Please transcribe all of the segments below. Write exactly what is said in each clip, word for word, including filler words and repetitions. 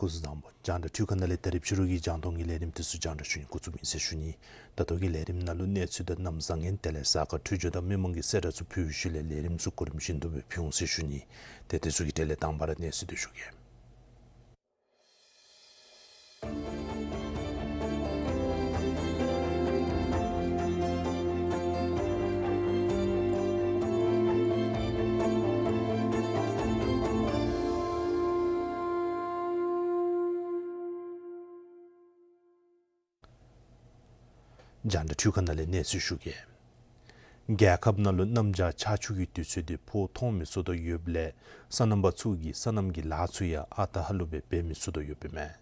སྐུ་གཟུགས་བཟང་པོ། རྒྱང་བསྒྲགས་འཕྲུལ་ཁང་ནང་ལས་ད་རིས་ཕྱི་རུ་གི་རྒྱང་མཐོང་གི་ལས་རིམ་དེ་ཚུ་རྒྱང་བསྒྲགས་ཞུ་ནི་འགོ་བཙུགས་ཨིན་ཟེར་ཞུ་ནི། ད་ལྟོ་གི་ལས་རིམ་ནང་ལུ་གནས་ཚུལ་དང་གནམ་བཟང་ངན་དེ་ལས་གཟའ་སྐར་འཕྲོད་སྦྱོར་དང་མི་མང་གི་གསལ་བསྒྲགས་ཚུ་ཕུལ་བའི་ཤུལ་ལས་ལས་རིམ་ཚུ་གོ་རིམ་བཞིན་དུ་སྦེ་ཕུལ་འོང་ཟེར་ཞུ་ནི། ཏེ་དེ་ཚུ་གི་གྲས་ལས་དང་པ་ར་གནས་ཚུལ་དེ་ཞུ་གེ། རྒྱང་བསྒྲགས་འཕྲུལ་ཁང་ནང་ལས་གནས་ཚུལ་ཞུ་གེ། རྒྱལ་ཁབ་ནང་ལུ་གནམ་བྱཱར་ཆར་ཆུ་གི་དུས་ཚོད་འདི་ཕོ་མཐོང་མི་ཚུགས་དོ་ཡོདཔ་ལས་སོ་ནམ་པ་ཚུ་གིས་སོ་ནམ་གྱི་ལཱ་ཚུ་ཡང་ཨ་རྟག་ཧ་ལུགས་སྦེ་འབད་མི་ཚུགས་དོ་ཡོདཔ་མས།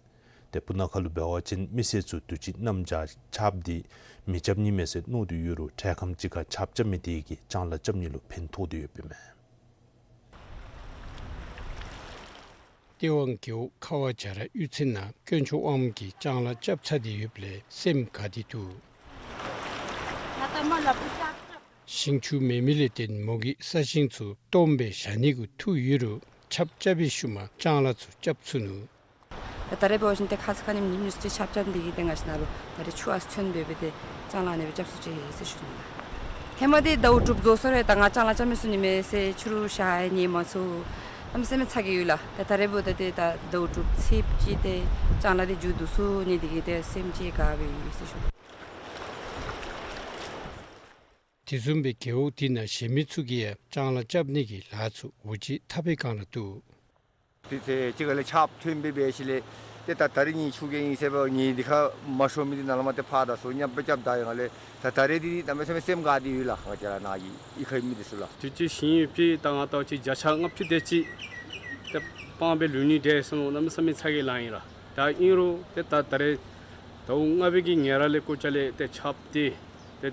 ཏེ་སྤུ་ན་ཁ་ལུ་འབད་བ་ཅིན་མི་སེར་ཚུ་དུས་ཅི་གནམ་བྱཱར་ཆརཔ་འདི་མི་རྐྱབ་ནི་མས་ཟེར་མནོ་སྟེ་ཡོད་རུང་འཕྲལ་ཁམས་ཅིག་ཁར་ཆརཔ་རྐྱབ་མི་དེ་གིས་ལྕང་ལཱ་རྐྱབ་ནི་ལུ་ཕན་ཐོགས་ཏེ་ཡོདཔ་མས། སྟེས་དབང་རྒེད་འོག་ཁ་བ་བྱ་ར་གཡུས་ཚན་ནང་དཀོན་མཆོག་དབང་མོ་གིས་ལྕང་ལཱ་རྐྱབ་ཚར་ཏེ་ཡོདཔ་ལས་སེམས་དགའ་སྟེ་འདུག། ཞིང་ཆུ་མེད་མི་ལས་བརྟེན་མོ་གིས་ས་ཞིང་ཚུ་སྟོངམ་སྦེ་བཞག་ནི་གུ་ཐུག་ཡོད་རུང་ཆརཔ་རྐྱབ་པའི་ཤུལ་མ་ལྕང་ལཱ་ཚུ་རྐྱབ་ཚུགས་ནུག། ད་ད་རེས་འབད་བ་ཅིན་ཏེ་ཁ་ཙ་ཁ་ཉིནམ་ཉིནམ་ཉུང་སུ་ཅིག་ཆརཔ་རྐྱབ་ནི་དེ་གིས་ཏེ་ང་བཅས་ནང་ལུ་ད་རེས་ཆུ་ཨ་ཙི་ཐོན་སྦེ་སྦེ་ཏེ་ལྕང་ལཱ་ཨ་ནེ་སྦེ་རྐྱབ་ཚུགས་ཅི་ཟེར་ཞུ་ནི་ལགས། ཧེ་མ་འདི་ཟླཝ་དྲུག་རྫོགས་སོང་རུང་ད་ང་ལྕང་ལཱ་རྐྱབ་མི་ཚུགས་ནི་མས་ཟེར་ཕྱི་རུ་བཞག་ནི་མ་ཚུགས། གནམ་མེད་ས་མེད་ཚ་གྱང་ཡོད་ལགས། ད་ད་རེས་འབདཝ་ད་ཏེ་ད་ཟླཝ་དྲུག་ཚེས་ཅིག་ཏེ་ལྕང་ལཱ་འདི་མཇུག་བསྡུ་ཚུགས་ནི་དེ་གིས་ཏེ་སེམས་ཅིག་དགའ་སྦེ་ཡོད་ཟེར་ཞུ། དེ་བཟུམ་སྦེ་རྒེད་འོག་འདི་ནང་གཞན་མི་ཚུ་གིས་ཡང་ལྕང་ལཱ་རྐྱབ་ནི་གི་ལཱ་ཚུ་འོ་ཅིག་འཐབ་པའི་བསྒང་ར་འདུག། དུས་ཚོད་ཅིག་ཁ་ལས་ཆརཔ་ཐོན་སྦེ་འབད་ཞིནམ་ལས་ཏེ་ད་ད་རིས་ངེའི་ཆུ་རྐྱབ་ཨིན་ཟེར་སྦེ་ངེའི་འདི་ཁར་མ་ཤོར་མི་འདི་ནཱ་ལས་མར་ཏེ་ཕར་དང་ཚུར་མཉམ་སྦེ་རྐྱབ་ད་ཡོད་ལགས། ད་ད་རེས་འདི་གནམ་མེད་ས་མེད་སེམས་དགའ་སྟེ་ཡོད་ལགས། ང་བཅས་ར་ནཱ་གི་གཡུས་ཁའི་མི་འདི་ཚུ་ལགས། དུས་ཅི་ཞིང་ཡོདཔ་ཅིག་ད་ང་བལྟཝ་ཅིག་བརྒྱ་ཆ་ལྔ་བཅུ་དེ་ཅིག་ཏེ་སྤང་སྦེ་ལུས་ནི་འདྲས་ཟེར་མནོ། གནམ་མེད་ས་མེད་ཚ་གྱང་ལང་ཡི་ལགས། ད་ཨིན་རུང་ཏེ་ད་ད་རེས་ཟླཝ་ལྔ་པའི་གི་ཉེ་ར་ལས་སྐོར་ཅིག་ལས་ཏེ་ཆརཔ་འདི་ཏེ་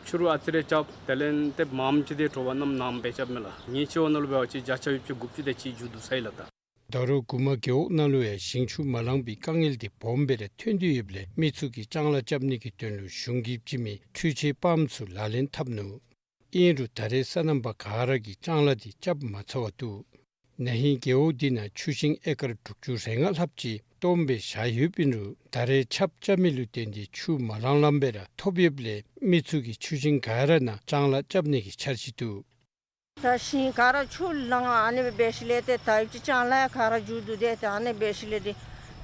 ཕྱི་རུ་ཨ་ཙི་རེ་རྐྱབ། དེ་ལས་ཏེ་མངམ་ཅིག་ཏེ་དྲོ་པ་གནམ་ནངམ་སྦེ་རྐྱབ་མས་ལགས། ངེའི་འཆི་བ་ནང་ལུ་འབད་བ་ཅིན་བརྒྱ་ཆ་བཞི་བཅུ་དགུ་བཅུ་དེ་ཅིག་མཇུག་བསྡུ་ཚར་ཡི་ལགས། ད་ད་རུང་གུ་མ་རྒེད་འོག་ནང་ལུ་ཡང་ཞིང་ཆུ་མ་ལང་པའི་དཀའ་ངལ་འདི་སྦོམ་སྦེ་ར་ཐོན་ཏེ་ཡོདཔ་ལས་མི་ཚུ་གིས་ལྕང་ལཱ་རྐྱབ་ནི་གི་དོན་ལུ་གཞུང་གིས་བྱིན་མི་འཕྲུལ་ཆས་པམཔ་ཚུ་ལག་ལེན་འཐབ་ནུག། ཨིན་རུང་ད་རེས་སོ་ནམ་པ་ག་ར་གིས་ལྕང་ལཱ་འདི་རྐྱབ་མ་ཚར་བར་འདུག། ན་ཧིང་རྒེད་འོག་འདི་ནང་ཆུ་ཤིང་ཨེ་ཀར་དྲུག་ཅུ་རེ་ལྔ་ལྷགཔ་ཅིག་སྟོངམ་སྦེ་བཞག་ཡོདཔ་ཨིན་རུང་ད་རེས་ཆརཔ་རྐྱབ་མི་ལུ་བརྟེན་ཏེ་ཆུ་མ་ལང་ལངམ་སྦེ་ར་ཐོབ་ཡོདཔ་ལས་མི་ཚུ་གིས་ཆུ་ཤིང་ག་ར་ནང་ལྕང་ལཱ་རྐྱབ་ནི་གི་འཆར་གཞི་འདུག། ད་ཤིང་ག་ར་ཆུ་ལང་ཨ་ནེ་སྦེ་འབད་ཞིནམ་ལས་ཏེ་ད་ཡུདཔ་ཅིག་ལྕང་ལཱ་ཡང་ག་ར་མཇུག་བསྡུ་སྟེ་ཏེ་ཨ་ནེ་སྦེ་འབད་ཞིནམ་ལས་ཏེ་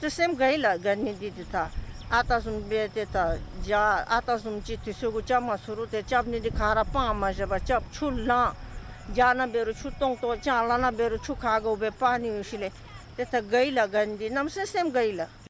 ཏེ་སེམས་དགའ་ཡི་ལགས། དགའ་ནི་འདི་ཏེ་ད་ཨ་རྟག་བཟུམ་སྦེ་ཏེ་ད་བྱཱར་ཨ་རྟག་བཟུམ་ཅིག་དུས་ཚོད་གུ་རྐྱབ་མ་ཚུགས་རུང་ཏེ་རྐྱབ་ནི་འདི་ག་ར་སྤང་མ་བཞག་པར་རྐྱབ། ཆུ་ལང་བྱཱར་ནང་འབད་རུང་ཆུ་སྟོང་སྟོང་ལྕང་ལཱ་ནང་འབད་རུང་ཆུ་ག་དགའཝ་སྦེ་སྤང་ནི་ཡོད་ཞིནམ་ལས་ཏེ་ད་དགའ་ཡི་ལགས། དགའ་ནི་འདི་གནམ་མེད་ས་མེད་སེམས་དགའ་ཡི་ལགས།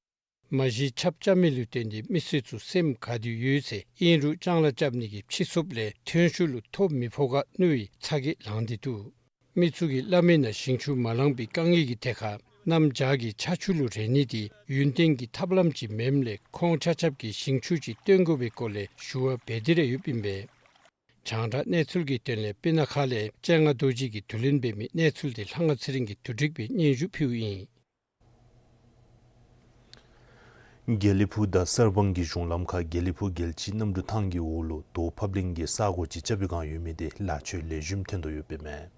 མ་གཞི་ཆརཔ་རྐྱབ་མི་ལུ་བརྟེན་ཏེ་མི་སེར་ཚུ་སེམས་དགའ་སྟེ་ཡོད་ཟེར་ཨིན་རུང་ལྕང་ལཱ་རྐྱབ་ནི་གི་ཕྱི་སོཔ་ལས་ཐོན་ཤུགས་ལུ་ཐོ་མི་ཕོག་ག་མནོ་བའི་ཚ་གྱང་ལང་སྟེ་འདུག། མི་ཚུ་གིས་སླབ་མི་ནང་ཞིང་ཆུ་མ་ལང་པའི་དཀའ་ངལ་གྱི་ཐད་ཁར་གནམ་བྱཱར་གྱི་ཆར་ཆུ་ལུ་རེ་ནི་འདི་ཡུན་བརྟན་གྱི་ཐབས་ལམ་ཅིག་མེནམ་ལས་ཁོང་ཆ་ཁྱབ་ཀྱིས་ཞིང་ཆུ་ཅིག་བཏོན་དགོ་པའི་སྐོར་ལས་ཞུ་བ་འབད་དེ་ར་ཡོདཔ་ཨིན་པས། རྒྱང་བསྒྲགས་གནས་ཚུལ་གྱི་དོན་ལས་སྤུ་ན་ཁ་ལས་སྤྱན་སྔ་རྡོ་རྗེ་གིས་དུས་ལེན་འབད་མི་གནས་ཚུལ་དེ་ལྷ་དབང་ཚེ་རིང་གིས་བསྡུ་སྒྲིག་འབད་སྙན་ཞུ་ཕུལཝ་ཨིན། དགེ་ལེགས་ཕུག་དང་གསར་སྤང་གི་གཞུང་ལམ་ཁར་དགེ་ལེགས་ཕུག་རྒྱལ་སྤྱིའི་གནམ་གྲུ་ཐང་གི་འོག་ལུ་དོ་ཕབ་ལེན་གྱི་ས་སྒོ་ཅིག་རྐྱབ་པའི་བསྒང་ཡོད་མི་དེ་ལཱ་ཚུ་ལེགས་ཤོམ་ཐོན་དོ་ཡོདཔ་ཨིན་མས།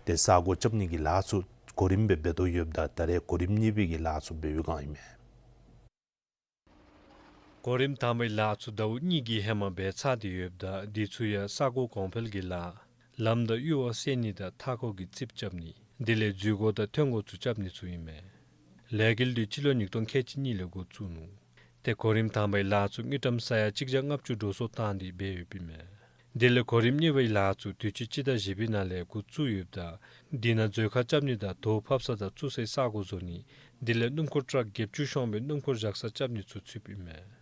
དེ་ས་སྒོ་རྐྱབ་ནི་གི་ལཱ་ཚུ་གོ་རིམ་སྦེ་འབད་དོ་ཡོདཔ་ད་ད་རེས་གོ་རིམ་གཉིས་པའི་གི་ལཱ་ཚུ་འབད་བའི་བསྒང་ཨིན་མས། གོ་རིམ་དང་པའི་ལཱ་ཚུ་ཟླཝ་གཉིས་ཀྱི་ཧེ་མ་འབད་ཚར་ཏེ་ཡོདཔ་ད་དེ་ཚུ་ཡང་ས་སྒོ་གོང་འཕེལ་གྱི་ལཱ་ལམ་དང་གཡུར་བ་སེལ་ནི་དང་མཐའ་འཁོར་གྱི་རྩིགཔ་རྐྱབ་ནི་དེ་ལས་འཛུལ་སྒོ་དང་ཐོན་སྒོ་ཚུ་རྐྱབ་ནི་ཚུ་ཨིན་མས། ལས་འགུལ་འདི་སྤྱི་ལོ་ཉིས་སྟོང་ཁལ་གཅིག་གཉིས་ལས་འགོ་བཙུགས་ནུག། ཏེ་གོ་རིམ་དང་པའི་ལཱ་ཚུ་དངུལ་ཀྲམ་ས་ཡ་གཅིག་བརྒྱ་ལྔ་བཅུ་འགྲོ་སོང་བཏང་སྟེ་འབད་ཡོདཔ་ཨིན་མས། དེ་ལས་གོ་རིམ་གཉིས་པའི་ལཱ་ཚུ་དུས་ཅི་སྤྱི་ཟླ་བཞི་པའི་ནང་ལས་འགོ་བཙུགས་ཡོདཔ་ད་དེ་ནང་མཛོད་ཁང་རྐྱབ་ནི་དང་དོ་ཕབ་ས་དང་བཙུགས་སའི་ས་སྒོ་བཟོ་ནི་དེ་ལས་སྣུམ་འཁོར་ཊཱག་བརྒྱད་ཅུ་ཤོང་བའི་སྣུམ་འཁོར་བཞག་ས་རྐྱབ་ནི་ཚུ་ཚུདཔ་ཨིན་མས།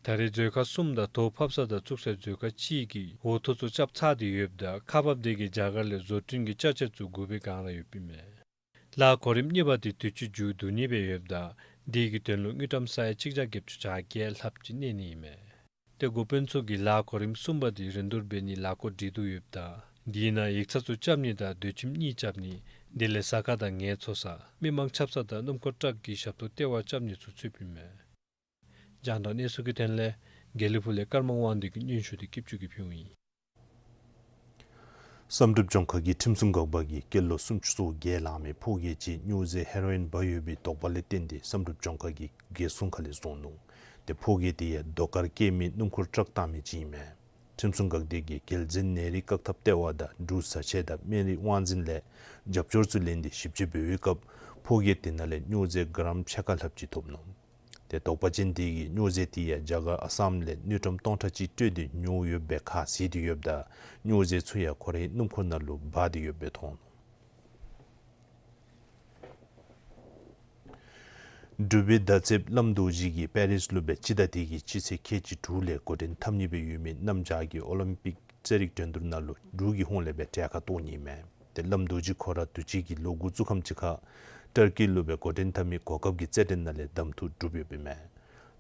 ད་རེས་མཛོད་ཁང་གསུམ་དང་དོ་ཕབ་ས་དང་བཙུགས་སའི་མཛོད་ཁང་གཅིག་གི་འོག་ཐོག་ཚུ་རྐྱབ་ཚར་ཏེ་ཡོདཔ་ད་ཁག་འབགཔ་དེ་གིས་རྒྱ་གར་ལས་བཟོ་སྐྲུན་གྱི་ཅ་ཆས་ཚུ་བསྒུགས་པའི་བསྒང་ར་ཡོདཔ་ཨིན་མས། ལཱ་གོ་རིམ་གཉིས་པ་དེ་དུས་ཅི་མཇུག་བསྡུ་ནི་སྦེ་ཡོདཔ་ད་དེ་གི་དོན་ལུ་དངུལ་ཀྲམ་ས་ཡ་གཅིག་བརྒྱ་བརྒྱད་ཅུ་གྱ་བརྒྱད་ལྷགཔ་ཅིག་གནས་ནི་ཨིན་མས། ཏེ་འགོ་དཔོན་ཚུ་གིས་ལཱ་གོ་རིམ་གསུམ་པ་དེ་རིན་བསྡུར་འབད་ནི་ལཱ་འགོ་སྒྲིག་དོ་ཡོདཔ་ད་དེ་ནང་ཡིག་ཚང་ཚུ་རྐྱབ་ནི་དང་སྡོད་ཁྱིམ་གཉིས་རྐྱབ་ནི་དེ་ལས་ཟ་ཁང་དང་ངལ་འཚོ་ས་མི་མང་ཆབ་གསང་དང་སྣུམ་འཁོར་ཊཱག་གི་ཞབས་ཏོག་ལྟེ་བ་རྐྱབ་ནི་ཚུ་ཚུདཔ་ཨིན་མས། རྒྱང་བསྒྲགས་གནས་ཚུལ་གྱི་དོན་ལས་དགེ་ལེགས་ཕུག་ལས་ཀརྨ་དབང་འདུས་ཀྱི་སྙན་ཞུ་དེ་སྐྱིད་ཆུ་གིས་ཕུལཝ་ཨིན། བསམ་གྲུབ་ལྗོངས་མཁར་གྱི་ཁྲིམས་སྲུང་འགག་པ་གིས་སྐྱེས་ལོ་སུམ་ཅུ་སོ་བརྒྱད་ལང་མི་ཕོ་སྐྱེས་ཅིག་སྨྱོ་རྫས་ཧེ་རོ་ཨིན་འབག་ཡོད་པའི་དོགས་པ་ལས་བརྟེན་ཏེ་བསམ་གྲུབ་ལྗོངས་མཁར་གྱི་རྒྱལ་སྲུང་ཁ་ལས་བཟུང་ནུག། ཏེ་ཕོ་སྐྱེས་དེ་ཡང་ཟློས་གར་སྐྱེལ་མི་སྣུམ་འཁོར་ཊཱག་བཏང་མི་ཅིག་ཨིན་མས། ཁྲིམས་སྲུང་འགག་སྡེ་གིས་རྒྱལ་འཛིན་ནད་རིགས་བཀག་ཐབས་ལྟེ་བ་དང་འབྲུག་བཟའ་ཆས་དང་སྨན་རིགས་དབང་འཛིན་ལས་རྒྱབ་སྐྱོར་ཚུ་ལེན་ཏེ་ཞིབ་དཔྱད་འབད་བའི་སྐབས་ཕོ་སྐྱེས་དེ་ནང་ལས་སྨྱོ་རྫས་གྲམ་ཕྱེད་ཀ་ལྷགཔ་ཅིག་ཐོབ་ནུག། ཏེ་དོགས་པ་ཅན་དེ་གིས་སྨྱོ་རྫས་དེ་ཡང་རྒྱ་གར་ཨ་སམ་ལས་དངུལ་ཀྲམ་སྟོང་ཕྲག་གཅིག་སྤྲོད་དེ་ཉོ་ཡོདཔ་སྦེ་ཁ་བཟེད་དེ་ཡོདཔ་ད་སྨྱོ་རྫས་ཚུ་ཡང་ཁོ་རའི་སྣུམ་འཁོར་ནང་ལུ་འབག་སྟེ་ཡོདཔ་སྦེ་མཐོང་ནུག། འབྲུག་པའི་མདའ་རྩེདཔ་བླམ་རྡོ་རྗེ་གིས་པེ་རིས་ལུ་སྦེ་སྤྱི་ཟླ་འདི་གི་སྤྱི་ཚེས་ཁལ་གཅིག་དྲུག་ལས་འགོ་འདྲེན་འཐབ་ནི་སྦེ་ཡོད་མི་གནམ་བྱཱར་གྱི་ཨོ་ལིམ་པིག་རྩེད་རིགས་འགྲན་བསྡུར་ནང་ལུ་འབྲུག་གི་ཧོངས་ལས་སྦེ་གྲལ་ཁར་གཏོགས་ནི་ཨིན་མས། ཏེ་བླམ་རྡོ་རྗེ་ཁོ་ར་དུས་ཅི་གི་ལོ་འགོ་བཙུགས་ཁམས་ཅིག་ཁར་ཏར་ཀི་ལུ་སྦེ་འགོ་འདྲེན་འཐབ་མི་གོ་སྐབས་ཀྱི་རྩེད་འགྲན་ནང་ལས་གདམ་འཐུ་གྲུབ་ཡོདཔ་ཨིན་མས།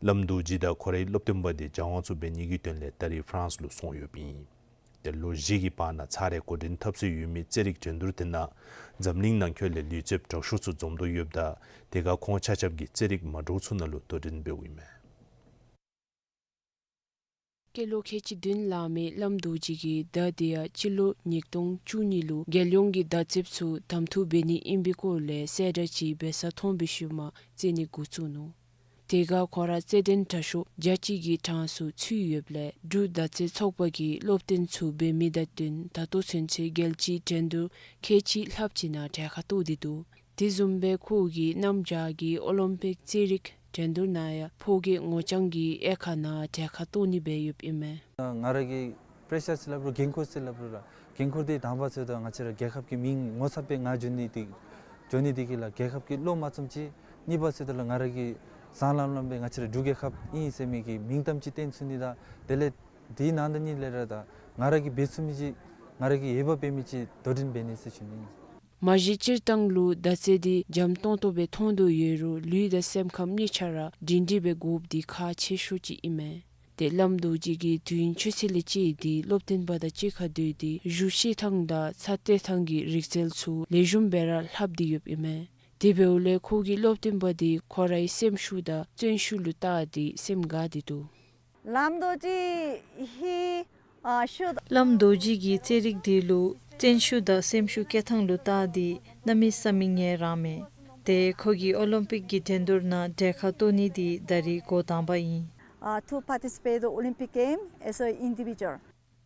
བླམ་རྡོ་རྗེ་དང་ཁོ་རའི་སློབ་སྟོན་པ་དེ་སྦྱང་བ་ཚུ་འབད་ནི་གི་དོན་ལས་ད་རིས་ཕ་རན་སི་ལུ་སོང་ཡོདཔ་ཨིན། ཏེ་ལོ་བཞི་གི་བར་ན་ཚར་རེ་འགོ་འདྲེན་འཐབ་སྲོལ་ཡོད་མི་རྩེད་རིགས་འགྲན་བསྡུར་དེ་ནང་འཛམ་གླིང་ནང་འཁོད་ལས་ལུས་རྩལཔ་དྲག་ཤོས་ཚུ་འཛོམས་དོ་ཡོདཔ་ད་དེ་ཁར་ཁོང་ཆ་ཁྱབ་ཀྱིས་རྩེད་རིགས་མ་འདྲཝ་ཚུ་ནང་ལུ་དོ་འགྲན་འབདཝ་ཨིན་མས། སྐྱེས་ལོ་ཁལ་གཅིག་བདུན་ལང་མི་བླམ་རྡོ་རྗེ་གིས་མདའ་དེ་ཡང་སྤྱི་ལོ་ཉིས་སྟོང་བཅུ་གཉིས་ལུ་རྒྱལ་ཡོངས་ཀྱི་མདའ་རྩེདཔ་ཚུ་གདམ་འཐུ་འབད་ནི་ཨིན་པའི་སྐོར་ལས་གསལ་བསྒྲགས་ཅིག་འབད་ས་མཐོང་བའི་ཤུལ་མ་རྩེད་ནི་འགོ་བཙུགས་ནུག། དེ་ཁར་ཁོ་ར་རྩེད་འགྲན་དྲག་ཤོས་བརྒྱ་གཅིག་གི་གྲངས་སུ་ཚུད་ཡོདཔ་ལས་འབྲུག་མདའ་རྩེད་ཚོགས་པ་གིས་སློབ་སྟོན་ཚུ་འབད་མི་དང་བསྟུན་ད་ལྟོ་ཚུན་ཚོད་རྒྱལ་སྤྱིའི་འགྲན་བསྡུར་ཁལ་གཅིག་ལྷགཔ་ཅིག་ནང་གྲལ་ཁར་གཏོགས་ཏེ་འདུག། དེ་བཟུམ་སྦེ་ཁོ་གིས་གནམ་བྱཱར་གྱི་ཨོ་ལིམ་པིག་རྩེད་རིགས་འགྲན་བསྡུར་ནང་ཡང་ཕོ་སྐྱེས་ངོ་རྐྱང་གི་དབྱེ་ཁག་ནང་གྲལ་ཁར་གཏོགས་ནི་སྦེ་ཡོདཔ་ཨིན་མས། ང་ར་གི་པེ་རེ་ཤར་ཟེར་སླབ་རུང་འགན་ཁུར་ཟེར་སླབ་རུང་ར་འགན་ཁུར་དེ་དང་པ་ཟེརཝ་ད་ང་བཅས་ར་རྒྱལ་ཁབ་ཀྱི་མིང་ངོ་ཚབ་སྦེ་ང་འགྱོ་ནི་དེ་འགྱོ་ནི་དེ་གིས་ལགས་རྒྱལ་ཁབ་ཀྱི་བློ་མ་བཙུམ་ཅིག། གཉིས་པ་ཟེརཝ་ད་ལགས་ང་ར་གིས་བཟང་ལམ་ལམ་སྦེ་ང་བཅས་ར་འབྲུག་རྒྱལ་ཁབ་ཨིན་ཟེར་མི་གི་མིང་གཏམ་ཅིག་བསྟན་ཚུགས་ནི་དང་དེ་ལས་དེའི་ནང་དོན་གཉིས་ལས་ར་ད་ང་ར་གིས་འབད་ཚུགས་མི་ཅིག་ང་ར་གིས་འོས་འབབ་འབད་མི་ཅིག་དོ་འགྲན་འབད་ནི་ཟེར་ཞུ་ནི། མ་གཞི་སྤྱིར་བཏང་ལུ་མདའ་རྩེད་འདི་འཇམ་ཏོང་ཏོ་སྦེ་མཐོང་དོ་ཡོད་རུང་ལུས་དང་སེམས་ཁམས་གཉིས་ཆ་ར་སྒྲིང་སྒྲིང་སྦེ་དགོཔ་འདི་ཁག་ཆེ་ཤོས་ཅིག་ཨིན་མས། ཏེ་བླམ་རྡོ་རྗེ་གིས་དུས་ཡུན་ཆུ་ཚོད་ལས་བཅད་དེ་སློབ་སྟོན་པ་དང་གཅིག་ཁར་སྡོད་དེ་གཞུ་བཤེད་ཐངས་དང་ཚྭ་བཏོན་ཐངས་ཀྱི་རིག་རྩལ་ཚུ་ལེགས་ཤོམ་སྦེ་ར་ལྷབ་སྟེ་ཡོདཔ་ཨིན་མས། དེ་འབདཝ་ལས་ཁོ་གི་སློབ་སྟོན་པ་དེ་ཁོ་རའི་སེམས་ཤུགས་དང་བརྩོན་ཤུགས་ལུ་བལྟ་སྟེ་སེམས་དགའ་སྟེ་འདུག། བླམ་རྡོ་རྗེ་ཧེ་ཨ་ཤུ་བླམ་རྡོ་རྗེ་གིས་རྩེད་རིགས་འདི་ལུ་བརྩོན་ཤུགས་དང་སེམས་ཤུགས་བསྐྱེད་ཐངས་ལུ་བལྟ་སྟེ་གནམ་མེད་ས་མེད་ངལ་རངས་མས། ཏེ་ཁོ་གིས་ཨོ་ལིམ་པིག་གི་འགྲན་བསྡུར་ནང་གྲལ་ཁར་གཏོགས་ནི་འདི་ད་རིས་འགོ་དང་པ་ཨིན། Uh, to participate the Olympic Game as an individual.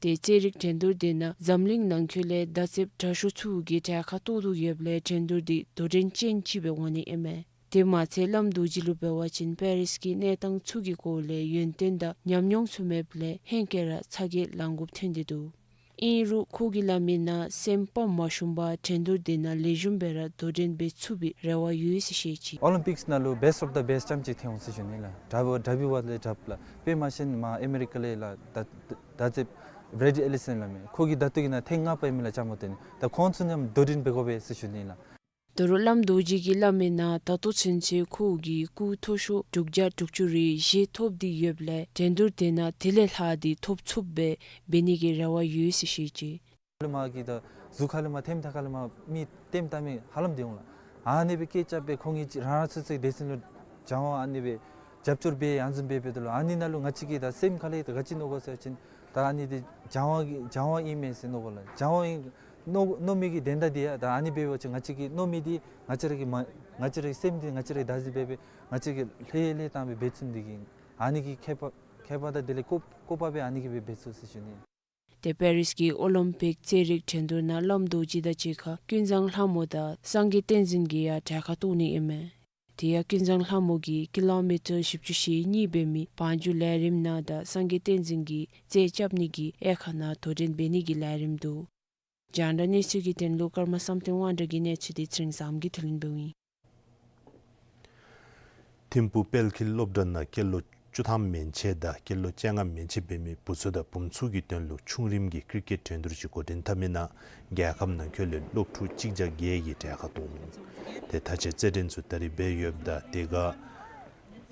ཏེ་རྩེད་རིགས་འགྲན་བསྡུར་དེ་ནང་འཛམ་གླིང་ནང་འཁོད་ལས་མདའ་རྩེདཔ་དྲག་ཤོས་ཚུ་གིས་གྲལ་ཁར་གཏོགས་དོ་ཡོདཔ་ལས་འགྲན་བསྡུར་འདི་དོ་འགྲན་ཅན་ཅིག་སྦེ་འོང་ནི་ཨིན་མས། དེ་མ་ཚད་བླམ་རྡོ་རྗེ་ལུ་འབད་བ་ཅིན་པེ་རིས་ཀྱི་གནས་སྟངས་ཚུ་གི་སྐོར་ལས་ཡོན་ཏན་དང་ཉམས་མྱོང་ཚུ་མེདཔ་ལས་ཧེང་སྐལ་ར་ཚ་གྱང་ལང་དགོཔ་ཐོན་ཏེ་འདུག། ཨིན་རུང་ཁོ་གིས་སླབ་མི་ནང་སེམས་ཕམ་མ་ཞུམ་པར་འགྲན་བསྡུར་དེ་ནང་ལེགས་ཤོམ་སྦེ་ར་དོ་འགྲན་འབད་ཚུགས་པའི་རེ་བ་ཡོད་ཟེར་བཤད་ཅི། ཨོ་ལིམ་པིགསི་ནང་ལུ་best of the best ཙམ་ཅིག་ཐོན་འོང་ཟེར་ཞུ་ནི་ལགས། དྲག་པ་དྲག་པའི་བར་ལས་དྲགཔ་ལགས། དཔེ་མ་ཤེས་མར་ཨ་མེ་རི་ཀ་ལས་ལགས་ད་ད་ད་ཙེབ་བྷེ་རེཌ་ཨེ་ལི་སན་སླབ་མི་ཁོ་གིས་ད་ལྟོ་གི་ནང་ཐེངས་ལྔ་པ་ཨིན་མས་ལགས་བཅའ་མར་གཏོགས་ནི། ད་ཁོང་ཚུ་མཉམ་དོ་འགྲན་འབད་དགོ་པས་ཟེར་ཞུ་ནི་ལགས། ད་རུང་བླམ་རྡོ་རྗེ་གིས་སླབ་མིའི་ནང་ད་ལྟོ་ཚུན་ཚོད་ཁོ་གིས་སྐུ་མཐོ་ཤོས་དྲུག་བརྒྱ་དྲུག་ཅུ་རེ་བཞི་ཐོབ་སྟེ་ཡོདཔ་ལས་འགྲན་བསྡུར་དེ་ནང་དེ་ལས་ལྷག་སྟེ་ཐོབ་ཚུགསཔ་སྦེ་འབད་ནི་གི་རེ་བ་ཡོད་ཟེར་བཤད་ཅི། ལུ་མ་གི་ད་ཟུར་ཁ་ལུ་མ་ཐེམ་ཐ་ཁ་ལུ་མ་མི་ལྟདམོ་བལྟ་མི་ཧ་ལམ་འདི་འོང་ལགས། ཨ་ནི་སྦེ་སྐད་རྐྱབ་སྦེ་ཁོང་གིས་རང་རང་སོ་སོའི་སྡེ་ཚན་ལུ་སྦྱང་བ་ཨ་ནི་སྦེ་རྒྱབ་སྐྱོར་འབད་ཡར་འཛུགས་འབད་འབདཝ་ད་ལུ་ཨ་ནི་ནང་ལུ་ང་བཅས་ཀྱི་ད་སེམས་ཁ་ལས་ད་ག་ཅི་མནོ་དགོ་ཟེར་བ་ཅིན་ད་ཨ་ནི་འདི་སྦྱང་བ་གི་སྦྱང་བ་ཨིན་མས་ཟེར་མནོ་དགོ་ལགས། སྦྱང་བ་ཨིན་མནོ་མནོ་མི་གི་དོན་དག་འདི་ཡང་ད་ཨ་ནི་འབད་བ་ཅིན་ང་བཅས་ཀྱིས་མནོ་མི་འདི་ང་བཅས་ར་གི་མ་ང་བཅས་རའི་སེམས་འདི་ང་བཅས་ར་གིས་བདག་འཛིན་འབད་འབད་ང་བཅས་ཀྱིས་ལྷོད་ལྷོད་བཏང་སྦེ་འབད་ཚུགས་ནི་འདི་གིས་ཨ་ནི་གི་ཁྱད་པར་ཁྱད་པར་དང་དེ་ལས་བཀོད་བཀོད་པ་སྦེ་ཨ་ནི་གིས་སྦེ་འབད་ཚུགས་ཟེར་ཞུ་ནི། ཏེ་པེ་རིས་ཀྱི་ཨོ་ལིམ་པིག་རྩེད་རིགས་འགྲན་བསྡུར་ནང་བླམ་རྡོ་རྗེ་དང་གཅིག་ཁར་ཀུན་བཟང་ལྷ་མོ་དང་སངས་རྒྱས་བསྟན་འཛིན་གྱིས་ཡང་གྲལ་ཁར་གཏོགས་ནི་ཨིན་མས། དེ་ཡང་ཀུན་བཟང་ལྷ་མོ་གིས་ཀི་ལོ་མི་ཊར་བཞི་བཅུ་ཞེ་གཉིས་འབད་མི་བང་རྒྱུག་ལས་རིམ་ནང་དང་སངས་རྒྱས་བསྟན་འཛིན་གྱིས་རྩེད་རྐྱབ་ནི་གི་དབྱེ་ཁག་ནང་དོ་འགྲན་འབད་ནི་གི་ལས་རིམ་འདུག། རྒྱང་བསྒྲགས་གནས་ཚུལ་གྱི་དོན་ལུ་ཀརྨ་བསམ་གཏན་དབང་གྲགས་ཀྱི་གནས་ཚུལ་འདི་ཚེ་རིང་བཟངམོ་གིས་ཐོན་ལེན་འབདཝ་ཨིན། ཐིམ་ཕུག་དཔལ་འཁྱིལ་སློབ་གྲྭ་ནང་སྐྱེས་ལོ་བཅུ་ཐམ་མན་ཆད་དང་སྐྱེས་ལོ་བཅོ་ལྔ་མན་ཆད་འབད་མི་བུ་ཚུ་དང་བུམོ་ཚུ་གི་དོན་ལུ་ཆུང་རིམ་གྱི་ཀི་རི་ཀེཊ་འགྲན་བསྡུར་ཅིག་འགོ་འདྲེན་འཐབ་མིའི་ནང་རྒྱལ་ཁབ་ནང་འཁོད་ལས་སློབ་ཕྲུག་གཅིག་བརྒྱ་བརྒྱད་ཀྱིས་གྲལ་ཁར་གཏོགས་ནུག། ཏེ་ད་ཅི་རྩེད་འགྲན་ཚུ་ད་རིས་འབད་ཡོདཔ་ད་དེ་ཁར་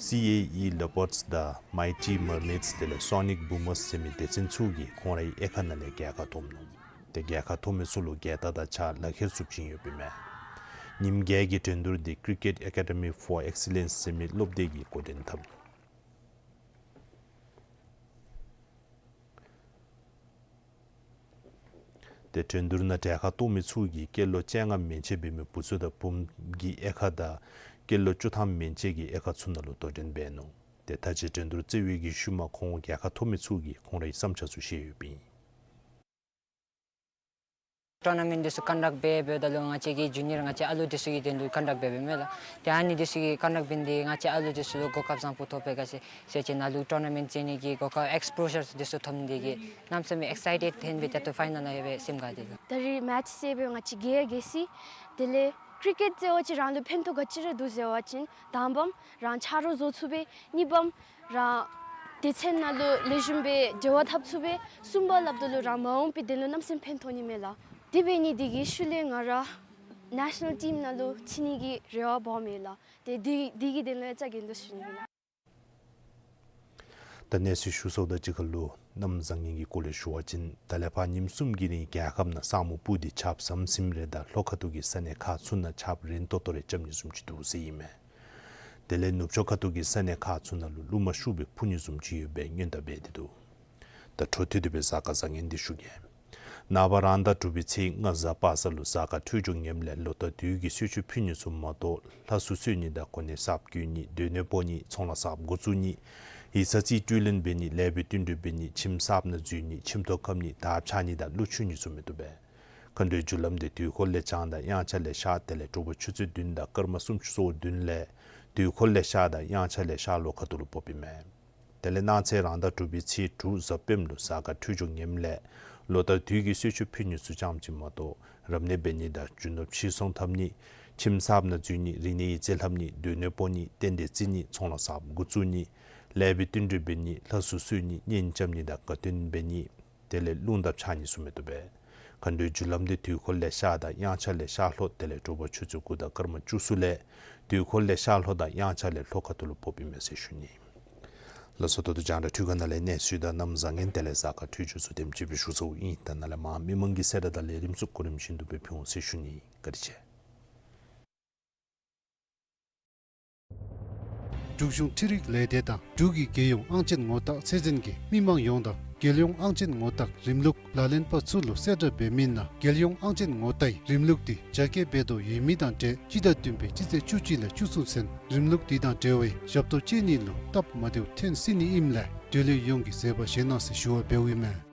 སི་ཨེ་ཨི་ལི་པརཌསི་དང་མའི་ཊི་མར་མེཌསི་དེ་ལས་སོ་ནིཀ་བུ་མརསི་ཟེར་མི་སྡེ་ཚན་ཚུ་གིས་ཁོང་རའི་དབྱེ་ཁག་ནང་ལས་རྒྱལ་ཁ་ཐོབ་ནུག། ཏེ་རྒྱལ་ཁ་ཐོབ་མི་ཚུ་ལུ་རྒྱལ་རྟགས་དང་ཕྱག་ལག་ཁྱེར་ཚུ་བྱིན་ཡོདཔ་ཨིན་མས། ཉིནམ་བརྒྱད་ཀྱི་འགྲན་བསྡུར་འདི་Cricket Academy for Excellence ཟེར་མི་སློབ་སྡེ་གིས་འགོ་འདྲེན་འཐབ་ནུག། ཏེ་འགྲན་བསྡུར་ནང་གྲལ་ཁར་གཏོགས་མི་ཚུ་གིས་སྐྱེས་ལོ་བཅོ་ལྔ་མན་ཆད་འབད་མི་བུ་ཚུ་དང་བུམོ་གི་དབྱེ་ཁག་དང་སྐྱེས་ལོ་བཅུ་ཐམ་མན་ཆད་ཀྱི་དབྱེ་ཁག་ཚུ་ནང་ལུ་དོ་འགྲན་འབད་ནུག། ཏེ་ད་ཅི་འགྲན་བསྡུར་རྩེ་བའི་གི་ཤུལ་མ་ཁོང་རྒྱལ་ཁ་ཐོབ་མི་ཚུ་གིས་ཁོང་རའི་བསམ་འཆར་ཚུ་བཤད་ཡོདཔ་ཨིན། ཊོར་ན་མེནཊ་འདི་ཚུ་ཀོན་ཌགཊ་འབད་འབདཝ་ད་ལུ་ང་བཅས་ཀྱི་ཇུ་ནི་ཡར་ང་བཅས་ཨ་ལུ་འདི་ཚུ་གི་དོན་ལུ་ཀོན་ཌགཊ་འབད་འབདཝ་མས་ལགས། ཏེ་ཨ་ནི་འདི་ཚུ་གི་ཀོན་ཌགཊ་འབད་ནི་འདི་ང་བཅས་ཨ་ལུ་འདི་ཚུ་ལུ་གོ་སྐབས་བཟང་པོ་ཐོབ་པས་ག་ཟེར་ཟེར་ཅིག་ནཱ་ལུ་ཊོར་ན་མེནཊ་རྩེ་ནི་གི་གོ་སྐབས་ཨེགསི་པོ་ཞར་འདི་ཚུ་ཐོབ་ནི་འདི་གིས་གནམ་མེད་ས་མེད་ཨེགསི་ཡེག་ཊེཌ་ཐོན་སྦེ་ཏེ་ཕའི་ནལ་ནང་ཡོད་པའི་སེམས་ཁར་འདི་ལགས། ད་རིས་མེཆ་རྩེད་འབདཝ་ང་བཅས་རྒྱལ་རྒྱལ་སྲིད། དེ་ལས་ཀི་རི་ཀེཊ་རྩེད་པ་ཅིན་རང་ལུ་ཕན་ཐོགས་ག་ཅི་ར་འདུག་ཟེར་བ་ཅིན་དང་པམ་རང་ཆ་རོགས་བཟོ་ཚུགས་པས། གཉིས་པམ་རང་སྡེ་ཚན་ནང་ལུ་ལེགས་ཤོམ་སྦེ་འབྲེལ་བ་འཐབ་ཚུགས་པས། གསུམ་པ་སླབ་ད་ལུ་རང་མ་འོངས་པའི་དོན་ལུ་གནམ་མེད་ས་མེད་ཕན་ཐོགས་ནི་མས་ལགས། དེ་འབད་ནི་འདི་གིས་ཤུལ་ལས་ང་ར་ནེ་ཤ་ནཱལ་ཊིམ་ནང་ལུ་ཚུད་ནི་གི་རེ་བ་འབོཝ་མས་ལགས། ཏེ་འདི་འདི་གི་དོན་ལུ་ཡང་ཅ་གིན་དུ་ཞུ་ནི་ལགས། ད་གནས་ཚུལ་ཞུ་ཚརཝ་དང་གཅིག་ཁར་ལུ་གནམ་བཟང་ངན་གྱི་སྐོར་ལས་ཞུ་བ་ཅིན་ད་ལས་ཕར་ཉིནམ་གསུམ་གྱི་རིང་རྒྱལ་ཁབ་ནང་ས་སྨུག་སྤུབས་ཏེ་ཆརཔ་ཟམ་ཟིམ་རེ་དང་ལྷོ་ཁ་ཐུག་གི་ས་གནས་ཁག་ཚུ་ནང་ཆརཔ་རན་ཏོག་ཏོ་རེ་རྐྱབ་ནི་བཟུམ་ཅིག་འདུག་ཟེར་ཨིན་མས། དེ་ལས་ནུབ་ཕྱོགས་ཁ་ཐུག་གི་ས་གནས་ཁག་ཚུ་ནང་ལུ་རླུང་མ་ཤུགས་སྦེ་འཕུ་ནི་བཟུམ་ཅིག་ཡོད་པའི་སྔོན་བརྡ་འབད་དེ་འདུག། ད་འཕྲོ་མཐུད་དེ་སྦེ་གཟའ་སྐར་བཟང་ངན་འདི་ཞུ་གེ། ནངས་པ་རང་ཟླ་དྲུག་པའི་ཚེས་ལྔ་གཟའ་པ་སངས་ལུ་གཟའ་སྐར་འཕྲོད་སྦྱོར་ངནམ་ལས་ལོ་ཟླ་དུས་ཀྱི་གསོལ་མཆོད་ཕུལ་ནི་ཚུ་མ་གཏོགས་ལྷ་གསོལ་གསོལ་ནི་དང་གོ་གནས་གསརཔ་བསྐོ་ནི་སྡོད་གནས་སྤོ་ནི་ཚོང་ལཱ་གསརཔ་འགོ་བཙུགས་ནི་ཡིག་ཚང་རྩིས་སྤྲོད་ལེན་འབད་ནི་ལས་པའི་བསྟུན་གྲོས་འབད་ནི་ཁྱིམ་གསརཔ་ནང་འཛུལ་ནི་ཁྱིམ་ཐོག་ཁབ་ནི་དར་འཕྱར་ནི་དང་གླུ་མཆོད་ནི་ཚུ་མི་བཏུབ་པས། མཁའ་འགྲོའི་རྒྱུ་ལམ་འདི་དུས་འཁོར་ལས་བྱང་དང་དབྱངས་འཆར་ལས་ཤར་དེ་ལས་དྲོ་པ་ཆུ་ཚོད་བདུན་དང་སྐར་མ་སུམ་ཅུ་སོ་བདུན་ལས་དུས་འཁོར་ལས་ཤར་དང་དབྱངས་འཆར་ལས་ཤར་ལྷོ་ཁ་ཐུག་ལུ་ཕོགཔ་ཨིན་མས། དེ་ལས་གནངས་ཚེ་རང་ཟླ་དྲུག་པའི་ཚེས་དྲུག་གཟའ་སྤེནམ་ལུ་གཟའ་སྐར་འཕྲོད་སྦྱོར་ངནམ་ལས་ལོ་ཟླ་དུས་ཀྱི་གསོལ་མཆོད་ཕུལ་ནི་ཚུ་ཙམ་ཅིག་མ་གཏོགས་རབ་གནས་འབད་ནི་དང་རྒྱུ་ནོར་ཕྱིར་ཚོང་འཐབ་ནི་ཁྱིམ་གསརཔ་ནང་འཛུལ་ནི་རིག་གནས་ཡིག་རྩིས་ལྷབ་ནི་སྡོད་གནས་སྤོ་ནི་རྟེན་འབྲེལ་བརྩི་ནི་ཚོང་ལཱ་གསརཔ་འགོ་བཙུགས་ནི་ལས་པའི་བསྟུན་གྲོས་འབད་ནི་ལྷ་གསོལ་གསོལ་ནི་གཉེན་རྐྱབ་ནི་དང་དགའ་སྟོན་འབད་ནི་དེ་ལས་རླུང་དར་འཕྱར་ནི་ཚུ་མི་བཏུབ་པས། མཁའ་འགྲོའི་རྒྱུ་ལམ་འདི་དུས་འཁོར་ལས་ཤར་དང་དབྱངས་འཆར་ལས་ཤར་ལྷོ་དེ་ལས་དྲོ་པ་ཆུ་ཚོད་དགུ་དང་སྐར་མ་བཅུ་གསུམ་ལས་དུས་འཁོར་ལས་ཤར་ལྷོ་དང་དབྱངས་འཆར་ལས་ལྷོ་ཁ་ཐུག་ལུ་ཕོགཔ་ཨིན་མས་ཟེར་ཞུ་ནི། ལགས་སོ། ད་ལྟོ་རྒྱང་བསྒྲགས་འཕྲུལ་ཁང་ནང་ལས་གནས་ཚུལ་དང་གནམ་བཟང་ངན་དེ་ལས་གཟའ་སྐར་འཕྲོད་སྦྱོར་ཚུ་དེམ་ཅིག་སྦེ་ཞུ་ཚརཝ་ཨིན། ད་ནཱ་ལས་མར་མི་མང་གི་གསལ་བསྒྲགས་དང་ལས་རིམ་ཚུ་གོ་རིམ་བཞིན་དུ་སྦེ་ཕུལ་འོང་ཟེར་ཞུ་ནི། བཀའ་དྲིན་ཆེ། འབྲུག་གཞུང་འཕྲུལ་རིག་ལས་སྡེ་དང་འབྲུག་གི་རྒྱལ་ཡོངས་ཨང་ཅན་ངོ་རྟགས་ཚད་འཛིན་གྱིས་མི་མང་ཡོངས་དང་རྒྱལ་ཡོངས་ཨང་ཅན་ངོ་རྟགས་རིམ་ལུགས་ལག་ལེན་པ་ཚུ་ལུ་གསལ་བསྒྲགས་འབད་མི་ནང་རྒྱལ་ཡོངས་ཨང་ཅན་ངོ་རྟགས་རིམ་ལུགས་འདི་རྒྱ་སྐྱེད་འབད་དོ་ཡོད་མི་དང་འབྲེལ་སྤྱི་ཟླ་བདུན་པའི་སྤྱི་ཚེས་བཅུ་གཅིག་ལས་བཅུ་གསུམ་ཚུན་རིམ་ལུགས་འདི་དང་འབྲེལ་བའི་ཞབས་ཏོག་སྤྱོད་ནི་ལུ་སྟབས་མ་བདེཝ་ཐོན་སྲིད་ནི་ཨིནམ་ལས་འབྲེལ་ཡོད་ཡོངས་ཀྱིས་བཟོད་པ་བཞེས་གནང་ཟེར་ཞུ་བ་འབདཝ་ཨིན་མས།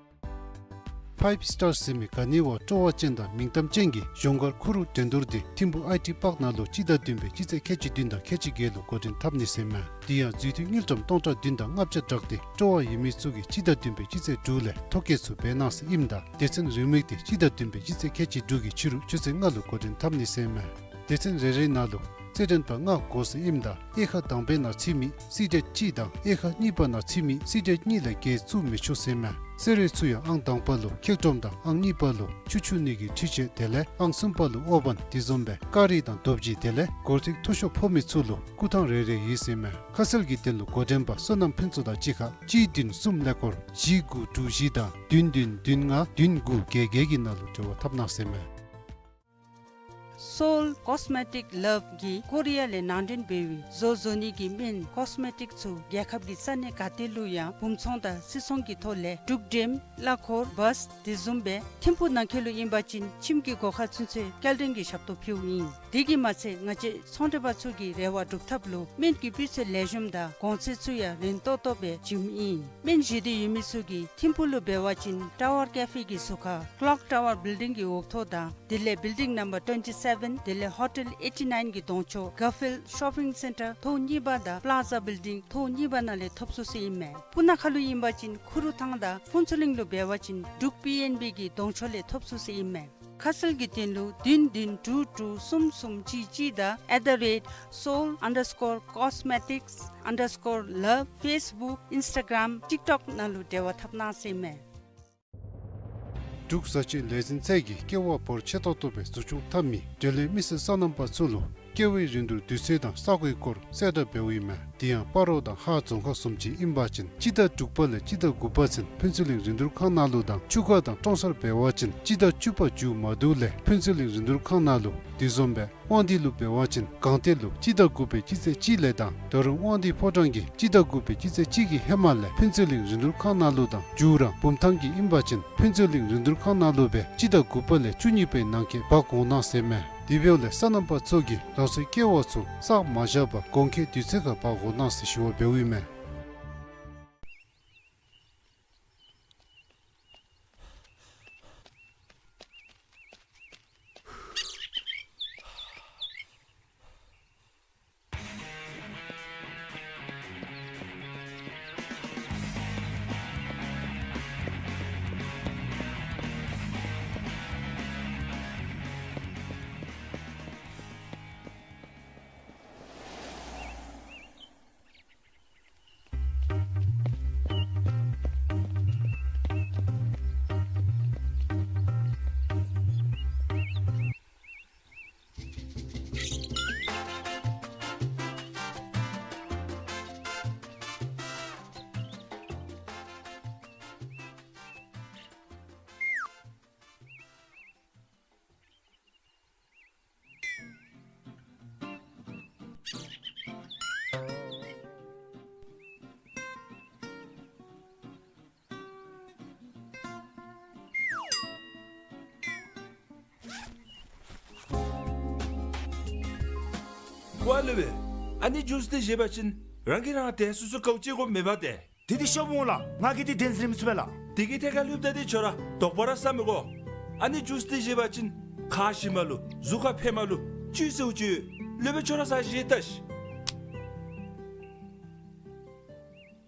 ཕའིབ་སི་ཊར་ཟེར་མི་ག་ནི་བ་སྤྲོ་བ་ཅན་དང་མིང་གཏམ་ཅན་གྱི་གཞུང་སྒར་ཁུ་རུ་འགྲན་བསྡུར་འདི་ཐིམ་ཕུག་ཨའི་ཊི་པཱརཀ་ནང་ལུ་སྤྱི་ཟླ་བདུན་པའི་སྤྱི་ཚེས་ཁལ་གཅིག་བདུན་དང་ཁལ་གཅིག་བརྒྱད་ལུ་འགོ་འདྲེན་འཐབ་ནི་ཟེར་མས། དེ་ཡང་འཛུལ་དུས་དངུལ་ཀྲམ་སྟོང་ཕྲག་བདུན་དང་ལྔ་བརྒྱ་བསྒྲགས་ཏེ་སྤྲོ་བ་ཡོད་མི་ཚུ་གིས་སྤྱི་ཟླ་བདུན་པའི་སྤྱི་ཚེས་དྲུག་ལས་ཐོ་བཀོད་ཚུ་འབད་གནང་ཟེར་ཨིནམ་ད་སྡེ་ཚན་རིན་མེད་འདི་སྤྱི་ཟླ་བདུན་པའི་སྤྱི་ཚེས་ཁལ་གཅིག་དྲུག་གི་ཕྱི་རུ་ཆུ་ཚོད་ལྔ་ལུ་འགོ་འདྲེན་འཐབ་ནི་ཟེར་མས། སྡེ་ཚན་རེ་རེའི་ནང་ལུ་ རྩེད་འགྲན་པ་ལྔ་དགོ་ཟེར་ཨིནམ་ད་དབྱེ་ཁག་དང་པའི་ནང་ཚུད་མི་རྩེད་འགྲན་གཅིག་དང་དབྱེ་ཁག་གཉིས་པ་ནང་ཚུད་མི་རྩེད་འགྲན་གཉིས་ལས་བརྒལ་བཙུགས་མི་ཆོག་ཟེར་མས། གསོལ་རས་ཚུ་ཡང་ཨང་དང་པ་ལུ་ཁེག་ཏྲོམ་དང་ཨང་གཉིས་པ་ལུ་ཆུ་འཁྱུ་ནི་གི་འཕྲུལ་ཆས་དེ་ལས་ཨང་གསུམ་པ་ལུ་དབོག་བམ་དེ་བཟུམ་སྦེ་སྐ་རིས་དང་རྡོ་བརྗེ་དེ་ལས་གོར་ཐིག་མཐོ་ཤོས་ཕོག་མི་ཚུ་ལུ་སྐུ་ཐང་རེ་རེ་ཡོད་ཟེར་མས། ཁ་གསལ་གྱི་དོན་ལུ་འགོ་འདྲེན་པ་བསོད་ནམས་ཕུན་ཚོགས་དང་གཅིག་ཁར་གཅིག་བདུན་གསུམ་ཀླད་ཀོར་བཞི་དགུ་དྲུག་བཞི་དང་བདུན་བདུན་བདུན་ལྔ་བདུན་དགུ་བརྒྱད་བརྒྱད་ཀྱི་ནང་ལུ་འབྲེལ་བ་འཐབ་གནང་ཟེར་མས། Seoul Cosmetic Love གིས་ཀོ་རི་ཡ་ལས་ནང་འདྲེན་འབད་བའི་བཟོ་བཟོ་ནི་གི་སྨན་ཀོས་མེ་ཊིག་ཚུ་རྒྱལ་ཁབ་ཀྱི་ས་གནས་ག་ཏེ་ལུ་ཡང་སྦུང་ཚོང་དང་སིལ་ཚོང་གི་ཐོག་ལས་འབྲུག་འགྲེམས་གླ་འཁོར་བཱས་དེ་བཟུམ་སྦེ་ཐིམ་ཕུག་ནང་འཁོད་ལུ་ཨིན་པ་ཅིན་ཁྱིམ་གྱི་སྒོ་ཁར་ཚུན་ཚོད་སྐྱེལ་འདྲེན་གྱི་ཞབས་ཏོག་ཕུལཝ་ཨིན། དེ་གིས་མ་ཚད་ང་བཅས་ཚོང་འབྲེལ་པ་ཚུ་གི་རེ་བ་སྒྲུབ་ཐབས་ལུ་སྨན་གྱི་སྤུས་ཚད་ལེགས་ཤོམ་དང་གོང་ཚད་ཚུ་ཡང་རན་ཏོག་ཏོ་སྦེ་བྱིནམ་ཨིན། སྨན་བཞེས་འདོད་ཡོད་མི་ཚུ་གིས་ཐིམ་ཕུག་ལུ་འབད་བ་ཅིན་ཊ་ཝར་ཀེ་ཕེ་གི་ཟུར་ཁར་ཀློག་ཊ་ཝར་བིལ་ཌིང་གི་འོག་ཐོག་དང་དེ་ལས་བིལ་ཌིང་ནམ་བར་ཊུ་ཝེན་ཊི་སེ་བེན་དེ་ལས་ཧོ་ཊེལ་ཨེ་ཊི་ནའིན་གྱི་གདོང་ཕྱོགས་གར་ཕིལཌ་ཤོ་པིང་སེན་ཊར་ཐོག་གཉིས་པ་དང་པླ་ཛ་བིལ་ཌིང་ཐོག་གཉིས་པ་ནང་ལས་ཐོབ་ཚུགས་ཟེར་ཨིན་མས། སྤུ་ན་ཁ་ལུ་ཨིན་པ་ཅིན་ཁུ་རུ་ཐང་དང་ཕུན་ཚོགས་གླིང་ལུ་འབད་བ་ཅིན་འབྲུག་པི་ཨེན་བི་གི་གདོང་ཕྱོགས་ལས་ཐོབ་ཚུགས་ཟེར་ཨིན་མས། ཁ་གསལ་གྱི་དོན་ལུ་བདུན་བདུན་དྲུག་དྲུག་གསུམ་གསུམ་གཅིག་གཅིག་དང་at the rate seoul underscore cosmetics underscore love Facebook Instagram TikTok ནང་ལུ་འབྲེལ་བ་འཐབ་གནང་ཟེར་ཨིན་མས། འབྲུག་བཟའ་སྤྱོད་ལས་འཛིན་ཚད་ཀྱིས་ཀེ་བ་འབོར་ཆེ་ཏོག་ཏོ་སྦེ་འཛུགས་སྐྱོང་འཐབ་མི་འབྲེལ་ཡོད་མི་སེར་སོ་ནམ་པ་ཚུ་ལུ་ཀེ་བའི་རིན་བསྡུར་དུས་ཚོད་དང་ས་གོའི་སྐོར་གསལ་བསྒྲགས་འབདཝ་ཨིན་མས། དེ་ཡང་སྤ་རོ་དང་ཧཱ་རྫོང་ཁག་བཟུམ་ཅིག་ཨིན་པ་ཅིན་སྤྱི་ཟླ་དྲུག་པ་ལས་སྤྱི་ཟླ་དགུ་པ་ཚུན་ཕུན་ཚོགས་གླིང་རིན་བསྡུར་ཁང་ནང་ལུ་དང་ཆུ་ཁ་དང་ཀྲོང་གསར་འབད་བ་ཅིན་སྤྱི་ཟླ་བཅུ་པ་མཇུག་མ་བསྡུ་ལས་ཕུན་ཚོགས་གླིང་རིན་བསྡུར་ཁང་ནང་ལུ། དེ་བཟུམ་སྦེ་དབང་འདུས་ལུ་འབད་བ་ཅིན་སྒང་སྟེང་ལུ་སྤྱི་ཟླ་དགུ་པའི་སྤྱི་ཚེས་གཅིག་ལས་དང་ད་རུང་དབང་འདུས་ཕོ་བྲང་གི་སྤྱི་ཟླ་དགུ་པའི་སྤྱི་ཚེས་གཅིག་གི་ཧེ་མ་ལས་ཕུན་ཚོགས་གླིང་རིན་བསྡུར་ཁང་ནང་ལུ་དང་མཇུག་ར་བུམ་ཐང་གི་ཨིན་པ་ཅིན་ཕུན་ཚོགས་གླིང་རིན་བསྡུར་ཁང་ནང་ལུ་སྦེ་སྤྱི་ཟླ་དགུ་པ་ལས་བཅུ་གཉིས་པའི་ནང་འཁོད་འབག་འོང་གནང་ཟེར་མས། དེ་འབདཝ་ལས་སོ་ནམ་པ་ཚུ་གིས་རང་སོའི་ཀེ་བ་ཚུ་བསགས་མ་བཞག་པར་དགོང་ཁའི་དུས་ཚོད་ཁར་འབག་འོང་གནང་ཟེར་ཞུ་བ་འབདཝ་ཨིན་མས། ཀོ་ལེ་བེ། ཨ་ནི་ཇུས་འདི་བཞེས་པ་ཅིན་རང་གིས་རང་དེ་སོ་སོ་གའུ་ཅིག་གོ་མེད་པ་ཏེ། དེ་འདི་ཤོབ་འོང་ལགས། ང་གིས་འདི་བདེན་ཟེར་མི་ཚུགས་པས་ལགས། དེ་གི་ཐད་ཁར་ལུ་ད་འདི་ཁྱོད་ར་དོགས་པ་ར་ཟ་མི་དགོ། ཨ་ནི་ཇུས་འདི་བཞེས་པ་ཅིན་ཁ་ཞི་མ་ལུ་གཟུགས་ཁར་ཕན་མ་ལུ་བཅུད་ཟེརཝ་ཅིག་ལེ་བེ་ཁྱོད་ར་ཟ་བཞེས་ལྟ་ཤིག།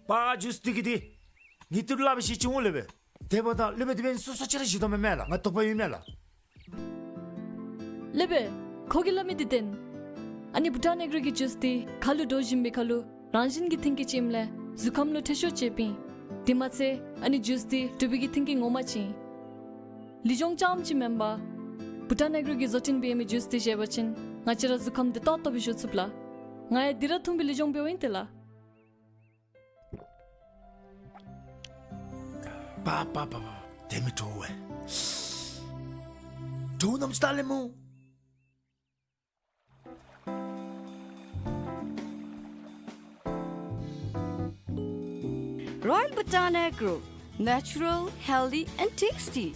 པ་ཇུས་འདི་གི་འདི་ངེའི་ཏི་རུ་སླབ་བཞེས་ཅི་འོང་ལེ་བེ། དེ་འབདཝ་ད་ལེ་བེ་དེ་འབདན་སོ་སོ་ཅིག་ར་བཞེས་དོ་མེན་མས་ལགས། ང་དོགས་པ་ཡོད་མས་ལགས། ལེ་བེ། ཁོ་གིས་སླབ་མི་འདི་བདེན། ཨ་ནི་བྷུ་ཊཱན་ཨེག་རོ་གི་ཇུས་འདི་ཁ་ལུ་འདྲོག་བཞིན་པའི་ཁར་ལུ་རང་བཞིན་གྱི་མཐུན་རྐྱེན་ཅིག་ཨིནམ་ལས་གཟུགས་ཁམས་ལུ་ཐེ་ཤུགས་ཆེ་བས། དེ་མ་ཚད་ཨ་ནི་ཇུས་འདི་འབྲུག་པའི་གི་མཐུན་རྐྱེན་ངོ་མ་ཅིག་ཨིན། ལུས་སྦྱོང་རྐྱངམ་ཅིག་མེན་པར་བྷུ་ཊཱན་ཨེག་རོ་གིས་བཟོ་སྐྲུན་འབད་མི་ཇུས་འདི་བཞེས་པ་ཅིན་ང་བཅས་ར་གཟུགས་ཁམས་བདེ་ཏོག་ཏོ་སྦེ་བཞུགས་ཚུགས་ལགས། ང་ཡང་འདི་ར་འཐུང་སྦེ་ལུས་སྦྱོང་འབདཝ་ཨིན་ཏེ་ལགས། པ་པ་པ་པ། དེ་མི་དྲོ་བས། དྲོ་ནམ་ཅིག་ལྟ་ལེ་མོ། Royal Bhutan Agro, natural, healthy and tasty.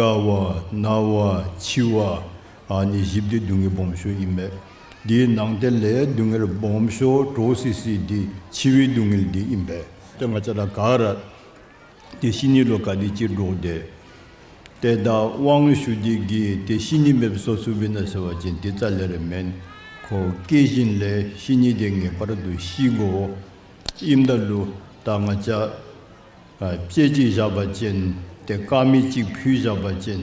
དགའ་བ་ན་བ་འཆི་བ་ཨ་ནི་བཞི་པོ་འདི་སྡུག་བསྔལ་སྦོམ་ཤོས་ཨིན་པས། དེའི་ནང་དེ་ལས་སྡུག་བསྔལ་སྦོམ་ཤོས་འདྲོག་སི་སི་འདི་འཆི་བའི་སྡུག་བསྔལ་འདི་ཨིན་པས། ཏེ་ང་བཅས་ར་ག་ར་ཏེ་ཤི་ནི་ལུ་ག་དེ་ཅིག་འདྲོག་དེས། ཏེ་ད་དབང་ཞུ་སྟེ་གིས་ཏེ་ཤི་ནི་མེདཔ་བཟོ་ཚུགསཔ་ཨིན་ན་ཟེར་བ་ཅིན་དེ་རྩ་ལས་ར་མེན། ཁོ་སྐྱེ་བཞིན་ལས་ཤི་ནི་དེ་ངེས་པར་དུ་ཤི་དགོ། ཨིནམ་ད་ལུ་ད་ང་བཅས་ཨ་དཔྱེ་ཅིག་བཞག་པ་ཅིན་ཏེ་དཀར་མེ་ཅིག་ཕུལ་བཞག་པ་ཅིན་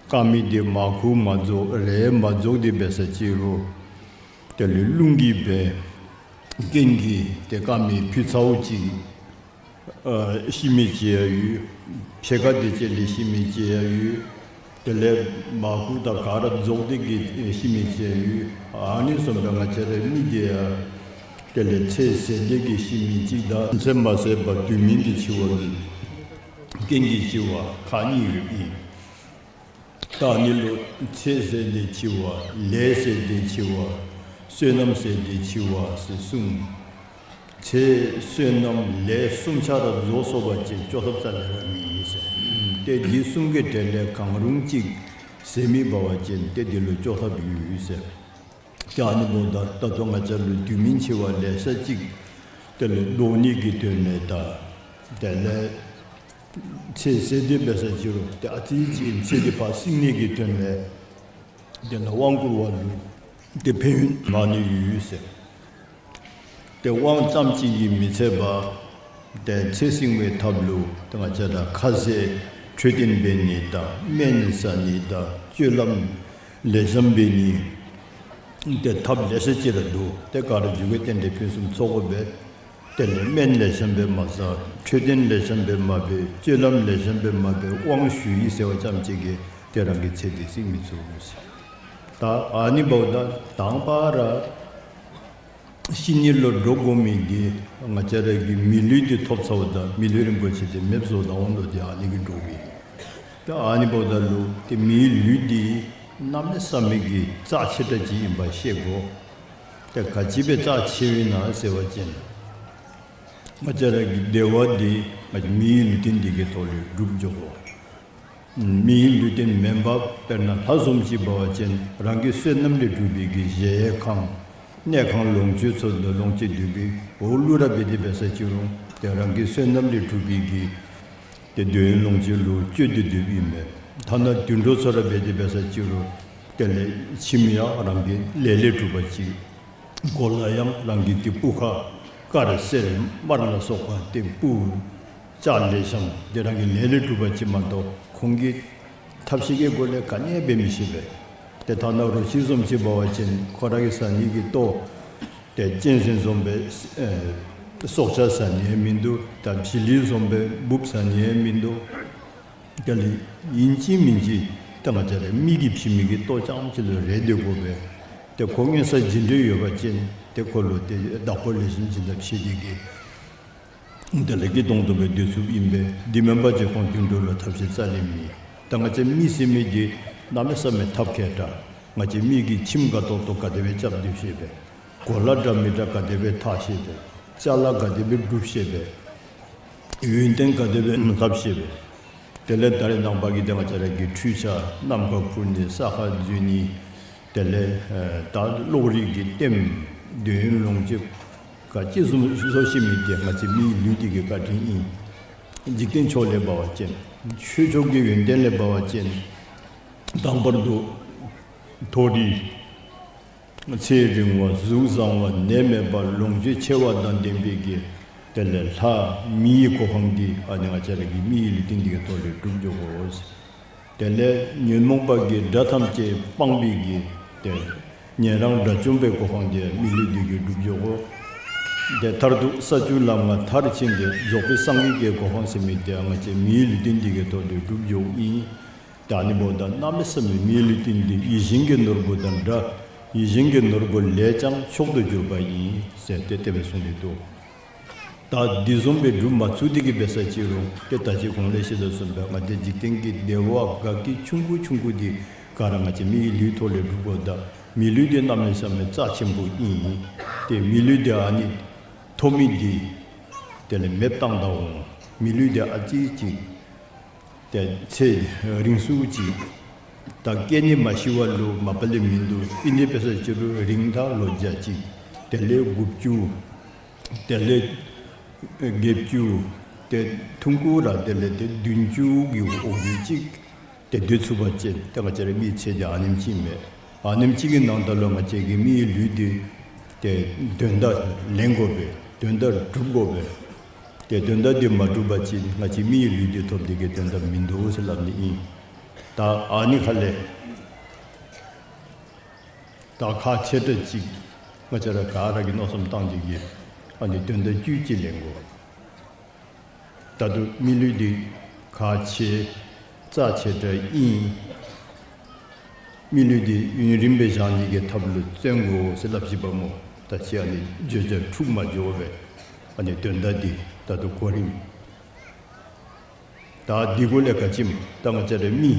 དཀར་མེ་དེ་མར་ཁུ་མ་རྫོགས་རེག་མ་རྫོགས་དེ་འབད་ས་ཅིག་རུང་དེ་ལས་རླུང་གིས་འབད་རྐྱེན་གྱིས་ཏེ་དཀར་མེ་ཕུལ་ཚརཝ་ཅིག་ཨ་ཤི་མི་ཅིག་ཡང་ཡོད། ཕྱེད་ཀ་དེ་ཅིག་ལས་ཤི་མི་ཅིག་ཡང་ཡོད། དེ་ལས་མར་ཁུ་དང་ག་ར་རྫོགས་ཏེ་གིས་ཤི་མི་ཅིག་ཡང་ཡོད། ཨ་ནི་བཟུམ་སྦེ་ང་བཅས་རའི་མི་དེ་ཡང་དེ་ལས་ཚེ་ཟད་དེ་གིས་ཤི་མི་ཅིག་དང་ཚེ་མ་ཟད་པར་དུས་མིན་གྱི་འཆི་བ་གི་རྐྱེན་གྱིས་འཆི་བ་ཁག་གཉིས་ཡོདཔ་ཨིན། ད་ཨ་ནི་ལུ་ཚེ་ཟད་དེ་འཆི་བ་ལས་ཟད་དེ་འཆི་བ་བསོད་ནམས་ཟད་དེ་འཆི་བ་ཟེར་གསུངས། ཚེ་བསོད་ནམས་ལས་གསུམ་ཆ་ར་རྫོགས་སོང་པ་ཅིན་བཅོས་ཐབས་རྩ་ལས་ར་མེད་ཟེར། ཏེ་འདི་གསུམ་གྱི་གྲས་ལས་གང་རུང་ཅིག་ཟད་མི་འབད་བ་ཅིན་ཏེ་འདི་ལུ་བཅོས་ཐབས་ཡོད་ཟེར། ཏེ་ཨ་ནི་འབདཝ་ད་ད་ལྟོ་ང་བཅས་ལུ་དུས་མིན་འཆི་བ་ལེ་ཤ་ཅིག་དེ་ལས་བཟློག་ནི་གི་དོན་ལས་དང་དེ་ལས་ཚེ་ཟད་དེ་འབད་ས་ཅིག་རུང་ཏེ་ཨ་ཙི་ཅིག་ཚེ་འདི་ཕར་བསྲིང་ནི་གི་དོན་ལས་དེ་ལས་དབང་བསྐུར་བ་ལུ་ཏེ་ཕན་ཡོན་མང་ནི་ཡོད་ཟེར། ཏེ་དབང་ཙམ་ཅིག་གིས་མི་ཚད་པར་ཏེ་ཚེ་བསྲིང་བའི་ཐབས་ལུ་ཏེ་ང་བཅས་ར་ཁ་ཟས་འཕྲོད་བསྟེན་འབད་ནི་དང་སྨན་ཟ་ནི་དང་སྤྱོད་ལམ་ལེགས་ཤོམ་འབད་ནི་ཏེ་ཐབས་ལེ་ཤ་ཅིག་ར་འདུག། ཏེ་ག་ར་འཇུག་པའི་རྟེན་འབྲེལ་ཕུན་སུམ་ཚོགས་པ་སྦེ་དེ་ལས་སྨན་ལེགས་ཤོམ་སྦེ་མ་ཟ། འཕྲོད་བསྟེན་ལེགས་ཤོམ་སྦེ་མ་འབད། སྤྱོད་ལམ་ལེགས་ཤོམ་སྦེ་མ་འབད། དབང་ཞུ་ཡི་ཟེར་བ་ཙམ་ཅིག་གིས་ཏེ་རང་གི་ཚེ་འདི་བསྲིང་མི་ཚུགས་ཟེར། ད་ཨ་ནི་འབདཝ་ད་དང་པ་ར་ཤི་ནི་ལུ་འདྲོག་དགོ་མི་འདི་ང་བཅས་ར་གིས་མི་ལུས་འདི་ཐོབ་ཚརཝ་ད་མི་ལུས་རིན་པོ་ཆེ་འདི་མེདཔ་བཟོ་ད་འོང་ནོ་འདི་ཨ་ནི་གིས་འདྲོག་གི། ད་ཨ་ནི་འབདཝ་ད་ལུ་ཏེ་མིའི་ལུས་འདི་གནམ་མེད་ས་མེད་ཀྱི་རྩ་ཆེ་དྲགས་ཅིག་ཨིནམ་ཤེས་དགོ། ཏེ་ག་ཅི་སྦེ་རྩ་ཆེཝ་ཨིན་ན་ཟེར་བ་ཅིན་ང་བཅས་ར་གི་བདེ་བ་འདི་ང་བཅས་མིའི་ལུས་རྟེན་འདི་གི་ཐོག་ལས་སྒྲུབ་འགྱོ་དགོ། མིའི་ལུས་རྟེན་མེན་པར་དཔེར་ན་ལྷ་བཟུམ་ཅིག་འབད་བ་ཅིན་རང་གི་བསོད་ནམས་ལས་གྲུབ་པའི་གི་གཞལ་ཡས་ཁང་གནས་ཁང་ལོངས་སྤྱོད་ཚུ་ལུ་ལོངས་སྤྱོད་སྡོད་པའི་འོག་ལུ་ར་འབད་དེ་འབད་ས་ཅིག་རུང་ཏེ་རང་གི་བསོད་ནམས་ལས་གྲུབ་པའི་གི་ཏེ་འདོད་ཡོན་ལོངས་སྤྱོད་ལུ་སྤྱོད་དེ་སྡོདཔ་ཨིན་མས། ཐ་ན་དུད་འགྲོ་ཚུ་ར་འབད་དེ་འབད་ས་ཅིག་རུང་དེ་ལས་ཁྱིམ་ཡང་རང་གི་ལས་ལས་གྲུབ་པ་ཅིག། གོ་ལ་ཡང་རང་གི་ཏེ་སྤུ་ཁ་དཀར་སེར་དམར་ལ་སོགས་པ་ཏེ་སྤུ་ལྕགས་ལེགས་ཤོམ་ཏེ་རང་གི་ལས་ལས་གྲུབ་པ་ཅིག་མ་གཏོགས་ཁོང་གི་ཐབས་ཤེས་ཀྱི་སྒོ་ལས་ག་ནི་ཡང་འབད་མི་ཤེས་པས། ཏེ་ཐ་ན་རོ་ཁྱི་བཟུམ་ཅིག་འབད་བ་ཅིན་ཁོ་ར་གིས་ཟ་ནི་གི་ལྟོ་ཏེ་གཅན་གཟན་བཟུམ་སྦེ་ཨེ་སྲོག་ཆགས་ཟ་ནི་ཡང་མིན་འདུག། ད་བྱི་ལི་བཟུམ་སྦེ་འབུཔ་ཟ་ནི་ཡང་མིན་འདུག། དེ་ལས་ཨིན་ཅི་མིན་ཅི་ད་ང་བཅས་ར་མི་གིས་བྱིན་མི་གི་ལྟོ་རྐྱངམ་ཅིག་ལུ་རེ་སྡོད་དགོ་པས། ཏེ་ཁོ་མངོན་གསལ་ཇི་འདྲ་ཡོད་པ་ཅིན་ཏེ་ཁོ་ལུ་ཏེ་བདག་པོ་ལེགས་ཤོམ་བྱིན་ད་ཕྱི་དེ་གིས་དེ་ལས་སྐྱིད་ཏོང་ཏོ་སྦེ་སྡོད་ཚུགསཔ་ཨིན་པས། འདི་མེན་པ་ཅིན་ཁོང་དུད་འགྲོ་ལུ་ཐབས་ཤེས་རྩ་ལས་མེད། ད་ང་བཅས་མི་ཟེར་མི་འདི་གནམ་མེད་ས་མེད་ཐབས་མཁས་དྲགས། ང་བཅས་མི་གིས་ཁྱིམ་དགའ་ཏོག་ཏོ་ག་དེ་སྦེ་རྐྱབ་སྡོད་ཤེས་པས། གོ་ལ་འདྲ་མི་འདྲ་ག་དེ་སྦེ་འཐག་ཤེས་པས། ཅ་ལ་ག་དེ་སྦེ་སྒྲུབ་ཤེས་པས། ཡོན་ཏན་ག་དེ་སྦེ་ལྷབ་ཤེས་པས། དེ་ལས་ད་རེས་ནངས་པ་གི་ཏེ་ང་བཅས་ར་གི་འཕྲུལ་ཆས་གནམ་ཁར་འཕུར་ནི་ས་ཁར་འཛུལ་ནི་དེ་ལས་ཨེ་ད་གློག་རིག་གི་ལྟདམོ་འདོད་ཡོན་ལོངས་སྤྱོད་ག་ཅི་བཟུམ་བཟོ་ཤེས་མི་འདི་ང་བཅས་མིའི་ལུས་འདི་གི་བཀའ་དྲིན་ཨིན། འཇིག་རྟེན་ཕྱོགས་ལས་འབད་བ་ཅིན་ཆོས་ཕྱོགས་ཀྱི་ཡོན་ཏན་ལས་འབད་བ་ཅིན་དང་པར་དུ་མཐོ་རིས་ཚེ་རིང་བ་གཟུགས་བཟང་བ་ནད་མེད་པ་ལོངས་སྤྱོད་ཆེ་བ་དང་ལྡན་པའི་གི་དེ་ལས་ལྷ་མིའི་གོ་འཕང་འདི་ཨ་ནི་ང་བཅས་ར་གི་མིའི་ལུས་རྟེན་འདི་གི་ཐོག་ལས་སྒྲུབ་འགྱོ་དགོ། དེ་ལས་ཉོན་མོངས་པ་གི་དགྲ་ཐམས་ཅད་སྤངས་པའི་གི་ཏེ་ཉན་རང་དགྲ་བཅོམ་པའི་གོ་འཕང་འདི་མི་ལུས་འདི་གིས་སྒྲུབ་འགྱོ་དགོ། ཏེ་མཐར་ཐུག་ས་བཅུ་ལམ་ལྔ་མཐར་ཕྱིན་ཏེ་རྫོགས་པའི་སངས་རྒྱས་ཀྱི་གོ་འཕང་ཟེར་མི་འདི་ང་བཅས་མིའི་ལུས་རྟེན་འདི་གི་ཐོག་ལས་སྒྲུབ་འགྱོཝ་ཨིན། ད་ཨ་ནི་འབདཝ་ད་གནམ་མེད་ས་མེད་མིའི་ལུས་རྟེན་འདི་ཡིད་བཞིན་གྱི་ནོར་བུ་དང་འདྲ། ཡིད་བཞིན་གྱི་ནོར་བུ་ལས་ཀྱང་མཆོག་ཏུ་གྱུར་པ་ཡིན་ཟེར་ཏེ་དེ་སྦེ་གསུངས་ཏེ་འདུག། ད་འདི་བཟུམ་སྦེ་སྒྲུབ་མ་ཚུགས་ཏེ་གི་འབད་ས་ཅིག་རུང་ཏེ་ད་ཅི་གོང་ལས་ཞུ་དོ་བཟུམ་སྦེ་ང་བཅས་འཇིག་རྟེན་གྱི་བདེ་བ་དགའ་སྐྱིད་ཆུང་ཀུ་ཆུང་ཀུ་འདི་ག་ར་ང་བཅས་མིའི་ལུས་ཐོག་ལས་སྒྲུབ་དགོ། ད་མི་ལུས་འདི་གནམ་མེད་ས་མེད་རྩ་ཆེན་པོ་ཨིན། ཏེ་མི་ལུས་འདི་ཨ་ནི་ཐོབ་མི་འདི་དེ་ལས་མེདཔ་བཏང་ད་འོང་། མི་ལུས་འདི་ཨ་ཙི་ཅིག་ཏེ་ཚེ་རིང་སུ་ཅིག་ ད་སྐྱེ་ནི་མ་ཤི་བ་ལུ་མ་པ་ལས་མིན་འདུག། ཨིན་དེ་འབད་ས་ཅིག་རུང་རིང་ཐག་ལོ་བརྒྱ་གཅིག། དེ་ལས་དགུ་བཅུ། དེ་ལས་བརྒྱད་ཅུ། ཏེ་ཐུང་ཀུ་ར་དེ་ལས་ཏེ་བདུན་ཅུ་གི་འོག་ལུ་ཅིག་ཏེ་སྡོད་ཚུགས་པ་ཅིན་ཏེ་ང་བཅས་རའི་མི་ཚེ་འདི་ཨ་ནེམ་ཅིག་མས། ཨ་ནེམ་ཅིག་གི་ནང་ད་ལུ་ང་བཅས་ཀྱི་མིའི་ལུས་འདི་ཏེ་དོན་དག་ལེན་དགོ་པས། དོན་དག་སྒྲུབ་དགོ་པས། ཏེ་དོན་དག་འདི་མ་སྒྲུབ་པ་ཅིན་ང་བཅས་མིའི་ལུས་འདི་ཐོབ་སྟེ་གི་དོན་དག་མིན་འདུག་ཟེར་སླབ་ནི་ཨིན། ད་ཨ་ནི་ཁ་ལས་ད་ཁག་ཆེ་དྲགས་ཅིག་ང་བཅས་ར་ག་ར་གིས་མནོ་བསམ་བཏང་སྟེ་གི་ཨ་ནི་དོན་དག་བཅུད་ཅིག་ལེན་དགོ། ད་ལྟོ་མི་ལུས་འདི་ཁག་ཆེ་རྩ་ཆེ་དྲགས་ཨིན། མི་ལུས་འདི་ཡུན་རིངམོ་སྦེ་བཞག་ནི་གི་ཐབས་ལུ་བརྩོན་དགོ་ཟེར་སླབ་ཅི་པ་སྨོ། ད་ཅི་ཨ་ནི་བརྗོད་བྱ་འཁྲུགས་མ་འགྱོ་བས། ཨ་ནི་དོན་དག་འདི་ད་ལྟོ་གོ་རིམ། ད་འདི་གུ་ལས་ག་ཅི་སྨོ། ད་ང་བཅས་ར་མི་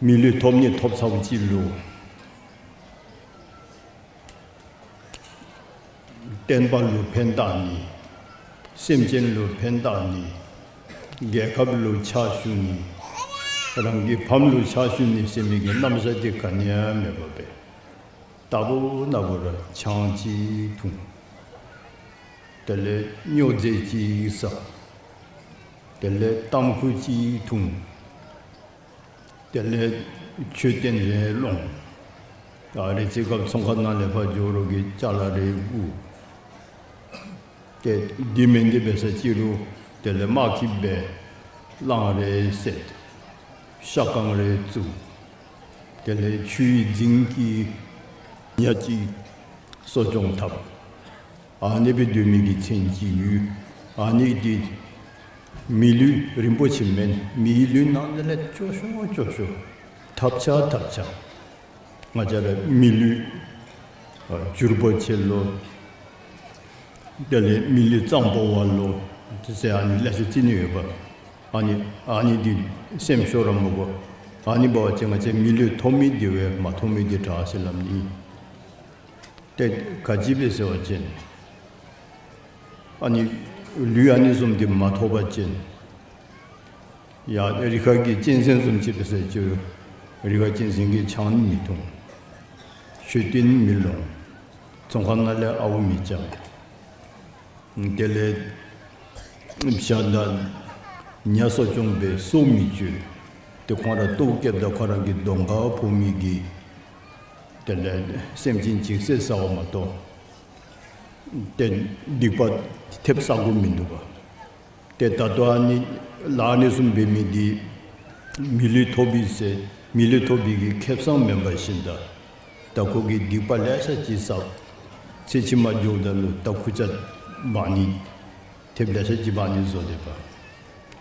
མི་ལུས་ཐོབ་ནི་ཐོབ་ཚརཝ་ཅིག་ལུ་བསྟན་པ་ལུ་ཕན་བཏགས་ནི། སེམས་ཅན་ལུ་ཕན་བཏགས་ནི། རྒྱལ་ཁབ་ལུ་ཕྱག་ཞུ་ནི། རང་གི་ཕམ་ལུ་ཕྱག་ཞུ་ནི་ཟེར་མི་གི་རྣམ་གཞག་འདི་ག་ནི་ཡང་མེད་པར་སྦེ་རྟག་བུ་ན་བུ་ར་ཆང་ཅིག་འཐུང་། དེ་ལས་སྨྱོ་རྫས་ཅིག་ཟ། དེ་ལས་ཏམ་ཁུ་ཅིག་འཐུང་། དེ་ལས་མཆོད་རྟེན་རེ་སློང་། ཨ་རེ་ཚེ་སྐབས་ཚོང་ཁང་ནང་ལས་ཕར་འགྱོ་རོགས་ཀྱི་ཅ་ལ་རེ་བསྐུར། ཏེ་འདི་མེན་ཏེ་འབད་ས་ཅིག་རུང་དེ་ལས་དམག་ཁྱིམ་སྦེ་གླང་རེ་བསད། ཤ་ཁང་རེ་བཙུགས། དེ་ལས་ཆུའི་རྫིང་གི་ཉ་ཅིག་གསོ་སྐྱོང་འཐབ། ཨ་ནི་སྦེ་སྡོད་མི་གི་ཚེ་གཅིག་ཡོད། ཨ་ནི་འདི་མི་ལུས་རིན་པོ་ཆེ་མེན། མིའི་ལུས་ནང་དེ་ལས་སྐྱོ་ཤོས་སྐྱོ་ཤོས། ཐབས་ཆག་ཐབས་ཆག། ང་བཅས་ར་མི་ལུས་ཨ་འགྱུར་བ་ཆེ་ལོ། དེ་ལས་མི་ལུས་གཙང་པོ་བ་ལོ། དེ་ཟེར་ཨ་ནི་ལེ་ཤ་ཅིག་ནི་ཡོདཔ། ཨ་ནི་ཨ་ནི་འདི་སེམས་ཤོར་ར་མི་དགོ། ཨ་ནི་འབད་བ་ཅིན་ང་བཅས་མི་ལུས་ཐོབ་མི་འདི་བས་མ་ཐོབ་མི་འདི་དྲག་ཟེར་སླབ་ནི་ཨིན། ཏེ་ག་ཅི་སྦེ་ཟེར་བ་ཅིན་ཨ་ནི་ལུས་ཨ་ནི་བཟུམ་འདི་མ་ཐོབ་པ་ཅིན་ཡ་རི་ཁ་གི་གཅན་གཟན་བཟུམ་ཅིག་འབད་ས་ཅིག་རུང་རི་ཁ་གཅན་གཟན་གྱིས་ཆང་མི་འཐུང་། མཆོད་རྟེན་མི་སློང་། ཚོང་ཁང་ནང་ལས་ཨརཝ་མི་རྐྱབ། དེ་ལས་བྱ་དང་ཉ་གསོ་སྐྱོང་སྦེ་སོ་མི་གཅོད། ཏེ་ཁོང་ར་ལྟོཝ་བཀྱེསཔ་ད་ཁོ་ར་གི་གདོང་ཁར་ཕོག་མི་གི་དེ་ལས་སེམས་ཅན་ཅིག་བསད་ཟཝ་མ་གཏོགས་ཏེ་སྡིག་པ་ཐེབས་ཟ་དགོཔ་མིན་འདུག་པ། ཏེ་ད་ལྟོ་ཨ་ནི་ལཱ་ཨ་ནི་བཟུམ་འབད་མི་འདི་མི་ལུས་ཐོབ་པའི་ཟེར་མི་ལུས་ཐོབ་པའི་གི་ཁེ་བཟང་མེན་པར་ཞིནམ་ད་ད་ཁོ་གིས་སྡིག་པ་ལེ་ཤ་ཅིག་བསགས། ཚེ་ཕྱི་མ་འགྱོཝ་ད་ལུ་ད་ཁུར་ཆ་འབག་ནི་ཐེབས་ལེ་ཤ་ཅིག་འབག་ནི་བཟོ་སྡོདཔ།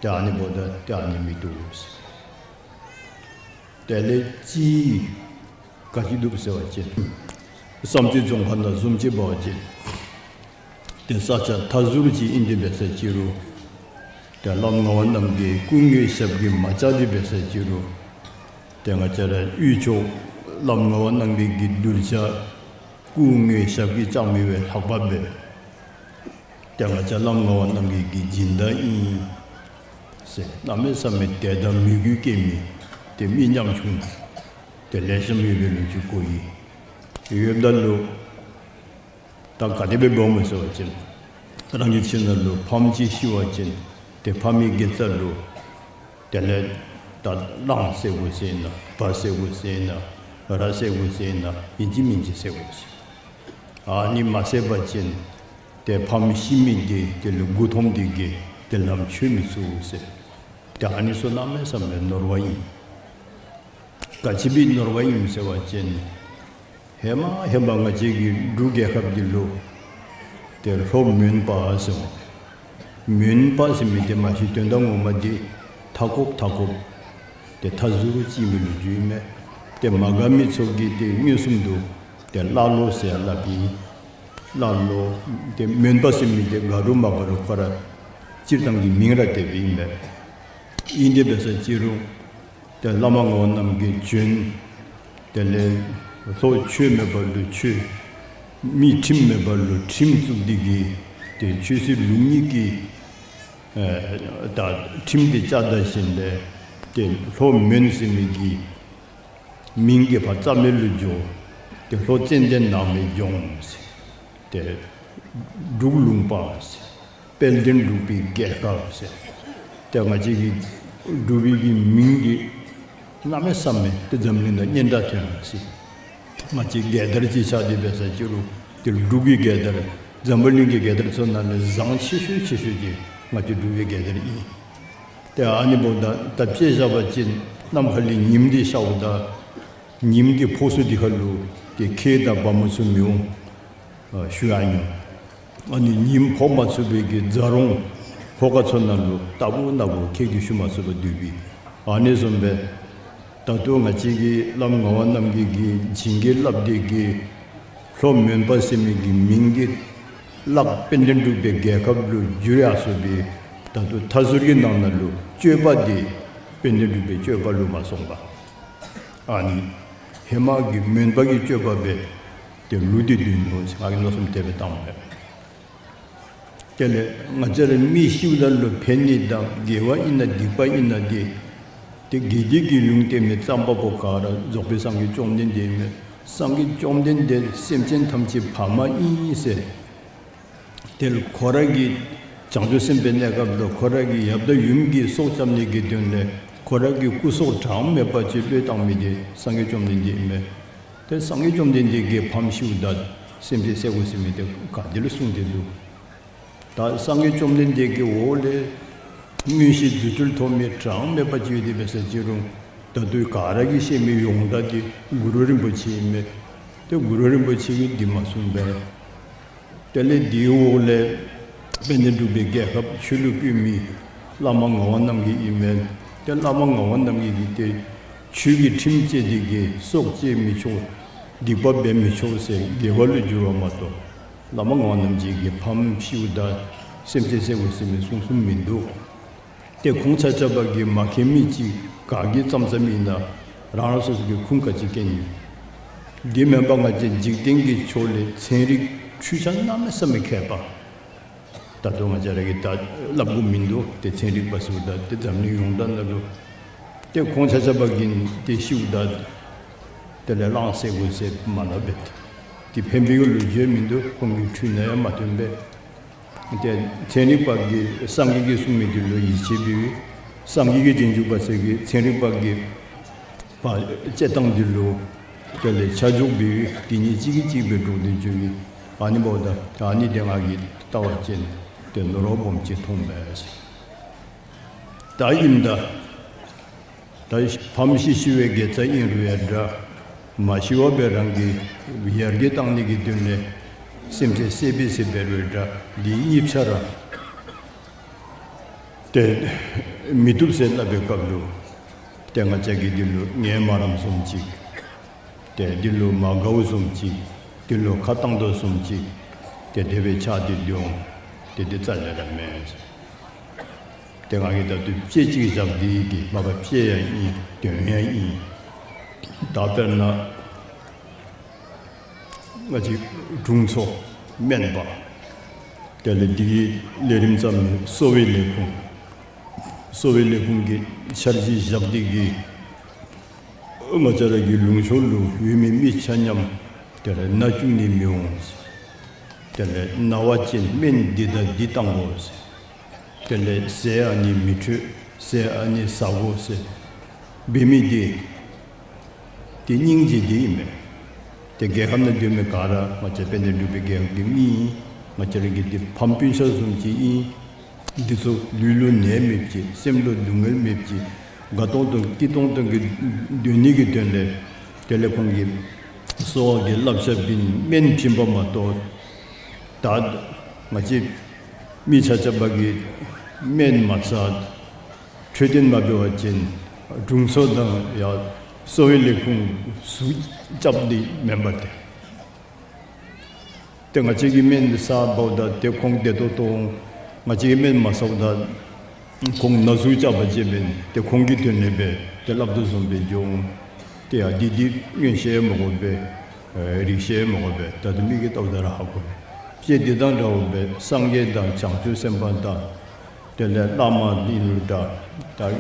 ཏེ་ཨ་ནི་འབདཝ་ད་ཏེ་ཨ་ནི་མི་བཏུབ་ཟེར། དེ་ལས་ཅིག་ག་ཅི་འདུག་ཟེར་བ་ཅིན་བསམ་རྩེ་རྫོང་ཁག་ནང་བཟུམ་ཅིག་འབད་བ་ཅིན་ཏེ་ས་ཆ་མཐའ་ཟུར་ཅིག་ཨིན་ཏེ་འབད་ས་ཅིག་རུང་ཏེ་བླམ་ངག་དབང་རྣམ་རྒྱལ་སྐུ་དངོས་ཞབས་ཀྱིས་མ་བཅགས་ཏེ་འབད་ས་ཅིག་རུང་ཏེ་ང་བཅས་ར་དབུས་ཕྱོགས་བླམ་ངག་དབང་རྣམ་རྒྱལ་གྱི་གདུལ་བྱ་སྐུ་དངོས་ཞབས་ཀྱིས་བཅགས་མི་བས་ལྷག་པ་སྦེ་ཏེ་ང་བཅས་བླམ་ངག་དབང་རྣམ་རྒྱལ་གྱི་སྦྱིན་བདག་ཨིན་ཟེར་གནམ་མེད་ས་མེད་དད་དང་མོས་གུས་སྐྱེ་མི་ཏེ་མི་ཉམ་ཆུང་ཏེ་ལེགས་ཤོམ་ཡོད་པའི་ལོ་རྒྱུས་གོ་ཡི། ཡོདཔ་ད་ལུ་ད་ག་དེ་སྦེ་འབདཝ་སྨོ་ཟེར་བ་ཅིན་རང་གི་ཁྱིམ་ནང་ལུ་ཕམ་ཅིག་ཤི་བ་ཅིན་ཏེ་ཕམ་གྱི་དགེ་རྩ་ལུ་དེ་ལས་ད་གླང་བསད་དགོ་ཟེར་ན་བ་བསད་དགོ་ཟེར་ན་ར་བསད་དགོ་ཟེར་ན་ཨིན་ཅི་མིན་ཅི་བསད་དགོ་ཟེར། ཨ་ནི་མ་བསད་པ་ཅིན་ཏེ་ཕམ་ཤི་མི་འདི་དེ་ལུ་མགུ་འཐོམས་ཏེ་གི་ཏེ་ལམ་ཆོད་མི་ཚུགས་ཟེར། ཏེ་ཨ་ནི་ཚུ་གནམ་མེད་ས་མེད་ནོར་བ་ཨིན། ག་ཅི་སྦེ་ནོར་བ་ཨིན་ཟེར་བ་ཅིན་ཧེ་མ་ཧེ་མ་ང་བཅས་ཀྱི་འབྲུག་རྒྱལ་ཁབ་འདི་ལུ་ཏེ་ལྷོ་མོན་པ་ཟེར་འོང་། མོན་པ་ཟེར་མི་འདི་མ་གཞི་དོན་དག་ངོ་མ་འདི་མཐའ་འཁོབ་མཐའ་འཁོབ་ཏེ་མཐའ་ཟུར་ཅིག་ཨིན་པའི་ལོ་རྒྱུས་ཨིན་མས། ཏེ་མ་དགའ་མི་ཚུ་གིས་ཏེ་མངོན་སུམ་དུ་ཏེ་ཀླ་ཀློ་ཟེར་སླབ་ཨིན། ཀླ་ཀློ་ཏེ་མོན་པ་ཟེར་མི་འདི་དགའ་རུང་མ་དགའ་རུང་ཁོ་ར་སྤྱིར་བཏང་གི་མིང་ར་དེ་སྦེ་ཨིན་མས། ཨིན་ཏེ་འབད་ས་ཅིག་རུང་ཏེ་བླ་མ་ངག་དབང་རྣམ་རྒྱལ་བྱོན། དེ་ལས་ལྷོ་ཆོས་མེད་པ་ལུ་ཆོས། མི་ཁྲིམས་མེད་པ་ལུ་ཁྲིམས་བཙུགས་ཏེ་གི་ཏེ་ཆོས་སྲིད་ལུགས་གཉིས་ཀྱི་ཨེ་ད་ཁྲིམས་འདི་བཅའ་ད་ཞིནམ་ལས་ ཏེ་ལྷོ་མོན་ཟེར་མི་གི་མིང་གི་ཕར་རྩ་མེད་ལུ་འགྱོ། ཏེ་ལྷོ་ཙན་དན་ནགས་མའི་ལྗོངས་ཟེར། ཏེ་འབྲུག་ལུང་པ་ཟེར། དཔལ་ལྡན་འབྲུག་པའི་རྒྱལ་ཁབ་ཟེར། ཏེ་ང་བཅས་ཀྱི་འབྲུག་པའི་གི་མིང་འདི་གནམ་མེད་ས་མེད་ཏེ་འཛམ་གླིང་ནང་སྙན་གྲགས་ཐོན་ཡར་སོ་ཡི། ང་བཅས་རྒྱལ་དར་ཅིག་ཆགས་ཏེ་འབད་ས་ཅིག་རུང་ཏེ་འབྲུག་གི་རྒྱལ་དར་འཛམ་བུ་གླིང་གི་རྒྱལ་དར་ཚུ་ནང་ལས་བཟང་ཆེ་ཤོས་ཆེ་ཤོས་ཅིག་ང་བཅས་འབྲུག་པའི་རྒྱལ་དར་ཨིན། ཏེ་ཨ་ནི་འབདཝ་ད་ད་དཔེ་བཞག་པ་ཅིན་ནམ་མཁའ་ལས་ཉིམ་འདི་ཤརཝ་ད་ཉིམ་གྱི་ཕོག་ས་འདི་ཁར་ལུ་ཏེ་ཁྱི་དང་འབག་མ་ཚུགས་མི་འོང་ཨ་ཞུ་ཡང་ནི། ཨ་ནི་ཉིམ་ཕོག་མ་ཚུགས་པའི་གི་རྫ་རོང་ལྷོ་ཁ་ཚུ་ནང་ལུ་རྟག་བུ་ནམ་བུ་ཁྱི་གིས་ཞུ་མ་ཚུགས་པར་སྡོད་པས། ཨ་ནི་བཟུམ་སྦེ་ད་ལྟོ་ང་བཅས་ཀྱི་བླམ་ངག་དབང་རྣམ་རྒྱལ་གྱིས་བྱིན་གྱིས་བརླབས་ཏེ་གི་ལྷོ་མོན་པ་ཟེར་མི་གི་མིང་འདི་གླགས་དཔལ་ལྡན་འབྲུག་པའི་རྒྱལ་ཁབ་ལུ་བསྒྱུར་ཡར་སོ་ཡི། ད་ལྟོ་མཐའ་ཟུར་གྱི་ནང་ན་ལུ་གཅོད་པ་འདི་དཔལ་ལྡན་འབྲུག་པའི་གཅོད་པ་ལུ་མ་སོང་པར་ཨ་ནི་ཧེ་མ་གི་མོན་པ་གི་གཅོད་པ་སྦེ་ཏེ་ལུས་ཏེ་སྡོད་ནུག་ཟེར་ང་གིས་མནོ་བསམ་དེ་སྦེ་བཏངམ་མས། དེ་ལས་ང་བཅས་ར་མི་ཤིཝ་ད་ལུ་ཕན་ནི་དང་དགེ་བ་ཨིན་ན་སྡིག་པ་ཨིན་ན་འདི་ཏེ་དགེ་སྡིག་གི་ལུང་བསྟན་མི་རྩོམ་པ་པོ་ག་ར་རྫོགས་པའི་སངས་རྒྱས་བཅོམ་ལྡན་འདས་ཨིན་མས། སངས་རྒྱས་བཅོམ་ལྡན་འདས་སེམས་ཅན་ཐམས་ཅད་ཕ་མ་ཨིན་ཟེར། དེ་ལུ་ཁོ་ར་གི་བྱང་ཆུབ་སེམས་དཔའི་གནས་སྐབས་ལུ་ཁོ་ར་གི་ཡབ་དང་ཡུམ་གྱི་སྲོག་སྐྱབ་ནི་གི་དོན་ལས་ཁོ་ར་གི་སྐུ་སྲོག་གྲངས་མེད་པ་ཅིག་བློས་བཏང་མི་འདི་སངས་རྒྱས་བཅོམ་ལྡན་འདས་ཨིན་མས། ཏེ་སངས་རྒྱས་བཅོམ་ལྡན་འདས་ཀྱིས་ཕམ་ཤིཝ་ད་སེམས་ཅན་བསད་དགོ་ཟེར་མི་འདི་ག་ཏེ་ལུ་གསུངས་ཏེ་འདུག། ད་སངས་རྒྱས་བཅོམ་ལྡན་འདས་ཀྱི་འོག་ལས་མངོན་ཤེས་རྫུ་འཕྲུལ་ཐོབ་མི་གྲངས་མེད་པ་ཅིག་ཡོད་དེ་འབད་ས་ཅིག་རུང་ད་ལྟོ་ག་ར་གིས་ཤེས་མི་ཡོངས་གྲགས་འདི་གུ་རུ་རིན་པོ་ཆེ་ཨིན་མས། ཏེ་གུ་རུ་རིན་པོ་ཆེ་གིས་འདི་མ་གསུངས་པས། དེ་ལས་དེའི་འོག་ལས་དཔལ་ལྡན་འབྲུག་པའི་རྒྱལ་ཁབ་ཆོས་ལུ་བཀོད་མི་བླ་མ་ངག་དབང་རྣམ་རྒྱལ་ཨིན་མས། ཏེ་བླ་མ་ངག་དབང་རྣམ་རྒྱལ་གྱིས་ཏེ་ཆོས་ཀྱི་ཁྲིམས་བཅས་ཏེ་གི་སྲོག་བཅད་མི་ཆོག། སྡིག་པ་འབད་མི་ཆོག་ཟེར་དགེ་བ་ལུ་བསྒྱུར་བ་མ་གཏོགས་བླ་མ་ངག་དབང་རྣམ་རྒྱལ་གྱིས་ཕམ་ཤིཝ་ད་སེམས་ཅན་བསད་དགོ་ཟེར་མི་གསུངས་གསུངསམ་མིན་འདུག། ཏེ་ཁོང་ཆ་ཁྱབ་ཀྱིས་མ་མཁྱེན་མི་ཅིག་ག་གིས་བརྩམས་བརྩམསམ་ཨིན་ན་རང་རང་སོ་སོ་གི་ཁུངས་ག་ཅི་མཁྱེན་ཡོད། དེ་མེན་པར་ང་བཅས་འཇིག་རྟེན་གྱི་ཕྱོགས་ལས་ཚན་རིག་འཕྲུལ་ཆས་གནམ་མེད་ས་མེད་མཁས་པ། ད་ལྟོ་ང་བཅས་ར་གིས་ད་སླབ་དགོཔ་མིན་འདུག། ཏེ་ཚན་རིག་པ་ཟེརཝ་ད་ཏེ་འཛམ་གླིང་ཡོངས་གྲགས་ནང་ལུ་ཏེ་ཁོང་ཆ་ཁྱབ་ཀྱིས་ཏེ་ཤིཝ་ད་དེ་ལས་གླང་བསད་དགོ་ཟེར་མ་སླབ་པས། ཏེ་ཕན་པའི་གི་ལོ་རྒྱུས་མིན་འདུག། ཁོང་གི་འཕྲུལ་ནང་ཡང་མ་ཐོན་པས། ཏེ་ཚན་རིག་པ་གིས་སངས་རྒྱས་ཀྱིས་གསུངས་མི་འདི་ལུ་ཡིད་ཆེས་འབད་བའི་སངས་རྒྱས་ཀྱི་རྗེས་འཇུག་པ་ཚུ་གིས་ཚན་རིག་པ་གི་བ་དཔྱད་གཏང་འདི་ལུ་དེ་ལས་ཆ་འཇོག་འབད་བའི་དེ་གཉིས་གཅིག་གིས་གཅིག་སྦེ་འགྲོགས་ཏེ་འགྱོ་བའི་ཨ་ནི་འབདཝ་ད་ཨ་ནི་དེ་ང་གིས་བལྟ་བ་ཅིན་ཏེ་ནོར་བ་སྦོམ་ཅིག་མཐོངམ་མས། ད་ཨིནམ་ད་ད་ཕམ་ཤི་ཤི་བའི་དགེ་རྩ་ཨིན་རུང་ཡང་འདྲ། མ་ཤི་བར་སྦེ་རང་གི་ཡར་རྒྱས་གཏང་ནི་གི་དོན་ལས་སེམས་ཅན་བསད་པས་ཟེར་འབད་རུང་འདྲ། འདི་གཉིས་ཆ་ར་ཏེ་མི་བཏུབ་ཟེར་སླབ་པའི་སྐབས་ལུ་ཏེ་ང་བཅས་ཀྱིས་འདི་ལུ་ངན་སྨྲ་རམ་བཟུམ་ཅིག། ཏེ་འདི་ལུ་མ་དགའཝ་བཟུམ་ཅིག། འདི་ལུ་ཁ་བཏང་དོ་བཟུམ་ཅིག། ཏེ་དེ་སྦེ་ཆགས་ཏེ་འདུག། ཏེ་འདི་རྩ་ལས་ར་མེན། ཏེ་ང་གིས་ད་ལྟོ་དཔེ་ཅིག་བཞག་སྟེ་གི་མ་པ་དཔེ་ཡང་ཨིན་དོན་ཡང་ཨིན། ད་དཔེར་ན་ང་བཅས་དྲུང་འཚོ་སྨན་པ་དེ་ལས་འདི་གི་ལས་རིམ་བརྩམ་མི་གསོ་བའི་ལས་ཁུངས་གསོ་བའི་ལས་ཁུངས་ཀྱི་འཆར་གཞི་བཞག་སྟེ་གི་ང་བཅས་ར་གི་ལུང་ཕྱོགས་ལུ་ཡོད་མི་མི་ཆ་མཉམ་དེ་ལས་ན་བཅུག་ནི་མི་འོང་། དེ་ལས་ན་བ་ཅིན་སྨན་འདི་དང་འདི་བཏང་དགོ་ཟེར། དེ་ལས་ཟས་ཨ་ནི་མི་འཕྲོད། ཟས་ཨ་ནི་ཟ་དགོ་ཟེར་འབད་མི་འདི་ཏེ་སྙིང་རྗེ་འདི་ཨིན་མས། ཏེ་རྒྱལ་ཁབ་ནང་སྡོད་མི་ག་ར་ང་བཅས་དཔལ་ལྡན་འབྲུག་པའི་རྒྱལ་ཁབ་ཀྱི་མི་ཨིན། ང་བཅས་ར་གི་འདི་ཕམ་སྤུན་ཆ་བཟུམ་ཅིག་ཨིན། འདི་ཚུ་ལུས་ལུ་ནད་མེདཔ་ཅིག། སེམས་ལུ་སྡུག་བསྔལ་མེདཔ་ཅིག། དགའ་ཏོང་ཏོ་སྐྱིད་ཏོང་ཏོ་གི་སྡོད་ནི་གི་དོན་ལས་དེ་ལས་ཁོང་གིས་གསོ་བ་གི་བསླབ་བྱ་བྱིན་སྨན་བྱིན་པ་མ་གཏོགས་ད་ང་བཅས་མི་ཆ་ཁྱབ་ཀྱིས་སྨན་མ་ཟ་འཕྲོད་བསྟེན་མ་འབད་བ་ཅིན་དྲུང་འཚོ་དང་ཡང་གསོ་བའི་ལས་ཁུངས་ཟུག་རྐྱབ་སྟེ་མེན་པ་ཏེ། ཏེ་ང་བཅས་ཀྱིས་སྨན་ཟ་འབདཝ་ད་ཏེ་ཁོང་བདེ་ཏོག་ཏོ་འོང་། ང་བཅས་ཀྱིས་སྨན་མ་ཟཝ་ད་ཁོང་ན་ཟུག་རྐྱབ་པ་ཅིན་ཏེ་ཁོང་གི་དོན་ལས་སྦེ་ཏེ་སླབ་དོ་བཟུམ་སྦེ་འགྱོ་འོང་། ཏེ་ཡ་འདི་འདི་མངོན་ཤེས་མ་དགོ་པས། ཨེ་རིག་ཤེས་མ་དགོ་པས། ད་ལྟོ་མིག་གིས་བལྟཝ་ད་ར་ཧ་གོ། དཔེ་འདི་དང་འདྲཝ་སྦེ་སངས་རྒྱས་དང་བྱང་ཆུབ་སེམས་དཔའ་དང་ དེ་ལས་བླ་མ་ཨིན་རུང་འདྲ། ད་ཨེ་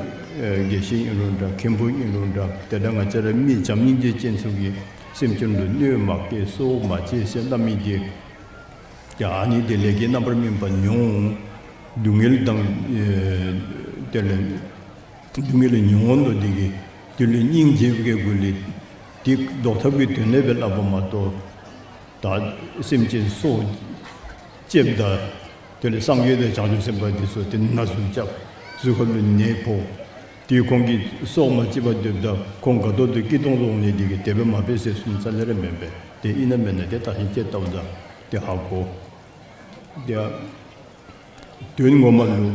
དགེ་བཤེས་ཨིན་རུང་འདྲ། མཁན་པོ་ཨིན་རུང་འདྲ། དེ་འདྲ་ང་བཅས་ར་མི་བྱམས་སྙིང་རྗེ་ཅན་ཚུ་གིས་སེམས་ཅན་ལུ་གནོད་མ་བསྐྱལ་སྲོག་མ་བཅད་ཟེར་སླབ་མི་འདི་ཡང་ཨ་ནི་འདི་ལས་ཀྱི་རྣམ་པར་སྨིན་པ་མྱོང་། སྡུག་བསྔལ་དང་ཨེ་དེ་ལས་སྡུག་བསྔལ་མྱོང་འོང་དོ། འདི་གིས་དེ་ལུ་སྙིང་རྗེ་བསྐྱེད་དགོ་ལས་འདི་བཟློག་ཐབས་ཀྱི་དོན་ལས་སྦེ་སླབ་པ་མ་གཏོགས། ད་སེམས་ཅན་སྲོག་བཅདཔ་ད་དེ་ལས་སངས་རྒྱས་དང་བྱང་ཆུབ་སེམས་དཔའ་འདི་ཚུ་དེ་ན་ཟུག་རྐྱབ། གཟུགས་ཁ་ལུ་ནད་ཕོག། དེ་ཁོང་གིས་སྲོག་མ་བཅད་པར་སྡོདཔ་ད་ཁོང་དགའ་ཏོག་ཏོ་སྐྱིད་ཏོང་ཏོ་འོང་ནི་འདི་གིས་དེ་སྦེ་མ་འབད་ཟེར་གསུངས་ས་ལས་ར་མེན་པས། དེ་ཨིན་ན་མེན་ན་དེ་བརྟག་ཞིབ་དཔྱད་བལྟཝ་ད་དེ་ཧ་གོ། དེ་དོན་ངོ་མ་ལུ་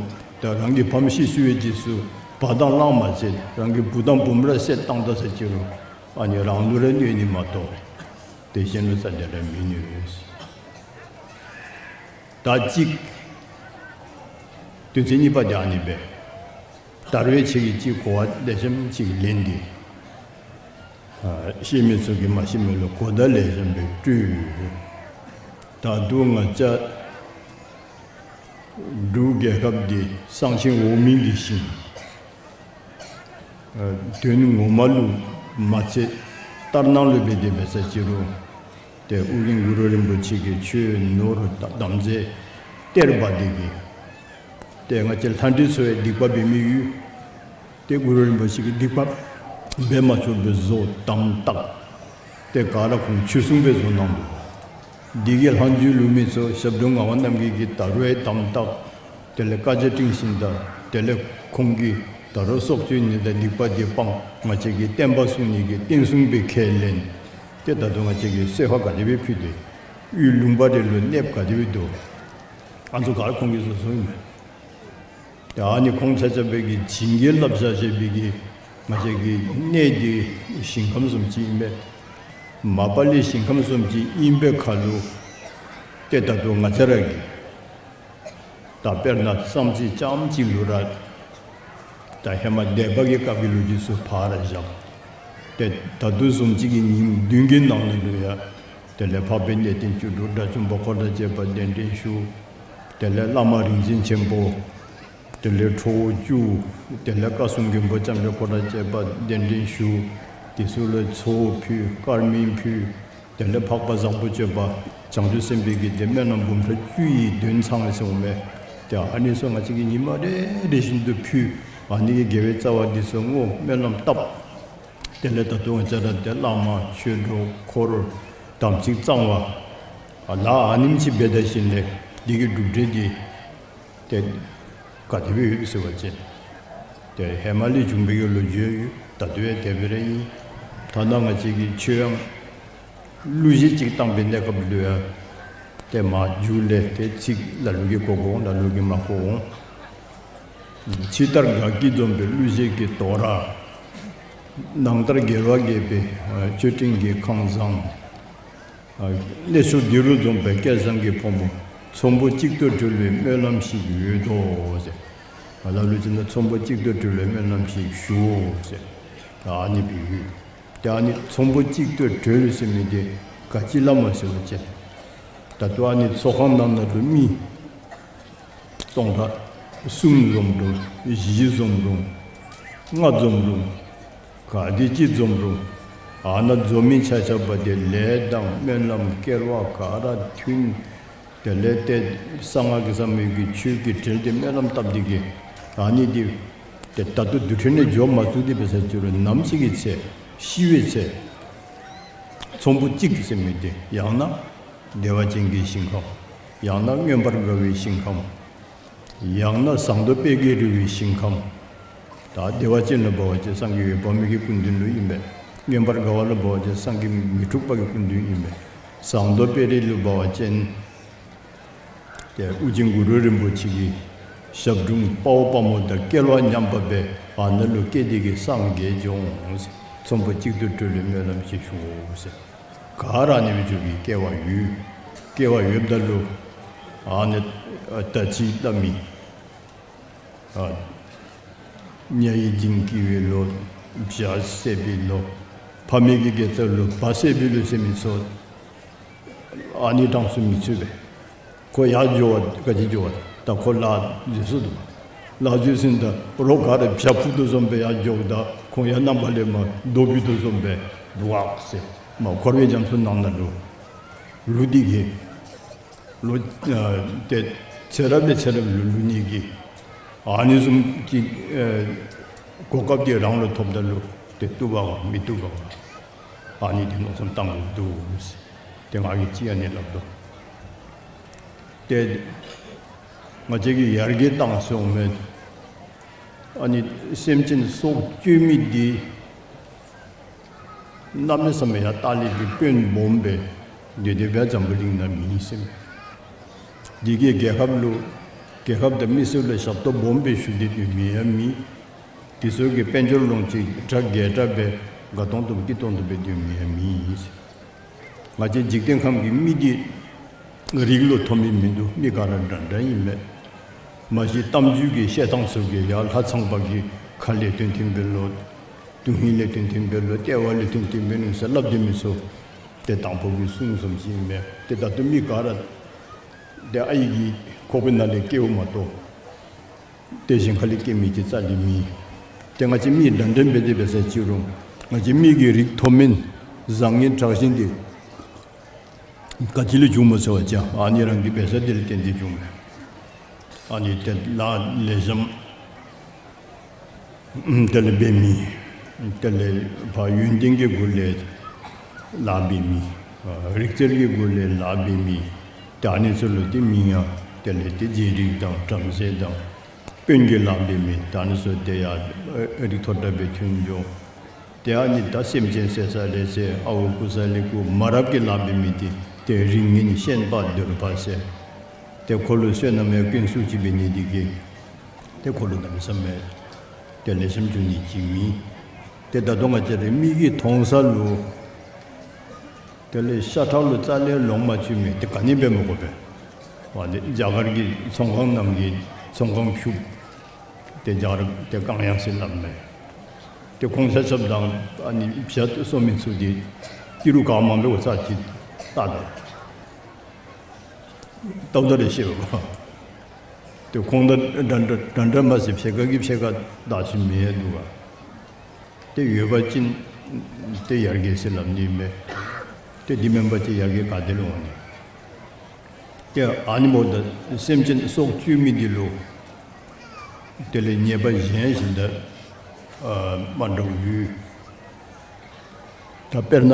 ད་རང་གི་ཕམ་ཤི་སོང་བའི་རྗེས་སུ་བ་དང་གླང་མ་བསད། རང་གི་བུ་དང་བུམོ་ར་བསད་བཏང་ད་ཟེར་ཅི་རུང་ཨ་ནི་རང་ལུ་ར་གནོད་ནི་མ་གཏོགས་དེ་གཞན་ལུ་རྩ་ལས་ར་མི་གནོད། ད་ཅིག་དོན་ཚན་གཉིས་པ་དེ་ཨ་ནི་སྦེ། ད་རུང་ཁྱེད་ཀྱིས་ཅིག་གོ་བ་ལེགས་ཤོམ་ཅིག་ལེན་ཏེ། ཨ་ཤེས་མི་ཚུ་གིས་མ་ཤེས་མི་ལུ་གོ་བརྡ་ལེགས་ཤོམ་སྦེ་སྤྲོད། ད་རུང་ང་བཅས་འབྲུག་རྒྱལ་ཁབ་འདི་གསང་ཆེན་འོག་མིན་གྱི་ཞིང་། ཨ་དོན་ངོ་མ་ལུ་མ་ཚད་ལྟར་སྣང་ལུ་འབད་དེ་འབད་ས་ཅི་རུང་། ཏེ་ཨོ་རྒྱན་གུ་རུ་རིན་པོ་ཆེ་གིས་ཆོས་ནོར་དམ་རྫས་སྟེར་བ་འདི་གིས་ཏེ་ང་བཅས་ལྷ་འདྲེ་ཚུ་ཡང་སྡིག་པ་འབད་མི་ཡོད། ཏེ་གུ་རུ་རིན་པོ་ཆེ་གིས་སྡིག་པ་འབད་མ་ཆོགཔ་སྦེ་བཟོ་དམ་བཏགས། ཏེ་ག་ར་ཁོང་ཆོས་སྲུང་སྦེ་བཟོ་གནང་འདུག། འདི་གི་ལྷག་མཇུག་ལུས་མི་ཚུ་ཞབས་དྲུང་ངག་དབང་རྣམ་རྒྱལ་གྱིས་ད་རུང་ཡང་དམ་བཏགས། དེ་ལས་བཀའ་རྒྱ་སྒྲིང་ཞིནམ་ད་དེ་ལས་ཁོང་གིས་ད་རུང་སྲོག་གཅོད་ནི་དང་སྡིག་པ་འདི་སྤང་། ང་བཅས་ཀྱི་བསྟན་པ་སྲུང་ནི་གི་བསྟན་སྲུང་སྦེ་ཁས་ལེན། ཏེ་ད་རུང་ང་བཅས་ཀྱིས་གསོལ་ཁ་ག་དེ་སྦེ་ཕུལ་ཏེ་དབུས་ལུང་པ་རེ་ལུ་གནསཔ་ག་དེ་སྦེ་འདུག། ཨ་ནི་ཚུ་ག་ར་ཁོང་གིས་བཟོ་བཟོཝ་ཨིན་མས། ཏེ་ཨ་ནི་ཁོང་ཆ་ཁྱབ་སྦེ་གིས་བྱིན་གྱིས་བརླབས་བཞག་བཞག་པའི་གི་ང་བཅས་ཀྱི་གནས་འདི་ཞིང་ཁམས་བཟུམ་ཅིག་ཨིན་པས། མ་པ་ལས་ཞིང་ཁམས་བཟུམ་ཅིག་ཨིན་པའི་ཁར་ལུ་ཏེ་ད་རུང་ང་བཅས་ར་གིས་ད་དཔེར་ན་བསམ་རྩེ་རྐྱངམ་གཅིག་ལུ་ར་ད་ཧེ་མ་སྡེ་པ་གི་སྐབས་ཀྱི་ལོ་རྒྱུས་ཚུ་ཕར་བཞག། ཏེ་ད་ལྟོ་བཟུམ་ཅིག་གི་ཉིནམ་བདུན་གྱི་ནང་ན་ལུ་ཡང་དེ་ལས་འཕགས་པའི་གནས་བརྟན་བཅུ་དྲུག་དགྲ་བཅོམ་པ་འཁོར་དང་བཅས་པ་གདན་འདྲེན་ཞུ། དེ་ལས་བླ་མ་རིག་འཛིན་ཆེན་པོ། དེ་ལས་ཁྲོ་བོ་བཅུ། དེ་ལས་བཀའ་སྲུང་མགོན་པོ་ལྕམ་དྲལ་འཁོར་དང་བཅས་པ་གདན་འདྲེན་ཞུ། དེ་ཚུ་ལུ་ཚོགས་ཕུལ། དཀར་མེ་ཕུལ། དེ་ལས་འཕགས་པ་བཟང་པོ་སྤྱོད་པ་བྱང་ཆུབ་སེམས་དཔའི་གི་ཏེ་སྨོན་ལམ་འབུམ་ཕྲག་བཅུ་ཡི་འདོན་ཚང་ཟེར་འོང་མས། ཏེ་ཨ་ནི་ཚུ་ང་བཅས་ཀྱིས་ཉི་མ་རེ་རེ་བཞིན་དུ་ཕུལ། ཨ་ནི་གི་དགེ་བའི་རྩ་བ་འདི་ཚུ་བསྔོ་སྨོན་ལམ་བཏབ། དེ་ལས་ད་ལྟོ་ང་བཅས་ར་ཏེ་བླ་མ་ཆོས་གྲོགས་འཁོར་དམ་ཚིག་གཙང་བ་ཨ་ལ་ཨ་ནེམ་ཅིག་འབད་ད་ཞིནམ་ལས་འདི་གི་གྲུབ་འབྲས་འདི་ཏེ་ག་དེ་སྦེ་ཡོད་ཟེར་བ་ཅིན་ཏེ་ཧེ་མ་ལས་བྱུང་བའི་གི་ལོ་རྒྱུས་ཡོད། ད་ལྟོ་ཡང་དེ་སྦེ་ར་ཨིན། ཐ་ན་ང་བཅས་ཀྱིས་ཆོས་ཡང་གླུ་གཞས་ཅིག་བཏང་བའི་གནས་སྐབས་ལུ་ཡང་ཏེ་མཇུག་ལས་ཏེ་ཚིག་ལ་ལུ་གིས་གོ་གོ་འོང་། ལ་ལུ་གིས་མ་གོ་འོང་། ཕྱི་ལྟར་དགའ་སྐྱིད་འཛོམས་པའི་གླུ་གཞས་ཀྱི་དོ་ར། ནང་ལྟར་དགེ་བ་རྒྱས་པའི་མཆོད་སྤྲིན་གྱི་ཁང་བཟང་། གནས་མཆོག་འདི་རུ་འཛོམས་པའི་སྐལ་བཟང་གི་ཕོ་མོ། ཚོམ་བུ་གཅིག་ཏུ་གྲོལ་བའི་སྨོན་ལམ་ཞིག་ཡོད་དོ་ཟེར། ལ་ལུ་ཅིག་ནང་ཚོམ་བུ་གཅིག་ཏུ་གྲོལ་བའི་སྨོན་ལམ་ཞིག་ཞུའོ་ཟེར། ཨ་ནི་སྦེ་ཡོད། ཏེ་ཨ་ནི་ཚོམ་བུ་གཅིག་ཏུ་གྲོལ་ཟེར་མི་འདི་ག་ཅི་སླབ་མས་ཟེར་བ་ཅིན་ད་ལྟོ་ཨ་ནི་ཚོགས་ཁང་ནང་ན་ལུ་མི་སྟོང་ཕྲག་གསུམ་འཛོམས་རུང་བཞི་འཛོམས་རུང་ལྔ་འཛོམས་རུང་ག་དེ་ཅིག་འཛོམས་རུང་ཨ་ནཱ་འཛོམས་མི་ཆ་ཁྱབ་ཏེ་ལས་དང་སྨོན་ལམ་སྐལ་བ་ག་ར་མཐུན། དེ་ལས་ཏེ་གསང་སྔགས་ཀྱི་ཟབ་མོའི་གི་ཆོས་ཀྱི་གྲལ་ཏེ་སྨོན་ལམ་བཏབ་སྟེ་གི་ཨ་ནི་འདི་ཏེ་ད་ལྟོ་དུས་ཁྲོད་ནས་འགྱོ་མ་ཚུགས་ཏེ་འབད་ས་ཅི་རུང་ནམ་ཞིག་གི་ཚེ་ཤི་བའི་ཚེ་ཚོམ་བུ་གཅིག་ཟེར་མི་འདི་ཡང་ན་བདེ་བ་ཅན་གྱི་ཞིང་ཁམས། ཡང་ན་མངོན་པར་དགའ་བའི་ཞིང་ཁམས། ཡང་ན་ཟངས་མདོག་དཔལ་གྱིས་རི་བོའི་ཞིང་ཁམས། ད་བདེ་བ་ཅན་ལུ་འབད་བ་ཅིན་སངས་རྒྱས་འོད་དཔག་མེད་ཀྱི་སྐུ་མདུན་ལུ་ཨིན་པས། མངོན་པར་དགའ་བ་ལུ་འབད་བ་ཅིན་སངས་རྒྱས་མི་འཁྲུགས་པ་གི་སྐུ་མདུན་ཨིན་པས། ཟངས་མདོག་དཔལ་རི་ལུ་འབད་བ་ཅིན་ཏེ་ཨོ་རྒྱན་གུ་རུ་རིན་པོ་ཆེ་གི་ཞབས་དྲུང་དཔའ་བོ་དཔའ་མོ་དང་སྐལ་བ་མཉམ་པ་སྦེ་ཨ་ནཱ་ལུ་སྐྱེས་ཏེ་གི་སངས་རྒྱས་འགྱོ་འོང་ཟེར། ཚོམ་བུ་གཅིག་ཏུ་གྲོལ་བའི་སྨོན་ལམ་ཞིག་ཞུའོ་ཟེར། ག་ར་ཨ་ནི་སྦེ་འགྱོ་བའི་སྐལ་བ་ཡོད། སྐལ་བ་ཡོདཔ་ད་ལུ་ཨ་ནི་ཨ་ད་ཅི་སླབ་མི་ཨ་ཉ་ཡི་འཇིང་སྐྱིད་པའི་ལོ། བྱ་བསད་པའི་ལོ། ཕ་མའི་གི་དགེ་རྩ་ལུ་བ་བསད་པའི་ལོ་ཟེར་མི་ཚུ་ཨ་ནི་གྲངས་སུ་མི་ཚུད་པས། ཁོ་ཡར་འགྱོ་བ་ག་ཅི་འགྱོ་བ་ད་ཁོ་ལཱ་འཛོལ་སོ་འདུག། ལག་འཇུ་ཟེརཝ་ད་རོགས་ག་ར་བྱ་འཕུར་དོ་བཟུམ་སྦེ་ཡར་འགྱོཝ་ད་ཁོང་ཡང་རྣམ་པ་ལས་མར་རྡོ་འབུད་དོ་བཟུམ་སྦེ་བུ་ཝག་ཟེར་མར་འཁོར་བའི་རྒྱ་མཚོ་ནང་ན་ལུ་ལུ་འདི་གིས་ལོ་ཨ་ཏེ་ཚེ་རབས་ལས་ཚེ་རབས་ལུ་ལུ་ནི་གི་ཨ་ནི་བཟུམ་གྱི་ཨེ་གོ་སྐབས་འདི་རང་ལུ་ཐོབ་ད་ལུ་ཏེ་བཏུབ་པ་ག་མི་བཏུབ་པ་ག་ཨ་ནི་འདི་མནོ་བསམ་བཏང་དགོཔ་འདུག་ཟེར། ཏེ་ང་གིས་ཅིག་ཨ་ནི་སླབ་དོ། ཏེ་ང་བཅས་ཀྱིས་ཡར་རྒྱས་བཏང་སོངམ་མས། ཨ་ནི་སེམས་ཅན་སྲོག་གཅོད་མི་འདི་གནམ་མེད་ས་མེད་ཡང་ལྟག་ལས་ཀྱི་དཔོན་སྦོམ་སྦེ་སྡོད་དེ་སྦེ་འཛམ་བུ་གླིང་ནང་མེད་ཟེར་མས། འདི་གིས་རྒྱལ་ཁབ་ལུ་རྒྱལ་ཁབ་དང་མི་སེར་ལུ་ཞབས་ཏོག་སྦོམ་སྦེ་ཞུ་སྟེ་སྡོད་མི་ཡང་མེད། དེ་ཚུ་གིས་དཔལ་འབྱོར་ལོངས་སྤྱོད་གྲ་རྒྱས་དྲགས་སྦེ་དགའ་ཏོང་ཏོ་སྐྱིད་ཏོང་ཏོ་སྦེ་སྡོད་མི་ཡང་མེད་ཟེར། ང་བཅས་འཇིག་རྟེན་ཁམས་ཀྱི་མི་འདི་རིགས་ལུ་མཐོ་དམན་མིན་འདུག། མི་ག་ར་འདྲ་འདྲ་ཨིན་མས། མ་གཞི་གཏམ་རྒྱུད་ཀྱི་བཤད་ཐངས་ཚུ་གིས་ཡར་ལྷ་ཚངས་པ་གི་ཁ་ལས་ཐོན་ཐོན་སྦེ་ལོ། དོན་ཧིང་ལས་ཐོན་ཐོན་སྦེ་ལོ། ལྟེ་བ་ལས་ཐོན་ཐོན་སྦེ་ནི་ཟེར་སླབ་སྡོད་མི་ཚུ་ཏེ་དང་ཕུ་གི་གསུང་བཟུམ་ཅིག་ཨིན་མས། ཏེ་ད་ལྟོ་མི་ག་ར་ཏེ་ཨའི་གི་ཁོག་པའི་ནང་ལས་སྐྱེཝ་མ་གཏོགས་ཏེ་གཞན་ཁ་ལས་སྐྱེ་མི་ཅིག་རྩ་ལས་མེད། ཏེ་ང་བཅས་མི་འདྲ་འདྲ་འབད་དེ་འབད་ས་ཅིག་རུང་ང་བཅས་མི་གི་རིགས་མཐོ་དམན་བཟང་ངན་དྲག་ཞན་འདི་ག་ཅི་ལས་བྱུངམ་སྨོ་ཟེར་བ་ཅིན་ཨ་ནི་རང་གི་འབད་ས་འདི་ལས་བརྟེན་ཏེ་བྱུངམ་མས། ཨ་ནི་ཏེ་ལཱ་ལེགས་ཤོམ་དེ་ལས་འབད་མི། དེ་ལས་ཕར་ཡོན་ཏན་གྱི་སྒོ་ལས་ལཱ་འབད་མི། ཨ་རིག་རྩལ་གྱི་སྒོ་ལས་ལཱ་འབད་མི། ཏེ་ཨ་ནི་ཚུ་ལུ་ཏེ་མིང་ཡང་དེ་ལས་ཏེ་རྗེ་རིགས་དང་བྲམ་ཟེ་དང་དཔོན་གྱི་ལཱ་འབད་མི། ཏེ་ཨ་ནི་ཚུ་ཏེ་ཡར་རིགས་མཐོ་དྲགས་སྦེ་ཐོན་འགྱོ། ཏེ་ཨ་ནི་ད་སེམས་ཅན་བསད་ས་ལས་བསད། ཨརཝ་རྐུ་ས་ལས་རྐུ། མ་རབས་ཀྱི་ལཱ་འབད་མི་འདི་ཏེ་རིགས་ངན་ཤན་པ་གདོལ་པ་ཟེར། ཏེ་ཁོ་ལུ་བསོད་ནམས་ཡང་ཀུན་སུ་ཅིག་འབད་ནི་འདི་གིས་ཏེ་ཁོ་ལུ་གནམ་མེད་ས་མེད་ཏེ་ལེགས་ཤོམ་འགྱོ་ནི་ཅིག་མེད། ཏེ་ད་ལྟོ་ང་བཅས་རའི་མིག་གིས་མཐོང་ས་ལུ་དེ་ལས་ཤ་ཁྲག་ལུ་རྩ་ལས་ལོང་མ་བཅུག་མི་དེ་ག་ནི་འབད་མི་དགོ་པས། ཨ་ནི་རྒྱ་གར་གྱི་ཚོང་ཁང་ནང་གི་ཚོང་ཁང་ཕྱུགཔོ་དེ་རྒྱ་གར་དེ་གང་ཡང་ཟེར་སླབ་མས། དེ་ཁོང་ཆ་ཁྱབ་དང་ཨ་ནི་བྱ་སོང་མི་ཚུ་དེ་ཏི་རུ་ག་མང་པོ་ས་ཅིག་ལྟ་ད་ལྟཝ་ད་རེ་ཤེས་པ། དེ་ཁོང་དང་འདྲ་འདྲ་འདྲ་འདྲ་མ་ཟེར་ཕྱེད་ཀ་གིས་ཕྱེད་ཀ་བདའ་ཞིནམ་མེད་འདུག་ག། ཏེ་ཡོད་པ་ཅིན་ཏེ་ཡར་རྒྱས་ཟེར་སླབ་ནི་མས། ཏེ་འདི་མེན་པ་ཅིན་ཡར་རྒྱས་ག་ཏེ་ལུ་འོང་ནི། ཏེ་ཨ་ནི་འབདཝ་ད་སེམས་ཅན་སྲོག་གཅོད་མི་འདི་ལུ་དེ་ལས་ཉེས་པ་གཞན་ཞིག་ད་ཨ་མ་འདྲཝ་ཡོད། ད་དཔེར་ན་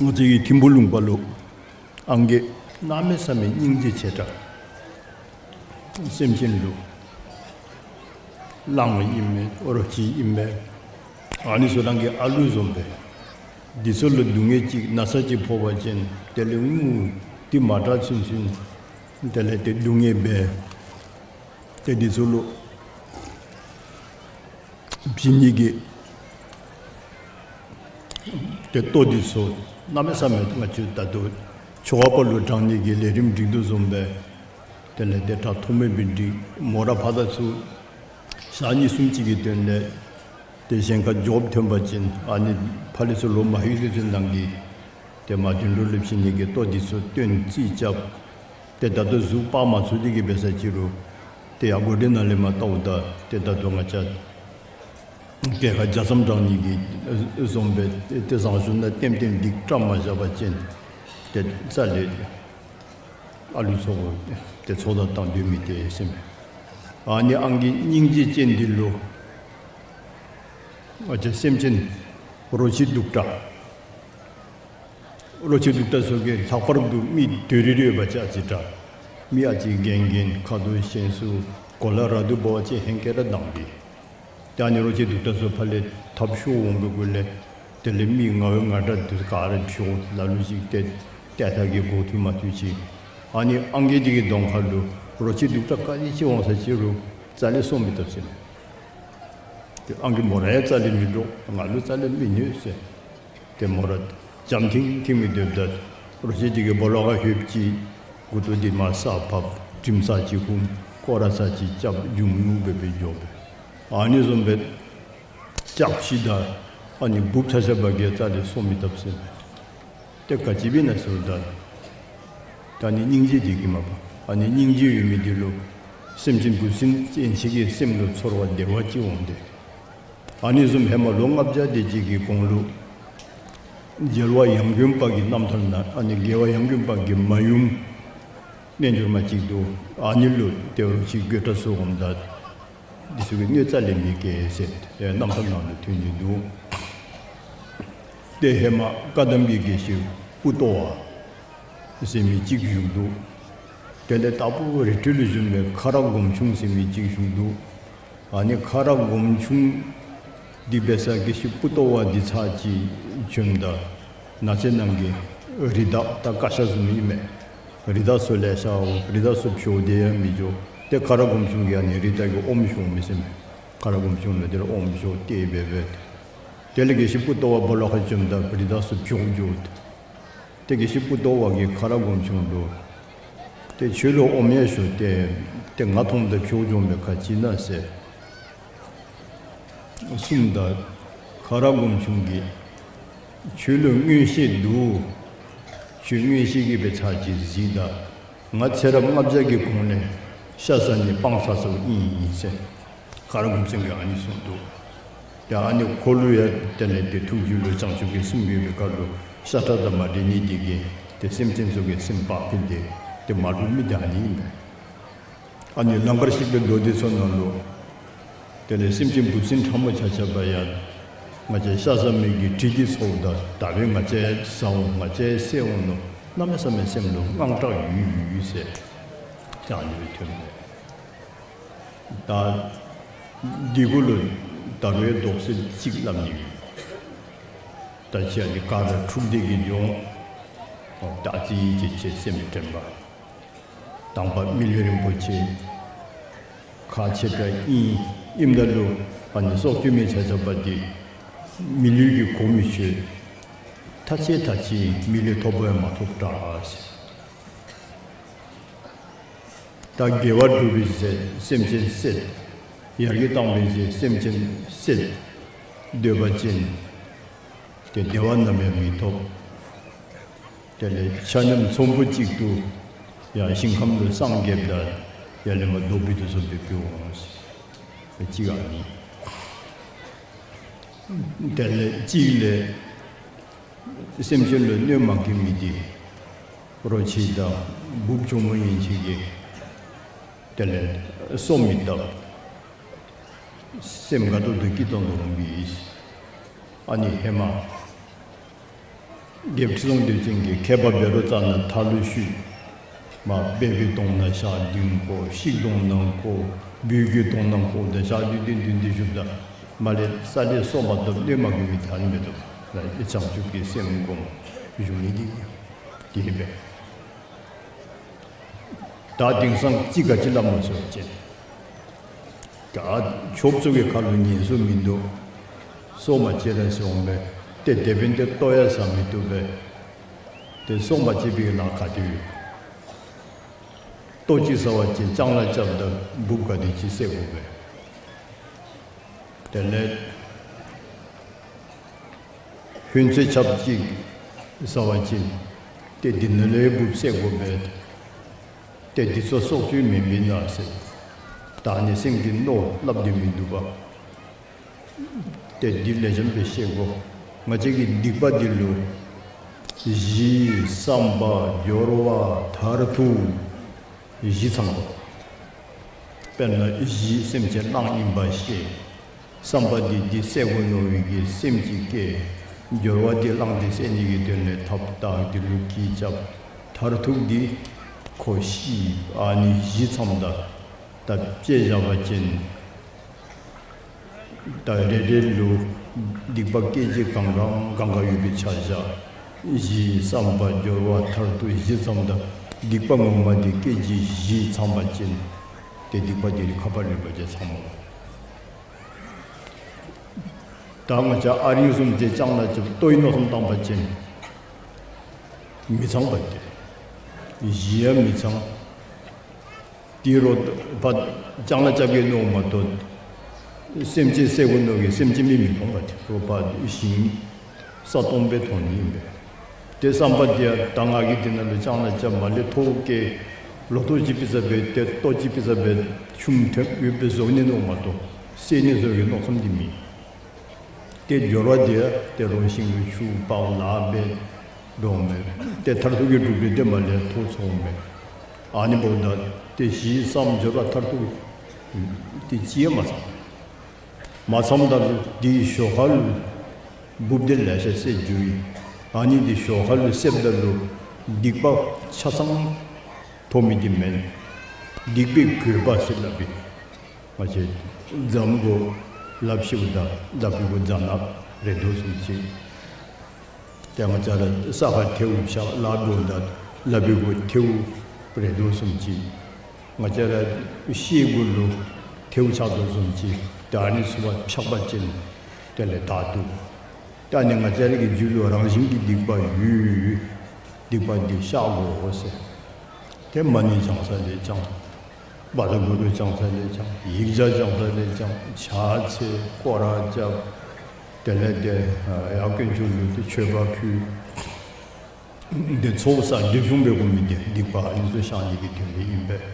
ང་བཅས་ཀྱི་ཐིམ་ཕུ་ལུང་པ་ལུ་ཨང་རྒས་གནམ་མེད་ས་མེད་སྙིང་རྗེ་ཆེ་དྲགས། སེམས་ཅན་ལུ་གླང་ཨིན་མས། རོ་ཁྱི་ཨིན་མས། ཨ་ནི་ཚུ་རང་གི་ཨ་ལུ་བཟུམ་སྦེ། འདི་ཚུ་ལུ་སྡུག་བསྔལ་ཅིག་ན་ཚ་ཅིག་ཕོག་པ་ཅིན་དེ་ལས་ངུ་སྟེ་མ་དྲག་ཚུན་ཚུན་དེ་ལས་ཏེ་སྡུག་བསྔལ་འབད། ཏེ་འདི་ཚུ་ལུ་བྱིན་ནི་གི་ཏེ་ལྟོ་འདི་ཚུ་གནམ་མེད་ས་མེད་ང་བཅས་ད་ལྟོ་ཆོ་ག་པ་ལུ་དྲང་ནི་གི་ལས་རིམ་སྒྲིག་དོ་བཟུམ་སྦེ་དེ་ལས་ཏེ་དྲག་ཐོགས་མེད་སྦེ་སྒྲིག། མོ་ར་ཕར་དང་ཚུར་ཞག་གཉིས་གསུམ་ཅིག་གི་དོན་ལས་ཏེ་གཞན་ཁར་འགྱོཝ་ཐོན་པ་ཅིན་ཨ་ནི་ཕར་ལས་ཚུར་ལོག་མ་ལྷོད་ཚུན་ཚོད་ནང་གི་ཏེ་མ་དུད་འགྲོ་ལུ་བྱིན་ནི་གི་ལྟོ་འདི་ཚུ་བཏོན་རྩིས་རྐྱབ། ཏེ་ད་ལྟོ་གཟུགས་སྤར་མ་ཚུགས་ཏེ་གི་འབད་ས་ཅིག་རུང་ཏེ་ཡར་སྒོ་འདི་ནང་ལས་མར་བལྟཝ་ད་ཏེ་ད་ལྟོ་ང་བཅས་སྐྱེད་ཀ་རྒྱ་ཙམ་དྲང་ནི་གི་བཟུམ་སྦེ་ཏེ་བཟང་ཤོས་ནང་ལྟེམ་ལྟེམ་འདི་བཀྲམ་མ་བཞག་པ་ཅིན་ཏེ་རྩ་ལས་ཨ་ལུ་ཚུ་ཏེ་ཚོགས་བདའ་བཏང་སྡོད་མི་དེ་ཟེར་མས། ཨ་ནི་ཨང་རྒས་སྙིང་རྗེ་ཅན་འདི་ལུ་ང་བཅས་སེམས་ཅན་རོ་ཁྱི་གདུག་དྲགས། རོ་ཁྱི་གདུག་དྲགས་ཚུ་གིས་ལྷག་པར་དུ་མི་དོ་རི་རི་ཡོད་པ་ཅིན་ཨ་ཙི་དྲག། མི་ཨ་ཙི་རྒན་རྒན་ཁ་དོག་ཞན་སུ་གོ་ལ་ར་དུ་འབག་པ་ཅིན་ཧེང་སྐལ་ར་དྭངས་པས། ཏེ་ཨ་ནི་རོ་ཁྱི་གདུག་དྲགས་ཚུ་ཕར་ལས་ཐབས་ཤོར་འོང་པའི་སྒོ་ལས་དེ་ལས་མི་ང་བའི་ང་འདྲ་འདི་ག་ར་འཕྱོག། ལ་ལུ་ཅིག་ཏེ་ཏེ་ཐ་གི་གོ་ཐུབ་མ་ཐུབ་ཅིག། ཨ་ནི་ཨང་རྒས་འདི་གི་གདོང་ཁ་ལུ་རོ་ཁྱི་གདུག་དྲགས་ག་ཅི་ཅིག་འོང་ས་ཅིག་རུང་རྩ་ལས་སོང་མི་བཏུབ་ཟེར་མས། ཏེ་ཨང་རྒས་མོ་ར་ཡང་རྩ་ལས་མི་འདྲོག། ང་ལུ་རྩ་ལས་མི་གནོད་ཟེར། ཏེ་མོ་ར་འཇམ་ཐིང་ཐིང་སྦེ་སྡོདཔ་ད་རོ་ཁྱི་འདི་གིས་སྦོ་ལོགས་ཁར་ལྷོདཔ་ཅིག་མགུ་ཏོ་འདི་མར་ས་ཕབ། དྲིམ་ཚར་ཅིག་ཧུམ། སྐོར་ར་ཚར་ཅིག་རྐྱབ། འཇུམ་ཉུག་སྦེ་སྦེ་འགྱོ་སྦེ། ཨ་ནི་བཟུམ་སྦེ་ལྕགས་ཤིག་དང་ཨ་ནི་འབུཔ་ཆ་ཁྱབ་གིས་རྩ་ལས་སོང་མི་བཏུབ་ཟེར་མས། ཏེ་ག་ཅི་འབད་ན་ཟེརཝ་ད་ད་ཨ་ནི་སྙིང་རྗེ་འདི་གིས་མ་པ། ཨ་ནི་སྙིང་རྗེ་ཡོད་མི་འདི་ལུ་ སེམས་ཅན་འབུ་སྲིན་ཅན་ཅིག་གི་སེམས་ལུ་ཚོར་བ་བདེ་བ་ཅིག་འོང་སྟེ། ཨ་ནི་བཟུམ་ཧེ་མ་ལོ་ལྔ་བརྒྱ་དེ་ཅིག་གི་གོང་ལུ་རྒྱལ་བ་ཡང་དགོན་པ་གི་རྣམ་ཐར་ནང་ཨ་ནི་རྒྱལ་བ་ཡང་དགོན་པ་གི་མ་ཡུམ་རྣལ་འབྱོར་མ་ཅིག་འདུག། ཨ་ནི་ལུ་ཏེ་རོ་ཁྱི་དགོད་བྲ་ཟ་འོངམ་ད་འདི་ཚུ་གིས་གནོད་རྩ་ལས་མི་བཀལ་ཟེར་ཏེ་རྣམ་ཐར་ནང་ལུ་ཐོན་ནི་འདུག། ཏེ་ཧེ་མ་བཀའ་གདམས་ཀྱི་དགེ་བཤེས་པུ་ཏོ་བ་ཟེར་མི་ཅིག་བཞུགས་འདུག། དེ་ལས་དྭགས་པོ་རི་ཁྲོད་ལུ་བཞུགས་པའི་ཁ་རག་སྒོམ་ཆུང་ཟེར་མི་ཅིག་བཞུགས་འདུག། ཨ་ནི་ཁ་རག་སྒོམ་ཆུང་འདི་འབད་ས་དགེ་བཤེས་པུ་ཏོ་བ་འདི་ཚར་ཅིག་བྱོནམ་ད་ནགས་ཚལ་ནང་གི་རི་དྭགས་ད་ཀ་ཤ་བཟུམ་ཨིན་མས། རི་དྭགས་ཚུ་ལེ་ཤ་འོང་། རི་དྭགས་ཚུ་བྱོག་སྟེ་ཡང་མི་འགྱོ། ཏེ་ཁ་རག་སྒོམ་ཆུང་གིས་ཨ་ནི་རི་དྭགས་ཀྱི་ཨོམ་བཞོ་མི་ཟེར་མས། ཁ་རག་སྒོམ་ཆུང་ལུ་དེ་ལས་ཨོམ་བཞོ་སྟེ་འབད་འབད། དེ་ལས་དགེ་བཤེས་པུ་ཏོ་བ་སྦོ་ལོགས་ཁར་བྱོནམ་ད་རི་དྭགས་ཚུ་བྱོག་འགྱོ། ཏེ་དགེ་བཤེས་པུ་ཏོ་བ་གིས་ཁ་རག་སྒོམ་ཆུང་ལུ་ཏེ་ཁྱོད་ལུ་ཨོམ་ཡང་བཞོ་སྟེ་ཏེ་ང་མཐོངམ་ད་བྱོག་འགྱོ་མི་ག་ཅི་ཨིན་ན་ཟེར་གསུངམ་ད་ཁ་རག་སྒོམ་ཆུང་གིས་ཁྱོད་ལུ་མངོན་ཤེས་འདུག། ཁྱོད་མངོན་ཤེས་ཀྱིས་འབད་ཚར་ཅིག་གཟིགས་ད། ང་ཚེ་རབས་ལྔ་བརྒྱ་གི་གོང་ལས་ཤ་ཟ་ནི་སྤང་ཚར་སོངམ་ཨིན་ཟེར་ཁ་རག་སྒོམ་ཆུང་གིས་ཨ་ནི་གསུངས་འདུག། ཏེ་ཨ་ནི་ཁོ་ལུ་ཡང་དེ་ལས་ཏེ་ཐུགས་རྒྱུད་ལུ་བྱང་ཆུབ་ཀྱི་སེམས་ཡོད་པའི་ཁར་ལུ་ཤ་ཁྲག་དང་མ་འདྲེས་ནི་དེ་གིས་ཏེ་སེམས་ཅན་ཚུ་གི་སེམས་བག་ཕེབས་ཏེ་ཏེ་མ་འདྲོག་མི་དེ་ཨ་ནི་ཨིན་པས། ཨ་ནི་ལང་ཀར་གཤེགས་པའི་མདོ་སྡེ་ཚུ་ནང་ལུ་དེ་ལས་སེམས་ཅན་འབུ་སྲིན་ཕྲ་མོ་ཆ་ཁྱབ་ཡང་ང་བཅས་ཤ་ཟ་མི་གི་དྲི་འདི་ཚོརཝ་ད་ད་འབདན་ང་བཅས་ཟ་འོང་ང་བཅས་བསད་འོང་མནོ་གནམ་མེད་ས་མེད་སེམས་ལུ་དངངས་སྐྲག་ཡོད་ཡོད་ཟེར་ཏེ་ཨ་ནི་སྦེ་ཐོན་མས། ད་འདི་གུ་ལུ་ད་རུང་ཡང་དོགས་སེལ་ཅིག་སླབ་ནི་ཡོད། ད་ཅི་ཨ་ནི་ག་ར་འཁྲུགས་ཏེ་གི་འགྱོ་འོང་། ད་ཅི་ཡི་ཅི་ཅི་སེམས་དྲན་པ། དང་པ་མི་ལུས་རིན་པོ་ཆེ་ཁག་ཆེ་དྲགས་ཨིན། ཨིནམ་ད་ལུ་ཨ་ནི་སྲོག་གཅོད་མི་ཆ་ཁྱབ་འདི་མི་ལུས་ཀྱི་གོ་མི་ཆོད། ཐག་ཆོད་ཐག་ཆོད་མི་ལུས་ཐོབ་པ་ཡང་མ་ཐོབ་དྲགས་ཟེར། ད་དགེ་བ་སྒྲུབ་པའི་ཚེ་སེམས་ཅན་བསད། ཡར་རྒྱས་བཏང་བའི་ཚེ་སེམས་ཅན་བསད། འདོད་པ་ཅན་ཏེ་བདེ་བ་ནམ་ཡང་མི་ཐོབ། དེ་ལས་ཆ་མཉམ་ཚོམ་བུ་གཅིག་ཏུ་ཡང་ཞིང་ཁམས་ལུ་སངས་རྒྱསཔ་ད་ཡར་ལས་མར་རྡོ་སྦིས་དེ་ཚུ་སྦེ་འབད་འོང་ཟེར། གཅིག་ཨ་ནི། དེ་ལས་གཅིག་ལས་སེམས་ཅན་ལུ་གནོད་མ་བཀལ་མི་འདི་རོ་ཁྱི་དང་འབུཔ་གྱོགམོ་ཡན་ཆད་ཀྱིས་དེ་ལས་གསོ་མི་བཏུབ། སེམས་དགའ་ཏོག་ཏོ་སྐྱིད་ཏོང་ཏོ་འོང་པས། ཨ་ནི་ཧེ་མ་རྒྱལཔོ་ཁྲི་སྲོང་ལྡེའུ་བཙན་གྱིས་མཁས་པ་འབད་རུང་རྩ་ནས་མཐའ་ལུ་བཤུད། མ་སྦལ་པའི་གདོང་ནང་ཞག་བདུན་བཀོ། ཤིག་གདོང་ནང་བཀོ། སྦུལ་གྱི་གདོང་ནང་བཀོ་སྟེ་ཞག་བདུན་བདུན་བདུན་བདུན་བཞུགསཔ་ད་མར་ལས་རྩ་ལས་གསོ་མ་བཏུབ། གནོད་མ་བཀལ་མི་དེ་ཨ་ནི་མས། ད་བྱང་ཆུབ་ཀྱི་སེམས་བསྒོམ་བཞུགས་ནི་འདི་གིས་ཨིན་པས། ད་དེང་སང་ཅིག་ག་ཅི་སླབ་སྨོ་ཟེར་བ་ཅིན་ད་ཆོསཔ་ཚུ་གི་ཁ་ལུ་ཉན་སྲོལ་མིན་འདུག། སྲོག་མ་བཅད་ར་ཟེར་འོང་པས། ཏེ་དེ་འབདན་ཏེ་ལྟོ་ཡང་ཟ་མི་བཏུབ་པས། ཏེ་སྲོག་མ་བཅད་པའི་ལཱ་ག་ཏེ་ཡོད། ལྟོ་ཅིག་ཟ་བ་ཅིན་ལྕང་ལཱ་རྐྱབ་ད་འབུཔ་ག་དེ་ཅིག་བསད་དགོ་པས། དེ་ལས་ཧོན་ཚོད་ཆགཔ་ཅིག་ཟ་བ་ཅིན་ཏེ་འདི་ནང་ལས་འབུཔ་བསད་དགོ་པས། ཏེ་འདི་ཚུ་སྲོག་གཅོད་མེན་མེན་ན་ཟེར་ད་ཨ་ནི་སེམས་ཀྱི་མནོ་སླབ་སྟེ་མིན་འདུག་པ། ཏེ་འདི་ལེགས་ཤོམ་སྦེ་ཤེས་དགོ། ང་བཅས་ཀྱི་སྡིག་པ་འདི་ལུ་གཞི་བསམ་པ་སྦྱོར་བ་མཐར་ཐུག་བཞི་ཚང་དགོ། དཔེར་ན་གཞི་སེམས་ཅན་གླང་ཨིན་པ་ཤེས། བསམ་པ་འདི་འདི་བསད་དགོ་མནོ་བའི་གི་སེམས་ཅིག་སྐྱེ། སྦྱོར་བ་འདི་གླང་འདི་བསད་ནི་གི་དོན་ལས་ཐགཔ་བཏགས། འདི་ལུ་གྱི་རྐྱབ། མཐར་ཐུག་འདི་ཁོ་ཤི། ཨ་ནི་བཞི་ཚངམ་ད་ད་དཔྱེ་བཞག་པ་ཅིན་ད་རེ་རེ་ལུ་སྡིག་པ་སྐད་ཅིག་གང་གང་གང་ག་ཡོད་པའི་ཆ་བཞག། གཞི་བསམ་པ་སྦྱོར་བ་མཐར་ཐུག་བཞི་ཚངམ་ད་སྡིག་པ་ངོ་མ་འདི་སྐད་ཅིག་བཞི་ཚང་པ་ཅིན་ཏེ་སྡིག་པ་འདི་ནི་ཁ་ཕར་ལུས་པ་ཅིན་ཚང་མ། ད་ང་བཅས་ཨ་རིག་བཟུམ་ཅིག་ལྕང་ལཱ་རྐྱབ་ལྟོ་ཡི་མནོ་བསམ་བཏང་པ་ཅིན་མི་ཚང་པ་ཏེ། གཞི་ཡང་མི་ཚང་། དེ་རུ་ཕར་ལྕང་ལཱ་རྐྱབ་གེ་མནོཝ་མ་གཏོགས་སེམས་ཅན་བསད་དགོ་མནོ་གི་སེམས་ཅན་མི་མི་མཐོང་པ་ཏེ། རོགས་ཕར་ཞིང་ས་སྟོང་སྦེ་མཐོང་ནི་ཨིན་པས། ཏེ་བསམ་པ་འདི་ཡང་ད་ང་གིས་འདི་ནང་ལུ་ལྕང་ལཱ་རྐྱབ་མར་ལས་ཐོག་བཀལ། ལོ་ཐོག་ཅིག་ཕུལ་ས་སྦེ་ཏེ་ལྟོ་ཅིག་ཕུལ་ས་སྦེ་ཆུམ་ཐོན་ཡོདཔ་སྦེ་བཟོ་ནི་མནོཝ་མ་གཏོགས་བསད་ནི་བཟོ་བའི་མནོ་བསམ་འདི་མེད། ཏེ་སྦྱོར་བ་འདི་ཡང་ཏེ་རོ་ཤིང་ལུ་ཆུ་འབག་ལཱ་འབད་འགྱོཝ་མས། ཏེ་མཐར་ཐུག་གི་གྲུབ་འབྲས་འདི་མར་ལས་ཐོབ་སོངམ་མས། ཨ་ནི་འབདཝ་ད་ཏེ་ཞི་བསམ་སྦྱོར་བ་མཐར་ཐུག་ཏེ་ཅིག་ཡང་མ་ཚང་། མ་ཚངམ་ད་ལུ་འདི་ཞོར་ཁ་ལུ་འབུཔ་འདི་ལེ་ཤ་བསད་འགྱོ་ཡི། ཨ་ནི་འདི་ཞོར་ཁ་ལུ་བསདཔ་ད་ལུ་སྡིག་པ་ཆ་ཚང་ཐོབ་མི་འདི་མེན། སྡིག་པའི་གོས་པ་ཟེར་སླབ་ཨིན། ང་བཅས་རྫམ་གུ་ལགཔ་བཤེད་པ་དང་ལག་པའི་གུ་རྫ་ནག་རེག་དོ་བཟུམ་ཅིག། ཏེ་ང་བཅས་ར་ས་ཁར་ཐལཝ་ཆགས་ལཱ་འབདཝ་ད་ལག་པའི་གུ་ཐལཝ་རེག་དོ་བཟུམ་ཅིག། ང་བཅས་ར་ཤེལ་གུ་ལུ་ཐལཝ་ཆགས་དོ་བཟུམ་ཅིག། ཏེ་ཨ་ནི་ཚུ་བ་ཆགས་པ་ཅིན་དེ་ལས་བདའ་འདུག། ཏེ་ཨ་ནི་ང་བཅས་ར་གི་རྒྱུད་ལུ་རང་བཞིན་གྱི་སྡིག་པ་ཡོད། སྡིག་པ་འདི་བཤགས་དགོ་ཟེར། ཏེ་མ་ཎི་བགྱང་ས་ལས་བགྱང་། བཛྲ་གུ་རུ་བགྱང་ས་ལས་བགྱང་། ཡིག་བརྒྱ་བགྱང་ས་ལས་བགྱང་། ཕྱག་འཚལ་སྐོར་ར་རྐྱབ། དེ་ལས་ཏེ་ཡར་དཀོན་མཆོག་ལུ་ཏེ་མཆོད་པ་ཕུལ། ཏེ་ཚོགས་བསགས་སྒྲིབ་སྦྱོང་འབད་དགོ་མི་འདི་སྡིག་པ་ཨ་ནི་ཚུ་བཤགས་ནི་གི་དོན་ལུ་ཨིན་པས།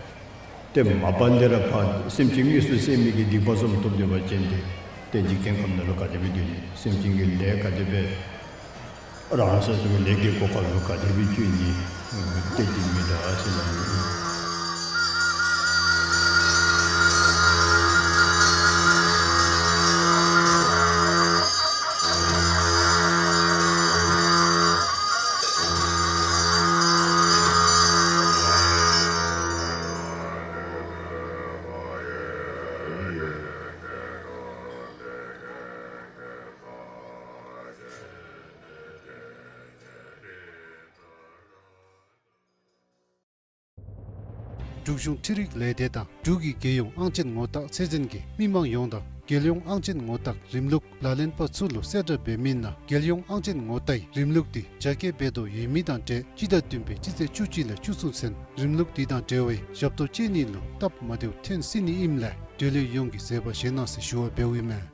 ཏེ་མ་པ་ལས་ར་ཕར་སེམས་ཅན་དངོས་སུ་བསད་མི་གི་སྡིག་པ་ཚུ་མ་ཐོབ་སྟེ་འབད་བ་ཅིན་ཏེ་ཏེ་འཇིག་རྟེན་ཁམས་ནང་ལུ་ག་དེ་སྦེ་སྡོད་ནི། སེམས་ཅན་གྱི་ལས་ག་དེ་སྦེ་རང་སོ་སོ་གི་ལས་ཀྱི་གོ་སྐབས་ལུ་ག་དེ་སྦེ་སྤྱོད་ནི། ཏེ་འདི་མི་འདྲ་ཟེར་ལ། འབྲུག་གཞུང་འཕྲུལ་རིག་ལས་སྡེ་དང་འབྲུག་གི་རྒྱལ་ཡོངས་ཨང་ཅན་ངོ་རྟགས་ཚད་འཛིན་གྱིས་མི་མང་ཡོངས་དང་རྒྱལ་ཡོངས་ཨང་ཅན་ངོ་རྟགས་རིམ་ལུགས་ལག་ལེན་པ་ཚུ་ལུ་གསལ་བསྒྲགས་འབད་མི་ནང་རྒྱལ་ཡོངས་ཨང་ཅན་ངོ་རྟགས་རིམ་ལུགས་འདི་རྒྱ་སྐྱེད་འབད་དོ་ཡོད་མི་དང་འབྲེལ་སྤྱི་ཟླ་བདུན་པའི་སྤྱི་ཚེས་བཅུ་གཅིག་ལས་བཅུ་གསུམ་ཚུན་རིམ་ལུགས་འདི་དང་འབྲེལ་བའི་ཞབས་ཏོག་སྤྱོད་ནི་ལུ་སྟབས་མ་བདེཝ་ཐོན་སྲིད་ནི་ཨིནམ་ལས་འབྲེལ་ཡོད་ཡོངས་ཀྱིས་གཟབ་པ་བཞེས་གནང་ཟེར་ཞུ་བ་འབདཝ་ཨིན་མས།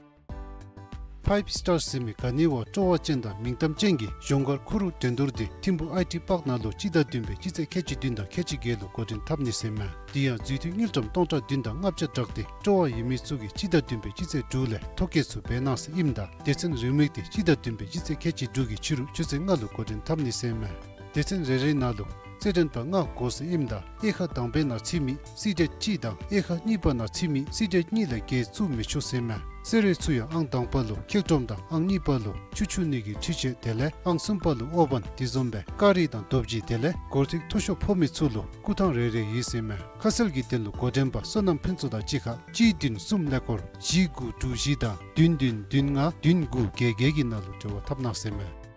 ཕའིབ་སི་ཊར་ཟེར་མི་ག་ནི་བ་སྤྲོ་བ་ཅན་དང་མིང་གཏམ་ཅན་གྱི་གཞུང་སྒར་ཁུ་རུ་འགྲན་བསྡུར་འདི་ཐིམ་ཕུ་ཨའི་ཊི་པཱརཀ་ནང་ལུ་སྤྱི་ཟླ་བདུན་པའི་སྤྱི་ཚེས་ཁལ་གཅིག་བདུན་དང་ཁལ་གཅིག་བརྒྱད་ལུ་འགོ་འདྲེན་འཐབ་ནི་ཟེར་མས། དེ་ཡང་འཛུལ་དུས་དངུལ་ཀྲམ་སྟོང་ཕྲག་བདུན་དང་ལྔ་བརྒྱ་བསྒྲགས་ཏེ་སྤྲོ་བ་ཡོད་མི་ཚུ་གིས་སྤྱི་ཟླ་བདུན་པའི་སྤྱི་ཚེས་དྲུག་ལས་ཐོ་བཀོད་ཚུ་འབད་གནང་ཟེར་ཨིནམ་ད་སྡེ་ཚན་རིང་མོ་འདི་སྤྱི་ཟླ་བདུན་པའི་སྤྱི་ཚེས་ཁལ་གཅིག་དྲུག་གི་ཕྱི་རུ་ཆུ་ཚོད་ལྔ་ལུ་འགོ་འདྲེན་འཐབ་ནི་ཟེར་མས། སྡེ་ཚན་རེ་རེ་ནང་ལུ་རྩེད་འགྲན་པ་ལྔ་དགོ་ཟེར་ཨིནམ་ད་དབྱེ་ཁག་དང་པའི་ནང་ཚུད་མི་སི་ཊེཊ་གཅིག་དང་དབྱེ་ཁག་གཉིས་པ་ནང་ཚུད་མི་སི་ཊེཊ་གཉིས་ལས་བརྒལ་བཙུགས་མི་ཆོག་ཟེར་མས། གསོལ་རས་ཚུ་ཡང་ཨང་དང་པ་ལུ་འཁྱག་སྒྲོམ་དང་ཨང་གཉིས་པ་ལུ་ཆུ་འཁྱུ་ནི་གི་འཕྲུལ་ཆས་དེ་ལས་ཨང་གསུམ་པ་ལུ་དབོ་བན་དེ་བཟུམ་སྦེ་དཀར་རིལ་དང་རྡོ་བརྗེ་དེ་ལས་སྒོར་ཐིག་མཐོ་ཤོས་ཕོག་མི་ཚུ་ལུ་སྐུ་ཐང་རེ་རེ་ཡོད་ཟེར་མས། ཁ་གསལ་གྱི་དོན་ལུ་འགོ་འདྲེན་པ་བསོད་ནམས་ཕུན་ཚོགས་དང་གཅིག་ཁར་གཅིག་བདུན་གསུམ་ཀླད་ཀོར་བཞི་དགུ་དྲུག་བཞི་དང་བདུན་བདུན་བདུན་ལྔ་བདུན་དགུ་བརྒྱད་བརྒྱད་ཀྱི་ནང་ལུ་འབྲེལ་བ་འཐབ་གནང་ཟེར་མས།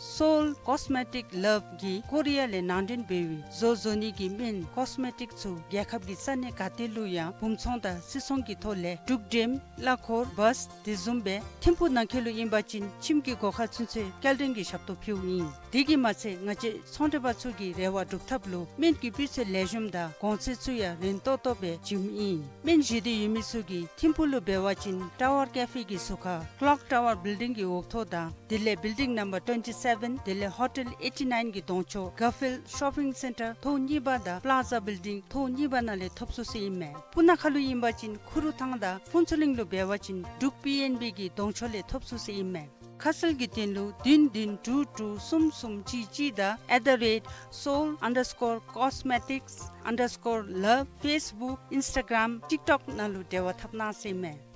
སོའུལ་ཀོས་མེ་ཊིཀ་ལབ་ཀྱིས་ཀོ་རི་ཡ་ལས་ནང་འདྲེན་འབད་བའི་བཟོ་བཟོ་ནི་གི་སྨན་ཀོས་མེ་ཊིཀ་ཚུ་རྒྱལ་ཁབ་ཀྱི་ས་གནས་ག་ཏེ་ལུ་ཡང་འབུམ་ཚོང་དང་སིལ་ཚོང་གི་ཐོག་ལས་འབྲུག་འགྲེམ་གླ་འཁོར་བཱས་དེ་བཟུམ་སྦེ་ཐིམ་ཕུ་ནང་འཁོད་ལུ་ཨིན་པ་ཅིན་ཁྱིམ་གྱི་སྒོ་ཁར་ཚུན་ཚོད་སྐྱེལ་འདྲེན་གྱི་ཞབས་ཏོག་ཕུལཝ་ཨིན། དེ་གིས་མ་ཚད་ང་བཅས་ཚོང་འབྲེལ་པ་ཚུ་གི་རེ་བ་སྒྲུབ་ཐབས་ལུ་སྨན་གྱི་སྤུས་ཚད་ལེགས་ཤོམ་དང་གོང་ཚད་ཚུ་ཡང་རན་ཏོག་ཏོ་སྦེ་བྱིནམ་ཨིན། སྨན་བཞེས་འདོད་ཡོད་མི་ཚུ་གིས་ཐིམ་ཕུ་ལུ་འབད་བ་ཅིན་ཊ་ཝར་ཀེ་ཕེ་གི་ཟུར་ཁར་ཀློག་ཊ་ཝར་བིལ་ཌིང་གི་འོག་ཐོག་དང་དེ་ལས་བིལ་ཌིང་ནམ་བར་ཊུ་ཝེན་ཊི་སེ་ཝེན་དེ་ལས་ཧོ་ཊེལ་ཨེ་ཊི་ནའིན་གྱི་གདོང་ཕྱོགས་གར་ཕིལཌ་ཤོ་པིང་སེན་ཊར་ཐོག་གཉིས་པ་དང་པླ་ཛ་བིལ་ཌིང་ཐོག་གཉིས་པ་ནང་ལས་ཐོབ་ཚུགས་ཟེར་ཨིན་མས། སྤུ་ན་ཁ་ལུ་ཨིན་པ་ཅིན་ཁུ་རུ་ཐང་དང་ཕུན་ཚོགས་གླིང་ལུ་འབད་བ་ཅིན་འབྲུག་པི་ཨེན་བི་གི་གདོང་ཕྱོགས་ལས་ཐོབ་ཚུགས་ཟེར་ཨིན་མས། ཁ་གསལ་གྱི་དོན་ལུ་བདུན་བདུན་དྲུག་དྲུག་གསུམ་གསུམ་གཅིག་གཅིག་དང་at the rate seoul underscore cosmetics underscore love Facebook Instagram TikTok ནང་ལུ་འབྲེལ་བ་འཐབ་གནང་ཟེར་ཨིན་མས།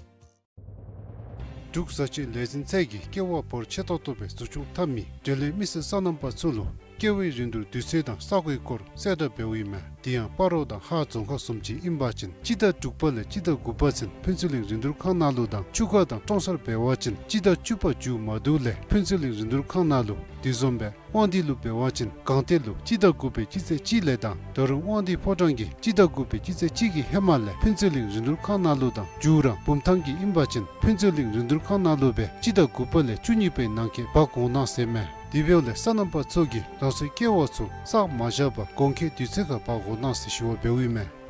འབྲུག་བཟའ་སྤྱོད་ལས་འཛིན་ཚད་ཀྱིས་ཀེ་བ་འབོར་ཆེ་ཏོག་ཏོ་སྦེ་འཛུགས་སྐྱོང་འཐབ་མི་འབྲེལ་ཡོད་མི་སེར་སོ་ནམ་པ་ཚུ་ལུ་ཀེ་བའི་རིན་བསྡུར་དུས་ཚོད་དང་ས་གོའི་སྐོར་གསལ་བསྒྲགས་འབདཝ་ཨིན་མས། དེ་ཡང་སྤ་རོ་དང་ཧཱ་རྫོང་ཁག་བཟུམ་ཅིག་ཨིན་པ་ཅིན་སྤྱི་ཟླ་དྲུག་པ་ལས་སྤྱི་ཟླ་དགུ་པ་ཚུན་ཕུན་ཚོགས་གླིང་རིན་བསྡུར་ཁང་ནང་ལུ་དང་ཆུ་ཁ་དང་ཀྲོང་གསར་འབད་བ་ཅིན་སྤྱི་ཟླ་བཅུ་པ་མཇུག་མ་བསྡུ་ལས་ཕུན་ཚོགས་གླིང་རིན་བསྡུར་ཁང་ནང་ལུ། དེ་བཟུམ་སྦེ་དབང་འདུས་ལུ་འབད་བ་ཅིན་སྒང་སྟེང་ལུ་སྤྱི་ཟླ་དགུ་པའི་སྤྱི་ཚེས་གཅིག་ལས་དང་ད་རུང་དབང་འདུས་ཕོ་བྲང་གིས་སྤྱི་ཟླ་དགུ་པའི་སྤྱི་ཚེས་གཅིག་གི་ཧེ་མ་ལས་ཕུན་ཚོགས་གླིང་རིན་བསྡུར་ཁང་ནང་ལུ་དང་མཇུག་ར་བུམ་ཐང་གི་ཨིན་པ་ཅིན་ཕུན་ཚོགས་གླིང་རིན་བསྡུར་ཁང་ནང་ལུ་སྦེ་སྤྱི་ཟླ་དགུ་པ་ལས་བཅུ་གཉིས་པའི་ནང་འཁོད་འབག་འོང་གནང་ཟེར་མས། དེ་འབདཝ་ལས་སོ་ནམ་པ་ཚུ་གིས་རང་སོའི་ཀེ་བ་ཚུ་བསགས་མ་བཞག་པར་དགོང་ཁའི་དུས་ཚོད་ཁར་འབག་འོང་གནང་ཟེར་ཞུ་བ་འབདཝ་ཨིན་མས།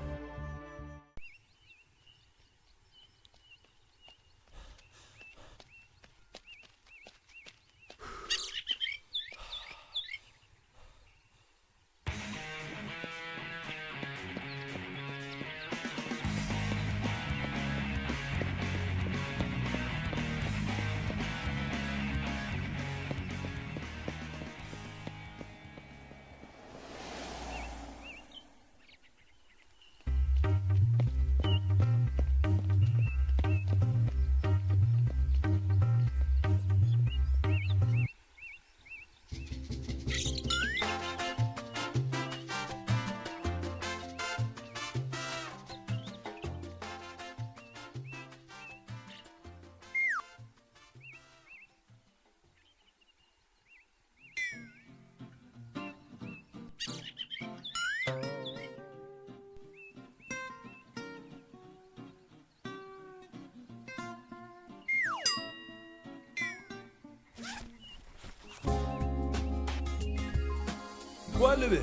ཀོ་ལེ་བེ།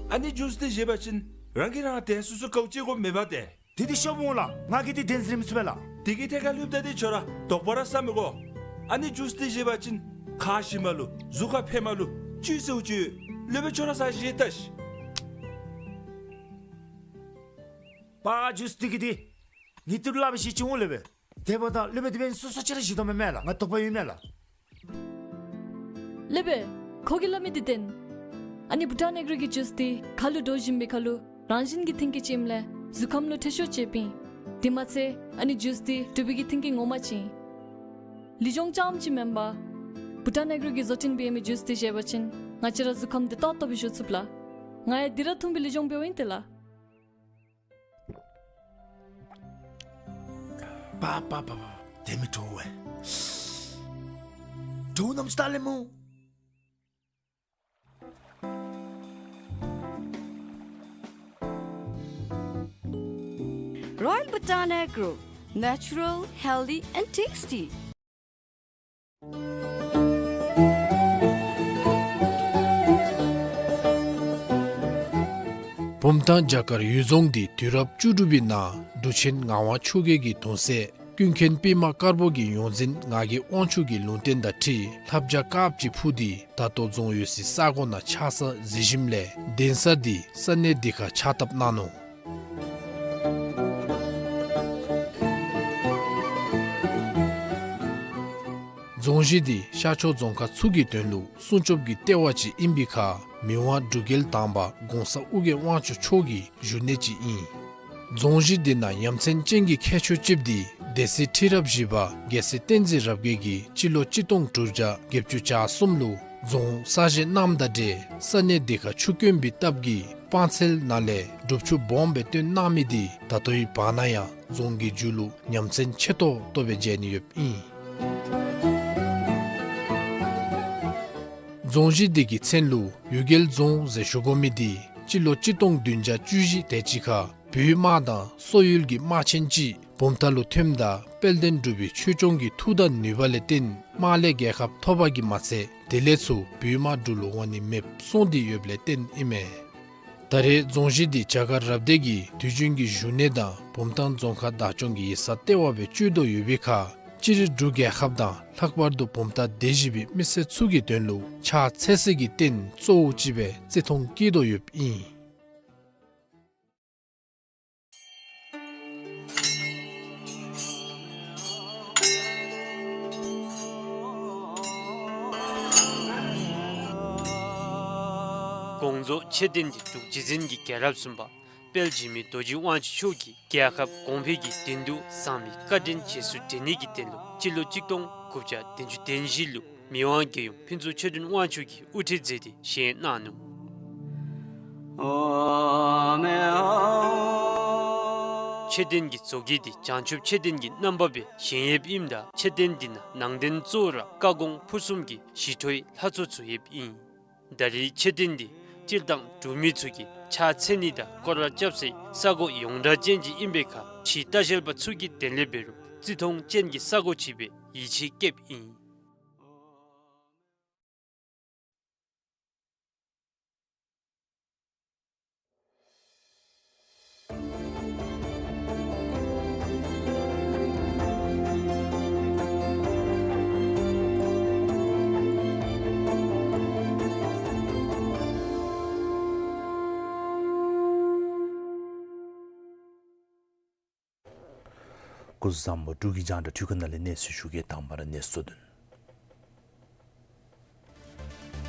ཨ་ནི་ཇུས་འདི་བཞེས་པ་ཅིན་རང་གིས་རང་དེ་སོ་སོ་གའུ་ཅིག་གོ་མེད་པ་ཏེ། དེ་འདི་ཤོབ་འོང་ལགས། ང་གིས་འདི་བདེན་འཛིན་ར་མི་ཚུགས་པས་ལགས། དེ་གི་ཐད་ཁར་ལྷོདཔ་ད་འདི་ཁྱོད་ར་དོགས་པ་ར་ཟ་མི་དགོ། ཨ་ནི་ཇུས་འདི་བཞེས་པ་ཅིན་ཁ་ཞིམ་མ་ལུ་གཟུགས་ཁར་ཕན་མ་ལུ་བཅུད་ཟེརཝ་ཅིག་ཡོད། ལེ་བེ་ཁྱོད་ར་ཟ་ཞིནམ་ལས་ལྟ་ཤིག། པ་ཇུས་འདི་གི་འདི་ངེའི་ཏི་རུ་སླབ་པའི་ཤེས་ཅིག་འོང་ལེ་བེ། དེ་འབདཝ་ད་ལེ་བེ་དེ་འབདན་སོ་སོ་ཅིག་ར་བཞེས་དོ་མེན་མས་ལགས། ང་དོགས་པ་ཡོད་མས་ལགས། ལེ་བེ། ཁོ་གིས་སླབ་མི་འདི་བདེན། ཨ་ནི་བུ་ཊཱན་ཨེག་རོ་གི་ཇུས་འདི་ཁ་ལུ་འདྲོག་བཞིན་པའི་ཁར་ལུ་རང་བཞིན་གྱི་མཐུན་རྐྱེན་ཅིག་ཨིནམ་ལས་གཟུགས་ཁམས་ལུ་འཕྲོད་ཤུགས་ཅིག་ཡོདཔ་ཨིན། དེ་མ་ཚད་ཨ་ནི་ཇུས་འདི་འབྲུག་པའི་གི་མཐུན་རྐྱེན་ངོ་མ་ཅིག་ཨིན། ལུས་སྦྱོང་རྐྱངམ་ཅིག་མེན་པར་བུ་ཊཱན་ཨེག་རོ་གིས་བཟོ་སྐྲུན་འབད་མི་ཇུས་འདི་བཞེས་པ་ཅིན་ང་བཅས་ར་གཟུགས་ཁམས་བདེ་ཏོག་ཏོ་སྦེ་བཞུགས་ཚུགས་ལགས། ང་ཡང་འདི་ར་འཐུང་སྦེ་ལུས་སྦྱོང་འབདཝ་ཨིན་ཏེ་ལགས། པ་པ་པ་པ། དེ་མི་དྲོ་བས། དྲོ་ནམ་ཅིག་ལྟ་ལེ་སྨོ། Royal Bhutan Agro, natural, healthy and tasty. བུམ་ཐང་བྱ་དཀར་གཡུལ་རྫོང་འདི་དུས་རབས་བཅུ་དྲུག་པའི་ནང་འབྲུག་ཆེན་ངག་དབང་ཆོས་རྒྱལ་གྱི་གདུང་སྲས་ཀུན་མཁྱེན་པདྨ་དཀར་པོ་གི་ཡོངས་འཛིན་ངག་གི་དབང་ཕྱུག་གི་ལུང་བསྟན་དང་འཁྲིལ་ལྷ་བྱ་དཀརཔོ་ཅིག་འཕུར་ཏེ་ད་ལྟོ་རྫོང་ཡོད་སའི་ས་གོ་ནང་ཆགས་ས་གཟིགས་ཞིནམ་ལས་གདན་ས་འདི་ས་གནས་འདི་ཁར་ཕྱག་བཏབ་གནང་ནུག། རྫོང་གཞི་འདི་ཤར་ཕྱོགས་རྫོང་ཁག་ཚུ་གི་དོན་ལུ་སྲུང་སྐྱོབ་ཀྱི་ལྟེ་བ་ཅིག་ཨིན་པའི་ཁར་མི་དབང་འབྲུག་རྒྱལ་དང་པ་གོང་ས་ཨོ་རྒྱན་དབང་ཕྱུག་མཆོག་གི་བཞུགས་གནས་ཅིག་ཨིན། རྫོང་གཞི་འདི་ནང་ཡ་མཚན་ཅན་གྱི་ཁྱད་ཆོས་ཅིག་འདི་སྡེ་སྲིད་ཁྲི་རབས་བཞི་པ་རྒྱལ་སྲས་བསྟན་འཛིན་རབ་རྒྱས་ཀྱིས་སྤྱི་ལོ་གཅིག་སྟོང་དྲུག་བརྒྱ་བརྒྱད་ཅུ་གྱ་གསུམ་ལུ་རྫོང་གསར་བཞེངས་གནངམ་དང་འབྲེལ་ས་གནས་འདི་ཁར་ཆུ་དཀོན་པའི་སྟབས་ཀྱིས་སྤང་ཚལ་ནང་ལས་སྒྲུབ་ཆུ་སྦོམ་སྦེ་བཏོན་གནང་མི་འདི་ད་ལྟོའི་བར་ན་ཡང་རྫོང་གི་མཇུག་ལུ་ཡ་མཚན་ཆེ་ཏོག་ཏོ་སྦེ་མཇལ་ནི་ཡོདཔ་ཨིན། རྫོང་གཞི་འདི་གི་མཚན་ལུ་གཡུལ་རྒྱལ་རྫོང་ཟེར་ཞུ་དགོ་མི་འདི་སྤྱི་ལོ་གཅིག་སྟོང་བདུན་བརྒྱ་བཅུ་བཞི་དེ་ཅིག་ཁར་བོད་དམག་དང་སོག་ཡུལ་གྱི་དམག་ཆེན་ཅིག་བུམ་ཐང་ལུ་ཐོནམ་ད་དཔལ་ལྡན་འབྲུག་པའི་ཆོས་སྐྱོང་གི་མཐུ་དང་ནུས་པ་ལས་བརྟེན་དམག་ལས་རྒྱལ་ཁ་ཐོབ་པ་གིས་མ་ཚད་དེ་ལས་ཚུར་བོད་དམག་འབྲུག་ལུ་འོང་ནི་མེདཔ་སོང་སྟེ་ཡོདཔ་ལས་བརྟེན་ཨིན་མས། ད་རེས་རྫོང་གཞི་འདི་བྱ་དཀར་རབ་སྡེ་གི་དུས་རྒྱུན་གྱི་བཞུགས་གནས་དང་བུམ་ཐང་རྫོང་ཁག་བདག་སྐྱོང་གི་ཡིག་ཚང་ལྟེ་བ་སྦེ་སྤྱོད་དོ་ཡོད་པའི་ཁར་སྤྱིར་འབྲུག་རྒྱལ་ཁབ་དང་ལྷག་པར་དུ་བུམ་ཐང་སྡེ་བཞི་པའི་མི་སེར་ཚུ་གི་དོན་ལུ་ཕྱག་འཚལ་སའི་རྟེན་གཙོ་བོ་ཅིག་སྦེ་བརྩི་མཐོང་བསྐྱེད་དོ་ཡོདཔ་ཨིན། དགོངས་རྫོགས་མཆོད་རྟེན་འདི་འབྲུག་རྗེ་བཙུན་གྱི་རྒྱལ་རབས་གསུམ་པ་དཔལ་འཇིགས་མེད་རྡོ་རྗེ་དབང་ཕྱུག་མཆོག་གིས་རྒྱལ་ཁབ་གོང་འཕེལ་གྱི་དོན་དུ་གསང་བའི་བཀའ་དྲིན་རྗེས་སུ་དྲན་ནི་གི་དོན་ལུ་སྤྱི་ལོ་གཅིག་སྟོང་དགུ་བརྒྱ་བདུན་ཅུ་དོན་བཞི་ལུ་མི་དབང་རྒྱལ་ཡུམ་ཕུན་ཚོགས་ཆོས་སྒྲོན་དབང་ཕྱུག་གིས་དབུ་ཁྲིད་མཛད་དེ་བཞེངས་གནང་ནུག། མཆོད་རྟེན་གྱི་བཟོ་བཀོད་འདི་བྱང་ཆུབ་མཆོད་རྟེན་གྱི་རྣམ་པ་སྦེ་བཞེངས་ཡོདཔ་ཨིནམ་ད་མཆོད་རྟེན་འདི་ནང་ནང་རྟེན་གཙོ་བོ་ར་བཀའ་དགོངས་ཕུར་གསུམ་གྱི་ཞི་ཁྲོའི་ལྷ་ཚོགས་ཚུ་ཡོདཔ་ཨིན། ད་རེས་མཆོད་རྟེན་འདི་སྤྱིར་བཏང་འབྲུག་མི་ཚུ་གིས་ཕྱག་འཚལ་ནི་དང་སྐོར་ར་རྐྱབ་སའི་ས་གོ་ཡོངས་གྲགས་ཅན་ཅིག་ཨིན་པའི་ཁར་ཕྱིའི་ལྟ་བཤལ་པ་ཚུ་གིས་དེ་ལས་འབད་རུང་བརྩི་མཐོང་ཅན་གྱི་ས་གོ་ཅིག་སྦེ་ཡིད་ཆེས་བསྐྱེདཔ་ཨིན། སྐུ་གཟུགས་བཟང་པོ། འབྲུག་གི་རྒྱང་བསྒྲགས་འཕྲུལ་ཁང་ནང་ལས་གནས་ཚུལ་ཞུ་གེ། དང་པ་ར་གནས་ཚུལ་གཙོ་དོན།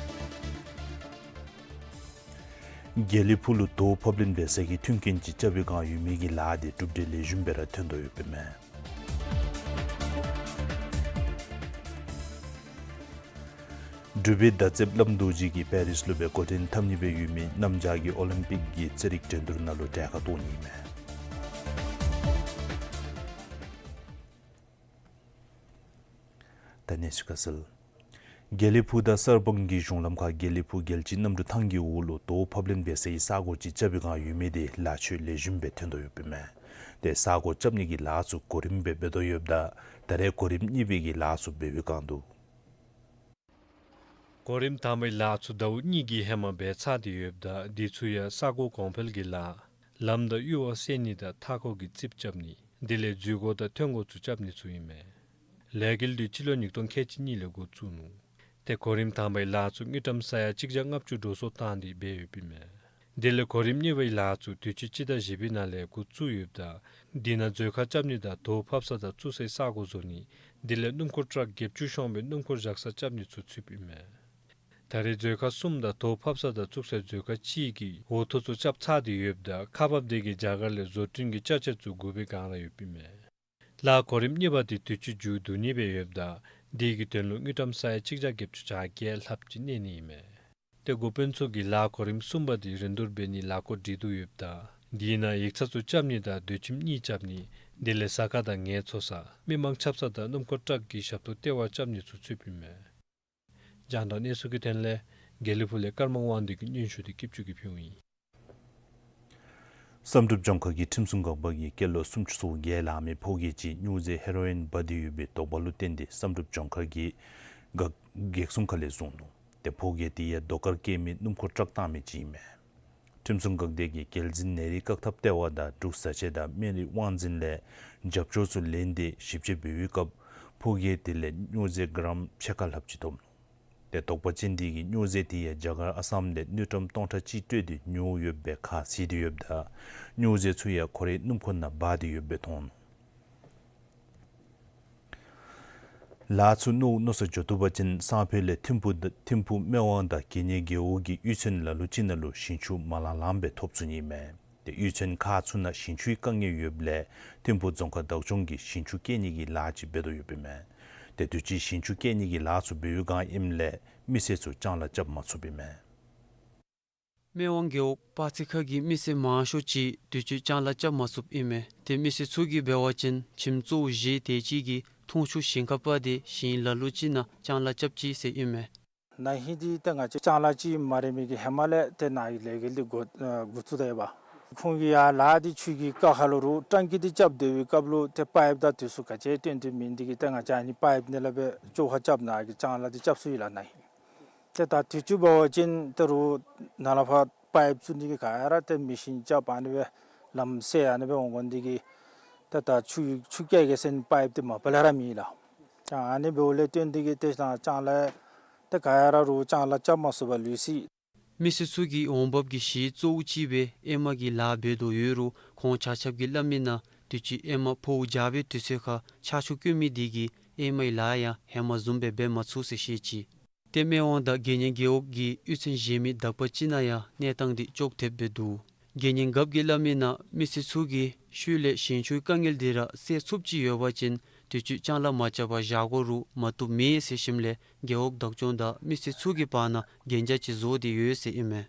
དགེ་ལེགས་ཕུག་ལུ་དོས་ཕབ་ལེན་འབད་ས་གི་མཐུན་རྐྱེན་ཅིག་རྐྱབ་པའི་བསྒང་ཡོད་མི་གི་ལཱ་འདི་གྲུབ་འབྲས་ལེགས་ཤོམ་སྦེ་ར་ཐོན་དོ་ཡོདཔ་ཨིན་མས། འབྲུག་པའི་མདའ་རྩེདཔ་བླམ་རྡོ་རྗེ་གིས་པེ་རིས་ལུ་སྦེ་འགོ་འདྲེན་འཐབ་ནི་སྦེ་ཡོད་མི་གནམ་བྱཱར་གྱི་ཨོ་ལིམ་པིག་གི་རྩེད་རིགས་འགྲན་བསྡུར་ནང་ལུ་གྲལ་ཁར་གཏོགས་ནི་ཨིན་མས། ད་གནས་ཚུལ་ཁ་གསལ། དགེ་ལེགས་ཕུག་དང་གསར་སྤང་གི་གཞུང་ལམ་ཁར་དགེ་ལེགས་ཕུག་རྒྱལ་སྤྱི་གནམ་གྲུ་ཐང་གི་འོག་ལུ་དོས་ཕབ་ལེན་འབད་ས་གི་ས་གོ་ཅིག་རྐྱབ་པའི་བསྒང་ཡོད་མི་འདི་ལཱ་ཕྱོད་ལེགས་ཤོམ་སྦེ་ཐོན་དོ་ཡོདཔ་ཨིན་མས། ཏེ་ས་གོ་རྐྱབ་ནི་གི་ལཱ་ཚུ་གོ་རིམ་སྦེ་འབད་དོ་ཡོདཔ་ད་ད་རེས་གོ་རིམ་གཉིས་པའི་གི་ལཱ་ཚུ་འབད་བའི་བསྒང་འདུག། གོ་རིམ་དང་པའི་ལཱ་ཚུ་ཟླཝ་གཉིས་ཀྱི་ཧེ་མ་འབད་ཚར་ཏེ་ཡོདཔ་ད་དེ་ཚུ་ཡང་ས་གོ་གོང་འཕེལ་གྱི་ལཱ་ལམ་དང་གཡུར་བ་སེལ་ནི་དང་མཐའ་འཁོར་གྱི་རྩིགཔ་རྐྱབ་ནི་དེ་ལས་འཛུལ་སྒོ་དང་ཐོན་སྒོ་ཚུ་རྐྱབ་ནི་ཚུ་ཨིན་མས། ལས་འགུལ་འདི་སྤྱི་ལོ་ཉིས་སྟོང་ཁལ་གཅིག་གཉིས་ལས་འགོ་བཙུགས་ནུག། ཏེ་གོ་རིམ་དང་པའི་ལཱ་ཚུ་དངུལ་ཀྲམ་ས་ཡ་གཅིག་བརྒྱ་ལྔ་བཅུ་འགྲོ་སོང་བཏང་སྟེ་འབད་ཡོདཔ་ཨིན་མས། དེ་ལས་གོ་རིམ་གཉིས་པའི་ལཱ་ཚུ་དུས་ཅི་སྤྱི་ཟླ་བཞི་པའི་ནང་ལས་འགོ་བཙུགས་ཡོདཔ་ད་དེ་ནང་མཛོད་ཁང་རྐྱབ་ནི་དང་དོས་ཕབ་ས་དང་བཙུགས་སའི་ས་གོ་བཟོ་ནི་དེ་ལས་སྣུམ་འཁོར་ཊཱག་བརྒྱད་ཅུ་ཤོང་བའི་སྣུམ་འཁོར་བཞག་ས་རྐྱབ་ནི་ཚུ་ཚུདཔ་ཨིན་མས། ད་རེས་མཛོད་ཁང་གསུམ་དང་དོས་ཕབ་ས་དང་བཙུགས་སའི་མཛོད་ཁང་གཅིག་གི་འོག་ཐོག་ཚུ་རྐྱབ་ཚར་ཏེ་ཡོདཔ་ད་ཁག་འབགཔ་དེ་གིས་རྒྱ་གར་ལས་བཟོ་སྐྲུན་གྱི་ཅ་ཆས་ཚུ་དགོ་པའི་སྒང་ར་ཡོདཔ་ཨིན་མས། ལཱ་གོ་རིམ་གཉིས་པ་དེ་དུས་ཅི་མཇུག་བསྡུ་ནི་སྦེ་ཡོདཔ་ད་དེ་གི་དོན་ལུ་དངུལ་ཀྲམ་ས་ཡ་གཅིག་བརྒྱ་བརྒྱད་ཅུ་གྱ་བརྒྱད་ལྷགཔ་ཅིག་གནས་ནི་ཨིན་མས། ཏེ་འགོ་དཔོན་ཚུ་གིས་ལཱ་གོ་རིམ་གསུམ་པ་དེ་རིན་བསྡུར་འབད་ནི་ལཱ་འགོ་སྒྲིག་དོ་ཡོདཔ་ད་དེ་ནང་ཡིག་ཚང་ཚུ་རྐྱབ་ནི་དང་སྡོད་ཁྱིམ་གཉིས་རྐྱབ་ནི་དེ་ལས་ཟ་ཁང་དང་ངལ་འཚོ་ས་མི་མང་ཆབ་ས་དང་སྣུམ་འཁོར་ཊཱག་གི་ཞབས་ཏོག་ལྟེ་བ་རྐྱབ་ནི་ཚུ་ཚུདཔ་ཨིན་མས། རྒྱང་བསྒྲགས་གནས་ཚུལ་གྱི་དོན་ལས་དགེ་ལེགས་ཕུག་ལས་ཀརྨ་དབང་འདུས་ཀྱི་སྙན་ཞུ་དེ་སྐྱིད་ཆུ་གིས་ཕུལཝ་ཨིན། བསམ་གྲུབ་ལྗོངས་མཁར་གྱི་ཁྲིམས་སྲུང་འགག་པ་གིས་སྐྱེས་ལོ་སུམ་ཅུ་སོ་བརྒྱད་ལང་མི་ཕོ་སྐྱེས་ཅིག་སྨྱོ་རྫས་ཧེ་རོ་ཨིན་འབག་སྟེ་ཡོད་པའི་དོགས་པ་ལུ་བརྟེན་ཏེ་བསམ་གྲུབ་ལྗོངས་མཁར་གྱི་འགག་སྒེག་སྲུང་ཁང་ལས་བཟུང་ནུག། ཏེ་ཕོ་སྐྱེས་དེ་ཡང་རྡོ་དཀར་སྐྱེས་མའི་སྣུམ་འཁོར་ཊཱག་བཏང་མི་ཅིག་ཨིན་མས། ཁྲིམས་སྲུང་འགག་སྡེ་གིས་རྒྱལ་འཛིན་ནད་རིགས་བཀག་ཐབས་ལྟེ་བ་དང་འབྲུག་བཟའ་ཆས་དང་སྨན་རིགས་དབང་འཛིན་ལས་རྒྱབ་སྐྱོར་ཚུ་ལེན་ཏེ་ཞིབ་དཔྱད་འབད་བའི་སྐབས་ཕོ་སྐྱེས་དེ་ལས་སྨྱོ་རྫས་གྲམ་ཕྱེད་ཀ་ལྷགཔ་ཅིག་ཐོབ་ནུག། ཏེ་དོགས་པ་ཅན་དེ་གིས་སྨྱོ་རྫས་དེ་ཡང་རྒྱ་གར་ཨ་སམ་ལས་དངུལ་ཀྲམ་སྟོང་ཕྲག་གཅིག་སྤྲོད་དེ་ཉོ་ཡོདཔ་སྦེ་ཁ་བཟེད་དེ་ཡོདཔ་ད་སྨྱོ་རྫས་ཚུ་ཡང་ཁོ་རའི་སྣུམ་འཁོར་ནང་འབག་སྟེ་ཡོདཔ་སྦེ་མཐོང་ནུག། ལཱ་ཚུ་མནོ་མནོ་སར་འགྱོ་བཏུབ་པ་ཅིན་སང་ཕོད་ལས་ཐིམ་ཕུག་ཐིམ་ཕུག་སྨད་དབང་དང་དགེ་བསྙེན་རྒེད་འོག་གི་གཡུས་ཚན་ལ་ལུ་ཅིག་ནང་ལུ་ཞིང་ཆུ་མ་ལང་ལངམ་སྦེ་ཐོབ་ཚུགས་ནི་ཨིན་མས། ཏེ་གཡུས་ཚན་ཁག་ཚུ་ནང་ཞིང་ཆུའི་དཀའ་ངལ་ཡོདཔ་ལས་ཐིམ་ཕུག་རྫོང་ཁག་བདག་སྐྱོང་གིས་ཞིང་ཆུ་བསྐྱལ་ནི་གི་ལཱ་ཅིག་འབད་དོ་ཡོདཔ་ཨིན་མས། ཏེ་དུས་ཅི་ཞིང་ཆུ་བསྐྱལ་ནི་གི་ལཱ་ཚུ་འབད་བའི་སྒང་ཨིནམ་ལས་མི་སེར་ཚུ་ལྕང་ལཱ་རྐྱབ་མ་ཚུགསཔ་ཨིན་མས། སྨད་དབང་རྒེད་འོག་སྤ་རྩེ་ཁ་གི་མི་སེར་མང་ཤོས་ཅིག་དུས་ཅི་ལྕང་ལཱ་རྐྱབ་མ་ཚུགསཔ་ཨིན་མས། ཏེ་མི་སེར་ཚུ་གིས་འབད་བ་ཅིན་ཁྱིམ་གཙོ་བོ་བཞི་དེ་ཅིག་གིས་འཐུང་ཆུ་ཞིང་ཁ་སྤར་ཏེ་ཞིང་ལ་ལུ་ཅིག་ནང་ལྕང་ལཱ་རྐྱབ་ཅི་ཟེར་ཨིན་མས། ན་ཧིང་འདི་ཏེ་ང་བཅས་ལྕང་ལཱ་ཅིག་མ་རན་མི་གི་ཧེ་མ་ལས་ཏེ་ནཱ་གི་ལས་འགུལ་འདི་འགོ་ཨ་འགོ་བཙུགས་ད་ཡོདཔ། ཁོང་གིས་ཡར་ལཱ་འདི་ཆུ་གི་དཀའ་ཁག་ལུ་རུང་ཊང་ཀི་འདི་རྐྱབ་སྡོད་པའི་སྐབས་ལུ་ཏེ་པའིཔ་དང་དེ་ཚུ་ག་ཅི་ཡང་བཏོན་ཏེ་མེད་ནི་འདི་གིས་ཏེ་ང་བཅས་ཨ་ནི་པའིཔ་ནང་ལས་སྦེ་བཅོ་ཁ་རྐྱབ་ནཱ་གི་ལྕང་ལཱ་འདི་རྐྱབ་ཚུགས་ཡི་ལགས་ན་ཧིང་། ཏེ་ད་དུས་ཅི་འབད་བ་ཅིན་ད་རུང་ནཱ་ལས་ཕར་པའིཔ་བཙུགས་ནི་གི་ག་ཡ་ར་ཏེ་མེ་ཤིན་རྐྱབ་ཨ་ནི་སྦེ་ལམ་སེལ་ཨ་ནི་སྦེ་འོང་དགོ་ནི་འདི་གིས་ཏེ་ད་ཆུ་ཆུ་བསྐྱལ་གེ་ཟེར་ནི་པའིཔ་འདི་མ་པ་ལས་ར་མེད་ལགས། ཨ་ནི་འབདཝ་ལས་བརྟེན་ཏེ་གིས་ཏེ་ད་ལྕང་ལཱ་ཏེ་ག་ཡ་ར་རུང་ལྕང་ལཱ་རྐྱབ་མ་ཚུགས་པར་ལུས་ཅི། མི་སེར་ཚུ་གི་འོང་འབབ་ཀྱི་གཞི་གཙོ་བོ་ཅིག་སྦེ་ཨེ་མ་གི་ལཱ་འབད་དོ་ཡོད་རུང་ཁོང་ཆ་ཁྱབ་ཀྱིས་སླབ་མི་ནང་དུས་ཅི་ཨེ་མ་ཕོཝ་རྒྱབ་པའི་དུས་ཚོད་ཁར་ཆར་ཆུ་བསྐྱོན་མི་འདི་གིས་ཨེ་མའི་ལཱ་ཡང་ཧེ་མ་བཟུམ་སྦེ་འབད་མ་ཚུགས་ཟེར་བཤད་ཅི། ཏེ་སྨད་དབང་དང་དགེ་བསྙེན་རྒེད་འོག་གི་གཡུས་ཚན་གཞན་མི་དག་པ་ཅིག་ནང་ཡང་གནས་སྟངས་འདི་ཅོག་འཐདཔ་སྦེ་འདུག། དགེ་བསྙེན་རྒཔོ་གིས་སླབ་མི་ནང་མི་སེར་ཚུ་གིས་ཤུལ་ལས་ཞིང་ཆུའི་དཀའ་ངལ་འདི་ར་སེལ་ཚུགསཔ་ཅིག་ཡོད་པ་ཅིན་དུས་ཅི་ལྕང་ལཱ་མ་རྐྱབ་པར་བཞག་དགོ་རུང་མ་བཏུབ་མེད་ཟེར་ཞིནམ་ལས་རྒེད་འོག་བདག་སྐྱོང་དང་མི་སེར་ཚུ་གི་བར་ན་གན་རྒྱ་ཅིག་བཟོ་སྟེ་ཡོད་ཟེར་ཨིན་མས།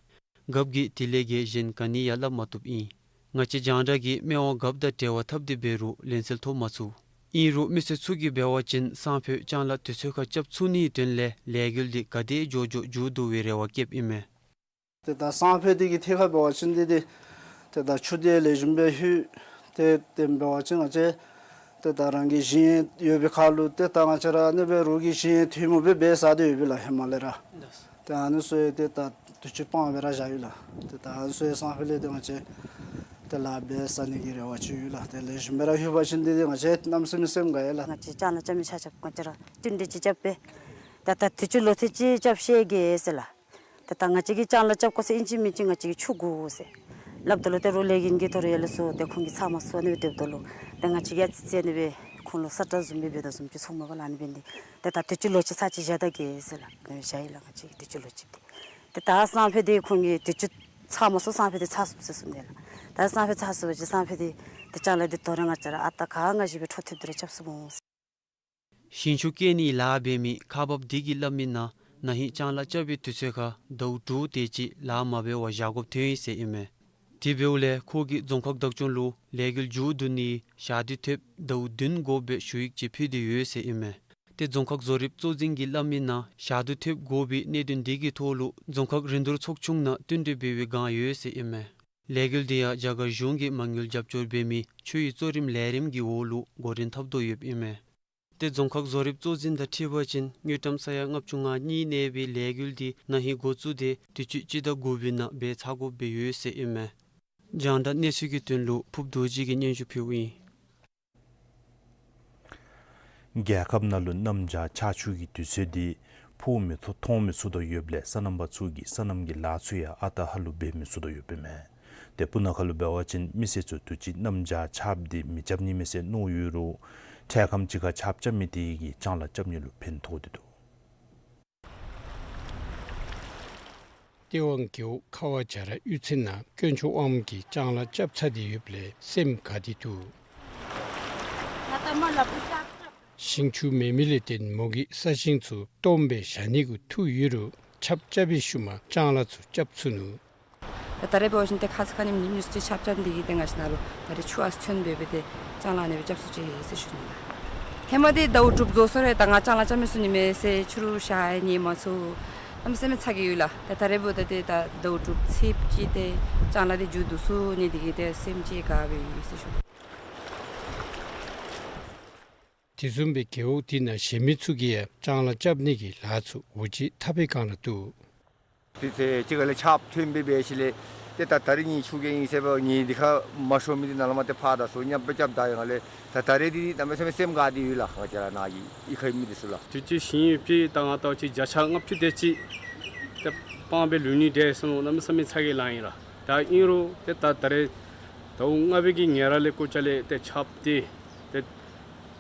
རྒཔོ་གིས་དེ་ལས་བརྒལ་གཞན་ག་ནི་ཡང་སླབ་མ་བཏུབ་ཨིན། ང་བཅས་རྒྱང་བསྒྲགས་ཀྱིས་སྨད་དབང་རྒཔོ་དང་འབྲེལ་བ་འཐབ་སྟེ་འབད་རུང་ལན་གསལ་ཐོབ་མ་ཚུགས། ཨིན་རུང་མི་སེར་ཚུ་གིས་འབད་བ་ཅིན་སང་ཕོད་ལྕང་ལཱ་དུས་ཚོད་ཁར་རྐྱབ་ཚུགས་ནིའི་དོན་ལས་ལས་འགུལ་འདི་ག་དེ་མགྱོགས་མགྱོགས་མཇུག་བསྡུ་བའི་རེ་བ་བསྐྱེདཔ་ཨིན་མས། ཏེ་ད་སང་ཕོད་འདི་གི་ཐད་ཁར་འབད་བ་ཅིན་འདི་འདི་ཏེ་ད་ཆུ་འདི་ལེགས་ཤོམ་སྦེ་ལྷོད། ཏེ་དེ་འབད་བ་ཅིན་ང་བཅས་ཏེ་ད་རང་གི་ཞིང་ཡོད་པའི་ཁར་ལུ་ཏེ་ད་ང་བཅས་ར་ཨ་ནི་སྦེ་རོགས་ཀྱི་ཞིང་ཐུན་མོང་སྦེ་འབད་ས་འདི་ཡོད་པས་ལགས་ཧེ་མ་ལས་ར། ཏེ་ཨ་ནི་ཚུ་ཡང་ཏེ་ད་དུས་ཅི་སྤང་སྦེ་ར་བཞག་ཡི་ལགས། ཏེ་ད་ཨ་ནི་ཚུ་ཡང་སང་ཕོད་ལས་ཏེ་ང་བཅས་ཏེ་ལཱ་འབད་ཚར་ནི་གི་རེ་བ་ཅིག་ཡོད་ལགས། ཏེ་ལེགས་ཤོམ་སྦེ་ར་ལྷོད་པ་ཅིན་འདི་འདི་ང་བཅས་གནམ་མེད་ས་མེད་སེམས་དགའ་ཡི་ལགས། ང་བཅས་ལྕང་ལཱ་རྐྱབ་མི་ཆ་ཁྱབ་ང་བཅས་ར་བསྟུན་གྲོས་ཅིག་རྐྱབ་སྦེ་ད་ད་དུས་ཅི་ལོ་ཐེངས་གཅིག་རྐྱབ་ཤེས་གེ་ཟེར་ལགས། ཏེ་ད་ང་བཅས་ཀྱིས་ལྕང་ལཱ་རྐྱབ་དགོ་ཟེར་ཨིན་ཅི་མིན་ཅི་ང་བཅས་ཀྱིས་ཆུ་དགོ་ཟེར་སླབ་ད་ལུ་ཏེ་རོགས་ལས་འགན་གྱི་ཐོག་ར་ཡར་ལས་ཚུར་ཏེ་ཁོང་གིས་ཚར་མ་ཚུགས་ཨ་ནི་སྦེ་སྡོདཔ་ད་ལུ་ཏེ་ང་བཅས་ཀྱིས་ཨ་ཙི་ཙི་ཨ་ནི་སྦེ་ཁོང་ལུ་ས་ཏྲ་བཟུམ་སྦེ་འབད་དོ་བཟུམ་ཅིག་ཚོརཝ་མས་པ་ལགས། ཨ་ནི་འབད་ནི་འདི་ཏེ་ད་དུས་ཅི་ལོ་གཅིག་ཚར་གཅིག་བཞག་ད་གེ་ཟེར་ལགས། ཨ་ནི་སྦེ་བཞག་ཡི་ལགས། ང་བཅས་ཀྱིས་དུས་ཅི་ལོ་གཅིག་འདི་ཏེ་ད་སང་ཕོད་འདི་ཁོང་གིས་དུས་ཅི་ཚར་མ་ཚུགས་སང་ཕོད་འདི་ཚར་ཚུགས་ཟེར་གསུངས་ནུག་ལགས། ད་སང་ཕོད་ཚར་ཚུགས་པ་ཅིན་སང་ཕོད་འདི་ཏེ་ལྕང་ལཱ་འདི་དོ་རུང་ང་བཅས་ར་ཨ་རྟག་ག་ང་བཞིན་སྦེ་འཕྲོ་མཐུད་དེ་ར་རྐྱབ་ཚུགས་འོང་ཟེར། ཞིང་ཆུ་བསྐྱལ་ནིའི་ལཱ་འབད་མི་ཁག་འབགཔ་དེ་གིས་སླབ་མི་ནང་ན་ཧིང་ལྕང་ལཱ་རྐྱབ་པའི་དུས་ཚོད་ཁར་ཟླཝ་དྲུག་དེ་ཅིག་ལཱ་མ་འབད་བར་བཞག་དགོཔ་ཐོན་ཡི་ཟེར་ཨིན་མས། དེ་འབདཝ་ལས་ཁོ་གིས་རྫོང་ཁག་བདག་སྐྱོང་ལུ་ལས་འགུལ་མཇུག་བསྡུ་ནིའི་ཞག་དུས་ཐེབས་ཟླཝ་བདུན་དགོ་པའི་ཞུ་ཡིག་ཅིག་ཕུལ་ཏེ་ཡོད་ཟེར་ཨིན་མས། ཏེ་རྫོང་ཁག་བཟོ་རིག་གཙོ་འཛིན་གྱིས་སླབ་མི་ནང་ཞག་དུས་ཐེབས་དགོ་པའི་གནད་དོན་དེ་གི་ཐོག་ལུ་རྫོང་ཁག་རིན་བསྡུར་ཚོགས་ཆུང་ནང་བསྟུན་གྲོས་འབད་བའི་བསྒང་ཡོད་ཟེར་ཨིན་མས། ལས་འགུལ་འདི་ཡང་རྒྱ་གར་གཞུང་གིས་མ་དངུལ་རྒྱབ་སྐྱོར་འབད་མི་ཆུའི་གཙོ་རིམ་ལས་རིམ་གྱི་འོག་ལུ་འགོ་འདྲེན་འཐབ་དོ་ཡོདཔ་ཨིན་མས། ཏེ་རྫོང་ཁག་བཟོ་རིག་གཙོ་འཛིན་དང་འཁྲིལ་བ་ཅིན་དངུལ་ཀྲམ་ས་ཡ་ལྔ་བཅུ་ང་གཉིས་གནས་པའི་ལས་འགུལ་འདི་ན་ཧིང་འགོ་བཙུགས་ཏེ་དུས་ཅི་སྤྱི་ཟླ་དགུ་པའི་ནང་འབད་ཚར་དགོཔ་སྦེ་ཡོད་ཟེར་ཨིན་མས། རྒྱང་བསྒྲགས་གནས་ཚུལ་གྱི་དོན་ལུ་ཕུབ་རྡོ་རྗེ་གིས་སྙན་ཞུ་ཕུལཝ་ཨིན། རྒྱལ་ཁབ་ནང་ལུ་གནམ་བྱཱར་ཆར་ཆུ་གི་དུས་ཚོད་འདི་ཕོག་མི་ཚུ་མཐོང་མི་ཚུགས་དོ་ཡོདཔ་ལས་སོ་ནམ་པ་ཚུ་གིས་སོ་ནམ་གྱི་ལཱ་ཚུ་ཡང་ཨ་རྟག་ཧ་ལུགས་འབད་མི་ཚུགས་དོ་ཡོདཔ་ཨིན་མས། ཏེ་སྤུ་ན་ཁ་ལུ་འབད་བ་ཅིན་མི་སེར་ཚུ་དུས་ཅི་གནམ་བྱཱར་ཆརཔ་འདི་མི་རྐྱབ་ནི་མས་ཟེར་མནོ་ཡོད་རུང་འཕྲལ་ཁམས་ཅིག་ཁར་ཆརཔ་རྐྱབ་མི་དེ་གིས་ཅང་ལ་རྐྱབ་ནི་ལུ་ཕན་ཐོགས་ཏེ་འདུག། སྟེས་དབང་རྒེད་འོག་ཁ་བ་བྱ་ར་གཡུས་ཚན་ནང་དཀོན་མཆོག་དབངམོ་གིས་ཅང་ལ་རྐྱབ་ཚར་ཏེ་ཡོདཔ་ལས་སེམས་དགའ་སྟེ་འདུག། ཞིང་ཆུ་མེད་མི་ལས་བརྟེན་མོ་གིས་ས་ཞིང་ཚུ་སྟོངམ་སྦེ་བཞག་ནི་གུ་ཐུག་ཡོད་རུང་ཆརཔ་རྐྱབ་པའི་ཤུལ་མ་ཅང་ལ་ཚུ་རྐྱབ་ཚུགས་ནུག། ད་ད་རེས་འབད་བ་ཅིན་ཏེ་ཁ་ཙ་ཁ་ཉིནམ་ཉིནམ་ཉུང་སུ་ཅིག་ཆརཔ་རྐྱབ་ནི་དེ་གིས་ཏེ་ང་བཅས་ནང་ལུ་ད་རེས་ཆུ་ཨ་ཙི་ཐོན་སྦེ་འབད་དེ་ཅང་ལ་ཨ་ནི་སྦེ་རྐྱབ་ཚུགས་ཅི་ཟེར་ཞུ་ནི་ལགས། ཧེ་མ་འདི་ཟླཝ་དྲུག་རྫོགས་སོང་རུང་ད་ང་ཅང་ལ་རྐྱབ་མི་ཚུགས་ནི་མས་ཟེར་ཕྱི་རུ་བཞག་ཡང་ཉན་མ་ཚུགས། གནམ་མེད་ས་མེད་ཚ་གྱང་ཡོད་ལགས། ད་ད་རེས་འབདཝ་ད་ཏེ་ད་ཟླཝ་དྲུག་ཚེས་གཅིག་ཏེ་ཅང་ལ་འདི་མཇུག་བསྡུ་ཚུགས་ནི་དེ་གིས་ཏེ་སེམས་ཅིག་དགའ་སྦེ་ཡོད་ཟེར་ཞུ། དེ་བཟུམ་སྦེ་རྒེད་འོག་དེ་ནང་གཞན་མི་ཚུ་གིས་ཡང་ཅང་ལ་རྐྱབ་ནི་གི་ལཱ་ཚུ་འོ་ཅི་འཐབ་པའི་བསྒང་ར་འདུག། དུས་ཚོད་ཅིག་ཁ་ལས་ཆརཔ་ཐོན་སྦེ་འབད་ཞིནམ་ལས་ཏེ་ད་ད་རིས་ངེའི་ཆུ་རྐྱལ་ཨིན་ཟེར་བ་ངེའི་འདི་ཁར་མ་ཤོར་མི་འདི་ནང་ལས་མར་ཏེ་ཕར་ད་ཚུར་མཉམ་སྦེ་རྐྱབ་ད་ཡོད་ལགས། ད་ད་རེས་འདི་གནམ་མེད་ས་མེད་སེམས་དགའ་སྟེ་ཡོད་ལགས། ང་བཅས་ར་ནཱ་གི་གཡུས་ཁའི་མི་འདི་ཚུ་ལགས། དུས་ཅི་ཞིང་ཡོད་པའི་ད་ང་བལྟ་བ་ཅིན་བརྒྱ་ཆ་ལྔ་བཅུ་དེ་ཅིག་ཏེ་སྤང་སྦེ་ལུས་ནི་འདྲས་ཟེར་མནོ། གནམ་མེད་ས་མེད་ཚ་གྱང་ལང་ཡི་ལགས། ད་ཨིན་རུང་ཏེ་ད་ད་རེས་ཟླཝ་ལྔ་པའི་གི་ཉེ་ར་ལས་སྐོར་ཅིག་ལས་ཏེ་ཆརཔ་འདི་ཏེ་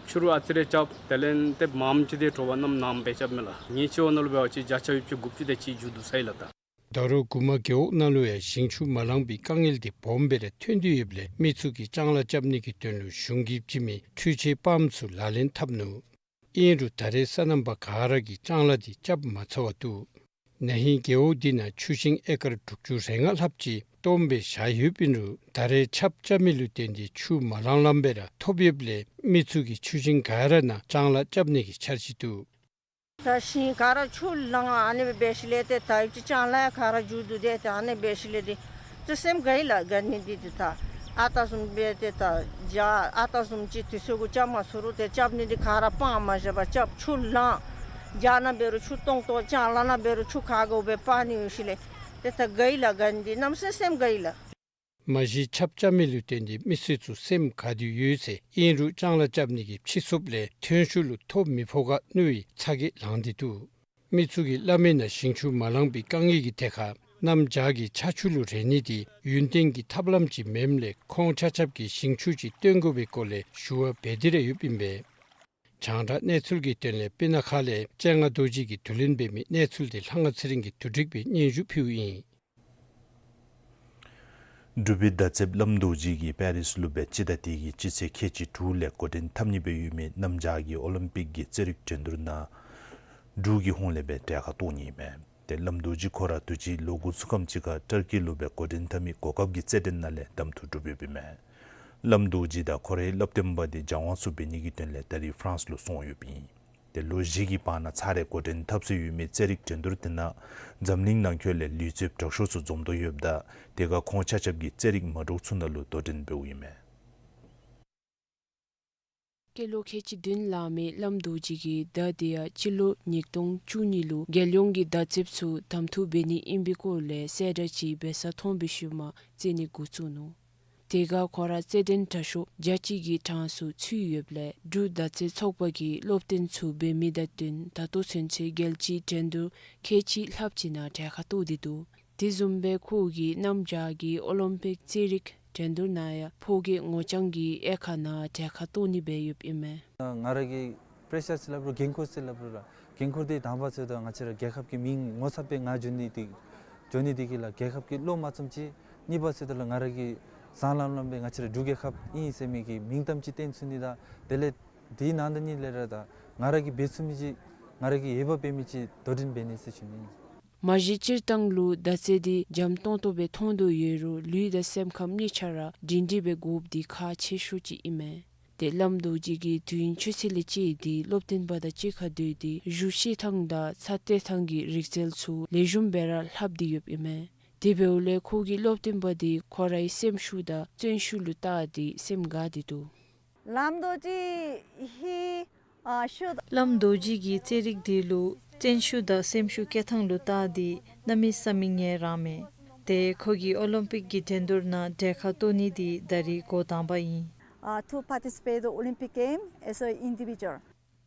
ཕྱི་རུ་ཨ་ཙི་རེ་རྐྱབ། དེ་ལས་ཏེ་མངམ་ཅིག་ཏེ་དྲོ་པ་གནམ་ནངམ་སྦེ་རྐྱབ་མས་ལགས། ངེའི་ཆུ་ནང་ལུ་འབད་བ་ཅིན་བརྒྱ་ཆ་ཡོད་པ་ཅིན་དགུ་བཅུ་དེ་ཅིག་མཇུག་བསྡུ་ཚར་ཡི་ལགས། ད་ད་རུང་གུ་མ་རྒེད་འོག་ནང་ལུ་ཡང་ཞིང་ཆུ་མ་ལང་པའི་དཀའ་ངལ་འདི་སྦོམ་སྦེ་ར་ཐོན་ཏེ་ཡོདཔ་ལས་མི་ཚུ་གིས་ཅང་ལ་རྐྱབ་ནི་གི་དོན་ལུ་གཞུང་གིས་བྱིན་མི་འཕྲུལ་ཆས་པམཔ་ཚུ་ལག་ལེན་འཐབ་ནུག། ཨིན་རུང་ད་རེས་སོ་ནམ་པ་ག་ར་གིས་ཅང་ལ་འདི་རྐྱབ་མ་ཚར་བར་འདུག། ན་ཧིང་རྒེད་འོག་འདི་ནང་ཆུ་ཤིང་ཨེ་ཀར་དྲུག་ཅུ་རེ་ལྔ་ལྷགཔ་ཅིག་སྟོངམ་སྦེ་བཞག་ཡོདཔ་ཨིན་རུང་ད་རེས་ཆརཔ་རྐྱབ་མི་ལུ་བརྟེན་ཏེ་ཆུ་མ་ལང་ལངམ་སྦེ་ར་ཐོབ་ཡོདཔ་ལས་མི་ཚུ་གིས་ཆུ་ཤིང་ག་ར་ནང་ཅང་ལ་རྐྱབ་ནི་གི་འཆར་གཞི་འདུག། ད་ཤིང་ག་ར་ཆུ་ལང་ཨ་ནི་སྦེ་འབད་ཞིནམ་ལས་ཏེ་ད་ཡུདཔ་ཅིག་ཅང་ལ་ཡང་ག་ར་མཇུག་བསྡུ་སྟེ་ཏེ་ཨ་ནི་སྦེ་ཞིནམ་ལས་འདི་ཏེ་སེམས་དགའ་ཡི་ལགས། དགའ་ནི་འདི་ཏེ་ད་ཨ་རྟག་བཟུམ་སྦེ་ཏེ་ད་བྱཱར་ཨ་རྟག་བཟུམ་ཅིག་དུས་ཚོད་གུ་རྐྱབ་མ་ཚུགས་རུང་ཏེ་རྐྱབ་ནི་འདི་ག་ར་སྤང་མ་བཞག་པར་རྐྱབ། ཆུ་ལང་བྱཱར་ནང་འབད་རུང་ཆུ་སྟོང་ཏོག། ཅང་ལ་ནང་འབད་རུང་ཆུ་ག་དགོ་སྦེ་སྤང་ནི་ཡོད་ཞིནམ་ལས་ཏེ་ད་དགའ་ཡི་ལགས། དགའ་ནི་འདི་གནམ་མེད་ས་མེད་སེམས་དགའ་ཡི་ལགས། མ་གཞི་ཆརཔ་རྐྱབ་མི་ལུ་བརྟེན་ཏེ་མི་སེར་ཚུ་སེམས་དགའ་སྟེ་ཡོད་ཟེར་ཨིན་རུང་ཅང་ལ་རྐྱབ་ནི་གི་ཕྱི་སོཔ་ལས་ཐོན་ཤུགས་ལུ་ཐོ་མི་ཕོག་ག་མནོ་བའི་ཚ་གྱང་ལང་སྟེ་འདུག། མི་ཚུ་གིས་སླབ་མི་ནང་ཞིང་ཆུ་མ་ལང་པའི་དཀའ་ངལ་གྱི་ཐད་ཁར་གནམ་བྱཱར་གྱི་ཆར་ཆུ་ལུ་རེ་ནི་འདི་ཡུན་བརྟན་གྱི་ཐབས་ལམ་ཅིག་མེནམ་ལས་ཁོང་ཆ་ཁྱབ་ཀྱིས་ཞིང་ཆུ་ཅིག་བཏོན་དགོ་པའི་སྐོར་ལས་ཞུ་བ་འབད་དེ་ར་ཡོདཔ་ཨིན་པས། རྒྱང་བསྒྲགས་གནས་ཚུལ་གྱི་དོན་ལས་སྤུ་ན་ཁ་ལས་སྤྱན་སྔ་རྡོ་རྗེ་གིས་བསྡུ་ལེན་འབད་མི་གནས་ཚུལ་འདི་ལྷ་དབང་ཚེ་རིང་གིས་བསྡུ་སྒྲིག་སྦེ་སྙན་ཞུ་ཕུལཝ་ཨིན། འབྲུག་པའི་མདའ་རྩེདཔ་བླམ་རྡོ་རྗེ་གིས་པེ་རིས་ལུ་སྦེ་སྤྱི་ཟླ་འདི་གི་སྤྱི་ཚེས་ཁལ་གཅིག་དྲུག་ལས་འགོ་འདྲེན་འཐབ་ནི་སྦེ་ཡོད་མི་གནམ་བྱཱར་གྱི་ཨོ་ལིམ་པིག་གི་རྩེད་རིགས་འགྲན་བསྡུར་ནང་འབྲུག་གི་ཧོངས་ལས་སྦེ་གྲལ་ཁར་གཏོགས་ནི་ཨིན་མས། ཏེ་བླམ་རྡོ་རྗེ་ཁོ་ར་དུས་ཅི་ལོ་འགོ་བཙུགས་ཁམས་ཅིག་ཁར་ཏར་ཀི་ལུ་སྦེ་འགོ་འདྲེན་འཐབ་མི་གོ་སྐབས་ཀྱི་རྩེད་འགྲན་ནང་ལས་གདམ་འཐུ་གྲུབ་ཡོདཔ་ཨིན་མས། བླམ་རྡོ་རྗེ་དང་ཁོ་རའི་སློབ་སྟོན་པ་འདི་སྦྱང་བ་ཚུ་འབད་ནི་གི་དོན་ལས་ད་རིས་ཕ་རན་སི་ལུ་སོང་ཡོདཔ་ཨིན། ཏེ་ལོ་བཞི་གི་བར་ན་ཚར་རེ་འགོ་འདྲེན་འཐབ་སྲོལ་ཡོད་མི་རྩེད་རིགས་འགྲན་བསྡུར་དེ་ནང་འཛམ་གླིང་ནང་འཁོད་ལས་ལུས་རྩལཔ་དྲག་ཤོས་ཚུ་འཛོམས་དོ་ཡོདཔ་ད་དེ་ཁར་ཁོང་ཆ་ཁྱབ་ཀྱིས་རྩེད་རིགས་མ་འདྲཝ་ཚུ་ནང་ལུ་དོ་འགྲན་འབདཝ་ཨིན་མས། སྐྱེས་ལོ་ཁལ་གཅིག་བདུན་ལང་མི་བླམ་རྡོ་རྗེ་གིས་ད་དེ་ཡང་སྤྱི་ལོ་ཉིས་སྟོང་བཅུ་གཉིས་ལུ་རྒྱལ་ཡོངས་ཀྱི་མདའ་རྩེདཔ་ཚུ་གདམ་འཐུ་འབད་ནི་ཨིན་པའི་སྐོར་ལས་གསལ་བསྒྲགས་ཅིག་འབད་སར་མཐོང་བའི་ཤུལ་མ་རྩེད་ནི་འགོ་བཙུགས་ནུག། དེ་ཁར་ཁོ་ར་རྩེད་འགྲན་དྲག་ཤོས་བརྒྱ་གཅིག་གི་གྲངས་སུ་ཚུད་ཡོདཔ་ལས་འབྲུག་མདའ་རྩེད་ཚོགས་པ་གི་སློབ་སྟོན་ཚུ་འབད་མི་དང་བསྟུན་ད་ལྟོ་ཚུན་ཚོད་རྒྱལ་སྤྱིའི་འགྲན་བསྡུར་ཁལ་གཅིག་ལྷགཔ་ཅིག་ནང་གྲལ་ཁར་གཏོགས་ཏེ་འདུག། དེ་བཟུམ་སྦེ་ཁོ་གིས་གནམ་བྱཱར་གྱི་ཨོ་ལིམ་པིག་རྩེད་རིགས་འགྲན་བསྡུར་ནང་ཡང་ཕོ་སྐྱེས་ངོ་རྐྱང་གི་དབྱེ་ཁག་ནང་གྲལ་ཁར་གཏོགས་ནི་སྦེ་ཡོདཔ་ཨིན་མས། ང་ར་གི་པེ་རེ་ཤར་ཟེར་སླབ་རུང་འགན་ཁུར་ཟེར་སླབ་རུང་ར་འགན་ཁུར་འདི་དང་པ་ཚུ་ད་ང་བཅས་ར་རྒྱལ་ཁབ་ཀྱི་མིང་ངོ་ཚབ་སྦེ་ང་འགྱོ་ནི་འདི་འགྱོ་ནི་འདི་གིས་ལགས་རྒྱལ་ཁབ་ཀྱི་བློ་མ་བཙུམ་ཅིག། གཉིས་པ་ཚུ་ད་ལགས་ང་ར་གིས་བཟང་ལམ་ལམ་སྦེ་ང་བཅས་ར་འབྲུག་རྒྱལ་ཁབ་ཨིན་ཟེར་མི་གི་མིང་གཏམ་ཅིག་བཏོན་ཚུགས་ནི་དང་དེ་ལས་དེའི་ནང་དོན་གཉིས་ལས་ར་ད་ང་ར་གིས་འབད་ཚུགས་མི་ཅིག་ང་ར་གིས་འོས་འབབ་འབད་མི་ཅིག་དོ་འགྲན་འབད་ནི་ཟེར་ཞུ་ནི་ཨིན། མ་གཞི་སྤྱིར་བཏང་ལུ་མདའ་རྩེད་འདི་འཇམ་ཏོང་ཏོ་སྦེ་མཐོང་དོ་ཡོད་རུང་ལུས་དང་སེམས་ཁམས་གཉིས་ཆ་ར་སྒྲིང་སྒྲིང་སྦེ་དགོཔ་འདི་ཁག་ཆེ་ཤོས་ཅིག་ཨིན་མས། ཏེ་བླམ་རྡོ་རྗེ་གིས་དུས་ཡུན་ཆུ་ཚོད་ལས་བཅད་དེ་སློབ་སྟོན་པ་དང་གཅིག་ཁར་སྡོད་དེ་གཞུ་བཤེད་ཐངས་དང་ཚྭ་བཏོན་ཐངས་ཀྱི་རིག་རྩལ་ཚུ་ལེགས་ཤོམ་སྦེ་ར་ལྷབ་སྟེ་ཡོདཔ་ཨིན་མས། དེ་འབདཝ་ལས་ཁོ་གི་སློབ་སྟོན་པ་འདི་ཁོ་རའི་སེམས་ཤུགས་དང་བརྩོན་ཤུགས་ལུ་བལྟ་སྟེ་སེམས་དགའ་སྟེ་འདུག། བླམ་རྡོ་རྗེ་ཧེ་ བླམ་རྡོ་རྗེ་གི་རྩེད་རིགས་འདི་ལུ་བརྩོན་ཤུགས་དང་སེམས་ཤུགས་བསྐྱེད་ཐངས་ལུ་བལྟ་སྟེ་གནམ་མེད་ས་མེད་ངལ་རངས་མས། ཏེ་ཁོ་གིས་ཨོ་ལིམ་པིག་གི་འགྲན་བསྡུར་ནང་གྲལ་ཁར་གཏོགས་ནི་འདི་ད་རིས་འགོ་དང་པ་ཨིན། Uh, to participate the Olympic Game as an individual.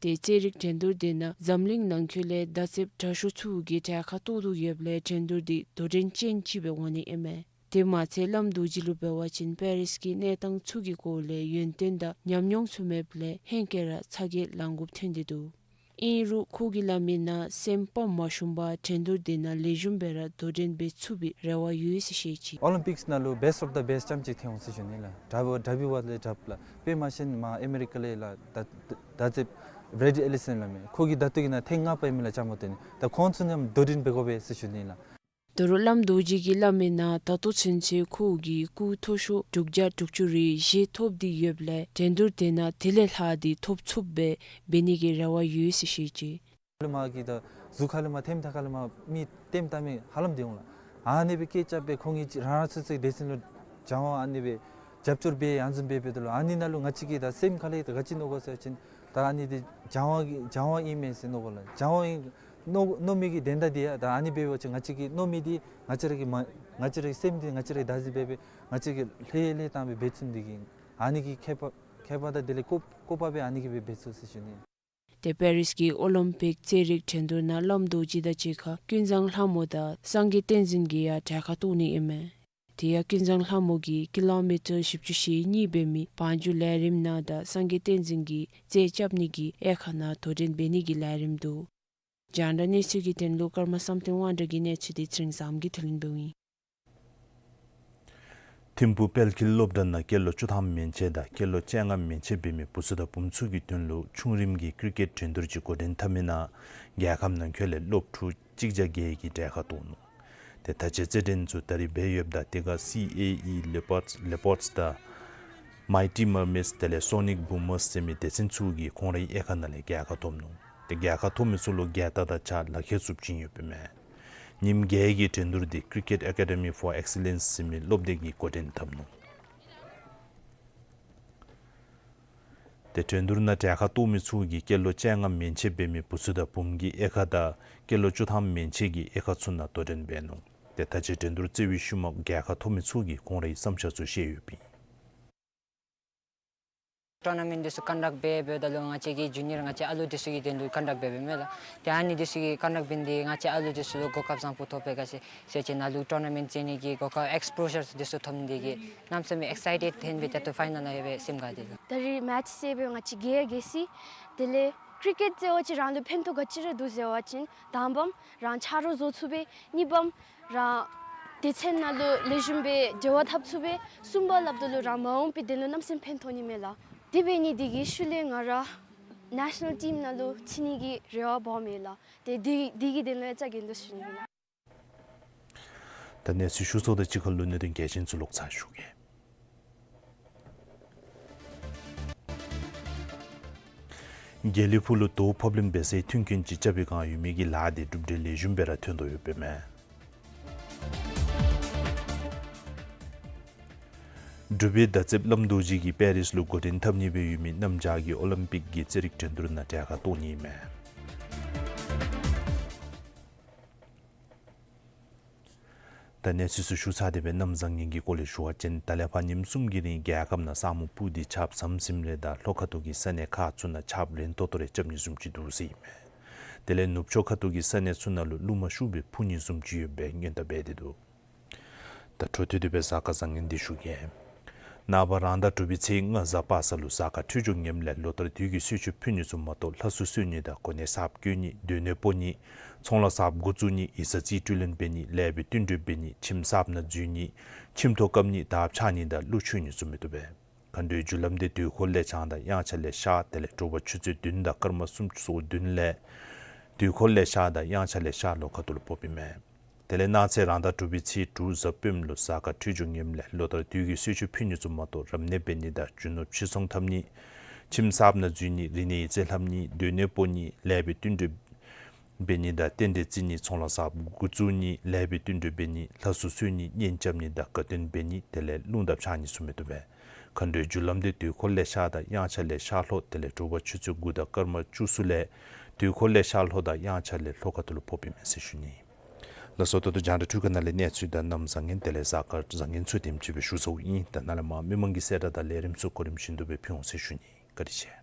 ཏེ་རྩེད་རིགས་འགྲན་བསྡུར་འདི་ནང་འཛམ་གླིང་ནང་འཁོད་ལས་མདའ་རྩེདཔ་དྲག་ཤོས་ཚུ་གིས་གྲལ་ཁར་གཏོགས་དོ་ཡོདཔ་ལས་འགྲན་བསྡུར་འདི་དོ་འགྲན་ཅན་ཅིག་སྦེ་འོང་ནི་ཨིན་མས། དེ་མ་ཚད་བླམ་རྡོ་རྗེ་ལུ་འབད་བ་ཅིན་པེ་རིས་ཀྱི་གནས་སྟངས་ཚུ་གི་སྐོར་ལས་ཡོན་ཏན་དང་ཉམས་མྱོང་ཚུ་མེདཔ་ལས་ཧེང་སྐལ་ར་ཚ་གྱང་ལང་དགོཔ་ཐོན་ཏེ་འདུག། ཨིན་རུང་ཁོ་གིས་སླབ་མིའི་ནང་སེམས་ཕམ་མ་བྱུང་པར་འགྲན་བསྡུར་འདི་ནང་ལེགས་ཤོམ་སྦེ་ར་དོ་འགྲན་འབད་ཚུགས་པའི་རེ་བ་ཡོད་ཟེར་བཤད་ཅི། ཨོ་ལིམ་པིགསི་ནང་ལུ་best of the best རྐྱངམ་ཅིག་ཐོན་འོང་ཟེར་ཞུ་ནི་ལགས། དྲག་པ་དྲག་པའི་བར་ལས་དྲགཔ་ལགས། དཔེ་མ་ཤེས་མར་ཨ་མི་རི་ཀ་ལས་ལགས་ད་ད་ད་ཙེ་བེ་རེཌ་ཨེ་ལི་སན་ལགས་མས། ཁོ་གིས་ད་ལྟོ་གི་ནང་ཐེངས་ལྔ་པ་ཨིན་མས་ལགས་བཅའ་མར་གཏོགས་ནི། ད་ཁོང་ཚུ་མཉམ་དོ་འགྲན་འབད་དགོ་པས་ཟེར་ཞུ་ནི་ལགས། ད་རུང་བླམ་རྡོ་རྗེ་གིས་སླབ་མིའི་ནང་ད་ལྟོ་ཚུན་ཚོད་ཁོ་གིས་སྐུགས་མཐོ་ཤོས་དྲུག་བརྒྱ་དྲུག་ཅུ་རེ་བཞི་ཐོབ་སྟེ་ཡོདཔ་ལས་འགྲན་བསྡུར་འདི་ནང་དེ་ལས་ལྷག་སྟེ་ཐོབ་ཚུགསཔ་སྦེ་འབད་ནི་གི་རེ་བ་ཡོད་ཟེར་བཤད་ཅི། ལུ་མར་གྱི་ད་ཟུར་ཁ་ལས་མར་ཐེམ་ཐ་ཁ་ལས་མར་མི་ལྟདམོ་བལྟ་མི་ཧ་ལམ་སྡོད་འོང་ལགས། ཨ་ནི་སྦེ་སྐད་རྐྱབ་སྦེ་ཁོང་གིས་རང་རང་སོ་སོའི་སྡེ་ཚན་ལུ་སྦྱང་བ་ཨ་ནི་སྦེ་རྒྱབ་སྐྱོར་འབད་ཡར་འཛིན་འབད་འབདཝ་ད་ལུ་ཨ་ནི་ནང་ལུ་ང་བཅས་ཀྱི་ད་སེམས་ཁ་ལས་ད་ག་ཅི་མནོ་དགོ་ཟེར་བ་ཅིན་ད་ཨ་ནི་འདི་སྦྱང་བ་གི་སྦྱང་བ་ཨིན་མས་ཟེར་མནོ་དགོ་ལགས། སྦྱང་བ་ཨིན་མནོ་མནོ་མི་གི་དོན་དག་འདི་ཡང་ད་ཨ་ནི་འབད་བ་ཅིན་ང་བཅས་ཀྱིས་མནོ་མི་འདི་ང་བཅས་ར་གི་མ་ང་བཅས་ར་གི་སེམས་འདི་ང་བཅས་ར་གིས་བདག་འཛིན་འབད་སྦེ་ང་བཅས་ཀྱིས་ལྷོད་ལྷོད་བཏང་སྦེ་འབད་ཚུགས་ནི་འདི་གིས་ཨ་ནི་གི་ཁྱད་པར་ཁྱད་པར་དང་དེ་ལས་བཀོད་བཀོད་པ་སྦེ་ཨ་ནི་གིས་སྦེ་འབད་ཚུགས་ཟེར་ཞུ་ནི། ཏེ་པེ་རིས་ཀྱི་ཨོ་ལིམ་པིག་རྩེད་རིགས་འགྲན་བསྡུར་ནང་བླམ་རྡོ་རྗེ་དང་གཅིག་ཁར་ཀུན་བཟང་ལྷ་མོ་དང་སངས་རྒྱས་བསྟན་འཛིན་གྱིས་ཡང་གྲལ་ཁར་གཏོགས་ནི་ཨིན་མས། དེ་ཡང་ཀུན་བཟང་ལྷ་མོ་གིས་ཀི་ལོ་མི་ཊར་བཞི་བཅུ་ཞེ་གཉིས་འབད་མི་བང་རྒྱུག་ལས་རིམ་ནང་དང་སངས་རྒྱས་བསྟན་འཛིན་གྱིས་རྩེད་རྐྱབ་ནི་གི་དབྱེ་ཁག་ནང་དོ་འགྲན་འབད་ནི་གི་ལས་རིམ་འདུག། རྒྱང་བསྒྲགས་གནས་ཚུལ་གྱི་དོན་ལུ་ཀརྨ་བསམ་གཏན་དབང་གྲགས་ཀྱི་གནས་ཚུལ་འདི་ཚེ་རིང་བཟངམོ་གིས་བསྡུ་ལེན་འབདཝ་ཨིན། ཐིམ་ཕུག་དཔལ་འཁྱིལ་སློབ་གྲྭ་ནང་སྐྱེས་ལོ་བཅུ་ཐམ་མན་ཆད་དང་སྐྱེས་ལོ་བཅོ་ལྔ་མན་ཆད་འབད་མི་བུ་ཚུ་དང་བུམོ་ཚུ་གི་དོན་ལུ་ཆུང་རིམ་གྱི་ཀྲི་ཀེཊ་འགྲན་བསྡུར་ཅིག་འགོ་འདྲེན་འཐབ་མིའི་ནང་རྒྱལ་ཁབ་ནང་འཁོད་ལས་སློབ་ཕྲུག་གཅིག་བརྒྱ་བརྒྱད་ཀྱིས་གྲལ་ཁར་གཏོགས་ནུག། ཏེ་ད་ཅི་རྩེད་འགྲན་ཚུ་ད་རིས་འབད་ཡོདཔ་ད་དེ་ཁར་སི་ཨེ་ཨི་ལེ་པརཌསི་ལེ་པརཌསི་དང་མའི་ཊི་མར་མེཌསི་དེ་ལས་སོ་ནིཀ་བུམ་མརསི་ཟེར་མི་སྡེ་ཚན་ཚུ་གིས་ཁོང་རའི་དབྱེ་ཁག་ནང་ལས་རྒྱལ་ཁ་ཐོབ་ནུག། ཏེ་རྒྱལ་ཁ་ཐོབ་མི་ཚུ་ལུ་རྒྱལ་རྟགས་དང་ཕྱག་ལག་ཁྱེར་ཚུ་བྱིན་ཡོདཔ་ཨིན་མས། ཉིནམ་བརྒྱད་ཀྱི་འགྲན་བསྡུར་འདི་Cricket Academy for Excellence ཟེར་མི་སློབ་སྡེ་གིས་འགོ་འདྲེན་འཐབ་ནུག། ཏེ་འགྲན་བསྡུར་ནང་གྲལ་ཁར་གཏོགས་མི་ཚུ་གིས་སྐྱེས་ལོ་བཅོ་ལྔ་མན་ཆད་འབད་མི་བུ་ཚུ་དང་བུམོ་གི་དབྱེ་ཁག་དང་སྐྱེས་ལོ་བཅུ་ཐམ་མན་ཆད་ཀྱི་དབྱེ་ཁག་ཚུ་ནང་དོ་འགྲན་འབད་ནུག། ཏེ་ད་ཅི་འགྲན་བསྡུར་རྩེ་བའི་ཤུལ་མ་རྒྱལ་ཁ་ཐོབ་མི་ཚུ་གིས་ཁོང་རའི་བསམ་འཆར་ཚུ་བཤད་ཡོདཔ་ཨིན། ཊོར་ན་མེནཊ་འདི་ཚུ་ཀོན་ཌགཊ་འབད་འབདཝ་ད་ལུ་ང་བཅས་ཀྱི་ཇུ་ནི་ཡར་ང་བཅས་ཨ་ལུ་འདི་ཚུ་གི་དོན་ལུ་ཀོན་ཌགཊ་འབད་འབདཝ་མས་ལགས། ཏེ་ཨ་ནི་འདི་ཚུ་གི་ཀོན་ཌགཊ་འབད་ནི་འདི་ང་བཅས་ཨ་ལུ་འདི་ཚུ་ལུ་གོ་སྐབས་བཟང་པོ་ཐོབ་པས། ག་ཅི་ཟེར་བ་ཅིན་ནཱ་ལུ་ཊོར་ན་མེནཊ་རྩེ་ནི་གི་གོ་སྐབས་ཨེགསི་པོ་ཞར་འདི་ཚུ་ཐོབ་ནི་འདི་གིས་གནམ་མེད་ས་མེད་ཨེགསི་སའི་ཊེཌ་ཐོན་སྦེ་ད་ལྟོ་ཕའི་ནཱལ་ནང་ཡོད་པའི་སེམས་ཁར་དེ་ལགས། ད་རིས་མེཆ་རྩེ་སྦེ་ང་བཅས་རྒྱལ་རྒྱལ་སྲིད་དེ་ལས་ཀྲི་ཀེཊ་རྩེ་བ་ཅིན་རང་ལུ་ཕན་ཐོགས་ག་ཅི་ར་འདུག་ཟེར་བ་ཅིན་དང་པམ་རང་ཆ་རོགས་བཟོ་ཚུགས་པས། གཉིས་པམ་རང་སྡེ་ཚན་ནང་ལུ་ལེགས་ཤོམ་སྦེ་འབྲེལ་བ་འཐབ་ཚུགས་པས། གསུམ་པ་སླབ་ད་ལུ་རང་མ་འོངས་པའི་དོན་ལུ་གནམ་མེད་ས་མེད་ཕན་ཐོགས་ནི་མས་ལགས། དེ་འབད་ནི་འདི་གིས་ཤུལ་ལས་ང་ར་ནེ་ཤ་ནཱལ་ཊིམ་ནང་ལུ་ཚུད་ནི་གི་རེ་བ་འབག་མས་ལགས། ཏེ་འདི་འདི་གི་དོན་ལུ་ཡང་ཅ་གིན་དུ་ཞུ་ནི་ཨིན་ལགས། ད་གནས་ཚུལ་ཞུ་ཚརཝ་དང་གཅིག་ཁར་ལུ་གནད་དོན་གལ་ཆེན་ཚུ་ལོག་ཚར་ཞུ་གེ། དགེ་ལེགས་ཕུག་ལུ་དོས་ཕབ་ལེན་འབད་སའི་མཐུན་རྐྱེན་ཅིག་རྐྱབ་པའི་བསྒང་ཡོད་མི་གི་ལཱ་འདི་གྲུབ་འབྲས་ལེགས་ཤོམ་སྦེ་ར་ཐོན་དོ་ཡོདཔ་ཨིན་མས། འབྲུག་པའི་མདའ་རྩེདཔ་བླམ་རྡོ་རྗེ་གིས་པེ་རིས་ལུ་འགོ་འདྲེན་འཐབ་ནི་སྦེ་ཡོད་མི་གནམ་བྱཱར་གྱི་ཨོ་ལིམ་པིག་གི་རྩེད་རིགས་འགྲན་བསྡུར་ནང་གྲལ་ཁར་གཏོགས་ནི་ཨིན་མས། ད་གནས་ཚུལ་ཚུ་ཞུ་ཚར་ཏེ་སྦེ་གནམ་བཟང་ངན་གྱི་སྐོར་ལས་ཞུ་བ་ཅིན་ད་ལས་ཕར་ཉིནམ་གསུམ་གྱི་རིང་རྒྱལ་ཁབ་ནང་ས་སྨུག་སྤུབས་ཏེ་ཆརཔ་ཟམ་ཟིམ་རེ་དང་ལྷོ་ཁ་ཐུག་གི་ས་གནས་ཁག་ཚུ་ནང་ཆརཔ་རན་ཏོག་ཏོ་རེ་རྐྱབ་ནི་བཟུམ་ཅིག་འདུག་ཟེར་ཨིན་མས། དེ་ལས་ནུབ་ཕྱོགས་ཁ་ཐུག་གི་ས་གནས་ཚུ་ནང་ལུ་རླུང་མ་ཤུགས་སྦེ་འཕུ་ནི་བཟུམ་ཅིག་ཡོད་པའི་སྔོན་བརྡ་འབད་དེ་འདུག། ད་འཕྲོ་མཐུད་དེ་སྦེ་གཟའ་སྐར་བཟང་ངན་འདི་ཞུ་གེ། ནངས་པ་རང་ཟླ་དྲུག་པའི་ཚེས་ལྔ་གཟའ་པ་སངས་ལུ་གཟའ་སྐར་འཕྲོད་སྦྱོར་ངནམ་ལས་ལོ་ལྟར་དུས་ཀྱི་གསོལ་མཆོད་ཕུལ་ནི་ཚུ་མ་གཏོགས་ལྷ་གསོལ་གསོལ་ནི་དང་གོ་གནས་གསརཔ་བསྐོ་ནི་སྡོད་གནས་སྤོ་ནི་ཚོང་ལཱ་གསརཔ་འགོ་བཙུགས་ནི་ཡིག་ཚང་རྩིས་སྤྲོད་ལེན་འབད་ནི་ལེགས་པའི་བསྟུན་གྲོས་འབད་ནི་ཁྱིམ་གསརཔ་ནང་འཛུལ་ནི་ཁྱིམ་ཐོག་བཀབ་ནི་དར་ཕྱར་ནི་དང་གླུ་མཆོད་ནི་ཚུ་མི་བཏུབ་པས། མཁའ་འགྲོའི་རྒྱུ་ལམ་འདི་དུས་འཁོར་ལས་བྱང་དང་དབྱངས་འཆར་ལས་ཤར་དེ་ལས་དྲོ་པ་ཆུ་ཚོད་བདུན་དང་སྐར་མ་སུམ་ཅུ་སོ་བདུན་ལས་དུས་འཁོར་ལས་ཤར་དང་དབྱངས་འཆར་ལས་ཤར་ལྷོ་ཁ་ཐུག་ལུ་ཕོགཔ་ཨིན་མས། དེ་ལས་གནངས་ཚེ་རང་ཟླ་དྲུག་པའི་ཚེས་དྲུག་གཟའ་སྤེནམ་ལུ་གཟའ་སྐར་འཕྲོད་སྦྱོར་ངནམ་ལས་ལོ་ལྟར་དུས་ཀྱི་གསོལ་མཆོད་ཕུལ་ནི་ཚུ་མ་གཏོགས་རབ་གནས་འབད་ནི་དང་རྒྱུ་ནོར་ཕྱིར་ཚོང་འཐབ་ནི་ཁྱིམ་གསརཔ་ནང་འཛུལ་ནི་རིག་གནས་ཡིག་རྩིས་ལྷབ་ནི་སྡོད་གནས་སྤོ་ནི་ལེགས་པའི་བསྟུན་གྲོས་འབད་ནི་དང་རྟེན་འབྲེལ་བརྩི་ནི་ཚོང་ལཱ་གསརཔ་འགོ་བཙུགས་ནི་ལེགས་པའི་བསྟུན་གྲོས་འབད་ནི་ལྷ་གསོལ་གསོལ་ནི་གཉེན་རྐྱབ་ནི་དང་དགའ་སྟོན་འབད་ནི་དེ་ལས་རླུང་དར་ཕྱར་ནི་ཚུ་མི་བཏུབ་པས། མཁའ་འགྲོའི་རྒྱུ་ལམ་འདི་དུས་འཁོར་ལས་ཤར་དང་དབྱངས་འཆར་ལས་ཤར་ལྷོ་དེ་ལས་དྲོ་པ་ཆུ་ཚོད་དགུ་དང་སྐར་མ་བཅུ་གསུམ་ལས་དུས་འཁོར་ལས་ཤར་ལྷོ་དང་དབྱངས་འཆར་ལས་ལྷོ་ཁ་ཐུག་ལུ་ཕོགཔ་ཨིན་མས་ཟེར་ཞུ་ནི། ལགས་སོ། ད་ལྟོ་རྒྱང་བསྒྲགས་སྒྲིག་ཁང་ནང་ལས་གནས་ཚུལ་དང་གནམ་བཟང་ངན་དེ་ལས་གཟའ་སྐར་བཟང་ངན་ཚུ་དེམ་ཅིག་སྦེ་ཞུ་ཚརཝ་ཨིན། ད་ནཱ་ལས་མར་མི་མང་གི་གསལ་བསྒྲགས་དང་ལས་རིམ་ཚུ་གོ་རིམ་བཞིན་དུ་སྦེ་ཕུལ་འོང་ཟེར་ཞུ་ནི། བཀའ་དྲིན་ཆེ།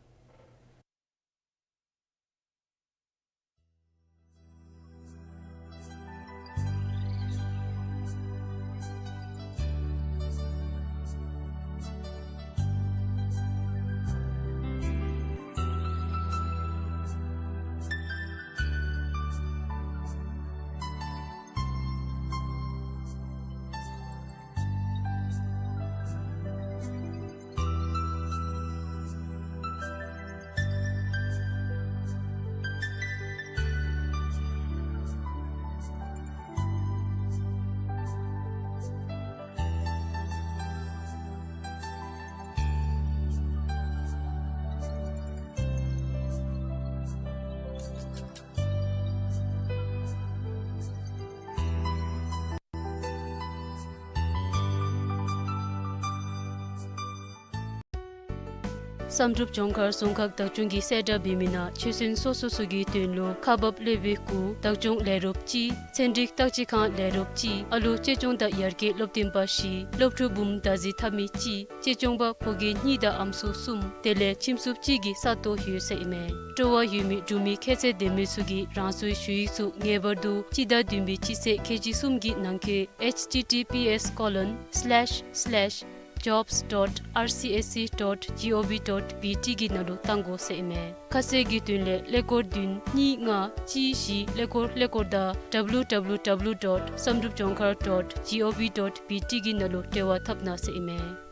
བསམ་གྲུབ་ལྗོངས་མཁར་རྫོང་ཁག་བདག་སྐྱོང་གིས་གསལ་བསྒྲགས་འབད་མི་ནང་ཆོས་སྲུང་སོ་སོ་སོ་གི་དོན་ལུ་ཁག་འབག་སློབ་དཔོན་དགུ། བདག་སྐྱོང་ལས་རོགསཔ་གཅིག། ཚན་རིག་བརྟག་དཔྱད་ཁང་ལས་རོགསཔ་གཅིག། ཨ་ལོ་གཅེས་སྐྱོང་དང་ཡར་རྒྱས་སློབ་སྟོན་པ་བཞི། སློབ་ཕྲུག་འབུམ་ཟླ་ཟི་ཐ་མི་གཅིག། གཅེས་སྐྱོང་པ་ཕོ་སྐྱེས་གཉིས་དང་ཨམ་སྲུ་གསུམ། དེ་ལས་ཁྱིམ་སྲུང་གཅིག་གི་ས་སྟོང་ཡོད་ཟེར་ཨིན་མས། སྤྲོ་བ་ཡོད་མི་འབྲུག་མི་ཁྱད་ཚད་ལྡན་མི་ཚུ་གིས་རང་སོའི་ཞུ་ཡིག་ཚུ་ངེས་པར་དུ་སྤྱི་ཟླ་བདུན་པའི་སྤྱི་ཚེས་ཁལ་གཅིག་གསུམ་གྱི་ནང་འཁོད་H T T P S colon slash slash jobs dot R C S C dot gov dot B T གི་ནང་ལུ་བཏང་དགོ་ཟེར་ཨིན་མས། ཁ་གསལ་གྱི་དོན་ལས་ཀླད་ཀོར་བདུན་གཉིས་ལྔ་གཅིག་བཞི་ཀླད་ཀོར་ཀླད་ཀོར་དང་W W W dot samdrupjongkhar dot gov dot B T གི་ནང་ལུ་འབྲེལ་བ་འཐབ་གནང་ཟེར་ཨིན་མས།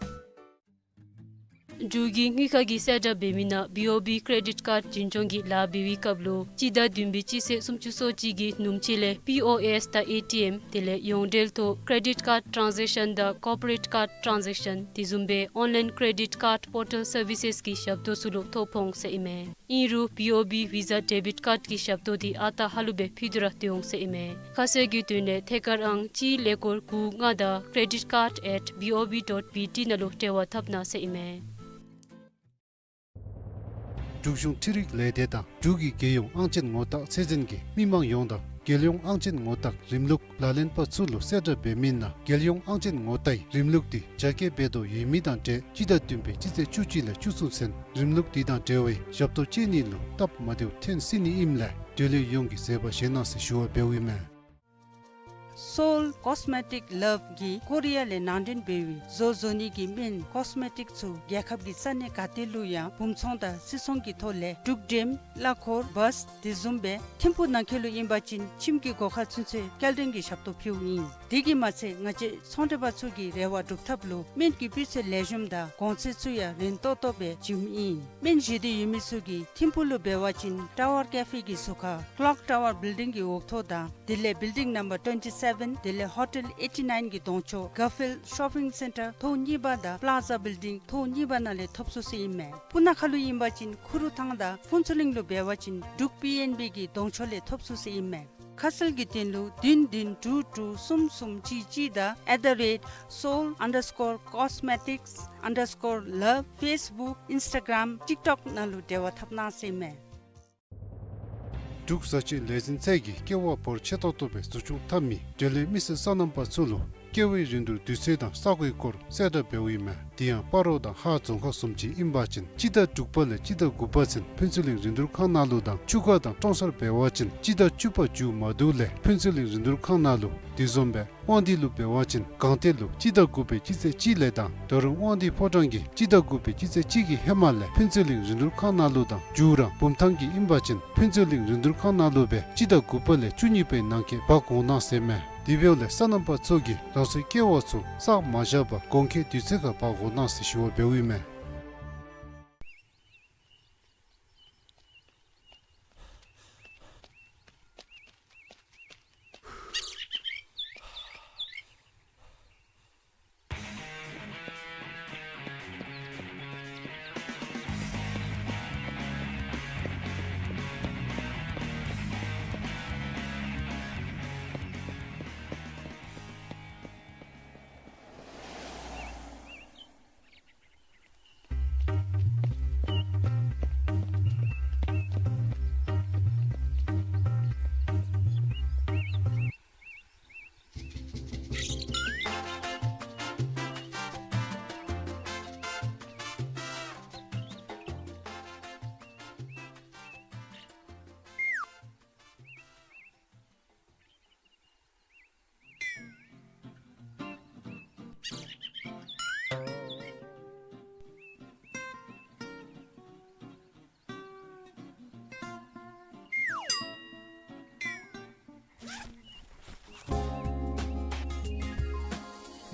འབྲུག་གི་དངུལ་ཁང་གིས་གསལ་བསྒྲགས་འབད་མི་ནང་B O B credit card འཛིན་སྐྱོང་གི་ལཱ་འབད་བའི་སྐབས་ལུ་སྤྱི་ཟླ་བདུན་པའི་སྤྱི་ཚེས་སུམ་ཅུ་སོ་གཅིག་གི་ནུབ་ཕྱེད་ལས་P O S དང་A T M དེ་ལས་ཡོངས་འབྲེལ་ཐོག་credit card transaction དང་corporate card transaction དེ་བཟུམ་སྦེ་online credit card portal services གི་ཞབས་ཏོག་ཚུ་ལུ་ཐོ་ཕོག་འོང་ཟེར་ཨིན་མས། ཨིན་རུང་B O B Visa debit card གི་ཞབས་ཏོག་འདི་ཨ་རྟག་ཧ་ལུགས་སྦེ་ཕུལ་ཏེ་ར་སྡོད་འོང་ཟེར་ཨིན་མས། ཁ་གསལ་གྱི་དོན་ལས་ཐད་ཀར་ཨང་གཅིག་ཀླད་ཀོར་དགུ་ལྔ་དང་credit card at B O B dot B T ནང་ལུ་འབྲེལ་བ་འཐབ་གནང་ཟེར་ཨིན་མས། འབྲུག་གཞུང་འཕྲུལ་རིག་ལས་སྡེ་དང་འབྲུག་གི་རྒྱལ་ཡོངས་ཨང་ཅན་ངོ་རྟགས་ཚད་འཛིན་གྱིས་མི་མང་ཡོངས་དང་རྒྱལ་ཡོངས་ཨང་ཅན་ངོ་རྟགས་རིམ་ལུགས་ལག་ལེན་པ་ཚུ་ལུ་གསལ་བསྒྲགས་འབད་མི་ནང་རྒྱལ་ཡོངས་ཨང་ཅན་ངོ་རྟགས་རིམ་ལུགས་འདི་རྒྱ་སྐྱེད་འབད་དོ་ཡོད་མི་དང་འབྲེལ་སྤྱི་ཟླ་བདུན་པའི་སྤྱི་ཚེས་བཅུ་གཅིག་ལས་བཅུ་གསུམ་ཚུན་རིམ་ལུགས་འདི་དང་འབྲེལ་བའི་ཞབས་ཏོག་སྤྱོད་ནི་ལུ་སྟབས་མ་བདེཝ་ཐོན་སྲིད་ནི་ཨིནམ་ལས་འབྲེལ་ཡོད་ཡོངས་ཀྱིས་བཟོད་པ་བཞེས་གནང་ཟེར་ཞུ་བ་འབདཝ་ཨིན་མས། Seoul Cosmetic Love གིས་ཀོ་རི་ཡ་ལས་ནང་འདྲེན་འབད་བའི་བཟོ་བཟོ་ནི་གི་སྨན་ཀོས་མེ་ཊིག་ཚུ་རྒྱལ་ཁབ་ཀྱི་ས་གནས་ག་ཏེ་ལུ་ཡང་སྦུང་ཚོང་དང་སིལ་ཚོང་གི་ཐོག་ལས་འབྲུག་འགྲེམ་གླ་འཁོར་བཱས་དེ་བཟུམ་སྦེ་ཐིམ་ཕུག་ནང་འཁོད་ལུ་ཨིན་པ་ཅིན་ཁྱིམ་གྱི་སྒོ་ཁར་ཚུན་ཚོད་སྐྱེལ་འདྲེན་གྱི་ཞབས་ཏོག་ཕུལཝ་ཨིན། དེ་གིས་མ་ཚད་ང་བཅས་ཚོང་འབྲེལ་པ་ཚུ་གི་རེ་བ་སྒྲུབ་ཐབས་ལུ་སྨན་གྱི་སྤུས་ཚད་ལེགས་ཤོམ་དང་གོང་ཚད་ཚུ་ཡང་རན་ཏོག་ཏོ་སྦེ་བྱིནམ་ཨིན། སྨན་བཞེས་འདོད་ཡོད་མི་ཚུ་གིས་ཐིམ་ཕུག་ལུ་འབད་བ་ཅིན་Tower Cafe གི་ཟུར་ཁར་Clock Tower Building གི་འོག་ཐོག་དང་དེ་ལས་Building Number twenty seven དེ་ལས་Hotel eighty nine གི་གདོང་ཕྱོགས་Garfield Shopping Centre ཐོག་གཉིས་པ་དང་Plaza Building ཐོག་གཉིས་པ་ནང་ལས་ཐོབ་ཚུགས་ཟེར་ཨིན་མས། སྤུ་ན་ཁ་ལུ་ཨིན་པ་ཅིན་ཁུ་རུ་ཐང་དང་ཕུན་ཚོགས་གླིང་ལུ་འབད་བ་ཅིན་འབྲུག་པི་ཨེན་བི་གི་གདོང་ཕྱོགས་ལས་ཐོབ་ཚུགས་ཟེར་ཨིན་མས། ཁ་གསལ་གྱི་དོན་ལུ་བདུན་བདུན་དྲུག་དྲུག་གསུམ་གསུམ་གཅིག་གཅིག་དང་at the rate seoul underscore cosmetics underscore love Facebook Instagram TikTok ནང་ལུ་འབྲེལ་བ་འཐབ་གནང་ཟེར་ཨིན་མས། འབྲུག་བཟའ་སྤྱོད་ལས་འཛིན་ཚད་ཀྱིས་ཀེ་བ་འབོར་ཆེ་ཏོག་ཏོ་སྦེ་འཛུགས་སྐྱོང་འཐབ་མི་འབྲེལ་ཡོད་མི་སེར་སོ་ནམ་པ་ཚུ་ལུ་ཀེ་བའི་རིན་བསྡུར་དུས་ཚོད་དང་ས་གོའི་སྐོར་གསལ་བསྒྲགས་འབདཝ་ཨིན་མས། དེ་ཡང་སྤ་རོ་དང་ཧཱ་རྫོང་ཁག་བཟུམ་ཅིག་ཨིན་པ་ཅིན་སྤྱི་ཟླ་དྲུག་པ་ལས་སྤྱི་ཟླ་དགུ་པ་ཚུན་ཕུན་ཚོགས་གླིང་རིན་བསྡུར་ཁང་ནང་ལུ་དང་ཆུ་ཁ་དང་ཀྲོང་གསར་འབད་བ་ཅིན་སྤྱི་ཟླ་བཅུ་པ་མཇུག་མ་བསྡུ་ལས་ཕུན་ཚོགས་གླིང་རིན་བསྡུར་ཁང་ནང་ལུ་དེ་བཟུམ་སྦེ་དབང་འདུས་ལུ་འབད་བ་ཅིན་སྒང་སྟེང་ལུ་སྤྱི་ཟླ་དགུ་པའི་སྤྱི་ཚེས་གཅིག་ལས་དང་ད་རུང་དབང་འདུས་ཕོ་བྲང་གིས་སྤྱི་ཟླ་དགུ་པའི་སྤྱི་ཚེས་གཅིག་གི་ཧེ་མ་ལས་ཕུན་ཚོགས་གླིང་རིན་བསྡུར་ཁང་ནང་ལུ་དང་མཇུག་ར་བུམ་ཐང་གི་ཨིན་པ་ཅིན་ཕུན་ཚོགས་གླིང་རིན་བསྡུར་ཁང་ནང་ལུ་སྦེ་སྤྱི་ཟླ་དགུ་པ་ལས་བཅུ་གཉིས་པའི་ནང་འཁོད་འབག་འོང་གནང་ཟེར་མས། དེ་འབདཝ་ལས་སོ་ནམ་པ་ཚུ་གིས་རང་སོའི་ཀེ་བ་ཚུ་བསགས་མ་བཞག་པར་དགོང་ཁའི་དུས་ཚོད་ཁར་འབག་འོང་གནང་ཟེར་ཞུ་བ་འབདཝ་ཨིན་མས།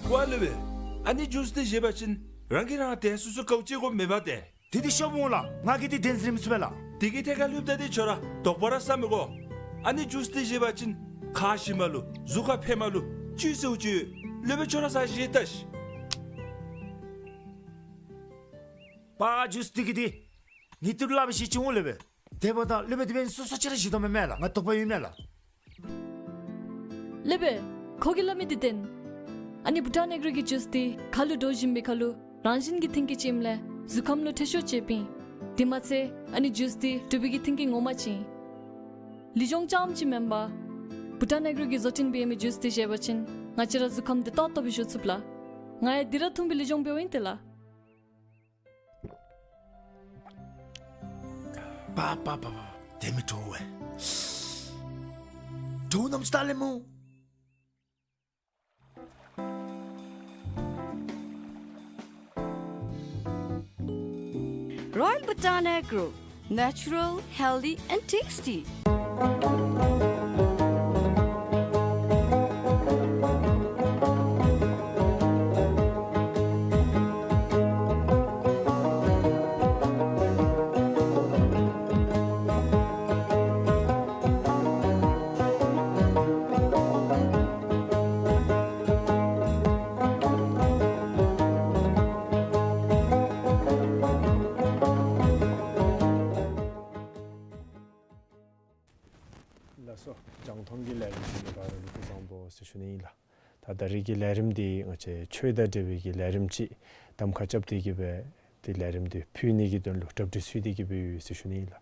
ཝ་ལེ་བེ། ཨ་ནི་ཇུས་འདི་བཞེས་པ་ཅིན་རང་གིས་རང་དེ་སོ་སོ་གའུ་ཅིག་གོ་མེད་པ་ཏེ། དེ་འདི་ཤོབ་འོང་ལགས། ང་གིས་འདི་བདེན་ཟེར་མི་ཚུགས་པས་ལགས། དེ་གི་ཐད་ཁར་ལྷོདཔ་ད་འདི་ཁྱོད་ར་དོགས་པ་ར་ཟ་མི་དགོ། ཨ་ནི་ཇུས་འདི་བཞེས་པ་ཅིན་ཁ་ཞི་མ་ལུ་གཟུགས་ཁར་ཕན་མ་ལུ་ཅི་ཟེར་ཅི་ལེ་བེ། ཁྱོད་ར་ཟ་ཤེས་ད་ཤིག། པ་ཇུས་འདི་གི་འདི་ངེའི་ཏི་རུ་སླབ་པའི་ཤེས་ཅི་འོང་ལེ་བེ། དེ་འབདཝ་ད་ལེ་བེ་དེ་འབདན་སོ་སོ་ཅིག་ར་བཞེས་དོ་མེན་མས་ལགས། ང་དོགས་པ་ཡོད་མས་ལགས། ལེ་བེ། ཁོ་གིས་སླབ་མི་འདི་བདེན། ཨ་ནི་བུ་ཊཱན་ཨེག་རོ་གི་ཇུས་འདི་ཁ་ལུ་འདྲོག་བཞིན་པའི་ཁར་ལུ་རང་བཞིན་གྱི་མཐུན་རྐྱེན་ཅིག་ཨིནམ་ལས་གཟུགས་ཁམས་ལུ་ཐེ་ཤོག་ཆེ་པིན། དེ་མ་ཚད་ཨ་ནི་ཇུས་འདི་གྲུབ་པའི་གི་མཐུན་རྐྱེན་ངོ་མ་ཅིག་ཨིན། ལུས་སྦྱོང་རྐྱངམ་ཅིག་མེན་པར་བུ་ཊཱན་ཨེག་རོ་གིས་བཟོ་སྐྲུན་འབད་མི་ཇུས་འདི་བཞེས་པ་ཅིན་ང་བཅས་ར་གཟུགས་ཁམས་འདི་ཏག་ཏག་སྦེ་བཞུགས་ཚུགས་ལགས། ང་ཡང་འདི་ར་འཐུང་སྦེ་ལུས་སྦྱོང་འབདཝ་ཨིན་ཏེ་ལགས། པ་པ་པ་པ། དེ་མི་དྲོ་བས། དྲོ་ནམ་ཅི་ད་ལེ་མོ། Royal Bhutan Agro, natural, healthy and tasty. ལགས་སོ། རྒྱང་མཐོང་གི་ལས་རིམ་གཟིགས་མི་ག་ར་ལུ་སྐུ་གཟུགས་བཟང་པོ་ཟེར་ཞུ་ནི་ཨིན་ལགས། ད་ད་རིས་ཀྱི་ལས་རིམ་འདི་ང་བཅས་ཆོས་དང་འབྲེལ་བའི་གི་ལས་རིམ་ཅིག་གདམ་ཁ་རྐྱབ་སྟེ་གི་སྦེ་ཏེ་ལས་རིམ་འདི་ཕུལ་ནི་གི་དོན་ལུ་གྲ་སྒྲིག་ཞུ་སྟེ་གི་སྦེ་ཡོད་ཟེར་ཞུ་ནི་ཨིན་ལགས།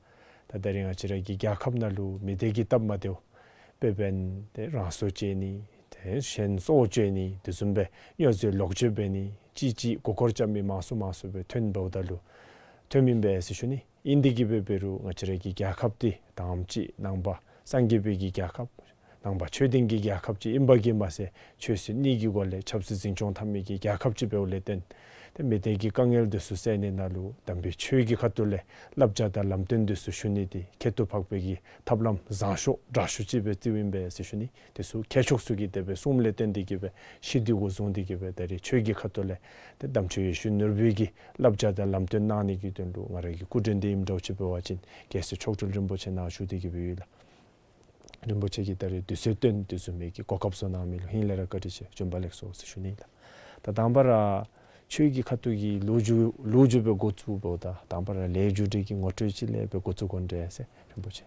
ད་ད་རིས་ང་བཅས་ར་གི་རྒྱལ་ཁབ་ནང་ལུ་མི་སྡེ་གི་སྟབས་མ་བདེཝ་དཔེ་འབད་ན་ཏེ་རང་སྲོག་བཅད་ནི་ཏེ་གཞན་སྲོག་བཅད་ནི་དེ་བཟུམ་སྦེ་སྨྱོ་རྫས་ལོག་སྤྱོད་འབད་ནི་ཅིག་ཅིག་མགུ་སྐོར་རྐྱབ་མི་མང་སུ་མང་སུ་སྦེ་ཐོན་འབདཝ་ད་ལུ་ཐོནམ་ཨིན་པས་ཟེར་ཞུ་ནི། ཨིན་ཏེ་གི་སྦེ་འབད་རུང་ང་བཅས་ར་གི་རྒྱལ་ཁབ་འདི་དང་པ་ཅིག་ནང་པ་སངས་རྒྱས་པའི་གི་རྒྱལ་ཁབ་ནང་པ་ཆོས་ལྡན་གྱི་རྒྱལ་ཁབ་ཅིག་ཨིན་པ་གིས་མ་ཚད་ཆོས་སྲིད་གཉིས་ཀྱི་སྒོ་ལས་ཆབ་སྲིད་འཛིན་སྐྱོང་འཐབ་མི་གི་རྒྱལ་ཁབ་ཅིག་འབདཝ་ལས་བརྟེན་ཏེ་མི་སྡེ་གི་དཀའ་ངལ་འདི་ཚུ་སེལ་ནི་ནང་ལུ་དམ་པའི་ཆོས་ཀྱི་ཁ་ཐུག་ལས་བསླབ་བྱ་དང་ལམ་སྟོན་འདི་ཚུ་ཞུ་ནི་འདི་ཁྱད་དུ་འཕགས་པའི་གི་ཐབས་ལམ་བཟང་ཤོས་དྲག་ཤོས་ཅིག་སྦེ་བརྩིཝ་ཨིན་པས་ཟེར་ཞུ་ནི། དེ་ཚུ་མཁས་མཆོག་ཚུ་གིས་དེ་སྦེ་གསུངམ་ལས་བརྟེན་ཏེ་གི་སྦེ་ཤེས་འདི་གུ་བཟུང་སྟེ་གི་སྦེ་ད་རིས་ཆོས་ཀྱི་ཁ་ཐུག་ལས་ཏེ་དམ་ཆོས་ཡེ་ཤེས་ནོར་བུའི་གི་བསླབ་བྱ་དང་ལམ་སྟོན་གནང་ནི་གི་དོན་ལུ་ང་ར་གི་སྐུ་མགྲོན་འདི་ཨིནམ་འདྲཝ་ཅིག་འབད་བ་ཅིན་རྒྱལ་སྲས་མཆོག་སྤྲུལ་རིན་པོ་ཆེ་ནཱ་བཞུགས་ཏེ་གི་སྦེ་ཡོད་ལགས། རིན་པོ་ཆེ་གིས་ད་རིས་དུས་ཚོད་བཏོན་དེ་བཟུམ་མའི་གི་གོ་སྐབས་བཟོ་གནང་མི་ལུ་ཧིང་ལས་ར་བཀའ་དྲིན་ཆེ་བྱོན་པ་ལེགས་སོ་ཟེར་ཞུ་ནི་ལགས། ད་དང་པ་ར་ཆོས་ཀྱི་ཁ་ཐུག་གི་ལོ་རྒྱུས་ལོ་རྒྱུས་སྦེ་འགོ་བཙུགས་འབདཝ་ད་དང་པ་ར་ལས་རྒྱུ་འབྲས་ཀྱི་ངོ་སྤྲོད་ཅིག་ལས་སྦེ་འགོ་བཙུགས་དགོ་འདྲས་ཟེར་རིན་པོ་ཆེ།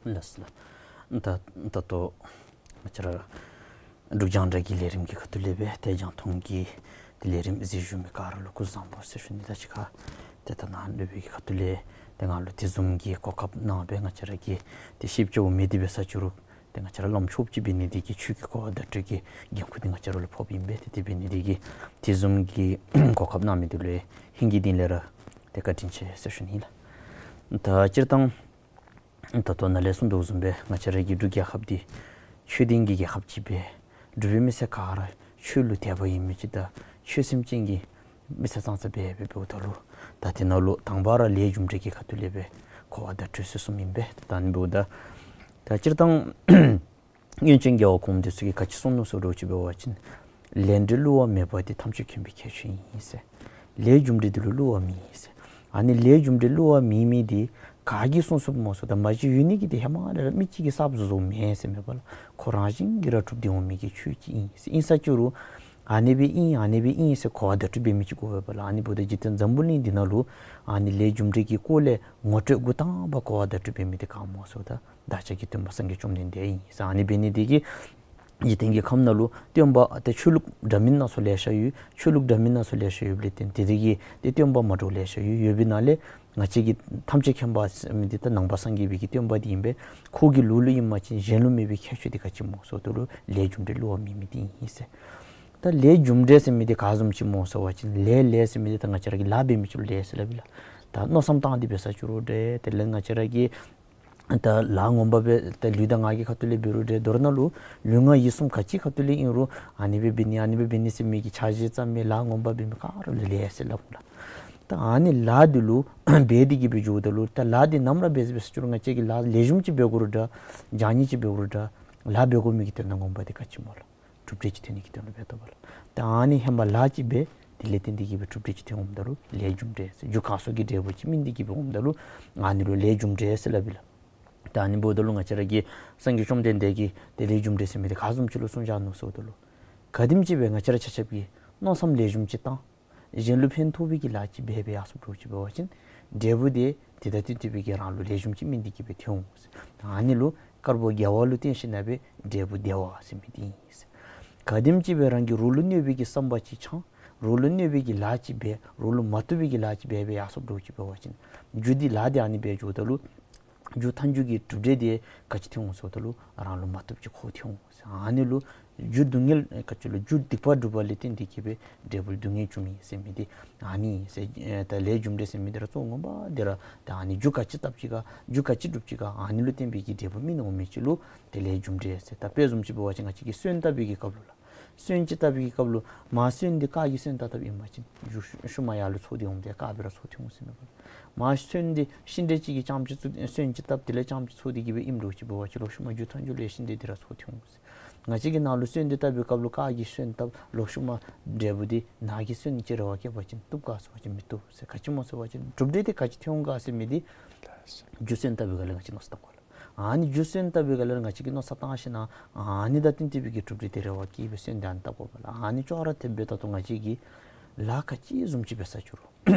ལགས་སོ་ལགས། ད་ད་ལྟོ་ང་བཅས་ར་འབྲུག་རྒྱང་བསྒྲགས་ཀྱི་ལས་རིམ་གྱི་ཁ་ཐུག་ལས་སྦེ་ཏེ་རྒྱང་མཐོང་གི་ཏེ་ལས་རིམ་གཟིགས་བཞུགས་མི་ག་ར་ལུ་སྐུ་གཟུགས་བཟང་པོ་ཟེར་ཞུ་ནི། ད་ཅི་ཁར་ཏེ་ད་ནཱ་སློབ་དཔོན་གྱི་ཁ་ཐུག་ལས་ཏེ་ང་ལུ་དེ་བཟུམ་གྱི་གོ་སྐབས་གནང་སྦེ་ང་བཅས་ར་གི་ཏེ་ཤེས་བྱ་འོང་མི་འདི་འབད་ས་ཅིག་རུང་ཏེ་ང་བཅས་ར་བླམ་ཆོསཔ་ཅིག་འབད་ནི་འདི་གིས་ཆོས་ཀྱི་གོ་བ་བརྡ་སྤྲོད་ཀྱི་འགན་ཁུར་འདི་ང་བཅས་ར་ལུ་ཕོགཔ་ཨིན་པས། ཏེ་དེ་འབད་ནི་འདི་གིས་དེ་བཟུམ་གྱི་གོ་སྐབས་གནང་མི་འདི་ལུ་ཧིང་གི་གཏིང་ལས་ར་ཏེ་བཀའ་དྲིན་ཆེ་ཟེར་ཞུ་ནི་ལགས། ད་སྤྱིར་བཏང་ད་ལྟོ་ནཱ་ལས་གསུངས་དོ་བཟུམ་སྦེ་ང་བཅས་ར་གི་འབྲུག་རྒྱལ་ཁབ་འདི་ཆོས་ལྡན་གྱི་རྒྱལ་ཁབ་ཅིག་སྦེ་འབྲུག་པའི་མི་སེར་ག་ར་ཆོས་ལུ་དད་པ་ཡོད་མི་ཅིག་དང་ཆོས་སེམས་ཅན་གྱི་མི་སེར་ཙང་ཙ་སྦེ་འབད་འབདཝ་ད་ལུ་ད་དེ་ནང་ལུ་དང་པ་ར་ལས་རྒྱུ་འབྲས་ཀྱི་ཁ་ཐུག་ལས་སྦེ་གོ་བ་བརྡ་སྤྲོད་ཟེར་གསུངམ་ཨིན་པས། ད་ཨ་ནི་འབདཝ་ད་ད་སྤྱིར་བཏང་སྔོན་བྱོན་རྒྱལ་བ་གོངམ་འདི་ཚུ་གིས་ག་ཅི་གསུངས་ནུག་ཟེར་བ་ཅིན་ལས་འབྲས་བསླུ་བ་མེད་པ་འདི་ཐམས་ཅད་མཁྱེན་པའི་ཁྱད་ཆོས་ཨིན་ཟེར། ལས་རྒྱུ་འབྲས་འདི་ལུ་བསླུ་བ་མེད་ཟེར། ཨ་ནི་ལས་རྒྱུ་འབྲས་བསླུ་བ་མེད་མི་འདི་ག་གིས་གསུངས་གསུངསཔ་སྨོ་ཟེརཝ་ད་མ་གཞི་ཡོད་ནི་གི་འདི་ཧེ་མ་ལས་ར་མི་གཅིག་གིས་གསརཔ་བཟོ་བཟོཝ་མེན་ཟེར་མེན་པ་ལགས། ཁོ་རང་བཞིན་གྱིས་ར་གྲུབ་སྟེ་འོང་མི་གི་ཆོས་ཅིག་ཨིན་ཟེར། ཨིན་ས་ཅིག་རུང་ཨ་ནི་སྦེ་ཨིན་ཨ་ནི་སྦེ་ཨིན་ཟེར་གོ་བ་བརྡ་སྤྲོད་འབད་མི་ཅིག་དགོ་པས་ལགས། ཨ་ནི་འབདཝ་ད་འཇིག་རྟེན་འཛམ་བུ་གླིང་འདི་ནང་ལུ་ཨ་ནི་ལས་རྒྱུ་འབྲས་ཀྱི་སྐོར་ལས་ངོ་སྤྲོད་འགོ་དང་པ་གོ་བ་བརྡ་སྤྲོད་འབད་མི་འདི་ག་སྨོ་ཟེརཝ་ད་བདག་ཅག་གི་སྟོན་པ་སངས་རྒྱས་བཅོམ་ལྡན་འདས་ཨིན་ཟེར། ཨ་ནི་འབད་ནི་འདི་གིས་འཇིག་རྟེན་གྱི་ཁམས་ནང་ལུ་སྟོན་པ་ཏེ་ཆོས་ལུགས་འདྲ་མིན་སྣ་ཚོགས་ལེ་ཤ་ཡོད། ཆོས་ལུགས་འདྲ་མིན་སྣ་ཚོགས་ལེ་ཤ་ཡོདཔ་ལས་བརྟེན་ཏེ་དེ་གི་ཏེ་སྟོན་པ་མ་འདྲཝ་ལེ་ཤ་ཡོད། ཡོད་པའི་ནང་ལས་ང་བཅས་ཀྱི་ཐམས་ཅད་མཁྱེན་པ་ཟེར་མི་འདི་ད་ནང་པ་སངས་རྒྱས་པའི་གི་སྟོན་པ་འདི་ཨིན་པས། ཁོ་གི་ལུགས་ལུ་ཨིན་པ་ཅིན་གཞན་ལུ་མེད་པའི་ཁྱད་ཆོས་འདི་ག་ཅི་སྨོ་ཟེརཝ་ད་ལུ་ལས་རྒྱུ་འབྲས་བསླུ་བ་མེད་མི་འདི་ཨིན་ཟེར། ད་ལས་རྒྱུ་འབྲས་ཟེར་མི་འདི་ག་བཟུམ་ཅིག་སྨོ་ཟེར་བ་ཅིན་ལས་ལས་ཟེར་མི་འདི་ད་ང་བཅས་ར་གིས་ལཱ་འབད་མི་ཅིག་ལུ་ལས་ཟེར་སླབ་ཨིན་ལགས། ད་མནོ་བསམ་བཏང་སྟེ་འབད་ས་ཅིག་རུང་འདྲ་དེ་ལས་ང་བཅས་ར་གིས་ ད་ལཱ་ངོ་མ་འབད་ད་ལུས་དང་ངག་གི་ཁ་ཐུག་ལས་འབད་རུང་འདྲ། མདོར་ན་ལུ་ལུས་ངག་ཡིད་གསུམ་ག་ཅི་ཁ་ཐུག་ལས་ཨིན་རུང་ཨ་ནི་སྦེ་འབད་ནི་ཨ་ནི་སྦེ་འབད་ནི་ཟེར་མི་གི་འཆར་གཞི་བརྩམ་མི་ལཱ་ངོ་མ་འབད་མི་ག་ར་ལུ་ལས་ཟེར་སླབ་འོང་ལགས། ད་ཨ་ནི་ལཱ་འདི་ལུ་འབད་དེ་གི་སྦེ་འགྱོཝ་ད་ལུ་ད་ལཱ་འདི་ནམ་ར་འབད་འབད་ཟེར་ཞུ་རུང་ང་བཅས་ཀྱིས་ལཱ་ལེགས་ཤོམ་ཅིག་འབད་དགོ་རུང་འདྲ། འཇམ་ནི་ཅིག་འབད་དགོ་རུང་འདྲ། ལཱ་འབད་དགོ་མི་གི་དོན་དག་ངོ་མ་འདི་ག་ཅི་སྨོ་ལགས། གྲུབ་འབྲས་ཅིག་ཐོན་ནི་གི་དོན་ལུ་འབད་དོ་བ་ལགས། ད་ཨ་ནི་ཧེ་མ་ལཱ་ཅིག་འབད་དེ་ལས་བརྟེན་ཏེ་གི་སྦེ་གྲུབ་འབྲས་ཅིག་ཐོན་འོངམ་ད་ལུ་ལས་རྒྱུ་འབྲས་ཟེར། རྒྱུ་གང་སོགས་ཀྱི་འབྲས་བུ་ཅིག་སྨིན་ཏེ་གི་སྦེ་འོངམ་ད་ལུ་ཨ་ནི་ལུ་ལས་རྒྱུ་འབྲས་ཟེར་སླབ་ཨིན་ལགས། ད་ཨ་ནི་འབདཝ་ད་ལུ་ང་བཅས་ར་གི་སངས་རྒྱས་བཅོམ་ལྡན་འདས་ཀྱིས་ཏེ་ལས་རྒྱུ་འབྲས་ཟེར་མི་འདི་ག་བཟུམ་ཅིག་ལུ་གསུངས་བཞག་ནུག་ཟེརཝ་ད་ལུ། ག་དེམ་ཅིག་སྦེ་ང་བཅས་ར་ཆ་ཁྱབ་ཀྱིས་མནོ་བསམ་ལེགས་ཤོམ་ཅིག་བཏང་གཞན་ལུ་ཕན་ཐོགས་པའི་གི་ལཱ་ཅིག་འབད་འབད་ཡར་སོངམ་འདྲཝ་ཅིག་འབད་བ་ཅིན་འབྲས་བུ་འདི་དེ་དང་བསྟུན་ཏེ་སྦེ་གི་རང་ལུ་ལེགས་ཤོམ་ཅིག་སྨིན་ཏེ་གི་སྦེ་ཐོན་འོང་ཟེར། ཨ་ནི་ལུ་དཀར་པོ་དགེ་བ་ལུ་བརྟེན་ཞིན་ན་སྦེ་འབྲས་བུ་བདེ་བ་ཟེར་མི་འདི་ཨིན་ཟེར། ག་དེམ་ཅིག་སྦེ་རང་གིས་རོགས་ལུ་གནོད་པའི་གི་བསམ་པ་ཅིག་འཆང་། རོགས་ལུ་གནོད་པའི་གི་ལཱ་ཅིག་འབད། རོགས་ལུ་མ་བཏུབ་པའི་གི་ལཱ་ཅིག་འབད་འབད་ཡར་སོངམ་འདྲཝ་ཅིག་འབད་བ་ཅིན་རྒྱུ་འདི་ལཱ་འདི་ཨ་ནི་སྦེ་འགྱོཝ་ད་ལུ་རྒྱུ་མཐའ་མཇུག་གི་གྲུབ་འབྲས་འདི་ག་ཅི་ཐོན་འོང་ཟེརཝ་ད་ལུ་རང་ལུ་མ་བཏུབ་ཅིག་ཁོ་ཐོན་འོང་ཟེར། ཨ་ནི་ལུ་རྒྱུ་སྡུག་བསྔལ་ག་ཅི་ལུ་རྒྱུ་སྡིག་པ་སྒྲུབ་པ་ལས་བརྟེན་ཏེ་གི་སྦེ་འབྲས་བུ་སྡུག་བསྔལ་བྱུང་མི་ཟེར་མི་འདི་ཨ་ནི་ཟེར། ཨེ་ད་ལས་རྒྱུ་འབྲས་ཟེར་མི་འདི་ར་གཙོ་བོ་ངོ་མ་འདི་ར་ད་ཨ་ནི་རྒྱུ་ག་ཅི་བཏབ་ཅི་ག་རྒྱུ་ག་ཅི་སྒྲུབ་ཅི་ག་ཨ་ནི་ལུ་བརྟེན་པའི་གི་འབྲས་བུ་སྨིན་འོང་མི་ཅིག་ལུ་ཏེ་ལས་རྒྱུ་འབྲས་ཟེར། ད་དཔེ་བཟུམ་ཅིག་འབད་བ་ཅིན་ང་བཅས་ཀྱིས་སོན་བཏབ་པའི་གི་སྐབས་ལུ་ལགས། སོན་ཅིག་བཏབ་པའི་གི་སྐབས་ལུ་མར་སོན་འདི་ཀར་གྱི་སོན་བཏབ་བཏབ་ཨིན་པ་ཅིན་རྒྱུ་ཤུ་ཤུལ་མ་ཡར་ལུ་ཚོགས་ཏེ་འོངམ་ད་ཀར་སྦེ་ར་ཚོགས་ཏེ་འོང་ཟེར་མས་པ་ལགས། མར་སོན་འདི་ཤིང་འབྲས་ཅིག་གི་རྐྱངམ་ཅིག་ཚུ་སོན་ཅིག་བཏབ་དེ་ལས་རྐྱངམ་ཅིག་ཚོགས་ཏེ་གི་སྦེ་ཨིནམ་འདྲཝ་ཅིག་འབད་བ་ཅིན་ལོག་ཤུལ་མ་རྒྱུ་མཐའ་མཇུག་ལུ་ཤིང་འབྲས་འདི་ར་ཚོགས་ཏེ་འོང་ཟེར། ང་བཅས་ཀྱིས་ནཱ་ལུ་སོན་འདི་བཏབ་པའི་སྐབས་ལུ་ཀར་གྱི་སོན་བཏབ། ལོག་ཤུལ་མ་འབྲས་བུ་འདི་ནཱ་གི་སོན་ཅིག་རེ་བ་བསྐྱེད་པ་ཅིན་བཏུབ་ག་ཟེར་བ་ཅིན་མི་བཏུབ་ཟེར། ག་ཅི་སྨོ་ཟེར་བ་ཅིན་གྲུབ་འབྲས་འདི་ག་ཅི་ཐོན་འོང་ག་ཟེར་མི་འདི་རྒྱུ་སོན་བཏབ་པའི་སྒང་ལས་ང་བཅས་མནོ་བསམ་བཏང་དགོ་ལགས། ཨ་ནི་རྒྱུ་སོན་བཏབ་པའི་སྒང་ལས་ང་བཅས་ཀྱིས་མནོ་བསམ་བཏང་ཞིན་ན་ཨ་ནི་དང་བསྟུན་ཏེ་སྦེ་གི་གྲུབ་འབྲས་འདི་རེ་བ་བསྐྱེད་སྦེ་སོན་འདི་ཨ་ནི་བཏབ་དགོ་པས་ལགས། ཨ་ནི་ཅོག་ར་འཐདཔ་སྦེ་ད་ལྟོ་ང་བཅས་ཀྱིས་ལཱ་ག་ཅི་བཟུམ་ཅིག་འབད་ས་ཅི་རུང་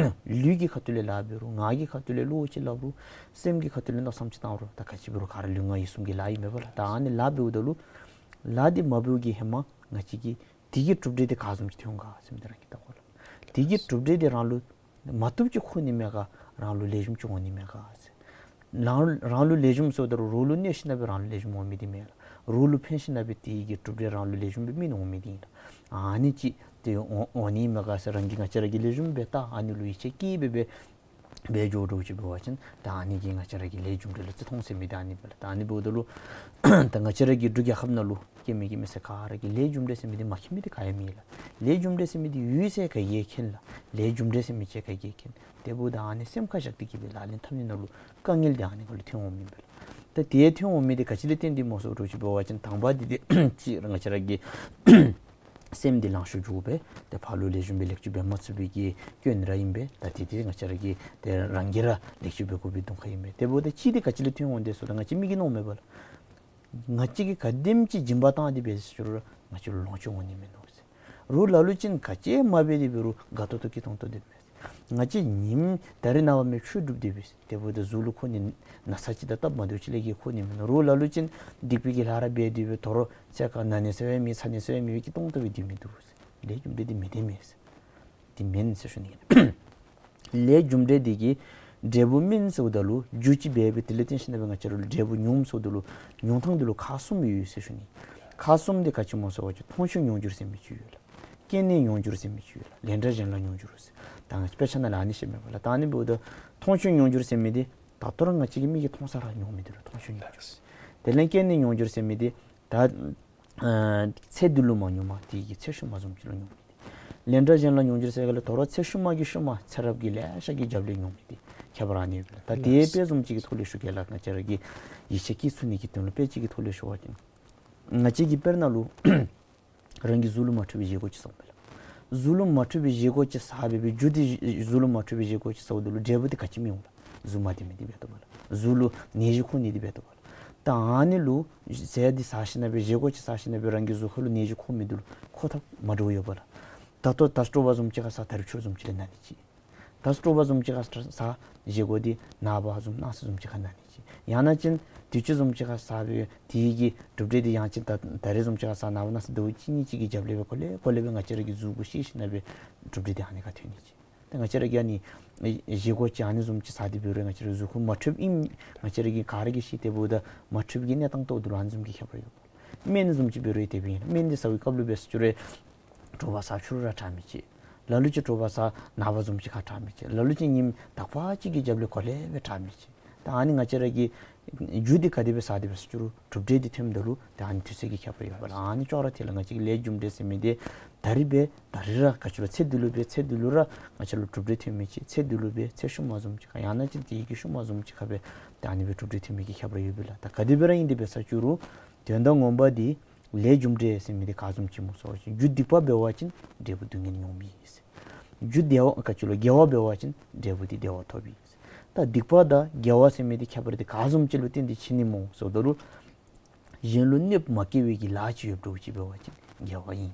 ལུས་ཀྱི་ཁ་ཐུག་ལས་ལཱ་འབད་རུང་ངག་གི་ཁ་ཐུག་ལས་བློ་ཅིག་སླབ་རུང་སེམས་ཀྱི་ཁ་ཐུག་ལས་མནོ་བསམ་ཅིག་བཏང་རུང་ད་ག་ཅི་འབད་རུང་ག་ར་ལུས་ངག་ཡིད་གསུམ་གྱི་ལཱ་ཨིན་མས་པ་ལགས། ད་ཨ་ནི་ལཱ་འབདཝ་ད་ལུ་ལཱ་འདི་མ་འབདཝ་གི་ཧེ་མ་ང་བཅས་ཀྱིས་དེ་གི་གྲུབ་འབྲས་འདི་ག་བཟུམ་ཅིག་ཐོན་འོང་ག་ཟེར་མི་འདི་རང་གིས་བལྟ་དགོ་ལགས། དེ་གི་གྲུབ་འབྲས་འདི་རང་ལུ་མ་བཏུབ་ཅིག་ཁོ་ནི་མས་ག་རང་ལུ་ལེགས་ཤོམ་ཅིག་འོང་ནི་མས་ག་ཟེར། རང་རང་ལུ་ལེགས་ཤོམ་ཟེརཝ་ད་རུང་རོགས་ལུ་གནོད་ཞིན་ན་སྦེ་རང་ལུ་ལེགས་ཤོམ་འོང་མི་འདི་མེན་ལགས། རོགས་ལུ་ཕན་ཞིན་ན་སྦེ་དེ་གི་གྲུབ་འབྲས་རང་ལུ་ལེགས་ཤོམ་སྦེ་སྨིན་འོང་མི་འདི་ཨིན་ལགས། ཨ་ནི་ཅིག་ཏེ་འོང་འོང་ནི་མས་ག་ཟེར་རང་གིས་ང་བཅས་ར་གིས་ལེགས་ཤོམ་སྦེ་བལྟ། ཨ་ནི་ལུ་ཡིད་ཆེས་བསྐྱེད་སྦེ་སྦེ་འབད་འགྱོ་འདྲཝ་ཅིག་འབད་བ་ཅིན་ད་ཨ་ནི་གིས་ང་བཅས་ར་གི་ལས་རྒྱུ་འབྲས་ལུ་བརྩི་མཐོང་ཟེར་མི་འདི་ཨ་ནི་མས་ལགས། ད་ཨ་ནི་འབདཝ་ད་ལུ་ད་ང་བཅས་ར་གི་འབྲུག་རྒྱལ་ཁབ་ནང་ལུ་སྐྱེ་མི་སྐྱེ་མི་ཟེར་ག་ར་གིས་ལས་རྒྱུ་འབྲས་ཟེར་མི་འདི་མ་མཁྱེན་མི་འདི་ག་ཡང་མེད་ལགས། ལས་རྒྱུ་འབྲས་ཟེར་མི་འདི་ཡོད་ཟེར་ག་གིས་མཁྱེན་ལགས། ལས་རྒྱུ་འབྲས་ཟེར་མི་ཅིག་ག་གིས་མཁྱེན། དེ་འབདཝ་ད་ཨ་ནི་སེམས་ཁར་བཞག་སྟེ་གི་སྦེ་ལག་ལེན་འཐབ་ནི་ནང་ལུ་དཀའ་ངལ་འདི་ཨ་ནི་ཁར་ལུ་ཐོན་འོང་མི་མས་ལགས། ད་དེ་ཐོན་འོང་མི་འདི་ག་ཅི་ལས་བརྟེན་ཏེ་སྨོ་ཟེར་འདྲཝ་ཅིག་འབད་བ་ཅིན་དང་པ་འདི་ཏེ་ཅིག་ར་ང་བཅས་ར་གི་སེམས་འདི་ལང་ཤོར་འགྱོ་སྦེ་ཏེ་ཕར་ལུ་ལེགས་ཤོམ་སྦེ་ལེགས་བཅོས་འབད་མ་ཚུགས་པའི་གི་སྐྱོན་ར་ཨིན་པས། ད་དེ་འདི་ང་བཅས་ར་གིས་ཏེ་རང་གིས་ར་ལེགས་བཅོས་འབད་དགོ་པའི་གདོང་ཁ་ཨིན་པས། དེ་འབདཝ་ད་གཅིག་འདི་ག་ཅི་ལས་ཐོན་འོང་དེ་ཟེརཝ་ད་ང་བཅས་མི་གིས་མནོཝ་མས་པ་ལགས། ང་བཅས་ཀྱིས་ག་དེམ་ཅིག་སྦྱིན་པ་བཏང་སྟེ་འབད་ཟེར་རུང་ང་བཅས་ལུ་ལོངས་སྤྱོད་འོང་ནི་མིན་འདུག་ཟེར། རོགས་ལ་ལུ་ཅིག་ག་ཅི་མ་འབད་དེ་འབད་རུང་དགའ་ཏོག་ཏོ་སྐྱིད་ཏོང་ཏོ་སྡོད་པས། ང་བཅས་ཉིནམ་ད་རིས་ནངས་པ་མེན་ཆོས་སྒྲུབ་སྡོད་པས། དེ་འབདཝ་ད་གཟུགས་ལུ་ཁོ་ནི་ན་ཚ་ཅིག་དང་སྟབས་མ་བདེཝ་ཅིག་ལས་ཀྱི་ཁོ་ནི་མིན་འདུག། རོགས་ལ་ལུ་ཅིག་སྡིག་པའི་གི་ལཱ་ར་འབད་དེ་འབད་དོ་རུང་ཚེ་ཁར་ན་ནི་ཟེར་བའི་མེད་ཚ་ནི་ཟེར་བའི་མེད་སྐྱིད་ཏོང་ཏོ་སྦེ་སྡོད་མི་འདུག་ཟེར། ལས་རྒྱུ་འབྲས་འདི་མི་བདེན་མས་ཟེར། འདི་མེན་ཟེར་ཞུ་ནི་ཨིན། ལས་རྒྱུ་འབྲས་འདི་གིས་འབྲས་བུ་སྨིན་ཟེརཝ་ད་ལུ་རྒྱུ་ཅིག་འབད་སྦེ་དེ་ལས་བརྟེན་ཞིན་ན་སྦེ་ང་བཅས་ར་ལུ་འབྲས་བུ་མྱོངམ་ཟེརཝ་ད་ལུ་མྱོང་ཐངས་འདི་ལུ་ཁག་གསུམ་ཡོད་ཟེར་ཞུ་ནི། ཁག་གསུམ་འདི་ག་ཅི་སྨོ་ཟེར་བ་ཅིན་མཐོང་ཆོས་མྱོང་འགྱུར་ཟེར་མི་ཅིག་ཡོད་ལགས། རྐྱེན་ནས་མྱོང་འགྱུར་ཟེར་མི་ཅིག་ཡོད་ལགས། ལན་གྲངས་གཞན་ལ་མྱོང་འགྱུར་ཟེར། ད་ང་བཅས་དཔེ་ཆ་ནང་ལུ་ཨ་ནི་བཤད་མས་པ་ལགས། ད་ཨ་ནི་འབདཝ་ད་མཐོང་ཆོས་མྱོང་འགྱུར་ཟེར་མི་འདི་ད་ལྟོ་ར་ང་བཅས་ཀྱི་མིག་གིས་མཐོང་ས་ར་མྱོང་མི་འདི་ལུ་མཐོང་ཆོས་མྱོང་འགྱུར། དེ་ལས་རྐྱེན་ནས་མྱོང་འགྱུར་ཟེར་མི་འདི་ད་ཨ་ཚེ་འདི་ལུ་མ་མྱོངམ་དེ་གི་ཚེ་ཤུལ་མ་བཟུམ་ཅིག་ལུ་མྱོང་མི་འདི། ལན་གྲངས་གཞན་ལ་མྱོང་འགྱུར་ཟེར་ག་ལས་དོ་རུང་ཚེ་ཤུལ་མ་གི་ཤུལ་མ་ཚེ་རབས་ཀྱི་ལེ་ཤ་གི་རྒྱབ་ལས་མྱོང་མི་འདི་ཁྱད་པར་ཨ་ནི་ཡོད་པས་ལགས། ད་དེ་དཔེ་བཟུམ་ཅིག་གི་ཐོག་ལས་ཞུ་གེ་ལགས། ང་བཅས་ར་གིས་ཡིད་ཆེས་བསྐྱེད་ཚུགས་ནི་གི་དོན་ལུ་དཔེ་ཅིག་གི་ཐོག་ལས་ཞུ་བ་ཅིན་ང་བཅས་ཀྱིས་དཔེར་ན་ལུ་རང་གི་གཟུགས་ལུ་མ་འཕྲོད་པའི་བཞེས་སྒོ་ཅིག་བཟོཝ་མས་ལགས། གཟུགས་ལུ་མ་འཕྲོད་པའི་བཞེས་སྒོ་ཅིག་བཟོ་སྦེ་སྦེ་རྒྱུ་འདི་གཟུགས་ལུ་མ་འཕྲོད་པའི་བཞེས་སྒོ་ཅིག་བཟོཝ་ད་ལུ་འབྲས་བུ་འདི་ག་ཅི་སྨིན་འོང་ལགས། གཟུགས་མ་བདེ་མི་འདི་འབད་དོ་བ་ལགས། གཟུགས་ལུ་ནད་གཞི་འཁོར་ནི་འདི་འབད་དོ་བ་ལགས། ད་ཨ་ནི་ལུ་ཟས་འདི་ཟ་ཞིན་ན་སྦེ་བཞེས་སྒོ་ཅིག་ཟ་ཞིན་ན་སྦེ་རང་གི་གཟུགས་ཁར་ལུ་ནད་གཞི་འཁོར་མི་འདི་ལུ་འཁོར་ཐབས་མ་འདྲཝ་ཡོད་པ་ལགས། ད་ལྟོ་ད་སྤྲོ་བ་བཟུམ་ཅིག་ཁར་ཟ་ད་རིས་ཆོས་བཟུམ་ཅིག་ལས་ན་ནི་ཅིག། ད་སྤྲོ་བ་བཟུམ་ཅིག་ཁར་ཟ་བཞེས་སྒོ་འདི་ན་བ་བཟུམ་ན་ས་བཟུམ་ཅིག་ཁར་ན་ནི་ཅིག། ཡང་ན་ཅིན་དུས་ཅི་བཟུམ་ཅིག་ཁར་ཟ་སྦེ་དེ་གི་གྲུབ་འབྲས་འདི་ཡང་ཅིན་ད་ད་རིས་བཟུམ་ཅིག་ཁར་ཟ་ན་བ་ན་ས་ཟླཝ་གཅིག་གཉིས་ཅིག་གི་རྒྱབ་ལས་སྦེ་གོ་ལེ་གོ་ལེ་སྦེ་ང་བཅས་ར་གི་གཟུགས་པོ་ཤེས་ཞིན་ན་སྦེ་གྲུབ་འབྲས་འདི་ཨ་ནི་ཁར་ཐོན་ནི་ཅིག། ད་ང་བཅས་ར་གིས་ཨ་ནི་བཞེས་སྒོ་ཅིག་ཨ་ནི་བཟུམ་ཅིག་ཟ་སྟེ་འབད་རུང་ང་བཅས་ར་གཟུགས་ཁར་མ་འཕྲོདཔ་ཨིན། ང་བཅས་ར་གིས་ག་ར་གིས་ཤེས། དེ་འབདཝ་ད་མ་འཕྲོད་པའི་གནས་སྟངས་ཐོག་ཏུ་ལུ་ཨ་ནི་བཟུམ་གྱི་ཁྱད་པར་ཡོད། སྨན་བཟུམ་ཅིག་འབད་རུང་དེ་སྦེ་ཨིན། སྨན་འདི་ཟ་བའི་སྐབས་ལུ་འབད་ཟེར་ཞུ་རུང་དྲོ་པ་ཟ་ཕྱི་རུ་ར་དྲག་མི་ཅིག། ལ་ལུ་ཅིག་དྲོ་པ་ཟ་ན་བ་བཟུམ་ཅིག་ཁར་དྲག་མི་ཅིག། ལ་ལུ་ཅིག་ཉིནམ་དག་པ་ཅིག་གི་རྒྱབ་ལས་གོ་ལེ་སྦེ་དྲག་མི་ཅིག། ད་ཨ་ནི་ང་བཅས་ར་གི་རྒྱུ་འདི་ག་དེ་སྦེ་ཟ་དེ་སྦེ་ཟེར་ཅི་རུང་གྲུབ་འབྲས་འདི་ཐོནམ་ད་ལུ་ད་ཨ་ནི་དུས་ཚོད་ཀྱི་ཁྱད་པར་ཡོད་པ་ལགས། ཨ་ནི་ཅོག་ར་འཐད་ལགས། ང་བཅས་ཀྱི་ལས་རྒྱུ་འབྲས་ཟེར་མི་འདི་ད་རིས་འབད་ད་རིས་ར་ག་ཅི་ལོ་ཚེ་འདི་ལུ་འབད་ཚེ་འདི་ལུ་ར་ང་བཅས་ལུ་གྲུབ་འབྲས་ཐོན་མི་ཅིག་ཚེ་འདི་ལུ་འབད་ཚེ་ཤུལ་མ་བཟུམ་ཅིག་ཁར་ཡང་ན་ཅིག་དེ་གི་ཤུལ་མ་བཟུམ་ཅིག་ཁར་འབད་ད་ཨ་ནི་སྦེ་གྲུབ་འབྲས་ཐོན་མི་གི་ཁྱད་པར་ཡོད་པས་ལགས། ད་ག་དེ་སྦེ་ར་ཨིན་དེ་སྦེ་ཟེར་ཅི་རུང་དོན་དག་ངོ་མ་འདི་ལས་རྒྱུ་འབྲས་ཟེར་མི་འདི་ག་བཟུམ་ཅིག་སྨོ་ཟེར་བ་ཅིན་རྒྱུ་སྡིག་པ་འབད་བ་ཅིན་འབྲས་བུ་སྡུག་བསྔལ་མྱོང་མི་ཨིན་ཟེར། རྒྱུ་བདེ་བ་ག་ཅི་ལོ་དགེ་བ་འབད་བ་ཅིན་འབྲས་བུ་འདི་བདེ་བ་ཐོབ་ཨིན་ཟེར། ད་སྡིག་པ་དང་དགེ་བ་ཟེར་མི་འདི་ཁྱད་པར་འདི་ག་བཟུམ་ཅིག་ལུ་བརྟེན་ཏེ་ཕྱེ་ནི་སྨོ་ཟེརཝ་ད་ལུ་གཞན་ལུ་གནོདཔ་མ་བཀལ་བའི་གི་ལཱ་ཅིག་ཡོདཔ་འདྲཝ་ཅིག་འབད་བ་ཅིན་དགེ་བ་ཨིན།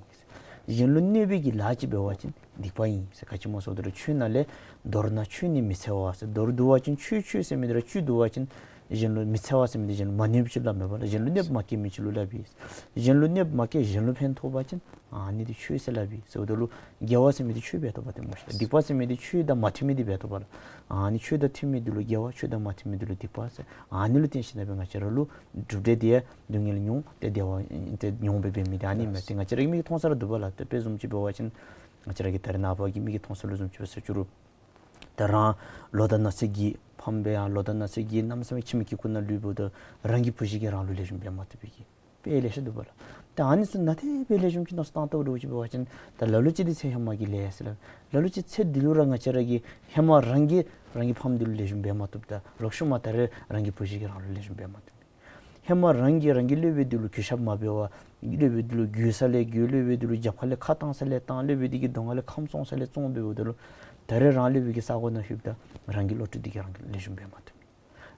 གཞན་ལུ་གནོད་པའི་གི་ལཱ་ཅིག་འབད་བ་ཅིན་སྡིག་པ་ཨིན་ཟེར། ག་ཅི་སྨོ་ཟེརཝ་ད་ལུ་ཆོས་ནང་ལས་མདོར་ན་ཆོས་ནི་མི་འཚེ་བ་ཟེར། མདོར་བསྡུ་བ་ཅིན་ཆོས་ཆོས་ཟེར་མི་འདི་ར་བཅུད་བསྡུ་བ་ཅིན་གཞན་ལུ་མི་འཚེ་བ་ཟེར་མི་འདི་གཞན་ལུ་མ་གནོད་པ་ཅིག་ལུ་སླབ་མས་པ་ལགས། གཞན་ལུ་གནོདཔ་མ་བཀལ་མི་ཅིག་ལུ་སླབ་ཨིན། གཞན་ལུ་གནོདཔ་མ་བཀལ་གཞན་ལུ་ཕན་ཐོགས་པ་ཅིན་ཨ་ནི་འདི་ཆོས་ཟེར་སླབ་ཨིན་ཟེརཝ་ད་ལུ་དགེ་བ་ཟེར་མི་འདི་ཆོས་འབད་དོ་བ་ཏེ་སྨོ་ཤིག། སྡིག་པ་ཟེར་མི་འདི་ཆོས་དང་མ་མཐུན་མི་འདི་འབད་དོ་བ་ལགས། ཨ་ནི་ཆོས་དང་མཐུན་མི་འདི་ལུ་དགེ་བ། ཆོས་དང་མ་མཐུན་མི་འདི་ལུ་སྡིག་པ་ཟེར། ཨ་ནི་ལུ་བརྟེན་ཞིནམ་ལས་ང་བཅས་ར་ལུ་གྲུབ་འབྲས་འདི་ཡང་སྡུག་བསྔལ་མྱོང་སྟེ་བདེ་བ་ཏེ་མྱོང་སྦེ་འབད་མི་འདི་ཨ་ནི་མས། ཏེ་ང་བཅས་ར་གི་མིག་གིས་མཐོང་ས་ར་འདུག་པ་ལགས། ཏེ་དཔེ་བཟུམ་ཅིག་འབད་བ་ཅིན་ང་བཅས་ར་གི་ད་རེས་ནངས་པ་གི་མིག་གིས་མཐོང་ས་ལུ་བཟུམ་ཅིག་འབད་ཟེར་ཅི་རུང་ད་རང་ལོ་དང་ན་ཚོད་ཀྱིས་ཕམ་སྦེ་ཡང་ལོ་དང་ན་ཚོད་ཀྱིས་གནམ་མེད་ས་མེད་ཁྱིམ་གྱི་ཁུག་ནང་ལུས་འབདཝ་ད་རང་གི་བུ་གཞི་གིས་རང་ལུ་ལེགས་ཤོམ་འབད་མ་བཏུབ་པའི་གི་དཔེ་ལེ་ཤ་འདུག་པ་ལགས། ད་ཨ་ནི་ཚུ་ནང་ཏེ་དཔེ་ལེགས་ཤོམ་ཅིག་མནོ་བསམ་བཏང་བལྟཝ་འདྲཝ་ཅིག་འབད་བ་ཅིན་ད་ལ་ལུ་ཅིག་འདི་ཚེ་ཧེ་མ་གི་ལས་ཟེར་ལགས། ལ་ལུ་ཅིག་ཚེ་འདི་ལུ་ར་ང་བཅས་ར་གིས་ཧེ་མ་རང་གིས་རང་གི་ཕམ་འདི་ལུ་ལེགས་ཤོམ་འབད་མ་བཏུབ་ད་ལོག་ཤུལ་མ་ད་རེས་རང་གི་བུ་གཞི་གིས་རང་ལུ་ལེགས་ཤོམ་འབད་མ་བཏུབ། ཧེ་མ་རང་གིས་རང་གི་སློབ་དཔོན་འདི་ལུ་གུས་ཞབས་མ་འབད་བར་སློབ་དཔོན་འདི་ལུ་རྒོལ་ས་ལས་རྒོལ། སློབ་དཔོན་འདི་ལུ་རྒྱབ་ཁ་ལས་ཁ་བཏང་ས་ལས་བཏང་། སློབ་དཔོན་འདི་གི་གདོང་ཁ་ལས་ཁམས་བཙོང་ས་ལས་བཙོང་འབདཝ་ད་ལུ་ད་རེས་རང་སློབ་དཔོན་གྱི་ས་གོ་ནང་ལྷོདཔ་ད་རང་གི་བློ་གྲོས་འདི་གིས་རང་གིས་ལེགས་ཤོམ་འབད་མ་བཏུབ།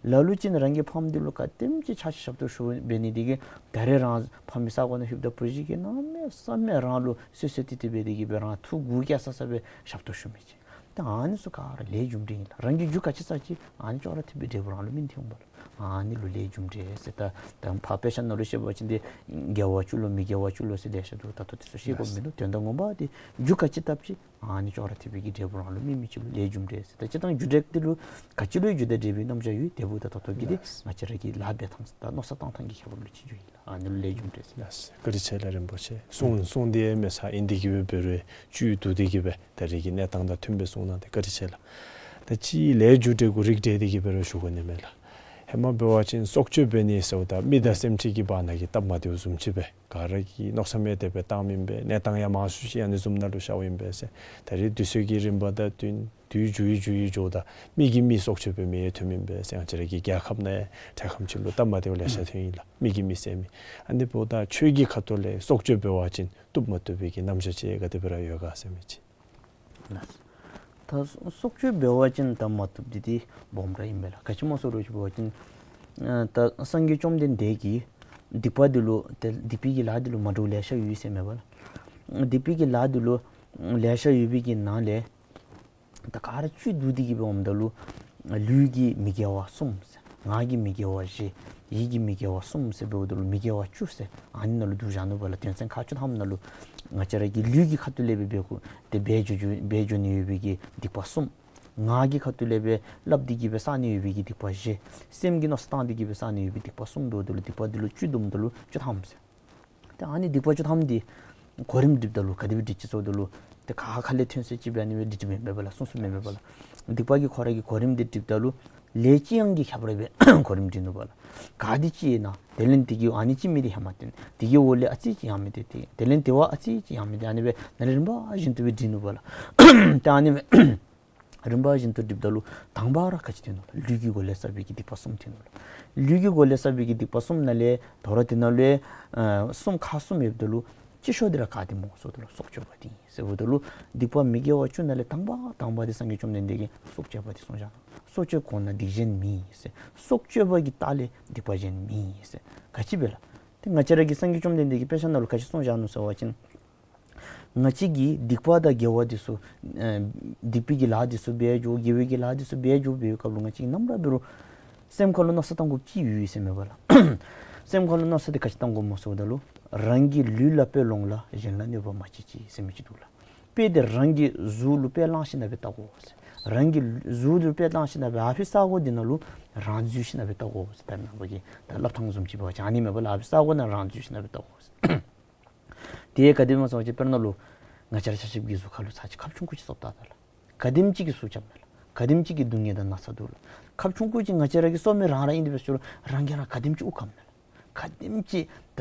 ལ་ལུ་ཅིག་ནི་རང་གི་ཕམ་འདི་ལུ་ག་དེམ་ཅིག་ཆ་ཤས་ཞབས་ཏོག་ཞུ་འབད་ནི་འདི་གིས་ད་རེས་རང་ཕམ་གྱི་ས་གོ་ནང་ལྷོདཔ་ད་བུ་གཞི་གིས་གནམ་མེད་ས་མེད་རང་ལུ་བསོད་བསོད་ཏེ་ཏེ་འབད་དེ་གིས་འབད་རང་ཐུགས་མགུ་སྐྱེ་ས་ས་སྦེ་ཞབས་ཏོག་ཞུ་མི་ཅིག། ད་ཨ་ནི་ཚུ་ག་ར་ལས་རྒྱུ་འབྲས་ཨིན་ལགས། རང་གིས་རྒྱུ་ག་ཅི་བསགས་ཅི་ཨ་ནི་ཅོག་ར་འཐདཔ་སྦེ་འབྲས་བུ་རང་ལུ་སྨིན་ཐོན་འོང་པ་ལགས། ཨ་ནི་ལུ་ལས་རྒྱུ་འབྲས་ཟེར། ད་ད་ཕར་དཔེ་ཆ་ནང་ལུ་བཤད་པ་ཅིན་ཏེ་དགེ་བ་བཅུ་ལོ་མི་དགེ་བ་བཅུ་ལོ་ཟེར་ལེ་ཤ་འདུག། ད་ལྟོ་དེ་ཚུ་བཤད་དགོཔ་མིན་འདུག། དོན་དག་ངོ་མ་འདི་རྒྱུ་ག་ཅི་བཏབ་ཅི་ཨ་ནི་ཅོག་ར་འཐདཔ་གི་འབྲས་བུ་རང་ལུ་སྨིན་མི་ཅིག་ལུ་ལས་རྒྱུ་འབྲས་ཟེར། ད་སྤྱིར་བཏང་རྒྱུ་འབྲས་འདི་ལུ་ག་ཅི་ལུ་རྒྱུ་དང་འབྲས་བུའི་རྣམ་གཞག་ཡོད། དེ་འབདཝ་ད་ད་ལྟོ་གི་འདི་ང་བཅས་ར་གིས་ལཱ་འབད་ཐངས་ད་མནོ་བསམ་བཏང་ཐངས་ཀྱི་ཁྱད་པར་ལུ་ཅིག་འགྱོཝ་ཨིན་ལགས། ཨ་ནི་ལུ་ལས་རྒྱུ་འབྲས་ཟེར། ལགས་སོ། བཀའ་དྲིན་ཆེ་ལགས་རིན་པོ་ཆེ། གསུང་གསུང་འདི་ཡང་མེད་ས་ཨིན་འདི་གིས་འབད་རུང་བཅུད་བསྡུ་སྟེ་གིས་འབད་ད་རེས་ཀྱི་གནས་སྟངས་དང་མཐུནམ་སྦེ་གསུངས་གནང་སྟེ་བཀའ་དྲིན་ཆེ་ལགས། ད་ཅི་ལས་རྒྱུ་འབྲས་གུ་རིགས་འགྲེ་སྟེ་གིས་འབད་རུང་ཞུ་དགོ་ནི་མས་ལགས། ཧེ་མ་འབད་བ་ཅིན་སྲོག་གཅོད་འབད་ནི་ཟེརཝ་ད་མི་དང་སེམས་ཅན་གྱི་བར་ན་གི་སྟབས་མ་བདེཝ་བཟུམ་ཅིག་སྦེ་ག་ར་གིས་མནོ་བསམ་ཡང་དེ་སྦེ་བཏངམ་ཨིན་པས། གནས་སྟངས་ཡང་མང་སུ་ཅིག་ཨ་ནི་བཟུམ་ནང་ལུ་ཤརཝ་ཨིན་པས་ཟེར། ད་རེས་དུས་ཚོད་ཀྱི་རིམ་པ་དང་བསྟུན་དུས་འགྱུར་ཡི་འགྱུར་ཡི་འགྱོཝ་ད་མི་གིས་མི་སྲོག་གཅོད་འབད་མི་ཡང་ཐོནམ་ཨིན་པས་ཟེར། ང་བཅས་ར་གི་རྒྱལ་ཁབ་ནང་ཡང་ཐད་ཁམས་ཅིག་ལུ་སྟབས་མ་བདེཝ་ལེ་ཤ་ཐོན་ཡི་ལགས། མི་གིས་མི་བསད་མི། ཨ་ནི་འབདཝ་ད་ཆོས་ཀྱི་ཁ་ཐུག་ལས་སྲོག་གཅོད་འབད་བ་ཅིན་བཏུབ་མ་བཏུབ་པའི་གི་རྣམ་གཞག་ཅིག་ག་དེ་སྦེ་ར་ཡོད་ག་ཟེར་མི་ཅིག། ལགས། ད་སྲོག་གཅོད་འབད་བ་ཅིན་ད་མ་བཏུབ་འདི་འདི་སྦོམ་ར་ཨིན་པས་ལགས། ག་ཅི་སྨོ་ཟེར་བ་ཅིན་ཨ་ད་སངས་རྒྱས་བཅོམ་ལྡན་འདས་ཀྱིས་སྡིག་པ་འདི་ལུ་ཏེ་སྡིག་པའི་གི་ལཱ་འདི་ལུ་མ་འདྲཝ་ལེ་ཤ་ཡོད་ཟེར་མས་པ་ལགས། སྡིག་པའི་གི་ལཱ་འདི་ལུ་ལེ་ཤ་ཡོད་པའི་གི་ནང་ལས་ད་ག་ར་བཅུད་བསྡུ་སྟེ་གིས་འབདཝ་ད་ལུ་ལུས་ཀྱི་མི་དགེ་བ་གསུམ་ཟེར། ངག་གི་མི་དགེ་བ་བཞི། ཡིད་ཀྱི་མི་དགེ་བ་གསུམ་ཟེར་འབདཝ་ད་ལུ་མི་དགེ་བ་བཅུ་ཟེར་ཨ་ནི་ནང་ལུ་བསྡུ་བཞག་ནུག་པ་ལགས། དོན་ཚན་ཁག་བཅུ་ཐམ་ནང་ལུ་ང་བཅས་ར་གི་ལུས་ཀྱི་ཁ་ཐུག་ལས་སྦེ་འབད་དགོ་ཏེ་འབད་འགྱོ་འབད་འགྱོ་ནི་ཡོད་པའི་གི་སྡིག་པ་གསུམ། ངག་གི་ཁ་ཐུག་ལས་སྦེ་སླབ་སྟེ་གིས་སྦེ་བསག་ནི་ཡོད་པའི་གི་སྡིག་པ་བཞི། སེམས་ཀྱིས་མནོ་བསམ་བཏང་སྟེ་གིས་སྦེ་བསག་ནི་ཡོད་པའི་སྡིག་པ་གསུམ་འབདཝ་ད་ལུ་སྡིག་པ་འདི་ལུ་བཅུད་བསྡོམས་ད་ལུ་བཅུ་ཐམ་ཟེར། ཏེ་ཨ་ནི་སྡིག་པ་བཅུ་ཐམ་འདི་གོ་རིམ་སྒྲིགཔ་ད་ལུ་ག་དེ་སྦེ་སྒྲིག་ཅི་ཟེརཝ་ད་ལུ་ཏེ་ག་ཁ་ལས་ཐོན་ས་ཅིག་སྦེ་ཨ་ནི་སྦེ་སྒྲིག་སྒྲིགཔ་མེན་པ་ལགས། སོ་སོ་མེན་པ་ལགས། སྡིག་པ་གི་ཁོ་ར་གི་གོ་རིམ་འདི་སྒྲིགཔ་ད་ལུ་ལས་ལྕི་ཡང་གི་ཁྱད་པར་སྦེ་གོ་རིམ་སྒྲིག་ནུག་པ་ལགས། ག་འདི་ལྕི་ཨིན་ན་དེ་ལས་འདི་གི་ཨ་ནི་ལྕི་མི་འདི་ཧེ་མ་བཏོན། དེ་གི་འོག་ལས་ཨ་ཙི་ཅིག་ཡང་མི་འདི་ཏེ་དེ་ལས་དེ་བ་ཨ་ཙི་ཅིག་ཡང་མི་འདི་ཨ་ནི་སྦེ་ནཱ་ལས་རིམ་པ་བཞིན་དུ་སྦེ་སྒྲིག་ནུག་པ་ལགས། ཏེ་ཨ་ནི་སྦེ་རིམ་པ་བཞིན་དུ་སྒྲིགཔ་ད་ལུ་དང་པ་ར་ག་ཅི་ཐོན་ནུག་ལགས། ལུས་ཀྱི་སྒོ་ལས་བསགས་པའི་གི་སྡིག་པ་གསུམ་ཐོན་ནུག་ལགས། ལུས་ཀྱི་སྒོ་ལས་བསགས་པའི་གི་སྡིག་པ་གསུམ་ནང་ལས་དོ་རུང་དེ་ནང་ལུ་ཨ་གསུམ་ཁག་གསུམ་ཡོདཔ་ད་ལུ་ལྕི་ཤོས་འདི་ར་ག་འདི་སྨོ་ཟེརཝ་ད་ལུ་སྲོག་གཅོད་པ་འདི་ཨིན་ཟེརཝ་ད་ལུ་སྡིག་པ་མི་དགེ་བ་བཅུ་ནང་ལས་དང་པ་དང་པ་འདི་སངས་རྒྱས་བཅོམ་ལྡན་འདས་ཀྱིས་སྲོག་གཅོད་པ་འདི་གསུངས་བཞག་ནུག། སྲོག་གཅོད་གོང་ན་སྡིག་གཞན་མེད་ཟེར། སྲོག་གཅོད་པ་གི་ལྟག་ལས་སྡིག་པ་གཞན་མེད་ཟེར། ག་ཅི་སྦེ་ལགས། ཏེ་ང་བཅས་ར་གི་སངས་རྒྱས་བཅོམ་ལྡན་འདས་ཀྱིས་དཔེ་ཆ་ནང་ལུ་ག་ཅི་གསུངས་བཞག་ནུག་ཟེར་བ་ཅིན་ང་བཅས་ཀྱིས་སྡིག་པ་དང་དགེ་བ་འདི་ཚུ་ཨ་སྡིག་པའི་གི་ལཱ་འདི་ཚུ་འབད་འགྱོ་དགེ་བའི་གི་ལཱ་འདི་ཚུ་འབད་འགྱོ་འབད་བའི་སྐབས་ལུ་ང་བཅས་ཀྱིས་ནམ་ར་འབད་རུང་སེམས་ཁ་ལུ་མནོ་བསམ་བཏང་དགོཔ་ཅིག་ཡོད་ཟེར་མས་པ་ལགས། སེམས་ཁ་ལུ་མནོ་བསམ་འདི་ག་ཅི་བཏང་དགོཔ་སྨོ་ཟེརཝ་ད་ལུ་རང་གི་ལུས་ལ་དཔེ་ལོངས་ལ་གཞན་ལ་གནོད་པ་མ་བྱེད་ཅིག་ཟེར་མི་ཅིག་འདུག་ལགས། དཔེ་འདི་རང་གི་གཟུགས་ལུ་དཔེ་བླངས་ཞིནམ་ལས་བལྟ་དགོ་ཟེར། རང་གི་གཟུགས་ལུ་དཔེ་བླངས་ཞིནམ་ལས་ཨ་ཕི་ས་གོ་འདི་ནང་ལུ་རང་འཛུལ་ཞིནམ་ལས་བལྟ་དགོ་ཟེར། ད་ནང་པ་གི་ད་སླབ་ཐངས་བཟུམ་ཅིག་འབད་བ་ཅིན་ཨ་ནི་མས་པ་ལགས། ཨ་ཕི་ས་གོ་ནང་རང་འཛུལ་ཞིནམ་ལས་བལྟ་དགོ་ཟེར། དེ་ག་དེ་སྨོ་ཟེར་བ་ཅིན་དཔེར་ན་ལུ་ང་བཅས་ར་ཆ་ཁྱབ་ཀྱི་གཟུགས་ཁ་ལུ་ཚར་ཅིག་ཁབ་ཆུང་ཀུ་ཅིག་བཙོ་བལྟ་ད་ལགས། ག་དེམ་ཅིག་གིས་ཚུར་རྐྱབ་ན་ལགས། ག་དེམ་ཅིག་གི་སྡུག་བསྔལ་དང་ན་ཚ་འདུག་ལགས། ཁབ་ཆུང་ཀུ་ཅིག་ང་བཅས་ར་གིས་གསོ་མི་རང་ར་ཨིན་དེ་འབད་ཞུ་རུང་རང་གིས་རང་ག་དེམ་ཅིག་དབུགས་ཁམ་མས་ལགས། ག་དེམ་ཅིག་ད་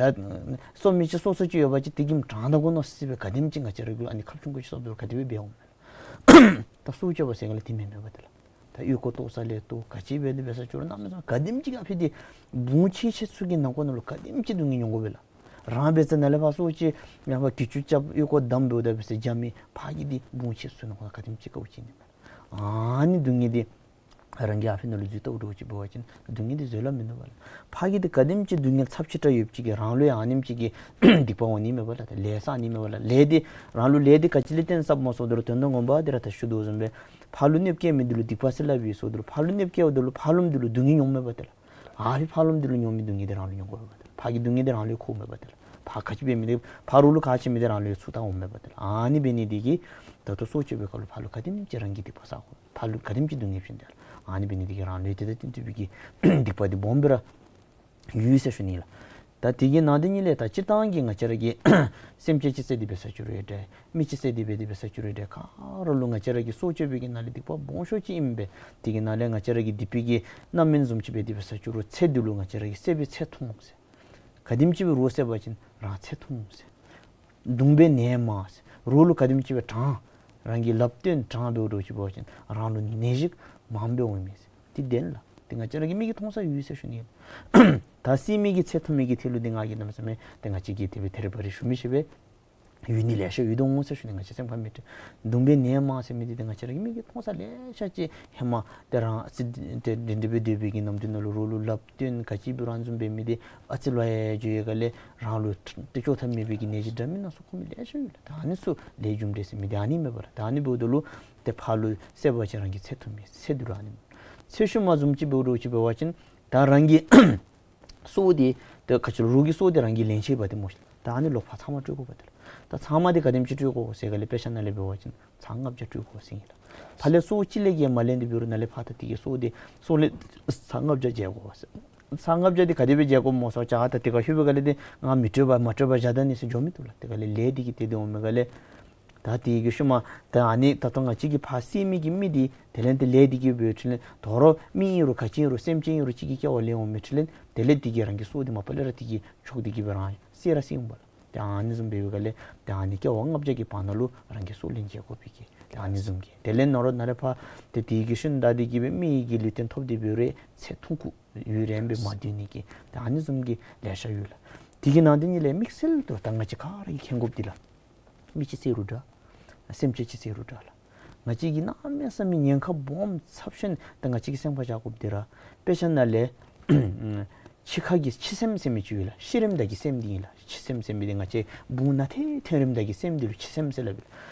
གསོ་མི་ཅིག་གསོ་གསོ་ཅིག་ཡོད་པ་ཅིན་དེ་གིས་གྲང་ད་གོ་མནོ་སི་སི་སྦེ་ག་དེམ་ཅིག་ང་བཅས་ར་གིས་ཨ་ནི་ཁབ་ཆུང་ཀུ་ཅིག་གསོཝ་ད་ལུ་ག་དེ་སྦེ་འབད་འོང་མས་ལགས། ད་སྲོག་གཅོད་པ་ཟེར་ག་ལས་དེ་མེན་མས་པ་ཏེ་ལགས། ད་ཨོལ་ཀོ་བཏོག་ས་ལས་བཏོག་ག་ཅི་འབད་ནི་འབད་ས་ཅིག་རུང་གནམ་མེད་ས་མེད་ག་དེམ་ཅིག་ཨ་ཕི་འདི་བུང་ཆེ་ཆེ་ཚུ་གི་ནང་འཁོད་ནང་ལུ་ག་དེམ་ཅིག་སྡུག་བསྔལ་མྱོང་དགོ་པས་ལགས། རང་འབད་ས་ནཱ་ལས་ཕར་སྲོག་གཅོད་ཡང་ཕར་གྱི་ཅུང་རྐྱབ་ཨོལ་ཀོ་བསྡམ་འབདཝ་ད་འབད་ས་རྒྱ་མི་ཕར་གྱི་འདི་བུང་ཆེ་ཚུ་ནང་འཁོད་ག་དེམ་ཅིག་དཀའཝ་སྤྱད་ནི་མས། ཨ་ནི་སྡུག་བསྔལ་འདི་རང་གིས་ཨ་ཕི་ནང་ལུ་འཛུལ་བལྟཝ་འདྲཝ་ཅིག་འབད་བ་ཅིན་སྡུག་བསྔལ་འདི་བཟོད་གླགས་མིན་འདུག་པ་ལགས། ཕར་གྱི་འདི་ག་དེམ་ཅིག་སྡུག་བསྔལ་ཚབས་ཆེ་དྲགས་ཡོད་པ་ཅིན་རང་ལུ་ཡང་ཨ་ནེམ་ཅིག་གི་སྡིག་པ་འོང་ནི་མས་པ་ལགས། ལས་བསགས་ནི་མས་པ་ལགས། ལས་འདི་རང་ལུ་ལས་འདི་ག་ཅི་ལས་བརྟེན་བསགསཔ་སྨོ་ཟེརཝ་ད་ལུ་དོན་དག་ངོ་མ་འདི་ར་ད་ཞུ་དོ་བཟུམ་སྦེ་ཕར་ལུ་གནོདཔ་བཀལ་མི་འདི་ལུ་སྡིག་པ་སེལ་སླབ་ཨིན་ཟེརཝ་ད་ལུ་ཕར་ལུ་གནོདཔ་བཀལཝ་ད་ལུ་ཕར་ལུ་འདི་ལུ་སྡུག་བསྔལ་མྱོངམ་མས་པ་ཏེ་ལགས། ཨ་ཕི་ཕར་ལུ་འདི་ལུ་མྱོང་མི་སྡུག་བསྔལ་འདི་རང་ལུ་མྱོང་དགོ་པས་པ་ཏེ་ལགས། ཕར་གྱི་སྡུག་བསྔལ་འདི་རང་ལུ་འཁོརཝ་མས་པ་ཏེ་ལགས། ཕར་ག་ཅི་འབད་མི་འདི་ཕར་རོགས་ལུ་ག་ཅི་མི་འདི་རང་ལུ་ཚུར་བལྟ་འོངམ་མས་པ་ཏེ་ལགས། ཨ་ནི་འབད་ནི་འདི་གིས་ད་ལྟོ་སྲོག་གཅོད་པའི་སྐབས་ལུ་ཕར་ལུ་ག་དེམ་ཅིག་རང་གིས་སྡིག་པ་བསག་དགོ། ཕར་ལུ་ག་དེམ་ཅིག་སྡུག་བསྔལ་བྱུང་དེ་ལགས། ཨ་ནི་འབད་ནི་འདི་གིས་རང་ལུ་དེ་དང་བསྟུན་པའི་གི་སྡིག་པ་འདི་སྦོམ་སྦེ་ར་ཡོད་ཟེར་ཞུ་ནི་ལགས། ད་དེ་གི་ནང་དེ་ཉིད་ལས་ད་སྤྱིར་བཏང་གི་ང་བཅས་ར་གི་སེམས་ཅན་ཅིག་བསད་དེ་འབད་ས་ཅིག་རུང་འདྲ་མི་ཅིག་བསད་དེ་འབད་དེ་འབད་ས་ཅིག་རུང་འདྲ་ག་ར་ལུ་ང་བཅས་ར་གིས་སྲོག་གཅོད་པའི་གི་ནང་ལས་སྡིག་པ་སྦོམ་ཤོས་ཅིག་ཨིན་པས། དེ་གི་ནང་ལས་ང་བཅས་ར་གི་སྡིག་པའི་གི་རྣམ་སྨིན་བཟུམ་ཅིག་འབད་དེ་འབད་ས་ཅིག་རུང་ཚེ་འདི་ལུ་ང་བཅས་ར་གིས་བསད་པའི་ཚེ་ཐུང་ཟེར། ག་དེམ་ཅིག་སྦེ་རོགས་བསད་པ་ཅིན་རང་ཚེ་ཐུང་ཟེར། གདུང་པའི་ནད་མང་ཟེར། རོགས་ལུ་ག་དེམ་ཅིག་སྦེ་དྲང་རང་གིས་ལགཔ་བཏོན་དྲང་འབདཝ་འདྲཝ་ཅིག་འབད་བ་ཅིན་རང་ལུ་ནད་གཞི་མངམ་སྦེ་འོང་མས་ཟེར། དེ་བདེན་ལགས། དེ་ང་བཅས་ར་གི་མིག་གིས་མཐོང་ས་ཡོད་ཟེར་ཞུ་ནི། ད་བསད་མི་གི་ཚེ་ཐུང་མི་གི་ཐད་ལུ་འདི་ང་གིས་གནམ་མེད་ས་མེད་དེ་ང་བཅས་ཀྱིས་དེ་སྦེ་ཐེ་རེ་བ་རེ་ཞུ་མི་ཤེས་པས། ཡོད་ནི་ལེ་ཤ་ཡོད་དོ་འོང་ཟེར་ཞུ་ནི། ང་བཅས་སེམས་ཁར་མི་དྲན། གདུང་པའི་ནད་མང་ཟེར་མི་འདི་ཏེ་ང་བཅས་ར་གི་མིག་གིས་མཐོང་ས་ལེ་ཤ་ཅིག་ཧེ་མ་ཏེ་རང་སྲིད་ཏེ་འདི་འདི་སྦེ་སྡོད་པའི་གི་ནམ་དུས་ནང་ལུ་རོགས་ལུ་ལགཔ་བཏོན་ག་ཅི་འབད་རང་བཟུམ་འབད་མི་འདི་ཨ་ཙི་ལོ་ཡ་འགྱོ་བའི་སྒང་ལས་རང་ལུ་ཏེ་བཅོས་ཐབས་མེད་པའི་གི་ནད་གཞི་འདྲ་མིན་སྣ་ཚོགས་འཁོར་མི་ལེ་ཤ་ཡོད་ལགས། ད་ཨ་ནི་ཚུ་ལས་རྒྱུ་འབྲས་ཟེར་མི་འདི་ཨ་ནི་མས་པ་ལགས། ད་ཨ་ནི་འབདཝ་ད་ལུ་ཏེ་ཕར་ལུ་བསད་པ་ཅིན་རང་གི་ཚེ་ཐུང་མི་ཚེ་འདི་ལུ་ཨ་ནི་ཚེ་ཤུལ་མ་བཟུམ་ཅིག་འབདཝ་འདྲཝ་ཅིག་འབད་བ་ཅིན་ད་རང་གི་སྲོག་འདི་ཏེ་ག་ཅི་ལོ་རོགས་ཀྱི་སྲོག་འདི་རང་གིས་ལེན་ཆི་བ་ཏེ་སྨོ་ཤིག། ད་ཨ་ནི་ལོག་ཕར་ཚང་མ་སྤྲོད་དགོ་པ་ཏེ་ལགས། ད་ཚང་མ་འདི་ག་དེམ་ཅིག་སྤྲོད་དགོ་ཟེར་ག་ལས་དཔེ་ཆ་ནང་ལས་འབད་བ་ཅིན་ཚར་ལྔ་བརྒྱ་སྤྲོད་དགོ་ཟེར་ཨིན་ལགས། ཕར་ལས་སྲོག་གཅིག་ལས་བརྒལ་མ་ལེན་ཏེ་འབད་རུང་ནཱ་ལས་ཕར་ད་དེ་གི་སྲོག་འདི་སྲོག་ལེན་ཚར་ལྔ་བརྒྱ་འཇལ་དགོ་ཟེར། ཚར་ལྔ་བརྒྱ་འདི་ག་དེ་སྦེ་འཇལ་དགོཔ་སྨོ་ཟེར་བ་ཅིན་ད་དེ་ཁར་ལྷོད་པའི་སྒང་ལས་འདི་ང་མི་སྤྲོད་པར་མ་སྤྲོད་པར་བཞག་ད་ནི་ཟེར་འགྱོ་མི་བཏུབ་ལགས། དེ་སྒང་ལས་ལས་འདི་གིས་དེ་སྦེ་འོང་མི་སྒང་ལས། ད་དེ་གི་ཤུལ་མ་ད་ཨ་ནི་ད་ལྟོ་ང་བཅས་ཀྱིས་ཕར་བསད་མི་གི་མི་འདི་དེ་ལས་ཏེ་ལས་འདི་གིས་འབད་འཕྲལ་ལས་དོ་རུང་མི་ཨིན་རུང་ག་ཅི་ཨིན་རུང་སེམས་ཅན་ཨིན་རུང་གཅིག་གི་སྐྱེ་བ་ལེན་འོང་མི་འཕྲལ་ལས་དེ་ལས་འདི་གིས་རང་གི་སྲོག་འདི་མ་པ་ལས་ར་འདི་གིས་ཆོག་འདི་གིས་སྦེ་རང་བསད་ར་བསད་འོང་པ་ལགས། ད་ཨ་ནི་བཟུམ་འབད་བའི་སྒང་ལས་ད་ཨ་ནི་སྐྱེ་བ་ལྔ་བརྒྱ་གི་བར་ན་ལུ་རང་གི་སྲོག་ལེན་འཇལ་དགོ་པའི་གི་ད་ཨ་ནི་བཟུམ་གྱི་དེ་ལས་ནོར་ནཱ་ལས་ཕར་ཏེ་དེ་གི་ཤུལ་ད་འདི་གིས་སྦེ་མི་གི་ལུས་རྟེན་ཐོབ་སྟེ་འབད་རུང་ཚེ་ཐུང་ཀུ་ཡུན་རིངམོ་སྦེ་མ་སྡོད་ནི་གི་ད་ཨ་ནི་བཟུམ་གྱི་ལེ་ཤ་ཡོད་ལགས། དེ་གི་ནང་དེ་ཉིད་ལས་དམིགས་བསལ་དུ་ད་ང་བཅས་ག་ར་གིས་མཁྱེན་དགོཔ་འདི་ལགས། མི་ཅིག་བསད་རུང་འདྲ། སེམས་ཅན་ཅིག་བསད་རུང་འདྲ་ལགས། ང་བཅས་ཀྱིས་གནམ་མེད་ས་མེད་ཉེན་ཁ་སྦོམ་ཚབས་ཆེན་ད་ང་བཅས་ཀྱིས་སེམས་ཁར་བཞག་དགོཔ་འདི་ར་དཔེ་ཆ་ནང་ལས་འཆི་ཁ་གི་འཆི་སེམས་ཟེར་མི་ཅིག་ཡོད་ལགས། ཤི་རནམ་ད་གི་སེམས་འདི་ཨིན་ལགས། འཆི་སེམས་ཟེར་མི་འདི་ང་བཅས་བུང་ནང་ཐོན་ཐོན་རནམ་ད་གི་སེམས་འདི་ལུ་འཆི་སེམས་ཟེར་སླབ་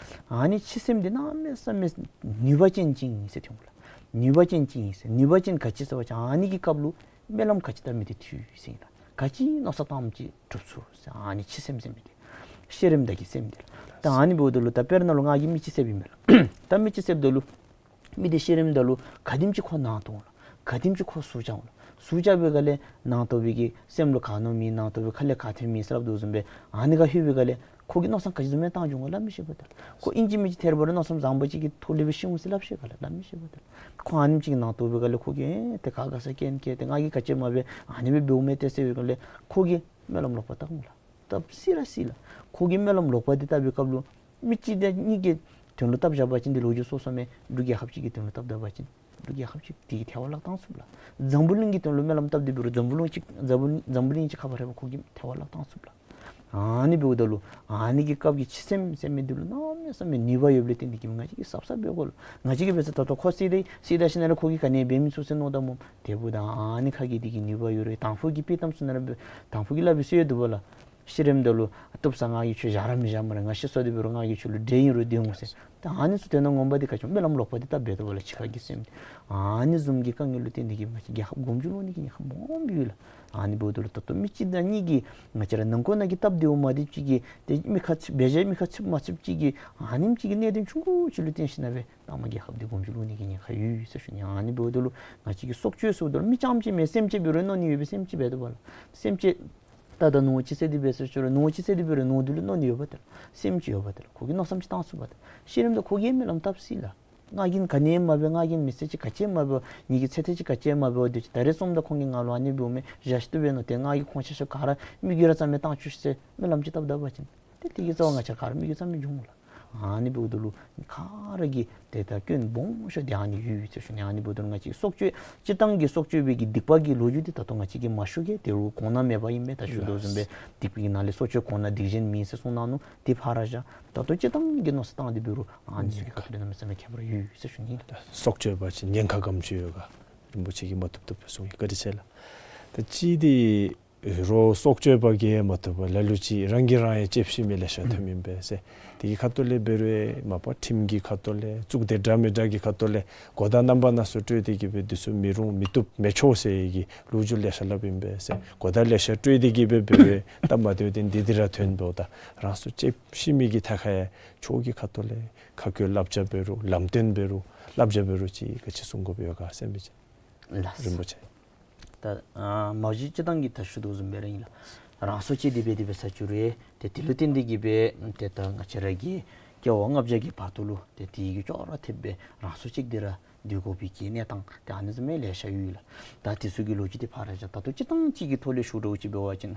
ཨིན་ལགས། ཨ་ནི་འཆི་སེམས་འདི་གནམ་མེད་ས་མེད་ནུས་པ་ཅན་ཅིག་ཨིན་ཟེར་ཐོན་གོ་ལགས། ནུས་པ་ཅན་ཅིག་ཨིན་ཟེར། ནུས་པ་ཅན་ག་ཅི་ཟེར་བ་ཅིན་ཨ་ནི་གི་སྐབས་ལུ་སྨོན་ལམ་ག་ཅི་བཏབ་མི་འདི་འཐུས་ཟེར་ཨིན་ལགས། ག་ཅི་མནོ་བསམ་བཏངམ་ཅིག་འགྲུབ་ཚུགས་ཟེར། ཨ་ནི་འཆི་སེམས་ཟེར་མི་འདི་ཤི་རནམ་ད་གི་སེམས་འདི་ལགས། ད་ཨ་ནི་འབདཝ་ད་ལུ་ད་དཔེར་ན་ལུ་ང་གིས་མི་ཅིག་བསདཔ་ཨིན་མས་ལགས། ད་མི་ཅིག་བསདཔ་ད་ལུ་མི་འདི་ཤི་རནམ་ད་ལུ་ག་དེམ་ཅིག་ཁོ་ནང་དོག་འོང་ལགས། ག་དེམ་ཅིག་ཁོ་ཟུག་བཅག་འོང་ལགས། ཟུག་བཅག་པའི་སྒང་ལས་ནང་དོག་པའི་གི་སེམས་ལུ་ག་མནོ་མི་ནང་དོག་པའི་ཁ་ལས་ག་ཐོན་མི་ཟེར་སླབ་དོ་བཟུམ་སྦེ་ཨ་ནི་ག་ལྷོད་པའི་སྒང་ལས་ཁོ་གིས་མནོ་བསམ་ག་ཅི་བཟུམ་སྦེ་བཏང་འགྱོ་འོང་ག་སླབ་མི་ཤེས་པས་ད་ལགས། ཁོ་ཨིན་ཅི་མིན་ཅི་ཐད་རི་བ་རི་མནོ་བསམ་བཟང་པོ་ཅིག་གི་ཐོག་ལས་སྦེ་ཤི་འོང་ཟེར་སླབ་ཤེས་ག་ལགས། སླབ་མི་ཤེས་པས་ད་ལགས། ཁོ་ཨ་ནེམ་ཅིག་གི་ནང་དོག་པའི་སྒང་ལས་ཁོ་གིས་ཨེ་ཏེ་ག་དགའ་ས་སྐྱེལ་སྐྱེལ་ཏེ་ང་གིས་ག་ཅི་མ་འབད་ཨ་ནི་སྦེ་འབདཝ་མས་ཏེ་ཟེར་བའི་སྒང་ལས་ཁོ་གིས་སྨོན་ལམ་ལོག་པ་བཏབ་འོང་ལགས། བཏབ་སྲིད་ར་སྲིད་ལགས། ཁོ་གིས་སྨོན་ལམ་ལོག་པ་འདི་བཏབ་པའི་སྐབས་ལུ་མི་གཅིག་དང་གཉིས་ཀྱི་དོན་ལུ་བཏབ་བཞག་པ་ཅིན་འདི་ལོ་རྒྱུས་སོ་སོ་མས། འབྲུག་རྒྱལ་ཁབ་ཅིག་གི་དོན་ལུ་བཏབ་ད་པ་ཅིན་འབྲུག་རྒྱལ་ཁབ་ཅིག་འདི་གིས་ཐལ་བར་བརླག་བཏང་ཚུགས་ལགས། འཛམ་བུ་གླིང་གི་དོན་ལུ་སྨོན་ལམ་བཏབ་སྟེ་འབད་རུང་འཛམ་བུ་གླིང་ཅིག་འཛམ་བུ་འཛམ་བུ་གླིང་ཅིག་ཁ་ཕར་རེ་བ་ཁོ་གིས་ཐལ་བར་བརླག་བཏང་ཚུགས་ལགས། ཨ་ནི་འབདཝ་ད་ལུ་ཨ་ནི་གི་སྐབས་ཀྱི་འཆི་སེམས་ཟེར་མི་འདི་ལུ་གནམ་མེད་ས་མེད་ནུས་པ་ཡོདཔ་ལས་བརྟེན་ཏེ་གིས་ང་བཅས་ཀྱིས་གཟབ་གཟབ་འབད་དགོ་ལགས། ང་བཅས་ཀྱིས་འབད་ས་ད་ལྟོ་ཁོ་བསད་དེ་བསད་ད་ཞིནམ་ལས་ཁོ་གིས་ག་ནི་འབད་མི་ཚུགས་ཟེར་མནོཝ་ད་སྨོ། དེ་འབདཝ་ད་ཨ་ནི་ཁ་གི་འདི་གི་ནུས་པ་ཡོད་རུང་དང་ཕུ་གིས་དཔྱེ་གཏམ་ཚུ་ནང་ར་འབད་དང་ཕུ་གིས་སླབ་པའི་སྲོལ་ཡང་འདུག་པ་ལགས། ཤི་རནམ་ད་ལུ་བཏུབ་ས་ང་གིས་ཁྱོད་བཞག་ར་མི་བཞག་སྨ་རེ། ང་ཤི་སོང་སྟེ་འབད་རུང་ང་གིས་ཁྱོད་ལུ་འདྲེ་ཨིན་རུང་སྡོད་འོང་ཟེར། ད་ཨ་ནི་ཚུ་དོན་དག་ངོ་མ་འདི་ག་ཅི་སྨོན་ལམ་ལོག་པ་འདི་བཏབ་འབད་དོ་བ་ལགས། འཆི་ཁ་གི་སེམས་འདི་ཨ་ནི་བཟུམ་གྱི་དཀའ་ངལ་ལུ་བརྟེན་ཏེ་གིས་ང་བཅས་རྒྱལ་ཁབ་གོམ་བརྗིད་ལོག་ནི་གི་ཉེན་ཁ་སྦོམ་ཡོད་ལགས། ཨ་ནི་འབདཝ་ད་ལུ་ད་ལྟོ་མི་གཅིག་དང་གཉིས་ཀྱིས་ང་བཅས་ར་ནང་འཁོད་ནང་གི་སྟབས་བདེཝ་མ་བདེཝ་ཅིག་གིས་ཏེ་མི་ཁ་ཚིག་འབད་བཞག་མི་ཁ་ཚིག་མ་ཚིག་ཅིག་གིས་ཨ་ནེམ་ཅིག་གི་གནད་དོན་ཆུང་ཀུ་ཅིག་ལུ་བརྟེན་ཞིནམ་ལས་ད་མ་རྒྱལ་ཁབ་འདི་གོམ་བརྗིད་ལོག་ནི་གི་ཉེན་ཁ་ཡོད་ཟེར་ཞུ་ནི། ཨ་ནི་འབདཝ་ད་ལུ་ང་བཅས་ཀྱིས་སྲོག་གཅོད་ཟེརཝ་ད་ལུ་མི་རྐྱངམ་ཅིག་མེན། སེམས་ཅན་འབད་རུང་མནོ་ནི་ཡོད་པས། སེམས་ཅན་འབད་དོ་བ་ལགས། སེམས་ཅན་ད་ད་ནོར་ཅིག་བསད་དེ་འབད་ས་ཅིག་རུང་ནོར་ཅིག་བསད་དེ་འབད་རུང་ནོར་འདི་ལུ་མནོ་ནི་ཡོད་པ་ད་ལགས། སེམས་ཅིག་ཡོད་པ་ད་ལགས། ཁོ་གིས་མནོ་བསམ་ཅིག་བཏང་ཚུགས་པ་ད་ལགས། ཤི་རནམ་ད་ཁོ་གིས་སྨོན་ལམ་བཏབ་སྲིད་ལགས། ང་གིས་ག་ནི་མ་འབད། ང་གིས་མི་ཚེ་ཅིག་ག་ཅི་མ་འབད། ངེ་གི་ཚེ་ཐེངས་ཅིག་ག་ཅི་མ་འབད། དེ་ཅིག་ད་རེས་སོངམ་ད་ཁོང་གིས་ང་ལུ་ཨ་ནི་འབདཝ་མས་ཟེར་ཞུ་དོ་འབད་ནོ། ཏེ་ང་གིས་ཁོང་ཆ་ཁྱབ་ག་ར་མི་གིས་ར་རྩ་མེད་བཏང་བཅུག་ཟེར་སྨོན་ལམ་ཅིག་བཏབ་ད་པ་ཅིན་ཏེ་དེ་གི་རྩ་བ་ང་བཅས་ག་ར་མི་གིས་རྩ་མེད་འགྱོ་འོང་ལགས། ཨ་ནི་འབདཝ་ད་ལུ་ག་ར་གིས་ཏེ་ད་སྐྱོན་སྦོམ་ཤོས་དེ་ཨ་ནི་ཡོད་ཟེར་ཞུ་ནི། ཨ་ནི་འབདཝ་ད་ལུ་ང་བཅས་སྲོག་གཅོད་སྤྱིར་བཏང་གི་སྲོག་གཅོད་པའི་གི་སྡིག་པ་གི་ལོ་རྒྱུས་འདི་ད་ལྟོ་ང་བཅས་ཀྱིས་མ་ཞུ་གེ། དེ་རུང་གོང་ན་མེད་པ་ཨིན་མས། ད་ཞུ་དོ་བཟུམ་སྦེ་སྡིག་པའི་གི་ནང་ལས་སྲོག་གཅོད་གོང་ན་སྡིག་གཞན་མིན་ཟེར་གསུངས་གནང་ནུག། དེ་ཕར་བཞག། ད་ལྟོ་སྤྱིར་བཏང་གི་མནོ་བསམ་བཏང་སྟེ་འབད་རུང་ཨ་ནི་ཚུ་གི་ཁ་ཐུག་ལས་གནམ་མེད་ས་མེད་ཁྱད་པར་ཡོད་ཟེར་ཞུ་ནི། སྲོག་གཅོད་པ་ཅིན་ཉེན་ཁ་ག་དེམ་ཅིག་ཡོད་ག་རིན་པོ་ཆེ་གིས་མ་བཏུབ་བཏུབ་སྦེ་གསུངས་ཡི། བཀའ་དྲིན་ཆེ་ལགས། ད་ཅི་དེ་རོགས་སྲོག་གཅོད་པ་གིས་མ་བཏུབ་པར་ལ་ལུ་ཅིག་རང་གིས་རང་ཡང་ལྕེབས་ཤི་མི་ལེ་ཤ་ཐོནམ་ཨིན་པས་ཟེར། དེ་གི་ཁ་ཐུག་ལས་འབད་རུང་མ་པ་ཁྲིམས་ཀྱི་ཁ་ཐུག་ལས་གཙུག་སྡེ་འདྲ་མི་འདྲ་གི་ཁ་ཐུག་ལས་གོ་བརྡ་རྣམ་པ་སྣ་ཚོགས་སྤྲོད་དེ་གིས་སྦེ་འདི་ཚུ་མི་རུང་མི་བཏུབ་མི་ཆོག་ཟེར་གྱི་ལོ་རྒྱུས་ལེ་ཤ་སླབ་ཨིན་པས་ཟེར། གོ་བརྡ་ལེ་ཤ་སྤྲོད་དེ་གིས་སྦེ་འབད་རུང་སྟབས་མ་བདེཝ་དེ་འདི་འདི་ར་ཐོན་འབདཝ་ད་རང་སྲོག་ལྕེབས་ཤི་མི་གི་ཐད་ཁར་ཡང་ཆོས་ཀྱི་ཁ་ཐུག་ལས་ཁ་བཀོད་བསླབ་བྱ་འབད་རུང་ལམ་སྟོན་འབད་རུང་བསླབ་བྱ་འབད་རུང་ཅིག་ག་ཅི་གསུང་དགོཔ་ཡོད་ག་ཟེར་མི་ཅིག། ལགས། རིན་པོ་ཆེ། ད་ཨ་མ་གཞི་སྤྱིར་བཏང་གི་ད་ཞུ་དོ་བཟུམ་སྦེ་ར་ཨིན་ལགས། རང་སྲོག་བཅད་དེ་འབད་དེ་འབད་ས་ཅིག་རུང་ཏེ་དེ་ལུ་བརྟེན་ཏེ་གིས་སྦེ་ཏེ་ད་ང་བཅས་ར་གི་སྐྱེ་བ་ལྔ་བརྒྱ་གི་བར་དུ་ལུ་ཏེ་དེ་གི་ཅོག་ར་འཐདཔ་སྦེ་རང་སྲོག་བཅད་དེ་ར་སྡོད་དགོ་པའི་གི་གནས་སྟངས་ཏེ་ཨ་ནི་བཟུམ་མའི་ལེ་ཤ་ཡོད་ལགས། ད་དེ་ཚུ་གི་ལོ་རྒྱུས་དེ་ཕར་བཞག། ད་ལྟོ་སྤྱིར་བཏང་ཅིག་གི་ཐོག་ལས་ཞུ་དགོཔ་ཅིག་འབད་བ་ཅིན་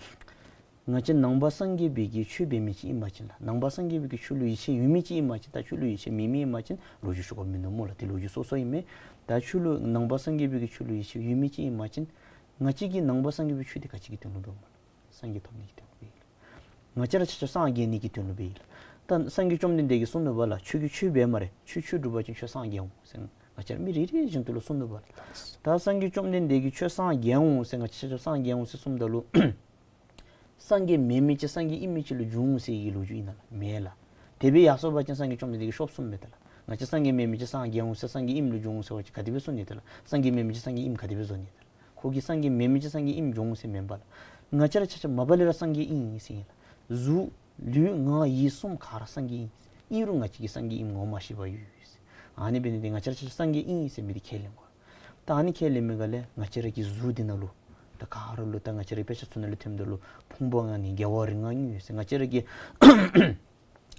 ང་བཅས་ནང་པ་སངས་རྒྱས་པའི་གི་ཆོས་འབད་མི་ཅིག་ཨིན་པ་ཅིན་ལགས། ནང་པ་སངས་རྒྱས་པའི་གི་ཆོས་ལུ་ཡིད་ཆེས་ཡོད་མི་ཅིག་ཨིན་པ་ཅིན། ད་ཆོས་ལུ་ཡིད་ཆེས་མེད་མི་ཨིན་པ་ཅིན་ལོ་རྒྱུས་ཞུ་དགོཔ་མིན་ནུག་སྨོ་ལགས། དེ་ལོ་རྒྱུས་སོ་སོ་ཨིན་མས། ད་ཆོས་ལུ་ནང་པ་སངས་རྒྱས་པའི་གི་ཆོས་ལུ་ཡིད་ཆེས་ཡོད་མི་ཅིག་ཨིན་པ་ཅིན་ང་བཅས་ཀྱིས་ནང་པ་སངས་རྒྱས་པའི་ཆོས་དེ་ག་ཅི་གི་དོན་ལུ་འབདཝ་སྨོ་ལགས། སངས་རྒྱས་ཐོབ་ནི་གི་དོན་ལུ་འབདཝ་ཨིན་ལགས། ང་བཅས་ར་ཆ་ཁྱབ་སངས་རྒྱས་ནི་གི་དོན་ལུ་འབདཝ་ཨིན་ལགས། ད་སངས་རྒྱས་བཅོམ་ལྡན་འདས་ཀྱིས་གསུངས་ནུག་པ་ལགས། ཁྱོད་ཀྱིས་ཆོས་འབད་སྨ་རེ། ཁྱོད་ཆོས་སྒྲུབ་པ་ཅིན་ཁྱོད་སངས་རྒྱས་འོང་ཟེར་ང་བཅས་ར་མི་རེ་རེ་བཞིན་དུ་ལུ་གསུངས་ནུག་པ་ལགས། ད་སངས་རྒྱས་བཅོམ་ལྡན་འདས་ཀྱིས་ཁྱོད་སངས་རྒྱས་འོང་ཟེར་ང་བཅས་ཆ་ཁྱབ་སངས་རྒྱས་འོང་ཟེར་གསུངམ་ད་ལུ་སངས་རྒྱས་མེན་མི་ཅིག་སངས་རྒྱས་ཨིན་མི་ཅིག་ལུ་འགྱུར་འོང་ཟེར་གྱི་ལོ་རྒྱུས་ཨིན་ན་ལགས། མེན་ལགས། དེ་སྦེ་ཡར་སོང་པ་ཅིན་སངས་རྒྱས་བཅོམ་ལྡན་འདས་ཀྱིས་ཤོབ་གསུངམ་མས་ད་ལགས། ང་བཅས་སངས་རྒྱས་མེན་མི་ཅིག་སངས་རྒྱས་འོང་ཟེར་སངས་རྒྱས་ཨིནམ་ལུ་འགྱུར་འོང་ཟེར་བ་ཅིན་ག་དེ་སྦེ་གསུང་ནི་ད་ལགས། སངས་རྒྱས་མེན་མི་ཅིག་སངས་རྒྱས་ཨིནམ་ག་དེ་སྦེ་བཟོ་ནི་ད་ལགས། ཁོ་གིས་སངས་རྒྱས་མེན་མི་ཅིག་སངས་རྒྱས་ཨིནམ་འགྱུར་འོང་ཟེར་མེན་པ་ལགས། ང་བཅས་ར་ཆ་ཁྱབ་མ་པ་ལས་ར་སངས་རྒྱས་ཨིན་ཟེར་ཨིན་ལགས། གཟུགས་ལུས་ངག་ཡིད་གསུམ་ག་ར་སངས་རྒྱས་ཨིན། ཨིན་རུང་ང་བཅས་ཀྱིས་སངས་རྒྱས་ཨིནམ་ངོ་མ་ཤེས་པར་ཡོད་ཟེར། ཨ་ནི་འབད་ནི་དེ་ང་བཅས་ར་ཆ་ཁྱབ་སངས་རྒྱས་ཨིན་ཟེར་མི་དེ་ཁས་ལེན་དགོ། ད་ཨ་ནི་ཁས་ལེན་མི་ག་ལས་ང་བཅས་ར་གི་གཟུགས་འདི་ནང་ལུ་ད་ག་ར་ལུ་ད་ང་བཅས་ར་གི་དཔེ་ཆ་ཚུ་ནང་ལུ་ཐོནམ་ད་ལུ་ཕུང་པོ་ལྔ་ནི་རྒྱལ་བ་རིགས་ལྔ་དངོས་ཟེར། ང་བཅས་ར་གི་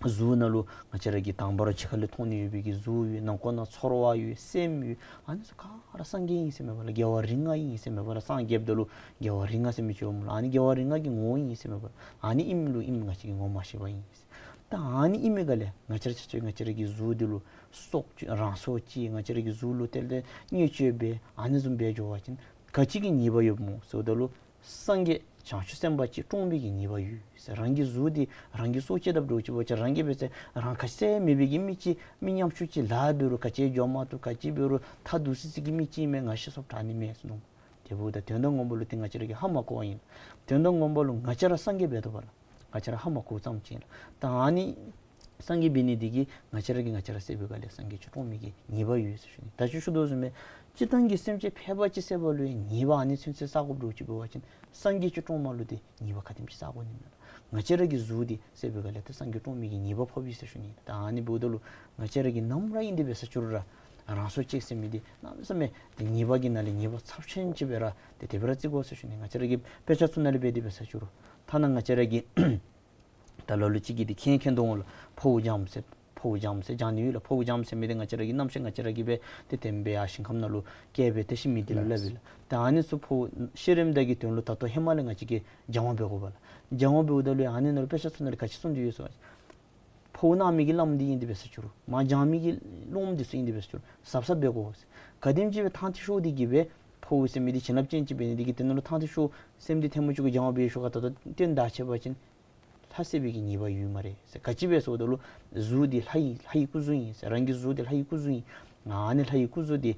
གཟུགས་ནང་ལུ་ང་བཅས་ར་གི་དང་པ་ར་ཕྱི་ཁ་ལས་མཐོང་ནི་ཡོད་པའི་གི་གཟུགས་ཡོད། ནང་ཁོག་ནང་ཚོར་བ་ཡོད། སེམས་ཡོད། ཨ་ནི་ཚུ་ག་ར་སངས་རྒྱས་ཨིན་ཟེར་མེན་པ་ལགས། རྒྱལ་བ་རིགས་ལྔ་ཨིན་ཟེར་མེན་པ་ལགས། སངས་རྒྱསཔ་ད་ལུ་རྒྱལ་བ་རིགས་ལྔ་ཟེར་མི་ཅིག་འོངམ་ལགས། ཨ་ནི་རྒྱལ་བ་རིགས་ལྔ་གི་ངོ་བོ་ཨིན་ཟེར་མེན་པ་ལགས། ཨ་ནི་ཨིནམ་ལུ་ཨིནམ་ང་བཅས་ཀྱིས་ངོ་མ་ཤེས་པ་ཨིན་ཟེར། ད་ཨ་ནི་ཨིན་མི་ག་ལས་ང་བཅས་ར་ཆ་ཁྱབ་ང་བཅས་ར་གི་གཟུགས་འདི་ལུ་སྲོག་གཅོད་རང་སྲོག་བཅད། ང་བཅས་ར་གི་གཟུགས་ལུ་ཏེ་ལས་བརྙས་བཅོས་འབད་ཨ་ནི་བཟུམ་འབད་འགྱོ་བ་ཅིན་ག་ཅི་གི་ཉེས་པ་ཡོདཔ་སྨོ་ཟེརཝ་ད་ལུ་སངས་རྒྱས་བྱང་ཆུབ་སེམས་དཔའ་ཅིག་བཀྲོངས་པའི་གི་ཉེས་པ་ཡོད་ཟེར། རང་གི་གཟུགས་འདི་རང་གིས་སྲོག་བཅད་དཔ་འདྲཝ་ཅིག་འབད་བ་ཅིན་རང་གིས་འབད་ཚེ་རང་ཁ་ཟས་མེད་པའི་གི་མི་ཅིག་མི་ཉམ་ཆུང་ཅིག་ལཱ་འབད་རུང་ག་ཅི་འགྱོ་མ་བཏུབ། ག་ཅི་འབད་རུང་ཐ་དུ་སི་སི་གི་མི་ཅིག་མས། ང་ཤི་སོཔ་དྲག་ནི་མས་ཟེར་མནོ། དེ་འབདཝ་ད་དོན་དག་ངོ་མ་ལུ་ཏེ་ང་བཅས་ར་གིས་ཧ་མ་གོ་བ་ཨིན། དོན་དག་ངོ་མ་ལུ་ང་བཅས་ར་སངས་རྒྱས་འབད་དོ་བ་ལགས། ང་བཅས་ར་ཧ་མ་གོཝ་ཙམ་ཅིག་ལགས། ད་ཨ་ནི་སངས་རྒྱས་འབད་ནི་དེ་གིས་ང་བཅས་ར་གིས་ང་བཅས་ར་བསད་པའི་སྒང་ལས་སངས་རྒྱས་ཅིག་བཀྲོངས་མི་གི་ཉེས་པ་ཡོད་ཟེར་ཞུ་ནི། ད་ཅི་ཞུ་དོ་བཟུམ་སྦེ་སྤྱིར་བཏང་གི་སེམས་ཅན་ཕལ་པ་ཅིག་བསད་པ་ལུ་ཡང་ཉེས་པ་ཨ་ནི་ཚུན་ཚོད་བསག་དགོཔ་འདྲཝ་ཅིག་འབད་བ་ཅིན་སངས་རྒྱས་ཅིག་བཀྲོངས་མི་ལུ་ཏེ་ཉེས་པ་ག་དེམ་ཅིག་བསག་དགོ་ནི་མས། ང་བཅས་ར་གི་གཟུགས་འདི་བསད་པའི་སྒང་ལས་ཏེ་སངས་རྒྱས་བཀྲོངས་མི་གི་ཉེས་པ་ཕོགཔ་ཨིན་ཟེར་ཞུ་ནི། ད་ཨ་ནི་འབདཝ་ད་ལུ་ང་བཅས་ར་གིས་ནམ་ར་ཨིན་ཏེ་འབད་ས་ཅིག་རུང་ར་རང་སྲོག་བཅད་ཟེར་མི་འདི་གནམ་མེད་ས་མེད་ཏེ་ཉེས་པ་གི་ནང་ལས་ཉེས་པ་ཚབས་ཆེན་ཅིག་སྦེ་ར་ཏེ་དེ་སྦེ་ར་བརྩི་དགོ་ཟེར་ཞུ་ནི། ང་བཅས་ར་གི་དཔེ་ཆ་ཚུ་ནང་ལས་འབད་དེ་འབད་ས་ཅིག་རུང་ཐ་ན་ང་བཅས་ར་གི་ད་ལ་ལུ་ཅིག་གིས་འདི་མཁྱེན་མཁྱེན་འདུག་འོང་ལགས། ཕོཝ་འཇམ་ཟེར་ཕོཝ་འཇམ་ཟེར་འཇམ་ནི་ཡོད་ལགས། ཕོཝ་འཇམ་ཟེར་མི་འདི་ང་བཅས་ར་གི་རྣམ་ཤེས་ང་བཅས་ར་གིས་འབད་དེ་དེམ་སྦེ་ཡར་ཞིང་ཁམས་ནང་ལུ་བསྐྱལ་སྦེ་ཏེ་ཤི་མི་འདི་ལུ་སླབ་ཨིན་ལགས། ད་ཨ་ནི་ཚུ་ཕོཝ་ཤི་རནམ་ད་གི་དོན་ལུ་ད་ལྟོ་ཧེ་མ་ལས་ང་བཅས་ཀྱིས་སྦྱང་བ་འབད་དགོ་པ་ལགས། སྦྱང་བ་འབདཝ་ད་ལུ་ཡང་ཨ་ནི་ནང་ལུ་དཔེ་ཆ་ཚུ་ནང་ལུ་ག་ཅི་གསུངས་ཏེ་ཡོད་ཟེར་བ་ཅིན་ཕོཝ་གནག་མི་གི་བླམ་འདི་ཨིན་ཏེ་འབད་ས་ཅིག་རུང་མར་འཇམ་མི་གི་སློབམ་འདི་ཚུ་ཨིན་ཏེ་འབད་ས་ཅིག་རུང་གཟབ་གཟབ་འབད་དགོ་ཟེར། ག་དེམ་ཅིག་སྦེ་ཐང་ཐི་ཤོར་ཏེ་གིས་སྦེ་ཕོཝ་ཟེར་མི་འདི་བྱིན་རླབས་ཅན་ཅིག་འབད་ནི་དེ་གིས་དེ་ནང་ལུ་ཐང་ཐི་ཤོར་སེམས་འདི་ཐལ་མོ་ཅིག་གུ་སྦྱང་བ་འབད་ཤོ་ག་ད་ལྟོ་བརྟན་ད་ཆད་པ་ཅིན་ལྷ་བསད་པའི་གི་ཉེས་པ་ཡོད་སྨ་རེ་ཟེར། ག་ཅི་སྦེ་ཟེརཝ་ད་ལུ་གཟུགས་འདི་ལྷ་ཡི་ལྷ་ཡི་སྐུ་གཟུགས་ཨིན་ཟེར། རང་གི་གཟུགས་འདི་ལྷ་ཡི་སྐུ་གཟུགས་ཨིན། ཨ་ནི་ལྷ་ཡི་སྐུ་གཟུགས་འདི་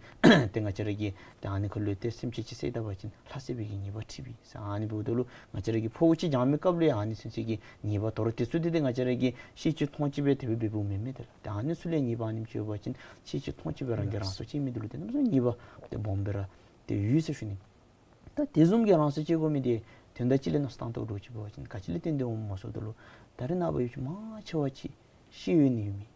ཏེ་ང་བཅས་ར་གིས་ཏེ་ཨ་ནི་ཁ་ལུ་ཏེ་སེམས་ཅན་ཅིག་བསད་ད་པ་ཅིན་ལྷ་བསད་པའི་གི་ཉེས་པ་འཁྲི་བས་ཟེར། ཨ་ནི་འབདཝ་ད་ལུ་ང་བཅས་ར་གིས་ཕོཝ་ཅིག་སྦྱང་མི་སྐབས་ལུ་ཡང་ཨ་ནི་ཚུན་ཚོད་ཀྱི་ཉེས་པ་དོ་རུང་དེ་ཚུ་འདི་ཏེ་ང་བཅས་ར་གིས་ཤེས་ཅིག་མཐོང་ཅིག་སྦེ་དེ་སྦེ་འབདཝ་མེན་མས། ཏེ་ད་ཨ་ནི་ཚུ་ལས་ཉེས་པ་ཨ་ནེམ་ཅིག་ཡོད་པ་ཅིན་ཤེས་ཅིག་མཐོང་ཅིག་སྦེ་རང་གིས་རང་སྲོག་བཅད་མི་འདི་ལུ་ཏེ་གནམ་མེད་ས་མེད་ཉེས་པ་ཏེ་སྦོམ་སྦེ་ར་ཏེ་ཡོད་ཟེར་ཞུ་ནི། ད་དེ་བཟུམ་གྱི་རང་སྲོག་བཅད་དགོ་མི་འདི་དོན་དག་ཅིག་ལས་མནོ་བསམ་བཏང་དོ་འདྲཝ་ཅིག་འབད་བ་ཅིན་ག་ཅི་ལས་བརྟེན་ཏེ་འོངམ་སྨོ་ཟེརཝ་ད་ལུ་ད་རེས་ནངས་པ་ཡོད་ཅིག་མང་ཆེ་བ་ཅིག་ཤེས་ཡོན་ཡོད་མི་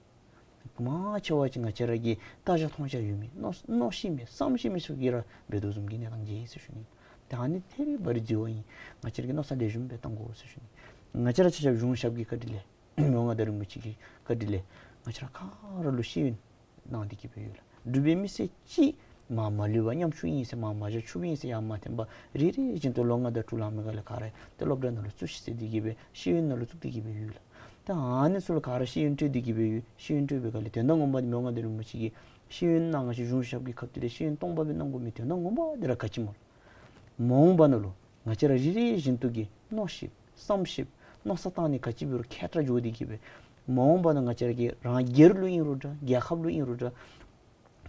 མང་ཆེ་བ་ཅིག་ང་བཅས་ར་གི་ལྟ་བྱ་མཐོང་བྱ་ཡོད་མི་མནོ་མནོ་ཤེས་མི་བསམ་ཤེས་མི་ཚུ་གིས་ར་འབད་དོ་བཟུམ་གྱི་གནས་སྟངས་ཅིག་ཨིན་ཟེར་ཞུ་ནི། ད་ཨ་ནི་ཐད་རི་བ་རི་འཛོལ་བ་ཨིན། ང་བཅས་ར་གིས་མནོ་བསམ་ལེགས་ཤོམ་སྦེ་བཏང་དགོ་ཟེར་ཞུ་ནི། ང་བཅས་ར་ཆ་ཁྱབ་གཞུང་ཞབས་ཀྱི་བཀའ་དྲིན་ལས་མི་དབང་མངའ་བདག་རིན་པོ་ཆེ་གི་བཀའ་དྲིན་ལས་ང་བཅས་ར་ག་ར་ལུ་ཤེས་ཡོན་ གནང་སྟེ་གི་སྦེ་ཡོད་ལགས། འབྲུག་པའི་མི་སེར་གཅིག་མར་མ་ལུས་པར་ཉམ་ཆུང་ཨིན་ཟེར་མར་མ་བཞག་ཆུང་ཨིན་ཟེར་ཡང་མ་འཐེན་པར་རེ་རེ་བཞིན་དུ་ལོ་ལྔ་དང་དྲུག་ལང་མི་ག་ལས་ག་ར་ཏེ་སློབ་གྲྭ་ནང་ལུ་བཙུགས་ཤིག་ཟེར་ཏེ་གི་སྦེ་ཤེས་ཡོན་ནང་ལུ་བཙུགས་ཏེ་གི་སྦེ་ཡོད་ལགས། ད་ཨ་ནི་ཚུ་ལུ་ག་ར་ཤེས་ཡོན་སྤྲོད་དེ་གི་སྦེ་ཡོད། ཤེས་ཡོན་སྤྲོད་པའི་ག་ལས་དོན་དག་ངོ་མ་འདི་མི་དབང་མངའ་བདག་རིན་པོ་ཆེ་གིས་ཤེས་ཡོན་གནང་ང་བཅས་གཞུང་ཞབས་ཀྱི་ཁ་ཐུག་ལས་ཤེས་ཡོན་སྟོང་པ་སྦེ་གནང་དགོ་མི་དོན་དག་ངོ་མ་འདི་ར་ག་ཅི་སྨོ་ལགས། མ་འོངས་པ་ནང་ལུ་ང་བཅས་ར་རེ་རེ་བཞིན་དུ་གིས་མནོ་ཤིག་བསམ་ཤིག་མནོ་བསམ་བཏང་ནི་ག་ཅི་འབད་རུང་མཁས་དྲགས་འགྱོ་སྟེ་གི་སྦེ་མ་འོངས་པ་ནང་ང་བཅས་ར་གི་རང་སྒེར་ལུ་ཨིན་རུང་འདྲ་རྒྱལ་ཁབ་ལུ་ཨིན་རུང་འདྲ་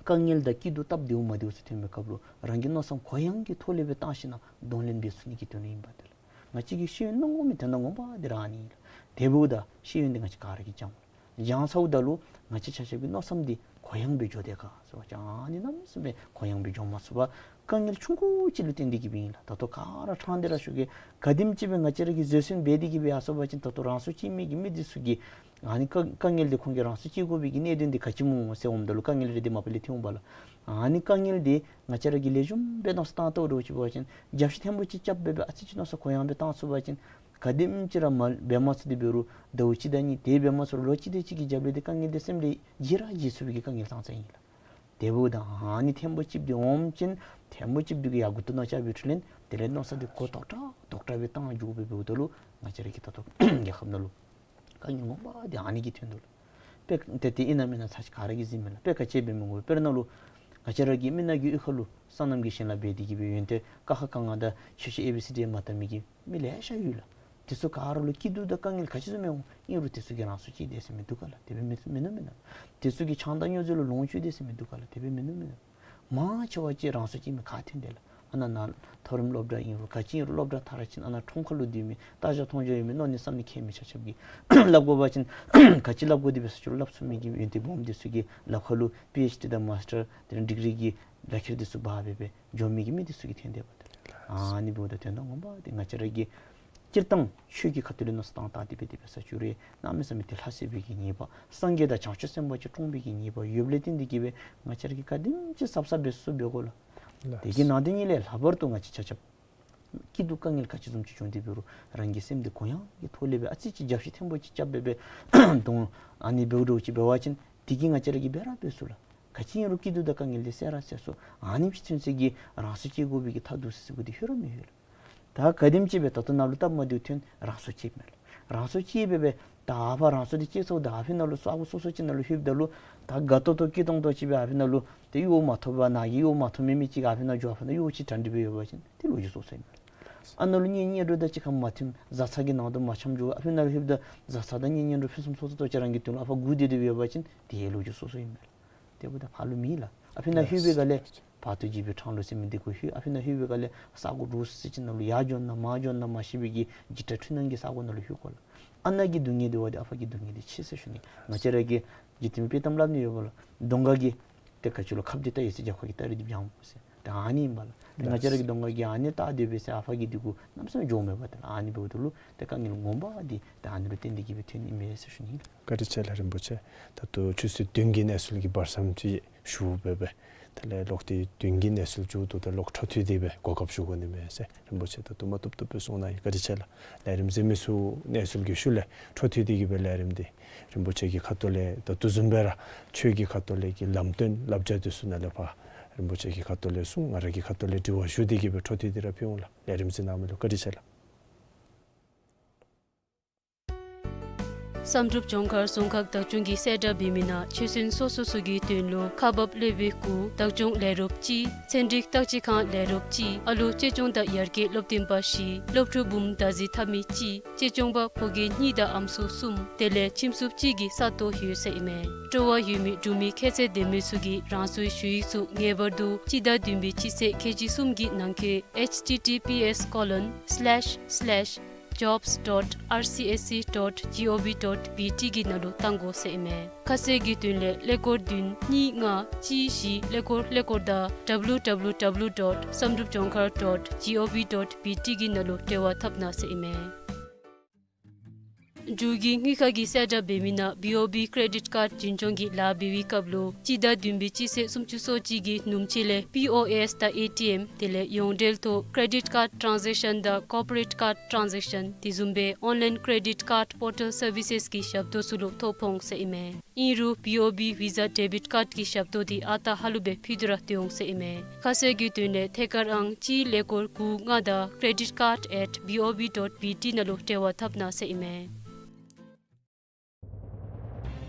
དཀའ་ངལ་དང་སྐྱིད་སྡུག་སྟབས་བདེཝ་མ་བདེཝ་ཚུ་ཐོན་པའི་སྐབས་ལུ་རང་གི་མནོ་བསམ་གུ་ཡངས་ཀྱི་ཐོག་ལས་སྦེ་བཏང་ཞིནམ་ལས་གདོང་ལེན་འབད་ཚུགས་ནི་གི་དོན་ལུ་ཨིན་པ་དེ་ལགས། ང་བཅས་ཀྱིས་ཤེས་ཡོན་གནང་དགོ་མི་དོན་དག་ངོ་མ་འདི་ར་ཨ་ནི་ཨིན་ལགས། དེ་འབདཝ་ད་ཤེས་ཡོན་འདི་ང་བཅས་ག་ར་གིས་སྦྱང་དགོ་ལགས། སྦྱང་ཚརཝ་ད་ལུ་ང་བཅས་ཆ་ཁྱབ་ཀྱི་མནོ་བསམ་འདི་གུ་ཡངས་སྦེ་འགྱོ་དེས་ག་ཟེར་བ་ཅིན་ཨ་ནི་གནམ་མེད་ས་མེད་གུ་ཡངས་སྦེ་འགྱོ་མ་ཚུགས་པར་དཀའ་ངལ་ཆུང་ཀུ་ཅིག་ལུ་བརྟེན་ཏེ་གི་སྦེ་ཨིན་ལགས། ད་ལྟོ་ག་ར་ཕྲང་སྟེ་ར་ཞུ་གེ། ག་དེམ་ཅིག་སྦེ་ང་བཅས་ར་གིས་བཟོད་བསྲན་འབད་དེ་གི་སྦེ་ཡར་སོང་པ་ཅིན་ད་ལྟོ་རང་སྲོག་བཅད་མི་གི་མི་འདི་ཚུ་གིས་ཨ་ནི་དཀའ་དཀའ་ངལ་འདི་ཁོང་གིས་རང་སྲོག་བཅད་དགོ་པའི་གི་གནད་དོན་འདི་ག་ཅི་སྨོ་ཟེར་འོངམ་ད་ལུ་དཀའ་ངལ་རེ་འདི་མ་པ་ལས་ཐོན་འོང་པ་ལགས། ཨ་ནི་དཀའ་ངལ་འདི་ང་བཅས་ར་གིས་ལེགས་ཤོམ་སྦེ་མནོ་བསམ་བཏང་བལྟ་འོང་ཟེར་བ་ཅིན་རྒྱབ་བཤུད་ཐེངས་པོ་ཅིག་རྐྱབ་སྦེ་སྦེ་ཨ་ཙི་ཅིག་མནོ་བསམ་གུ་ཡངས་སྦེ་བཏང་ཚུགས་པ་ཅིན་ག་དེམ་ཅིག་ར་མ་འབད་མ་ཚུགས་ཏེ་འབད་རུང་ཟླཝ་གཅིག་དང་གཉིས་དེ་འབད་མ་ཚུགས་རུང་ལོ་གཅིག་དེ་ཅིག་གི་རྒྱབ་ལས་འདི་དཀའ་ངལ་འདི་སེམས་ལས་བརྗེད་ར་བརྗེད་ཚུགས་པའི་གི་དཀའ་ངལ་ཙང་ཙང་ཨིན་ལགས། དེ་འབདཝ་ད་ཨ་ནི་ཐེངས་པོ་གཅིག་འདི་འོངམ་ཅིན་ཐེངས་པོ་གཅིག་འདི་གིས་ཡར་མགུ་ཏོ་ནང་བཅའ་སྦེ་འཁྲིད་ལེན། དེ་ལས་མནོ་བསམ་འདི་གུ་དོག་དྲགས་དོག་དྲགས་སྦེ་བཏང་འགྱོ་སྦེ་འབདཝ་ད་ལུ་ང་བཅས་ར་གི་ད་ལྟོ་རྒྱལ་ཁབ་ནང་ལུ་དཀའ་ངལ་ངོ་མ་འདི་ཨ་ནི་གིས་ཐོན་དོ་ལགས། དཔེ་དེ་དེ་ཨིན་ན་མེན་ན་ཚར་ཅིག་ག་ར་གིས་གཟིགས་མས་ལགས། དཔེ་ག་ཅི་འབད་མི་དགོ། དཔེར་ན་ལུ་ང་བཅས་ར་གི་མི་ནང་གི་གཡུས་ཁ་ལུ་སོ་ནམ་གྱི་ཞིང་ལཱ་འབད་དེ་གི་སྦེ་ཡོན་ཏན་ཀ་ཁ་ག་ང་དང་ཆོས་ཆོས་ཨེ་བི་སི་ཌི་མ་བལྟ་མི་གི་མི་ལེ་ཤ་ཡོད་ལགས། དེ་ཚུ་ག་ར་ལུ་སྐྱིད་སྡུག་དང་དཀའ་ངལ་ག་ཅི་བཟུམ་ཡོད་རུང་ཨིན་རུང་དེ་ཚུ་གིས་རང་སྲོག་བཅད་དེས་ཟེར་མི་འདུག་ག་ལགས། དེ་སྦེ་མིན་མིན་ནུག་མེན་ན། དེ་ཚུ་གིས་ཆང་དང་སྨྱོ་རྫས་ལུ་ལོངས་སྤྱོད་དེས་ཟེར་མི་འདུག་ག་ལགས། དེ་སྦེ་མིན་ནུག་མེན་ན། མང་ཆེ་བ་ཅིག་རང་སྲོག་བཅད་མི་ག་ཐོན་དེས་ལགས། ཨ་ནཱ་ནཱ་མཐོ་རིམ་སློབ་གྲྭ་ཨིན་རུང་ག་ཅི་ཨིན་རུང་སློབ་གྲྭ་མཐར་ཕྱིན་ཨ་ནཱ་ཁྲོམ་ཁ་ལུ་སྡོད་མི་ལྟ་རྒྱ་མཐོང་རྒྱ་ཡོད་མི་མནོ་ནི་བསམ་ནི་མཁས་མི་ཆ་ཁྱབ་ཀྱིས་སླབ་དགོ་པ་ཅིན་ག་ཅི་སླབ་དགོ་དེ་སྦེ་ས་ཅིག་ལུ་སླབ་ཚུགས་མི་གི་ཡོན་ཏན་སྦོམ་དེ་ཚུ་གིས་ལག་ཁ་ལུ་པི་ཨེཆ་ཌི་དང་མཱས་ཊར་དེ་ལས་ཌིག་རི་གི་ལག་ཁྱེར་དེ་ཚུ་འབག་སྦེ་སྦེ་འགྱོ་མི་གི་མི་དེ་ཚུ་གིས་ཐོན་དེས་པ་དེ་ལགས། ཨ་ནི་འབདཝ་ད་དོན་དག་ངོ་མ་འདི་ང་བཅས་ར་གིས་སྤྱིར་བཏང་ཆོས་ཀྱི་ཁ་ཐུག་ལས་མནོ་བསམ་བཏང་སྟེ་འབད་དེ་འབད་ས་ཅིག་རུང་གནམ་མེད་ས་མེད་ཏེ་ལྷ་བསད་པའི་གི་ཉེས་པ་སངས་རྒྱས་དང་བྱང་ཆུབ་སེམས་དཔའ་ཅིག་བཀྲོངས་པའི་གི་ཉེས་པ་ཡོདཔ་ལས་བརྟེན་ཏེ་གི་སྦེ་ང་བཅས་ར་གིས་ག་དེམ་ཅིག་གཟབ་གཟབ་འབད་ཚུགས་ཚུགས་འབད་དགོ་ལགས། དེ་གི་ནང་དོན་ཉིད་ལས་ལྷག་པར་དུ་ང་བཅས་ཆ་ཁྱབ་སྐྱིད་སྡུག་དཀའ་ངལ་ག་ཅི་བཟུམ་ཅིག་བྱུང་སྟེ་འབད་རུང་རང་གི་སེམས་འདི་གུ་ཡངས་ཀྱི་ཐོག་ལས་སྦེ་ཨ་ཙི་ཅིག་རྒྱབ་བཤུད་ཐེངས་པོ་ཅིག་རྐྱབ་སྦེ་སྦེ་གདོང་ཨ་ནི་འབདཝ་འདྲཝ་ཅིག་འབད་བ་ཅིན་དེ་གིས་ང་བཅས་ར་གིས་འབད་ར་འབད་ཚུགས་ལགས། ག་ཅི་ཨིན་རུང་སྐྱིད་སྡུག་དང་དཀའ་ངལ་འདི་སེལ་ར་སེལ་ཚུགས། ཨ་ནེམ་ཅིག་ཚུན་ཚོད་ཀྱི་རང་སྲོག་བཅད་དགོ་པའི་གི་ཐབས་སྡུག་ཟེར་ཟེར་དགོ་འདི་ལྷོད་ར་མི་ལྷོད་ལགས། ད་ག་དེམ་ཅིག་སྦེ་ད་ལྟོ་ནཱ་ལུ་སྟབས་མ་བདེཝ་ཐོན་རང་སྲོག་བཅད་མས་ལགས། རང་སྲོག་བཅད་སྦེ་སྦེ་ད་ཨ་ཕར་རང་སྲོག་འདི་བཅད་ཚརཝ་ད་ཨ་ཕི་ནང་ལུ་ས་གོ་སོ་སོ་ཅིག་ནང་ལུ་ལྷོདཔ་ད་ལུ་ད་དགའ་ཏོག་ཏོ་སྐྱིད་ཏོང་ཏོ་ཅིག་སྦེ་ཨ་ཕི་ནང་ལུ་ཏེ་གཡོག་མ་ཐོབ་པར་ནཱ་གི་གཡོག་མ་ཐོབ་མི་མི་ཅིག་གིས་ཨ་ཕི་ནང་འགྱོ་ཨ་ཕི་ནང་གཡོག་ཅིག་གྲ་སྒྲིག་སྦེ་ཡོད་པ་ཅིན་ཏེ་ལོ་རྒྱུས་སོ་སོ་ཨིན་མས་ལགས། ཨ་ནཱ་ལུ་གཉེན་ཉེ་འགྲོ་དང་གཅིག་ཁར་མ་མཐུན་བཟའ་ཚང་གི་ནང་དུ་མ་འཆམ་འགྱོ་ཨ་ཕི་ནང་ལྷོདཔ་ད་བཟའ་ཚང་དང་གཉེན་ཉེ་འགྲོ་ཕུན་སུམ་ཚོགས་ཚོགས་ཅིག་རང་གི་དོན་ལུ་ཨ་ཕར་སྒུག་སྡོད་སྡོདཔ་ཡོད་པ་ཅིན་ཏེ་ལོ་རྒྱུས་སོ་སོ་ཨིན་མས་ལགས། དེ་འབདཝ་ད་ཕར་ལུ་མེད་ལགས། ཨ་ཕི་ནང་ལྷོད་པའི་སྒང་ལས་བར་དོ་འཇིགས་པའི་འཕྲང་ལུ་ཟེར་མི་འདི་གུ་ལྷོད། ཨ་ཕི་ནང་ལྷོད་པའི་སྒང་ལས་ས་གོ་འདྲོག་སི་སི་ཅིག་ནང་ལུ་ཡར་འགྱོ་ན་མར་འགྱོ་ན་མ་ཤེས་པའི་གི་འཇིགས་སྐྲག་འཁྲུལ་སྣང་གི་ས་གོ་ནང་ལུ་ལྷོད་དགོ་ལགས། ཨ་ནཱ་གི་སྡུག་བསྔལ་འདི་བ་འདི་ཨ་ཕ་གི་སྡུག་བསྔལ་འདི་ཆེ་ཟེར་ཞུ་ནི། ང་བཅས་ར་གིས་འཇིག་རྟེན་པའི་དཔྱེ་གཏམ་སླབ་ནི་ཡོད་པ་ལགས། གདོང་དཀར་གྱིས་ཏེ་ག་ཅི་ལོ་ཁབ་འདི་བལྟ་ཡི་ཟེར་རྒྱབ་ཁ་གིས་སྟ་རེ་འདི་སྦྱང་ཟེར། ད་ཨ་ནི་ཨིན་པ་ལགས། ང་བཅས་ར་གི་གདོང་ཁ་གིས་ཨ་ནི་བལྟ་སྡོད་པས་ཟེར་ཨ་ཕ་གི་འདི་གུ་གནམ་མེད་ས་མེད་འགྱོཝ་མས་པ་ཏེ་ལགས། ཨ་ནི་འབདཝ་ད་ལུ་ཏེ་དཀའ་ངལ་ངོ་མ་འདི་ད་ཨ་ནི་ལུ་བརྟེན་ཏེ་གི་སྦེ་ཐོན་ནི་ཨིན་མས་ཟེར་ཞུ་ནི་ཨིན་ལགས། བཀའ་དྲིན་ཆེ་ལགས་རིན་པོ་ཆེ། ད་ལྟོ་ཆུ་ཚོད་བདུན་གྱི་གནས་ཚུལ་གྱི་བར་མཚམས་ཅིག་ཞུ་སྦེ་སྦེ་དེ་ལས་ལོག་སྟེ་བདུན་གྱི་གནས་ཚུལ་མཇུག་བསྡུ་སྟེ་ལོག་འཕྲོ་མཐུད་དེ་སྦེ་གོ་སྐབས་ཞུ་དགོ་ནི་མས་ཟེར་རིན་པོ་ཆེ་ད་ལྟོ་མ་བཏུབ་བཏུབ་སྦེ་གསུངས་གནང་ཡི། བཀའ་དྲིན་ཆེ་ལགས། ལས་རིམ་གཟིགས་མི་ཚུ་གནས་ཚུལ་གྱི་ཤུལ་ལས་འཕྲོ་མཐུད་དེ་གི་སྦེ་ལས་རིམ་འདི་རིན་པོ་ཆེ་གི་ཁ་ཐུག་ལས་ད་ལྟོ་བཟུམ་སྦེ་ར་ཆོས་ཀྱི་ཁ་ཐུག་ལས་ཀྱི་ལམ་སྟོན་བསླབ་བྱ་འདི་ཚུ་ནཱ་ལས་ཕར་རིན་པོ་ཆེ་གི་ཁ་ཐུག་ལས་གསུངས། ང་ར་གི་ཁ་ཐུག་ལས་དྲི་བ་ཞུ་སྟེ་གི་སྦེ་འཕྲོ་མཐུད་དེ་ར་ཕུལ་འོང་ལགས། ལས་རིམ་གཟིགས་གནང་མི་ལུ་བཀའ་དྲིན་ཆེ་ལགས། བསམ་གྲུབ་ལྗོངས་མཁར་རྫོང་ཁག་བདག་སྐྱོང་གིས་གསལ་བསྒྲགས་འབད་མི་ནང་ཆོས་སྲུང་སོ་སོ་སོ་གི་དོན་ལུ་ཁག་འབག་སློབ་དཔོན་དགུ། བདག་སྐྱོང་ལས་རོགསཔ་གཅིག། ཚན་རིག་བརྟག་དཔྱད་ཁང་ལས་རོགསཔ་གཅིག། ཨ་ལོ་གཅེས་སྐྱོང་དང་ཡར་རྒྱས་སློབ་སྟོན་པ་བཞི། སློབ་ཕྲུག་འབུམ་ཟླ་ཟིན་ཐ་མི་གཅིག། གཅེས་སྐྱོང་པ་ཕོ་རྒྱས་གཉིས་དང་ཨམ་སྲུ་གསུམ། དེ་ལས་ཁྱིམ་སྲུང་གཅིག་གི་ས་སྟོང་ཡོད་ཟེར་ཨིན་མས། སྤྲོ་བ་ཡོད་མི་འབྲུག་མི་ཁྱད་ཚད་ལྡན་མི་ཚུ་གིས་རང་སོའི་ཞུ་ཡིག་ཚུ་ངེས་པར་དུ་སྤྱི་ཟླ་བདུན་པའི་སྤྱི་ཚེས་ཁལ་གཅིག་གསུམ་གྱི་ནང་འཁོད་ཨེཆ་ཊི་ཊི་པི་ཨེསི་ཀོ་ལོན་སི་ལེཤ་སི་ལེཤ་ཇོབས་ཌོཊ་ཨར་སི་ཨེསི་སི་ཌོཊ་ཇི་ཨོ་ཝི་ཌོཊ་བི་ཊི་གི་ནང་ལུ་གཏང་དགོ་ཟེར་ཨིན་མས། ཁ་གསལ་གྱི་དོན་ལས་ཀླད་ཀོར་བདུན་གཉིས་ལྔ་གཅིག་བཞི་ཀླད་ཀོར་ཀླད་ཀོར་དང་ཌབ་ལུ་ཌབ་ལུ་ཌབ་ལུ་ཌོཊ་བསམ་གྲུབ་ལྗོངས་མཁར་ཌོཊ་ཇི་ཨོ་ཝི་ཌོཊ་བི་ཊི་གི་ནང་ལུ་འབྲེལ་བ་འཐབ་གནང་ཟེར་ཨིན་མས། འབྲུག་གི་དངུལ་ཁང་གིས་གསལ་བསྒྲགས་འབད་མི་ནང་བི་ཨོ་བི་ཀེ་རེ་ཌིཊ་ཀཱརཌ་འཛིན་སྐྱོང་གི་ལཱ་འབད་བའི་སྐབས་ལུ་སྤྱི་ཟླ་བདུན་པའི་སྤྱི་ཚེས་སུམ་ཅུ་སོ་གཅིག་གི་ནུབ་ཕྱེད་ལས་པི་ཨོ་ཨེསི་དང་ཨེ་ཊི་ཨེམ་དེ་ལས་ཡོངས་འབྲེལ་ཐོག་ཀེ་རེ་ཌིཊ་ཀཱརཌ་ཊཱནས་ཟེག་ཤཱན་དང་ཀོར་པོ་རེཊ་ཀཱརཌ་ཊཱནས་ཟེག་ཤཱན་དེ་བཟུམ་སྦེ་ཨོན་ལཱའིན་ཀེ་རེ་ཌིཊ་ཀཱརཌ་པོར་ཊལ་སར་བི་སེསི་གི་ཞབས་ཏོག་ཚུ་ལུ་ཐོ་ཕོག་ཟེར་ཨིན་མས། ཨིན་རུང་བི་ཨོ་བི་བི་ཟ་ཌེ་བིཊ་ཀཱརཌ་ཀྱི་ཞབས་ཏོག་འདི་ཨ་རྟག་ཧ་ལུགས་སྦེ་ཕུལ་ཏེ་ར་སྡོད་འོང་ཟེར་ཨིན་མས། ཁ་གསལ་གྱི་དོན་ལས་ཐད་ཀར་ཨང་གཅིག་ཀླད་ཀོར་དགུ་ལྔ་དང་credit card at B O B dot B T ནང་ལུ་འབྲེལ་བ་འཐབ་གནང་ཟེར་ཨིན་མས།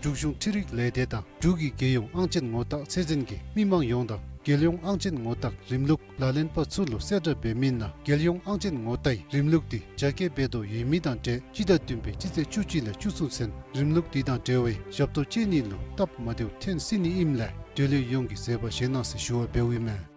འབྲུག་གཞུང་འཕྲུལ་རིག་ལས་སྡེ་དང་འབྲུག་གི་རྒྱལ་ཡོངས་ཨང་ཅན་ངོ་རྟགས་ཚད་འཛིན་གྱིས་མི་མང་ཡོངས་དང་རྒྱལ་ཡོངས་ཨང་ཅན་ངོ་རྟགས་རིམ་ལུགས་ལག་ལེན་པ་ཚུ་ལུ་གསལ་བསྒྲགས་འབད་མི་ནང་རྒྱལ་ཡོངས་ཨང་ཅན་ངོ་རྟགས་རིམ་ལུགས་འདི་རྒྱ་སྐྱེད་འབད་དོ་ཡོད་མི་དང་འབྲེལ་སྤྱི་ཟླ་བདུན་པའི་སྤྱི་ཚེས་བཅུ་གཅིག་ལས་བཅུ་གསུམ་ཚུན་རིམ་ལུགས་འདི་དང་འབྲེལ་བའི་ཞབས་ཏོག་སྤྱོད་ནི་ལུ་སྟབས་མ་བདེཝ་ཐོན་སྲིད་ནི་ཨིནམ་ལས་འབྲེལ་ཡོད་ཡོངས་ཀྱིས་གཟིགས་པ་བཞེས་གནང་ཟེར་ཞུ་བ་འབདཝ་ཨིན་མས།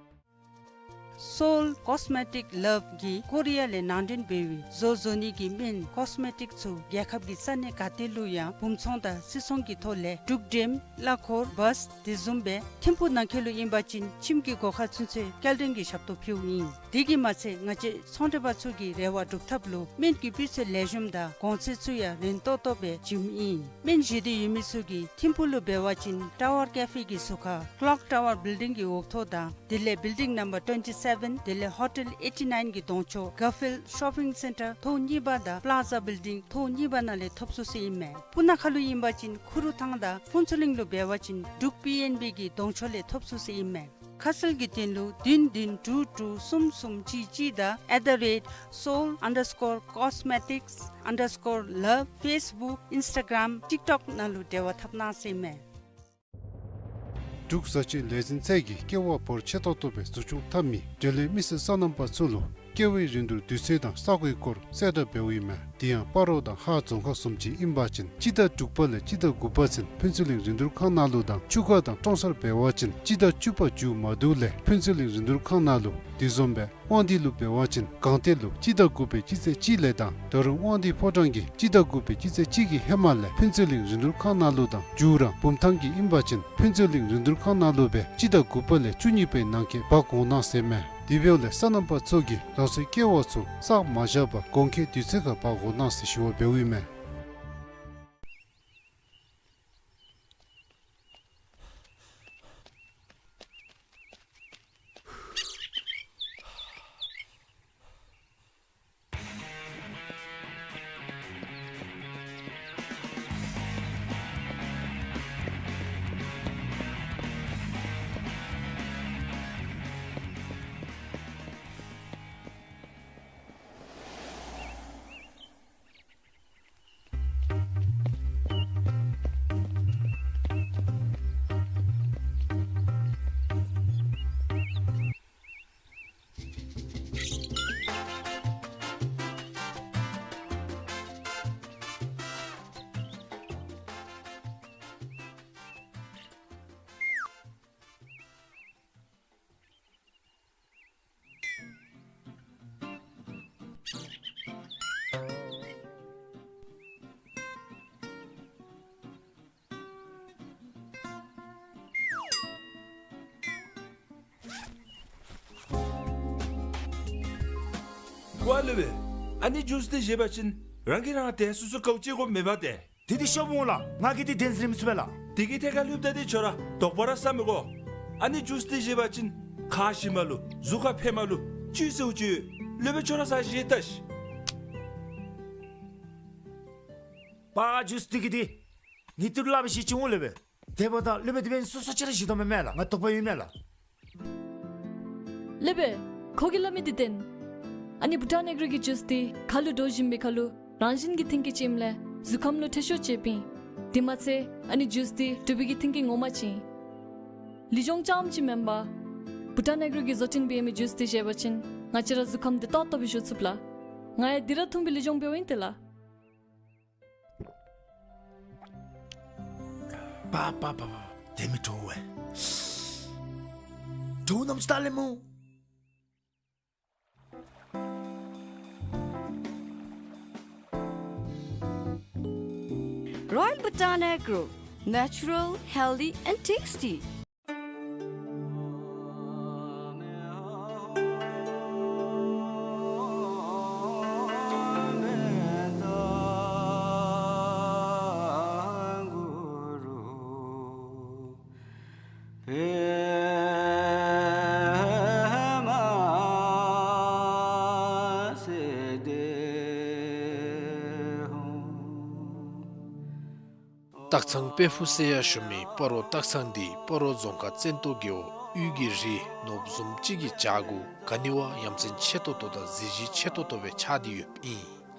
Seoul Cosmetic Love གིས་ཀོ་རི་ཡ་ལས་ནང་འདྲེན་འབད་བའི་བཟོ་བཟོ་ནི་གི་སྨན་ཀོས་མེ་ཊིཀ་ཚུ་རྒྱལ་ཁབ་ཀྱི་ས་གནས་ག་ཏེ་ལུ་ཡང་སྦུང་ཚོང་དང་སིལ་ཚོང་གི་ཐོག་ལས་འབྲུག་འགྲེམས་གླ་འཁོར་བཱས་དེ་བཟུམ་སྦེ་ཐིམ་ཕུག་ནང་འཁོད་ལུ་ཨིན་པ་ཅིན་ཁྱིམ་གྱི་སྒོ་ཁར་ཚུན་ཚོད་སྐྱེལ་འདྲེན་གྱི་ཞབས་ཏོག་ཕུལཝ་ཨིན། དེ་གིས་མ་ཚད་ང་བཅས་ཚོང་འབྲེལ་པ་ཚུ་གི་རེ་བ་སྒྲུབ་ཐབས་ལུ་སྨན་གྱི་སྤུས་ཚད་ལེགས་ཤོམ་དང་གོང་ཚད་ཚུ་ཡང་རན་ཏོག་ཏོ་སྦེ་བྱིནམ་ཨིན། སྨན་བཞེས་འདོད་ཡོད་མི་ཚུ་གིས་ཐིམ་ཕུག་ལུ་འབད་བ་ཅིན་ཊ་ཝར་ཀེ་ཕེ་གི་ཟུར་ཁར་ཀློག་ཊ་ཝར་བིལ་ཌིང་གི་འོག་ཐོག་དང་དེ་ལས་བིལ་ཌིང་ནམ་བར་ཊུ་ཝེན་ཊི་སེ་བེན་དེ་ལས་ཧོ་ཊེལ་ཨེ་ཊི་ནའིན་གྱི་གདོང་ཕྱོགས་གར་ཕིལཌ་ཤོ་པིང་སེན་ཊར་ཐོག་གཉིས་པ་དང་པ་ལཱ་ཛ་བིལ་ཌིང་ཐོག་གཉིས་པ་ནང་ལས་ཐོབ་ཚུགས་ཟེར་ཨིན་མས། སྤུ་ན་ཁ་ལུ་ཨིན་པ་ཅིན་ཁུ་རུ་ཐང་དང་ཕུན་ཚོགས་གླིང་ལུ་འབད་བ་ཅིན་འབྲུག་པི་ཨེན་བི་གི་གདོང་ཕྱོགས་ལས་ཐོབ་ཚུགས་ཟེར་ཨིན་མས། ཁ་གསལ་གྱི་དོན་ལུ་བདུན་བདུན་དྲུག་དྲུག་གསུམ་གསུམ་གཅིག་གཅིག་དང་at the rate seoul underscore cosmetics underscore love Facebook Instagram TikTok ནང་ལུ་འབྲེལ་བ་འཐབ་གནང་ཟེར་ཨིན་མས། འབྲུག་བཟའ་སྤྱོད་ལས་འཛིན་ཚད་ཀྱིས་ཀེ་བ་འབོར་ཆེ་ཏོག་ཏོ་སྦེ་འཛུགས་སྐྱོང་འཐབ་མི་འབྲེལ་ཡོད་མི་སེར་སོ་ནམ་པ་ཚུ་ལུ་ཀེ་བའི་རིན་བསྡུར་དུས་ཚོད་དང་ས་གོའི་སྐོར་གསལ་བསྒྲགས་འབདཝ་ཨིན་མས། དེ་ཡང་སྤ་རོ་དང་ཧཱ་རྫོང་ཁག་བཟུམ་ཅིག་ཨིན་པ་ཅིན་སྤྱི་ཟླ་དྲུག་པ་ལས་སྤྱི་ཟླ་དགུ་པ་ཚུན་ཕུན་ཚོགས་གླིང་རིན་བསྡུར་ཁང་ནང་ལུ་དང་ཆུ་ཁ་དང་ཀྲོང་གསར་འབད་བ་ཅིན་སྤྱི་ཟླ་བཅུ་པ་མཇུག་མ་བསྡུ་ལས་ཕུན་ཚོགས་གླིང་རིན་བསྡུར་ཁང་ནང་ལུ་དེ་བཟུམ་སྦེ་དབང་འདུས་ལུ་འབད་བ་ཅིན་སྒང་སྟེང་ལུ་སྤྱི་ཟླ་དགུ་པའི་སྤྱི་ཚེས་གཅིག་ལས་དང་ད་རུང་དབང་འདུས་ཕོ་བྲང་གི་སྤྱི་ཟླ་དགུ་པའི་སྤྱི་ཚེས་གཅིག་གི་ཧེ་མ་ལས་ཕུན་ཚོགས་གླིང་རིན་བསྡུར་ཁང་ནང་ལུ་དང་མཇུག་ར་བུམ་ཐང་གི་ཨིན་པ་ཅིན་ཕུན་ཚོགས་གླིང་རིན་བསྡུར་ཁང་ནང་ལུ་སྦེ་སྤྱི་ཟླ་དགུ་པ་ལས་བཅུ་གཉིས་པའི་ནང་འཁོད་འབག་འོང་གནང་ཟེར་མས། དེ་འབདཝ་ལས་སོ་ནམ་པ་ཚུ་གིས་རང་སོའི་ཀེ་བ་ཚུ་བསགས་མ་བཞག་པར་གོང་འཁོད་དུས་ཚོད་ཁར་འབག་འོང་གནང་ཟེར་ཞུ་བ་འབདཝ་ཨིན་མས། ཀོ་ལེ་བེ། ཨ་ནི་ཇུས་འདི་བཞེས་པ་ཅིན་རང་གིས་རང་དེ་སོ་སོ་དགའཝ་ཅིག་དགོ་མེན་པ་ཏེ། དེ་འདི་ཤོབ་འོང་ལགས། ང་གིས་འདི་བདེན་འཛིན་ར་མི་ཚུགས་པས་ལགས། དེ་གི་ཐད་ཁར་ལུ་ད་འདི་ཁྱོད་ར་དོགས་པ་ར་ཟ་མི་དགོ། ཨ་ནི་ཇུས་འདི་བཞེས་པ་ཅིན་ཁ་ཞི་མ་ལུ་གཟུགས་ཁར་ཕན་མ་ལུ་བཅུད་ཟེརཝ་ཅིག་ཡོད། སློབ་དཔོན་ཁྱོད་ར་ཟ་བཞེས་ལྟ་ཤིག། པ་ཇུས་འདི་གི་འདི་ངེའི་ཏི་རུ་སླབ་བཞེས་ཅི་འོང་སློབ་དཔོན། དེ་འབདཝ་ད་སློབ་དཔོན་དེ་འབདན་སོ་སོ་ཅིག་ར་བཞེས་དོ་མེན་མས་ལགས། ང་དོགས་པ་ཡོད་མས་ལགས། སློབ་དཔོན། ཁོ་གིས་སླབ་མི་འདི་བདེན། ཨ་ནི་བུ་ཊཱན་ཨེག་རོ་གི་ཇུས་འདི་ཁ་ལུ་འདྲོག་བཞིན་པའི་ཁར་ལུ་རང་བཞིན་གྱི་མཐུན་རྐྱེན་ཅིག་ཨིནམ་ལས་གཟུགས་ཁམས་ལུ་ཐེ་ཤོས་ཅིག་ཨིན། དེ་མ་ཚད་ཨ་ནི་ཇུས་འདི་འབྲུག་པའི་གི་མཐུན་རྐྱེན་ངོ་མ་ཅིག་ཨིན། ལུས་སྦྱོང་རྐྱངམ་ཅིག་མེན་པར་བུ་ཊཱན་ཨེག་རོ་གིས་བཟོ་སྐྲུན་འབད་མི་ཇུས་འདི་བཞེས་པ་ཅིན་ང་བཅས་ར་གཟུགས་ཁམས་བདེ་ཏོག་ཏོ་སྦེ་བཞུགས་ཚུགས་ལགས། ང་ཡང་འདི་ར་འཐུང་སྦེ་ལུས་སྦྱོང་འབདཝ་ཨིན་ཏེ་ལགས། པ་པ་པ་པ། དེ་མི་དྲོ་བས། དྲོ་ནམ་ཅིག་ད་ལེ་མོ། Royal Bhutan Agro, natural, healthy and tasty. སྟག་ཚང་དཔལ་ཕུག་ཟེར་ཡང་ཞུ་མི་སྤ་རོ་སྟག་ཚང་འདི་སྤ་རོ་རྫོང་ཁག་བཙན་ཏོ་རྒེད་འོག་དབུས་ཀྱི་རི་ནོར་བུ་བཟུམ་ཅིག་གི་བྱག་གུ་ག་ནི་བ་ཡ་མཚན་ཆེ་ཏོག་ཏོ་དང་གཟི་བརྗིད་ཆེ་ཏོག་ཏོ་སྦེ་ཆགས་ཏེ་ཡོདཔ་ཨིན།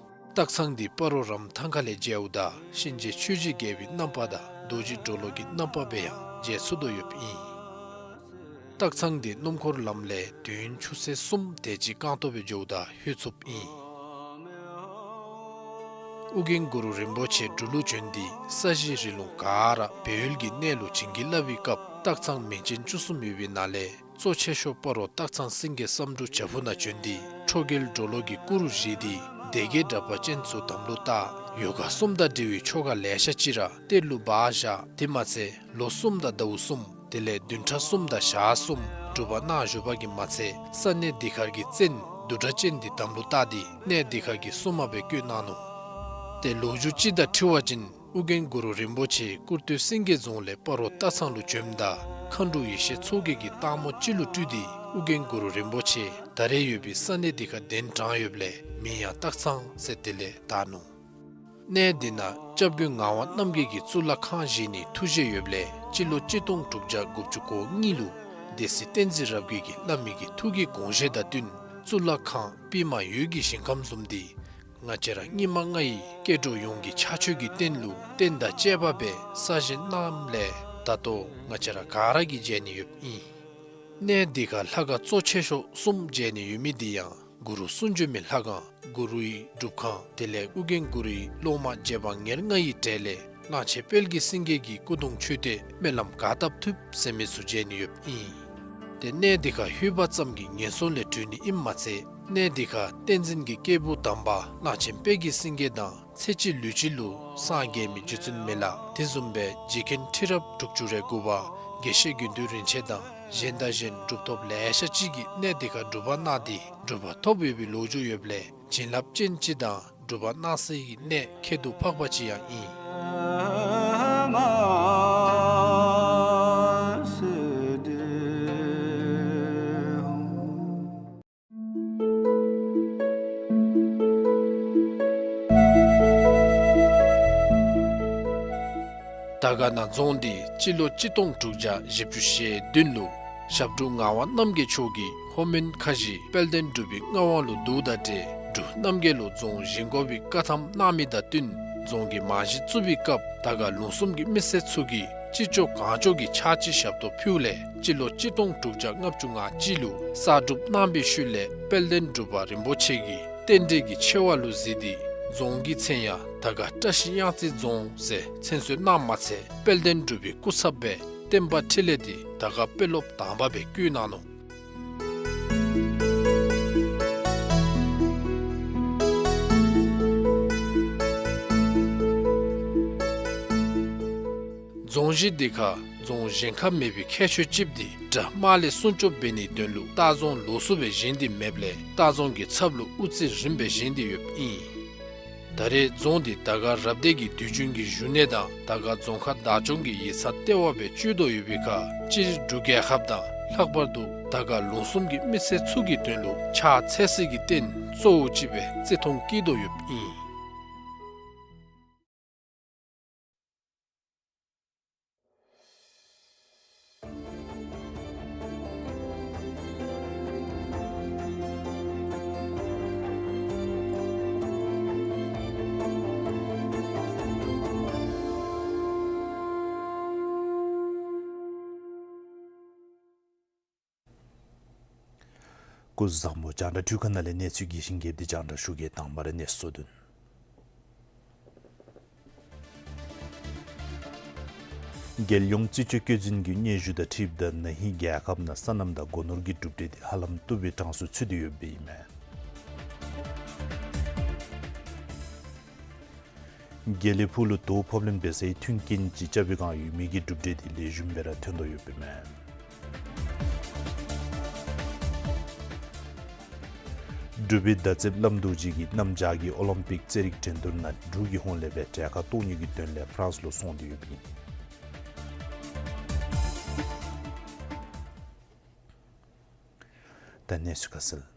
སྟག་ཚང་འདི་སྤ་རོ་རམ་ཐང་ཁ་ལས་མཇལཝ་ད་གཤིན་རྗེ་ཆོས་ཀྱི་རྒྱལ་པོའི་རྣམ་པ་དང་རྡོ་རྗེ་གྲོ་ལོད་ཀྱི་རྣམ་པ་སྦེ་ཡང་མཇལ་ཚུགས་དོ་ཡོདཔ་ཨིན། སྟག་ཚང་འདི་སྣུམ་འཁོར་ལམ་ལས་དུས་ཡུན་ཆུ་ཚོད་གསུམ་དེ་ཅིག་རྐང་སྟོང་སྦེ་འགྱོཝ་ད་ལྷོད་ཚུགསཔ་ཨིན། ཨོ་རྒྱན་གུ་རུ་རིན་པོ་ཆེ་འབྲུག་ལུ་བྱོན་ཏེ་ས་གཞི་རི་ལུང་ག་ར་སྦས་ཡུལ་གྱི་གནས་ལུ་བྱིན་གྱིས་བརླབས་པའི་སྐབས་སྟག་ཚང་མིང་ཅན་བཅུ་གསུམ་ཡོད་པའི་ནང་ལས་གཙོ་ཆེ་ཤོས་སྤ་རོ་སྟག་ཚང་སེང་གེ་བསམ་འགྲུབ་བྱག་ཕུག་ནང་བྱོན་ཏེ་ཁྲོ་རྒྱལ་གྲོ་ལོད་ཀྱི་སྐུ་རུ་བཞེངས་ཏེ་སྡེ་བརྒྱད་དྲེགས་པ་ཅན་ཚུ་དམ་ལུ་བཏགས། ཡོ་ག་གསུམ་དང་འབྲེལ་བའི་ཆོ་ག་ལེ་ཤ་ཅིག་ར་གཏེར་ལུ་སྦ་བཞག། དེ་མ་ཚད་ལོ་གསུམ་དང་ཟླཝ་གསུམ་དེ་ལས་བདུན་ཕྲག་གསུམ་དང་ཞག་གསུམ་སྒྲུབ་པ་གནང་བཞུགས་པ་གིས་མ་ཚད་ས་གནས་འདི་ཁར་གྱི་བཙན་བདུད་དྲེགས་ཅན་འདི་དམ་ལུ་བཏགས་ཏེ་གནས་འདི་ཁར་གྱི་སྲུང་མ་སྦེ་བསྐོས་གནང་ནུག། ཏེ་ལོ་རྒྱུས་ཅིག་དང་འཁྲིལ་བ་ཅིན་ཨོ་རྒྱན་གུ་རུ་རིན་པོ་ཆེ་ཀུར་སྟོད་སེང་གེ་རྫོང་ལས་སྤ་རོ་སྟག་ཚང་ལུ་བྱོནམ་ད་མཁའ་འགྲོ་ཡེ་ཤེས་མཚོ་རྒྱལ་གྱིས་སྟག་མོ་ཅིག་ལུ་སྤྲུལ་ཏེ་ཨོ་རྒྱན་གུ་རུ་རིན་པོ་ཆེ་ད་རེས་ཡོད་པའི་ས་གནས་འདི་ཁར་གདན་དྲངས་ཡོདཔ་ལས་མིང་ཡང་སྟག་ཚང་ཟེར་དེ་ལས་བཏགས་ནུག། གནས་འདི་ནང་སྐྱབས་མགོན་ངག་དབང་རྣམ་རྒྱལ་གྱིས་གཙུག་ལག་ཁང་བཞེངས་ནིའི་ཐུགས་བཞེད་ཡོདཔ་ལས་སྤྱི་ལོ་གཅིག་སྟོང་དྲུག་བརྒྱ་དགུ་བཅུ་གོ་གཉིས་ལུ་སྡེ་སྲིད་བསྟན་འཛིན་རབ་རྒྱས་ཀྱིས་བླ་མའི་གི་ཐུགས་ཀྱི་དགོངས་བཞེད་དང་བསྟུན་གཙུག་ལག་ཁང་པདྨ་འོད་ཀྱི་ཞིང་ཁམས་བཟུམ་འདི་ང་བཅས་ར་སྙིགས་མ་ལྔ་ཡི་སྐྱེ་འགྲོ་ཡོངས་ཀྱི་ཕྱག་མཆོད་ཀྱི་རྟེན་ལུ་རྟེན་དང་བཅས་པ་སྦེ་གསར་བཞེངས་གནངམ་ལས་ད་ལྟོ་ང་བཅས་ར་ག་ར་གིས་མཇལ་ནི་ཡོདཔ་ཨིན། གནས་འདི་ཁར་ལྷ་ཁང་གཙོ་ཆེ་ཤོས་གསུམ་མཇལ་ནི་ཡོད་མི་འདི་ཡང་གུ་རུ་གསུང་བྱོན་མའི་ལྷ་ཁང་གུ་རུའི་སྒྲུབ་ཁང་དེ་ལས་ཨོ་རྒྱན་གུ་རུའི་སློབ་མ་རྗེ་འབངས་ཉེར་ལྔ་ཡི་གྲས་ལས་གླང་ཆེན་དཔལ་གྱི་སེང་གེ་གི་སྐུ་གདུང་མཆོད་རྟེན་སྨོན་ལམ་ག་བཏབ་ཐུབ་ཟེར་མི་ཚུ་མཇལ་ནི་ཡོདཔ་ཨིན། ཏེ་གནས་འདི་ཁར་ལྷོད་པ་ཙམ་གྱིས་ངན་སོང་ལས་གྲོལ་ནི་ཨིནམ་མ་ཚད་གནས་འདི་ཁར་བསྟན་འཛིན་གྱི་སྐྱེས་བུ་དམ་པ་གླང་ཆེན་དཔལ་གྱི་སེང་གེ་དང་ཚེ་གཅིག་ལུས་གཅིག་ལུ་སངས་རྒྱས་མི་རྗེ་བཙུན་མི་ལ་དེ་བཟུམ་སྦེ་རྗེ་མཁན་ཁྲི་རབས་དྲུག་ཅུ་རེ་དགུ་པ་དགེ་བཤེས་དགེ་འདུན་རིན་ཆེན་དང་གཞན་དང་གཞན་གྲུབ་ཐོབ་ལེ་ཤ་ཅིག་གིས་གནས་འདི་ཁར་སྒྲུབ་པ་གནང་སྟེ་གྲུབ་པ་ཐོབ་ཡོད་པའི་ལོ་རྒྱུས་ཡོདཔ་ལས་བྱིན་རླབས་ཅན་ཅིག་དང་སྒྲུབ་པ་གནང་སའི་གནས་ཁྱད་དུ་འཕགས་པ་ཅིག་ཡང་ཨིན། དར་དཀར་ན་རྫོང་འདི་སྤྱི་ལོ་གཅིག་སྟོང་དྲུག་བརྒྱ་བཞི་བཅུ་ཞེ་བདུན་ལུ་ཞབས་དྲུང་ངག་དབང་རྣམ་རྒྱལ་མཆོག་གིས་ལྷོ་མོན་ཁ་བཞི་དཔལ་ལྡན་འབྲུག་པའི་མངའ་དབང་ལུ་བསྡུཝ་དང་འབྲེལ་འབྲུག་རྣམ་རྒྱལ་ལུ་རྫོང་བཞེངས་དགོ་པའི་བཀའ་ཐམ་གནང་མི་དང་བསྟུན་རྫོང་གི་རྨང་གཞི་བཙུགས་པའི་སྐབས་དར་དཀར་ལུང་གསུམ་གྱི་མི་སེར་ཚུ་གིས་ཅི་ལྕོགས་གང་ལྕོགས་ཀྱི་ཕྱག་ཕྱི་ཞབས་ཏོག་ཕུལཝ་ལས་སྤྱི་ལོ་གཅིག་སྟོང་དྲུག་བརྒྱ་ལྔ་བཅུ་ང་གཅིག་ལུ་གསར་སྒྲུབ་གནང་བའི་ཤུལ་ལས་དཔལ་ལྡན་འབྲུག་པ་རིན་པོ་ཆེ་གིས་རྟེན་འབྲེལ་གྱི་ཆེ་བ་ལུ་གཟིགས་ཏེ་རྫོང་གི་མཚན་ཡང་དར་དཀར་བཀྲ་ཤིས་གཡང་རྩེ་རྫོང་ཟེར་མཚན་གསོལ་གནངམ་མ་ཚད་དཔལ་ལྡན་འབྲུག་པའི་སྐུ་ཚབ་སྦེ་བསྟན་པ་འཕྲིན་ལས་འདི་དར་དཀར་དཔོན་སློབ་དང་པ་སྦེ་བསྐོས་གནང་ནུག། རྫོང་གཞི་འདི་ཁར་རྫོང་གཞན་ཁར་མེད་པའི་ཁྱད་ཆོས་ཅིག་འདི་དགྲ་དམག་ལས་སྲུང་སྐྱོབ་འབད་ནིའི་དོན་ལུ་སྟག་རྫོང་ལོགས་སུ་སྦེ་བཞེངས་ཏེ་མེདཔ་ལས་སྟག་རྫོང་གི་ཚབ་ལུ་དབུ་རྩེ་རིམ་པས་བཞེངས་ཏེ་ཡོདཔ་ཨིན། ད་རེས་རྫོང་འདི་དར་དཀར་རབ་སྡེ་གི་དུས་རྒྱུན་གྱི་བཞུགས་གནས་དང་དར་དཀར་རྫོང་ཁག་བདག་སྐྱོང་གི་ཡིག་ཚང་ལྟེ་བ་སྦེ་སྤྱོད་དོ་ཡོད་པའི་ཁར་སྤྱིར་འབྲུག་རྒྱལ་ཁབ་དང་ལྷག་པར་དུ་དར་དཀར་ལུང་གསུམ་གྱི་མི་སེར་ཚུ་གི་དོན་ལུ་ཕྱག་འཚལ་སའི་རྟེན་གཙོ་བོ་ཅིག་སྦེ་བརྩི་མཐོང་བསྐྱེད་དོ་ཡོདཔ་ཨིན། སྐུ་གཟུགས་བཟང་པོ། རྒྱང་བསྒྲགས་འཕྲུལ་ཁང་ནང་ལས་གནས་ཚུལ་རྒྱས་ཤིང་རྒྱསཔ་འདི་རྒྱང་བསྒྲགས་ཞུ་གེ། དང་པ་ར་གནས་ཚུལ་བསྡུ་ནི། རྒྱལ་ཡོངས་རྩིས་སྤྱོད་བཀོད་འཛིན་གྱི་སྙན་ཞུ་དང་འཁྲིལཝ་ད་ན་ཧིང་རྒྱལ་ཁབ་ནང་སོ་ནམ་དང་སྒོ་ནོར་གྱི་གྲུབ་འབྲས་འདི་ཧ་ལམ་བཏུབ་པའི་གྲངས་སུ་ཚུད་དེ་ཡོདཔ་ཨིན་མས། དགེ་ལེགས་ཕུག་ལུ་དོས་ཕབ་ལེན་འབད་སའི་མཐུན་རྐྱེན་ཅིག་རྐྱབ་པའི་བསྒང་ཡོད་མི་གི་གྲུབ་འབྲས་འདི་ལེགས་ཤོམ་སྦེ་ར་ཐོན་དོ་ཡོདཔ་ཨིན་མས། འབྲུག་པའི་མདའ་རྩེད་བླམ་རྡོ་རྗེ་གིས་གནམ་བྱཱར་གྱི་ཨོ་ལིམ་པིག་རྩེད་རིགས་འགྲན་བསྡུར་ནང་འབྲུག་གི་ཧོངས་ལས་སྦེ་གྲལ་ཁར་གཏོགས་ནི་གི་དོན་ལས་ཕ་རན་སི་ལུ་སོང་སྟེ་ཡོདཔ་ཨིན། ད་གནས་ཚུལ་ཁ་གསལ།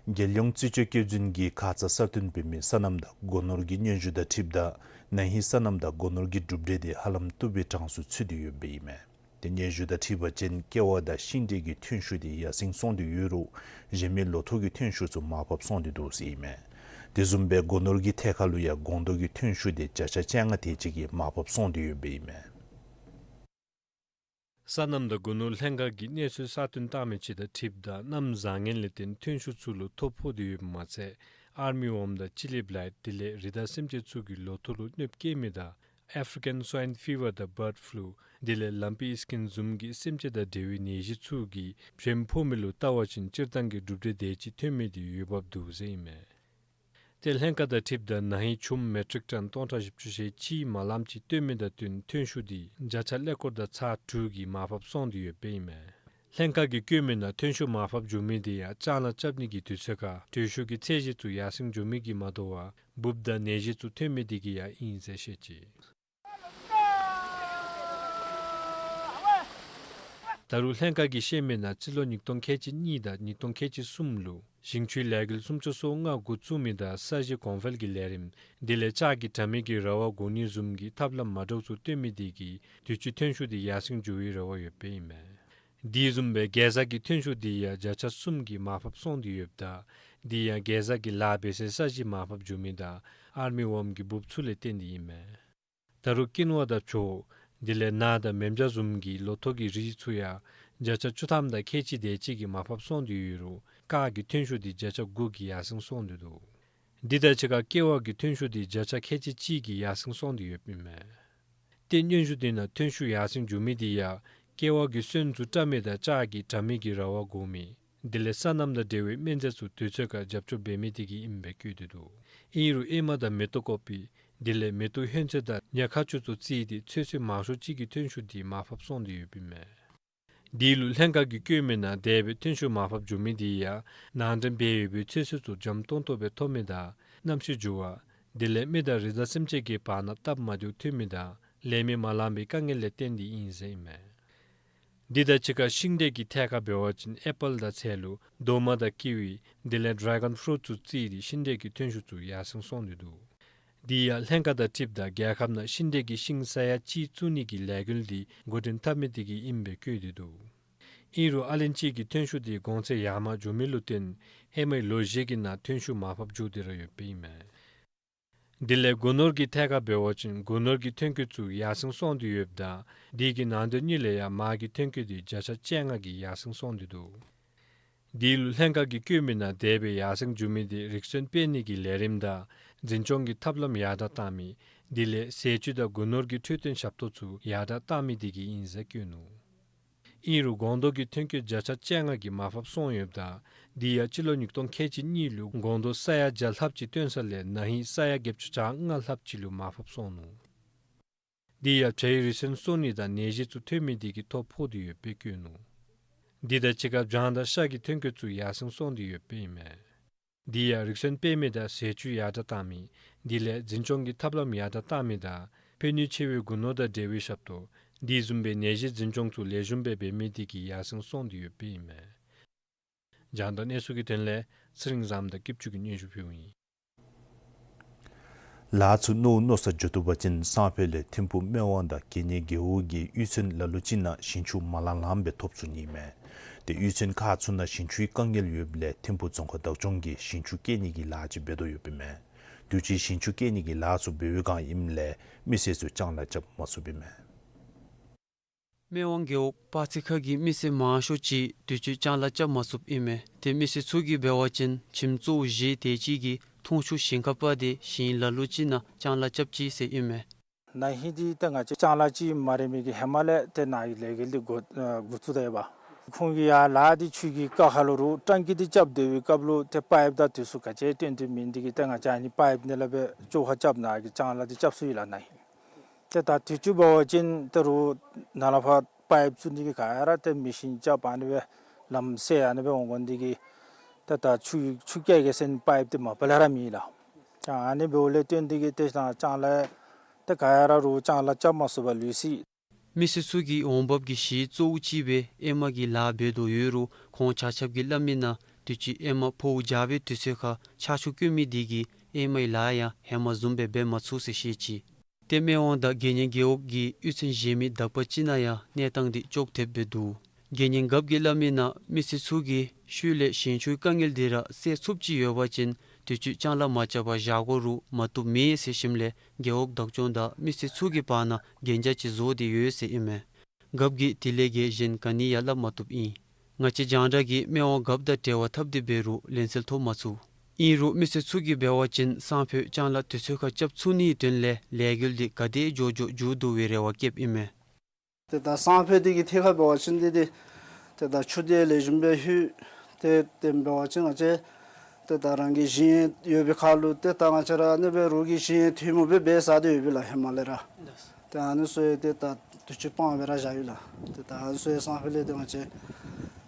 རྒྱལ་ཡོངས་རྩིས་དཔྱད་བཀོད་འཛིན་གྱིས་ཁ་ཙ་གསར་བཏོན་འབད་མི་སོ་ནམ་དང་སྒོ་ནོར་གྱི་སྙན་ཞུ་དང་འཁྲིལཝ་ད་ན་ཧིང་སོ་ནམ་དང་སྒོ་ནོར་གྱི་གྲུབ་འབྲས་དེ་ཧ་ལམ་བཏུབ་པའི་གྲངས་སུ་ཚུད་དེ་ཡོདཔ་ཨིན་མས། ཏེ་སྙན་ཞུ་དང་འཁྲིལ་བ་ཅིན་ཀེ་བ་དང་ཤིང་འབྲས་ཀྱི་ཐོན་ཤུགས་དེ་ཡར་སེང་སོང་སྟེ་ཡོད་རུང་གཞན་མི་ལོ་ཐོག་གི་ཐོན་ཤུགས་ཚུ་མར་ཕབ་སོང་སྟེ་འདུག་ཟེར་ཨིན་མས། དེ་བཟུམ་སྦེ་སྒོ་ནོར་གྱི་ཐད་ཁར་ལུ་ཡང་སྒོང་རྡོག་གི་ཐོན་ཤུགས་དེ་བརྒྱ་ཆ་བཅོ་ལྔ་དེ་ཅིག་གིས་མར་ཕབ་སོང་སྟེ་ཡོདཔ་ཨིན་མས། སོ་ནམ་དང་སྒོ་ནོར་ལྷན་ཁག་གིས་གནས་ཚུལ་གསར་བཏོན་བཏང་མི་ཅིག་དང་འཁྲིལཝ་ད་གནམ་བཟང་ངན་ལས་བརྟེན་ཐོན་ཤུགས་ཚུ་ལུ་ཐོ་ཕོག་སྟེ་ཡོདཔ་མ་ཚད་ཨར་མི་ཝོརམ་དང་ཅི་ལི་བི་ལའིཊ་དེ་ལས་རི་དྭགས་སེམས་ཅན་ཚུ་གི་ལོ་ཐོག་ལུ་གནོདཔ་བཀལ་མི་དང་ཨེ་ཕི་རི་ཀན་སུའིན་ཕི་བར་དང་བཱརཌ་ཕུ་ལུ་དེ་ལས་ལམ་པི་ཨིས་ཀིན་བཟུམ་གྱི་སེམས་ཅན་དང་འབྲེལ་བའི་ནད་གཞི་ཚུ་གིས་བྱེམ་ཕོག་མི་ལུ་བལྟ་བ་ཅིན་སྤྱིར་བཏང་གི་གྲུབ་འབྲས་དེ་ཅིག་ཐོན་མི་དེ་འོས་འབབ་འདུག་ཟེར་ཨིན་མས། ཏེ་ལྷན་ཁག་དང་འཁྲིལཝ་ད་ན་ཧིང་ཆུམ་མེ་ཊིག་ཊོན་སྟོང་ཕྲག་བཞི་བཅུ་ཞེ་གཅིག་མ་ལམ་ཅིག་བཏོན་མི་དང་བསྟུན་ཐོན་ཤུགས་དེ་བརྒྱ་ཆ་ཀླད་ཀོར་དང་ཚག་དྲུག་གིས་མར་ཕབ་སོང་སྟེ་ཡོདཔ་ཨིན་མས། ལྷན་ཁག་གིས་བཀོད་མི་ནང་ཐོན་ཤུགས་མར་ཕབ་འགྱོ་མི་དེ་ཡང་ལྕང་ལཱ་རྐྱབ་ནི་གི་དུས་ཚོད་ཁར་དྲོད་ཤུགས་ཀྱི་ཚད་གཞི་ཚུ་ཡར་སེང་འགྱོ་མི་གིས་མ་དོ་བར་འབུཔ་དང་ནད་གཞི་ཚུ་ཐོན་མི་དེ་གིས་ཡང་ཨིན་ཟེར་བཤད་ཅི། ད་རུང་ལྷན་ཁག་གིས་བཤད་མི་ནང་སྤྱི་ལོ་ཉིས་སྟོང་ཁལ་གཅིག་གཉིས་དང་ཉིས་སྟོང་ཁལ་གཅིག་གསུམ་ལུ་ཞིང་ཆུའི་ལས་འགུལ་སུམ་ཅུ་སོ་ལྔ་འགོ་བཙུགས་མི་དང་ས་གཞི་གོང་འཕེལ་གྱི་ལས་རིམ་དེ་ལས་ལྕགས་ཀྱི་དྲ་མིག་གི་ར་བ་བསྒོར་ནི་བཟུམ་གྱི་ཐབས་ལམ་མ་འདྲཝ་ཚུ་བཏོན་མི་དེ་གིས་དུས་ཅི་ཐོན་ཤུགས་དེ་ཡར་སེང་འགྱོ་བའི་རེ་བ་ཡོདཔ་ཨིན་མས། དེ་བཟུམ་སྦེ་གེ་ཟ་གི་ཐོན་ཤུགས་དེ་ཡང་བརྒྱ་ཆ་གསུམ་གྱིས་མར་ཕབ་སོང་སྟེ་ཡོདཔ་ད་དེ་ཡང་གེ་ཟ་གི་ལཱ་འབད་སའི་ས་གཞི་མར་ཕབ་འགྱོ་མི་དང་ཨར་མི་ཝོརམ་གྱི་འབུཔ་ཚུ་ལས་བརྟེན་ཏེ་ཨིན་མས། ད་རུང་ཀིན་ཝ་དང་བྱོ་དེ་ལས་ནཱ་དང་མེན་བྱ་བཟུམ་གྱི་ལོ་ཐོག་གི་རིགས་ཚུ་ཡང་བརྒྱ་ཆ་བཅུ་ཐམ་དང་ཁལ་གཅིག་དེ་ཅིག་གིས་མར་ཕབ་སོང་སྟེ་ཡོད་རུང་ཀར་གྱི་ཐོན་ཤུགས་དེ་བརྒྱ་ཆ་དགུ་གིས་ཡར་སེང་སོང་སྟེ་འདུག། དེ་དང་གཅིག་ཁར་ཀེ་བ་གི་ཐོན་ཤུགས་དེ་བརྒྱ་ཆ་ཁལ་གཅིག་གཅིག་གིས་ཡར་སེང་སོང་སྟེ་ཡོདཔ་ཨིན་མས། ཏེ་སྙན་ཞུ་དེ་ནང་ཐོན་ཤུགས་ཡར་སེང་འགྱོ་མི་དེ་ཡང་ཀེ་བ་གི་སོན་ཚུ་བཀྲམ་མི་དང་ལྕགས་ཀྱི་དྲ་མིག་གི་ར་བ་བསྒོར་མི་དེ་ལས་སོ་ནམ་དང་འབྲེལ་བའི་སྨན་རྫས་ཚུ་དུས་ཚོད་ཁར་རྒྱབ་སྐྱོར་འབད་མི་དེ་གིས་ཨིནམ་སྦེ་བཀོད་དེ་འདུག། ཨིན་རུང་ཨེ་མ་དང་མེ་ཏོག་ཀོ་པི་དེ་ལས་མེ་ཏོག་ཧོན་ཚོད་དང་ཉ་ཁ་ཆུ་ཚུ་བརྩིས་ཏེ་ཚོད་བསྲེ་མང་ཤོས་ཅིག་གི་ཐོན་ཤུགས་དེ་མར་ཕབ་སོང་སྟེ་ཡོདཔ་ཨིན་མས། དེ་ལུ་ལྷན་ཁག་གིས་བཀོད་མི་ནང་འདས་པའི་ཐོན་ཤུགས་མར་ཕབ་འགྱོ་མི་དེ་ཡང་ནང་འདྲེན་འབད་ཡོད་པའི་ཚོད་བསྲེ་ཚུ་འཇམ་ཏོང་ཏོ་སྦེ་ཐོབ་མི་དང་གནམ་གཤིས་འགྱུར་བ་དེ་ལས་མི་དང་རི་དྭགས་སེམས་ཅན་གྱི་བར་ན་སྟབས་མ་བདེཝ་ཐོན་མི་དང་ལས་མི་མ་ལང་པའི་དཀའ་ངལ་ལས་བརྟེན་ཏེ་ཨིན་ཟེར་ཨིན་མས། དེ་དང་གཅིག་ཁར་ཤིང་འབྲས་ཀྱི་ཐད་ཁར་འབད་བ་ཅིན་ཨེ་པཱལ་དང་ཚལ་ལུ་རྡོག་མ་དང་ཀི་ཝི་དེ་ལས་ཌ་རེ་གཱོན་ཕུ་རུཊ་ཚུ་བརྩིས་ཏེ་ཤིང་འབྲས་ཀྱི་ཐོན་ཤུགས་ཚུ་ཡར་སེང་སོང་སྟེ་འདུག། དེ་ཡང་ལྷན་ཁག་དང་འཁྲིལཝ་ད་རྒྱལ་ཁབ་ནང་ཤིང་འབྲས་ཀྱི་ཤིང་ས་ཡ་གཅིག་བཙུགས་ནི་གི་ལས་འགུལ་དེ་འགོ་འདྲེན་འཐབ་མི་དེ་གིས་ཨིནམ་སྦེ་བཀོད་དེ་འདུག། ཨིན་རུང་ཨ་ལན་ཅི་གི་ཐོན་ཤུགས་དེ་གོང་ཚད་ཡར་མར་འགྱོ་མི་ལུ་བརྟེན་ཧེ་མའི་ལོ་བཞི་གི་ནང་ཐོན་ཤུགས་མར་ཕབ་འགྱོ་སྟེ་ར་ཡོདཔ་ཨིན་མས། དེ་ལས་སྒོ་ནོར་གྱི་ཐད་ཁར་འབད་བ་ཅིན་སྒོ་ནོར་གྱི་ཐོན་སྐྱེད་ཚུ་ཡར་སེང་སོང་སྟེ་ཡོདཔ་ད་དེ་གི་ནང་དོན་གཉིས་ལས་ཡང་མར་གྱི་ཐོན་སྐྱེད་དེ་བརྒྱ་ཆ་བཅོ་ལྔ་གིས་ཡར་སེང་སོང་སྟེ་འདུག། དེ་ལུ་ལྷན་ཁག་གིས་བཀོད་མི་ནང་འདས་པའི་ཡར་སེང་འགྱོ་མི་དེ་རིག་ཚན་སྤེལ་ནི་གི་ལས་རིམ་དང་འཛིན་སྐྱོང་གི་ཐབས་ལམ་ཡར་དྲགས་བཏང་མི་དེ་ལས་ཟས་བཅུད་དང་སྒོ་ནོར་གྱི་འཕྲོད་བསྟེན་ཞབས་ཏོག་ཚུ་ཡར་དྲགས་བཏང་མི་དེ་གིས་ཨིན་ཟེར་བཀོད་ནུག། ཨིན་རུང་སྒོང་རྡོག་གི་ཐོན་སྐྱེད་བརྒྱ་ཆ་བཅོ་ལྔ་གིས་མར་ཕབ་སོང་ཡོདཔ་ད་དེ་ཡང་སྤྱི་ལོ་ཉིས་སྟོང་ཁལ་གཅིག་གཉིས་ལུ་སྒོང་རྡོག་ས་ཡ་བརྒྱ་ལྷགཔ་ཅིག་བཏོན་ས་ལས་ན་ཧིང་ས་ཡ་བརྒྱད་ཅུ་གྱ་ལྔ་ལྷགཔ་ཅིག་ལུ་མར་ཕབ་སོང་ནུག། དེ་ཡང་བྱའི་རིགས་ཚན་གསོ་ནི་དང་ནད་གཞི་ཚུ་ཐོན་མི་དེ་གིས་ཐོ་ཕོག་སྟེ་ཡོདཔ་སྦེ་བཀོད་ནུག། དེ་དང་གཅིག་ཁར་སྦྱང་དང་ཤ་གི་ཐོན་སྐྱེད་ཚུ་ཡར་སེང་སོང་སྟེ་ཡོདཔ་ཨིན་མས། དེ་ཡང་རིག་ཚན་སྤེལ་མི་དང་ཟས་བཅུད་ཡར་དྲགས་བཏང་མི་དེ་ལས་འཛིན་སྐྱོང་གི་ཐབས་ལམ་ཡར་དྲགས་བཏང་མི་དང་ཕན་ནུས་ཆེ་བའི་སྒོ་ནོར་དང་འབྲེལ་བའི་ཞབས་ཏོག་དེ་བཟུམ་སྦེ་ནད་གཞི་འཛིན་སྐྱོང་ཚུ་ལེགས་ཤོམ་སྦེ་འབད་མི་དེ་གིས་ཡར་སེང་སོང་སྟེ་ཡོདཔ་ཨིན་མས། རྒྱང་བསྒྲགས་གནས་ཚུལ་གྱི་དོན་ལས་ཚེ་རིང་བཟངམོ་དང་སྐྱིདཔ་ཆུ་གིས་སྙན་ཞུ་ཕུལཝ་ཨིན། ལཱ་ཚུ་མནོ་མནོ་སར་འགྱོ་བཏུབ་པ་ཅིན་སང་ཕོད་ལས་ཐིམ་ཕུག་སྨད་ཝང་དང་དགེ་བསྙེན་རྒེད་འོག་གི་གཡུས་ཚན་ལ་ལུ་ཅིག་ནང་ཞིང་ཆུ་མ་ལང་ལངམ་སྦེ་ཐོབ་ཚུགས་ནི་མས། ཏེ་གཡུས་ཚན་ཁག་ཚུ་ནང་ཞིང་ཆུའི་དཀའ་ངལ་ཡོདཔ་ལས་ཐིམ་ཕུག་རྫོང་ཁག་བདག་སྐྱོང་གིས་ཞིང་ཆུ་བསྐྱལ་ནི་གི་ལཱ་ཅིག་འབད་དོ་ཡོདཔ་ཨིན་མས། དུས་ཅི་ཞིང་ཆུ་བསྐྱལ་ནི་གི་ལཱ་ཚུ་འབད་བའི་བསྒང་ཨིནམ་ལས་མི་སེར་ཚུ་ལྕང་ལཱ་རྐྱབ་མ་ཚུགསཔ་ཨིན་མས། སྨད་ཝང་རྒེད་འོག་སྤ་རྩེ་ཁ་གི་མི་སེར་མང་ཤོས་ཅིག་དུས་ཅི་ལྕང་ལཱ་རྐྱབ་མ་ཚུགསཔ་ཨིན་མས། ཏེ་མི་སེར་ཚུ་གིས་འབད་བ་ཅིན་ཁྱིམ་གཙོ་བོ་བཞི་དེ་ཅིག་གིས་འཐུང་ཆུ་ཞིང་ཁར་སྤར་ཏེ་ཞིང་ལ་ལུ་ཅིག་ནང་ལྕང་ལཱ་རྐྱབ་ཅི་ཟེར་ཨིན་མས། ན་ཧིང་འདི་ཏེ་ང་བཅས་ལྕང་ལཱ་ཅིག་མ་རན་མི་གི་ཧེ་མ་ལས་ཏེ་ནཱ་གི་ལས་འགུལ་འདི་འགོ་ཨ་འགོ་བཙུགས་ད་ཡོདཔ། ཁོང་གིས་ཡར་ལཱ་འདི་ཆུ་གི་དཀའ་ཁག་ལུ་རུང་ཊང་ཀི་འདི་རྐྱབ་སྡོད་པའི་སྐབས་ལུ་ཏེ་པའིཔ་དང་དེ་ཚུ་ག་ཅི་སྟོན་ཏེ་མེད་ནི་འདི་གིས་ཏེ་ང་བཅས་ཨ་ནི་པའིཔ་ནང་ལས་སྦེ་ཆུ་ཧ་རྐྱབ་ནཱ་གི་ལྕང་ལཱ་འདི་རྐྱབ་ཚུགས་ཡི་ལགས་ན་ཧིང་། ཏེ་ད་དུས་ཅི་འབད་བ་ཅིན་ཏེ་རུང་ནཱ་ལས་ཕར་པའིཔ་བཙུགས་ནི་གི་ག་ཡ་ར་ཏེ་མེ་ཤིན་རྐྱབ་ཨ་ནི་སྦེ་ལམ་སེལ་ཨ་ནི་སྦེ་འོང་དགོ་ནི་འདི་གིས་ཏེ་ད་ཆུ་ཆུ་བསྐྱལ་གེ་ཟེར་ནི་པའིཔ་འདི་མ་པ་ལས་ར་མེད་ལགས། ཨ་ནི་འབདཝ་ལས་བརྟེན་ཏེ་གིས་ཏེ་ད་ལྕང་ལཱ་ཏེ་ག་ཡ་ར་རུང་ལྕང་ལཱ་རྐྱབ་མ་ཚུགས་པར་ལུས་ཅི། མི་སེར་ཚུ་གི་འོང་འབབ་ཀྱི་གཞི་གཙོ་བོ་ཅིག་སྦེ་ཨེ་མ་གི་ལཱ་འབད་དོ་ཡོད་རུང་ཁོང་ཆ་ཁྱབ་ཀྱིས་སླབ་མི་ནང་དུས་ཅི་ཨེ་མ་ཕོཝ་རྒྱག་པའི་དུས་ཚོད་ཁར་ཆར་ཆུ་སྐྱོན་མི་དེ་གིས་ཨེ་མའི་ལཱ་ཡང་ཧེ་མ་བཟུམ་སྦེ་འབད་མ་ཚུགས་ཟེར་བཤད་ཅི། ཏེ་སྨད་ཝང་དང་དགེ་བསྙེན་རྒེད་འོག་གི་གཡུས་ཚན་གཞན་མི་དག་པ་ཅིག་ནང་ཡང་གནས་སྟངས་འདི་ཅོག་འཐདཔ་སྦེ་འདུག། དགེ་བསྙེན་རྒཔོ་གིས་སླབ་མི་ནང་མི་སེར་ཚུ་གིས་ཤུལ་ལས་ཞིང་ཆུའི་དཀའ་ངལ་འདི་ར་སེལ་ཚུགསཔ་ཅིག་ཡོད་པ་ཅིན་དུས་ཅི་ལྕང་ལཱ་མ་རྐྱབ་པར་བཞག་དགོ་རུང་མ་བཏུབ་མེད་ཟེར་ཞིནམ་ལས་རྒེད་འོག་བདག་སྐྱོང་དང་མི་སེར་ཚུ་གི་བར་ན་གན་རྒྱ་ཅིག་བཟོ་སྟེ་ཡོད་ཟེར་ཨིན་མས། རྒཔོ་གིས་དེ་ལས་བརྒལ་གཞན་ག་ནི་ཡང་སླབ་མ་བཏུབ་ཨིན། ང་བཅས་རྒྱང་བསྒྲགས་ཀྱིས་སྨད་ཝང་རྒཔོ་དང་འབྲེལ་བ་འཐབ་སྟེ་འབད་རུང་ལན་གསལ་ཐོབ་མ་ཚུགས། ཨིན་རུང་མི་སེར་ཚུ་གིས་འབད་བ་ཅིན་སང་ཕོད་ལྕང་ལཱ་དུས་ཚོད་ཁར་རྐྱབ་ཚུགས་ནིའི་དོན་ལས་ལས་འགུལ་འདི་ག་དེ་མགྱོགས་མགྱོགས་མཇུག་བསྡུ་བའི་རེ་བ་བསྐྱེདཔ་ཨིན་མས། ཏེ་ད་སང་ཕོད་འདི་གི་ཐད་ཁར་འབད་བ་ཅིན་འདི་ཏེ་ཏེ་ད་ཆུ་འདི་ལེགས་ཤོམ་སྦེ་ལྷོད། ཏེ་དེ་འབད་བ་ཅིན་ང་བཅས་ཏེ་ད་རང་གི་ཞིང་ཡོད་པའི་ཁར་ལུ་ཏེ་ད་ང་བཅས་ར་ཨ་ནི་སྦེ་རོགས་ཀྱི་ཞིང་ཐུན་མོང་སྦེ་འབད་ས་འདི་ཡོད་པས་ལགས། ཧེ་མ་ལས་ར། ཏེ་ཨ་ནི་ཚུ་ཡང་ཏེ་ད་དུས་ཅི་སྤང་སྦེ་ར་བཞག་ཡོད་ལགས། ཏེ་ད་ཨ་ནི་ཚུ་ཡང་སང་ཕོད་ལས་ཏེ་ང་བཅས་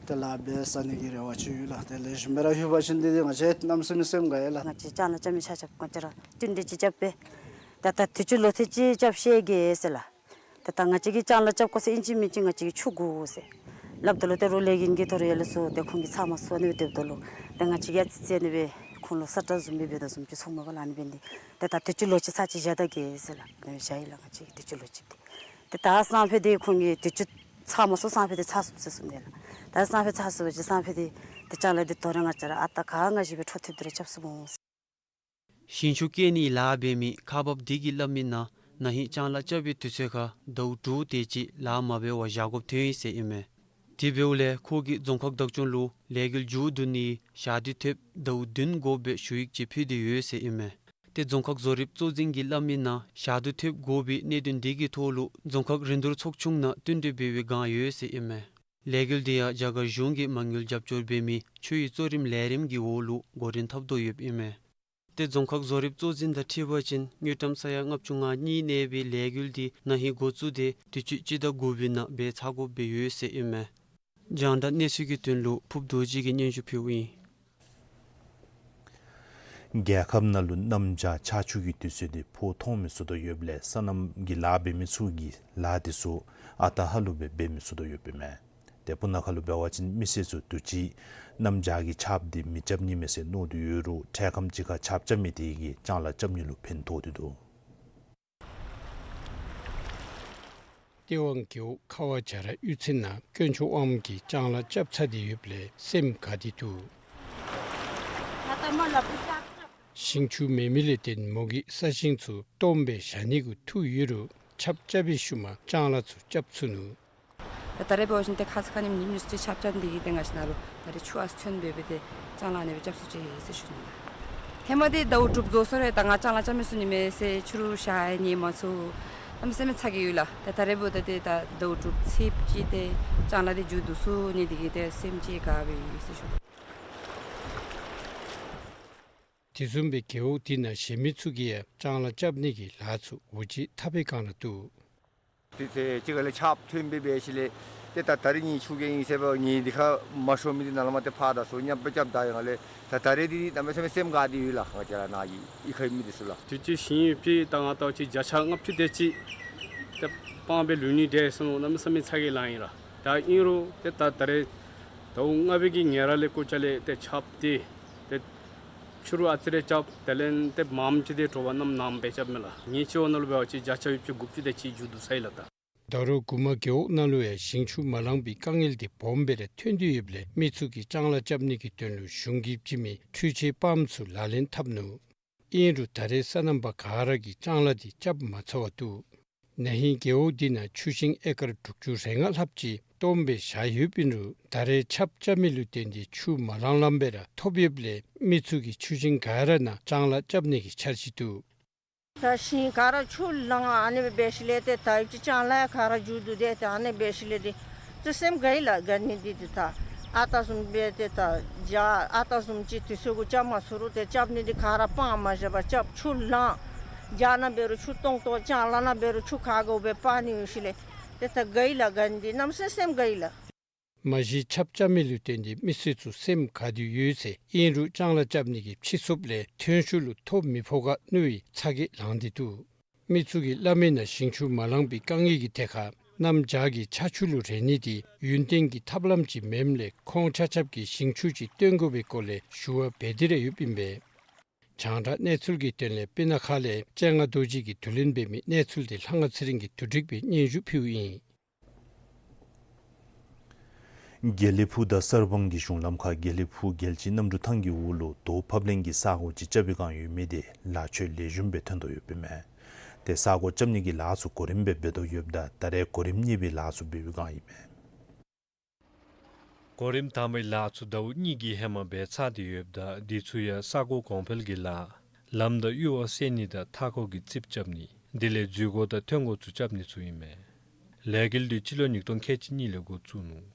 ཏེ་ལཱ་འབད་ཚར་ནི་གི་རེ་བ་ཅིག་ཡོད་ལགས། ཏེ་ལེགས་ཤོམ་སྦེ་ར་ལྷོད་པ་ཅིན་འདི་ཏེ་ང་བཅས་གནམ་མེད་ས་མེད་སེམས་དགའ་ཡི་ལགས། ང་བཅས་ལྕང་ལཱ་རྐྱབ་མི་ཆ་ཁྱབ་ང་བཅས་ར་བསྟུན་གྲོས་ཅིག་རྐྱབ་སྦེ་ད་ད་དུས་ཅི་ལོ་ཚད་ཅིག་རྐྱབ་ཤེས་གེ་ཟེར་ལགས། ཏེ་ད་ང་བཅས་ཀྱིས་ལྕང་ལཱ་རྐྱབ་དགོ་ཟེར་ཨིན་ཅི་མིན་ཅི་ང་བཅས་ཀྱིས་ཆུ་དགོ་ཟེར་སླབ་ད་ལུ་ཏེ་རོགས་ལས་འགན་གྱི་ཐོག་ར་ཡར་ལས་ཚུར་ཏེ་ཁོང་གིས་ཚར་མ་ཚུགས་ཨ་ནི་སྦེ་སྡོདཔ་ད་ལུ་ཏེ་ང་བཅས་ཀྱིས་ཨ་ཙི་ཙི་ཨ་ནི་སྦེ་ཁོང་ལུ་ས་ཏྲ་བཟུམ་སྦེ་འབད་དོ་བཟུམ་ཅིག་ཚོརཝ་མས་པ་ལགས། ཨ་ནི་འབད་ནི་འདི་ཏེ་ད་དུས་ཅི་ལོ་ཅིག་ཚར་ཅིག་བཞག་ད་གེ་ཟེར་ལགས། ཨ་ནི་བཞག་ཡི་ལགས། ང་བཅས་ཀྱིས་དུས་ཅི་ལོ་ཅིག་འདི་ཏེ་ད་སང་ཕོད་འདི་ཁོང་གིས་དུས་ཅི་ཚར་མ་ཚུགས། སང་ཕོད་འདི་ཚར་ཚུགས་ཟེར་གསུངམ་མས་ལགས། ད་སང་ཕོད་ཚར་ཚུགས་པ་ཅིན་སང་ཕོད་འདི་ཏེ་ལྕང་ལཱ་འདི་དོ་རུང་ང་བཅས་ར་ཨ་རྟག་ག་ང་བཞིན་སྦེ་འཕྲོ་མཐུད་དེ་ར་རྐྱབ་ཚུགས་འོང་ཟེར། ཞིང་ཆུ་བསྐྱལ་ནིའི་ལཱ་འབད་མི་ཁག་འབགཔ་འདི་གིས་སླབ་མི་ནང་ན་ཧིང་ལྕང་ལཱ་རྐྱབ་པའི་དུས་ཚོད་ཁར་ཟླཝ་དྲུག་དེ་ཅིག་ལཱ་མ་འབད་བར་བཞག་དགོཔ་ཐོན་ཡི་ཟེར་ཨིན་མས། དེ་འབདཝ་ལས་ཁོ་གིས་རྫོང་ཁག་བདག་སྐྱོང་ལུ་ལས་འགུལ་མཇུག་བསྡུ་ནིའི་ཞག་དུས་ཐེབས་ཟླཝ་བདུན་དགོ་པའི་ཞུ་ཡིག་ཅིག་ཕུལ་ཏེ་ཡོད་ཟེར་ཨིན་མས། ཏེ་རྫོང་ཁག་བཟོ་རིག་གཙོ་འཛིན་གྱིས་སླབ་མི་ནང་ཞག་དུས་ཐེབས་དགོ་པའི་གནད་དོན་འདི་གི་ཐོག་ལུ་རྫོང་ཁག་རིན་བསྡུར་ཚོགས་ཆུང་ནང་བསྟུན་གྲོས་འབད་བའི་བསྒང་ཡོད་ཟེར་ཨིན་མས། ལས་འགུལ་འདི་ཡང་རྒྱ་གར་གཞུང་གིས་མ་དངུལ་རྒྱབ་སྐྱོར་འབད་མི་ཆུའི་གཙོ་རིམ་ལས་རིམ་གྱི་འོག་ལུ་འགོ་འདྲེན་འཐབ་དོ་ཡོདཔ་ཨིན་མས། ཏེ་རྫོང་ཁག་བཟོ་རིག་གཙོ་འཛིན་དང་འཁྲིལ་བ་ཅིན་དངུལ་ཀྲམ་ས་ཡ་ལྔ་བཅུ་ང་གཉིས་གནས་པའི་ལས་འགུལ་འདི་ན་ཧིང་འགོ་བཙུགས་ཏེ་དུས་ཅི་སྤྱི་ཟླ་དགུ་པའི་ནང་འབད་ཚར་དགོཔ་སྦེ་ཡོད་ཟེར་ཨིན་མས། རྒྱང་བསྒྲགས་གནས་ཚུལ་གྱི་དོན་ལུ་ཕུརཔ་རྡོ་རྗེ་གིས་སྙན་ཞུ་ཕུལཝ་ཨིན། རྒྱལ་ཁབ་ནང་ལུ་གནམ་བྱཱར་ཆར་ཆུ་གི་དུས་ཚོད་འདི་ཕོ་མཐོང་མི་ཚུགས་དོ་ཡོདཔ་ལས་སོ་ནམ་གྱི་ལཱ་འབད་མི་ཚུ་གིས་ལཱ་འདི་ཚུ་ཨ་རྟག་ཧ་ལུགས་སྦེ་འབད་མི་ཚུགས་དོ་ཡོདཔ་ཨིན་མས། ཏེ་སྤུ་ན་ཁ་ལུ་འབད་བ་ཅིན་མི་སེར་ཚུ་དུས་ཅི་གནམ་བྱཱར་གྱི་ཆརཔ་འདི་མི་རྐྱབ་ནི་མས་ཟེར་མནོ་དོ་ཡོད་རུང་འཕྲལ་ཁམས་ཅིག་ཁར་ཆརཔ་རྐྱབ་མི་དེ་གིས་ལྕང་ལཱ་རྐྱབ་ནི་ལུ་ཕན་ཐོགས་ཏེ་འདུག། ལྟེ་ཝང་རྒེད་འོག་ཁ་བ་བྱ་ར་གཡུས་ཚན་ནང་དཀོན་མཆོག་དབངམོ་གིས་ལྕང་ལཱ་རྐྱབ་ཚར་ཏེ་ཡོདཔ་ལས་སེམས་དགའ་སྟེ་འདུག། ཞིང་ཆུ་མེད་མི་ལས་བརྟེན་མོ་གིས་ས་ཞིང་ཚུ་སྟོངམ་སྦེ་བཞག་ནི་གུ་ཐུག་ཡོད་རུང་ཆརཔ་རྐྱབ་པའི་ཤུལ་མ་ལྕང་ལཱ་ཚུ་རྐྱབ་ཚུགས་ནུག། ད་ད་རེས་འབད་བ་ཅིན་ཏེ་ཁ་ཙ་ཁ་ཉིནམ་ཉིནམ་ཅིག་ཆརཔ་རྐྱབ་ནི་དེ་གིས་ཏེ་ང་བཅས་ནང་ལུ་ད་རེས་ཆུ་ཨ་ཙི་ཐོན་སྦེ་སྦེ་ཏེ་ལྕང་ལཱ་ཨ་ནི་སྦེ་རྐྱབ་ཚུགས་ཅི་ཟེར་ཞུ་ནི་ལགས། ཧེ་མ་འདི་ཟླཝ་དྲུག་རྫོགས་སོང་རུང་ད་ང་ལྕང་ལཱ་རྐྱབ་མི་ཚུགས་ནི་མས་ཟེར་ཕྱི་རུ་ཞག་ཡང་ཉལ་མ་ཚུགས། གནམ་མེད་ས་མེད་ཚ་གྱང་ཡོད་ལགས། ད་ད་རེས་འབདཝ་ད་ཏེ་ད་ཟླཝ་དྲུག་ཚེས་གཅིག་ཏེ་ལྕང་ལཱ་འདི་མཇུག་བསྡུ་ཚུགས་ནི་དེ་གིས་ཏེ་སེམས་ཅིག་དགའ་སྦེ་ཡོད་ཟེར་ཞུ། དེ་བཟུམ་སྦེ་རྒེད་འོག་འདི་ནང་གཞན་མི་ཚུ་གིས་ཡང་ལྕང་ལཱ་རྐྱབ་ནི་གི་ལཱ་ཚུ་འོ་བརྒྱལ་འཐབ་པའི་བསྒང་ར་འདུག། དུས་ཚོད་ཅིག་ཁ་ལས་ཆརཔ་ཐོན་སྦེ་འབད་ཞིནམ་ལས་ཏེ་ད་ད་རིས་ངེའི་ཆུ་རྐྱལ་ཨིན་ཟེར་བ་ངེའི་འདི་ཁར་མ་ཤོར་མི་འདི་ནཱ་ལས་མར་ཏེ་ཕར་དང་ཚུར་ཉམས་སྦེ་རྐྱབ་ད་ཡོད་ལགས། ད་ད་རེས་འདི་གནམ་མེད་ས་མེད་སེམས་དགའ་སྟེ་ཡོད་ལགས། ང་བཅས་ར་ནཱ་གི་གཡུས་ཁའི་མི་འདི་ཚུ་ལགས། དུས་ཅི་ཞིང་ཡོདཔ་ཅིག་ད་ང་ལྟ་བུ་ཅིག་བརྒྱ་ཆ་ལྔ་བཅུ་དེ་ཅིག་ཏེ་སྤང་སྦེ་ལུས་ནི་འདྲས་སོང་ནུག། གནམ་མེད་ས་མེད་ཚ་གྱང་ལངས་ཡི་ལགས། ད་ཨིན་རུང་ཏེ་ད་ད་རེས་ཟླཝ་ལྔ་པའི་གི་ཉེ་རང་ལས་སྐོར་ཅིག་ལས་ཏེ་ཆརཔ་འདི་ཏེ་ཕྱི་རུ་ཨ་ཙི་རེ་རྐྱབ་དེ་ལས་ཏེ་མངམ་ཅིག་ཏེ་དྲོ་པ་གནམ་ནངམ་སྦེ་རྐྱབ་མས་ལགས། ངེའི་ཕྱི་ཝང་ནང་ལུ་འབད་བ་ཅིན་བརྒྱ་ཆ་ཡོདཔ་ཅིག་དགུ་བཅུ་དེ་ཅིག་མཇུག་བསྡུ་ཚར་ཡི་ལགས། ད་ད་རུང་གུ་མ་རྒེད་འོག་ནང་ལུ་ཡང་ཞིང་ཆུ་མ་ལང་པའི་དཀའ་ངལ་འདི་སྦོམ་སྦེ་ར་ཐོན་ཏེ་ཡོདཔ་ལས་མི་ཚུ་གིས་ལྕང་ལཱ་རྐྱབ་ནི་གི་དོན་ལུ་གཞུང་གིས་བྱིན་མི་འཕྲུལ་ཆས་པམཔ་ཚུ་ལག་ལེན་འཐབ་ནུག། ཨིན་རུང་ད་རེས་སོ་ནམ་པ་ག་ར་གིས་ལྕང་ལཱ་འདི་རྐྱབ་མ་ཚར་བར་འདུག། ན་ཧིང་རྒེད་འོག་འདི་ནང་ཆུ་ཤིང་ཨེ་ཀར་དྲུག་ཅུ་རེ་ལྔ་ལྷགཔ་ཅིག་སྟོངམ་སྦེ་བཞག་ཡོདཔ་ཨིན་རུང་ད་རེས་ཆརཔ་རྐྱབ་མི་ལུ་བརྟེན་ཏེ་ཆུ་མ་ལང་ལངམ་སྦེ་ར་ཐོབ་ཡོདཔ་ལས་མི་ཚུ་གིས་ཆུ་ཤིང་ག་ར་ནང་ལྕང་ལཱ་རྐྱབ་ནི་གི་འཆར་གཞི་འདུག། ད་ཤིང་ག་ར་ཆུ་ལང་ཨ་ནི་སྦེ་འབད་ཞིནམ་ལས་ཏེ་ད་ཡུདཔ་ཅིག་ལྕང་ལཱ་ག་ར་མཇུག་བསྡུ་སྟེ་ཏེ་ཨ་ནི་སྦེ་ཞིནམ་ལས་ཏེ་ཏེ་སེམས་དགའ་ཡི་ལགས། དགའ་ནི་འདི་ཏེ་ད་ཨ་རྟག་བཟུམ་སྦེ་ཏེ་ད་བྱཱར་ཨ་རྟག་བཟུམ་ཅིག་དུས་ཚོད་གུ་རྐྱབ་མ་ཚུགས་རུང་ཏེ་རྐྱབ་ནི་འདི་ག་ར་སྤང་མ་བཞག་པར་རྐྱབ། ཆུ་ལང་བྱཱར་ནང་འབད་རུང་ཆུ་སྟོང་ཏོ་ལྕང་ལཱ་ནང་འབད་རུང་ཆུ་ག་དགོ་པའི་སྤང་ནི་ཡོད་ཞིནམ་ལས་ཏེ་ད་དགའ་ཡི་ལགས། དགའ་ནི་འདི་གནམ་མེད་ས་མེད་སེམས་དགའ་ཡི་ལགས། མ་གཞི་ཆརཔ་རྐྱབ་མི་ལུ་བརྟེན་ཏེ་མི་སེར་ཚུ་སེམས་དགའ་སྟེ་ཡོད་ཟེར་ཨིན་རུང་ལྕང་ལཱ་རྐྱབ་ནི་གི་ཕྱི་སོཔ་ལས་ཐོན་ཤུགས་ལུ་ཐོ་མི་ཕོག་ག་མནོ་བའི་ཚ་གྱང་ལངས་ཏེ་འདུག། མི་ཚུ་གིས་སླབ་མི་ནང་ཞིང་ཆུ་མ་ལང་པའི་དཀའ་ངལ་གྱི་ཐད་ཁར་ གནམ་བྱཱར་གྱི་ཆར་ཆུ་ལུ་རེག་ནི་དེ་ཡུན་བརྟན་གྱི་ཐབས་ལམ་ཅིག་མེནམ་ལས་ཁོང་ཆ་ཁྱབ་ཀྱིས་ཞིང་ཆུ་ཅིག་བཏོན་དགོ་པའི་སྐོར་ལས་ཞུ་བ་འབད་དེ་ར་ཡོདཔ་ཨིན་པས། རྒྱང་བསྒྲགས་གནས་ཚུལ་གྱི་དོན་ལས་སྤུ་ན་ཁ་ལས་སྤྱན་སྔ་རྡོ་རྗེ་གིས་བསྡུ་ལེན་འབད་མི་གནས་ཚུལ་དེ་ལྷ་དབང་ཚེ་རིང་གིས་བསྡུ་སྒྲིག་འབད་སྙན་ཞུ་ཕུལཝ་ཨིན། དགེ་ལེགས་ཕུག་དང་གསར་སྤང་གི་གཞུང་ལམ་ཁར་དགེ་ལེགས་ཕུག་རྒྱལ་སྤྱིའི་གནམ་གྲུ་ཐང་གི་འོག་ལུ་རྡོ་ཕབ་ལེན་གྱི་ས་སྒོ་ཅིག་རྐྱབ་པའི་བསྒང་ཡོད་མི་དེ་ལཱ་ཕྱོད་ལེགས་ཤོམ་སྦེ་ཐོན་དོ་ཡོདཔ་ཨིན་མས། ཏེ་ས་སྒོ་རྐྱབ་ནི་གི་ལཱ་ཚུ་གོ་རིམ་སྦེ་འབད་དོ་ཡོདཔ་ད་ད་རེས་གོ་རིམ་གཉིས་པའི་ལཱ་ཚུ་འབད་བའི་བསྒང་ཨིན་མས། གོ་རིམ་དང་པའི་ལཱ་ཚུ་ཟླཝ་གཉིས་ཀྱི་ཧེ་མ་འབད་ཚར་ཏེ་ཡོདཔ་ད་དེ་ཚུ་ཡང་ས་སྒོ་གོང་འཕེལ་གྱི་ལཱ་ལམ་དང་གཡུར་བ་སེལ་ནི་དང་མཐའ་འཁོར་གྱི་རྩིགཔ་རྐྱབ་ནི་དེ་ལས་འཛུལ་སྒོ་དང་ཐོན་སྒོ་ཚུ་རྐྱབ་ནི་ཚུ་ཨིན་མས། ལས་འགུལ་འདི་སྤྱི་ལོ་ཉིས་སྟོང་ཁལ་གཅིག་གཉིས་ལས་འགོ་བཙུགས་ནུག།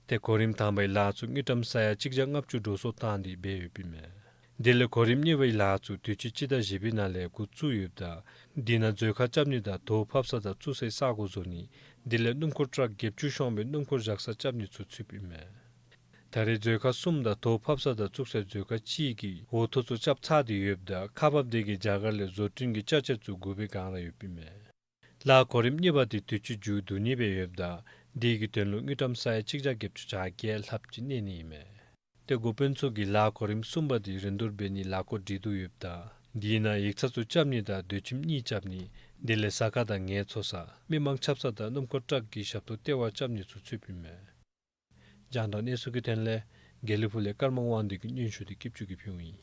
ཏེ་གོ་རིམ་དང་པའི་ལཱ་ཚུ་དངུལ་ཀྲམ་ས་ཡ་གཅིག་བརྒྱ་ལྔ་བཅུ་འགྲོ་སོང་བཏང་སྟེ་འབད་ཡོདཔ་ཨིན་མས། དེ་ལས་གོ་རིམ་གཉིས་པའི་ལཱ་ཚུ་དུས་ཅི་སྤྱི་ཟླ་བཞི་པའི་ནང་ལས་འགོ་བཙུགས་ཡོདཔ་ད་དེ་ནང་མཛོད་ཁང་རྐྱབ་ནི་དང་རྡོ་ཕབ་ས་དང་བཙུགས་སའི་ས་སྒོ་བཟོ་ནི་དེ་ལས་སྣུམ་འཁོར་ཊཱག་བརྒྱད་ཅུ་ཤོང་བའི་སྣུམ་འཁོར་བཞག་ས་རྐྱབ་ནི་ཚུ་ཚུདཔ་ཨིན་མས། ད་རེས་མཛོད་ཁང་གསུམ་དང་རྡོ་ཕབ་ས་དང་བཙུགས་སའི་མཛོད་ཁང་གཅིག་གི་འོག་ཐོག་ཚུ་རྐྱབ་ཚར་ཏེ་ཡོདཔ་ད་ཁག་འབགཔ་དེ་གིས་རྒྱ་གར་ལས་བཟོ་སྐྲུན་གྱི་ཅ་ཆས་ཚུ་དགོ་པའི་བསྒང་ར་ཡོདཔ་ཨིན་མས། ལཱ་གོ་རིམ་གཉིས་པ་དེ་དུས་ཅི་མཇུག་བསྡུ་ནི་སྦེ་ཡོདཔ་ད་དེ་གི་དོན་ལུ་དངུལ་ཀྲམ་ས་ཡ་གཅིག་བརྒྱ་བརྒྱད་ཅུ་གྱ་བརྒྱད་ལྷགཔ་ཅིག་གནས་ནི་ཨིན་མས། ཏེ་འགོ་དཔོན་ཚུ་གིས་ལཱ་གོ་རིམ་གསུམ་པ་དེ་རིན་བསྡུར་འབད་ནི་ལཱ་འགོ་སྒྲིག་དོ་ཡོདཔ་ད་དེ་ནང་ཡིག་ཚང་ཚུ་རྐྱབ་ནི་དང་སྡོད་ཁྱིམ་གཉིས་རྐྱབ་ནི་དེ་ལས་ཟ་ཁང་དང་ངལ་འཚོ་ས་མི་མང་ཆབ་ས་དང་སྣུམ་འཁོར་ཊཱག་གི་ཞབས་ཏོག་ལྟེ་བ་རྐྱབ་ནི་ཚུ་ཚུདཔ་ཨིན་མས། རྒྱང་བསྒྲགས་གནས་ཚུལ་གྱི་དོན་ལས་དགེ་ལེགས་ཕུག་ལས་ཀརྨ་དབང་འདུས་ཀྱི་སྙན་ཞུ་དེ་སྐྱིད་ཆུ་གིས་ཕུལཝ་ཨིན།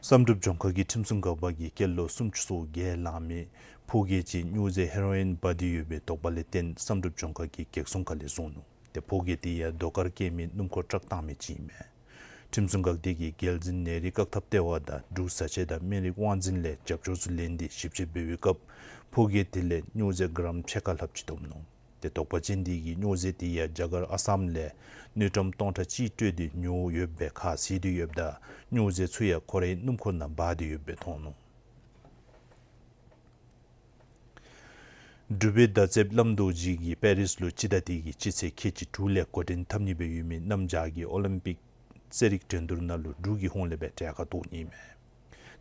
བསམ་གྲུབ་ལྗོངས་མཁར་གྱི་ཁྲིམས་སྲུང་འགག་པ་གིས་སྐྱེས་ལོ་སུམ་ཅུ་སོ་བརྒྱད་ལང་མི་ཕོ་སྐྱེས་ཅིག་སྨྱོ་རྫས་ཧེ་རོ་ཨིན་འབག་སྟེ་ཡོད་པའི་དོགས་པ་ལས་བརྟེན་བསམ་གྲུབ་ལྗོངས་མཁར་གྱི་གེགས་སྲུང་ཁང་ལས་བཟུང་ནུག། ཏེ་ཕོ་སྐྱེས་དེ་ཡང་རྡོ་དཀར་སྐྱེས་མའི་སྣུམ་འཁོར་ཊཱག་བཏང་མི་ཅིག་ཨིན་མས། ཁྲིམས་སྲུང་འགག་སྡེ་གིས་རྒྱལ་འཛིན་ནད་རིགས་བཀག་ཐབས་ལྟེ་བ་དང་འབྲུག་བཟའ་ཆས་དང་སྨན་རིགས་དབང་འཛིན་ལས་རྒྱབ་སྐྱོར་ཚུ་ལེན་ཏེ་ཞིབ་དཔྱད་འབད་བའི་སྐབས་ཕོ་སྐྱེས་དེ་ལས་སྨྱོ་རྫས་གྲམ་ཕྱེད་ཀ་ལྷགཔ་ཅིག་བཏོན་ནུག། ཏེ་དོགས་པ་ཅན་དེ་གིས་སྨྱོ་རྫས་དེ་ཡང་རྒྱ་གར་ཨ་སམ་ལས་དངུལ་ཀྲམ་སྟོང་ཕྲག་གཅིག་སྤྲོད་དེ་ཉོ་ཡོདཔ་སྦེ་ཁ་བཟེད་དེ་ཡོདཔ་ད་སྨྱོ་རྫས་ཚུ་ཡང་ཁོ་རའི་སྣུམ་འཁོར་ནང་འབག་སྟེ་ཡོདཔ་སྦེ་མཐོང་ནུག། འབྲུག་པའི་མདའ་རྩེདཔ་བླམ་རྡོ་རྗེ་གིས་པེ་རིས་ལུ་སྤྱི་ཟླ་འདི་གི་སྤྱི་ཚེས་ཁལ་གཅིག་དྲུག་ལས་འགོ་འདྲེན་འཐབ་ནི་སྦེ་ཡོད་མི་གནམ་བྱཱར་གྱི་ཨོ་ལིམ་པིག་རྩེད་རིགས་འགྲན་བསྡུར་ནང་ལུ་འབྲུག་གི་ཧོངས་ལས་སྦེ་གྲལ་ཁར་གཏོགས་ནི་ཨིན་མས།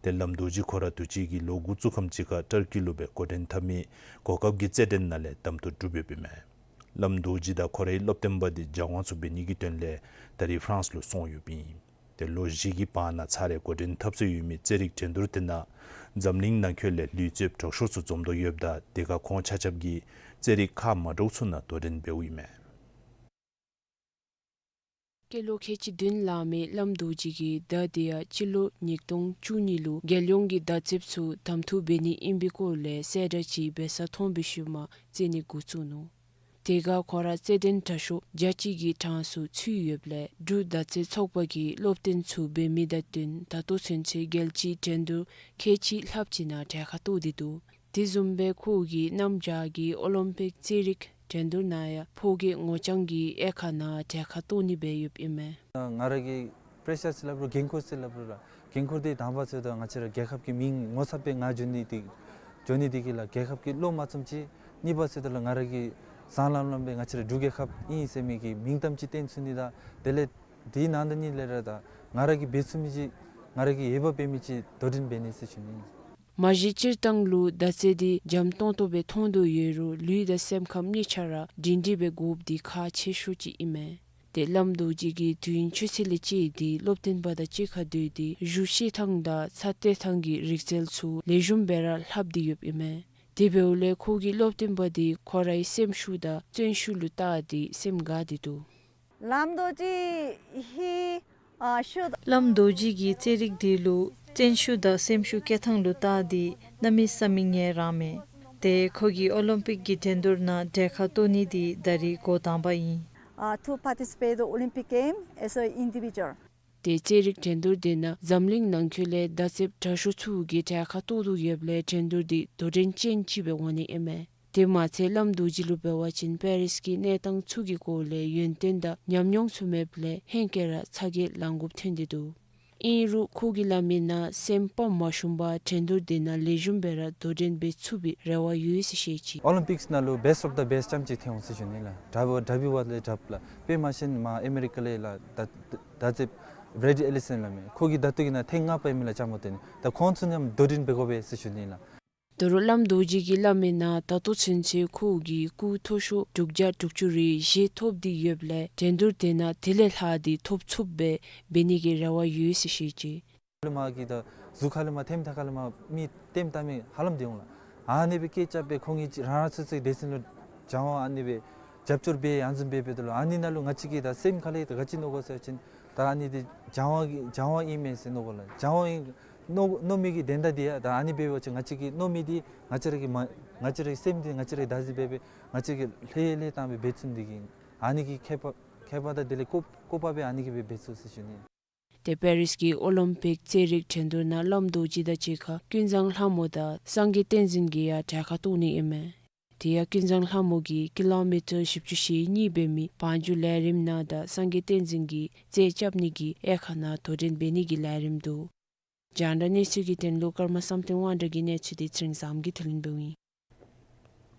ཏེ་བླམ་རྡོ་རྗེ་ཁོ་ར་དུས་ཅི་གི་ལོ་དགུ་བཅུ་ཁམས་ཅིག་ཁར་ཊར་ཀི་ལུ་སྦེ་འགོ་འདྲེན་འཐབ་མི་གོ་སྐབས་ཀྱི་རྩེད་འགྲན་ནང་ལས་གདམ་འཐུ་གྲུབ་ཡོདཔ་ཨིན་མས། བླམ་རྡོ་རྗེ་དང་ཁོ་རའི་སློབ་སྟོན་པ་དེ་སྦྱང་བ་ཚུ་འབད་ནི་གི་དོན་ལས་ད་རེས་ཧྥ་རན་སི་ལུ་སོང་ཡོདཔ་ཨིན། ཏེ་ལོ་བཞི་གི་བར་ན་ཚར་རེ་འགོ་འདྲེན་འཐབ་སྲོལ་ཡོད་མི་རྩེད་རིགས་འགྲན་བསྡུར་དེ་ནང་འཛམ་གླིང་ནང་འཁོད་ལས་ལུས་རྩལཔ་དྲག་ཤོས་ཚུ་འཛོམས་དོ་ཡོདཔ་ད་དེ་ཁར་ཁོང་ཆ་ཁྱབ་ཀྱིས་རྩེད་རིགས་ཁག་མ་འདྲཝ་ཚུ་ནང་དོ་འགྲན་འབདཝ་ཨིན་མས། སྐྱེས་ལོ་ཁལ་གཅིག་བདུན་ལང་མི་བླམ་རྡོ་རྗེ་གིས་མདའ་དེ་ཡང་སྤྱི་ལོ་ཉིས་སྟོང་བཅུ་གཉིས་ལུ་རྒྱལ་ཡོངས་ཀྱི་མདའ་རྩེདཔ་ཚུ་གདམ་འཐུ་འབད་ནི་ཨིན་པའི་སྐོར་ལས་གསལ་བསྒྲགས་ཅིག་འབད་ས་མཐོང་བའི་ཤུལ་མ་རྩེད་ནི་འགོ་བཙུགས་ནུག། དེ་ཁར་ཁོ་ར་རྩེད་འགྲན་དྲག་ཤོས་བརྒྱ་གཅིག་གི་གྲངས་སུ་ཚུད་ཡོདཔ་ལས་འབྲུག་མདའ་རྩེད་ཚོགས་པ་གི་སློབ་སྟོན་ཚུ་འབད་མི་དང་བསྟུན་ད་ལྟོ་ཚུན་ཚོད་རྒྱལ་སྤྱིའི་འགྲན་བསྡུར་ཁལ་གཅིག་ལྷགཔ་ཅིག་ནང་གྲལ་ཁར་གཏོགས་ཏེ་འདུག། དེ་བཟུམ་སྦེ་ཁོ་གིས་གནམ་བྱཱར་གྱི་ཨོ་ལིམ་པིག་རྩེད་རིགས་འགྲན་བསྡུར་ནང་ཡང་ཕོ་སྐྱེས་ངོ་རྐྱང་གི་དབྱེ་ཁག་ནང་གྲལ་ཁར་གཏོགས་ནི་སྦེ་ཡོདཔ་ཨིན་མས། ང་ར་གི་པེ་རེ་ཤར་ཟེར་སླབ་རུང་འགན་ཁུར་ཟེར་སླབ་རུང་ར་འགན་ཁུར་དེ་དང་པ་ཚུད་ད་ང་བཅས་ར་རྒྱལ་ཁབ་ཀྱི་མིང་ངོ་ཚབ་སྦེ་ང་འགྱོ་ནི་དེ་འགྱོ་ནི་དེ་གིས་ལགས་རྒྱལ་ཁབ་ཀྱི་བློ་མ་ཚིམ་ཅིག། གཉིས་པ་ཚུད་ད་ལགས་ང་ར་གི་བཟང་ལམ་ལམ་སྦེ་ང་བཅས་ར་འབྲུག་རྒྱལ་ཁབ་ཨིན་ཟེར་མི་གི་མིང་གཏམ་ཅིག་བཏོན་ཚུགས་ནི་དང་དེ་ལས་དེ་ནང་དོན་ནི་ལས་ར་ད་ང་ར་གིས་འབད་ཚུགས་མི་ཅིག་ང་ར་གིས་འོས་འབབ་འབད་མི་ཅིག་དོ་འགྲན་འབད་ནི་ཟེར་ཞུ་ནི། མ་གཞི་སྤྱིར་བཏང་ལུ་མདའ་རྩེད་འདི་འཇམ་ཏོང་ཏོ་སྦེ་མཐོང་དོ་ཡོད་རུང་ལུས་དང་སེམས་ཁམས་གཉིས་ཆ་ར་སྒྲིང་སྒྲིང་སྦེ་དགོཔ་འདི་ཁག་ཆེ་ཤོས་ཅིག་ཨིན་མས། ཏེ་བླམ་རྡོ་རྗེ་གིས་དུས་ཡུན་ཆུ་ཚོད་ལས་བཅད་དེ་སློབ་སྟོན་པ་དང་གཅིག་ཁར་སྡོད་དེ་གཞུ་བཤེད་ཐངས་དང་ཚ་གཏད་ཐངས་ཀྱི་རིག་རྩལ་ཚུ་ལེགས་ཤོམ་སྦེ་ར་ལྷབ་སྟེ་ཡོདཔ་ཨིན་མས། དེ་འབདཝ་ལས་ཁོ་གི་སློབ་སྟོན་པ་དེ་ཁོ་རའི་སེམས་ཤུགས་དང་བརྩོན་ཤུགས་ལུ་བལྟ་སྟེ་སེམས་དགའ་སྟེ་འདུག། བླམ་རྡོ་རྗེ་ཧེ་ཨ་ཤུ། བླམ་རྡོ་རྗེ་གིས་རྩེད་རིགས་འདི་ལུ་བརྩོན་ཤུགས་དང་སེམས་ཤུགས་བསྐྱེད་ཐངས་ལུ་བལྟ་སྟེ་གནམ་མེད་ས་མེད་ངལ་རངས་མས། ཏེ་ཁོ་གིས་ཨོ་ལིམ་པིག་གི་འགྲན་བསྡུར་ནང་གྲལ་ཁར་གཏོགས་ནི་འདི་ད་རེས་འགོ་དང་པ་ཨིན། Uh, to participate the Olympic Game as an individual. ཏེ་རྩེད་རིགས་འགྲན་བསྡུར་དེ་ནང་འཛམ་གླིང་ནང་འཁོད་ལས་མདའ་རྩེདཔ་དྲག་ཤོས་ཚུ་གིས་གྲལ་ཁར་གཏོགས་དོ་ཡོདཔ་ལས་འགྲན་བསྡུར་འདི་དོ་འགྲན་ཅན་ཅིག་སྦེ་འོང་ནི་ཨིན་མས། དེ་མ་ཚད་བླམ་རྡོ་རྗེ་ལུ་འབད་བ་ཅིན་པེ་རིས་ཀྱི་གནས་སྟངས་ཚུ་གི་སྐོར་ལས་ཡོན་ཏན་དང་ཉམས་མྱོང་ཚུ་མེདཔ་ལས་ཧེང་སྐལ་ར་ཚ་གྱང་ལང་དགོཔ་ཐོན་ཏེ་འདུག། ཨིན་རུང་ཁོ་གིས་སླབ་མི་ནང་སེམས་དཔའ་མ་ཞུམ་པར་འགྲན་བསྡུར་དེ་ནང་ལེགས་ཤོམ་སྦེ་ར་དོ་འགྲན་འབད་ཚུགས་པའི་རེ་བ་ཡོད་ཟེར་བཤད་ཅི། ཨོ་ལིམ་པིགསི་ནང་ལུ་best of the best རྐྱངམ་ཅིག་ཐོན་འོང་ཟེར་ཞུ་ནི་ལགས། དྲག་པ་དྲག་པའི་བར་ལས་དྲགཔ་ལགས། དཔེ་མ་ཤེས་མར་ཨ་མེ་རི་ཀ་ལས་ལགས་ད་ད་ཚེ་བྷེ་རེ་ཌི་ཨེ་ལི་སན་སླབ་མི་ཁོ་གིས་ད་ལྟོ་གི་ནང་ཐེངས་ལྔ་པ་ཨིན་མས་ལགས་བཅའ་མར་གཏོགས་ནི། ད་ཁོང་ཚུ་མཉམ་དོ་འགྲན་འབད་དགོ་པས་ཟེར་ཞུ་ནི་ལགས། ད་རུང་བླམ་རྡོ་རྗེ་གིས་སླབ་མིའི་ནང་ད་ལྟོ་ཚུན་ཚོད་ཁོ་གིས་སྐུགས་མཐོ་ཤོས་དྲུག་བརྒྱ་དྲུག་ཅུ་རེ་བཞི་ཐོབ་སྟེ་ཡོདཔ་ལས་འགྲན་བསྡུར་དེ་ནང་དེ་ལས་ལྷག་སྟེ་ཐོབ་ཚུགསཔ་སྦེ་འབད་ནི་གི་རེ་བ་ཡོད་ཟེར་བཤད་ཅི། ལས་མར་གྱི་ད་ཟུར་ཁ་ལས་མར་ཐེམ་ཐ་ཁ་ལས་མར་མི་ལྟདམོ་བལྟ་མི་ཧ་ལམ་འདི་འོང་ལགས། ཨ་ནི་སྦེ་སྐད་རྐྱབ་སྦེ་ཁོང་གིས་རང་རང་སོ་སོའི་སྡེ་ཚན་ལུ་སྦྱང་བ་ཨ་ནི་སྦེ་རྒྱབ་སྐྱོར་འབད་ཡར་འཛུགས་འབད་འབདཝ་ད་ལུ་ཨ་ནི་ནང་ལུ་ང་བཅས་ཀྱི་ད་སེམས་ཁ་ལས་ད་ག་ཅི་མནོ་དགོ་ཟེར་བ་ཅིན་ད་ཨ་ནི་འདི་སྦྱང་བ་གི་སྦྱང་བ་ཨིན་མས་ཟེར་མནོ་དགོ་ལགས། སྦྱང་བ་ཨིན་མནོ་མནོ་མི་གི་དོན་དག་འདི་ཡང་ད་ཨ་ནི་འབད་བ་ཅིན་ང་བཅས་ཀྱིས་མནོ་མི་འདི་ང་བཅས་ར་གི་མ་ང་བཅས་ར་གི་སེམས་འདི་ང་བཅས་ར་གིས་བདག་འཛིན་འབད་སྦེ་ང་བཅས་ཀྱིས་ལྷོད་ལྷོད་བཏང་སྦེ་འབད་ཚུགས་ནི་འདི་གིས་ཨ་ནི་གི་ཁྱད་པར་ཁྱད་པར་དང་དེ་ལས་བཀོད་བཀོད་པ་སྦེ་ཨ་ནི་གིས་སྦེ་འབད་ཚུགས་ཟེར་ཞུ་ནི། ཏེ་པེ་རིས་ཀྱི་ཨོ་ལིམ་པིག་རྩེད་རིགས་འགྲན་བསྡུར་ནང་བླམ་རྡོ་རྗེ་དང་གཅིག་ཁར་ཀུན་བཟང་ལྷ་མོ་དང་སངས་རྒྱས་བསྟན་འཛིན་གྱིས་ཡང་གྲལ་ཁར་གཏོགས་ནི་ཨིན་མས། དེ་ཡང་ཀུན་བཟང་ལྷ་མོ་གིས་ཀི་ལོ་མི་ཊར་བཞི་བཅུ་ཞེ་གཉིས་འབད་མི་བང་རྒྱུག་ལས་རིམ་ནང་དང་སངས་རྒྱས་བསྟན་འཛིན་གྱིས་རྩེད་རྐྱབ་ནི་གི་དབྱེ་ཁག་ནང་དོ་འགྲན་འབད་ནི་གི་ལས་རིམ་འདུག། རྒྱང་བསྒྲགས་གནས་ཚུལ་གྱི་དོན་ལུ་ཀརྨ་བསམ་གཏན་དབང་གྲགས་ཀྱི་གནས་ཚུལ་འདི་ཚེ་རིང་བཟངམོ་གིས་དྲི་ལན་འབདཝ་ཨིན།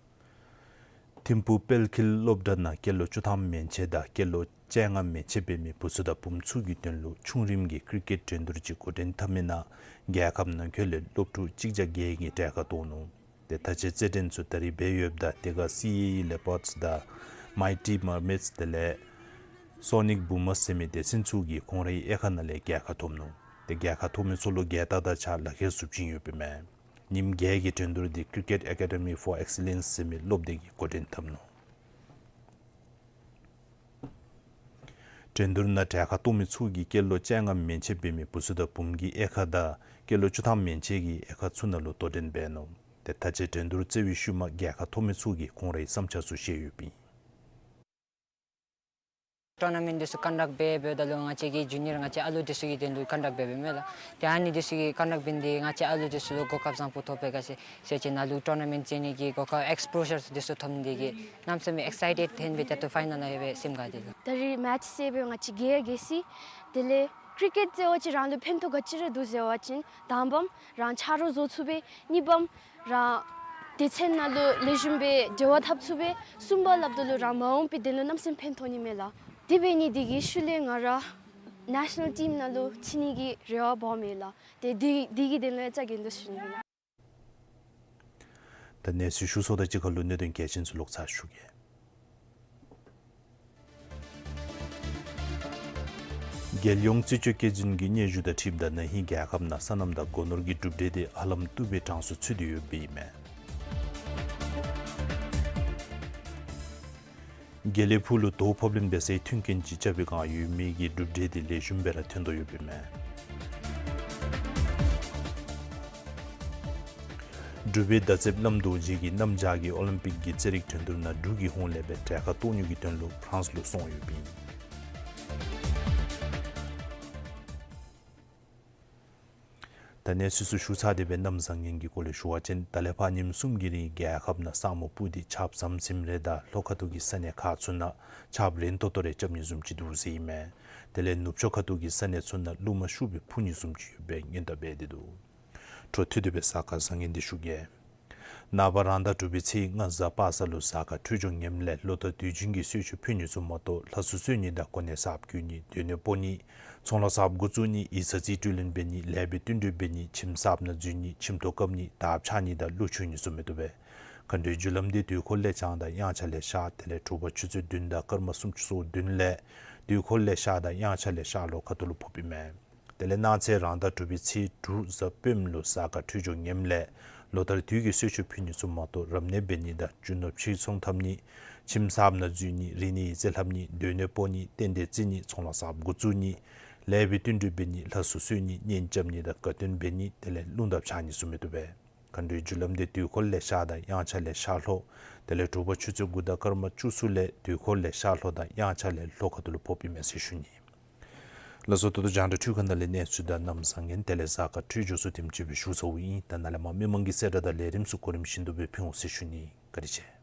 ཐིམ་ཕུག་དཔལ་འཁྱིལ་སློབ་གྲྭ་ནང་སྐྱེས་ལོ་བཅུ་ཐམ་མན་ཆད་དང་སྐྱེས་ལོ་བཅོ་ལྔ་མན་ཆད་འབད་མི་བུ་ཚུ་དང་བུམོ་ཚུ་གི་དོན་ལུ་ཆུང་རིམ་གྱི་ཀི་རི་ཀེཊ་འགྲན་བསྡུར་ཅིག་འགོ་འདྲེན་འཐབ་མིའི་ནང་རྒྱལ་ཁབ་ནང་འཁོད་ལས་སློབ་ཕྲུག་གཅིག་བརྒྱ་བརྒྱད་ཀྱིས་གྲལ་ཁར་གཏོགས་ནུག། ཏེ་ད་ཅི་རྩེད་འགྲན་ཚུ་ད་རིས་འབད་ཡོདཔ་ད་དེ་ཁར་སི་ཨེ་ཨི་ལེ་པརཌསི་དང་མའི་ཊི་མར་མེཌསི་དེ་ལས་སོ་ནིག་བུ་མརསི་ཟེར་མི་སྡེ་ཚན་ཚུ་གིས་ཁོང་རའི་དབྱེ་ཁག་ནང་ལས་རྒྱལ་ཁ་ཐོབ་ནུག། ཏེ་རྒྱལ་ཁ་ཐོབ་མི་ཚུ་ལུ་རྒྱལ་རྟགས་དང་གཅིག་ཁར་ལག་ཁྱེར་ཚུ་བྱིན་ཡོདཔ་ཨིན་མས། ཉིནམ་བརྒྱད་ཀྱི་འགྲན་བསྡུར་འདི་Cricket Academy for Excellence ཟེར་མི་སློབ་སྡེ་གིས་འགོ་འདྲེན་འཐབ་ནུག། འགྲན་བསྡུར་ནང་གྲལ་ཁར་གཏོགས་མི་ཚུ་གི་སྐྱེས་ལོ་བཅོ་ལྔ་མན་ཆད་འབད་མི་བུ་ཚུ་དང་བུམོ་གི་དབྱེ་ཁག་དང་སྐྱེས་ལོ་བཅུ་ཐམ་མན་ཆད་ཀྱི་དབྱེ་ཁག་ཚུ་ནང་ལུ་དོ་འགྲན་འབད་ནུག། ཏེ་ད་ཅི་འགྲན་བསྡུར་རྩེ་བའི་ཤུལ་མ་རྒྱལ་ཁ་ཐོབ་མི་ཚུ་གིས་ཁོང་རའི་བསམ་འཆར་ཚུ་བཤད་ཡོདཔ་ཨིན། ཊོར་ན་མེནཊ་འདི་ཚུ་ཀོན་ཌགཊ་འབད་འབདཝ་ད་ལུ་ང་བཅས་ཀྱི་ཇུ་ནི་ཡར་ང་བཅས་ཨ་ལུ་འདི་ཚུ་གི་དོན་ལུ་ཀོན་ཌགཊ་འབད་འབདཝ་མས་ལགས། ཏེ་ཨ་ནི་འདི་ཚུ་གི་ཀོན་ཌགཊ་འབད་ནི་འདི་ང་བཅས་ཨ་ལུ་འདི་ཚུ་ལུ་གོ་སྐབས་བཟང་པོ་ཐོབ་པས་ག་ཟེར་ཟེར་ཅིག་ནཱ་ལུ་ཊོར་ན་མེནཊ་རྩེ་ནི་གི་གོ་སྐབས་ཨེགསི་པོ་ཞར་འདི་ཚུ་ཐོབ་ནི་འདི་གིས་གནམ་མེད་ས་མེད་ཨེགསི་སའི་ཊེཌ་ཐོན་སྦེ་ད་ལྟོ་ཕའི་ནལ་ནང་ཡོད་པའི་སེམས་ཁར་འདུག་ལགས། ད་རིས་མེཆ་རྩེད་འབད་བ་ང་བཅས་རྒྱལ་རྒྱལ་སྲིད། དེ་ལས་ཀི་རི་ཀེཊ་རྩེད་པ་ཅིན་རང་ལུ་ཕན་ཐོགས་ག་ཅི་ར་འདུག་ཟེར་བ་ཅིན་དང་པམ་རང་ཆ་རོགས་བཟོ་ཚུགས་པས། གཉིས་པམ་རང་སྡེ་ཚན་ནང་ལུ་ལེགས་ཤོམ་སྦེ་འབྲེལ་བ་འཐབ་ཚུགས་པས། གསུམ་པ་སླབ་ད་ལུ་རང་མ་འོངས་པའི་དོན་ལུ་གནམ་མེད་ས་མེད་ཕན་ཐོགས་ནི་མས་ལགས། དེ་འབད་ནི་འདི་གིས་ཤུལ་ལས་ང་ར་ནེ་ཤ་ནཱལ་ཊིམ་ནང་ལུ་ཚུད་ནི་གི་རེ་བ་འབག་མས་ལགས། ཏེ་འདི་འདི་གི་དོན་ལུ་ཡང་ཆ་རོགས་འདུག་ཞུ་ནི་ལགས། ད་གནས་ཚུལ་ཞུ་ཚརཝ་དང་གཅིག་ཁར་ལུ་གནད་དོན་གལ་ཆེན་ཚུ་ལོག་ཚར་ཞུ་གེ། རྒྱལ་ཡོངས་རྩིས་དཔྱད་བཀོད་འཛིན་གྱི་སྙན་ཞུ་དང་འཁྲིལཝ་ད་ན་ཧིང་རྒྱལ་ཁབ་ནང་སོ་ནམ་དང་སྒོ་ནོར་གྱི་གྲུབ་འབྲས་འདི་ཧ་ལམ་བཏུབ་པའི་གྲངས་སུ་ཚུད་དེ་ཡོདཔ་ཨིན་མས། དགེ་ལེགས་ཕུག་ལུ་རྡོ་ཕབ་ལེན་འབད་སའི་མཐུན་རྐྱེན་ཅིག་རྐྱབ་པའི་བསྒང་ཡོད་མི་གི་གྲུབ་འབྲས་འདི་ལེགས་ཤོམ་སྦེ་ར་ཐོན་དོ་ཡོདཔ་ཨིན་མས། འབྲུག་པའི་མདའ་རྩེདཔ་བླམ་རྡོ་རྗེ་གིས་གནམ་བྱཱར་གྱི་ཨོ་ལིམ་པིག་གི་རྩེད་རིགས་འགྲན་བསྡུར་ནང་འབྲུག་གི་ཧོངས་ལས་སྦེ་གྲལ་ཁར་གཏོགས་ནི་གི་དོན་ལུ་ཕ་རན་སི་ལུ་སོང་ཡོདཔ་ཨིན། ད་གནས་ཚུལ་ཚུ་ཞུ་ཚར་ཏེ་སྦེ་གནམ་བཟང་ངན་གྱི་སྐོར་ལས་ཞུ་བ་ཅིན་ད་ལས་ཕར་ཉིནམ་གསུམ་གྱི་རིང་རྒྱལ་ཁབ་ནང་ས་སྨུག་སྤུབས་ཏེ་ཆརཔ་ཟམ་ཟིམ་རེ་དང་ལྷོ་ཁ་ཐུག་གི་ས་གནས་ཁག་ཚུ་ནང་ཆརཔ་རན་ཏོག་ཏོ་རེ་རྐྱབ་ནི་བཟུམ་ཅིག་འདུག་ཟེར་ཨིན་མས། དེ་ལས་ནུབ་ཕྱོགས་ཁ་ཐུག་གི་ས་གནས་ཚུ་ནང་རླུང་མ་ཤུགས་སྦེ་འཕུ་ནི་བཟུམ་ཅིག་ཡོད་པའི་སྔོན་བརྡ་འབད་དེ་འདུག། འཕྲོ་མཐུད་དེ་སྦེ་གཟའ་སྐར་བཟང་ངན་འདི་ཞུ་གེ། ནངས་པ་རང་ཟླ་དྲུག་པའི་ཚེས་ལྔ་གཟའ་པ་སངས་ལུ་གཟའ་སྐར་འཕྲོད་སྦྱོར་ངནམ་ལས་ལོ་ལྟར་དུས་རྒྱུན་གྱི་གསོལ་མཆོད་ཕུལ་ནི་ཚུ་མ་གཏོགས་ལྷ་གསོལ་གསོལ་ནི་དང་གོ་གནས་གསརཔ་བསྐོ་ནི་སྡོད་གནས་སྤོ་ནི་ཚོང་ལཱ་གསརཔ་འགོ་བཙུགས་ནི་ཡིག་ཚང་རྩིས་སྤྲོད་ལེན་འབད་ནི་ལེགས་པའི་བསྟུན་གྲོས་འབད་ནི་ཁྱིམ་གསརཔ་ནང་འཛུལ་ནི་ཁྱིམ་ཐོག་བཀབ་ནི་དར་འཕྱར་ནི་དང་གླུ་མཆོད་ནི་ཚུ་མི་བཏུབ་པས། མཁའ་འགྲོའི་རྒྱུ་ལམ་འདི་དུས་འཁོར་ལས་བྱང་དང་དབྱངས་འཆར་ལས་ཤར་དེ་ལས་དྲོ་པ་ཆུ་ཚོད་བདུན་དང་སྐར་མ་སུམ་ཅུ་སོ་བདུན་ལས་དུས་འཁོར་ལས་ཤར་དང་དབྱངས་འཆར་ལས་ཤར་ལྷོ་ཁ་ཐུག་ལུ་ཕོགཔ་ཨིན་མས། དེ་ལས་གནངས་ཚེ་རང་ཟླ་དྲུག་པའི་ཚེས་དྲུག་གཟའ་སྤེནམ་ལུ་གཟའ་སྐར་འཕྲོད་སྦྱོར་ངནམ་ལས་ལོ་ལྟར་དུས་ཀྱི་གསོལ་མཆོད་ཕུལ་ནི་ཚུ་མ་གཏོགས་རབ་གནས་འབད་ནི་དང་རྒྱུ་ནོར་ཕྱིར་ཚོང་འཐབ་ནི་ཁྱིམ་གསརཔ་ནང་འཛུལ་ནི་རིག་གནས་ཡིག་རྩིས་ལྷབ་ནི་སྡོད་གནས་སྤོ་ནི་རྟེན་འབྲེལ་བརྩི་ནི་ཚོང་ལཱ་གསརཔ་འགོ་བཙུགས་ནི་ལེགས་པའི་བསྟུན་གྲོས་འབད་ནི་ལྷ་གསོལ་གསོལ་ནི་གཉེན་རྐྱབ་ནི་དང་དགའ་སྟོན་འབད་ནི་དེ་ལས་རླུང་དར་འཕྱར་ནི་ཚུ་མི་བཏུབ་པས། མཁའ་འགྲོའི་རྒྱུ་ལམ་འདི་དུས་འཁོར་ལས་ཤར་དང་དབྱངས་འཆར་ལས་ཤར་ལྷོ། དེ་ལས་དྲོ་པ་ཆུ་ཚོད་དགུ་དང་སྐར་མ་བཅུ་གསུམ་ལས་དུས་འཁོར་ལས་ཤར་ལྷོ་དང་དབྱངས་འཆར་ལས་ལྷོ་ཁ་ཐུག་ལུ་ཕོགཔ་ཨིན་མས་ཟེར་ཞུ་ནི། ལགས་སོ། ད་ལྟོ་རྒྱང་བསྒྲགས་འཕྲུལ་ཁང་ནང་ལས་གནས་ཚུལ་དང་གནམ་བཟང་ངན་དེ་ལས་གཟའ་སྐར་འཕྲོད་སྦྱོར་ཚུ་དེམ་ཅིག་སྦེ་ཞུ་ཚརཝ་ཨིན། ད་ནཱ་ལས་མར་མི་མང་གི་གསལ་བསྒྲགས་དང་ལས་རིམ་ཚུ་གོ་རིམ་བཞིན་དུ་སྦེ་ཕུལ་འོང་ཟེར་ཞུ་ནི། བཀའ་དྲིན་ཆེ།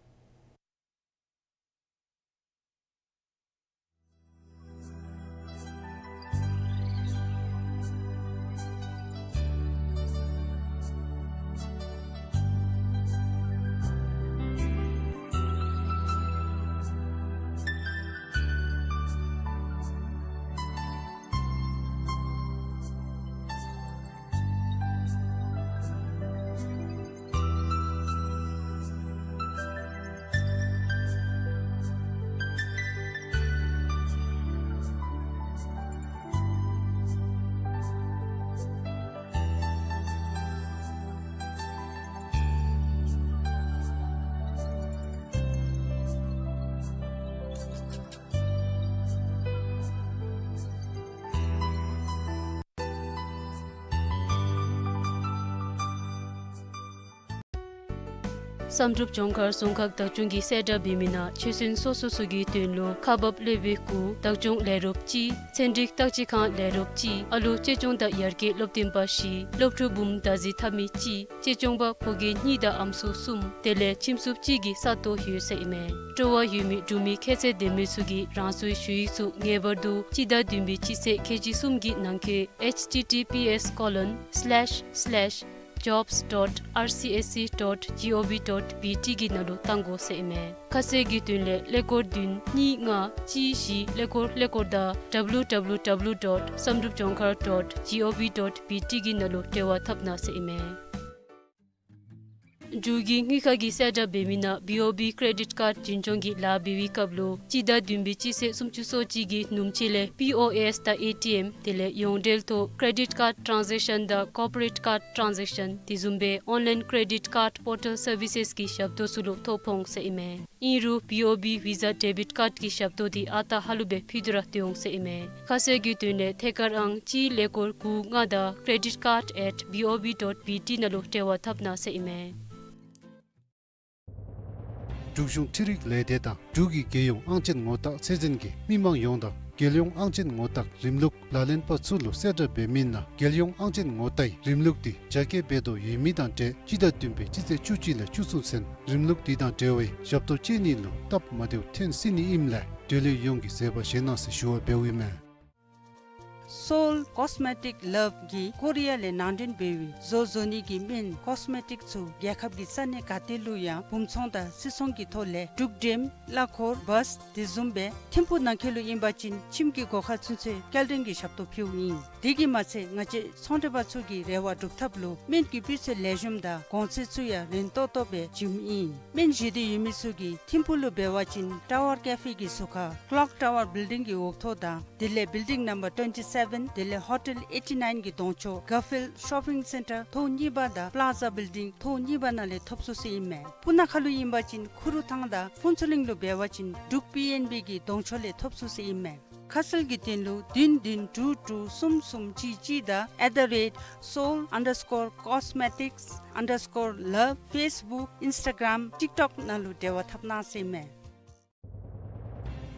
བསམ་གྲུབ་ལྗོངས་མཁར་རྫོང་ཁག་བདག་སྐྱོང་གིས་གསལ་བསྒྲགས་འབད་མི་ནང་ཆོས་སྲུང་སོ་སོ་ཚུ་གི་དོན་ལུ་ཁག་འབག་སློབ་དཔོན་དགུ་བདག་སྐྱོང་ལས་རོགསཔ་གཅིག་ཚན་རིག་བརྟག་དཔྱད་ཁང་ལས་རོགསཔ་གཅིག་ཨ་ལོ་གཅེས་སྐྱོང་དང་ཡར་རྒྱས་སློབ་སྟོན་པ་བཞི་སློབ་ཕྲུག་འབུམ་ཟླ་ཚེས་ཐ་མི་གཅིག་གཅེས་སྐྱོང་པ་ཕོ་སྐྱེས་གཉིས་དང་ཨམ་སྲུ་གསུམ་དེ་ལས་ཁྱིམ་སྲུང་གཅིག་གི་ས་སྟོང་ཡོད་ཟེར་ཨིན་མས། སྤྲོ་བ་ཡོད་མི་འབྲུག་མི་ཁྱད་ཚད་ལྡན་མི་ཚུ་གིས་རང་སོའི་ཞུ་ཡིག་ཚུ་ངེས་པར་དུ་སྤྱི་ཟླ་བདུན་པའི་སྤྱི་ཚེས་ཁལ་གཅིག་གསུམ་གྱི་ནང་འཁོད་H T T P S colon slash slash jobs dot R C S C dot G O V dot B T གི་ནང་ལུ་བཏང་དགོ་ཟེར་ཨིན་མས། ཁ་གསལ་གྱི་དོན་ལས་ཀླད་ཀོར་བདུན་གཉིས་ལྔ་གཅིག་བཞི་ཀླད་ཀོར་ཀླད་ཀོར་དང་W W W dot བསམ་གྲུབ་ལྗོངས་མཁར་dot G O V dot B T གི་ནང་ལུ་འབྲེལ་བ་འཐབ་གནང་ཟེར་ཨིན་མས། འབྲུག་གི་དངུལ་ཁང་གིས་གསལ་བསྒྲགས་འབད་མི་ནང་B O B credit card འཛིན་སྐྱོང་གི་ལཱ་འབད་བའི་སྐབས་ལུ་སྤྱི་ཟླ་བདུན་པའི་སྤྱི་ཚེས་སུམ་ཅུ་སོ་གཅིག་གི་ནུབ་ཕྱེད་ལས་P O S དང་A T M དེ་ལས་ཡོངས་འབྲེལ་ཐོག་credit card transaction དང་corporate card transaction དེ་བཟུམ་སྦེ་online credit card portal services གི་ཞབས་ཏོག་ཚུ་ལུ་ཐོ་ཕོག་འོང་ཟེར་ཨིན་མས། ཨིན་རུང་B O B Visa debit card གི་ཞབས་ཏོག་དེ་ཨ་རྟག་ཧ་ལུགས་སྦེ་ཕུལ་ཏེ་ར་སྡོད་འོང་ཟེར་ཨིན་མས། ཁ་གསལ་གྱི་དོན་ལས་ཐད་ཀར་ཨང་གཅིག་ཀླད་ཀོར་དགུ་ལྔ་དང་credit card at B O B dot B T ནང་ལུ་འབྲེལ་བ་འཐབ་གནང་ཟེར་ཨིན་མས། འབྲུག་གཞུང་འཕྲུལ་རིག་ལས་སྡེ་དང་འབྲུག་གི་རྒྱལ་ཡོངས་ཨང་ཅན་ངོ་རྟགས་ཚད་འཛིན་གྱིས་མི་མང་ཡོངས་དང་རྒྱལ་ཡོངས་ཨང་ཅན་ངོ་རྟགས་རིམ་ལུགས་ལག་ལེན་པ་ཚུ་ལུ་གསལ་བསྒྲགས་འབད་མི་ནང་རྒྱལ་ཡོངས་ཨང་ཅན་ངོ་རྟགས་རིམ་ལུགས་དེ་རྒྱ་སྐྱེད་འབད་དོ་ཡོད་མི་དང་འབྲེལ་སྤྱི་ཟླ་བདུན་པའི་སྤྱི་ཚེས་བཅུ་གཅིག་ལས་བཅུ་གསུམ་ཚུན་རིམ་ལུགས་དེ་དང་འབྲེལ་བའི་ཞབས་ཏོག་སྤྱོད་ནི་ལུ་སྟབས་མ་བདེཝ་ཐོན་སྲིད་ནི་ཨིནམ་ལས་འབྲེལ་ཡོད་ཡོངས་ཀྱིས་གཟབ་པ་བཞེས་གནང་ཟེར་ཞུ་བ་འབདཝ་ཨིན་མས། Seoul Cosmetic Love གིས་ཀོ་རི་ཡ་ལས་ནང་འདྲེན་འབད་བའི་བཟོ་བཟོ་ནི་གི་སྨན་cosmetic ཚུ་རྒྱལ་ཁབ་ཀྱི་ས་གནས་ག་ཏེ་ལུ་ཡང་སྦུང་ཚོང་དང་སིལ་ཚོང་གི་ཐོག་ལས་འབྲུག་འགྲེམས་གླ་འཁོར་བཱས་དེ་བཟུམ་སྦེ་ཐིམ་ཕུག་ནང་འཁོད་ལུ་ཨིན་པ་ཅིན་ཁྱིམ་གྱི་སྒོ་ཁར་ཚུན་ཚོད་སྐྱེལ་འདྲེན་གྱི་ཞབས་ཏོག་ཕུལཝ་ཨིན། དེ་གིས་མ་ཚད་ང་བཅས་ཚོང་འབྲེལ་པ་ཚུ་གི་རེ་བ་སྒྲུབ་ཐབས་ལུ་སྨན་གྱི་སྤུས་ཚད་ལེགས་ཤོམ་དང་གོང་ཚད་ཚུ་ཡང་རན་ཏོག་ཏོ་སྦེ་བྱིནམ་ཨིན། སྨན་བཞེས་འདོད་ཡོད་མི་ཚུ་གིས་ཐིམ་ཕུག་ལུ་འབད་བ་ཅིན་Tower Cafe གི་ཟུར་ཁར་Clock Tower Building གི་འོག་ཐོག་དང་དེ་ལས་Building Number twenty seven དེ་ལས་Hotel eighty nine གི་གདོང་ཕྱོགས་Garfield Shopping Centre ཐོག་གཉིས་པ་དང་Plaza Building ཐོག་གཉིས་པ་ནང་ལས་ཐོབ་ཚུགས་ཟེར་ཨིན་མས། སྤུ་ན་ཁ་ལུ་ཨིན་པ་ཅིན་ཁུ་རུ་ཐང་དང་ཕུན་ཚོགས་གླིང་ལུ་འབད་བ་ཅིན་འབྲུག་པི་ཨེན་བི་གི་གདོང་ཕྱོགས་ལས་ཐོབ་ཚུགས་ཟེར་ཨིན་མས། ཁ་གསལ་གྱི་དོན་ལུ་བདུན་བདུན་དྲུག་དྲུག་གསུམ་གསུམ་གཅིག་གཅིག་དང་at the rate Seoul underscore cosmetics underscore love Facebook Instagram TikTok ནང་ལུ་འབྲེལ་བ་འཐབ་གནང་ཟེར་ཨིན་མས།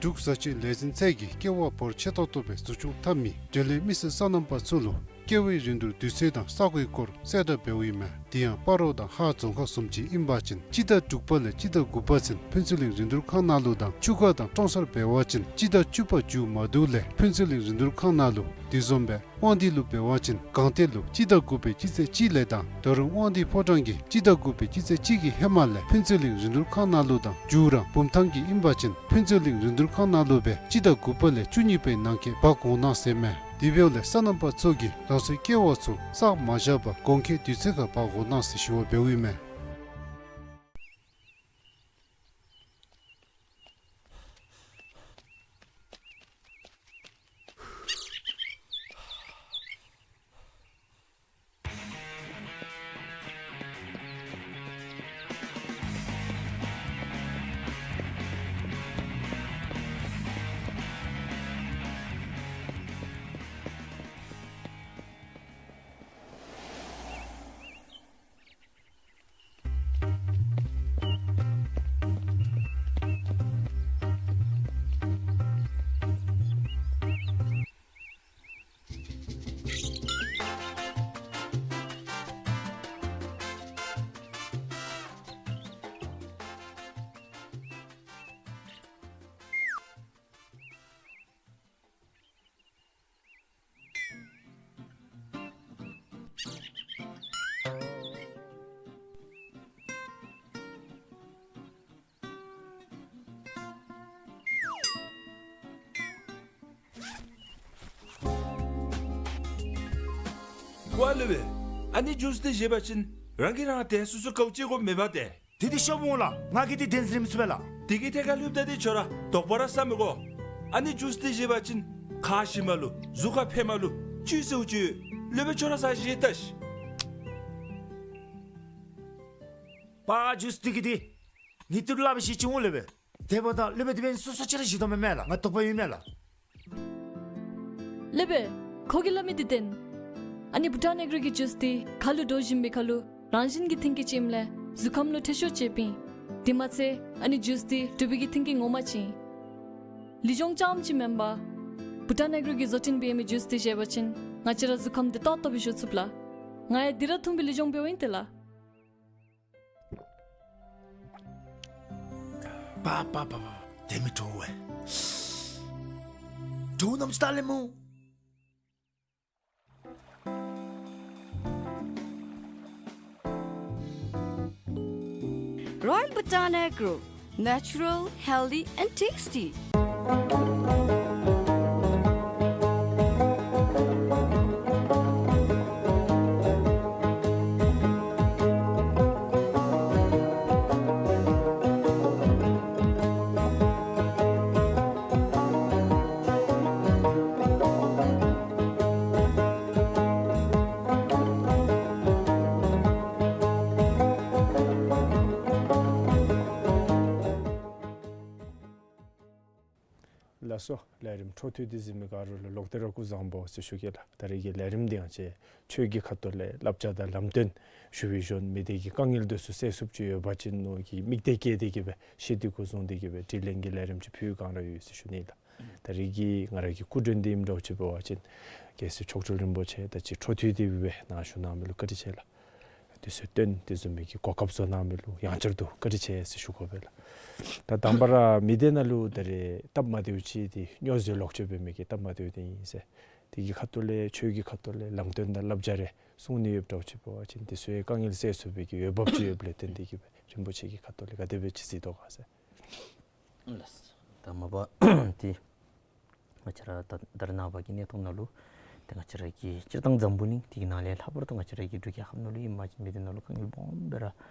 འབྲུག་བཟའ་སྤྱོད་ལས་འཛིན་ཚད་ཀྱིས་ཀེ་བ་འབོར་ཆེ་ཏོག་ཏོ་སྦེ་འཛུགས་སྐྱོང་འཐབ་མི་འབྲེལ་ཡོད་མི་སེར་སོ་ནམ་པ་ཚུ་ལུ་ཀེ་བའི་རིན་བསྡུར་དུས་ཚོད་དང་ས་གོའི་སྐོར་གསལ་བསྒྲགས་འབདཝ་ཨིན་མས། དེ་ཡང་སྤ་རོ་དང་ཧཱ་རྫོང་ཁག་བཟུམ་ཅིག་ཨིན་པ་ཅིན་སྤྱི་ཟླ་དྲུག་པ་ལས་སྤྱི་ཟླ་དགུ་པ་ཚུན་ཕུན་ཚོགས་གླིང་རིན་བསྡུར་ཁང་ནང་ལུ་དང་ཆུ་ཁ་དང་ཀྲོང་གསར་འབད་བ་ཅིན་སྤྱི་ཟླ་བཅུ་པ་མཇུག་མ་བསྡུ་ལས་ཕུན་ཚོགས་གླིང་རིན་བསྡུར་ཁང་ནང་ལུ། དེ་བཟུམ་སྦེ་དབང་འདུས་ལུ་འབད་བ་ཅིན་སྒང་སྟེང་ལུ་སྤྱི་ཟླ་དགུ་པའི་སྤྱི་ཚེས་གཅིག་ལས་དང་ད་རུང་དབང་འདུས་ཕོ་བྲང་གི་སྤྱི་ཟླ་དགུ་པའི་སྤྱི་ཚེས་གཅིག་གི་ཧེ་མ་ལས་ཕུན་ཚོགས་གླིང་རིན་བསྡུར་ཁང་ནང་ལུ་དང་མཇུག་ར་བུམ་ཐང་གི་ཨིན་པ་ཅིན་ཕུན་ཚོགས་གླིང་རིན་བསྡུར་ཁང་ནང་ལུ་སྦེ་སྤྱི་ཟླ་དགུ་པ་ལས་བཅུ་གཉིས་པའི་ནང་འཁོད་འབག་འོང་གནང་ཟེར་མས། དེ་འབདཝ་ལས་སོ་ནམ་པ་ཚུ་གིས་རང་སོའི་ཀེ་བ་ཚུ་བསགས་མ་བཞག་པར་དགོང་ཁའི་དུས་ཚོད་ཁར་འབག་འོང་གནང་ཟེར་ཞུ་བ་འབདཝ་ཨིན་མས། ཀོ་ཨ་ལེ་བས། ཨ་ནི་ཇུས་འདི་བཞེས་པ་ཅིན་རང་གིས་རང་དེ་སོ་སོ་གའུ་ཅིག་གོ་མེད་པ་དེ། དེ་འདི་ཤོབ་འོང་ལགས། ང་གིས་འདི་བདེན་རྫུན་ར་མི་ཚུགས་པས་ལགས། དེ་གིས་ཐད་ཀར་ལྷོདཔ་ད་འདི་ཁྱོད་ར་དོགས་པ་ར་ཟ་མི་དགོ། ཨ་ནི་ཇུས་འདི་བཞེས་པ་ཅིན་ཁ་ཞི་མ་ལུ་གཟུགས་ཁར་ཕན་མ་ལུ་བཅུད་ཟེརཝ་ཅིག་ལེགས་པས། ཁྱོད་ར་ཟ་བཞེས་ལྟ་ཤིག། པ་ཇུས་འདི་གིས་འདི་ངེའི་ཏི་རུ་སླབ་བཞེས་ཅི་འོང་ལེགས་པས། དེ་འབདཝ་ད་ལེགས་པས་དེ་འབདན་སོ་སོ་ཅིག་ར་བཞེས་དོ་མེན་མས་ལགས། ང་དོགས་པ་ཡོད་མས་ལགས། ལེགས་པས། ཁོ་གིས་སླབ་མི་འདི་བདེན། ཨ་ནི་བྷུ་ཊཱན་ཨེག་རོ་གི་ཇུས་འདི་ཁ་ལུ་འདྲོག་བཞིན་པའི་ཁར་ལུ་རང་བཞིན་གྱིས་འཐེན་སྐྱེད་ཅིག་ཨིནམ་ལས་ གཟུགས་ཁམས་ལུ་ཁྲེལ་ཤོར་བྱེད་པའི་དེ་མ་ཚད་ཨ་ནི་ཇུས་འདི་འགྲུལ་པའི་གི་མཐུན་རྐྱེན་ངོ་མ་ཅིག་ཨིན། ལུས་སྦྱོང་རྐྱངམ་ཅིག་མེན་པར་བྷུ་ཊཱན་ཨེག་རོ་གིས་བཟོ་སྐྲུན་འབད་མི་ཇུས་འདི་བཞེས་པ་ཅིན་ང་བཅས་ར་གཟུགས་ཁམས་བདེ་ཏོག་ཏོ་སྦེ་བཞུགས་ཚུགས་ལགས། ང་ཡང་འདི་ར་འཐུང་སྦེ་ལུས་སྦྱོང་འབདཝ་ཨིན་ཏེ་ལགས། པ་པ་པ་པ། དེ་མི་བྲོ་བས། བྲོ་ནམ་ཅི་ད་ལེ་མོ། Royal Bhutan Agro, natural, healthy and tasty. ལགས་སོ། ལས་རིམ་འཕྲོ་མཐུད་དེ་གཟིགས་མི་ག་ར་ལུ་ལོག་སྟེ་ར་སྐུ་གཟུགས་བཟང་པོ་ཟེར་ཞུ་གེ་ལགས། ད་རེས་ཀྱི་ལས་རིམ་འདི་ཡང་ཅིག་ཆོས་ཀྱི་ཁ་ཐུག་ལས་བསླབ་བྱ་དང་ལམ་སྟོན་ཞུ་བའི་ཞོར་མི་སྡེ་གི་དཀའ་ངལ་འདི་ཚུ་སེལ་ཚུགསཔ་ཅིག་ཡོད་པ་ཅིན་མནོ་གི་དམིགས་གཏད་བསྐྱེད་དེ་གི་སྦེ་ཤེས་འདོད་སྐུ་གཟུགས་འདི་གི་སྦེ་དྲི་ལན་གྱི་ལས་རིམ་ཅིག་ཕུལ་གང་ར་ཡོད་ཟེར་ཞུ་ནི་ལགས། ད་རེས་ཀྱི་ང་ར་གི་སྐུ་མགྲོན་འདི་ཨིནམ་འདྲཝ་ཅིག་འབད་བ་ཅིན་རྒྱལ་སྲས་མཆོག་སྤྲུལ་རིན་པོ་ཆེ་ད་ཅི་འཕྲོ་མཐུད་དེ་སྦེ་ནཱ་བཞུགས་གནང་མི་ལུ་བཀའ་དྲིན་ཆེ་ལགས། དུས་ཚོད་བཏོན་དེ་བཟུམ་མའི་གི་གོ་སྐབས་བཟོ་གནང་མི་ལུ་ཡང་བསྐྱར་དུ་བཀའ་དྲིན་ཆེ་ཟེར་ཞུ་དགོ་པས་ལགས། ད་དང་པ་ར་མི་སྡེ་ནང་ལུ་ད་རེས་སྟབས་མ་བདེཝ་ཅིག་འདི་སྨྱོ་རྫས་ལོག་སྤྱོད་འབད་མི་གི་སྟབས་མ་བདེཝ་འདི་ཨིན་ཟེར། དེ་གི་ཁ་ཐུག་ལས་ཆོས་ཀྱི་ཁ་ཐུག་ལས་ལམ་སྟོན་དང་བསླབ་བྱ་རེ་གསུང་ནི་ཡོདཔ་འདྲཝ་ཅིག་འབད་བ་ཅིན་དེ་ཚུ་ཡང་དཀའ་ངལ་སེལ་ཚུགས་པའི་གི་འོས་འབབ་ཅིག་ཡོདཔ་ལས་བརྟེན་དེ་གི་སྦེ་རིན་པོ་ཆེ་གི་ཁ་ཐུག་ལས་ག་དེ་སྦེ་ཅིག་གཟིགས་དོ་ག་ཟེར། ལགས། ད་མ་པ་ཏེ་ང་བཅས་ར་ད་ད་རེས་ནངས་པ་གི་གནས་སྟངས་ནང་ལུ་ཏེ་ང་བཅས་ར་གི་སྤྱིར་བཏང་འཛམ་བུ་གླིང་འདི་གི་ནང་ལས་ལྷག་པར་དུ་ང་བཅས་ར་གི་འབྲུག་རྒྱལ་ཁབ་ནང་ལུ་ཨིན་མ་ཅིན་མི་སྡེ་ནང་ལུ་དཀའ་ངལ་སྦོམ་སྦེ་ར་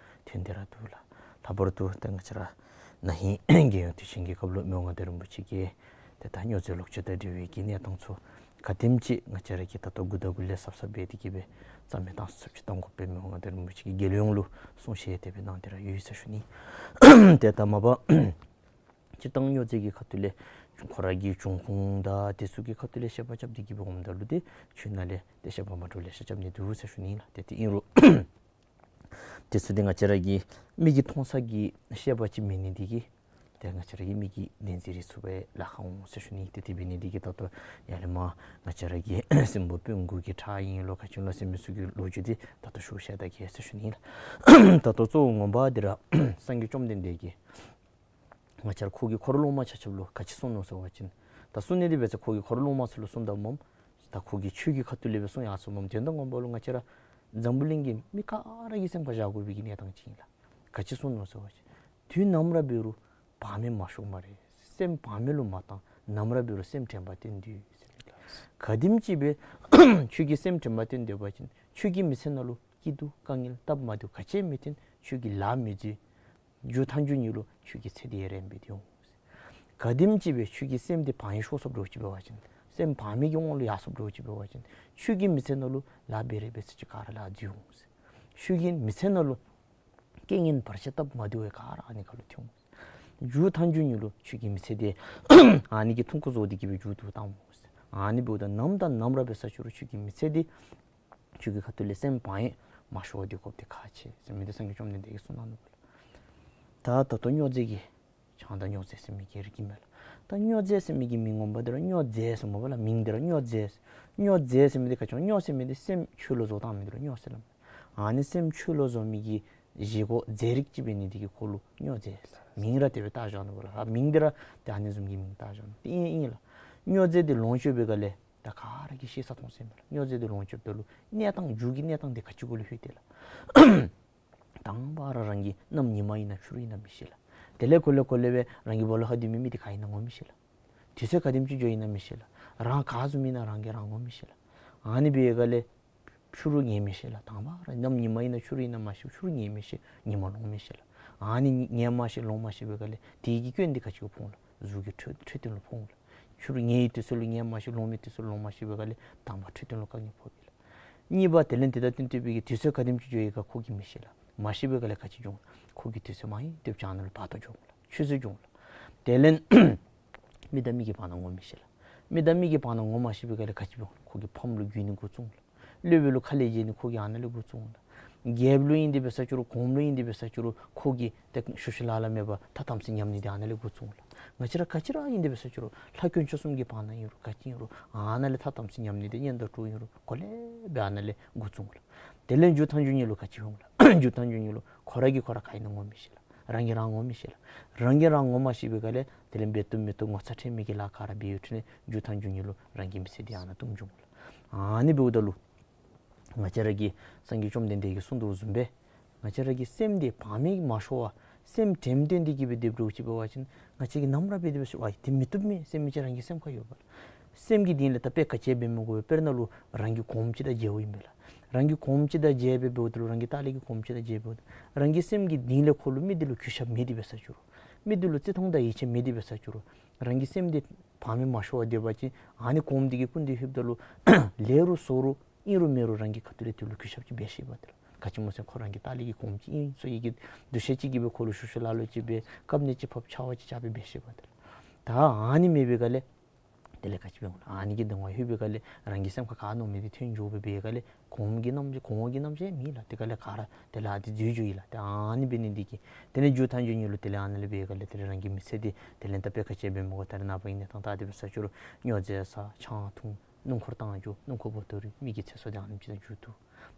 ཐོན་ཏེ་ར་འདུག་ལགས། ལྷག་པར་དུ་ཏེ་ང་བཅས་ར་ན་ཧིང་རྒྱལ་ཡོངས་དུས་ཆེན་གྱི་སྐབས་ལུ་མི་དབང་མངའ་བདག་རིན་པོ་ཆེ་གིས་ཏེ་ད་སྨྱོ་རྫས་ལོག་སྤྱོད་དང་འབྲེལ་བའི་གི་གནས་སྟངས་ཚུ་ག་དེམ་ཅིག་ང་བཅས་ར་གི་ད་ལྟོ་འགོ་དང་འགོ་ལས་གཟབ་གཟབ་འབད་དེ་གི་སྦེ་རྩ་མེད་བཏང་ཚུགསཔ་ཅིག་བཏང་དགོ་པའི་མི་དབང་མངའ་བདག་རིན་པོ་ཆེ་གིས་རྒྱལ་ཡོངས་ལུ་གསུང་བཤད་དེ་སྦེ་གནང་སྟེ་ར་ཡོད་ཟེར་ཞུ་ནི། ཏེ་ད་མ་པ་སྤྱིར་བཏང་སྨྱོ་རྫས་ཀྱི་ཁ་ཐུག་ལས་ཁོ་ར་གི་འབྱུང་ཁུངས་དང་དེ་ཚུ་གི་ཁ་ཐུག་ལས་བཤད་པ་རྐྱབ་སྟེ་གི་སྦེ་འོངམ་ད་ལུ་ཏེ་ཆོས་ནང་ལས་ཏེ་བཤད་པ་མ་འདྲཝ་ལེ་ཤ་རྐྱབ་ནི་འདུག་ཟེར་ཞུ་ནི་ལགས། ཏེ་དེ་ཨིན་རུང་དེ་ཚུ་ཏེ་ང་བཅས་ར་གི་མིག་གིས་མཐོང་ས་གི་བཤད་པ་ཅིག་མེད་ནི་འདི་གིས་ཏེ་ང་བཅས་ར་གི་མིག་གིས་བདེན་འཛིན་རེ་ཚུགས་པའི་ལཱ་ཁག་འོང་ཟེར་ཞུ་ནི། ཏེ་དེ་འབད་ནི་འདི་གིས་ད་ལྟོ་ཡར་ལས་མར་ང་བཅས་ར་གི་སྲིན་པོ་དཔོན་དགུ་གི་ཁྲག་ཨིན་ལོ་ག་ཅི་ལོ་ཟེར་མི་ཚུ་གི་ལོ་རྒྱུས་འདི་ད་ལྟོ་ཞུ་བཤད་ད་གེ་ཟེར་ཞུ་ནི་ལགས། ད་ལྟོ་གཙོ་བོ་ངོ་མ་འདི་ར་སངས་རྒྱས་བཅོམ་ལྡན་འདས་ཀྱིས་ང་བཅས་ར་ཁོ་གི་འཁོར་སློབ་མ་ཆ་ཁྱབ་ལུ་ག་ཅི་གསུངས་ནུག་ཟེར་བ་ཅིན་ད་གསུང་ནི་འདི་འབད་ས་ཁོ་གི་འཁོར་སློབ་མ་ཚུ་ལུ་གསུངས་ད་སྨོ། ད་ཁོ་གིས་ཆོས་ཀྱི་ཁ་ཐུག་ལས་སྦེ་གསུངས་ཡར་སོ་སྨོ། དོན་དག་ངོ་མ་ལུ་ང་བཅས་ར་འཛམ་བུ་གླིང་གི་མི་ག་ར་གིས་སེམས་ཁར་བཞག་དགོ་པའི་གི་གནས་སྟངས་ཅིག་ཨིན་ལགས། ག་ཅི་གསུངས་ནུག་ཟེར་བ་ཅིན་དུས་ནམ་ར་འབད་རུང་བག་མེད་མ་ཤོར་སྨ་རེ། སེམས་བག་མེད་ལུ་མ་བཏང་། ནམ་ར་འབད་རུང་སེམས་དྲན་པ་བསྟེན་སྡོད་ཟེར་ཨིན་ལགས། ག་དེམ་ཅིག་སྦེ་ཁྱོད་ཀྱིས་སེམས་དྲན་པ་བསྟེན་སྡོད་པ་ཅིན་ཁྱོད་ཀྱི་མི་ཚེ་ནང་ལུ་སྐྱིད་སྡུག་དཀའ་ངལ་སྟབས་མ་བདེཝ་ག་ཅི་མི་ཐོན། ཁྱོད་ཀྱིས་ལཱ་མི་འཛོལ། མཇུག་མཐའ་མཇུག་ཉིད་ལུ་ཁྱོད་ཀྱི་ཚེ་འདི་ཡང་རིངམོ་སྦེ་འདི་འོང་། ག་དེམ་ཅིག་སྦེ་ཁྱོད་ཀྱི་སེམས་འདི་བག་ཡངས་ཤོར་སོཔ་འདྲཝ་ཅིག་འབད་བ་ཅིན་སེམས་བག་མེད་ཀྱི་དབང་ལུ་ཡར་སོཔ་འདྲཝ་ཅིག་འབད་བ་ཅིན་ཁྱོད་ཀྱི་མི་ཚེ་ནང་ལུ་ལཱ་འབད་རེ་འབད་ས་ཅིག་ག་ར་ལཱ་འཛོལ་འོང་། ཁྱོད་ཀྱི་མི་ཚེ་ནང་ལུ་རྐྱེན་ངན་བར་ཆད་སྟབས་མ་བདེཝ་ཡང་ག་ར་ཨ་ནི་ཁར་ལུ་ཐོན་འོང་། མཇུག་མཐའ་མཇུག་ཉིད་ལུ་ཁྱོད་ཀྱི་མི་ཚེ་འདི་ཨ་ནི་གིས་ཐུང་ཀུ་བཟོ་སྟེ་གི་སྦེ་མཇུག་བསྡུ་བཏང་འོང་། ཨ་ནི་འབདཝ་ད་ནམ་དང་ནམ་ར་འབད་ས་ཅིག་རུང་ཁྱོད་ཀྱི་མི་ཚེ་འདི་ཁྱོད་ཀྱི་ཁ་ཐུག་ལས་སེམས་བག་ཡངས་མ་ཤོར་ཏེ་དགོཔ་འདི་ཁག་ཆེ་ཟེར་མི་འདི་སངས་རྒྱས་བཅོམ་ལྡན་འདས་ཀྱིས་གསུངས་གནང་ནུག་ལགས། ད་ད་ལྟོ་སྨྱོ་རྫས་ཀྱི་ཆང་དང་སྨྱོ་རྫས་ཟེར་མི་གི་རིགས་ཨིན་མས་ལགས། ད་སྨྱོ་རྫས་ཟེར་མི་གི་མིང་ངོ་མ་འདི་ར་སྨྱོ་རྫས་ཟེར་སྨོ་ལགས། མིང་འདི་ར་སྨྱོ་རྫས། སྨྱོ་རྫས་ཟེར་མི་འདི་ག་ཅི་སྨྱོ་ཟེར་མི་འདི་སེམས་འཆོལ་ལོ་བཟོ་བཏང་མི་འདི་ལུ་སྨྱོ་ཟེར་སླབ་མས། ཨ་ནི་སེམས་འཆོལ་ལོ་བཟོ་མི་གི་བཞེས་སྒོ་རྫས་རིགས་ཅིག་འབད་ནི་འདི་གིས་ཁོ་ལུ་སྨྱོ་རྫས་ཟེར་མིང་ར་དེ་སྦེ་བཏགས་བཞག་ནུག་ལགས། ཨ་མིང་འདི་ར་ཏེ་ཨ་ནི་བཟུམ་གྱི་མིང་བཏགས་བཞག་ནུག། ཏེ་ཨིན་ཨིན་ལགས། སྨྱོ་རྫས་འདི་ལོངས་སྤྱོད་པའི་སྒང་ལས་ད་ག་ར་གིས་ཤེས་ས་མཐོང་ས་ཨིན་མས་ལགས། སྨྱོ་རྫས་འདི་ལོངས་སྤྱོདཔ་ད་ལུ་གནས་སྟངས་མཇུག་གི་གནས་སྟངས་འདི་ག་ཅི་གུ་ལུ་ལྷོད་དེ་ལགས། དང་པ་ར་རང་གི་གནམ་ཉི་མ་ཨིན་ན་ཆུ་རུད་ཨིན་ན་མི་ཤེས་ལགས། དེ་ལས་གོ་ལེ་གོ་ལེ་སྦེ་རང་གི་སྦོ་ལོགས་ཁར་སྡོད་མི་མི་འདི་ག་ཨིན་ན་ངོ་མི་ཤེས་ལགས། དུས་ཚོད་ག་དེམ་ཅིག་འགྱོ་ཨིན་ན་མི་ཤེས་ལགས། རང་ག་བཟུམ་ཨིན་ན་རང་གིས་རང་ངོ་མི་ཤེས་ལགས། ཨ་ནི་འབད་བའི་སྒང་ལས་ཆུ་རུད་ངལ་མི་ཤེས་ལགས། དང་པ་ར་གནམ་ཉི་མ་ཨིན་ན་ཆུ་རུད་ཨིན་ན་མ་ཤེས། ཆུ་རུད་ངལ་མི་ཤེས། ཉི་མ་ལོང་མི་ཤེས་ལགས། ཨ་ནི་ངལ་མ་ཤེས་ལོང་མ་ཤེས་པའི་སྒང་ལས་དེ་གི་སྐྱོན་འདི་ག་ཅི་གུ་ཕོག་འོང་ལགས། གཟུགས་ཀྱི་འཕྲོད་འཕྲོད་བསྟེན་ལུ་ཕོག་འོང་ལགས། ཆུ་རུད་ངལ་བའི་དུས་ཚོད་ལུ་ངལ་མ་ཤེས། ལོང་མི་དུས་ཚོད་ལུ་ལོང་མ་ཤེས་པའི་སྒང་ལས་དང་པ་འཕྲོད་བསྟེན་ལུ་དཀའ་ངལ་ཕོག་པས་ལགས། གཉིས་པ་དེ་ལས་དེ་དང་བསྟུན་ཏེ་སྦེ་གི་དུས་ཚོད་ག་དེམ་ཅིག་འགྱོ་ཡི་ག་ཁོ་གིས་མི་ཤེས་ལགས། མ་ཤེས་པའི་སྒང་ལས་ག་ཅི་འབྱུང་། ཁོ་གི་དུས་ཚོད་མ་ཡིན་དེ་བྱང་ནང་ལུ་བར་དོ་འགྱོ་འོང་ལགས། ཆུད་ཟོས་འགྱོ་འོང་ལགས། དེ་ལས་མི་དང་མི་གི་བར་ན་ངོ་མི་ཤེས་ལགས། མི་དང་མི་གི་བར་ན་ངོ་མ་ཤེས་པའི་སྒང་ལས་ག་ཅི་འབྱུང་། ཁོ་གི་ཕམ་ལུ་འགྱུར་ནི་འགོ་བཙུགས་འོང་ལགས། སློབ་དཔོན་ལུ་ཁ་ལས་འཇལ་ནི་ཁོ་གིས་ཨ་ནཱ་ལས་འགོ་བཙུགས་འོང་ལགས། རྒྱལཔོ་ལུ་ཨིན་དེ་འབད་ས་ཅིག་རུང་གོངམ་ལུ་ཨིན་དེ་འབད་ས་ཅིག་རུང་ཁོ་གིས་ཏེ་ཤུལ་ཤུལ་ལ་ལ་མེད་པར་ཐ་དམ་ཚིག་ཉམས་ནི་འདི་ཨ་ནཱ་ལས་འགོ་བཙུགས་འོང་ལགས། ང་བཅས་ར་ག་ཅི་ར་ཨིན་དེ་འབད་ས་ཅིག་རུང་ལྷ་དཀོན་མཆོག་གསུམ་གྱི་བར་ན་ཨིན་རུང་ག་ཅི་ཨིན་རུང་ཨ་ནཱ་ལས་ཐ་དམ་ཚིག་ཉམས་ནི་འདི་གཉེན་དང་གྲོགས་ཨིན་རུང་གོ་ལེ་སྦེ་ཨ་ནཱ་ལས་འགོ་བཙུགས་འོང་ལགས། དེ་ལས་རྒྱུ་མཐའ་མཇུག་ཉིད་ལུ་ག་ཅི་འོང་ལགས། རྒྱུ་མཐའ་མཇུག་ཉིད་ལུ་ཁོ་ར་གིས་ཁོ་ར་ག་ཨིན་ན་ངོ་མི་ཤེས་ལགས། རང་གིས་རང་ངོ་མི་ཤེས་ལགས། རང་གིས་རང་ངོ་མ་ཤེས་པའི་སྒང་ལས་དེ་ལས་འབད་བཏུབ་མི་བཏུབ་ངོ་ཚ་ཁྲེལ་མེད་ཀྱི་ལཱ་ག་ར་འབད་ཡོད་དེ་ལས་རྒྱུ་མཐའ་མཇུག་ཉིད་ལུ་རང་གི་མི་ཚེ་འདི་ཨ་ནཱ་སྟོངམ་འགྱོཝ་མས་ལགས། ཨ་ནི་འབདཝ་ད་ལུ་ང་བཅས་ར་གི་སངས་རྒྱས་བཅོམ་ལྡན་འདས་ཀྱིས་གསུངས་དོ་བཟུམ་སྦེ་ང་བཅས་ར་གི་སེམས་འདི་བག་མེད་མ་ཤོར་བར་སེམས་དྲནམ་བཏོན་ཏེ་གི་སྦེ་སྡོདཔ་འདྲཝ་ཅིག་འབད་བ་ཅིན་ང་བཅས་ཀྱིས་ནམ་ར་འབད་དེ་འབད་ཞུ་ཨ་དེ་མི་བཏུབ་མས་ཟེར་མི་ཅིག་རང་གི་སེམས་ཁར་ཡོད་པས་ལགས། སེམས་ཀྱི་གཏིང་ལས་ད་དཔེ་ག་ཅི་འབད་མི་དགོ་པས། དཔེར་ན་ལུ་རང་གི་གོངམ་ཅིག་དང་མཇལཝ་ཨིན་པས་ལགས། རང་གི་གོངམ་ཅིག་དང་མཇལ་སྦེ་འབདཝ་ད་ལུ་རང་གི་ལྟག་ལས་ཀྱི་གོངམ་ཅིག་དང་མཇལ་འབདཝ་ད་རང་གི་སེམས་ཀྱི་གཏིང་ལས་ཁོ་ལུ་མི་འདི་ལུ་གུས་ཞབས་མེད་དེ་འབད་ས་ཅིག་རུང་མི་འདི་ལུ་བརྩི་མཐོང་དང་ཡིད་ཆེས་མེད་དེ་འབད་ས་ཅིག་རུང་རང་གི་སེམས་འདི་བག་མེད་མ་ཤོར་བར་སྡོད་པ་ཅིན་ཨ་ནི་གོངམ་འདི་གི་སྐུ་མདུན་ལྷོདཔ་ད་ལུ་ལེགས་རུང་བཙོག་རུང་ཨིན་རུང་མེན་རུང་རང་གི་ཁ་ཐུག་ལས་དེ་ལུ་གུས་ཞབས་ཅིག་འབད་ཤེས་པས་ལགས། ག་ཅི་སྨོ་ཟེར་ཁོ་རང་གི་ལྟག་ལས་ཀྱི་གོངམ་ཅིག་ཨིན་ཟེར་བའི་གི་འདུ་ཤེས་ཅིག་གིས་སྦེ་ཁོ་ལུ་ཤུལ་ཤུལ་ལ་ལུ་ཅིག་སྦེ་བཀབ་ནི་ཅིག་ཕབ་ཆ་བ་ཅིག་རྐྱབ་སྦེ་འབད་ཤེས་པས་ལགས། ད་ཨ་ནི་མེད་པའི་སྒང་ལས་དེ་ལས་ག་ཅི་འབད་འོང་། ཨ་ནི་གི་གདིང་བ་ལྷོད་པའི་སྒང་ལས་རང་གི་སེམས་ཁར་ག་མནོ་མི་འདི་ཐོན་འགྱོ་སྦེ་འབད་བའི་སྒང་ལས་གོངམ་གི་རྣམ་གོངམ་གི་རྣམ་ཤེས་མེད་ལགས། དེ་སྒང་ལས་ག་ར་དེ་ལས་ཨ་ནི་འཛུལ་འགྱོ་ཡི་ལགས། ཏེ་ཨ་ནི་འབད་ནི་འདི་གིས་དེ་ལས་རྒྱུ་མཐའ་མཇུག་ཉིད་ལུ་དེ་ལས་ཨ་ནཱ་ལས་འབད་བའི་སྒང་ལས་དེ་ལས་རང་གི་མི་ཚེ་འདི་དེ་ལས་ད་དཔེ་ག་ཅི་འབད་མི་དགོ། ད་རེས་ནངས་པ་གི་གནས་སྟངས་ལྟ་སྟེ་འབད་ས་ཅིག་རུང་སྨྱོ་རྫས་ཟ་ཆང་འཐུང་སྣུམ་འཁོར་བཏང་འགྱོ་སྣུམ་འཁོར་བོ་ཏོ་རི་མི་གི་ཚེ་སྲོག་འདི་ཨ་ནེམ་ཅིག་དང་འགྱུར་ཏེ་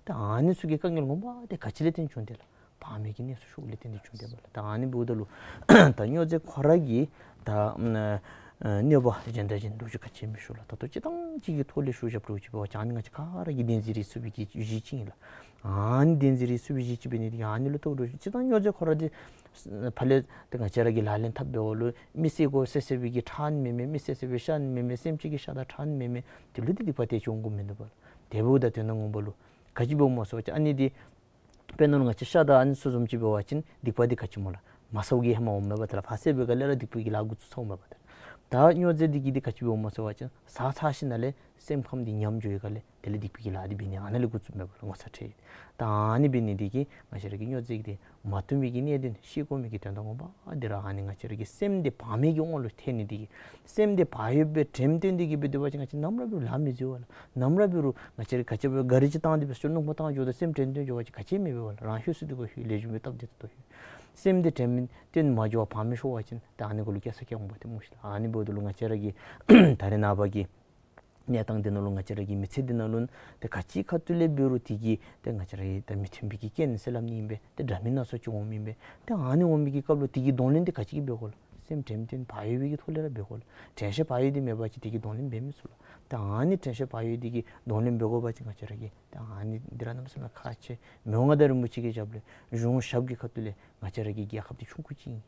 ད་ཨ་ནི་ཚུ་གི་དཀའ་ངལ་ངོ་མ་འདི་ག་ཅི་ལས་བརྟེན་བྱུང་དེ་ལགས། བག་མེད་ཀྱི་གནས་སུ་ཞུགསཔ་ལས་བརྟེན་ཏེ་བྱུང་དེ་མས་ལགས། ད་ཨ་ནི་འབདཝ་ད་ལུ་ད་སྨྱོ་རྫས་ཁོ་ར་གིས་ད་ཨ་གནོད་པ་གཞན་དང་གཞན་ལུ་ཅིག་ག་ཅི་མི་ཞུ་ལགས། ད་ལྟོ་སྤྱིར་བཏང་ཅིག་གི་ཐོག་ལས་ཞུ་བཞགཔ་འདྲཝ་ཅིག་འབད་བ་ཅིན་ཨ་ནི་ང་བཅས་ག་ར་གིས་བདེན་འཛིན་རེ་ཚུགས་པའི་གི་གཞི་ཅིག་ཨིན་ལགས། ཨ་ནི་བདེན་འཛིན་རེ་ཚུགས་པའི་གཞི་ཅིག་འབད་ནི་འདི་གིས་ཨ་ནི་ལུ་ལྟོ་འགྲོ་སྤྱིར་བཏང་སྨྱོ་རྫས་ཁོ་ར་འདི་ཕར་ལས་ཏེ་ང་བཅས་ར་གིས་ལག་ལེན་འཐབ་འབདཝ་ལུ་མི་བསད་དགོ་ཟེར་ཟེར་བའི་གི་ཁྲལ་མེན་མས། མི་བསད་ཟེར་བའི་ཤ་མེན་མས། སེམས་ཅན་གྱི་ཤ་དང་ཁྲལ་མེན་མས། དེ་ལུ་འདི་སྡིག་པ་དེ་ཅིག་འོང་དགོཔ་མིན་འདུག་པ་ལགས། དེ་འབདཝ་ད་དོན་དག་ངོ་མ་ལུ་ག་ཅི་འབདཝ་སྨོ་ཟེར་བ་ཅིན་ཨ་ནི་འདི་དཔེར་ན་ལུ་ང་བཅས་ཤ་དང་ཨ་ནི་ཚུ་བཟུམ་ཅིག་འབད་བ་ཅིན་སྡིག་པ་འདི་ག་ཅི་སྨོ་ལགས། མ་ཟཝ་གི་ཧེ་མ་འོངམ་མས་པ་ཏེ་ལགས། ཕར་བསད་པའི་སྒང་ལས་ར་སྡིག་པའི་གི་ལཱ་འགོ་བཙུགས་ཚརཝ་མས་པ་ཏེ་ལགས། ད་སྨྱོ་རྫས་འདི་གིས་འདི་ག་ཅི་འབདཝ་སྨོ་ཟེར་བ་ཅིན་ཟ་ཚར་ཞིནམ་ལས་སེམས་ཁམས་འདི་ཉམས་འགྱོ་བའི་སྒང་ལས་དེ་ལས་སྡིག་པའི་གི་ལཱ་འདི་འབད་ནི་ཨ་ནཱ་ལས་འགོ་བཙུགསཔ་མས་པ་ལགས། ངོ་ཚ་ཁྲེལ། ད་ཨ་ནི་འབད་ནི་འདི་གིས་ང་བཅས་ར་གིས་སྨྱོ་རྫས་འདི་མ་འཐུང་མི་གི་གནད་དོན་ཤེས་དགོ་མི་གི་དོན་དག་ངོ་མ་འདི་ར་ཨ་ནི་ང་བཅས་ར་གི་སེམས་འདི་བག་མེད་ཀྱི་དབང་ལུ་ཐལ་ནི་འདི་གིས། སེམས་འདི་བག་ཡོད་པའི་དྲནམ་བཏོན་ཏེ་གི་སྦེ་སྡོད་པ་ཅིན་ང་བཅས་ནམ་ར་འབད་རུང་ལཱ་མི་འཛོལ་བ་ལགས། ནམ་ར་འབད་རུང་ང་བཅས་ར་ག་ཅི་འབད་ག་རི་ཅིག་བཏང་སྟེ་འབད་ཞུ་སྣུམ་འཁོར་བཏང་འགྱོཝ་ད་སེམས་དྲན་དོན་འགྱོ་བ་ཅིན་ག་ཅི་མི་འབད་བ་ལགས། རང་ལྷོད་སུ་འདི་གུ་ལྷོད། ལེགས་ཤོམ་སྦེ་སྟབས་བདེ་ཏོག་ཏོ་ལྷོད། སེམས་འདི་དྲནམ་བཏོན་མ་འགྱོ་བར་བག་མེད་ཤོར་བ་ཅིན་ད་ཨ་ནི་གུ་ལུ་སྐྱེ་ས་སྐྱེ་འོང་པ་ཏེ་སྨོ་ཤེས་ལགས། ཨ་ནི་འབདཝ་ད་ལུ་ང་བཅས་ར་གི་ད་རེས་ནངས་པ་གི་གནས་སྟངས་འདི་ནང་ལུ་ང་བཅས་ར་གི་མི་ཚེ་འདི་ནང་ལུ་ཏེ་ག་ཅི་ཁ་ཐུག་ལས་འབད་རུང་དེ་གིས་ཏེ་ང་བཅས་ར་གི་ད་མི་མཐུན་པའི་གི་རྐྱེན་ཟེར་སླབ་ནི་ཨིན་པས། ཏེ་འདྲ་མིན་སྣ་ཚོགས་ཅིག་འོངམ་ཨིན་པས། ཏེ་ཨ་ནི་འོང་མི་གི་སྐབས་ལུ་དེ་གི་གདོང་ལེན་འདི་ག་ཅི་གིས་འབད་དགོ་ལགས། སེམས་དྲནམ་བཏོན་བག་ཡོད་པའི་གི་ཐོག་ལས་ར་འབད་དགོ་ལགས། དྲན་ཤེས་བག་ཡོད་འདི་མེད་པ་ཅིན་དེ་གི་གདོང་ལེན་འབད་མི་ཚུགས་ལགས། ཏེ་ཨ་ནི་དྲན་ཤེས་བག་ཡོད་འདི་གི་གདོང་ལེན་འབད་དགོ་པ་ཅིན་ང་བཅས་ར་གིས་ཏེ་ཨ་ནི་འདི་ར་གནམ་མེད་ས་མེད་ཁག་ཆེ། མི་དབང་མངའ་བདག་རིན་པོ་ཆེ་གི་ཞབས་ལས་གཞུང་ཞབས་ཀྱི་ཁ་ཐུག་ལས་ང་བཅས་ར་གི་རྒྱལ་ཁབ་འདི་ཆུང་ཀུ་ཅིག་ཨིན།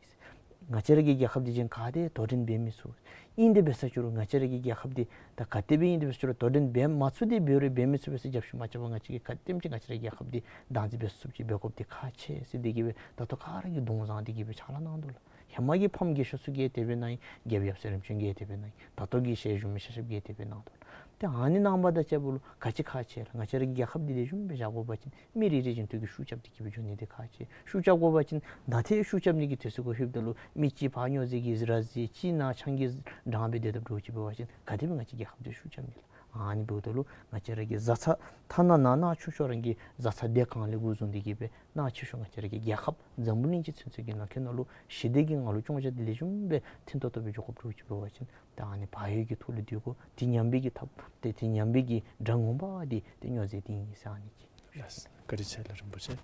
ང་བཅས་ར་གི་རྒྱལ་ཁབ་འདི་གཞན་ག་དེ་དོ་འགྲན་འབད་མི་ཚུགས། ཨིན་དེ་འབད་ས་ཅིག་རུང་ང་བཅས་ར་གི་རྒྱལ་ཁབ་འདི་ད་ག་དེ་སྦེ་ཨིན་དེ་འབད་ས་ཅིག་རུང་དོ་འགྲན་འབད་མ་ཚུགས་ཏེ་འབད་རུང་འབད་མི་ཚུགས་པས་ཟེར་རྒྱབ་བཤུད་མ་རྐྱབ་པར་ང་བཅས་ཀྱིས་ག་དེམ་ཅིག་ང་བཅས་ར་གི་རྒྱལ་ཁབ་འདི་བདག་འཛིན་འབད་ཚུགསཔ་ཅིག་འབད་དགོཔ་འདི་ཁག་ཆེ་ཟེར་འདི་གིས་སྦེ་ད་ལྟོ་ག་ར་གིས་གདོང་བཟང་འདི་གིས་སྦེ་ཕྱག་ལཱ་གནང་དོ་ལགས། ཧེ་མ་གི་ཕམ་རྒས་ཤོས་ཚུ་གིས་དེ་སྦེ་གནང་ཡི། རྒྱལཔོ་ཡབ་སྲས་རིམ་བྱོན་གྱིས་དེ་སྦེ་གནང་ཡི། ད་ལྟོ་གི་ཞལ་བཞུགས་མི་ཤེས་ཤེསཔ་གིས་དེ་སྦེ་གནང་དོ། ཏེ་ཨ་ནི་གནང་བ་དང་བཅསཔ་ལུ་ག་ཅི་ཁག་ཆེ་ལགས། ང་བཅས་ར་གི་རྒྱལ་ཁབ་འདི་ལེགས་ཤོམ་སྦེ་བཞག་དགོ་པ་ཅིན་མི་རེ་རེ་བཞིན་དུ་གིས་ཤུགས་རྐྱབ་སྟེ་གིས་སྦེ་འགྱོ་ནི་འདི་ཁག་ཆེ། ཤུགས་རྐྱབ་དགོ་པ་ཅིན་ད་ཏེ་ཤུགས་རྐྱབ་ནི་གི་དུས་ཚོད་གུ་ལྷོདཔ་ད་ལུ་མི་གཅིག་ཕར་སྨྱོ་རྫས་ཀྱིས་ར་བཟི་གཅིག་ནཱ་ཆང་གིས་འགྲངས་སྦེ་སྡོད་དོ་འདྲཝ་ཅིག་འབད་བ་ཅིན་ག་དེ་སྦེ་ང་བཅས་རྒྱལ་ཁབ་འདི་ཤུགས་རྐྱབ་ནི་ལགས། ཨ་ནི་འབདཝ་ད་ལུ་ང་བཅས་ར་གི་བཟའ་ཚང་ཐ་ན་ནང་ན་ཆུང་ཤོས་རང་གི་བཟའ་ཚང་སྡེ་གང་ལས་འགོ་བཟུང་སྟེ་གིས་སྦེ་ནང་ཆེ་ཤོས་ང་བཅས་ར་གི་རྒྱལ་ཁབ་འཛམ་བུ་གླིང་སྤྱི་ཚུན་ཚོད་ཀྱི་ནང་འཁོད་ནང་ལུ་ཞི་བདེ་གི་ངང་ལུ་སྐྱོང་བྱ་འདི་ལེགས་ཤོམ་སྦེ་མཐུན་ཏོག་ཏོ་སྦེ་འགྱོ་དགོཔ་འདྲཝ་ཅིག་འབད་བ་ཅིན་ད་ཨ་ནི་བག་ཡོད་ཀྱི་ཐོག་ལུ་སྡོད་དགོ། དེ་ཉམས་པའི་གི་ཐབས་ཏེ་དེ་ཉམས་པའི་གི་དགྲ་ངོ་མ་འདི་ཏེ་སྨྱོ་རྫས་འདི་ཨིན་ཟེར་ཨ་ནི་ཅིག། ལགས། བཀའ་དྲིན་ཆེ་ལགས་རིན་པོ་ཆེ།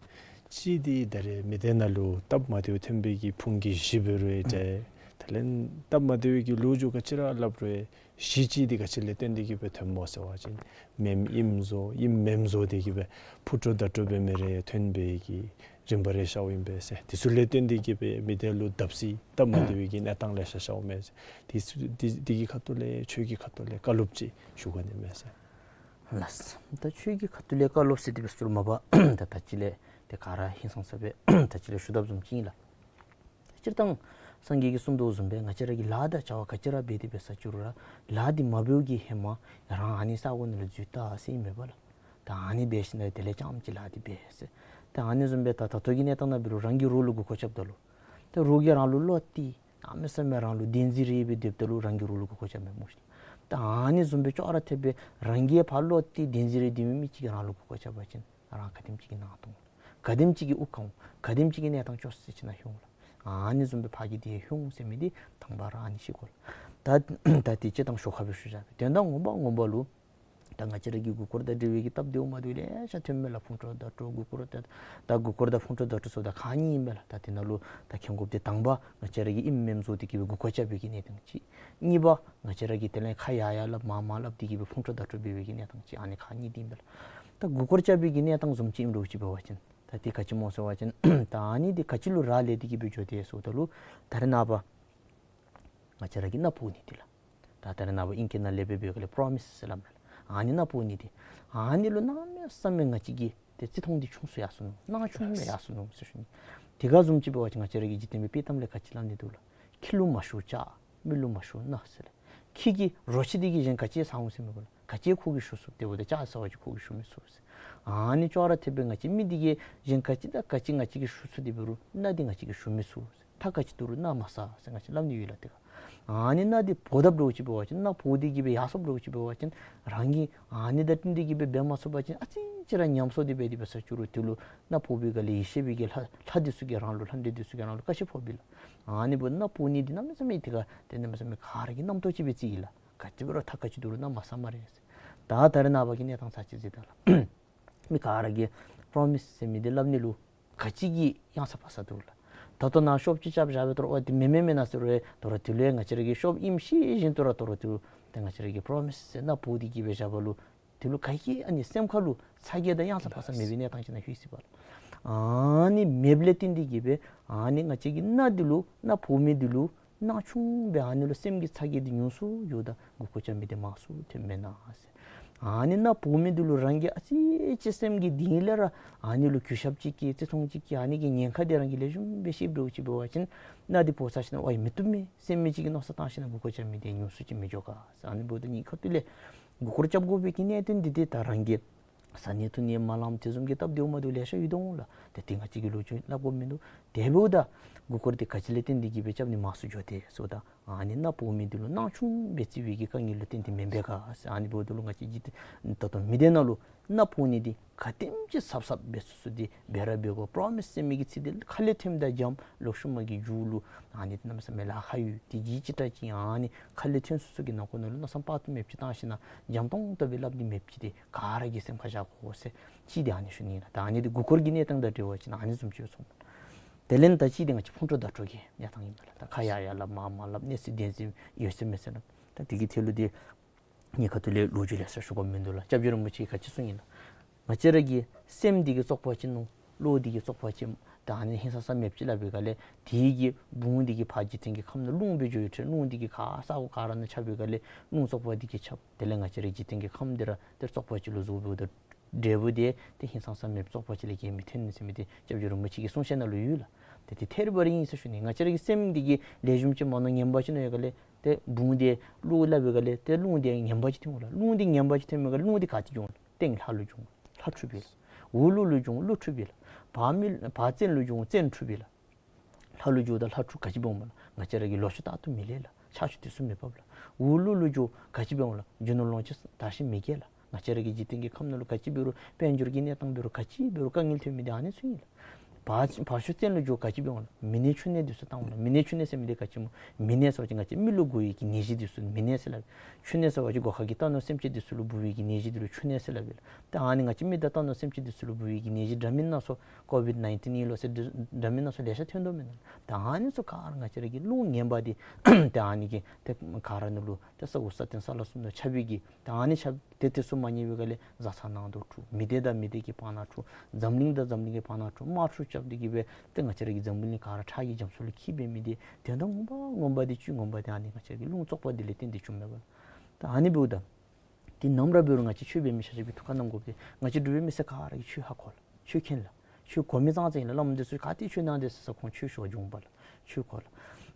གཅིག་འདི་ད་རེས་མི་སྡེ་ནང་ལུ་སྟབས་མ་བདེཝ་ཐོན་པའི་གི་ཕུང་གི་གཞི་འབད་རུང་ཨེ་འདྲ། དེ་ལས་སྟབས་མ་བདེ་བའི་གི་ལོ་རྒྱུས་ག་ཅི་ར་སླབ་རུང་ཨེ་གཞི་གཅིག་འདི་ག་ཅི་ལས་བརྟེན་ཏེ་གིས་སྦེ་ཐོནམ་སྨོ་ཟེར་བ་ཅིན་མེནམ་ཨིནམ་བཟོ་ཨིནམ་མེནམ་བཟོ་སྟེ་གིས་སྦེ་ཕུ་དྲོ་མདའ་དྲོ་འབད་མི་རེ་ཐོན་པའི་གི་རིམ་པ་རེ་ཤརཝ་ཨིན་པས་ཟེར། དེ་ཚུ་ལས་བརྟེན་ཏེ་གིས་སྦེ་མི་སྡེ་ལུ་བརྡབ་གསིག་སྟབས་མ་བདེ་བའི་གི་གནས་སྟངས་ལེ་ཤ་ཤརཝ་མས་ཟེར། དེ་ཚུ་དེ་དེ་གི་ཁ་ཐུག་ལས་ཆོས་ཀྱི་ཁ་ཐུག་ལས་བཀའ་སློབ་ཅིག་ཞུ་ག་ནི་མས་ཟེར། ལགས། ད་ཆོས་ཀྱི་ཁ་ཐུག་ལས་བཀའ་སློབ་ཟེར་དེ་འབད་ས་ཅིག་རུང་མ་པ་ད་ད་ཅི་ལས་ཏེ་ག་ར་ཧིང་སངས་ས་སྦེ་ད་ཅི་ལས་ཞུ་དོ་བཟུམ་ཅིག་ཨིན་ལགས། སྤྱིར་བཏང་སངས་རྒྱས་ཀྱིས་གསུངས་དོ་བཟུམ་སྦེ་ང་བཅས་ར་གིས་ལཱ་དང་བྱ་བ་ག་ཅི་ར་འབད་དེ་འབད་ས་ཅིག་རུང་ར་ལཱ་འདི་མ་འབདཝ་གི་ཧེ་མ་ཡང་རང་ཨ་ནི་ས་གོ་ནང་ལུ་འཛུལ་ད་ཟེར་ཨིན་མས་པ་ལགས། ད་ཨ་ནི་འབད་ཞིནམ་ལས་དེ་ལས་རྐྱངམ་ཅིག་ལཱ་འདི་འབད་ཟེར། ད་ཨ་ནི་བཟུམ་སྦེ་ད་ད་ལྟོ་གི་གནས་སྟངས་ནང་འབད་རུང་རང་གི་རོགས་ལུ་མགུ་སྐོར་རྐྱབ་ད་ལུ་ད་རོགས་ཀྱིས་རང་ལུ་བློ་གཏད་གནམ་མེད་ས་མེད་རང་ལུ་བདེན་འཛིན་རེ་སྦེ་སྡོདཔ་ད་ལུ་རང་གི་རོགས་ལུ་མགུ་སྐོར་རྐྱབ་མས་སྨོ་ཤིག། ད་ཨ་ནི་བཟུམ་སྦེ་ཅོག་ར་འཐདཔ་སྦེ་རང་གིས་ཕར་བློ་གཏད་བདེན་འཛིན་རེ་སྡོད་མི་མི་ཅིག་གིས་རང་ལུ་མགུ་སྐོར་རྐྱབ་པ་ཅིན་རང་ག་དེམ་ཅིག་གི་ནང་དོག་ལུ། ག་དེམ་ཅིག་གི་དབུགས་གང་འོང་། ག་དེམ་ཅིག་གི་གནས་སྟངས་ཅོག་ཙེ་ཅིག་ནང་ལྷོད་འོང་ལགས། ཨ་ནི་བཟུམ་སྦེ་ཕར་གི་དེ་ལྷོད་འོང་ཟེར་མི་འདི་དང་པ་ར་ཨ་ནི་ཤེས་དགོ་ལགས། ད་ད་དེ་སྤྱིར་བཏང་ཞོར་ཁ་སྦེ་ཞུ་བཞག་པས། དོན་དག་ངོ་མ་ངོ་མ་ལུ་ད་ང་བཅས་ར་གི་མགུ་སྐོར་དང་འབྲེལ་བའི་གི་སྟབས་བདེཝ་མ་བདེཝ་ལེ་ཤ་ཐོནམ་མས་ལགས། ཕུང་ཁྲོལ་དྲག་འགྲོ་མགུ་སྐོར་དང་ད་མགུ་སྐོར་དང་ཕུང་ཁྲོལ་དྲག་འགྲོ་ཟེརཝ་ད་ཁག་གཉིས་ཨིན་པས་ལགས། ད་དེ་ནང་ལུ་ད་མཁྱེན་དགོཔ་འདི་དང་པ་ང་བཅས་ར་གི་ཨིནམ་མེནམ་བཟོ་སྟེ་གི་སྦེ་མགུ་སྐོར་རྐྱབ་པའི་གི་གནས་སྟངས་ཅིག། གཉིས་པ་ང་བཅས་ར་གིས་དེ་ལས་ཁ་ཡར་ཡར་སླབ་མར་མར་སླབ་སྟེ་གི་སྦེ་ཕུང་ཁྲོལ་དྲག་འགྲོ་འབད་བའི་གི་གནས་སྟངས་ཅིག། ཨ་ནི་ཁག་གཉིས་འདི་ཨིན་པས་ལགས། ད་མགུ་སྐོར་རྐྱབ་པའི་གི་གནས་སྟངས་བཟུམ་ཅིག་ཨིནམ་འདྲཝ་ཅིག་འབད་བ་ཅིན་ད་དེ་ག་ཅི་སྨོ་ཟེར་བ་ཅིན་ད་ཨ་ནི་འདི་ག་ཅི་ལུ་རག་ལས་ཏེ་གི་སྦེ་འགྱོ་དེས་ཟེརཝ་ད་ལུ་ད་རེས་ནངས་པ་ང་བཅས་ར་གིས་མནའ་བོར་ནི་འདི་ལགས། ད་ད་རེས་ནངས་པ་ཨིང་སྐད་ནང་ལས་སྦེ་འབད་བ་ཅིན་པྲོ་མིས་ཟེར་སླབ་མས་ལགས། ཨ་ནི་མནའ་བོར་ནི་འདི་ཨ་ནི་ལུ་གནམ་མེད་ས་མེད་ང་བཅས་ཀྱི་ཏེ་བརྩི་མཐོང་འདི་ཆུང་སུ་ཡར་སོ་ནུག། སྣང་ཆུང་སྦེ་ཡར་སོ་ནུག་ཟེར་ཞུ་ནི། དེ་ག་བཟུམ་ཅིག་འབད་བ་ཅིན་ང་བཅས་ར་གི་འཇིག་རྟེན་པའི་དཔྱེ་གཏམ་ལས་ག་ཅི་སླབ་ནི་འདུག་ལགས། ཁྱི་ལུ་མ་ཞུགས་ལྕགས། མི་ལུ་མ་ཞུགས་མནའ་ཟེར་ལགས། ཁྱི་གི་རོ་ཁྱི་འདི་གིས་གཞན་ག་ཅི་ཟ་འོང་ཟེར་མི་དགོ་ལགས། ག་ཅི་ཁོ་གིས་ཞུ་ཚུགས། དེ་འབདཝ་ད་ལྕགས་ཟ་བ་ཅིན་ཁོ་གིས་ཞུ་མི་ཚུགས་ཟེར། ཨ་ནི་ཅོག་ར་འཐདཔ་སྦེ་ང་བཅས་མི་འདི་གིས་གཞན་ག་ཅི་དང་ག་ཅི་ང་བཅས་ཀྱིས་ཞུ་ཚུགས། དེ་འབད་རུང་མནའ་འདི་ང་བཅས་ཀྱིས་ཞུ་མི་ཚུགས་ཟེར། ཐག་ག་ཅི་བསྡུ་རུང་མནའ་མ་ཟ་ཟེར་ང་བཅས་སླབ་ནི་ཡོད་ལགས། དེ་ག་ཨ་ནི་མནའ་འདི་བོར་དཔ་འདྲཝ་ཅིག་འབད་བ་ཅིན་མནའ་བོར་ཏེ་གི་སྦེ་ཡར་སོཔ་འདྲཝ་ཅིག་འབད་བ་ཅིན་རང་གིས་ཨ་ནི་དང་བསྟུན་ཏེ་གི་སྦེ་འབད་མ་ཚུགས་པ་ཅིན་ཨ་ཙི་ཅིག་ར་ཉམས་གསོ་འདི་འབད་དེ་འབད་ས་བཅུག་རུང་དེ་ལུ་མནའ་བོར་བའི་སྒང་ལས་ཡེ་ཤེས་པའི་གི་ལྷ་ལྷ་འདི་ཚུ་གིས་རང་ལུ་ལྷ་འདྲེ་འདི་ཚུ་གིས་རང་ལུ་བཀའ་ཆད་ཕོགཔ་ཨིན་ལགས། ཨ་ནི་འབདཝ་ད་མནའ་བོར་ནི་འདི་གནམ་མེད་ས་མེད་དེ་ག་དེ་གནམ་མེད་ས་མེད་ག་ར་གི་རྣམ་རྟོག་ཅིག་སྦེ་བརྩི་ཡི་ལགས། ག་ཅི་འབད་རུང་ཐག་ག་ཅི་བསྡུ་རུང་མནའ་མ་ཟ་སྨ་རེ་ཟེར། ད་ད་རེས་ནངས་པ་གི་གནས་སྟངས་ཚར་ཅིག་གཟིགས་དང་ལགས། མི་ག་ར་གིས་པྲོ་མིས་ཟེར་མི་འདི་སླབ་ནི་ལུ་ག་ཅི་གི་ཡང་ས་ཕར་ས་འདུག་ལགས། ད་ལྟོ་ནཱ་ཤོབ་ཅིག་རྐྱབ་བཞག་པའི་ཐོག་ལུ་ཨོ་དེ་མེན་མེན་མེན་ན་ཟེར་རུང་ད་རུང་དེ་ལུ་ཡང་ང་བཅས་ར་གིས་ཤོབ་ཨིནམ་ཤེས་བཞིན་དུ་ར་ད་རུང་དེ་ལུ་ཏེ་ང་བཅས་ར་གིས་པྲོ་མིས་ཟེར་མནའ་བོར་ཏེ་གི་སྦེ་བཞག་པ་ལུ་དེ་ལུ་ག་གིས་ཨ་ནི་སེམས་ཁ་ལུ་ཚ་གྱང་དང་ཡང་ས་ཕར་ས་མེད་པའི་གནས་སྟངས་ཅིག་ནང་ལྷོད་ཅི་པ་ལགས། ཨ་ནི་མེདཔ་ལས་བརྟེན་ཏེ་གི་སྦེ་ཨ་ནི་ང་བཅས་ཀྱི་མནའ་འདི་ལུ་མནའ་བོར་མི་འདི་ལུ་སྣང་ཆུང་སྦེ་ཨ་ནི་ལུ་སེམས་ཀྱི་ཚ་གྱང་འདི་ཉུང་སུ་འགྱོཝ་ད་མགུ་སྐོར་རྐྱབ་མི་འདི་མང་སུ་ཐོནམ་མེན་ན་ཟེར། ཨ་ནི་མནའ་བོར་མི་འདི་ལུ་རང་གིས་ཨ་ཙི་ཅིག་སེམས་ཀྱི་གཏིང་ལས་ར་ཨ་ནི་ལུ་གུས་ཞབས་ཅིག་སྐྱེ་བརྩི་མཐོང་ཅིག་སྐྱེ། ཨ་ནི་གི་ཉེན་ཁ་འདི་རང་གིས་ལེགས་ཤོམ་སྦེ་ཤེསཔ་འདྲཝ་ཅིག་འབད་བ་ཅིན་མནའ་འདི་བོར་ཚར་ཞིནམ་ལས་ཝའི་མི་བཏུབ་མས་ཟེར་མི་ཅིག་གི་མནོ་བསམ་བཏང་ཞིནམ་ལས་མགུ་སྐོར་རྐྱབ་མི་འདི་ཉུང་སུ་ཅིག་མི་འགྱོ་ག་ཟེར། ཨ་ནི་འབདཝ་ད་གཉིས་ཁ་ཐུག་ལས་མགུ་སྐོར་རྐྱབ་དགོ་པའི་གི་གནད་དོན་འདི་ཏེ་ད་རང་གིས་བཟའ་ནི་འཐུང་ནི་མ་ལངམ་དེ་བཟུམ་གྱི་སྟབས་བདེཝ་མ་བདེཝ་ལེ་ཤ་ཡོད་དོ་འོང་ལགས། ཏེ་དེ་ང་བཅས་ཀྱིས་ལོ་རྒྱུས་སླབ་དགོཔ་མིན་འདུག། དེ་འབདཝ་ད་མགུ་སྐོར་འདི་ག་ཅི་ལས་བརྟེན་ཏེ་གི་སྦེ་རྐྱབ་ནི་མང་སུ་འགྱོ་དེས་ཟེརཝ་ད་ཨ་ནི་མནའ་བོར་མི་འདི་ལུ་སྣང་ཆུང་སྦེ་བརྩི་བའི་གི་དཀའ་ངལ་ལུ་བརྟེན་ཏེ་མེན་པས་ག་ཟེར། ཨ་ནི་འབདཝ་ད་ལུ་ང་བཅས་ཀྱི་ད་ལྟོ་མི་སྡེ་ནང་ལུ་མནའ་བོར་ནི་འདི་ག་དེམ་ཅིག་ཟབ་ཟབ་སྦེ་སུ་སུ་འདི་འབད་ར་འབད་དགོ། པྲོ་མིས་ཟེར་མི་གི་ཚིག་འདི་ཁ་ལས་ཐོནམ་དང་འཇམ། ལོག་ཤུལ་མ་གི་མཇུག་ལུ་ཨ་ནི་གནམ་མེད་ས་མེད་ལཱ་ཁག་ཡོད། དེ་གི་ཅིག་ཏ་ཅིག་ཨ་ནི་ཁ་ལས་ཐོན་སོ་སོ་གི་ནང་ཁོག་ནང་ལུ་མནོ་བསམ་དཔག་ཏུ་མེདཔ་ཅིག་བཏང་ཞིནམ་ལས་འཇམ་ཏོང་ཏོ་སྦེ་སླབ་ནི་མེདཔ་ཅིག་འདི་ག་ར་གིས་སེམས་ཁར་བཞག་དགོ་ཟེར་ཅིག་འདི་ཨ་ནི་ཞུ་ནི་ལགས། ད་ཨ་ནི་འདི་མགུ་སྐོར་གྱི་གནས་སྟངས་དང་འབྲེལ་བ་ཅིན་ཨ་ནི་བཟུམ་ཅིག་སྦེ་ཚོར། དེ་ལས་ད་ཅིག་འདི་ང་བཅས་ཕུང་ཁྲོལ་དྲག་འགྲོ་གི་གནས་སྟངས་ཨིན་པས་ལགས། ད་ཁ་ཡར་ཡར་སླབ་མར་མར་སླབ་གནས་ཚུལ་བདེན་འཛིན་ཡོད་ཚད་མེད་ཚད་སླབ། ད་དེ་གི་ཐད་ལུ་འདི་གཉིས་ཁ་ཐུག་ལས་ལོ་རྒྱུས་ལེ་ཤ་ཞུ་དགོཔ་མིན་འདུག་ལགས། སྐྱབས་རྗེ་རིན་པོ་ཆེ་གིས་ག་ཅི་གསུངས་ཡི་ལགས། ང་བཅས་ར་གི་སེམས་འདི་གི་བཙོག་པ་ཅིག་ནོ། བློ་འདི་གི་བཙོག་པ་ཅིག་ད་ཨ་ནི་ཧིང་སངས་ས་མེདཔ་ཅིག་སླབ་པའི་སྒང་ལས་དེ་གི་བུང་འདི་གིས་ཕར་འཇིག་རྟེན་གྱི་ཁམས་ནང་རླུང་སྦེ་འགྱོ་ཡི་ཏེ་རླུང་འདི་གིས་ག་ས་གོ་ག་ར་ནང་ཁྱབ་པའི་སྒང་ལས་རླུང་བཙོག་པ་འདི་གིས་ཁྱབ། དེ་ལས་ང་བཅས་རའི་འཇིག་རྟེན་གྱི་ཁམས་འདི་ར་ཏེ་བཙོག་པ་ཅིག་ལུ་བཟོ་བའི་ད་འབྲས་བུ་འདི་ཏེ་ཧིང་སངས་ས་མེདཔ་བཙོག་པ་ཅིག་ལས་བརྒལ་མི་ཐོན་ཟེར་མི་འདི་སྐྱབས་རྗེ་རིན་པོ་ཆེ་གི་གསུང་བཤད་ནང་ལུ་ཡོད་ལགས། ཏེ་དེ་ཐད་རི་བ་རི་ཨིན་ཟེར་ཞུ་ནི། ང་བཅས་ར་གི་སེམས་འདི་གི་ལེགས་ཤོམ་ཅིག་མ་མནོ་ངན་པ་ཅིག་མནོ་བའི་སྒང་ལས་ཏེ་བུང་འདི་རླུང་སླབ་པའི་སྒང་ལས་ཏེ་རླུང་འདི་ངན་པ་ཅིག་ཐོན་འོང་ལགས། རླུང་འདི་ངན་པ་ཅིག་ཐོན་པའི་སྒང་ལས་རླུང་འདི་ག་ཏེ་འགྱོ་འོང་ལགས། སྟེང་ལྷ་ལུ་འགྱོ་འོང་། ལྷ་འཁྲུགས་པས་ལགས། འོག་ཀླུ་ལུ་འགྱོ་འོང་། ཀླུ་འཁྲུགས་པས་ལགས། བར་མི་བར་བཙན་ལུ་འགྱོ་འོང་། བཙན་འཁྲུགས་པས་ལགས། ལྷ་ལུ་འགྱོཝ་ད་ལྷ་འཁྲུགས། ག་ཅི་འབད་འོང་སྨོ་ལགས། ང་བཅས་ར་གི་ལོ་ཤུགས་རྟག་ཏུ་མི་ལེགས་ལགས། ཕྱག་ཤུལ་དུས་སུ་མི་བབས་ལགས། འོག་ཀླུ་ལུ་འགྱོ་ག་ཅི་འབད་འོང་ལགས། རྒྱུ་ནོར་ལོངས་སྤྱོད་དར་ཞིང་མི་རྒྱས་ལགས། ང་བཅས་ར་གི་འཇིག་རྟེན་གྱི་ཁམས་ནང་ལུ་ག་ཅི་འབད་རུང་དཔལ་འབྱོར་གྱི་གནས་སྟངས་འབད་རུང་ག་ཅི་འབད་རུང་དཀའ་ངལ་ཐོན་མི་འདི་ཨ་ནི་ཚུ་ཨིན་ལགས། བར་བར་ཤུལ་བཙན་ལུ་འགྱོ་ག་ཅི་འབད་འོང་ལགས། མི་ནད་ཕྱུགས་ནད་འདི་ཚུ་བཏང་འོང་ལགས། མི་ནད་ཕྱུགས་ནད་ཟེར་མི་འདི་ག་ཅི་སྨོ། མི་ནད་ཟེར་བ་ཅིན་ང་བཅས་མི་ལུ་འགོ་བའི་གི་ནད་གཞི་འདི་ཚུ་མི་ནད་ཟེར་སླབ། ཕྱུགས་ནད་ཟེར་བ་ཅིན་སྒོ་ཁ་གི་རྟ་ནོར་སེམས་ཅན་འདི་ཚུ་ལུ་འབུ་བའི་གི་ནད་གཞི་འདི་ལུ་ཕྱུགས་ནད་ཟེར་སླབ་ཨིན་ལགས། ད་ཨ་ནི་ང་བཅས་མི་དང་རྟ་ནོར་སེམས་ཅན་འདི་ཚུ་ལུ་འབུ་བའི་གི་ནད་གཞི་འདྲ་མིན་སྣ་ཚོགས་ཀོ་ཝིཌ་ནའིན་ཊིན་ཨིན་ལོ་ཟེར་འདི་འདྲ་མིན་སྣ་ཚོགས་ལེ་ཤ་ཐོན་དོ་མེན་ན། ད་ཨ་ནི་ཚུ་ག་ར་ང་བཅས་ར་གི་རླུང་ངན་པ་འདི་ད་ཨ་ནི་གིས་ཏེ་ག་ར་ནང་ལུ་ཏེ་ས་འོག་ས་སྟེང་ས་བླ་གསུམ་ནང་ཁྱབ་པའི་གི་ད་ཨ་ནི་ཁྱབ། ཏེ་དེ་ཚུ་མ་ཉན་པའི་སྒང་ལས་བཟའ་ཚང་ནང་དོག་འཁྲུག། མི་སྡེ་དང་མི་སྡེ་གི་བར་ན་འཁྲུག། འཛམ་གླིང་དང་འཛམ་གླིང་གི་བར་ན་འཁྲུག། དམག་འཁྲུག་རྐྱབ་སྟེ་གི་སྦེ་ཏེ་ང་བཅས་ར་གི་འཛམ་བུ་གླིང་ག་ར་ཁྲག་གི་རྒྱ་མཚོ་ལུ་འཁྱིལ་འབད་མི་འདི་དོན་དག་ངོ་མ་ངོ་མ་འདི་བཅུད་ངོ་མ་འདི་ཨ་ནི་ང་བཅས་ར་གི་རླུང་བཙོག་པ་འདི་ལས་བརྟེན་ཏེ་བྱུངམ་མས་པ། ད་ཨ་ནི་འབདཝ་ད་འདི་ནམ་ར་འབད་རུང་ང་བཅས་ཆོས་འབད་མི་ཆ་ཁྱབ་ཀྱིས་ཐུགས་ཁར་བསྣམ་དགོཔ་འདི་ང་བཅས་འབྲུག་པའི་མི་སེར་ག་ར་གིས་ཆོས་ཧ་གོ་ལགས། ཆོས་མཁྱེན་ལགས། ཆོས་གོ་མི་ཙང་ཙ་ཨིན་ལགས། བླམ་འདི་ཚུ་ག་ཏེ་ཆོས་གནང་དེས་ཟེར་ཁོང་ཆོས་ཞུ་བར་འགྱོཝ་ཨིན་པ་ལགས། ཆོས་གོ་ལགས།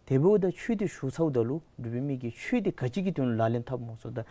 དེ་འབདཝ་ད་ཆོས་འདི་ཞུ་ཚརཝ་ད་ལུ་འབྲུག་པའི་མི་གིས་ཆོས་འདི་ག་ཅི་གི་དོན་ལུ་ལག་ལེན་འཐབ་སྨོ་ཟེརཝ་ད་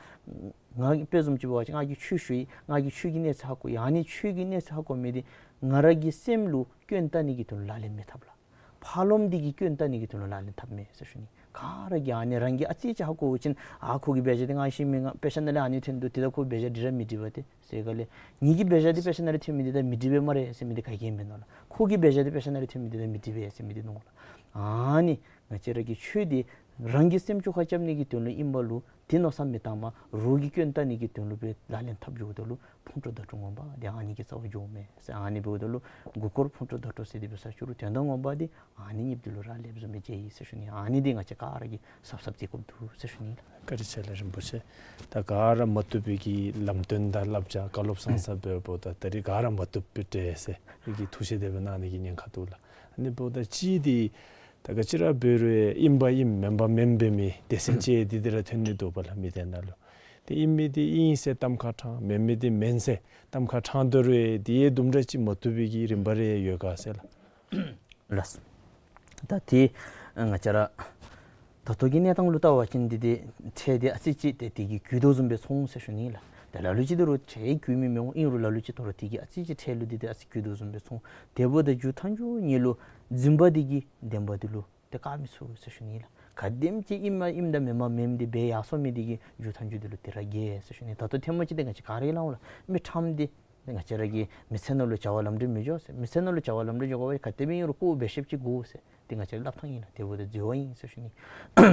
ང་དཔེ་བཟུམ་ཅིག་འབད་བ་ཅིན་ང་གིས་ཆོས་ཞུ་ཡི། ང་གིས་ཆོས་ཀྱི་གནས་ཚད་ཧ་གོ་ཡི། ཨ་ནི་ཆོས་ཀྱི་གནས་ཚད་ཧ་གོ་མི་འདི་ང་ར་གི་སེམས་ལུ་སྐྱོན་བཏགས་ནི་གི་དོན་ལུ་ལག་ལེན་མི་འཐབ་ལགས། ཕར་ལོགམ་འདི་གིས་སྐྱོན་བཏགས་ནི་གི་དོན་ལུ་ལག་ལེན་འཐབ་མས་ཟེར་ཞུ་ནི། ག་ར་གིས་ཨ་ནི་རང་གིས་ཨ་ཙི་ཅིག་ཧ་གོ་བ་ཅིན་ཨ་ཁོ་གི་འབད་བཞག་འདི་ང་ཤེས་མི་ང་དཔེ་ཆ་ནང་ལས་ཨ་ནི་ཐོན་འདུག། དེ་ད་ཁོ་འབད་བཞག་འགྲིག་ར་མི་འགྲིག་པ་དེ་ཟེར་ག་ལས་ངེ་གི་འབད་བཞག་འདི་དཔེ་ཆ་ནང་ལས་ཐོན་མི་འདི་ད་མི་འགྲིག་པས་སྨ་རེ་ཟེར་མི་འདི་ག་གིས་ཡང་མེན་ནོ་ལགས། ཁོ་གི་འབད་བཞག་འདི་དཔེ་ཆ་ནང་ལས་ཐོན་མི་འདི་ད་མི་འགྲིག་པས་ཟེར་མི་འདི་ནོ་ལགས། ཨ་ནི་ང་བཅས་ར་གི་ཆོས་འདི་རང་གི་སེམས་བཅོས་ཁ་རྐྱབ་ནི་གི་དོན་ལུ་ཨིན་པ་ལུ་དེ་མནོ་བསམ་མི་བཏང་པར་རོགས་ཀྱི་སྐྱོན་བལྟ་ནི་གི་དོན་ལུ་སྦེ་ལག་ལེན་འཐབ་འགྱོཝ་ད་ལུ་ཕུང་ཁྲོལ་བརྡ་སྤྲོད་ངོ་མ་འདི་ཨ་ནི་གིས་རྩ་བར་འགྱོཝ་མས་ཟེར། ཨ་ནི་འབདཝ་ད་ལུ་མགུ་སྐོར་ཕུང་ཁྲོལ་བརྡ་སྤྲོད་ཟེར་འདི་འབད་ས་ཅིག་རུང་དོན་དག་ངོ་མ་འདི་ཨ་ནི་གཉིས་འདི་ལུ་ར་ལེགས་ཤོམ་སྦེ་མཇལ་ཡི་ཟེར་ཞུ་ནི། ཨ་ནི་འདི་ང་བཅས་ག་ར་གིས་གཟབ་གཟབ་མཛད་དགོཔ་འདུག་ཟེར་ཞུ་ནི་ལགས། བཀའ་དྲིན་ཆེ་ལགས་རིན་པོ་ཆེ། ད་ག་ར་མ་བཏུབ་པའི་གི་ལམ་སྟོན་དང་བསླབ་བྱ་བཀའ་སློབ་བཟང་ས་འབདཝ་ད་ད་རིས་ག་ར་མ་བཏུབ་པའི་འདྲས་ཟེར་གི་ཐུགས་བཞེད་དེ་སྦེ་གནང་ནི་གི་ཉེན་ཁ་འདུག་ལགས། ཨ་ནི་འབདཝ་ད་གཅིག་འདི་ད་ག་ཅི་ར་འབད་རུང་ཨིན་པ་ཨིནམ་མེན་པ་མེནམ་འབད་མི་སྡེ་ཚན་ཅིག་འདི་འདི་ར་ཐོན་ནི་འདུག་པ་ལགས། མི་སྡེ་ནང་ལུ་དེ་ཨིན་མི་འདི་ཨིན་ཟེར་གཏམ་ཁ་དྲངས། མེན་མི་འདི་མེན་ཟེར་གཏམ་ཁ་དྲངས་དོ་རུང་དེ་དུམ་གྲ་ཅིག་མ་བཏུབ་པའི་གི་རིམ་པ་རེ་ཡོད་ག་ཟེར་ལགས། ལགས། ད་དེ་ང་བཅས་ར་ད་ལྟོ་གི་གནས་སྟངས་ལུ་བལྟ་བ་ཅིན་འདི་འདི་འཕྲལ་འདི་ཨ་ཙི་ཅིག་ཏེ་དེ་གིས་འགྱུར་དོ་བཟུམ་སྦེ་མཐོང་ཟེར་ཞུ་ནི་ལགས། ད་ལ་ལུ་ཅིག་ད་རུང་འཕྲལ་འགྱུར་མི་མི་འོང་། ཨིན་རུང་ལ་ལུ་ཅིག་ད་རུང་དེ་གིས་ཨ་ཙི་ཅིག་འཕྲལ་ལུ་འདི་འདི་ཨ་ཙི་འགྱུར་དོ་བཟུམ་སྦེ་མཐོང་། དེ་འབདཝ་ད་མཇུག་མཐའ་མཇུག་ཉིད་ལུ་འཛིན་པ་འདི་གིས་བདེན་པ་འདི་ལུ་ཏེ་བཀག་མི་ཚུགས་ཟེར་ཞུ་ནི་ལགས། ག་དེམ་ཅིག་ཨིནམ་ཨིནམ་དང་མེནམ་མེནམ་འདི་འབད་ཡར་སོང་མི་འདི་གིས་མཇུག་མཐའ་མཇུག་འདི་ལུ་དེ་ར་རྒྱལ་ཟེར་ཞུ་ནི། ད་ལྟོ་ཐེངས་མ་ཅིག་འདི་ང་བཅས་ག་ར་གིས་སླབ་འོང་ལགས། མི་ཕྲངམ་འདི་ང་བཅས་ར་གི་མི་ཚེ་ནང་ལུ་བྱ་བ་ལམ་འགྲོ་མི་འགྱོ་ཟེར། མི་ཚེ་ནང་ལུ་བྱ་བ་ལམ་འགྲོ་འགྱོ་དགོ་པ་ག་དེ་སྦེ་ཨིན་རུང་ཁོ་འབད་ཤེསཔ་ཅིག་དགོ་ཟེར། འདི་ང་བཅས་ར་སླབ་ཐངས་ཨིན་ལགས། དེ་འབདཝ་ད་འཛོལ་བ་ཨིན་ཟེར་ཞུ་ནི།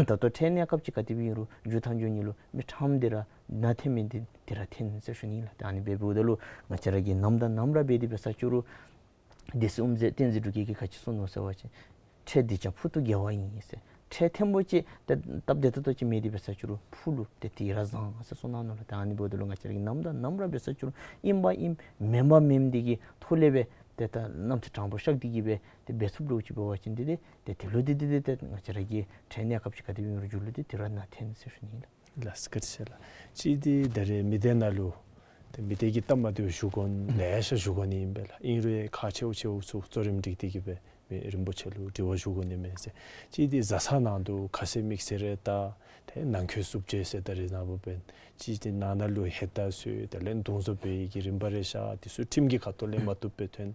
ད་ལྟོ་འཕྲལ་གནས་སྐབས་ཅིག་ག་དེ་སྦེ་ཨིན་རུང་མཇུག་མཐའ་མཇུག་ཉིད་ལུ་མི་ཕྲངམ་འདི་ར་ནཱ་འཐེན་མི་འདི་དེ་ར་འཐེན་ཟེར་ཞུ་ནི་ལགས། ད་ཨ་ནི་འབདཝ་ད་ལུ་ང་བཅས་ར་གིས་ནམ་དང་ནམ་ར་འབད་དེ་འབད་ས་ཅིག་རུང་སྡེ་སྲིད་དབུ་མཛད་བསྟན་འཛིན་འབྲུག་རྒྱལ་གྱིས་ག་ཅི་གསུངས་ནུག་ཟེར་བ་ཅིན་འཕྲལ་སྡིག་ཅན་ཕུག་ཏུ་དགེ་བ་ཡིན་ཟེར། འཕྲལ་ཐེངས་པོ་ཅིག་ཏེ་སྟབས་བདེ་ཏོག་ཏོ་ཅིག་མེད་དེ་འབད་ས་ཅིག་རུང་ཕུག་ལུ་ཏེ་དེ་ར་བཟང་ཟེར་གསུངས་གནང་ནུག་ལགས། ད་ཨ་ནི་འབདཝ་ད་ལུ་ང་བཅས་ར་གིས་ནམ་དང་ནམ་ར་འབད་ས་ཅིག་རུང་ཨིནམ་ཨིནམ་མེནམ་མེནམ་འདི་གི་ཐོག་ལས་སྦེ་ཏེ་ད་རྣམ་ཐར་དྲང་པོ་ཤག་འདི་གིས་སྦེ་ཏེ་འབད་ཚུགསཔ་འདྲཝ་ཅིག་འབད་བ་ཅིན་འདི་ཏེ་ཏེ་དེ་ལུ་འདི་འདི་འདི་ཏེ་ང་བཅས་ར་གི་འཕྲལ་གནས་སྐབས་ཅིག་ག་དེ་སྦེ་ཨིན་རུང་མཇུག་ལུ་འདི་དེ་ར་ནཱ་འཐེན་ཟེར་ཞུ་ནི་ཨིན་ལགས། ལགས་སོ། བཀའ་དྲིན་ཆེ་ལགས། གཅིག་འདི་ད་རེས་མི་སྡེ་ནང་ལུ་ཏེ་མི་སྡེ་གི་སྟབས་མ་བདེཝ་ཞུ་དགོ་ནི་ལེ་ཤ་ཞུ་དགོ་ནི་ཨིན་པས་ལགས། ཨིན་རུང་ཁག་ཆེཝ་ཆེཝ་ཚུ་གཙོ་རིམ་སྒྲིག་སྟེ་གིས་སྦེ་མི་རིན་པོ་ཆེ་ལུ་དྲི་བ་ཞུ་དགོ་ནི་མས་ཟེར། གཅིག་འདི་བཟའ་ཚང་ནང་དུ་ཁ་ཟས་དམིགས་བསལ་རེ་བལྟ། ཏེ་ནང་འཁོད་བསྲུབ་བཅད་ཟེར་ད་རེས་ནངས་པ་འབདན་གཅིག་འདི་ནང་ན་ལུ་ཧེ་ད་སོ་དེ་ལས་འདུ་འཛོམས་འབད་ནི་གི་རིམ་པ་རེ་ཤར། དེ་ཚུ་ཁྲིམས་ཀྱི་ཁ་ཐུག་ལས་མ་བཏུབ་པའི་ཐོན།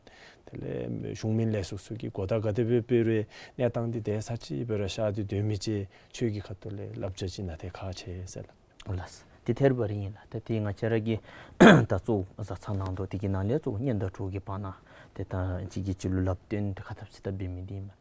དེ་ལས་གཞུང་མིན་ལས་ཚོགས་ཚུ་གིས་གོ་བརྡ་ག་དེ་སྦེ་སྤེལ་རུང་གནས་སྟངས་འདི་དེ་ཚར་གཅིག་སྦེ་ར་ཤར་ཏེ་སྡོད་མི་ཅིག་ཆོས་ཀྱི་ཁ་ཐུག་ལས་བསླབ་བྱ་ཅིག་གནང་སྟེ་ཁག་ཆེ་ཟེར་ལགས། ལགས། དེ་ཐད་རི་བ་རི་ཨིན་ལགས། ད་དེ་ང་བཅས་ར་གི་ད་གཙོ་བོ་བཟའ་ཚང་ནང་དུ་དེ་གི་ནང་ལས་གཙོ་བོ་གཉེན་དང་གྲོགས་ཀྱི་བར་ན་ཏེ་ད་གཅིག་གིས་གཅིག་ལུ་ལབ་སྟོན་ཏེ་ཁ་འཐབ་ཚིག་འཐབ་འབད་མི་འདི་ཨིན་མས།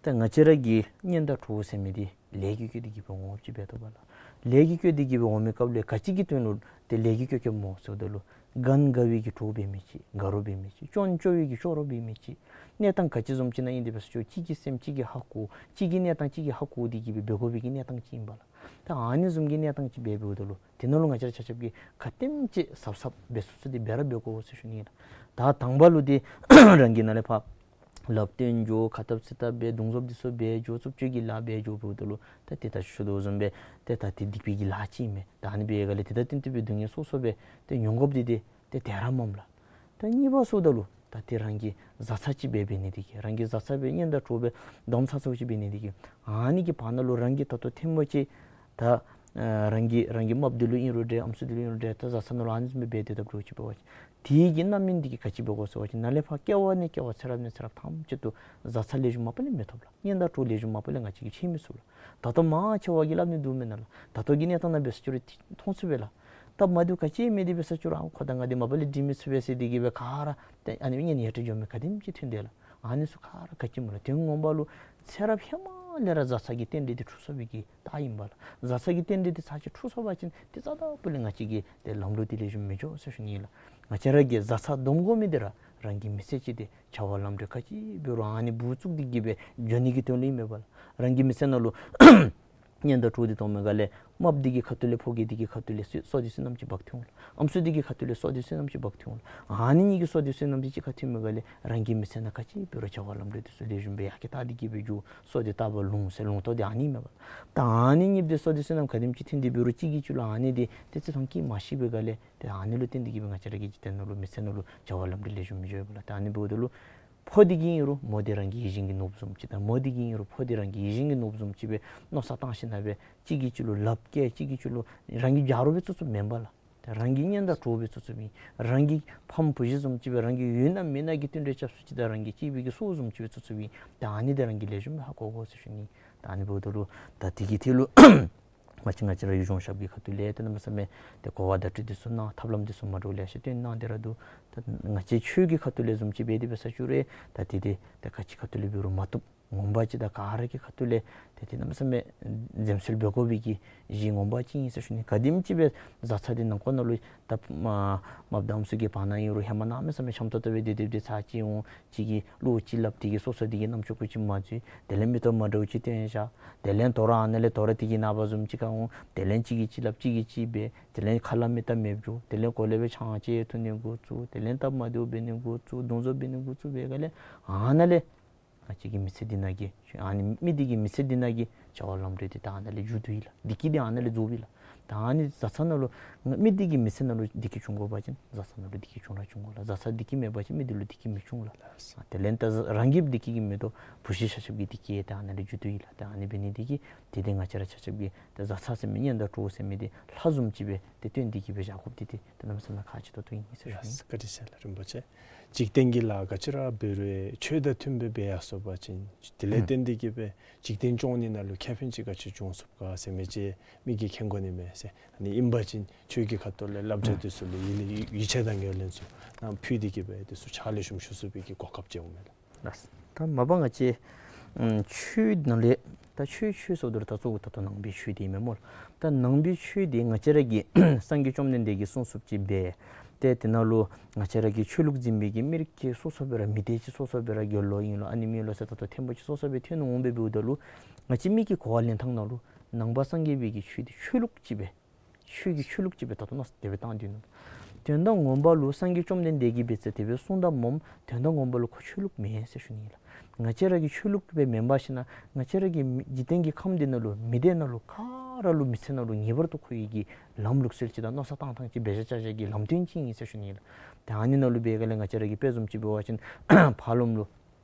ད་ང་བཅས་ར་གི་གཉེན་དང་གྲོགས་ཟེར་མི་འདི་ལས་ཀྱི་བཀོད་དེ་གིས་སྦེ་འོངམ་ཅིག་འབད་དོ་བ་ལགས། ལས་ཀྱི་བཀོད་དེ་གིས་སྦེ་འོང་མི་སྐབས་ལས་ག་ཅི་གི་དོན་ལུ་ཏེ་ལས་ཀྱི་བཀོད་བཀོདཔ་སྨོ་ཟེརཝ་ད་ལུ་དགའ་ན་དགའ་བའི་གི་གྲོགས་འབད་མི་ཅིག། དགའ་རོགས་འབད་མི་ཅིག། སྐྱོན་བཅོ་བའི་གི་སྐྱོ་རོགས་འབད་མི་ཅིག། གནས་སྟངས་ག་ཅི་བཟུམ་ཅིག་ནང་ཨིན་དེ་འབད་ས་ཅིག་གཅིག་གི་སེམས་གཅིག་གིས་ཧ་གོ། གཅིག་གི་གནས་སྟངས་གཅིག་གིས་ཧ་གོ་སྟེ་གིས་སྦེ་འབད་དགོ་པའི་གི་གནས་སྟངས་ཅིག་ཨིན་པས་ལགས། ད་ཨ་ནི་བཟུམ་གྱི་གནས་སྟངས་ཅིག་སྦེ་འབདཝ་ད་ལུ་དེ་ནང་ལུ་ང་བཅས་ར་ཆ་ཁྱབ་ཀྱིས་ག་དེམ་ཅིག་གཟབ་གཟབ་འབད་ཚུགས་ཚུགས་འདི་འབད་ར་འབད་དགོ་ཟེར་ཞུ་ནི་ཨིན་ལགས། ད་དང་པ་ལུ་འདི་རང་གི་ནང་ལས་ཕར་ལབ་སྟོན་འགྱོ། ཁ་འཐབ་ཚིག་འཐབ་འབད། འདུ་འཛོམས་འདི་ཚུ་འབད་འགྱོ། རྩུབ་སྤྱོད་ཀྱི་ལཱ་འབད་འགྱོ་འབདཝ་ད་ལུ་ད་དེ་ད་ཞུ་དོ་བཟུམ་སྦེ་ཏེ་ད་དེ་སྡིག་པའི་གི་ལཱ་ཅིག་ཨིན་མས། ད་ཨ་ནི་འབད་བའི་སྒང་ལས་དེ་དང་བསྟུན་ཏེ་སྦེ་སྡུག་བསྔལ་སོ་སོ་སྦེ་ཏེ་མྱོང་དགོཔ་འདི་ཏེ་ཏེ་དེ་ར་མས་ལགས། ད་གཉིས་པ་ཟེརཝ་ད་ལུ་ད་དེ་རང་གི་བཟའ་ཚང་ཅིག་སྦེ་འབད་ནི་དེ་གིས་རང་གི་བཟའ་ཚང་སྦེ་གཉེན་དང་གྲོགས་སྦེ་དམ་ཚ་ཚཝ་ཅིག་འབད་ནི་དེ་གིས་ཨ་ནི་གི་བར་ན་ལུ་རང་གིས་ད་ལྟོ་ཐེངས་མ་ཅིག་ད་ཨ་རང་གི་རང་གི་རྨགཔ་འདི་ལུ་ཨིན་རུང་འདྲ་ཨམ་སྲུ་འདི་ལུ་ཨིན་རུང་འདྲ་ད་བཟའ་ཚང་ནང་ལུ་ཨ་ནི་བཟུམ་སྦེ་འབད་དེ་སྡོདཔ་འདྲཝ་ཅིག་འབད་བ་ཅིན་དེ་གི་རྣམ་སྨིན་འདི་གིས་ག་ཅི་འབད་དགོ་ཟེར་བ་ཅིན་ནཱ་ལས་ཕར་སྐྱེ་བ་ནས་སྐྱེ་བ་ཚེ་རབས་ནས་ཚེ་རབས་ཐམས་ཅད་དུ་བཟའ་ཚང་ལེགས་ཤོམ་མ་པ་ལས་མི་ཐོབ་ལགས། གཉེན་དང་གྲོགས་ལེགས་ཤོམ་མ་པ་ལས་ང་བཅས་ཀྱིས་འཕྱད་མི་ཚུགས་ལགས། ད་ལྟོ་མང་ཆེ་བ་གིས་སླབ་ནི་འདུག་མེན་ན་ལགས། ད་ལྟོ་གི་གནས་སྟངས་ནང་འབད་ས་ཅིག་རུང་མཐོང་ཚུགས་པས་ལགས། སྟབས་མ་བདེཝ་ག་ཅི་མེད་དེ་འབད་ས་ཅིག་རུང་ཨ་ཁོ་དང་ང་འདི་མ་པ་ལས་འགྲིག་མི་ཚུགས་པས་ཟེར་དེ་གིས་སྦེ་ག་ར་ཏེ་ཨ་ནི་གཉེན་ཡ་བྲལ་འགྱོ་མི་ག་དེམ་ཅིག་ཐོན་དེས་ལགས། ཨ་ནི་ཚུ་ག་ར་ག་ཅི་སྨོ་ལགས། དོན་ངོ་མ་ལུ་ཚེ་རབས་ཧེ་མ་ལས་ར་བཟའ་ཚང་གི་རྟེན་འབྲེལ་འདི་འཁྲུགས་སོང་བའི་གི་རྟགས་ཨིན་པས་ལགས། བཟའ་ཚང་གི་རྟེན་འབྲེལ་འདི་ཚར་གཅིག་འཁྲུགས་སོང་བ་ཅིན་ཏེ་རྩ་དང་པོ་ལས་ང་བཅས་ཀྱི་ཏེ་ལམ་ལུགས་འདི་ལེགས་ཤོམ་མི་འགྱོ་ཟེར་ཞུ་ནི་ལགས། ང་བཅས་ར་གིས་བཟའ་ཚང་སྡོམ་དགོ་མི་འདི་ར་རང་གི་མི་ཚེ་གཅིག་འདི་བྱ་བ་ལམ་འགྲོ་ག་ཅི་འབད་རུང་ཨ་ནི་སྦུག་བཙུགས་ཏེ་གིས་སྦེ་འགྱོ་ནི་གི་དོན་ལུ་ཨིན་མས་པ་ལགས། རང་གི་མི་ཚེ་ནང་ལུ་གཉེན་དང་གྲོགས་འདི་སྡོམ་མི་ག་ལས་རྨགཔ་འདི་གི་ཁ་ཐུག་ལས་ཕོ་རྒྱས་འདི་གི་ཁ་ཐུག་ལས་བསོད་བསོད་བདེ་བསོད་ནམས་ཅིག་འབག་འཐོན་འོང་ལགས། ཨམ་སྲུ་འདི་གི་ཁ་ཐུག་ལས་བསོད་བདེ་བསོད་ནམས་ཅིག་འབག་འཐོན་འོང་ལགས། ཨ་ནི་གཉིས་ཀྱི་བསོད་བདེ་བསོད་ནམས་འདི་གཅིག་ཁར་འཐོན་མི་ག་ལས་རང་གི་མི་ཚེ་ནང་ག་ཅི་འབད་རུང་བྱ་བ་ལམ་འགྲོ་འདི་ཚུ་ལེགས་ཤོམ་སྦེ་ཡར་རྒྱས་བཏང་སྟེ་གིས་སྦེ་འགྱོ། བསོད་བདེ་བཏབ་པ་ལོང་ཟེར་ལོང་ཏོག་འདི་ཨ་ནི་མས་པ་ལགས། ད་ཨ་ནི་གཉིས་འདི་བསོད་བདེ་བསོད་ནམས་ག་དེམ་ཅིག་འཐོན་ཏེ་འབད་རུང་གཅིག་གིས་གཅིག་ལུ་ཨ་ནི་འདི་ཏེ་བརྩི་མཐོང་བསྐྱེད་མ་ཤེས་པའི་ག་ལས་ཏེ་ཨ་ནི་ལུ་བརྟེན་ཏེ་གིས་སྦེ་ང་བཅས་ར་གི་འཇིག་རྟེན་ནང་ལུ་མི་ཚེ་ནང་ལུ་བྱ་བ་ལམ་འགྲོ་ལེགས་ཤོམ་མི་འགྱོ་བས་པ་ལགས། ད་ཨ་ནི་འབདཝ་ད་ལུ་ཕོ་འདི་གིས་ཨིན་རུང་མོ་འདི་རང་གི་ཡིད་བཞིན་གྱི་ནོར་བུ་བཟུམ་ཅིག་དང་མོ་འདི་གིས་ཨིན་རུང་ཕོ་འདི་རང་གི་ཡིད་བཞིན་གྱི་ནོར་བུ་བཟུམ་ཅིག་སྦེ་མནོ་བསམ་བཏང་ཞིནམ་ལས་སྦེ་གཅིག་གིས་གཅིག་ལུ་ལགཔ་བཀལ་གཅིག་གིས་གཅིག་ལུ་རང་གི་རྒྱབ་རོགས་སྦེ་བཙུགས་བཙུགསཔ་མེན་པ་ལགས། ད་རང་གི་གཉེན་དང་གྲོགས་སྦེ་བཙུགས་བཙུགསཔ་ཨིན། རང་གི་ཕམ་བུ་གཞི་བཟུམ་ཅིག་སྦེ་རང་གི་ཡོད་ན་མེད་ན་གི་བསྟུན་གྲོས་རྐྱབ་སུ་ཅིག་དང་རང་གི་གཅེས་པའི་གི་སྲོག་བཟུམ་ཅིག་སྦེ་བཙུགས་བཙུགསཔ་ཨིན། ད་ཨ་ནི་འདི་རང་གིས་ལེགས་ཤོམ་སྦེ་ཧ་གོ་དགོ་ཟེར་ཞུ་ནི། ད་ཨ་ནི་འབདཝ་ད་ལུ་ད་དེ་གི་ཐད་ལུ་ང་བཅས་ང་བཅས་ར་ཡུལ་ལྗོངས་ཞབས་ཀྱི་ཁ་ཐུག་ལས་ཏེ་གནམ་མེད་ས་མེད་ཏེ་གོ་བ་བརྡ་སྤྲོད་འདི་ཚུ་གནང་ཐབས་ལམ་འདི་ཚུ་མ་འདྲཝ་ལེ་ཤ་སྟོན་གནང་སྟེ་ར་འདུག། ད་ང་བཅས་ཆོས་ཀྱི་ཁ་ཐུག་ལས་བཟུམ་ཅིག་འབད་དེ་འབད་ས་ཅིག་རུང་ད་དེ་དེ་ད་ག་ཅི་ཁ་ཐུག་ལས་འབད་རུང་མ་བཏུབ། ངོ་མ་ཅིག་ད་ག་ར་གི་ཁ་ཐུག་ལས་ཏེ་དེ་གནམ་མེད་ས་མེད་འཛེམ་ཟོན་འབད་དགོ་པའི་གི་གཞི་ངོ་མ་ཅིག་ཨིན་ཟེར་ཞུ་ནི། ག་དེམ་ཅིག་སྦེ་བཟའ་ཚང་འདི་ནང་འཁོད་ནང་ལུ་ད་མ་མ་བདམས་ཚུ་གི་བར་ན་ཨིན་རུང་ཧེ་མ་གནམ་མེད་ས་མེད་འཆམ་ཏོག་ཏོ་སྦེ་སྡོད་སྡོདཔ་འདི་ཚར་གཅིག་འོང་གཅིག་གིས་བློ་ཅིག་སླབ་དེ་གིས་སོ་སོ་དེ་གི་རྣམ་ཅོ་ཀུ་ཅིག་མ་འཛོལ། དེ་ལས་མིག་ཏོ་མ་འདྲཝ་ཅིག་སྟོན་བཞག། དེ་ལས་དོ་རུང་ཨ་ནཱ་ལས་དོ་རུང་དེ་གི་ནངས་པ་བཟུམ་ཅིག་ཁར་འོང་། དེ་ལས་གཅིག་གིས་གཅིག་སླབ་གཅིག་གིས་གཅིག་འབད། དེ་ལས་ཁ་སླབ་མི་སྟབས་མེདཔ་འགྱོ། དེ་ལས་གོ་ལེ་སྦེ་ཆང་ཅིག་འཐུང་ནི་འགོ་བཙུགས། དེ་ལས་སྟབས་མ་བདེཝ་འབད་ནི་འགོ་བཙུགས། གདོང་བཟོ་འབད་ནི་འགོ་བཙུགས་འབད་ག་ལས་ཨ་ནཱ་ལས་ང་བཅས་ཀྱི་མི་ཚེ་འདི་ནང་གི་ཨ་ནི་མི་འདི་གི་མི་ཚེ་འདི་ནང་གི་བྱ་བ་ལམ་འགྲོ་འདི་ད་ཨ་ནཱ་ལས་མཇུག་བསྡུ་ཡི་ལགས། བདེ་སྐྱིད་འདི་ཨ་ནཱ་ལས་རྫོགས་པས་ལགས། ད་ཨ་ནི་བཟའ་ཚང་ནང་ལུ་མི་འདི་གི་མི་ཚེ་ནང་ལུ་བདེ་སྐྱིད་འབྱུང་དགོ་པ་ཅིན་བཟའ་ཚང་ནང་ལུ་བདེ་སྐྱིད་འབྱུང་ར་འབྱུང་དགོ་ལགས། བཟའ་ཚང་བདེ་སྐྱིད་མེད་པ་ཅིན་མི་འདི་ལུ་བདེ་སྐྱིད་མི་འབྱུང་ལགས། དེ་ལས་ད་རང་གི་བདེ་སྐྱིད་ཀྱིས་མི་དོ་བུ་གཞི་ཆ་ཁྱབ་ཀྱི་བདེ་སྐྱིད་ད་ཨ་ནཱ་ལས་མཇུག་བསྡུ་ཡི་ལགས། ད་ཨ་ནི་འབད་ནི་འདི་གིས་དེ་འདི་ང་བཅས་ར་ཆ་ཁྱབ་ཀྱིས་ད་བཟའ་ཚང་ཟེར་མི་གཉེན་དང་གྲོགས་ཟེར་མི་འདི་ལྷ་བཟུམ་ཅིག་སྦེ་ཏེ་བསྟེན་ཏེ་གིས་སྦེ་བཞག་དགོཔ་འདི་ཏེ་ད་གནམ་མེད་ས་མེད་ཁག་ཆེ་ཏོག་ཏོ་ཨིན་ཟེར་ཞུ་ནི། ལགས། བཀའ་དྲིན་ཆེ་ལགས་རིན་པོ་ཆེ། འཇིག་རྟེན་གྱི་ལཱ་ག་ཅི་ར་འབད་རུང་ཆོས་དང་མཐུན་པའི་འབད་ཡར་སོང་པ་ཅིན་དེ་ལས་ཨུམ་བརྟེན་ཏེ་གིས་སྦེ་འཇིག་རྟེན་སྐྱོང་ནི་ནང་ལུ་ཁེ་ཕན་ཅིག་ག་ཅི་འབྱུང་ཚུགས་ག་ཟེར་མི་ཅིག་མི་གིས་མཁྱེན་དགོ་ནི་མས་ཟེར། ཨ་ནི་ཨིན་པ་ཅིན་ཆོས་ཀྱི་ཁ་ཐུག་ལས་བསླབ་བྱ་ཨུམ་འདི་ཚུ་ལུ་ཡིད་ལུ་ཡིད་ཆེས་དང་ངོས་ལེན་ཚུ་ནང་ཕུལ་ཏེ་གིས་སྦེ་འདི་ཚུ་ཕྱག་ལེགས་ཤོམ་ཞུ་ཚུགས་པའི་གི་གོ་སྐབས་ཅིག་འོང་མས་ལགས། ལགས། ད་མ་པ་ང་བཅས་ཨམ་ཆོས་ནང་ལས་ད་ཆོས་ཆོས་ཟེརཝ་ད་ལུ་ད་གཙོ་བོ་ད་ལྟོ་ནང་པའི་ཆོས་འདི་ཨིན་མས་སྨོ་ལགས། ད་ནང་པའི་ཆོས་འདི་ང་བཅས་ར་གི་སངས་རྒྱས་བཅོམ་ལྡན་འདས་ཀྱིས་གསུངས་གསུངསམ་ཅིག་འབད་དེ་དེ་ནང་ལུ་ང་བཅས་ར་གི་ཆོས་ལུགས་འཛིན་པའི་གི་མི་རིགས་ཀྱི་སོ་སོ་སྦེ་ར་མི་སྡེ་ཅིག་སོ་སོ་སྦེ་ར་དགེ་སློང་ཨིན་ལོ་ཨ་ནེམ་ཨིན་ལོ་ཟེར་ད་ལྟོ་ཐེམ་པོ་ཅིག་སོ་སོ་སྦེ་ཐོན་འོང་སྦེ་འབདཝ་ད་ལུ་ང་བཅས་མི་གི་གོ་བ་ལེན་ཐངས་ནང་ལུ་ནང་པ་སངས་རྒྱས་པའི་གི་ཆོས་འདི་ཆོས་ལུགས་ཅིག་སྦེ་ཆོས་ཀྱི་ཆོས་ལུགས་ཅིག་སྦེ་ད་ལྟོ་མནོ་བསམ་དེ་སྦེ་བཏང་སྟེ་ནུག། དོན་དག་ངོ་མ་ལུ་སངས་རྒྱས་བཅོམ་ལྡན་འདས་ཀྱིས་འབད་ཟེར་དེ་སྦེ་གསུངས་དོ་སྨོ། དོན་དག་ངོ་མ་ལུ་ཁོ་ཆོས་ལུགས་མེན་ཟེར་ཞུ་ནི་ལགས། ང་བཅས་ར་གི་ཆོས་ལུགས་སྦེ་མེན་པར་ཞིན་ན་ང་བཅས་ར་གི་མི་འཇིག་རྟེན་གྱི་ཁམས་འདི་ནང་ལུ་མི་སྡེ་ནང་ལུ་ག་ར་ལུ་མི་ཚེ་ནང་ལུ་ངེས་པར་དུ་མཁོ་བའི་གི་ལམ་ལུགས་སྲོལ་ཅིག་དང་མནོ་བསམ་བཏང་ཐངས་ཅིག་འབད་བཞག་བཞག་གི་ལམ་སྟོན་ཅིག་ཨིན་ཟེར་ཞུ་ནི་ལགས། ད་ཨ་ནི་ནང་ལུ་འབད་ག་ལས་ང་བཅས་ར་གི་དཔེ་བཟུམ་ཅིག་འབད་བ་ཅིན་ཕར་ལོགམ་ལུ་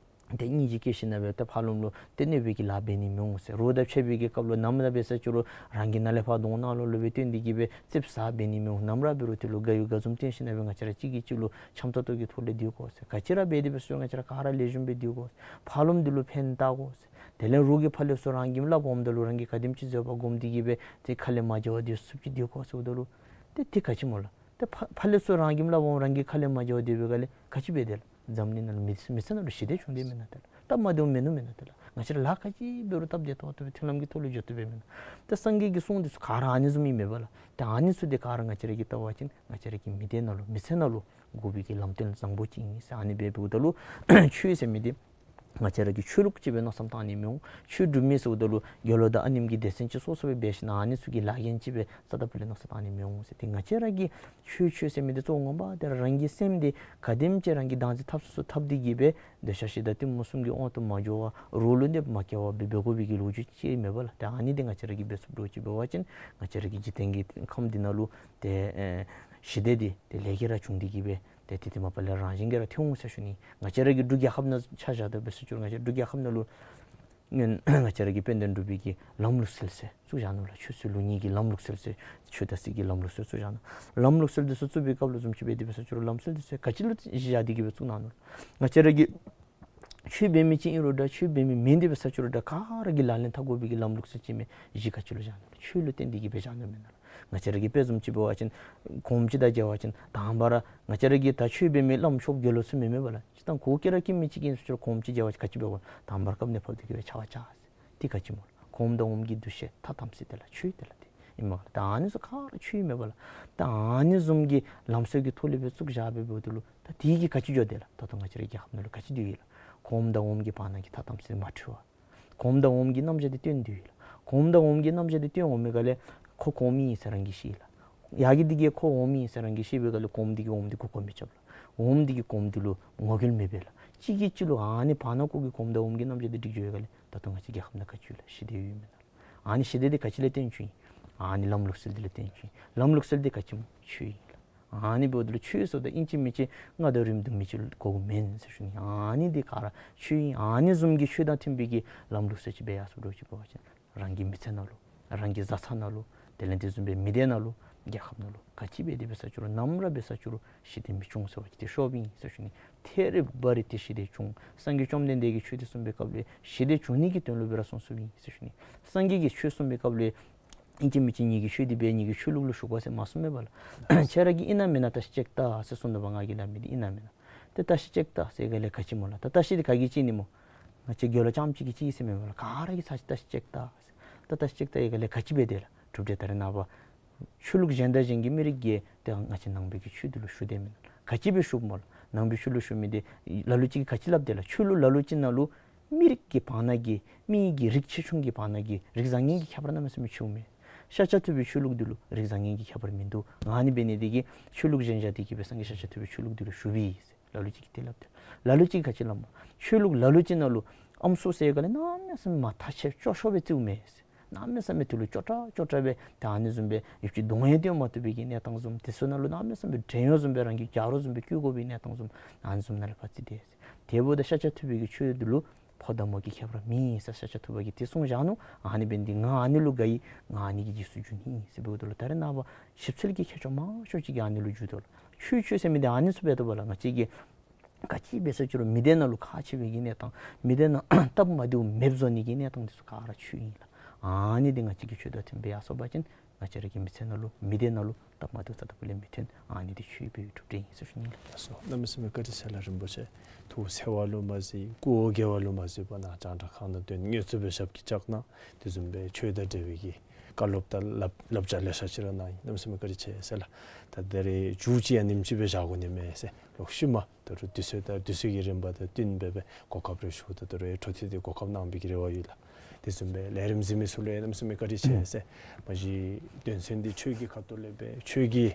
ཏེ་སྙིང་རྗེ་སྐྱེ་ཞིན་ན་སྦེ་ཏེ་ཕར་ལོགམ་ལུ་ཏེ་གནོད་པའི་གི་ལཱ་འབད་ནི་མི་འོང་ཟེར། རོགས་དང་ཕྱད་པའི་གི་སྐབས་ལུ་ནམ་ར་འབད་ས་ཅིག་རུང་རང་གི་ནང་ལས་ཕར་གདོང་ནང་ལོགས་ལུ་སྦེ་བཏོན་ཏེ་གིས་སྦེ་ཙིགཔ་ཟ་འབད་ནི་མི་འོང་། ནམ་ར་འབད་རུང་དེ་ལུ་དགའ་ཡོད་དགའ་འཛུམ་སྟོན་ཞིན་ན་སྦེ་ང་བཅས་ར་གཅིག་གིས་གཅིག་ལུ་འཆམ་ཏོག་ཏོ་གི་ཐོག་ལས་སྡོད་དགོ་ཟེར། ག་ཅི་ར་འབད་དེ་འབད་སོང་ང་བཅས་ར་ག་ར་ལེགས་ཤོམ་སྦེ་སྡོད་དགོ་ཟེར། ཕར་ལོགམ་འདི་ལུ་ཕན་བཏགས་དགོ་ཟེར། དེ་ལས་རོགས་ཀྱིས་ཕར་ལས་ཚུར་རང་གིས་སླབ་འོངམ་ད་ལུ་རང་གིས་ག་དེམ་ཅིག་བཟོད་པ་སྒོམ་སྟེ་གིས་སྦེ་ཏེ་ཁ་ལས་མ་བྱ་བར་སྡོད་ཚུགསཔ་ཅིག་སྡོད་དགོ་ཟེརཝ་ད་ལུ་ཏེ་དེ་ག་ཅི་སྨོ་ལགས། ཏེ་ཕར་ཕར་ལས་ཚུར་རང་གིས་སླབ་འོང་རང་གིས་ཁ་ལས་མ་བྱ་བར་སྡོད་པའི་སྒང་ལས་ག་ཅི་འབད་དེ་ལགས། འཛམ་གླིང་ནང་ལུ་མི་མི་ཚེ་ནང་ལུ་ཞི་བདེ་བྱུང་དེས་མེན་ན་ཏེ་ལགས། སྟབས་མ་བདེཝ་མིན་ནུག་མེན་ན་ཏེ་ལགས། ང་བཅས་ར་ལཱ་ག་ཅི་འབད་རུང་སྟབས་བདེ་ཏོག་ཏོ་སྦེ་མཐུན་ལམ་གྱི་ཐོག་ལུ་འགྱོ་བཏུབ་པས་མེན་ན། ཏེ་སངས་རྒྱས་ཀྱི་གསུང་འདི་ཚུ་ག་ར་ཨ་ནི་བཟུམ་ཨིན་མས་པ་ལགས། ཏེ་ཨ་ནི་ཚུ་འདི་ག་ར་ང་བཅས་ར་གིས་བལྟ་བ་ཅིན་ང་བཅས་ར་གི་མི་སྡེ་ནང་ལུ་མི་ཚེ་ནང་ལུ་དགོ་པའི་གི་ལམ་སྟོན་བཟང་པོ་ཅིག་ཨིན་ཟེར། ཨ་ནི་སྦེ་འབདཝ་ད་ལུ་ཆོས་ཟེར་མི་འདི་ང་བཅས་ར་གིས་ཆོས་ལུགས་ཅིག་སྦེ་མནོ་བསམ་བཏང་ནི་མི་འོང་། ཆོས་སྒྲུབ་མི་ཟེརཝ་ད་ལུ་དགེ་སློང་དང་ཨ་ནེམ་གྱི་སྡེ་ཚན་ཅིག་སོ་སོ་སྦེ་འབད་ཞིན་ན་ཨ་ནི་ཚུ་གི་ལཱ་འགན་ཅིག་སྦེ་རྩ་དང་པོ་ལས་མནོ་བསམ་བཏང་ནི་མི་འོང་ཟེར། ཏེ་ང་བཅས་ར་གིས་ཆོས་ཆོས་ཟེར་མི་འདི་གཙོ་བོ་ངོ་མ་འདི་ར་རང་གི་སེམས་འདི་ག་དེམ་ཅིག་རང་གིས་བདག་འཛིན་འཐབ་ཚུགས་ཚུགས་འཐབ་སྟེ་གིས་སྦེ་འདོད་ཆགས་ཞེ་སྡང་གཏི་མུག་གསུམ་གྱི་དབང་དུ་མ་འགྱོ་བར་རོགས་ལུ་གནོདཔ་མ་བཀལ་བར་སྦེ་འབད་དགོ་པའི་གི་ལོ་རྒྱུས་ཅིག་ཨིན་མས་པ་ལགས། ཏེ་ཨ་ནི་འདི་ང་བཅས་ར་གིས་འབད་ཚུགསཔ་འདྲཝ་ཅིག་འབད་བ་ཅིན་ང་བཅས་ར་གི་འཇིག་རྟེན་གྱི་ཁམས་འདི་ནང་ལུ་ཏེ་ཨེ་ཞི་བདེ་འདི་ཏེ་ལས་ཀྱིས་ར་བྱུང་སྟེ་གིས་སྦེ་ཏེ་དེ་དེ་མ་པ་ལས་རང་བཞིན་གྱིས་ར་ཐོན་འོང་ཟེར་ཞུ་ནི། ང་བཅས་ར་གི་འབྲུག་རྒྱལ་ཁབ་ནང་ཆ་བཞག་སྟེ་འབད་ས་ཅིག་རུང་ང་བཅས་འབྲུག་རྒྱལ་ཁབ་ནང་ལུ་ང་བཅས་ར་གི་དཔལ་ལྡན་འབྲུག་པའི་གི་ལམ་ལུགས་སྲོལ་ཟེར་བཙུགས་བཞག་ནུག་ལགས། ཆོས་སྲིད་ལུགས་གཉིས་ཀྱི་ལམ་ལུགས་སྲོལ་ཟེར་ཆོས་དང་སྲིད་ཀྱི་ལམ་ལུགས་སྲོལ་བཙུགས་བཞག་ནུག། ལམ་ལུགས་སྲོལ་འདི་ཚུ་བཙུགས་པའི་སྐབས་ལུ་བཟུམ་ཅིག་འབད་དེ་འབད་ས་ཅིག་རུང་ལམ་སྲོལ་འདི་ཚུ་ག་ཅི་ལུ་གཞི་བཞག་སྟེ་གིས་སྦེ་བཙུགས་གནང་ནུག། ང་བཅས་ར་གི་ཆོས་འབད་མི་ཅིག་ཨིན་རུང་འདྲ་ཆོས་འབད་མི་མེན་དེ་འབད་ས་ཅིག་རུང་འདྲ་ག་ར་གིས་ལག་ལེན་འཐབ་དགོ་པའི་གི་ལམ་ལུགས་སྲོལ་ཅིག་མས། གཞི་ག་ཅི་ལུ་བཞག་ནུག། ཆོས་ལུ་བརྟེན་ཏེ་གིས་སྦེ་བཞག་ནུག་མེན་ན་ལགས། ང་བཅས་ར་གི་དཔེ་བཟུམ་ཅིག་འབད་བ་ཅིན་གོངམ་ཅིག་དང་མཇལ་བ་ཅིན་དང་པ་ར་ང་བཅས་ར་གི་ད་ཆོས་འབད་མི་བླམ་ཆོསཔ་དགེ་སློང་ཚུ་མེན་མས་པ་ལགས། ཅིག་དང་གོ་སྐྱེ་ར་སྐྱེ་མི་ཅིག་ཨིན་ས་ཅིག་རུང་གོངམ་ཅིག་མཇལ་བ་ཅིན་ག་ཅི་འབད་དགོ། དང་པ་ར་བཀབ་ནེ་ཕབ་སྟེ་གིས་སྦེ་ཕྱག་འཚལ་ཟེར། དེ་ག་ཅི་སྨོ་ལགས། གོངམ་དང་འོགམ་གྱི་འདུ་ཤེས་ཐ་དམ་ཚིག་དེ་ལགས་ཆོས་དེ་ལགས་དེ་ཨིན་མས་ལགས། ད་ཨ་ནི་ཚུ་ག་ར་ཆོས་ཨིན་མས་པ་ལགས། ད་ཨ་ནི་བཟུམ་གྱི་ལམ་སྲོལ་གྱི་ཐོག་ལས་སྦེ་བཙུགས་བཞག་སྦེ་འབདཝ་ད་ལུ་ད་དེ་གིས་ག་ཅི་འགྱོ་དེ་ལགས། ད་ལྟོ་ང་བཅས་རའི་རྒྱལ་ཁབ་ནང་ལུ་ག་ཅི་སྡོད་ཡི་ལགས། གོངམ་དང་འོགམ་གྱི་བར་ན་གི་ཐ་དམ་ཚིག་མ་འཁྲུལ་བར་གོངམ་དང་འོགམ་གྱི་རྣམ་གཞག་འདི་སྟོན་སྡོད་ཡི་ལགས། གོངམ་དང་འོགམ་གྱི་རྣམ་གཞག་འདི་སྟོན་འོང་མི་ག་ལས་ཁོ་གོངམ་ཨིན་ཟེར་རང་གིས་ཤེས་ཡི་ལགས། ཡ་གི་འདི་གིས་ཁོ་འོགམ་ཨིན་ཟེར་རང་གིས་ཤེས་པའི་ག་ལས་གོངམ་འདི་གིས་འོགམ་འདི་མགུ་སྐོར་མི་རྐྱབ་ལགས། འོགམ་འདི་གིས་གོངམ་འདི་ལུ་ངོ་རྒོལ་མི་འབད་ལགས། གཅིག་གིས་གཅིག་ལུ་ཨ་ནི་བར་ན་ཁོ་གི་གོངམ་དང་འོགམ་གྱི་རྣམ་གཞག་འདི་འགྲིག་འགྱོ་ཡི་ག་ལས་ད་ལྟོ་ང་བཅས་རྒྱལ་ཁབ་ནང་ག་ཅི་ཡོད་ལགས། ཞི་བདེ་ཡོད་མེན་ན་ལགས། ཨ་ནི་ཞི་བདེ་འདི་ག་ཅི་ལས་བརྟེན་བྱུང་ཡི། ཨ་ནི་ལམ་ལུགས་སྲོལ་འདི་ལས་བརྟེན་བྱུང་ཡི། ལམ་ལུགས་སྲོལ་འདི་ག་ཅི་སྨོ། ཆོས་ཨིན་ལགས། ཨ་ནི་འབདཝ་ད་ལུ་ཆོས་ཟེརཝ་ད་ཨིན་ཅི་མིན་ཅི་རྔ་དང་རིམ་བསྡུ་མི་ཅིག་དགོ་དགོཔ་མེན་ཟེར་ཞུ་ནི། ཨ་ནི་འདི་ག་ར་ཆོས་ཨིན། ཨ་ནི་བཟུམ་གྱི་ཆོས་དང་མཐུན་པའི་གི་ལམ་ལུགས་སྲོལ་ཅིག་སྦེ་ཡར་སོངམ་འདྲཝ་ཅིག་འབད་བ་ཅིན་རང་གི་མི་ཚེ་ནང་ལུ་རང་གི་བཟའ་ཚང་ནང་ལུ་དེ་ལས་དེ་བཟུམ་སྦེ་མི་སྡེ་ནང་ལུ་ རྒྱལ་ཁབ་ནང་ལུ་ག་ཅི་འབད་དེ་འབད་ས་ཅི་རུང་ནམ་ར་འབད་ས་ཅི་རུང་ཞི་བདེ་མི་འབྱུང་ཟེར་བ་ཅིན་ཏེ་ཤོབ་ཨིན་ཟེར་ཞུ་ནི། ཐད་རི་བ་རི་ཏེ་ཞི་བདེ་འབྱུང་། སངས་རྒྱས་བཅོམ་ལྡན་འདས་ཀྱིས་ཆོས་འདི་གསུངས་པའི་སྐབས་ལུ་ཞི་བདེ་འབྱུང་ནི་གི་དོན་ལུ་སྦེ་ར་གསུངས་གསུངསམ་ཨིན་ཟེར་ཞུ་ནི། སངས་རྒྱས་ཀྱིས་ཆོས་གསུངས་པའི་སྐབས་ལུ་ཨིན་ཅི་མིན་ཅི་ངེ་གི་ཆོས་འདི་འབད་ངེ་གི་ཆོས་ལུགས་ལུ་ཞུགས་པ་ཟེར་མ་གསུངསམ་མས་པ་ལགས། ཁྱེད་ར་གིས་ཨིན་ན་མེན་ན་བརྟག་ཞིབ་ཅིག་བལྟ་ཟེར་གསུངས་དོ་བ། ང་གིས་སླབ་མི་འདི་ཨིན་ན་མེན་ན། ཏེ་བརྟག་ཞིབ་ཅིག་བལྟ་ཟེར་ག་ལས་ག་ཅི་སྨོ་ལགས། ད་བརྟག་ཞིབ་འདི་ག་གིས་བྱིན་ནི་སྨོ། ང་བཅས་དགེ་སློང་རྐྱངམ་གཅིག་གིས་བྱིན་ཟེར་མེན་པ་ལགས། ག་ར་གིས་ཚར་ཅིག་བརྟག་ཞིབ་ཅིག་བལྟ་ཟེར། ད་བརྟག་ཞིབ་ཅིག་བལྟ་ཡི་ག་ལས་ག་ཅི་འབད་དེ་ལགས། གྲུབ་འབྲས་ད་རེས་ནངས་པ་ཆོས་ལུགས་གཞན་དང་གཞན་གྱི་མི་རིགས་ཀྱིས་ཏེ་ང་བཅས་ནང་པའི་གི་ཆོས་འདི་ལུ་ཞུགས་དེས་མེན་ན། ག་ཅི་སྦེ་ཞུགསཔ་སྨོ་ལགས། ནང་པའི་ཆོས་ལུ་ཞུགས་མི་འདི་ལ་ལུ་ཅིག་གིས་ག་ཅི་སླབ་དེས་ལགས། ཆོས་ལུགས་ལ་ལུ་ཅིག་ནང་ལུ་མི་རིགས་ཀྱི་བར་ན་གི་མི་གི་རིགས་ཆེ་ཆུང་གི་བར་ན་གི་རིགས་བཟང་ངན་གྱི་ཁྱད་པར་གནམ་མེད་ས་མེད་ཆེཝ་མས། ཤཱཀྱ་ཐུབ་པའི་ཆོས་ལུགས་འདི་ལུ་རིགས་བཟང་ངན་གྱི་ཁྱད་པར་མིན་འདུག། ཨ་ནི་འབད་ནི་འདི་གིས་ཆོས་ལུགས་གཞན་བཞག་སྟེ་གི་སྦེ་སངས་རྒྱས་ཤཱཀྱ་ཐུབ་པའི་ཆོས་ལུགས་འདི་ལུ་ཞུགས་པས་ཟེར་ལ་ལུ་ཅིག་གིས་ཏེ་སླབ་དེས། ལ་ལུ་ཅིག་གིས་ག་ཅི་སླབ་སྨོ། ཆོས་ལུགས་ལ་ལུ་ཅིག་ནང་ལུ་ཨམ་སྲུ་ཟེར་ག་ལས་གནམ་མེད་ས་མེད་མ་ཐག་ཆོད་སྐྱོ་ཤོས་སྦེ་བརྩིཝ་མས་ཟེར། གནམ་མེད་ས་མེད་དེ་ལུ་སྐྱོ་དྲགས་སྐྱོ་དྲགས་སྦེ་ད་ཨ་ནི་བཟུམ་སྦེ་ཡུདཔ་ཅིག་གདོང་ཡང་བསྟན་མ་བཏུབ་པའི་གི་གནས་སྟངས་བཟུམ། དེ་ཚུ་ནང་ལུ་གནམ་མེད་ས་མེད་བྲན་གཡོག་བཟུམ་སྦེ་རང་གི་རྒྱ་རོགས་བཟུམ་སྦེ་བཀོལ་དགོ་པའི་གནས་སྟངས་བཟུམ། ཨ་ནི་བཟུམ་ནང་ལས་ཕར་བརྩིས་ཏེ་ཟེར། དེ་འབདཝ་ད་ཤཱཀྱ་ཐུབ་པའི་གི་ཆོས་འདི་ལུ་ཕོ་དང་མོ་གི་ཁྱད་པར་མེད་ཟེར་ཤཱཀྱ་ཐུབ་པ་གིས་དེ་གསུངས་བཞག་ནུག། ཨ་ནི་འབད་ནི་འདི་ང་ཨ་ནི་ལུ་དགའ་ཡི། ང་ཨ་ནི་གི་རྗེས་སུ་འཇུག་ནི་ཨིན་ཟེར་འབདཝ་ད་ལུ་ད་རེས་ནངས་པ་ཞིབ་འཚོལ་གྱི་མཁས་མཆོག་མང་ཤོས་ཅིག་གིས་ཨ་ནི་ལུ་འཇུག་དོ་ལགས། ཆོས་ཆོས་ཟེར་མི་འདི་ཨ་ནི་ཚུ་འབད་དོ་བ་ལགས། ང་བཅས་ཀྱིས་ག་ཅི་འབད་ས་ཅི་རུང་མི་སྡེ་ནང་ལུ་ཁག་ཆེ་བའི་གི་གནས་སྟངས་མི་སྡེ་ནང་སྟབས་མ་བདེཝ་མེདཔ་བཟོ་ནི་གི་གནས་སྟངས་འདི་ཚུ་ག་ར་ཆོས་ཨིན་ལགས། ཨ་ནི་འདི་ང་བཅས་ཀྱིས་ཆོས་དང་མཐུནམ་སྦེ་ཡར་སོང་པ་ཅིན་ང་བཅས་ར་གི་མི་ཚེ་ནང་ལུ་མི་སྡེ་ནང་ལུ་སྟབས་མ་བདེཝ་རྩ་དང་པོ་ལས་མི་ཐོན། ཨ་ནི་འདི་ཆོས་པའི་གྲུབ་འབྲས་ཨིན་ཟེར་ཞུ་ནི་ལགས། ལགས་སོ། གནམ་མེད་ས་མེད་བཀའ་དྲིན་ཆེ་ལགས་རིན་པོ་ཆེ། ཐུགས་འཚེར་བ་ལུ་མ་གཟིགས་སྐུ་འོ་བརྒྱལ་བ་ལུ་མ་གཟིགས་པར་ནཱ་རྒྱང་བསྒྲགས་ཁང་ནང་དོན་དངོས་སུ་སྦེ་ཞབས་ཀྱིས་བཅགས་གནང་། དེ་བཟུམ་སྦེ་ཆོས་དང་འབྲེལ་བའི་གི་བཀའ་སློབ་དང་བསླབ་བསླབ་བྱ་ལེ་ཤ་ཅིག་ར་གནང་ཡི། གནམ་མེད་ས་མེད་བཀའ་དྲིན་ཆེ་ཟེར་ལགས། ད་ད་རེས་མཇུག་ཅིག་ཡང་ཉིནམ་ཅིག་སྦེ་བཞག་དགོ་ནི་མས་ཟེར། ལོག་ཤུལ་མ་ད་རུང་དུས་ཚོད་དང་དུས་ཚོད་ཀྱི་རིམ་པ་དང་བསྟུན་སྦེ་སྦེ་གོ་སྐབས་རེ་ཞུ། ད་ད་རུང་འཕྲོ་མཐུད་དེ་གོ་སྐབས་གནང་བའི་གི་རེ་བ་ཡོད་ལགས། དེ་བཟུམ་སྦེ་ལས་རིམ་གཟིགས་མི་ཚུ་ལུ་ཡང་གནམ་མེད་ས་མེད་བཀའ་དྲིན་ཆེ་ཟེར། མ་གཞི་དོན་ཚན་འདི་ཆོས་ཀྱི་ཁ་ཐུག་ལས་སྦེ་ཆོས་ཀྱི་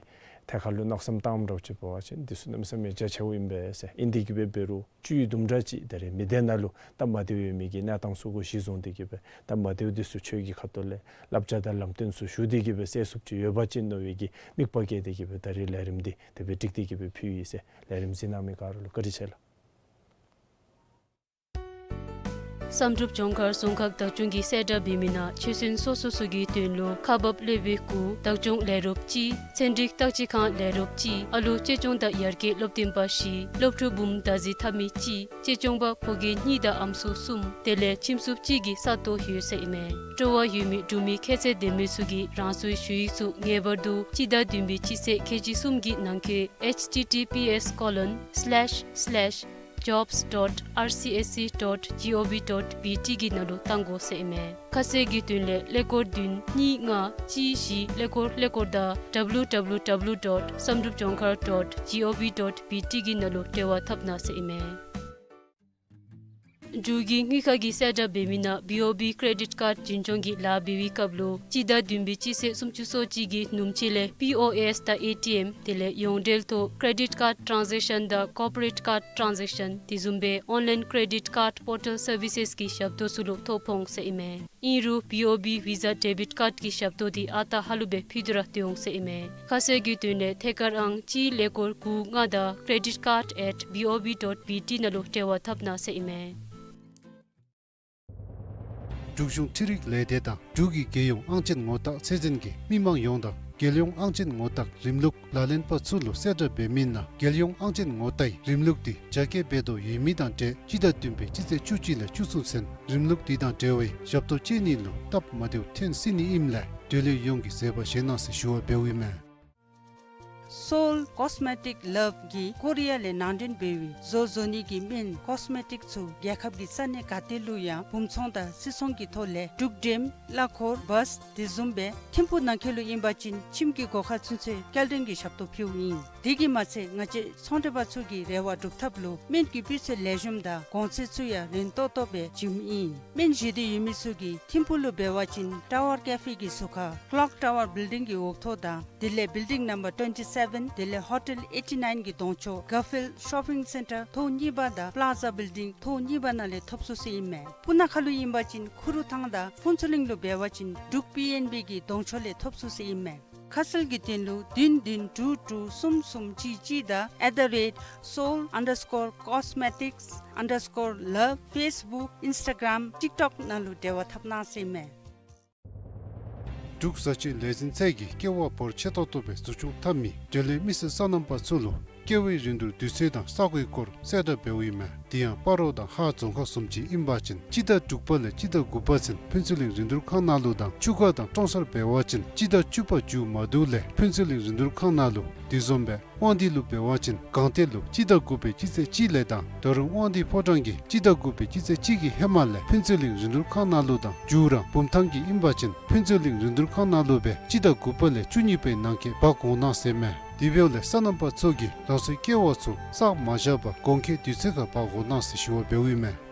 ཐད་ཁར་ལུ་གནམ་མེད་ས་མེད་གཏངམ་འདྲཝ་ཅིག་འབད་བ་ཅིན་འདི་ཚུ་གནམ་མེད་ས་མེད་རྒྱ་ཆེཝ་ཨིན་པས་ཟེར། ཨིན་ཏེ་གི་སྦེ་འབད་རུང་བཅུད་དུམ་གྲ་ཅིག་ད་རེས་མི་སྡེ་ནང་ལུ་སྟབས་མ་བདེཝ་ཡོད་མི་གི་གནས་སྟངས་ཚུ་གུ་གཞི་བཟུང་སྟེ་གི་སྦེ་སྟབས་མ་བདེཝ་འདི་ཚུ་ཆོས་ཀྱི་ཁ་ཐུག་ལས་བསླབ་བྱ་དང་ལམ་སྟོན་ཚུ་ཞུ་སྟེ་གི་སྦེ་སེལ་ཚུགསཔ་ཅིག་ཡོད་པ་ཅིན་མནོ་བའི་གི་དམིགས་པ་བསྐྱེད་དེ་གི་སྦེ་ད་རེས་ལས་རིམ་འདི་དེ་སྦེ་སྒྲིག་སྟེ་གི་སྦེ་ཕུལ་ཡི་ཟེར། ལས་རིམ་གཟིགས་གནང་མི་ག་ར་ལུ་བཀའ་དྲིན་ཆེ་ལགས། བསམ་གྲུབ་ལྗོངས་མཁར་རྫོང་ཁག་བདག་སྐྱོང་གིས་གསལ་བསྒྲགས་འབད་མི་ནང་ཆོས་སྲུང་སོ་སོ་སོ་གི་དོན་ལུ་ཁག་འབགཔ་སློབ་དཔོན་དགུ། བདག་སྐྱོང་ལས་རོགསཔ་གཅིག། ཚན་རིག་བརྟག་དཔྱད་ཁང་ལས་རོགསཔ་གཅིག། ཨ་ལོ་གཅེས་སྐྱོང་དང་ཡར་རྒྱས་སློབ་སྟོན་པ་བཞི། སློབ་ཕྲུག་བུམོ་བདག་འཛིན་འཐབ་མི་གཅིག། གཅེས་སྐྱོང་པ་ཕོ་སྐྱེས་གཉིས་དང་ཨམ་སྲུ་གསུམ། དེ་ལས་ཁྱིམ་སྲུང་གཅིག་གི་ས་སྟོང་ཡོད་ཟེར་ཨིན་མས། སྤྲོ་བ་ཡོད་མི་འབྲུག་མི་ཁྱད་ཚད་ལྡན་མི་ཚུ་གིས་རང་སོའི་ཞུ་ཡིག་ཚུ་ངེས་པར་དུ་སྤྱི་ཟླ་བདུན་པའི་སྤྱི་ཚེས་ཁལ་གཅིག་གསུམ་གྱི་ནང་འཁོད་H T T P S colon slash slash jobs dot R C S C dot gov dot B T གི་ནང་ལུ་གཏང་དགོ་ཟེར་ཨིན་མས། ཁ་གསལ་གྱི་དོན་ལས་ཀླད་ཀོར་བདུན་གཉིས་ལྔ་གཅིག་བཞི་ཀླད་ཀོར་ཀླད་ཀོར་དང་W W W dot samdrupjongkhar dot gov dot B T གི་ནང་ལུ་འབྲེལ་བ་འཐབ་གནང་ཟེར་ཨིན་མས། འབྲུག་གི་དངུལ་ཁང་གིས་གསལ་བསྒྲགས་འབད་མི་ནང་B O B credit card འཛིན་སྐྱོང་གི་ལཱ་འབད་བའི་སྐབས་ལུ་སྤྱི་ཟླ་བདུན་པའི་སྤྱི་ཚེས་སུམ་ཅུ་སོ་གཅིག་གི་ནུབ་ཕྱེད་ལས་P O S དང་A T M དེ་ལས་ཡོངས་འབྲེལ་ཐོག་credit card transaction དང་corporate card transaction དེ་བཟུམ་སྦེ་online credit card portal services གི་ཞབས་ཏོག་ཚུ་ལུ་ཐོ་ཕོག་འོང་ཟེར་ཨིན་མས། ཨིན་རུང་B O B Visa debit card གི་ཞབས་ཏོག་འདི་ཨ་རྟག་ཧ་ལུགས་སྦེ་ཕུལ་ཏེ་ར་སྡོད་འོང་ཟེར་ཨིན་མས། ཁ་གསལ་གྱི་དོན་ལས་ཐད་ཀར་ཨང་གཅིག་ཀླད་ཀོར་དགུ་ལྔ་དང་credit card at B O B dot B T ནང་ལུ་འབྲེལ་བ་འཐབ་གནང་ཟེར་ཨིན་མས། འབྲུག་གཞུང་འཕྲུལ་རིག་ལས་སྡེ་དང་འབྲུག་གི་རྒྱལ་ཡོངས་ཨང་ཅན་ངོ་རྟགས་ཚད་འཛིན་གྱིས་མི་མང་ཡོངས་དང་རྒྱལ་ཡོངས་ཨང་ཅན་ངོ་རྟགས་རིམ་ལུགས་ལག་ལེན་པ་ཚུ་ལུ་གསལ་བསྒྲགས་འབད་མི་ནང་རྒྱལ་ཡོངས་ཨང་ཅན་ངོ་རྟགས་རིམ་ལུགས་འདི་རྒྱ་སྐྱེད་འབད་དོ་ཡོད་མི་དང་འབྲེལ་སྤྱི་ཟླ་བདུན་པའི་སྤྱི་ཚེས་བཅུ་གཅིག་ལས་བཅུ་གསུམ་ཚུན་རིམ་ལུགས་འདི་དང་འབྲེལ་བའི་ཞབས་ཏོག་སྤྱོད་ནི་ལུ་སྟབས་མ་བདེཝ་ཐོན་སྲིད་ནི་ཨིནམ་ལས་དུས་ལས་ཡོངས་ཀྱིས་གཟབ་པ་བཞེས་གནང་ཟེར་ཞུ་བ་འབདཝ་ཨིན་མས། Seoul Cosmetic Love གིས་ཀོ་རི་ཡ་ལས་ནང་འདྲེན་འབད་བའི་བཟོ་བཟོ་ནི་གི་སྨན་ཀོས་མེ་ཊིཀ་ཚུ་རྒྱལ་ཁབ་ཀྱི་ས་གནས་ག་ཏེ་ལུ་ཡང་སྦུང་ཚོང་དང་སིལ་ཚོང་གི་ཐོག་ལས་འབྲུག་འགྲེམ་གླ་འཁོར་བཱས་དེ་བཟུམ་སྦེ་ཐིམ་ཕུག་ནང་འཁོད་ལུ་ཨིན་པ་ཅིན་ཁྱིམ་གྱི་སྒོ་ཁར་ཚུན་ཚོད་སྐྱེལ་འདྲེན་གྱི་ཞབས་ཏོག་ཕུལཝ་ཨིན། དེ་གིས་མ་ཚད་ང་བཅས་ཚོང་འབྲེལ་པ་ཚུ་གི་རེ་བ་སྒྲུབ་ཐབས་ལུ་སྨན་གྱི་སྤུས་ཚད་ལེགས་ཤོམ་དང་གོང་ཚད་ཚུ་ཡང་རན་ཏོག་ཏོ་སྦེ་བྱིནམ་ཨིན། སྨན་བཞེས་འདོད་ཡོད་མི་ཚུ་གིས་ཐིམ་ཕུག་ལུ་འབད་བ་ཅིན་Tower Cafe གི་ཟུར་ཁར་Clock Tower Building གི་འོག་ཐོག་དང་དེ་ལས་Building Number twenty seven དེ་ལས་Hotel eighty nine གི་གདོང་ཕྱོགས་Garfield Shopping Centre ཐོག་གཉིས་པ་དང་Plaza Building ཐོག་གཉིས་པ་ནང་ལས་ཐོབ་ཚུགས་ཟེར་ཨིན་མས། སྤུ་ན་ཁ་ལུ་ཨིན་པ་ཅིན་ཁུ་རུ་ཐང་དང་ཕུན་ཚོགས་གླིང་ལུ་འབད་བ་ཅིན་འབྲུག་པི་ཨེན་བི་གི་གདོང་ཕྱོགས་ལས་ཐོབ་ཚུགས་ཟེར་ཨིན་མས། ཁ་གསལ་གྱི་དོན་ལུ་བདུན་བདུན་དྲུག་དྲུག་གསུམ་གསུམ་གཅིག་གཅིག་དང་at the rate seoul underscore cosmetics underscore love Facebook Instagram TikTok ནང་ལུ་འབྲེལ་བ་འཐབ་གནང་ཟེར་ཨིན་མས། འབྲུག་བཟའ་སྤྱོད་ལས་འཛིན་ཚད་ཀྱིས་ཀེ་བ་འབོར་ཆེ་ཏོག་ཏོ་སྦེ་འཛུགས་སྐྱོང་འཐབ་མི་འབྲེལ་ཡོད་མི་སེར་སོ་ནམ་པ་ཚུ་ལུ་ཀེ་བའི་རིན་བསྡུར་དུས་ཚོད་དང་ས་གོའི་སྐོར་གསལ་བསྒྲགས་འབདཝ་ཨིན་མས། དེ་ཡང་སྤ་རོ་དང་ཧཱ་རྫོང་ཁག་བཟུམ་ཅིག་ཨིན་པ་ཅིན་སྤྱི་ཟླ་དྲུག་པ་ལས་སྤྱི་ཟླ་དགུ་པ་ཚུན་ཕུན་ཚོགས་གླིང་རིན་བསྡུར་ཁང་ནང་ལུ་དང་ཆུ་ཁ་དང་ཀྲོང་གསར་འབད་བ་ཅིན་སྤྱི་ཟླ་བཅུ་པ་མཇུག་མ་བསྡུ་ལས་ཕུན་ཚོགས་གླིང་རིན་བསྡུར་ཁང་ནང་ལུ། དེ་བཟུམ་སྦེ་དབང་འདུས་ལུ་འབད་བ་ཅིན་སྒང་སྟེང་ལུ་སྤྱི་ཟླ་དགུ་པའི་སྤྱི་ཚེས་གཅིག་ལས་དང་ད་རུང་དབང་འདུས་ཕོ་བྲང་གི་སྤྱི་ཟླ་དགུ་པའི་སྤྱི་ཚེས་གཅིག་གི་ཧེ་མ་ལས་ཕུན་ཚོགས་གླིང་རིན་བསྡུར་ཁང་ནང་ལུ་དང་མཇུག་ར་བུམ་ཐང་གི་ཨིན་པ་ཅིན་ཕུན་ཚོགས་གླིང་རིན་བསྡུར་ཁང་ནང་ལུ་སྦེ་སྤྱི་ཟླ་དགུ་པ་ལས་བཅུ་གཉིས་པའི་ནང་འཁོད་འབག་འོང་གནང་ཟེར་མས། དེ་འབདཝ་ལས་སོ་ནམ་པ་ཚུ་གིས་ལོག་སོའི་ཀེ་བ་ཚུ་བསགས་མ་བཞག་པར་དགོང་ཁའི་དུས་ཚོད་ཁར་འབག་འོང་གནང་ཟེར་ཞུ་བ་འབདཝ་ཨིན་མས།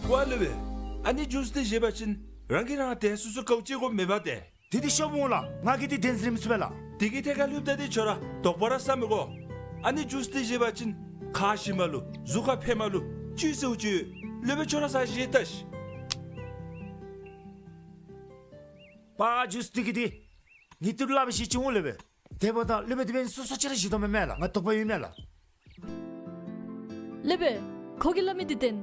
ཀོ་ལེ་བེ། ཨ་ནི་ཇུས་འདི་བཞེས་པ་ཅིན་རང་གིས་རང་དེ་སོ་སོ་དགའཝ་ཅིག་དགོ་མེན་པ་ཏེ། དེ་འདི་ཤོབ་འོང་ལགས། ང་གིས་འདི་བདེན་འཛིན་རེ་མི་ཚུགས་པས་ལགས། དེ་གི་ཐད་ཁར་ལྷོདཔ་ད་འདི་ཁྱོད་ར་དོགས་པ་ར་ཟ་མི་དགོ། ཨ་ནི་ཇུས་འདི་བཞེས་པ་ཅིན་ཁ་ཞི་མ་ལུ་གཟུགས་ཁར་ཕན་མ་ལུ་བཅུད་ཟེརཝ་ཅིག་ཡོད། ལེ་བེ་ཁྱོད་ར་ཟ་བཞེས་ལྟ་ཤིག། པ་ཇུས་འདི་གིས་འདི་ངེའི་ཏི་རུ་སླབ་པའི་ཤེས་ཅིག་འོང་ལེ་བེ། དེ་འབདཝ་ད་ལེ་བེ་དེ་འབདན་སོ་སོ་ཅིག་ར་བཞེས་དོ་མེན་མས་ལགས། ང་དོགས་པ་ཡོད་མས་ལགས། ལེ་བེ། ཁོ་གིས་སླབ་མི་འདི་བདེན།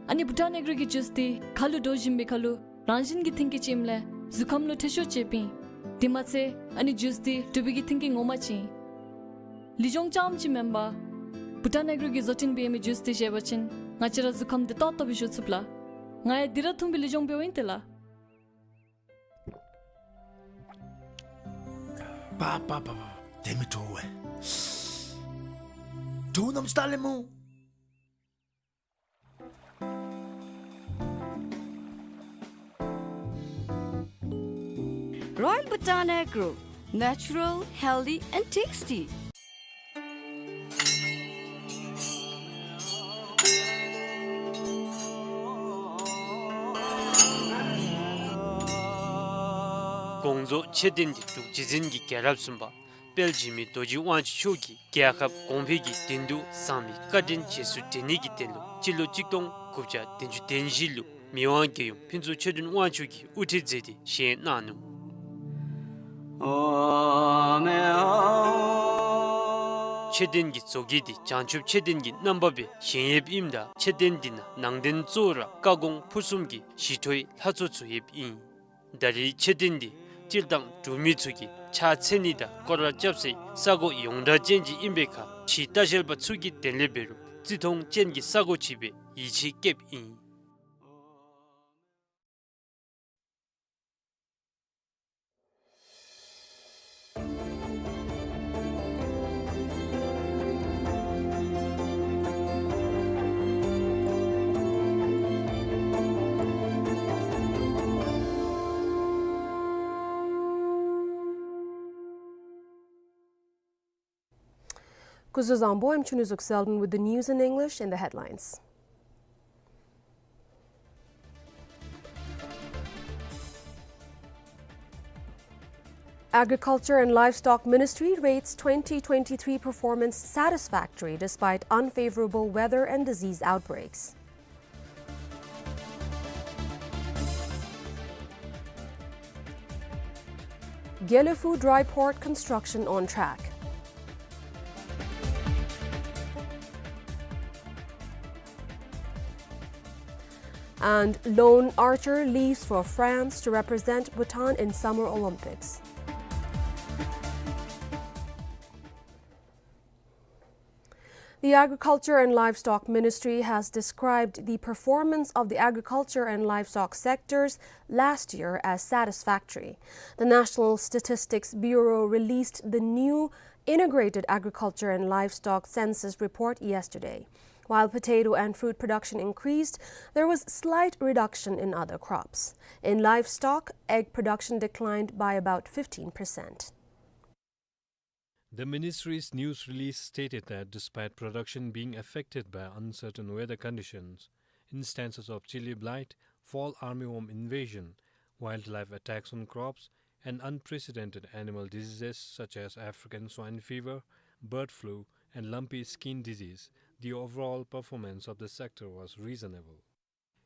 ཨ་ནི་བྷུ་ཊཱན་ཨེག་རོ་གི་ཇུས་འདི་ཁ་ལུ་འདྲོག་བཞིན་པའི་ཁར་ལུ་རང་བཞིན་གྱི་མཐུན་རྐྱེན་ཅིག་ཨིནམ་ལས་གཟུགས་ཁམས་ལུ་ཁྲེག་ཤུགས་ཆེ་བས། དེ་མ་ཚད་ཨ་ནི་ཇུས་འདི་འབྲུག་པའི་གི་མཐུན་རྐྱེན་ངོ་མ་ཅིག་ཨིན། ལུས་སྦྱོང་རྐྱངམ་ཅིག་མེན་པར་བྷུ་ཊཱན་ཨེག་རོ་གིས་བཟོ་སྐྲུན་འབད་མི་ཇུས་འདི་བཞེས་པ་ཅིན་ང་བཅས་ར་གཟུགས་ཁམས་བདེ་ཏོག་ཏོ་སྦེ་བཞུགས་ཚུགས་ལགས། ང་ཡང་འདི་ར་འཐུང་སྦེ་ལུས་སྦྱོང་འབདཝ་ཨིན་ཏེ་ལགས། པ་པ་པ་པ། དེ་མི་དྲོ་བས། དྲོ་ནམ་ཅིག་ལྟ་ལེ་སྨོ། Royal Bhutan Agro, natural, healthy and tasty. དགོངས་རྫོགས་མཆོད་རྟེན་འདི་འབྲུག་རྗེ་བཙུན་གྱི་རྒྱལ་རབས་གསུམ་པ་དཔལ་འཇིགས་མེད་རྡོ་རྗེ་དབང་ཕྱུག་མཆོག་གིས་རྒྱལ་ཁབ་གོང་འཕེལ་གྱི་དོན་དུ་བཟང་མི་བཀའ་དྲིན་རྗེས་སུ་དྲན་ནི་གི་དོན་ལུ་སྤྱི་ལོ་གཅིག་སྟོང་དགུ་བརྒྱ་བདུན་ཅུ་དོན་བཞི་ལུ་མི་དབང་རྒྱལ་ཡུམ་ཕུན་ཚོགས་ཆོས་སྒྲོན་དབང་ཕྱུག་གིས་དབུ་ཁྲིད་མཛད་དེ་བཞེངས་གནང་ནུག། མཆོད་རྟེན་གྱི་བཟོ་བཀོད་འདི་བྱང་ཆུབ་མཆོད་རྟེན་གྱི་རྣམ་པ་སྦེ་བཞེངས་ཡོདཔ་ཨིནམ་ད་མཆོད་རྟེན་འདི་ནང་ནང་རྟེན་གཙོ་བོ་ར་བཀའ་དགོངས་ཕུར་གསུམ་གྱི་ཞི་ཁྲོའི་ལྷ་ཚོགས་ཚུ་ཡོདཔ་ཨིན། ད་རེས་མཆོད་རྟེན་འདི་སྤྱིར་བཏང་འབྲུག་མི་ཚུ་གིས་ཕྱག་འཚལ་ནི་དང་སྐོར་ར་རྐྱབ་སའི་ས་གོ་ཡོངས་གྲགས་ཅན་ཅིག་ཨིན་པའི་ཁར་ཕྱིའི་ལྟ་བཤལ་པ་ཚུ་གི་དོན་ལས་འབད་རུང་བརྩི་མཐོང་ཅན་གྱི་ས་གོ་ཅིག་སྦེ་ཡིད་ཆེས་བསྐྱེདཔ་ཨིན། སྐུ་གཟུགས་བཟང་པོ། I'm Chunizuk Selden with the news in English and the headlines. Agriculture and Livestock Ministry rates twenty twenty-three performance satisfactory despite unfavorable weather and disease outbreaks. Gelephu Dry Port construction on track. And lone archer leaves for France to represent Bhutan in Summer Olympics. The Agriculture and Livestock Ministry has described the performance of the agriculture and livestock sectors last year as satisfactory. The National Statistics Bureau released the new Integrated Agriculture and Livestock Census report yesterday. While potato and fruit production increased, there was slight reduction in other crops. In livestock, egg production declined by about fifteen percent. The ministry's news release stated that despite production being affected by uncertain weather conditions, instances of chili blight, fall armyworm invasion, wildlife attacks on crops, and unprecedented animal diseases such as African swine fever, bird flu, and lumpy skin disease, the overall performance of the sector was reasonable.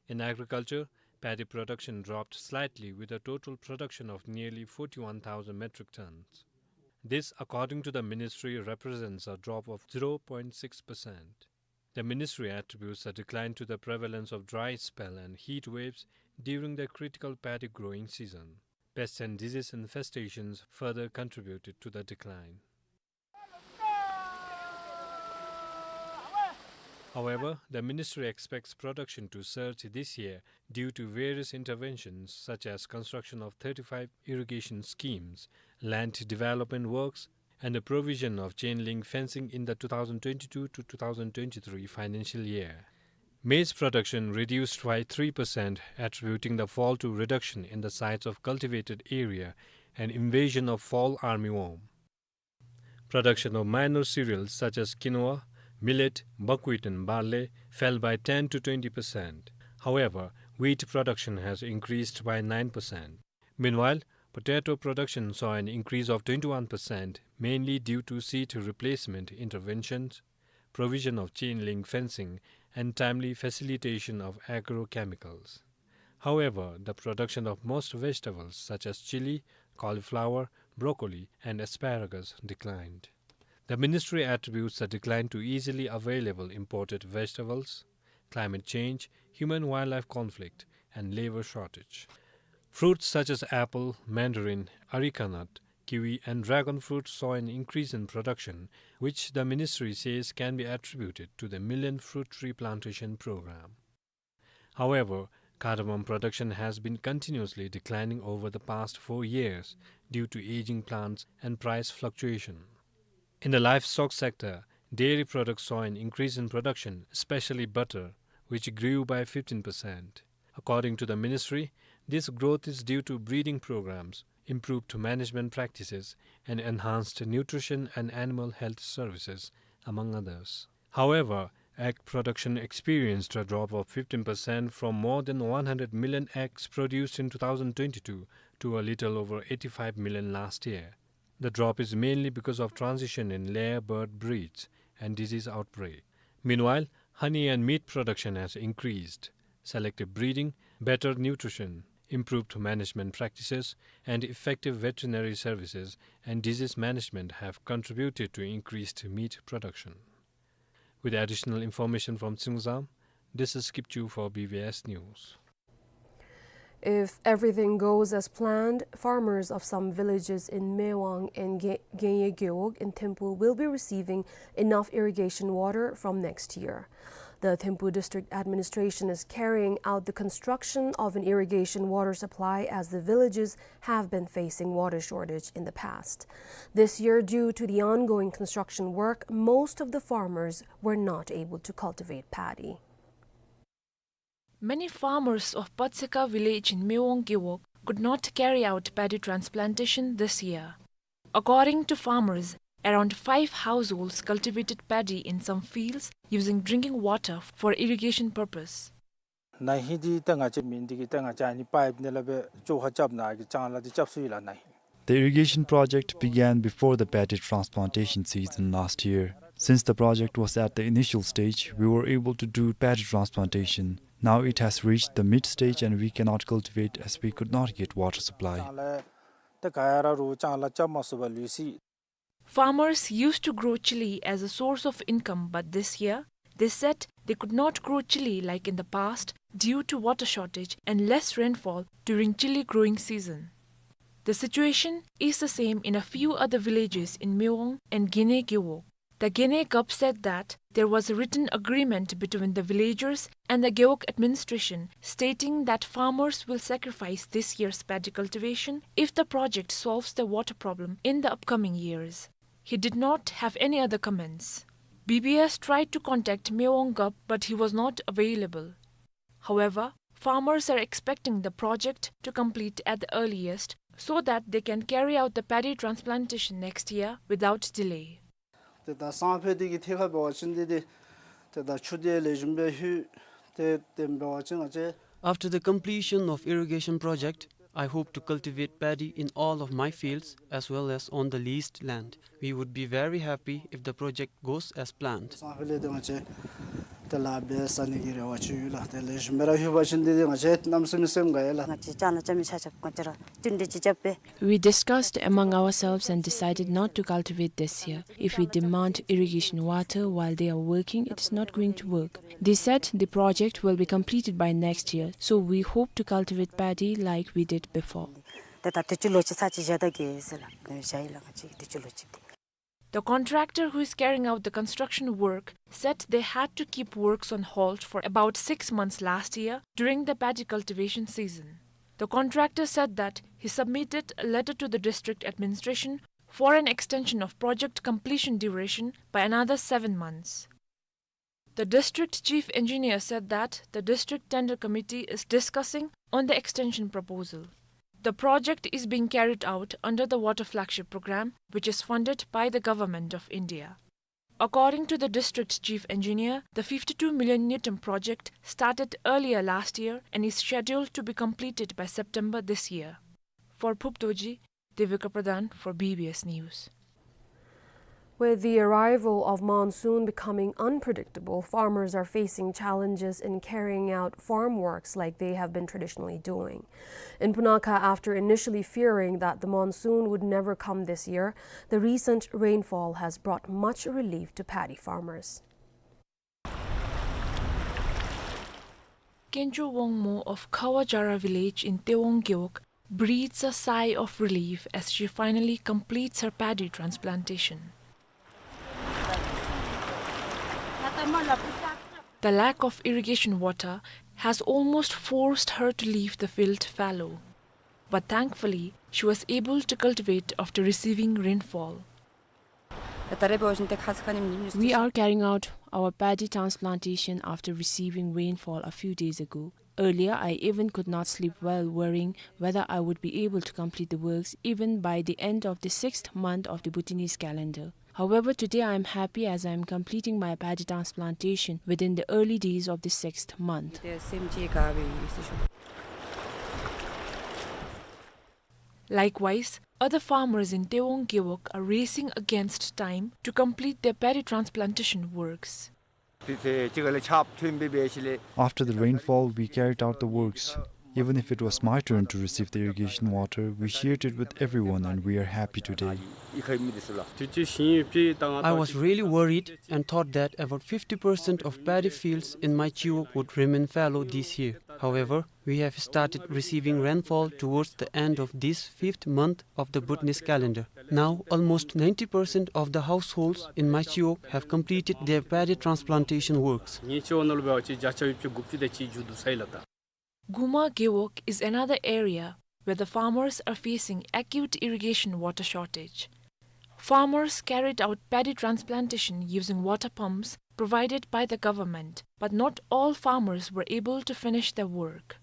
In agriculture, paddy production dropped slightly with a total production of nearly forty-one thousand metric tons. This, according to the ministry, represents a drop of zero point six percent. The ministry attributes the decline to the prevalence of dry spell and heat waves during the critical paddy growing season. Pests and disease infestations further contributed to the decline. However, the ministry expects production to surge this year due to various interventions such as construction of thirty-five irrigation schemes, land development works, and the provision of chain link fencing in the two thousand twenty-two to two thousand twenty-three financial year. Maize production reduced by three percent, attributing the fall to reduction in the size of cultivated area and invasion of fall armyworm. Production of minor cereals such as quinoa, millet, buckwheat and barley fell by ten to twenty percent. However, wheat production has increased by nine percent. Meanwhile, potato production saw an increase of twenty-one percent, mainly due to seed replacement interventions, provision of chain link fencing, and timely facilitation of agrochemicals. However, the production of most vegetables such as chili, cauliflower, broccoli, and asparagus declined. The ministry attributes the decline to easily available imported vegetables, climate change, human-wildlife conflict, and labor shortage. Fruits such as apple, mandarin, areca nut, kiwi, and dragon fruit saw an increase in production, which the ministry says can be attributed to the Million Fruit Tree Plantation Program. However, cardamom production has been continuously declining over the past four years due to aging plants and price fluctuation. In the livestock sector, dairy products saw an increase in production, especially butter, which grew by fifteen percent. According to the ministry, this growth is due to breeding programs, improved management practices, and enhanced nutrition and animal health services, among others. However, egg production experienced a drop of fifteen percent from more than one hundred million eggs produced in two thousand twenty-two to a little over eighty-five million last year. The drop is mainly because of transition in layer bird breeds and disease outbreak. Meanwhile, honey and meat production has increased. Selective breeding, better nutrition, improved management practices, and effective veterinary services and disease management have contributed to increased meat production. With additional information from Tsinghuzam, this is Kipchu for B B S News. If everything goes as planned, farmers of some villages in Mewang and Ge-, Genye Gewog in Thimphu will be receiving enough irrigation water from next year. The Thimphu District Administration is carrying out the construction of an irrigation water supply as the villages have been facing water shortage in the past. This year, due to the ongoing construction work, most of the farmers were not able to cultivate paddy. Many farmers of Patseka village in Mewang Gewog could not carry out paddy transplantation this year. According to farmers, around five households cultivated paddy in some fields using drinking water for irrigation purpose. Nahi di tenga che min di ki tenga cha ni pipe ne la be cho ha chap na ki chang la di chap sui la nahi. The irrigation project began before the paddy transplantation season last year. Since the project was at the initial stage, we were able to do paddy transplantation. Now it has reached the mid stage and we cannot cultivate as we could not get water supply. Chang la te kaya ra ru chang la chap ma su ba lu si. Farmers used to grow chili as a source of income, but this year, they said they could not grow chili like in the past due to water shortage and less rainfall during chili growing season. The situation is the same in a few other villages in Mewang and Genye Gewog. The Gene Gap said that there was a written agreement between the villagers and the Gewog administration stating that farmers will sacrifice this year's paddy cultivation if the project solves the water problem in the upcoming years. He did not have any other comments. B B S tried to contact Mewong Gap, but he was not available. However, farmers are expecting the project to complete at the earliest so that they can carry out the paddy transplantation next year without delay. ཏེ་ད་སང་ཕོད་འདི་གི་ཐད་ཁར་འབད་བ་ཅིན་འདི་འདི་ཏེ་ད་ཆུ་འདི་ལེགས་ཤོམ་སྦེ་ལྷོད། ཏེ་དེ་འབད་བ་ཅིན་ང་བཅས། After the completion of irrigation project, I hope to cultivate paddy in all of my fields as well as on the leased land. We would be very happy if the project goes as planned. སང་ཕོད་ལས་ཏེ་ང་བཅས་ཏེ་ལཱ་འབད་ས་ནི་གི་རེ་བ་ཅིག་ཡོད་ལགས། ཏེ་ལེགས་ཤོམ་སྦེ་ར་ལྷོད་པ་ཅིན་འདི་འདི་ང་བཅས་གནམ་མེད་ས་མེད་སེམས་དགའ་ཡི་ལགས། ང་བཅས་ཅ་ལ་ཅ་མི་ཆ་ཆ་ང་བཅས་ར་བསྟུན་གྲོས་ཅིག་རྐྱབ་སྦེ། We discussed among ourselves and decided not to cultivate this year. If we demand irrigation water while they are working, it is not going to work. They said the project will be completed by next year, so we hope to cultivate paddy like we did before. ཏེ་ད་དུས་ཅི་ལོ་ཅིག་ཚར་ཅིག་བཞག་ད་གེ་ཟེར་ལགས། བཞག་ཡི་ལགས། ང་བཅས་དུས་ཅི་ལོ་ཅིག་འདི། The contractor who is carrying out the construction work said they had to keep works on hold for about six months last year during the paddy cultivation season. The contractor said that he submitted a letter to the district administration for an extension of project completion duration by another seven months. The district chief engineer said that the district tender committee is discussing on the extension proposal. The project is being carried out under the Water Flagship Program, which is funded by the Government of India. According to the district chief engineer, the fifty-two million ngultrum project started earlier last year and is scheduled to be completed by September this year. For Phub Dorji, Devika Pradhan for B B S News. With the arrival of monsoon becoming unpredictable, farmers are facing challenges in carrying out farm works like they have been traditionally doing. In Punakha, after initially fearing that the monsoon would never come this year, the recent rainfall has brought much relief to paddy farmers. Kenjo Wongmo of Khawajara village in Tewong Gewog breathes a sigh of relief as she finally completes her paddy transplantation. The lack of irrigation water has almost forced her to leave the field fallow. But thankfully, she was able to cultivate after receiving rainfall. We are carrying out our paddy transplantation after receiving rainfall a few days ago. Earlier, I even could not sleep well, worrying whether I would be able to complete the works even by the end of the sixth month of the Bhutanese calendar. However, today I am happy as I am completing my paddy transplantation within the early days of the sixth month. Likewise, other farmers in Tewong Gewog are racing against time to complete their paddy transplantation works. After the rainfall, we carried out the works. Even if it was my turn to receive the irrigation water, we shared it with everyone and we are happy today. I was really worried and thought that about fifty percent of paddy fields in my chiwog would remain fallow this year. However, we have started receiving rainfall towards the end of this fifth month of the Bhutanese calendar. Now, almost ninety percent of the households in my chiwog have completed their paddy transplantation works. Guma Gewog is another area where the farmers are facing acute irrigation water shortage. Farmers carried out paddy transplantation using water pumps provided by the government, but not all farmers were able to finish their work.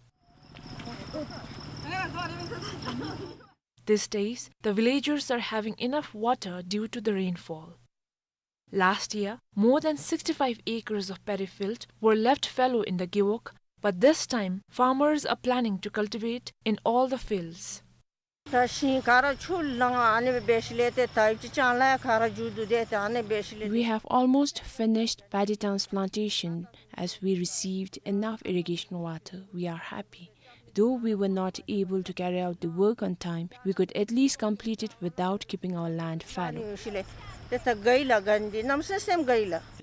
These days, the villagers are having enough water due to the rainfall. Last year, more than sixty-five acres of paddy field were left fallow in the Gewog, but this time, farmers are planning to cultivate in all the fields. ད་ཤིང་ག་ར་ཆུ་ལང་ཨ་ནི་སྦེ་ཤི་ལེ་ཏེ་ད་ཅི་ཅང་ལ་ག་ར་འགྱུར་འདུག་སྟེ་ད་ཨ་ནི་སྦེ་ཤི་ལེ། We have almost finished paddy transplantation as we received enough irrigation water. We are happy. Though we were not able to carry out the work on time, we could at least complete it without keeping our land fallow. ཤི་ལེ་ཏེ་ད་དགའ་ཡི་ལགས། དགའ་ནི་འདི་གནམ་མེད་ས་མེད་དགའ་ཡི་ལགས།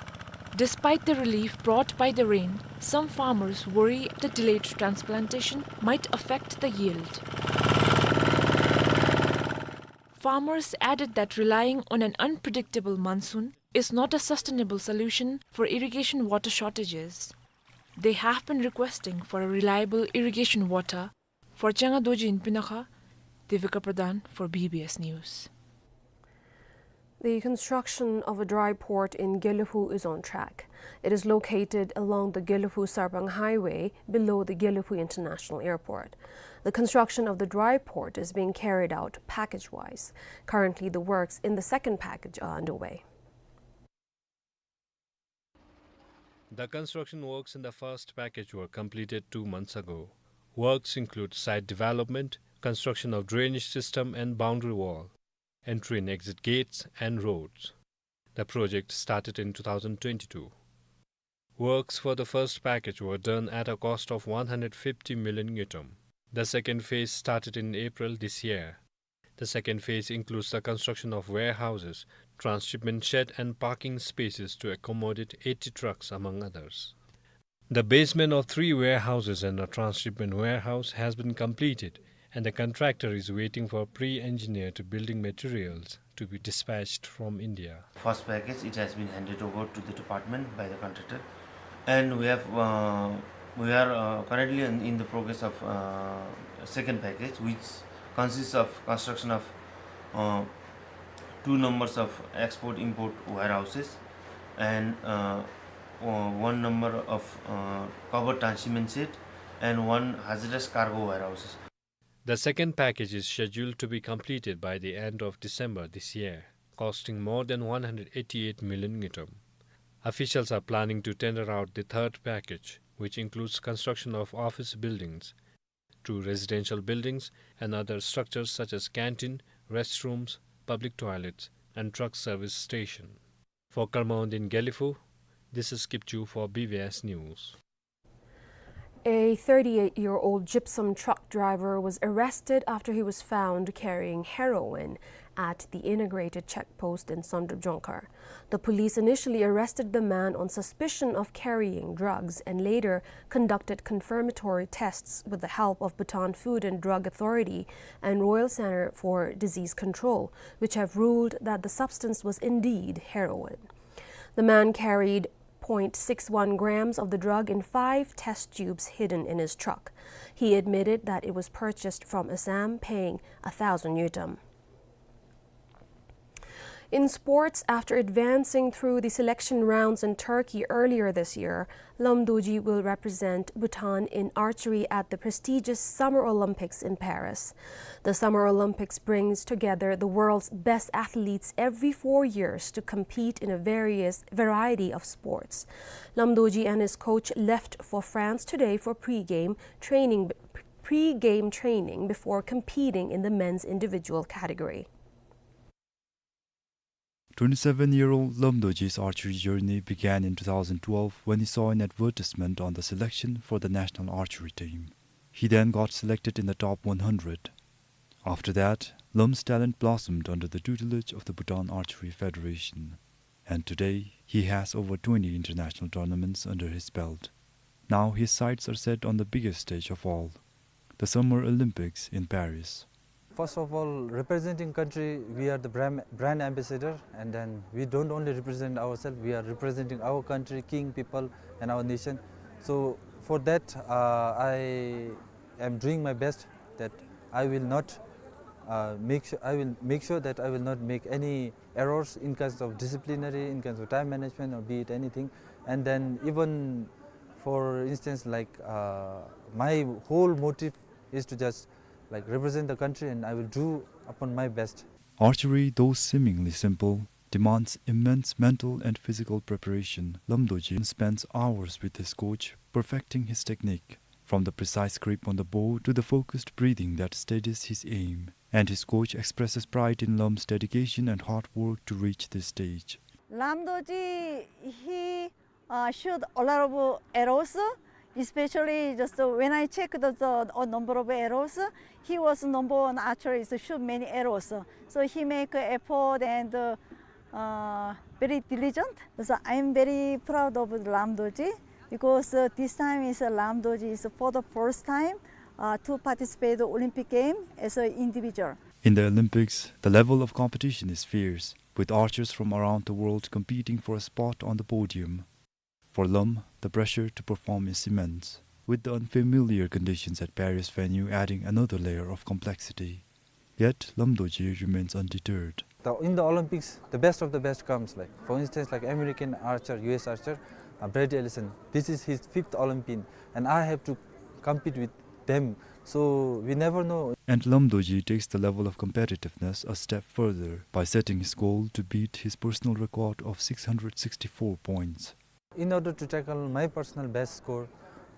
Despite the relief brought by the rain, some farmers worry the delayed transplantation might affect the yield. Farmers added that relying on an unpredictable monsoon is not a sustainable solution for irrigation water shortages. They have been requesting for a reliable irrigation water. For Changa Dorji in Pinakha, Devika Pradhan for B B S News. The construction of a dry port in Gelephu is on track. It is located along the Gelephu-Sarbang Highway below the Gelephu International Airport. The construction of the dry port is being carried out package-wise. Currently, the works in the second package are underway. The construction works in the first package were completed two months ago. Works include site development, construction of drainage system and boundary wall, entry and exit gates and roads. The project started in two thousand twenty-two. Works for the first package were done at a cost of one hundred fifty million ngultrum. The second phase started in April this year. The second phase includes the construction of warehouses, transshipment shed and parking spaces to accommodate eighty trucks, among others. The basement of three warehouses and a transshipment warehouse has been completed, and the contractor is waiting for pre-engineered building materials to be dispatched from India. First package, it has been handed over to the department by the contractor, and we have, uh, we are, uh, currently in, in the progress of, uh, second package, which consists of construction of, uh, two numbers of export-import warehouses and, uh, uh, one number of, uh, covered transshipment shed and one hazardous cargo warehouses. The second package is scheduled to be completed by the end of December this year, costing more than one hundred eighty-eight million ngultrum. Officials are planning to tender out the third package, which includes construction of office buildings, two residential buildings, and other structures such as canteen, restrooms, public toilets, and truck service station. For Karma Wangdi in Gelephu, this is Kipchu for B B S News. A thirty-eight-year-old gypsum truck driver was arrested after he was found carrying heroin at the integrated check post in Samdrup Jongkhar. The police initially arrested the man on suspicion of carrying drugs and later conducted confirmatory tests with the help of Bhutan Food and Drug Authority and Royal Center for Disease Control, which have ruled that the substance was indeed heroin. The man carried point six one grams of the drug in five test tubes hidden in his truck. He admitted that it was purchased from Assam, paying a thousand ngultrum. In sports, after advancing through the selection rounds in Turkey earlier this year, Lam Dorji will represent Bhutan in archery at the prestigious Summer Olympics in Paris. The Summer Olympics brings together the world's best athletes every four years to compete in a various variety of sports. Lam Dorji and his coach left for France today for pre-game training, pre-game training before competing in the men's individual category. Twenty-seven-year-old Lam Dorji's archery journey began in two thousand twelve when he saw an advertisement on the selection for the national archery team. He then got selected in the top one hundred. After that, Lam's talent blossomed under the tutelage of the Bhutan Archery Federation, and today he has over twenty international tournaments under his belt. Now his sights are set on the biggest stage of all, the Summer Olympics in Paris. First of all, representing country, we are the brand, brand ambassador, and then we don't only represent ourselves, we are representing our country, king, people, and our nation. So for that, uh, I am doing my best that I will not, uh, make sure, I will make sure that I will not make any errors in kinds of disciplinary, in kinds of time management, or be it anything. And then even, for instance, like, uh, my whole motive is to just, like, represent the country, and I will do upon my best. Archery, though seemingly simple, demands immense mental and physical preparation. Lam Dorji spends hours with his coach perfecting his technique, from the precise grip on the bow to the focused breathing that steadies his aim. And his coach expresses pride in Lam's dedication and hard work to reach this stage. Lam Dorji, he, uh, shoot a lot of arrows, especially just, uh, when I check the, the, uh, number of arrows, he was number one archer to shoot many arrows. So he make effort and, uh, uh, very diligent. So I'm very proud of Lam Dorji because, uh, this time is, uh, Lam Dorji is for the first time, uh, to participate in the Olympic game as an individual. In the Olympics, the level of competition is fierce, with archers from around the world competing for a spot on the podium. For Lam, the pressure to perform is immense, with the unfamiliar conditions at Paris venue adding another layer of complexity. Yet, Lam Dorji remains undeterred. The, in the Olympics, the best of the best comes. Like, for instance, like American archer, U S archer, uh, Brad Ellis. This is his fifth Olympian, and I have to compete with them. So we never know. And Lam Dorji takes the level of competitiveness a step further by setting his goal to beat his personal record of six hundred sixty-four points. In order to tackle my personal best score,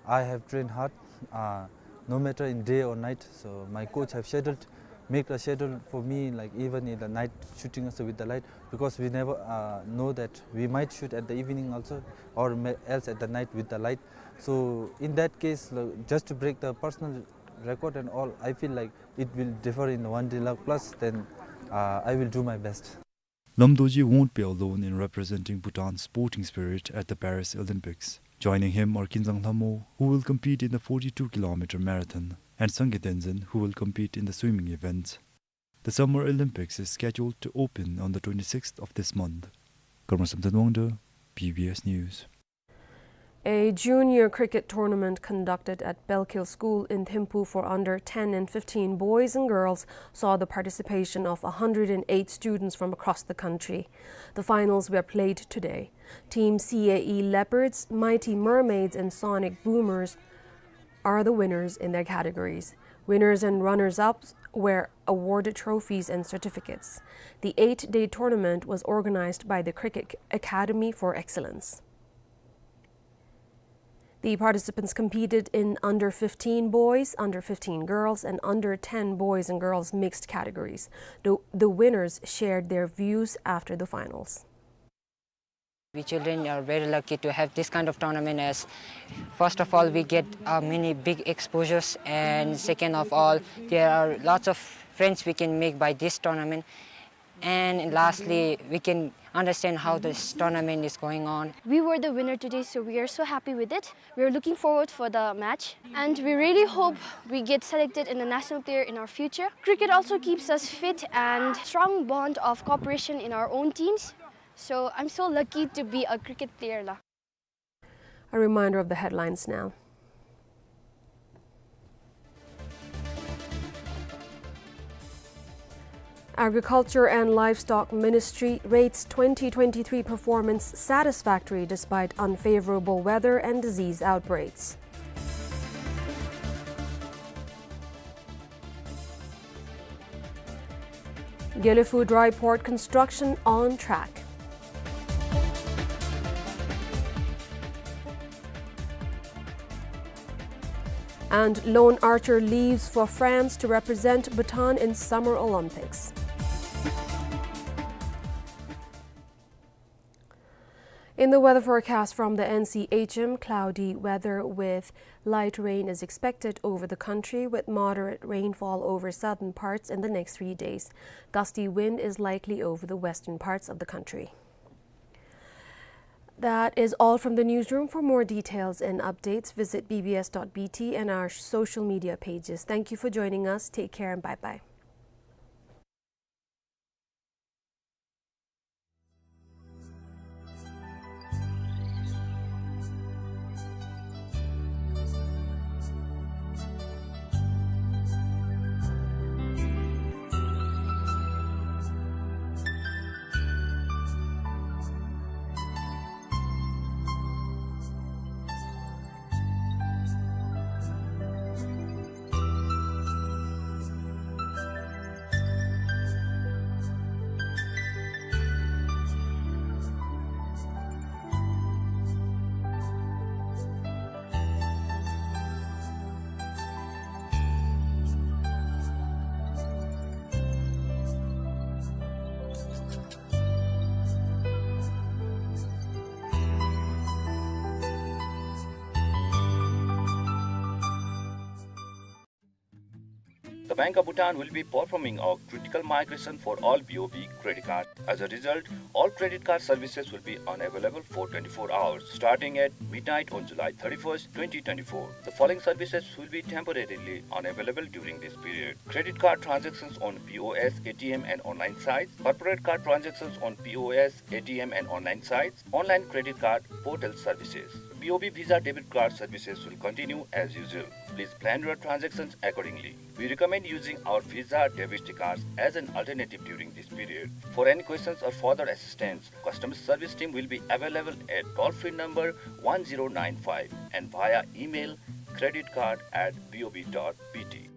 I have trained hard, uh, no matter in day or night. So my coach have scheduled, make a schedule for me, like, even in the night shooting also with the light, because we never, uh, know that we might shoot at the evening also, or ma-, else at the night with the light. So in that case, like, just to break the personal record and all, I feel like it will differ in one day, like, plus, then, uh, I will do my best. Lam Dorji won't be alone in representing Bhutan's sporting spirit at the Paris Olympics. Joining him are Kinzang Lhamo, who will compete in the forty-two kilometer marathon, and Sangay Tenzin, who will compete in the swimming events. The Summer Olympics is scheduled to open on the twenty-sixth of this month. Karma Samten Wangda, B B S News. A junior cricket tournament conducted at Belkil School in Thimphu for under ten and fifteen boys and girls saw the participation of a hundred and eight students from across the country. The finals were played today. Team C A E Leopards, Mighty Mermaids, and Sonic Boomers are the winners in their categories. Winners and runners-ups were awarded trophies and certificates. The eight-day tournament was organized by the Cricket Academy for Excellence. The participants competed in under fifteen boys, under fifteen girls, and under ten boys and girls mixed categories. The, the winners shared their views after the finals. We children are very lucky to have this kind of tournament, as first of all, we get, uh, many big exposures, and second of all, there are lots of friends we can make by this tournament. And lastly, we can understand how this tournament is going on. We were the winner today, so we are so happy with it. We are looking forward for the match, and we really hope we get selected in the national player in our future. Cricket also keeps us fit and strong bond of cooperation in our own teams. So I'm so lucky to be a cricket player la. A reminder of the headlines now. Agriculture and Livestock Ministry rates twenty twenty-three performance satisfactory despite unfavorable weather and disease outbreaks. Gelephu Dry Port construction on track. And lone archer leaves for France to represent Bhutan in Summer Olympics. In the weather forecast from the N C H M, cloudy weather with light rain is expected over the country, with moderate rainfall over southern parts in the next three days. Gusty wind is likely over the western parts of the country. That is all from the newsroom. For more details and updates, visit B B S dot B T and our social media pages. Thank you for joining us. Take care and bye-bye. The Bank of Bhutan will be performing a critical migration for all B O B credit cards. As a result, all credit card services will be unavailable for twenty-four hours, starting at midnight on July thirty-first, twenty twenty-four. The following services will be temporarily unavailable during this period: credit card transactions on P O S, A T M, and online sites, corporate card transactions on P O S, A T M, and online sites, online credit card portal services. B O B Visa debit card services will continue as usual. Please plan your transactions accordingly. We recommend using our Visa debit cards as an alternative during this period. For any questions or further assistance, customer service team will be available at toll-free number one zero nine five and via email credit card at B O B dot B T.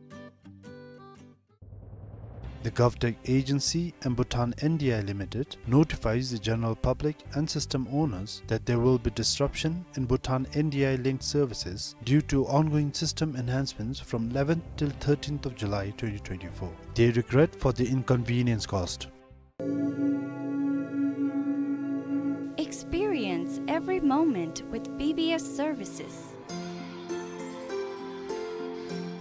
The GovTech Agency and Bhutan N D I Limited notifies the general public and system owners that there will be disruption in Bhutan N D I linked services due to ongoing system enhancements from eleventh till thirteenth of July twenty twenty-four. They regret for the inconvenience caused. Experience every moment with B B S services.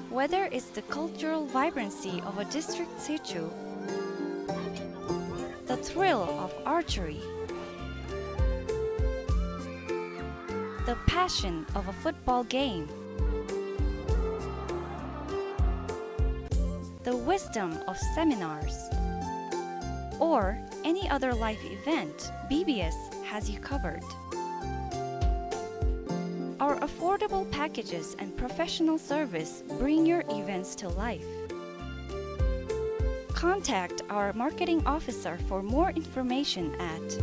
Whether it's the cultural vibrancy of a district situ, the thrill of archery, the passion of a football game, the wisdom of seminars, or any other life event, B B S has you covered. Our affordable packages and professional service bring your events to life. Contact our marketing officer for more information at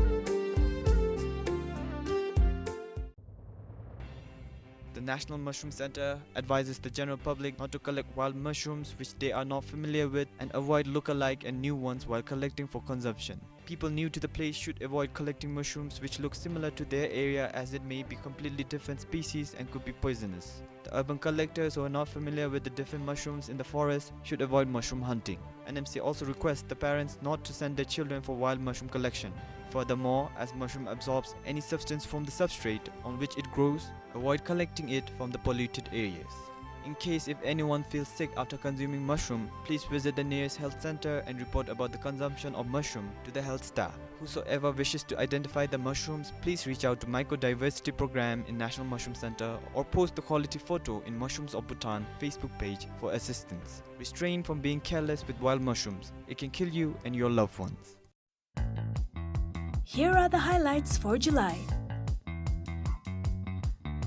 The National Mushroom Center advises the general public not to collect wild mushrooms which they are not familiar with and avoid look-alike and new ones while collecting for consumption. People new to the place should avoid collecting mushrooms which look similar to their area, as it may be completely different species and could be poisonous. The urban collectors who are not familiar with the different mushrooms in the forest should avoid mushroom hunting. N M C also requests the parents not to send their children for wild mushroom collection. Furthermore, as mushroom absorbs any substance from the substrate on which it grows, avoid collecting it from the polluted areas. In case if anyone feels sick after consuming mushroom, please visit the nearest health center and report about the consumption of mushroom to the health staff. Whosoever wishes to identify the mushrooms, please reach out to Mycodiversity Program in National Mushroom Center or post the quality photo in Mushrooms of Bhutan Facebook page for assistance. Restrain from being careless with wild mushrooms. It can kill you and your loved ones. Here are the highlights for July.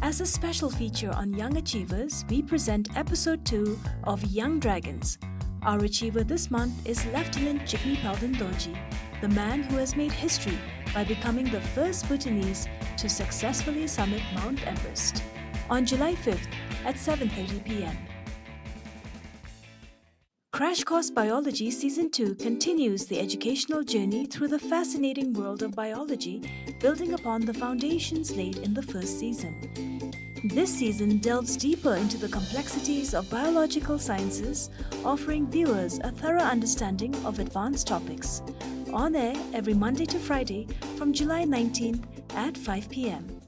As a special feature on young achievers, we present episode two of Young Dragons. Our achiever this month is Lieutenant Jigme Palden Dorji, the man who has made history by becoming the first Bhutanese to successfully summit Mount Everest. On July fifth at seven thirty p m. Crash Course Biology Season two continues the educational journey through the fascinating world of biology, building upon the foundations laid in the first season. This season delves deeper into the complexities of biological sciences, offering viewers a thorough understanding of advanced topics. On air every Monday to Friday from July nineteenth at five p m.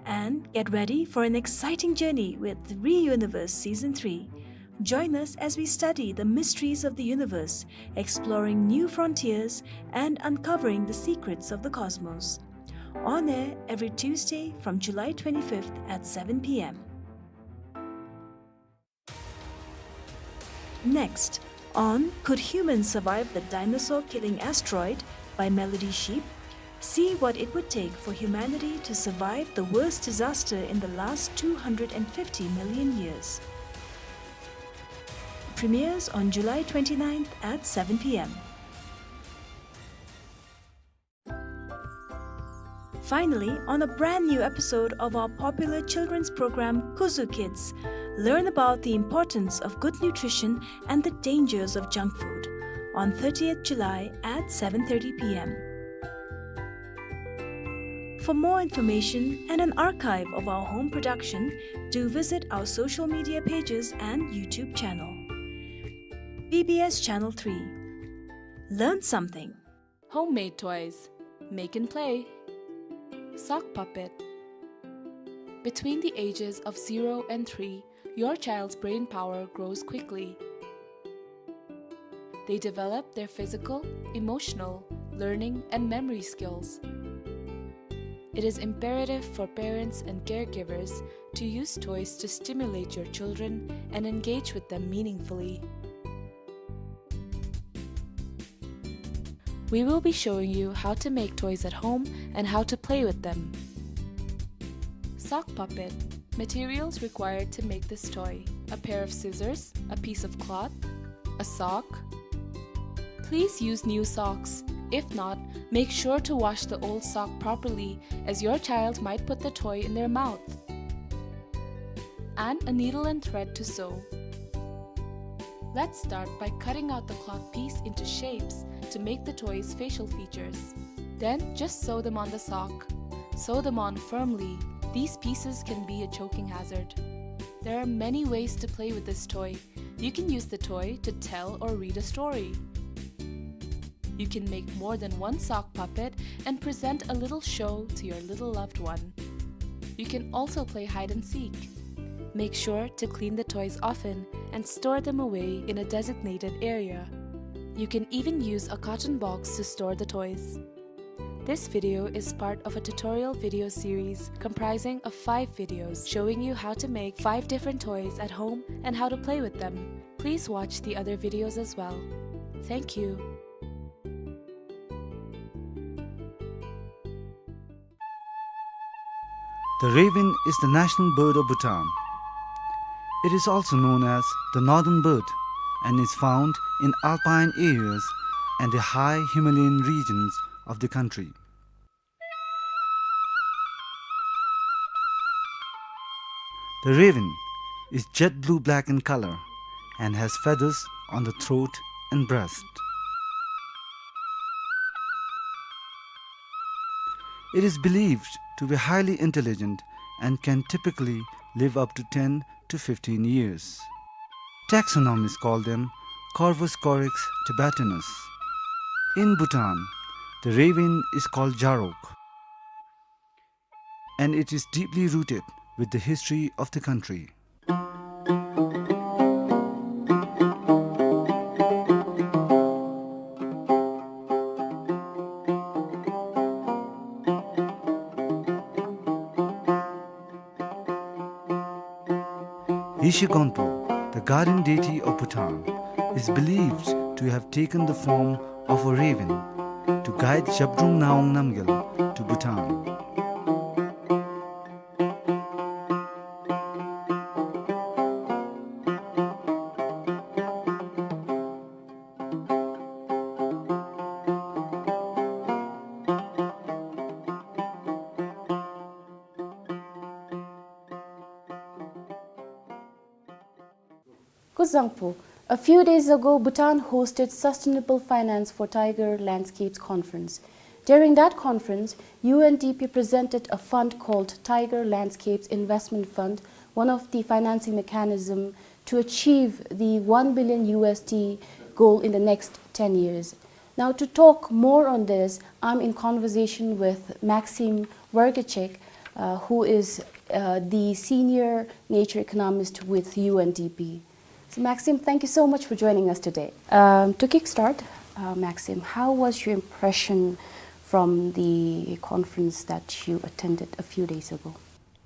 And get ready for an exciting journey with ReUniverse Season three. Join us as we study the mysteries of the universe, exploring new frontiers and uncovering the secrets of the cosmos. On air every Tuesday from July twenty-fifth at seven p m. Next, on Could Humans Survive the Dinosaur Killing Asteroid by Melody Sheep, see what it would take for humanity to survive the worst disaster in the last two hundred and fifty million years. Premieres on July twenty-ninth at seven p m. Finally, on a brand new episode of our popular children's program, Kuzu Kids, learn about the importance of good nutrition and the dangers of junk food on thirtieth July at seven thirty p m. For more information and an archive of our home production, do visit our social media pages and YouTube channel. B B S Channel three. Learn something. Homemade toys. Make and play. Sock puppet. Between the ages of zero and three, your child's brain power grows quickly. They develop their physical, emotional, learning, and memory skills. It is imperative for parents and caregivers to use toys to stimulate your children and engage with them meaningfully. We will be showing you how to make toys at home and how to play with them. Sock puppet. Materials required to make this toy: a pair of scissors, a piece of cloth, a sock. Please use new socks. If not, make sure to wash the old sock properly, as your child might put the toy in their mouth. And a needle and thread to sew. Let's start by cutting out the cloth piece into shapes to make the toy's facial features. Then just sew them on the sock. Sew them on firmly. These pieces can be a choking hazard. There are many ways to play with this toy. You can use the toy to tell or read a story. You can make more than one sock puppet and present a little show to your little loved one. You can also play hide and seek. Make sure to clean the toys often and store them away in a designated area. You can even use a carton box to store the toys. This video is part of a tutorial video series comprising of five videos showing you how to make five different toys at home and how to play with them. Please watch the other videos as well. Thank you. The raven is the national bird of Bhutan. It is also known as the northern bird and is found in alpine areas and the high Himalayan regions of the country. The raven is jet blue-black in color and has feathers on the throat and breast. It is believed to be highly intelligent and can typically live up to ten to fifteen years. Taxonomists call them Corvus corax tibetanus. In Bhutan, the raven is called jarok, and it is deeply rooted with the history of the country. Yeshe Gonpo, the guardian deity of Bhutan, is believed to have taken the form of a raven to guide Zhabdrung Ngawang Namgyal to Bhutan. Kuzuzangpo, a few days ago, Bhutan hosted Sustainable Finance for Tiger Landscapes Conference. During that conference, U N D P presented a fund called Tiger Landscapes Investment Fund, one of the financing mechanism to achieve the one billion U S D goal in the next ten years. Now, to talk more on this, I'm in conversation with Maxim Vergachek, uh, who is, uh, the senior nature economist with U N D P. So, Maxim, thank you so much for joining us today. Um, to kickstart, uh, Maxim, how was your impression from the conference that you attended a few days ago?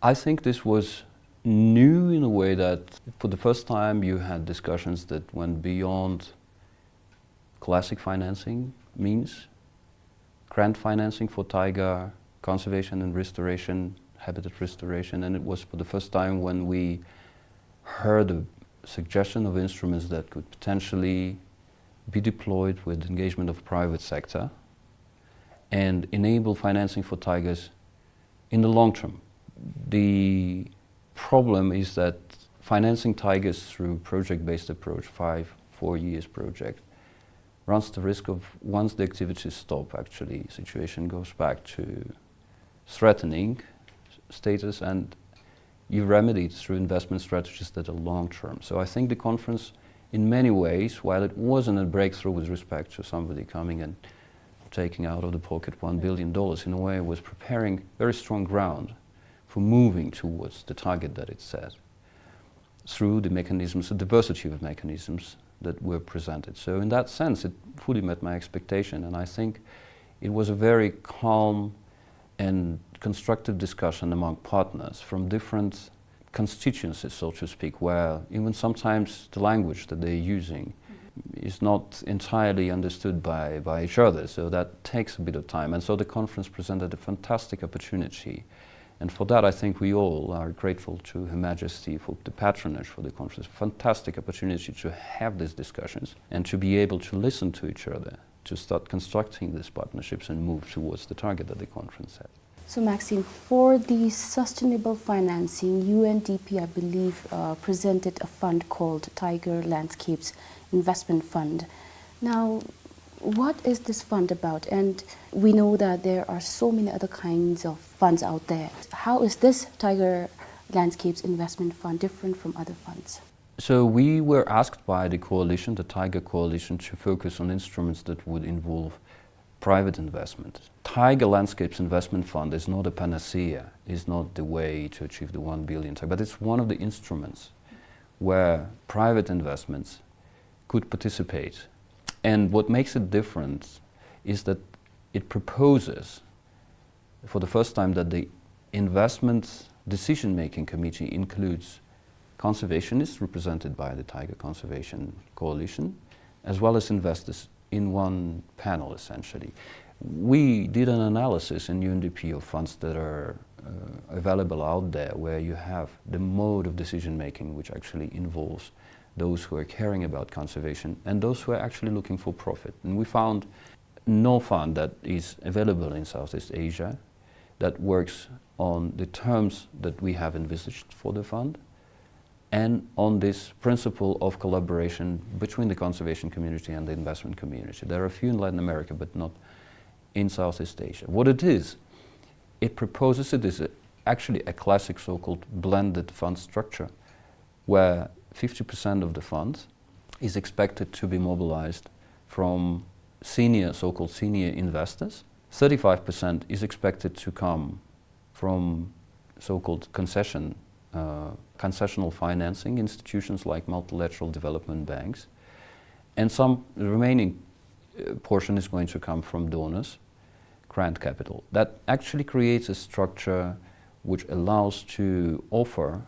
I think this was new in a way that for the first time you had discussions that went beyond classic financing means, grant financing for taiga conservation and restoration, habitat restoration, and it was for the first time when we heard the suggestion of instruments that could potentially be deployed with engagement of private sector and enable financing for taigas in the long term. The problem is that financing taigas through project-based approach, five, four years project, runs the risk of, once the activities stop, actually, situation goes back to threatening status, and you remedy it through investment strategies that are long term. So I think the conference, in many ways, while it wasn't a breakthrough with respect to somebody coming and taking out of the pocket one billion dollars, in a way, it was preparing very strong ground for moving towards the target that it set through the mechanisms, a diversity of mechanisms, that were presented. So in that sense, it fully met my expectation, and I think it was a very calm and constructive discussion among partners from different constituencies, so to speak, where even sometimes the language that they're using is not entirely understood by, by each other. So that takes a bit of time. And so the conference presented a fantastic opportunity. And for that, I think we all are grateful to Her Majesty for the patronage for the conference. Fantastic opportunity to have these discussions and to be able to listen to each other, to start constructing these partnerships and move towards the target that the conference set. So, Maxime, for the sustainable financing, U N D P, I believe, uh, presented a fund called Tiger Landscapes Investment Fund. Now, what is this fund about? And we know that there are so many other kinds of funds out there. How is this Tiger Landscapes Investment Fund different from other funds? So we were asked by the coalition, the Tiger Coalition, to focus on instruments that would involve private investment. Tiger Landscapes Investment Fund is not a panacea, is not the way to achieve the one billion target, but it's one of the instruments where private investments could participate. And what makes it different is that it proposes for the first time that the investment decision-making committee includes conservationists represented by the Tiger Conservation Coalition, as well as investors in one panel, essentially. We did an analysis in U N D P of funds that are, uh, available out there, where you have the mode of decision-making which actually involves those who are caring about conservation and those who are actually looking for profit. And we found no fund that is available in Southeast Asia that works on the terms that we have envisaged for the fund and on this principle of collaboration between the conservation community and the investment community. There are a few in Latin America, but not in Southeast Asia. What it is, it proposes, it is a, actually a classic so-called blended fund structure where fifty percent of the fund is expected to be mobilized from senior, so-called senior investors. Thirty-five percent is expected to come from so-called concession, uh, concessional financing institutions like multilateral development banks. And some, the remaining, uh, portion is going to come from donors, grant capital. That actually creates a structure which allows to offer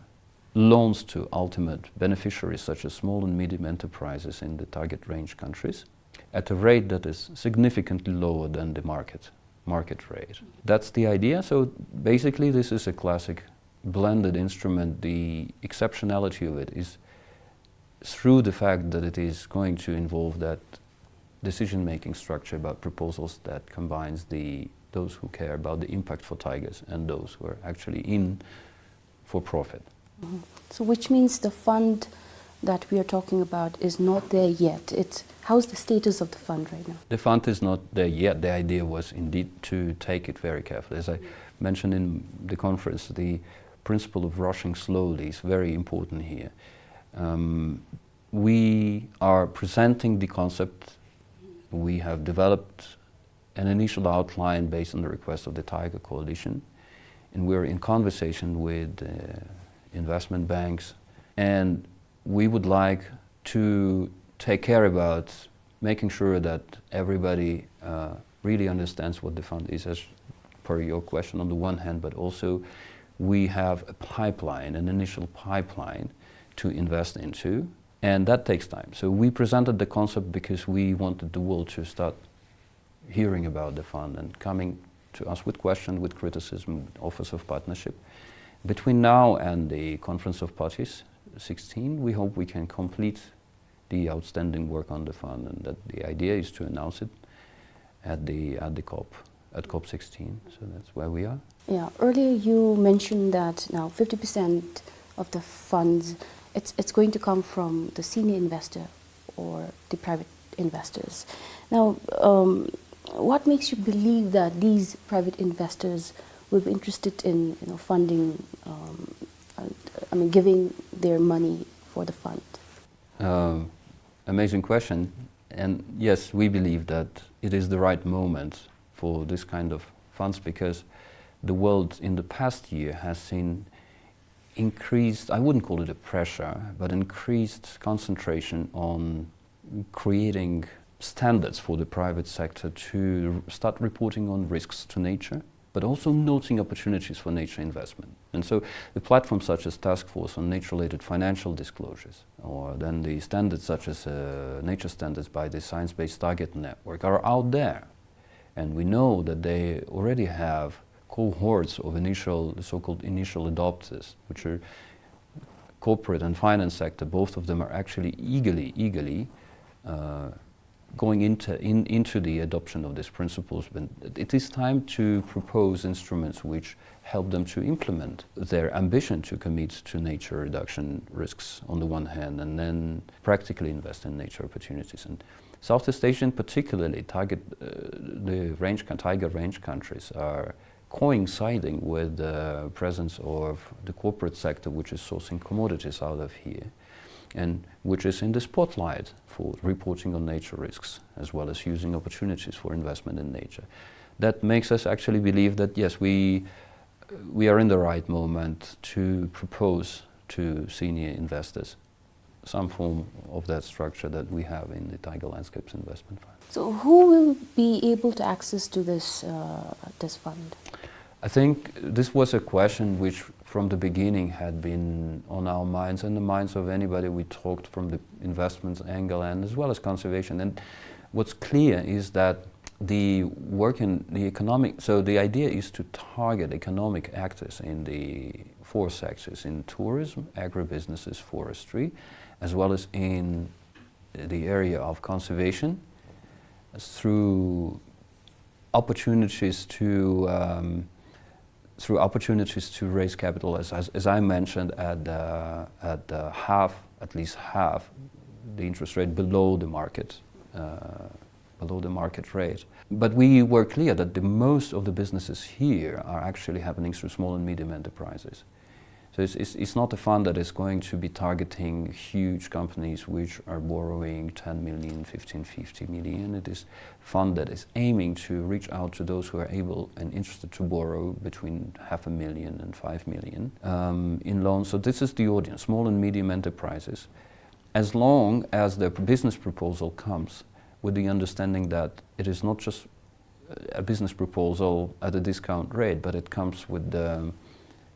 loans to ultimate beneficiaries, such as small and medium enterprises in the target range countries, at a rate that is significantly lower than the market, market rate. That's the idea. So basically, this is a classic blended instrument. The exceptionality of it is through the fact that it is going to involve that decision-making structure about proposals that combines the, those who care about the impact for tigers and those who are actually in for profit. Mhm. So which means the fund that we are talking about is not there yet. It's, how's the status of the fund right now? The fund is not there yet. The idea was indeed to take it very carefully. As I mentioned in the conference, the principle of rushing slowly is very important here. Um, we are presenting the concept. We have developed an initial outline based on the request of the Tiger Coalition, and we're in conversation with, uh, investment banks, and we would like to take care about making sure that everybody, uh, really understands what the fund is, as per your question on the one hand, but also we have a pipeline, an initial pipeline to invest into, and that takes time. So we presented the concept because we wanted the world to start hearing about the fund and coming to us with question, with criticism, with offers of partnership. Between now and the Conference of Parties sixteen, we hope we can complete the outstanding work on the fund, and that the idea is to announce it at the, at the COP, at COP sixteen. So that's where we are. Yeah, earlier you mentioned that now fifty percent of the funds, it's, it's going to come from the senior investor or the private investors. Now, um, what makes you believe that these private investors will be interested in, you know, funding, um, and, I mean, giving their money for the fund? Um, amazing question. And yes, we believe that it is the right moment for this kind of funds because the world in the past year has seen increased, I wouldn't call it a pressure, but increased concentration on creating standards for the private sector to start reporting on risks to nature, but also noting opportunities for nature investment. And so the platforms such as Task Force on Nature-Related Financial Disclosures, or then the standards such as, uh, nature standards by the Science Based Target Network are out there. And we know that they already have cohorts of initial, the so-called initial adopters, which are corporate and finance sector. Both of them are actually eagerly, eagerly, uh, going into, in, into the adoption of these principles. But it is time to propose instruments which help them to implement their ambition to commit to nature reduction risks on the one hand, and then practically invest in nature opportunities. And Southeast Asian, particularly target, uh, the range, tiger range countries are coinciding with the presence of the corporate sector, which is sourcing commodities out of here, and which is in the spotlight for reporting on nature risks, as well as using opportunities for investment in nature. That makes us actually believe that, yes, we, we are in the right moment to propose to senior investors some form of that structure that we have in the Tiger Landscapes Investment Fund. So who will be able to access to this, uh, this fund? I think this was a question which from the beginning had been on our minds and the minds of anybody we talked from the investments angle and as well as conservation. And what's clear is that the work in the economic, so the idea is to target economic actors in the four sectors, in tourism, agribusinesses, forestry, as well as in the area of conservation, through opportunities to, um, through opportunities to raise capital, as, as, as I mentioned, at, uh, at, uh, half, at least half, the interest rate below the market, uh, below the market rate. But we were clear that the most of the businesses here are actually happening through small and medium enterprises. So it's, it's, it's not a fund that is going to be targeting huge companies which are borrowing ten million, fifteen, fifty million. It is fund that is aiming to reach out to those who are able and interested to borrow between half a million and five million, um, in loans. So this is the audience, small and medium enterprises. As long as the business proposal comes with the understanding that it is not just a business proposal at a discount rate, but it comes with the,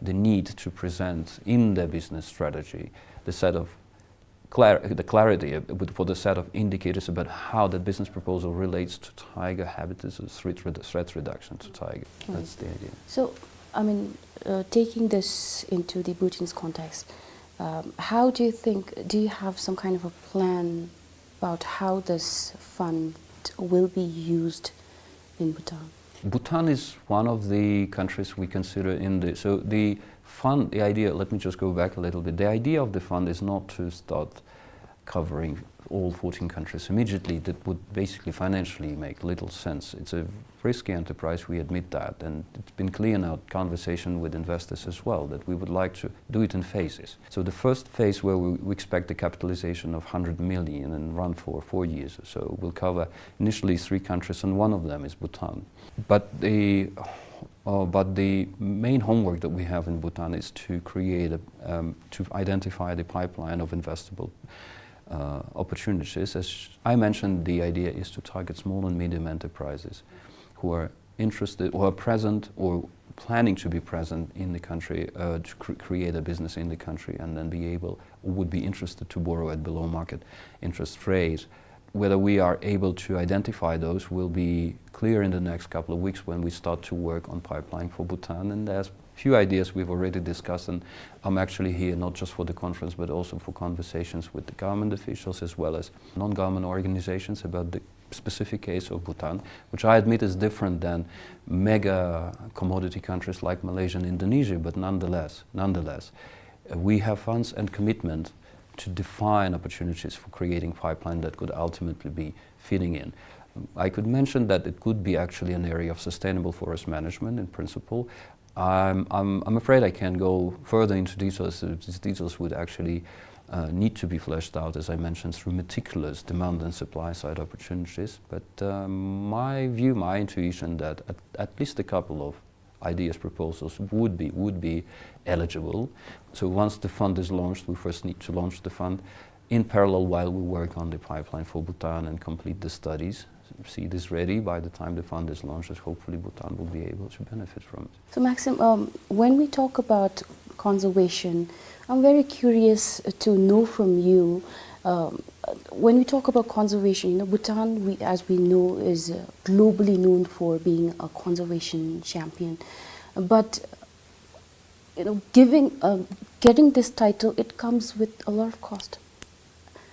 the need to present in their business strategy the set of clar-, the clarity, uh, with, for the set of indicators about how the business proposal relates to tiger habitats or threat redu-, threat reduction to tiger. Right. That's the idea. So, I mean, uh, taking this into the Bhutanese context, um, how do you think, do you have some kind of a plan about how this fund will be used in Bhutan? Bhutan is one of the countries we consider in the, so the fund, the idea, let me just go back a little bit. The idea of the fund is not to start covering all fourteen countries immediately. That would basically financially make little sense. It's a risky enterprise, we admit that, and it's been clear in our conversation with investors as well that we would like to do it in phases. So the first phase, where we, we expect the capitalization of hundred million and run for four years or so, will cover initially three countries, and one of them is Bhutan. But the, uh, but the main homework that we have in Bhutan is to create a, um, to identify the pipeline of investable, uh, opportunities. As I mentioned, the idea is to target small and medium enterprises who are interested or are present or planning to be present in the country, uh, to cre-, create a business in the country and then be able, would be interested to borrow at below market interest rate. Whether we are able to identify those will be clear in the next couple of weeks when we start to work on pipeline for Bhutan. And there's few ideas we've already discussed, and I'm actually here not just for the conference, but also for conversations with the government officials as well as non-government organizations about the specific case of Bhutan, which I admit is different than mega commodity countries like Malaysia and Indonesia, but nonetheless, nonetheless, uh, we have funds and commitment to define opportunities for creating pipeline that could ultimately be feeding in. I could mention that it could be actually an area of sustainable forest management in principle. I'm, I'm, I'm afraid I can't go further into details. Uh, these details would actually, uh, need to be fleshed out, as I mentioned, through meticulous demand and supply side opportunities. But, uh, my view, my intuition, that at, at least a couple of ideas, proposals would be, would be eligible. So once the fund is launched, we first need to launch the fund. In parallel, while we work on the pipeline for Bhutan and complete the studies, see it is ready by the time the fund is launched, hopefully Bhutan will be able to benefit from it. So, Maxim, um, when we talk about conservation, I'm very curious to know from you, um, when we talk about conservation, you know, Bhutan, we, as we know, is, uh, globally known for being a conservation champion. But, you know, giving, um, getting this title, it comes with a lot of cost.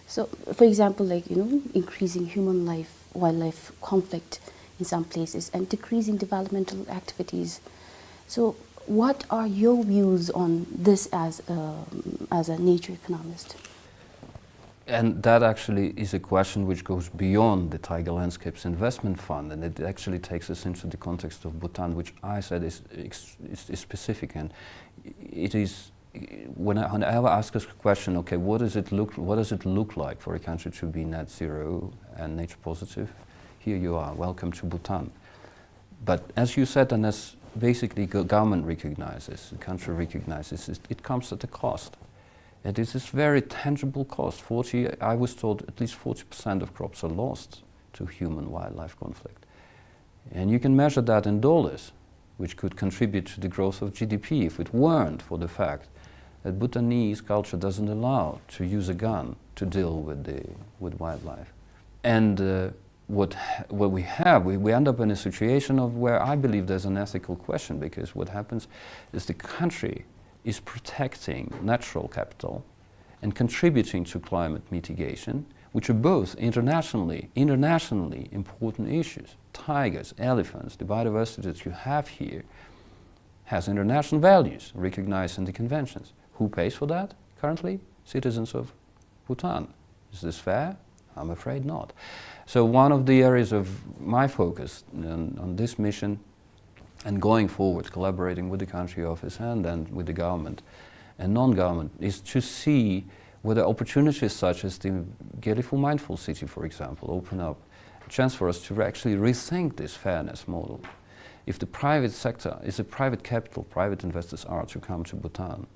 So, for example, like, you know, increasing human life, wildlife conflict in some places and decreasing developmental activities. So, what are your views on this as a, as a nature economist? And that actually is a question which goes beyond the Tiger Landscapes Investment Fund, and it actually takes us into the context of Bhutan, which I said is, is, is specific, and it is when I, whenever I ask a question, okay, what does it look, what does it look like for a country to be net zero and nature positive? Here you are, welcome to Bhutan. But as you said, and as basically go-, government recognizes, the country recognizes, it, it comes at a cost. And this is very tangible cost. Forty, I was told at least forty percent of crops are lost to human-wildlife conflict. And you can measure that in dollars, which could contribute to the growth of G D P if it weren't for the fact that Bhutanese culture doesn't allow to use a gun to deal with the, with wildlife. And, uh, what ha-, what we have, we, we end up in a situation of where I believe there's an ethical question, because what happens is the country is protecting natural capital and contributing to climate mitigation, which are both internationally, internationally important issues. Tigers, elephants, the biodiversity that you have here has international values recognized in the conventions. Who pays for that currently? Citizens of Bhutan. Is this fair? I'm afraid not. So one of the areas of my focus on, on this mission and going forward, collaborating with the country office and then with the government and non-government, is to see whether opportunities such as the Gelephu Mindful City, for example, open up a chance for us to actually rethink this fairness model. If the private sector, if the private capital, private investors are to come to Bhutan,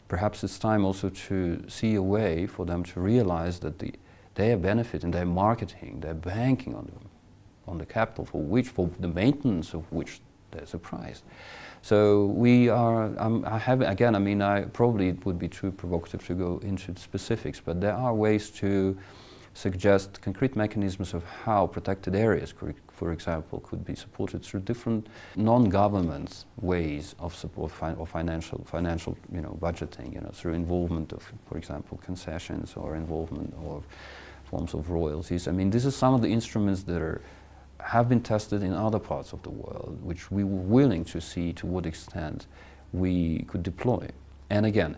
perhaps it's time also to see a way for them to realize that the, their benefit and their marketing, their banking on the, on the capital for which, for the maintenance of which there's a price. So we are, um, I have, again, I mean, I, probably it would be too provocative to go into the specifics, but there are ways to suggest concrete mechanisms of how protected areas, for, for example, could be supported through different non-government ways of support, fi-, or financial, financial, you know, budgeting, you know, through involvement of, for example, concessions or involvement of forms of royalties. I mean, this is some of the instruments that are, have been tested in other parts of the world, which we were willing to see to what extent we could deploy. And again,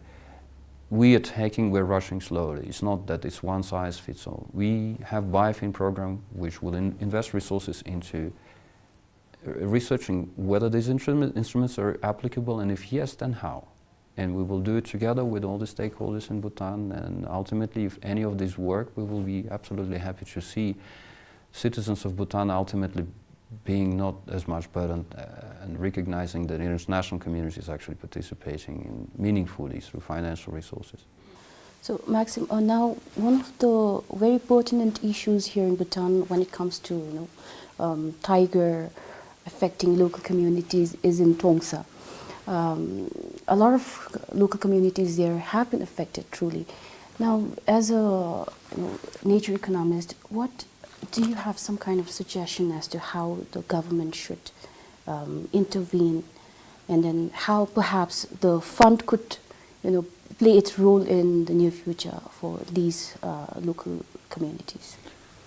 we are taking, we're rushing slowly. It's not that it's one size fits all. We have biofin program, which will in-, invest resources into, uh, researching whether these instrument-, instruments are applicable, and if yes, then how. And we will do it together with all the stakeholders in Bhutan. And ultimately, if any of these work, we will be absolutely happy to see citizens of Bhutan ultimately being not as much burdened, uh, and recognizing that international community is actually participating in meaningfully through financial resources. So, Maxim, uh, now one of the very pertinent issues here in Bhutan when it comes to, you know, um, tiger affecting local communities is in Tongsa. Um, a lot of local communities there have been affected, truly. Now, as a, you know, nature economist, what do you have some kind of suggestion as to how the government should, um, intervene, and then how perhaps the fund could, you know, play its role in the near future for these, uh, local communities?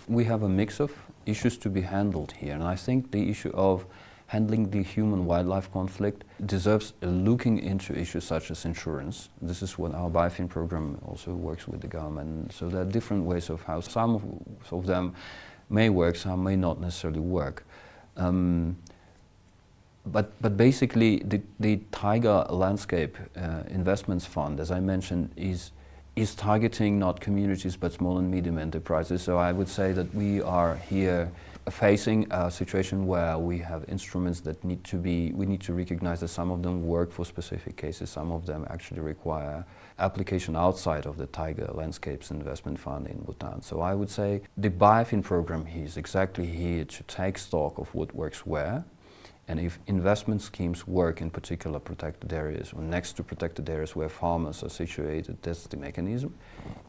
We have a mix of issues to be handled here, and I think the issue of handling the human-wildlife conflict deserves a looking into issues such as insurance. This is what our biofin program also works with the government. So there are different ways of how some of, of them may work, some may not necessarily work. Um, but, but basically, the, the Tiger Landscape, uh, Investments Fund, as I mentioned, is, is targeting not communities but small and medium enterprises. So I would say that we are here facing a situation where we have instruments that need to be, we need to recognize that some of them work for specific cases, some of them actually require application outside of the Tiger Landscapes Investment Fund in Bhutan. So I would say the BIOFIN program is exactly here to take stock of what works where, and if investment schemes work in particular protected areas or next to protected areas where farmers are situated, that's the mechanism.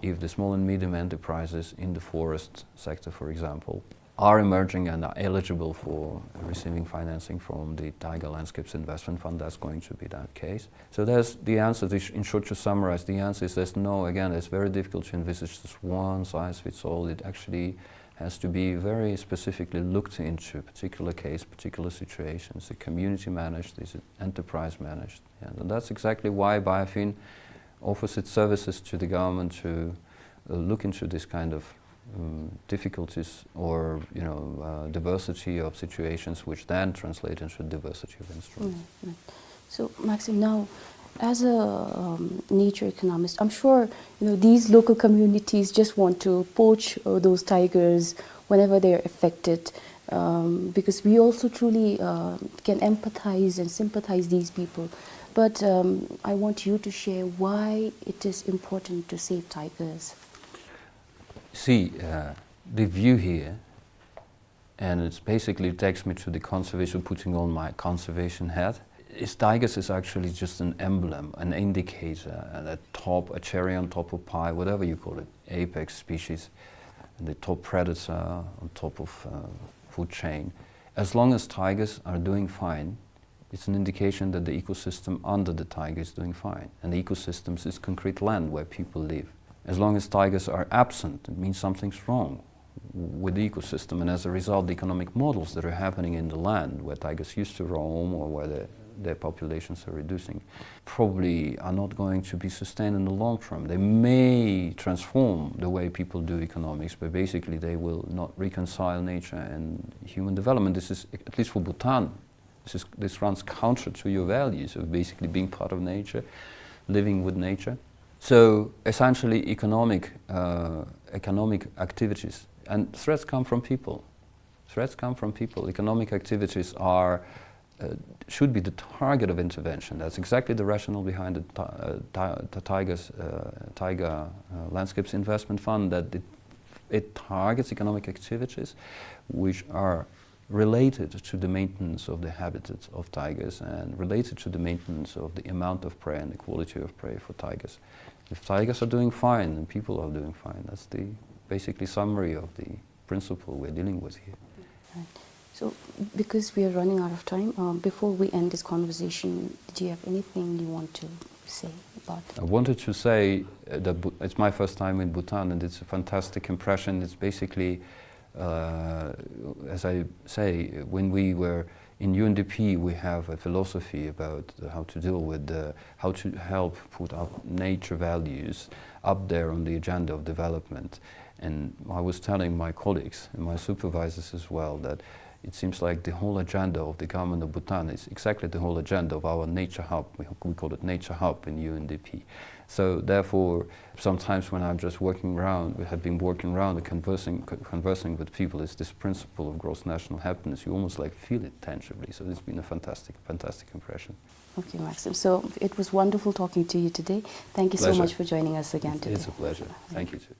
If the small and medium enterprises in the forest sector, for example, are emerging and are eligible for receiving financing from the Tiger Landscapes Investment Fund, that's going to be that case. So that's the answer. This, in short, to summarize, the answer is there's no, again, it's very difficult to envisage this one size fits all. It actually has to be very specifically looked into particular case, particular situations. Is it community managed? Is it enterprise managed? And that's exactly why BIOFIN offers its services to the government to uh, look into this kind of um, difficulties or, you know, uh, diversity of situations, which then translate into diversity of instruments. Mm, mm. So, Maxim, now, as a um, nature economist, I'm sure, you know, these local communities just want to poach uh, those tigers whenever they're affected, um, because we also truly uh, can empathize and sympathize these people. But um, I want you to share why it is important to save tigers. See, uh, the view here, and it basically takes me to the conservation, putting on my conservation hat. Is tigers is actually just an emblem, an indicator, and a top, a cherry on top of pie, whatever you call it, apex species, and the top predator on top of uh, food chain. As long as tigers are doing fine, it's an indication that the ecosystem under the tiger is doing fine. And the ecosystems is concrete land where people live. As long as tigers are absent, it means something's wrong with the ecosystem. And as a result, the economic models that are happening in the land where tigers used to roam or where the, their populations are reducing probably are not going to be sustained in the long term. They may transform the way people do economics, but basically they will not reconcile nature and human development. This is, at least for Bhutan, this, is, this runs counter to your values of basically being part of nature, living with nature. So essentially, economic, uh, economic activities and threats come from people. Threats come from people. Economic activities are uh, should be the target of intervention. That's exactly the rationale behind the, ti- uh, ti- the Tiger's, uh, Tiger uh, Landscapes Investment Fund, that it, it targets economic activities which are related to the maintenance of the habitats of tigers and related to the maintenance of the amount of prey and the quality of prey for tigers. If tigers are doing fine, then people are doing fine. That's the basically summary of the principle we're dealing with here. Right. So, because we are running out of time, um, before we end this conversation, do you have anything you want to say about? I wanted to say uh, that Bu- it's my first time in Bhutan, and it's a fantastic impression. It's basically, uh, as I say, when we were in U N D P, we have a philosophy about how to deal with the, how to help put our nature values up there on the agenda of development. And I was telling my colleagues and my supervisors as well that it seems like the whole agenda of the government of Bhutan is exactly the whole agenda of our nature hub. We, we call it nature hub in U N D P. So therefore, sometimes when I'm just walking around, we have been walking around and conversing, co- conversing with people, it's this principle of gross national happiness. You almost like feel it tangibly. So it's been a fantastic, fantastic impression. Okay, Maxim. So it was wonderful talking to you today. Thank you so Pleasure. much for joining us again It's, today. it's a pleasure. Thank you too.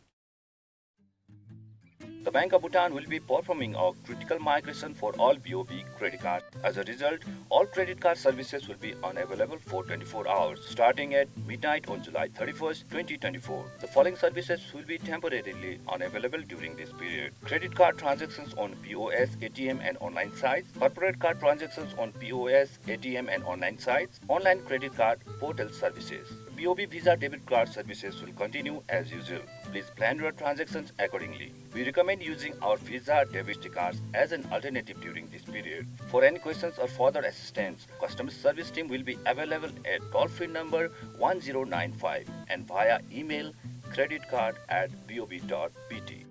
The Bank of Bhutan will be performing a critical migration for all B O B credit cards. As a result, all credit card services will be unavailable for twenty-four hours, starting at midnight on July thirty-first, twenty twenty-four. The following services will be temporarily unavailable during this period: credit card transactions on P O S, A T M, and online sites, corporate card transactions on P O S, A T M, and online sites, online credit card portal services. B O B Visa debit card services will continue as usual. Please plan your transactions accordingly. We recommend using our Visa debit cards as an alternative during this period. For any questions or further assistance, customer service team will be available at toll-free number one zero nine five and via email credit card at B O B dot B T.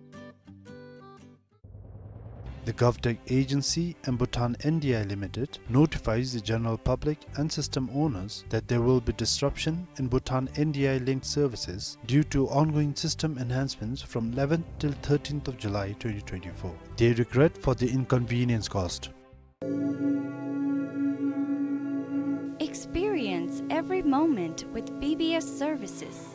The GovTech agency and Bhutan N D I Limited notifies the general public and system owners that there will be disruption in Bhutan N D I linked services due to ongoing system enhancements from eleventh till thirteenth of July twenty twenty-four. They regret for the inconvenience caused. Experience every moment with B B S services.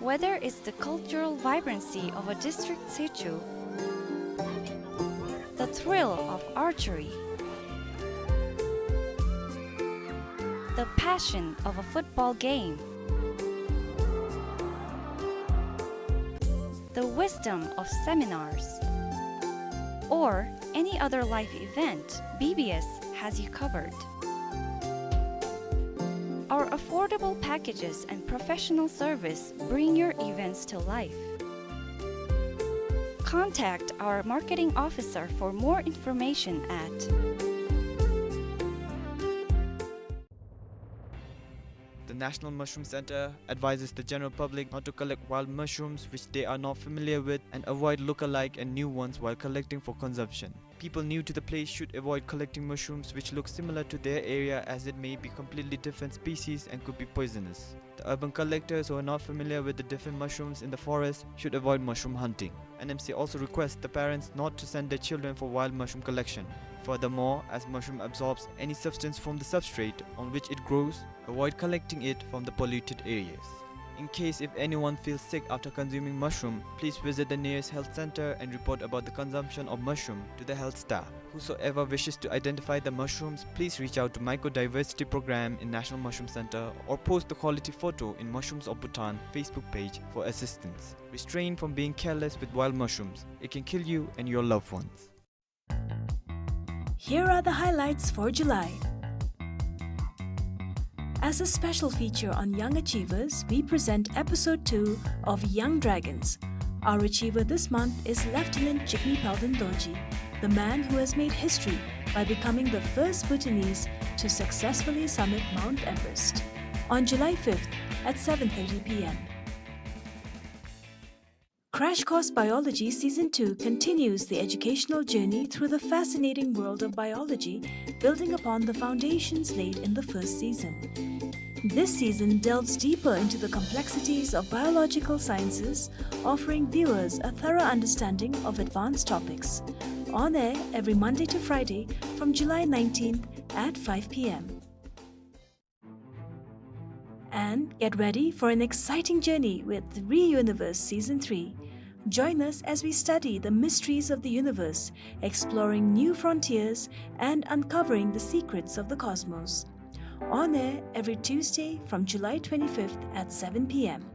Whether it's the cultural vibrancy of a district sichu, the thrill of archery, the passion of a football game, the wisdom of seminars, or any other life event, B B S has you covered. Our affordable packages and professional service bring your events to life. Contact our marketing officer for more information at The National Mushroom Center advises the general public not to collect wild mushrooms which they are not familiar with and avoid look-alike and new ones while collecting for consumption. People new to the place should avoid collecting mushrooms which look similar to their area, as it may be completely different species and could be poisonous. The urban collectors who are not familiar with the different mushrooms in the forest should avoid mushroom hunting. N M C also requests the parents not to send their children for wild mushroom collection. Furthermore, as mushroom absorbs any substance from the substrate on which it grows, avoid collecting it from the polluted areas. In case if anyone feels sick after consuming mushroom, please visit the nearest health center and report about the consumption of mushroom to the health staff. Whosoever wishes to identify the mushrooms, please reach out to Mycodiversity Program in National Mushroom Center or post the quality photo in Mushrooms of Bhutan Facebook page for assistance. Restrain from being careless with wild mushrooms. It can kill you and your loved ones. Here are the highlights for July. As a special feature on young achievers, we present episode two of Young Dragons. Our achiever this month is Lieutenant Jigme Palden Dorji, the man who has made history by becoming the first Bhutanese to successfully summit Mount Everest. On July fifth at seven thirty p m. Crash Course Biology Season two continues the educational journey through the fascinating world of biology, building upon the foundations laid in the first season. This season delves deeper into the complexities of biological sciences, offering viewers a thorough understanding of advanced topics. On air every Monday to Friday from July nineteenth at five p m. And get ready for an exciting journey with Re-Universe Season three. Join us as we study the mysteries of the universe, exploring new frontiers and uncovering the secrets of the cosmos. On air every Tuesday from July twenty-fifth at seven p m.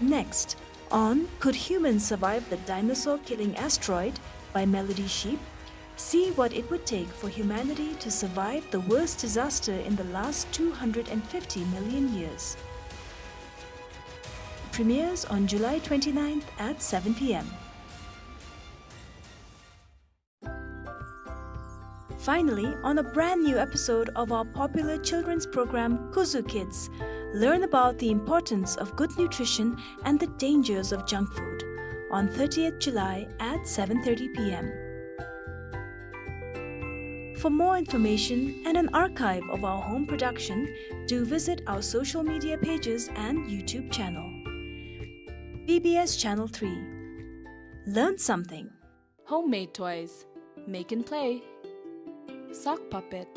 Next, on Could Humans Survive the Dinosaur-Killing Asteroid by Melody Sheep, see what it would take for humanity to survive the worst disaster in the last two hundred and fifty million years. Premieres on July twenty-ninth at seven p m. Finally, on a brand new episode of our popular children's program, Kuzu Kids, learn about the importance of good nutrition and the dangers of junk food on thirtieth July at seven thirty p m. For more information and an archive of our home production, do visit our social media pages and YouTube channel. B B S Channel three. Learn something. Homemade toys. Make and play. Sock puppet.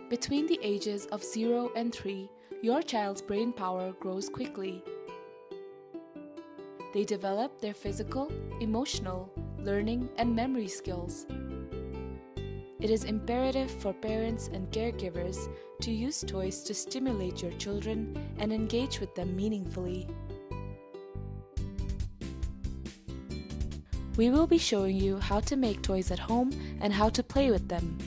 Between the ages of zero and three, your child's brain power grows quickly. They develop their physical, emotional, learning, and memory skills. It is imperative for parents and caregivers to use toys to stimulate your children and engage with them meaningfully. We will be showing you how to make toys at home and how to play with them.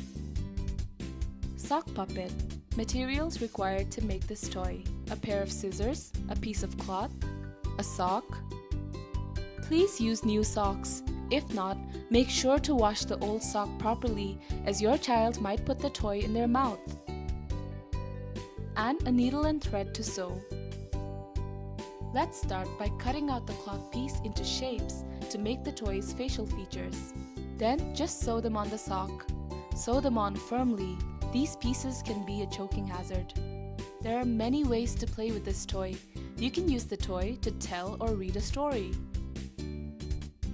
Sock puppet. Materials required to make this toy: a pair of scissors, a piece of cloth, a sock. Please use new socks. If not, make sure to wash the old sock properly, as your child might put the toy in their mouth. And a needle and thread to sew. Let's start by cutting out the cloth piece into shapes to make the toy's facial features. Then just sew them on the sock. Sew them on firmly. These pieces can be a choking hazard. There are many ways to play with this toy. You can use the toy to tell or read a story.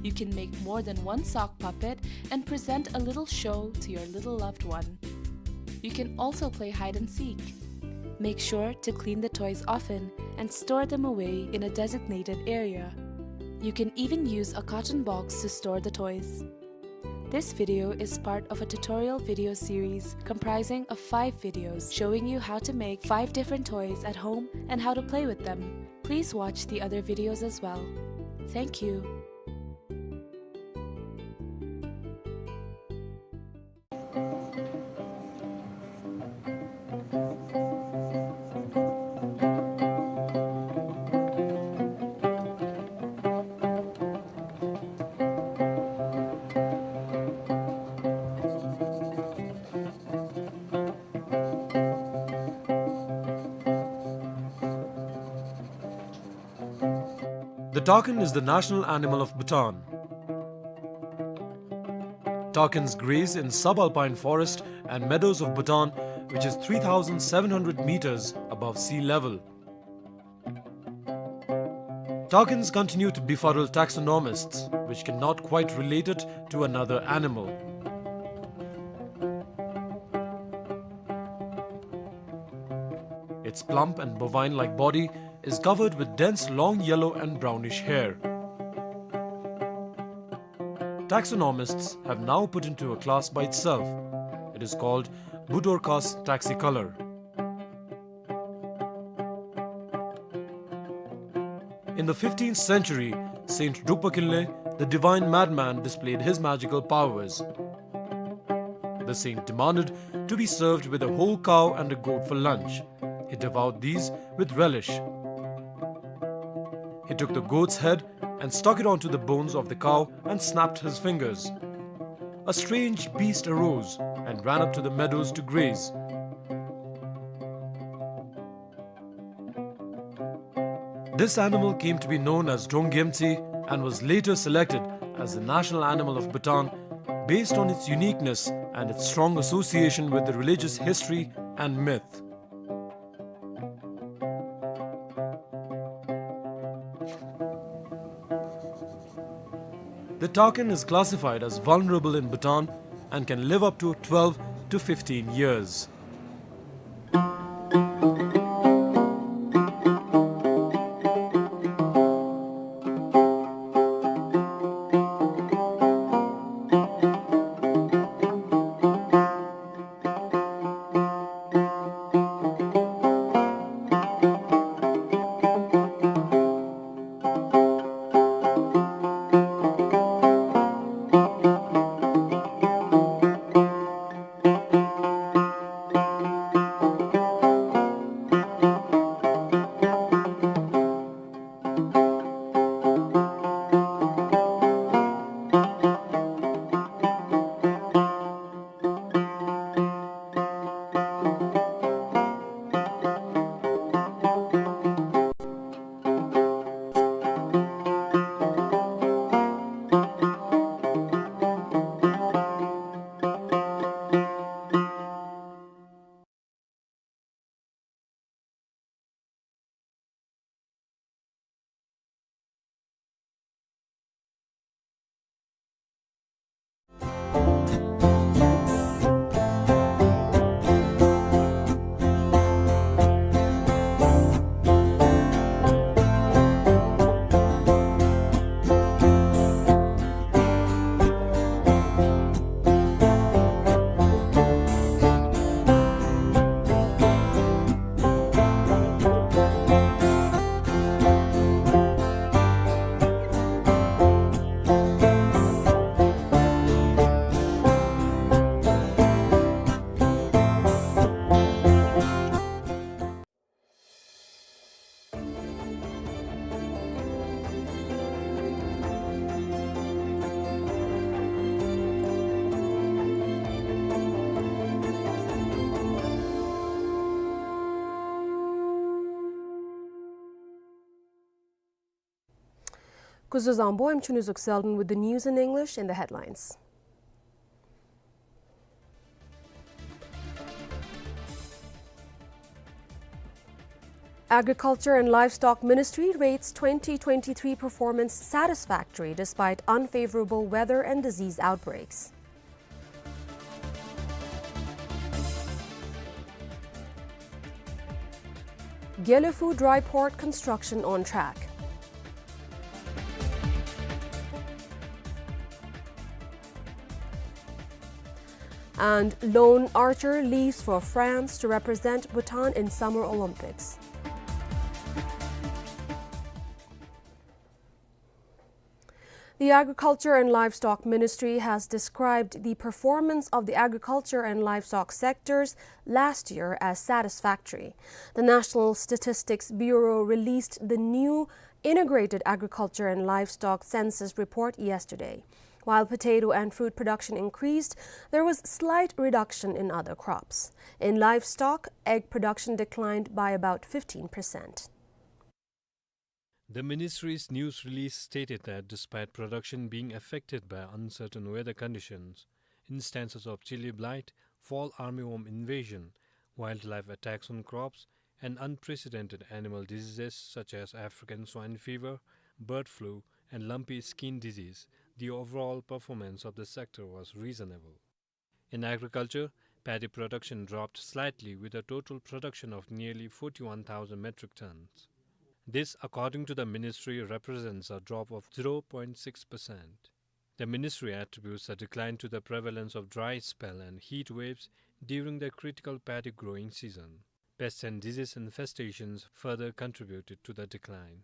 You can make more than one sock puppet and present a little show to your little loved one. You can also play hide and seek. Make sure to clean the toys often and store them away in a designated area. You can even use a carton box to store the toys. This video is part of a tutorial video series comprising of five videos showing you how to make five different toys at home and how to play with them. Please watch the other videos as well. Thank you. The takin is the national animal of Bhutan. Takins graze in subalpine forest and meadows of Bhutan, which is three thousand seven hundred meters above sea level. Takins continue to befuddle taxonomists, which cannot quite relate it to another animal. Its plump and bovine-like body is covered with dense long yellow and brownish hair. Taxonomists have now put into a class by itself. It is called Budorcas taxicolor. In the fifteenth century, Saint Drukpa Kinley, the divine madman, displayed his magical powers. The saint demanded to be served with a whole cow and a goat for lunch. He devoured these with relish. He took the goat's head and stuck it onto the bones of the cow and snapped his fingers. A strange beast arose and ran up to the meadows to graze. This animal came to be known as Drongyemtsi and was later selected as the national animal of Bhutan based on its uniqueness and its strong association with the religious history and myth. The takin is classified as vulnerable in Bhutan and can live up to twelve to fifteen years. Kuzuzangpo, I'm Chunuzuk Selden with the news in English and the headlines. Agriculture and Livestock Ministry rates twenty twenty-three performance satisfactory despite unfavorable weather and disease outbreaks. Gelephu Dry Port construction on track. And lone archer leaves for France to represent Bhutan in Summer Olympics. The Agriculture and Livestock Ministry has described the performance of the agriculture and livestock sectors last year as satisfactory. The National Statistics Bureau released the new Integrated Agriculture and Livestock Census report yesterday. While potato and fruit production increased, there was slight reduction in other crops. In livestock, egg production declined by about fifteen percent. The ministry's news release stated that despite production being affected by uncertain weather conditions, instances of chili blight, fall armyworm invasion, wildlife attacks on crops, and unprecedented animal diseases such as African swine fever, bird flu, and lumpy skin disease, the overall performance of the sector was reasonable. In agriculture, paddy production dropped slightly with a total production of nearly forty-one thousand metric tons. This, according to the ministry, represents a drop of zero point six percent. The ministry attributes the decline to the prevalence of dry spell and heat waves during the critical paddy growing season. Pests and disease infestations further contributed to the decline.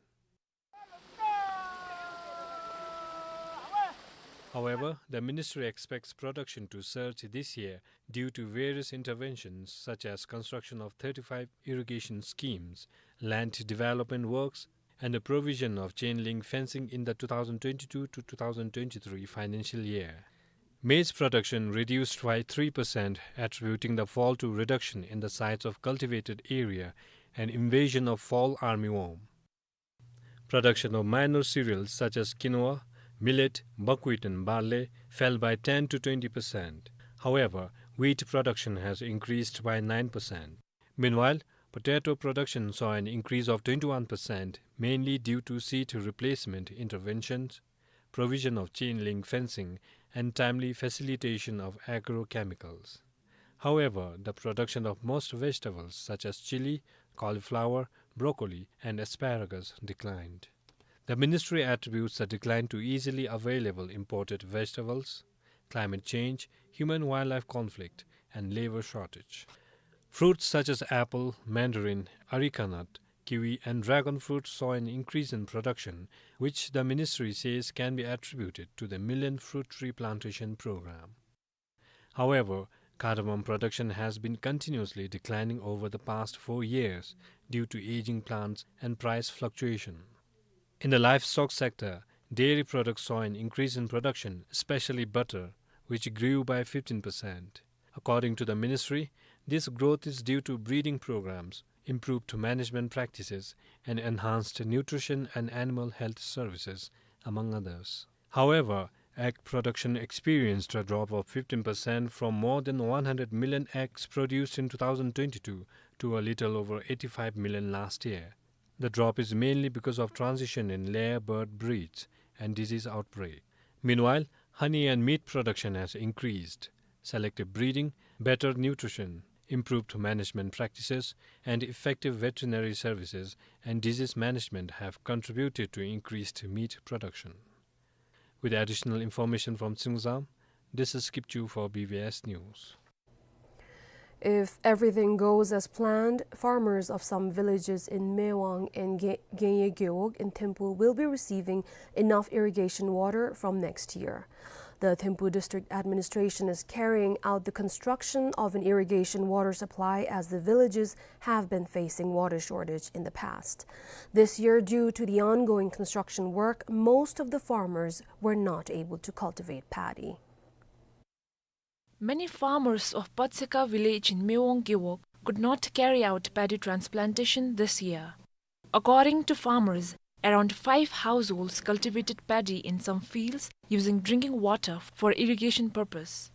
However, the ministry expects production to surge this year due to various interventions such as construction of thirty-five irrigation schemes, land development works, and the provision of chain link fencing in the two thousand twenty-two to two thousand twenty-three financial year. Maize production reduced by three percent, attributing the fall to reduction in the size of cultivated area and invasion of fall armyworm. Production of minor cereals such as quinoa, millet, buckwheat and barley fell by ten to twenty percent. However, wheat production has increased by nine percent. Meanwhile, potato production saw an increase of twenty-one percent, mainly due to seed replacement interventions, provision of chain link fencing, and timely facilitation of agrochemicals. However, the production of most vegetables such as chili, cauliflower, broccoli, and asparagus declined. The ministry attributes the decline to easily available imported vegetables, climate change, human-wildlife conflict, and labor shortage. Fruits such as apple, mandarin, areca nut, kiwi, and dragon fruit saw an increase in production, which the ministry says can be attributed to the Million Fruit Tree Plantation Program. However, cardamom production has been continuously declining over the past four years due to aging plants and price fluctuation. In the livestock sector, dairy products saw an increase in production, especially butter, which grew by fifteen percent. According to the ministry, this growth is due to breeding programs, improved management practices, and enhanced nutrition and animal health services, among others. However, egg production experienced a drop of fifteen percent from more than one hundred million eggs produced in two thousand twenty-two to a little over eighty-five million last year. The drop is mainly because of transition in layer bird breeds and disease outbreak. Meanwhile, honey and meat production has increased. Selective breeding, better nutrition, improved management practices, and effective veterinary services and disease management have contributed to increased meat production. With additional information from Singzam, this is Kipchu for B B S News. If everything goes as planned, farmers of some villages in Mewang and Ge-, Genye Gewog in Thimphu will be receiving enough irrigation water from next year. The Thimphu District Administration is carrying out the construction of an irrigation water supply as the villages have been facing water shortage in the past. This year, due to the ongoing construction work, most of the farmers were not able to cultivate paddy. Many farmers of Patsika village in Mewang Gewog could not carry out paddy transplantation this year. According to farmers, around five households cultivated paddy in some fields using drinking water for irrigation purpose.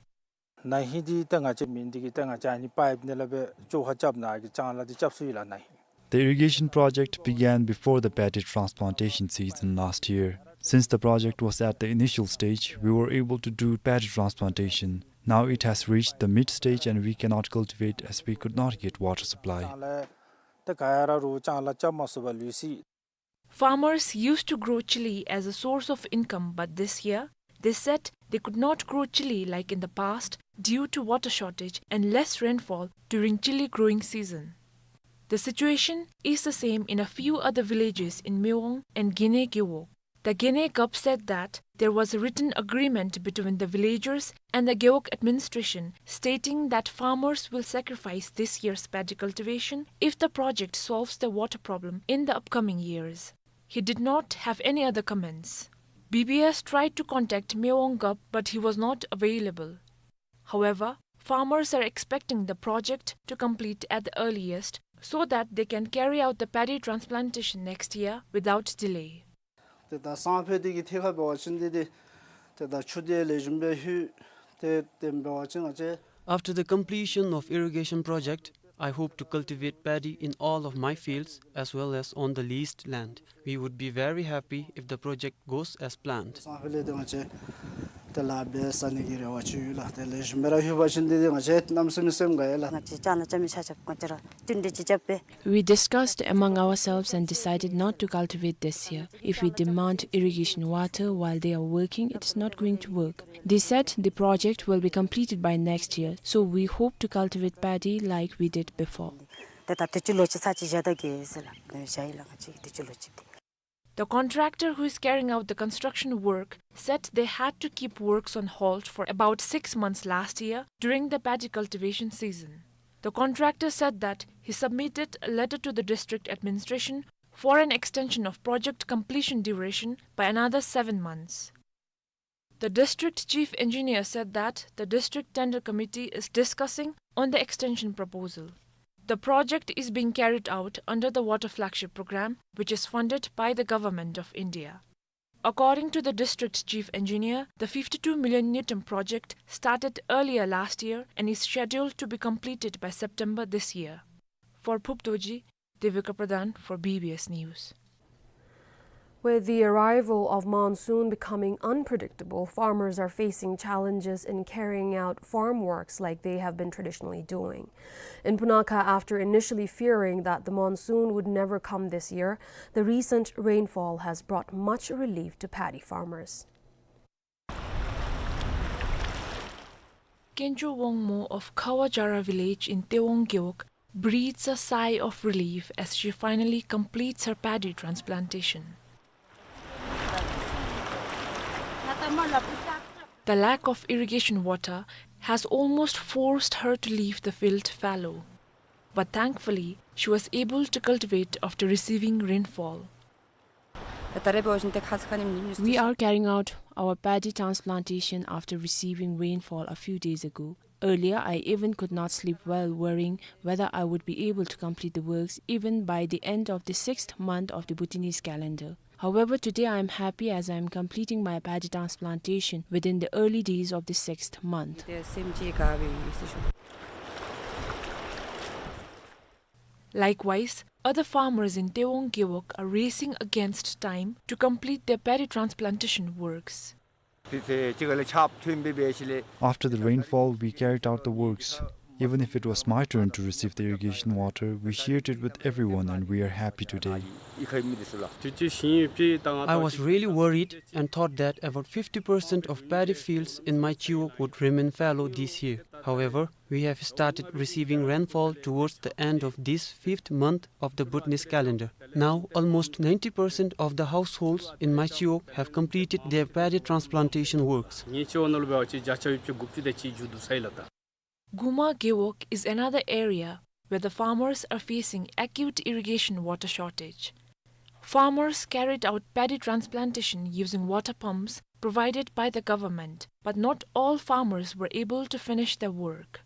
ནཱ་ཧིང་འདི་ཏེ་ང་བཅས་མེན་འདི་གིས་ཏེ་ང་བཅས་ཨ་ནི་པའིཔ་ནང་ལས་སྦེ་བཙོ་ཁ་རྐྱབ་ནཱ་གི་ལྕང་ལཱ་འདི་རྐྱབ་ཚུགས་ཡི་ལགས་ནཱ་ཧིང་། The irrigation project began before the paddy transplantation season last year. Since the project was at the initial stage, we were able to do paddy transplantation. Now it has reached the mid stage and we cannot cultivate as we could not get water supply. ལྕང་ལཱ་ཏེ་ག་ཡ་ར་རུང་ལྕང་ལཱ་རྐྱབ་མ་ཚུགས་པར་ལུས་ཅི། Farmers used to grow chilli as a source of income, but this year, they said they could not grow chilli like in the past due to water shortage and less rainfall during chilli growing season. The situation is the same in a few other villages in Mewong and Gene Gewog. The Gene Gup said that there was a written agreement between the villagers and the Gewog administration stating that farmers will sacrifice this year's paddy cultivation if the project solves the water problem in the upcoming years. He did not have any other comments. B B S tried to contact Mewong Gup, but he was not available. However, farmers are expecting the project to complete at the earliest so that they can carry out the paddy transplantation next year without delay. ཏེ་ད་སང་ཕོད་འདི་གི་ཐད་ཁར་འབད་བ་ཅིན་འདི་ཏེ་ཏེ་ད་ཆུ་འདི་ལེགས་ཤོམ་སྦེ་ལྷོད། ཏེ་ཏེ་འབད་བ་ཅིན་ང་བཅས After the completion of irrigation project, I hope to cultivate paddy in all of my fields as well as on the leased land. We would be very happy if the project goes as planned. སང་ཕོད་ལས་ཏེ་ང་བཅས་ཏེ་ལཱ་འབད་ས་ནི་གི་རེ་བ་ཅིག་ཡོད་ལགས། ཏེ་ལེགས་ཤོམ་སྦེ་ར་ལྷོད་པ་ཅིན་འདི་ཏེ་ང་བཅས་གནམ་མེད་ས་མེད་སེམས་དགའ་ཡི་ལགས། ང་བཅས་ལྕང་ལཱ་རྐྱབ་མི་ཆ་ཁྱབ་ང་བཅས་ར་བསྟུན་གྲོས་ཅིག་རྐྱབ་སྦེ། We discussed among ourselves and decided not to cultivate this year. If we demand irrigation water while they are working, it is not going to work. They said the project will be completed by next year, so we hope to cultivate paddy like we did before. ཏེ་ད་དུས་ཅི་ལོ་ཅིག་ཚར་ཅིག་བཞག་ད་གེ་ཟེར་ལགས། བཞག་ཡི་ལགས། ང་བཅས་དུས་ཅི་ལོ་ཅིག་ཏེ། The contractor who is carrying out the construction work said they had to keep works on hold for about six months last year during the paddy cultivation season. The contractor said that he submitted a letter to the district administration for an extension of project completion duration by another seven months. The district chief engineer said that the district tender committee is discussing on the extension proposal. The project is being carried out under the Water Flagship Programme, which is funded by the Government of India. According to the district chief engineer, the fifty-two million ngultrum project started earlier last year and is scheduled to be completed by September this year. For Phub Dorji, Devika Pradhan for B B S News. With the arrival of monsoon becoming unpredictable, farmers are facing challenges in carrying out farm works like they have been traditionally doing. In Punakha, after initially fearing that the monsoon would never come this year, the recent rainfall has brought much relief to paddy farmers. Kenjo Wongmo of Khawajara village in Tewong Gewog breathes a sigh of relief as she finally completes her paddy transplantation. The lack of irrigation water has almost forced her to leave the field fallow. But thankfully, she was able to cultivate after receiving rainfall. We are carrying out our paddy transplantation after receiving rainfall a few days ago. Earlier, I even could not sleep well, worrying whether I would be able to complete the works even by the end of the sixth month of the Bhutanese calendar. However, today I am happy as I am completing my paddy transplantation within the early days of the sixth month. Likewise, other farmers in Tewong Gewog are racing against time to complete their paddy transplantation works. After the rainfall, we carried out the works. Even if it was my turn to receive the irrigation water, we shared it with everyone and we are happy today. I was really worried and thought that about fifty percent of paddy fields in my chiwog would remain fallow this year. However, we have started receiving rainfall towards the end of this fifth month of the Bhutanese calendar. Now, almost ninety percent of the households in my chiwog have completed their paddy transplantation works. Guma Gewog is another area where the farmers are facing acute irrigation water shortage. Farmers carried out paddy transplantation using water pumps provided by the government, but not all farmers were able to finish their work.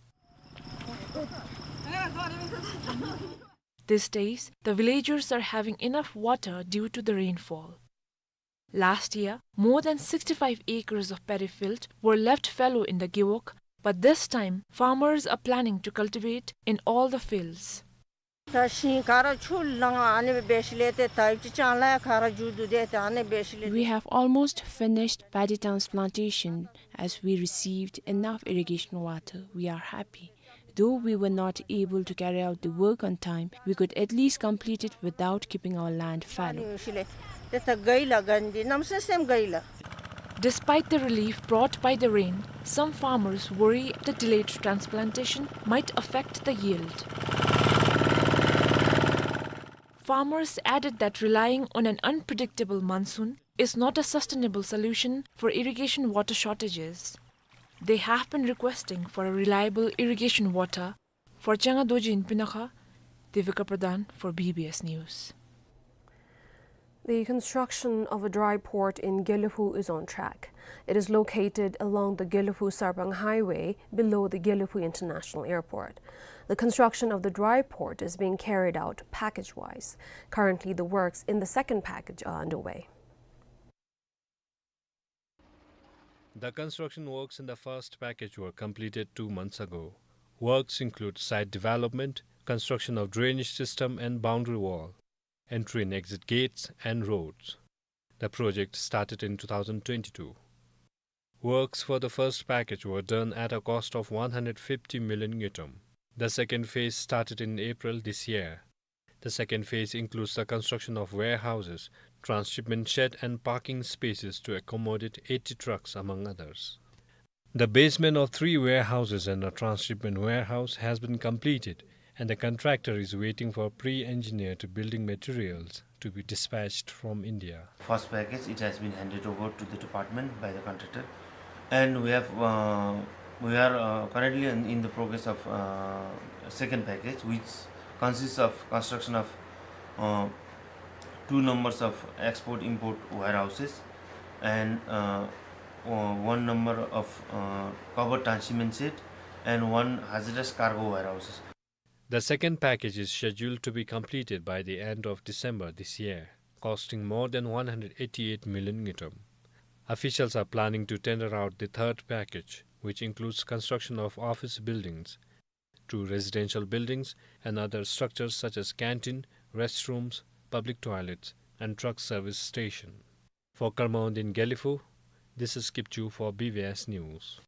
These days, the villagers are having enough water due to the rainfall. Last year, more than sixty-five acres of paddy field were left fallow in the Gewog, but this time, farmers are planning to cultivate in all the fields. ད་ཤིང་ག་ར་ཆུ་ལང་ཨ་ནི་སྦེ་ཤི་ལེ་ཏེ་ད་ཅི་ཅང་ལ་ག་ར་རྒྱུ་དུ་དེ་ད་ཨ་ནི་སྦེ་ཤི་ལེ། We have almost finished paddy transplantation as we received enough irrigation water. We are happy. Though we were not able to carry out the work on time, we could at least complete it without keeping our land fallow. ཤི་ལེ། ཏེ་ད་ག་ཡི་ལ་ག་འདི་གནམ་མེད་ས་མེད་ག་ཡི་ལ། Despite the relief brought by the rain, some farmers worry the delayed transplantation might affect the yield. Farmers added that relying on an unpredictable monsoon is not a sustainable solution for irrigation water shortages. They have been requesting for a reliable irrigation water. For Changa Dorji in Pinakha, Devika Pradhan for B B S News. The construction of a dry port in Gelephu is on track. It is located along the Gelephu-Sarbang Highway below the Gelephu International Airport. The construction of the dry port is being carried out package-wise. Currently, the works in the second package are underway. The construction works in the first package were completed two months ago. Works include site development, construction of drainage system and boundary wall, entry and exit gates and roads. The project started in two thousand twenty-two. Works for the first package were done at a cost of one hundred fifty million ngultrum. The second phase started in April this year. The second phase includes the construction of warehouses, transshipment shed and parking spaces to accommodate eighty trucks, among others. The basement of three warehouses and a transshipment warehouse has been completed, and the contractor is waiting for pre-engineered building materials to be dispatched from India. First package, it has been handed over to the department by the contractor, and we have, uh, we are, uh, currently in, in the progress of, uh, second package, which consists of construction of, uh, two numbers of export import warehouses and, uh, uh, one number of, uh, covered transshipment shed and one hazardous cargo warehouses. The second package is scheduled to be completed by the end of December this year, costing more than one hundred eighty-eight million ngultrum. Officials are planning to tender out the third package, which includes construction of office buildings, two residential buildings, and other structures such as canteen, restrooms, public toilets, and truck service station. For Karma Wangdi in Gelephu, this is Kipchu for B B S News.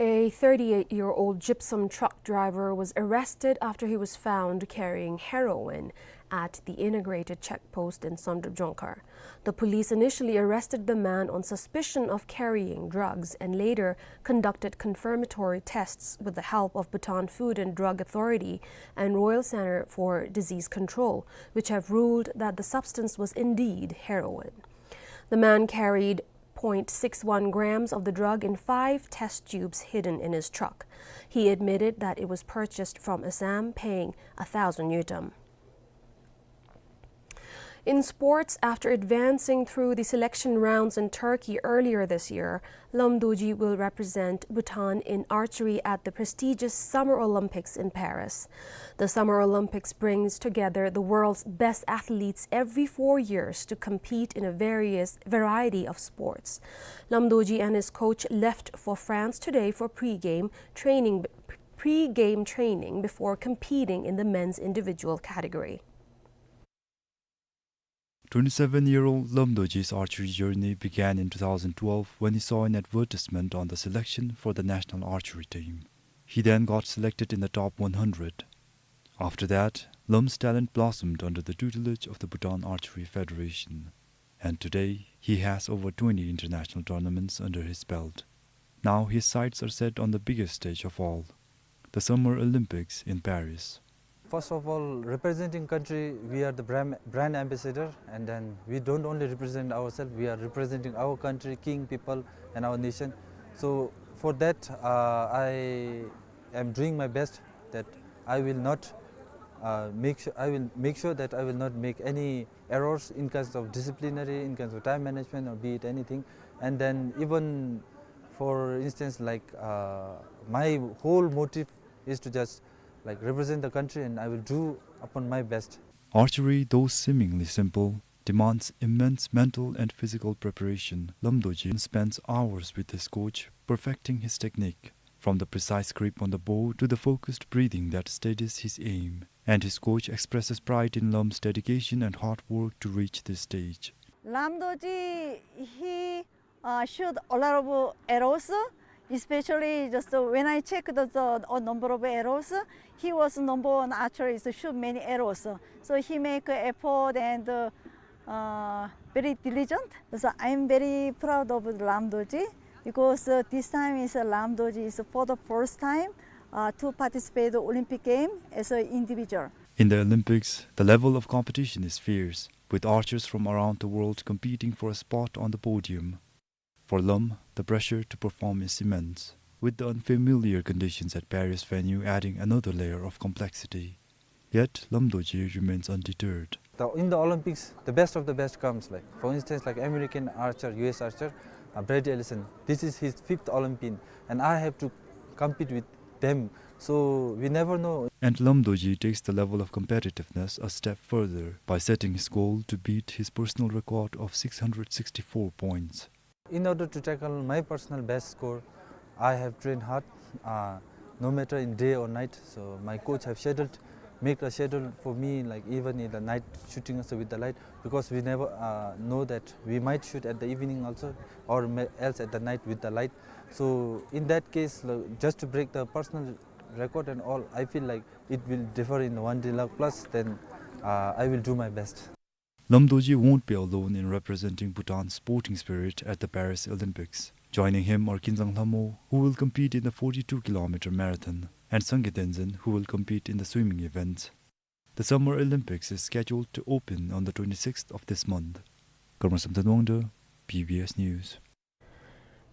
A thirty-eight-year-old gypsum truck driver was arrested after he was found carrying heroin at the integrated check post in Samdrup Jongkhar. The police initially arrested the man on suspicion of carrying drugs and later conducted confirmatory tests with the help of Bhutan Food and Drug Authority and Royal Center for Disease Control, which have ruled that the substance was indeed heroin. The man carried point six one grams of the drug in five test tubes hidden in his truck. He admitted that it was purchased from Assam, paying a thousand ngultrum. In sports, after advancing through the selection rounds in Turkey earlier this year, Lam Dorji will represent Bhutan in archery at the prestigious Summer Olympics in Paris. The Summer Olympics brings together the world's best athletes every four years to compete in a various variety of sports. Lam Dorji and his coach left for France today for pre-game training, pre-game training before competing in the men's individual category. Twenty-seven-year-old Lam Dorji's archery journey began in two thousand twelve when he saw an advertisement on the selection for the national archery team. He then got selected in the top one hundred. After that, Lam's talent blossomed under the tutelage of the Bhutan Archery Federation, and today he has over twenty international tournaments under his belt. Now his sights are set on the biggest stage of all, the Summer Olympics in Paris. First of all, representing country, we are the brand, brand ambassador, and then we don't only represent ourselves, we are representing our country, king, people, and our nation. So for that, uh, I am doing my best that I will not, uh, make su-, I will make sure that I will not make any errors in terms of disciplinary, in terms of time management, or be it anything. And then even, for instance, like, uh, my whole motive is to just Like, represent the country, and I will do upon my best. Archery, though seemingly simple, demands immense mental and physical preparation. Lam Dorji spends hours with his coach, perfecting his technique, from the precise grip on the bow to the focused breathing that steadies his aim. And his coach expresses pride in Lam's dedication and hard work to reach this stage. Lam Dorji, he uh, shoot a lot of arrows, especially just, uh, when I check the, the, uh, number of arrows, he was number one archer is to shoot many arrows. So he make effort and, uh, uh, very diligent. So I'm very proud of Lam Dorji because, uh, this time is, uh, Lam Dorji is for the first time, uh, to participate the Olympic game as an individual. In the Olympics, the level of competition is fierce, with archers from around the world competing for a spot on the podium. For Lam, the pressure to perform is immense, with the unfamiliar conditions at Paris venue adding another layer of complexity. Yet, Lam Dorji remains undeterred. The, in the Olympics, the best of the best comes. Like, for instance, like, American archer, U S archer, uh, Brady Ellison. This is his fifth Olympian, and I have to compete with them. So we never know. And Lam Dorji takes the level of competitiveness a step further by setting his goal to beat his personal record of six hundred sixty-four points. In order to tackle my personal best score, I have trained hard, uh, no matter in day or night. So my coach have scheduled, make a schedule for me, like, even in the night shooting also with the light, because we never, uh, know that we might shoot at the evening also, or may, else at the night with the light. So in that case, like, just to break the personal record and all, I feel like it will differ in one day luck plus, then, uh, I will do my best. Lam Dorji won't be alone in representing Bhutan's sporting spirit at the Paris Olympics. Joining him are Kinzang Lhamo, who will compete in the forty-two kilometer marathon, and Sangay Tenzin, who will compete in the swimming events. The Summer Olympics is scheduled to open on the twenty-sixth of this month. Karma Samten Wangda, B B S News.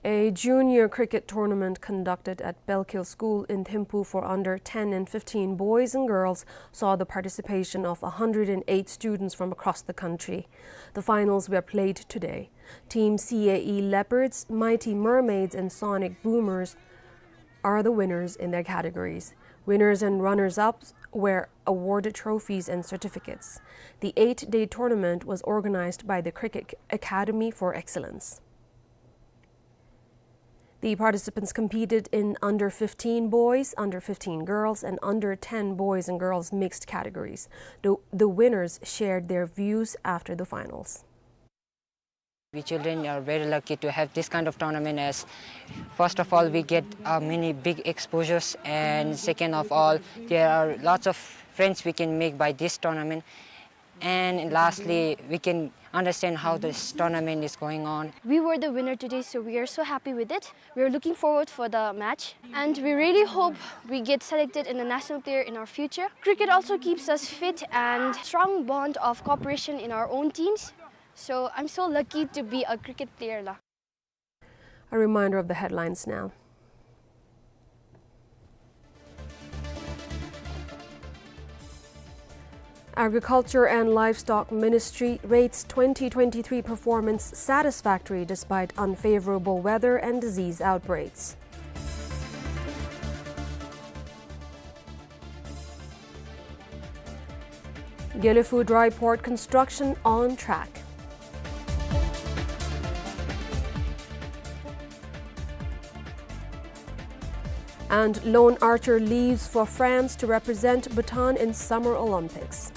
A junior cricket tournament conducted at Belkil School in Thimphu for under ten and fifteen boys and girls saw the participation of a hundred and eight students from across the country. The finals were played today. Team C A E Leopards, Mighty Mermaids, and Sonic Boomers are the winners in their categories. Winners and runners-ups were awarded trophies and certificates. The eight-day tournament was organized by the Cricket Academy for Excellence. The participants competed in under fifteen boys, under fifteen girls, and under ten boys and girls mixed categories. The, the winners shared their views after the finals. We children are very lucky to have this kind of tournament, as first of all, we get, uh, many big exposures, and second of all, there are lots of friends we can make by this tournament. And lastly, we can understand how this tournament is going on. We were the winner today, so we are so happy with it. We are looking forward for the match, and we really hope we get selected in the national player in our future. Cricket also keeps us fit and strong bond of cooperation in our own teams. So I'm so lucky to be a cricket player la. A reminder of the headlines now. Agriculture and Livestock Ministry rates twenty twenty-three performance satisfactory despite unfavorable weather and disease outbreaks. Gelephu Dry Port construction on track. And lone archer leaves for France to represent Bhutan in Summer Olympics.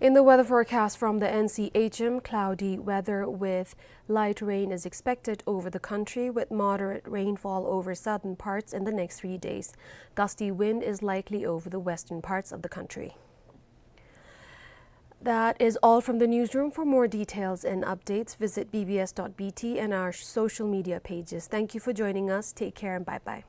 In the weather forecast from the N C H M, cloudy weather with light rain is expected over the country, with moderate rainfall over southern parts in the next three days. Gusty wind is likely over the western parts of the country. That is all from the newsroom. For more details and updates, visit B B S dot B T and our social media pages. Thank you for joining us. Take care and bye-bye.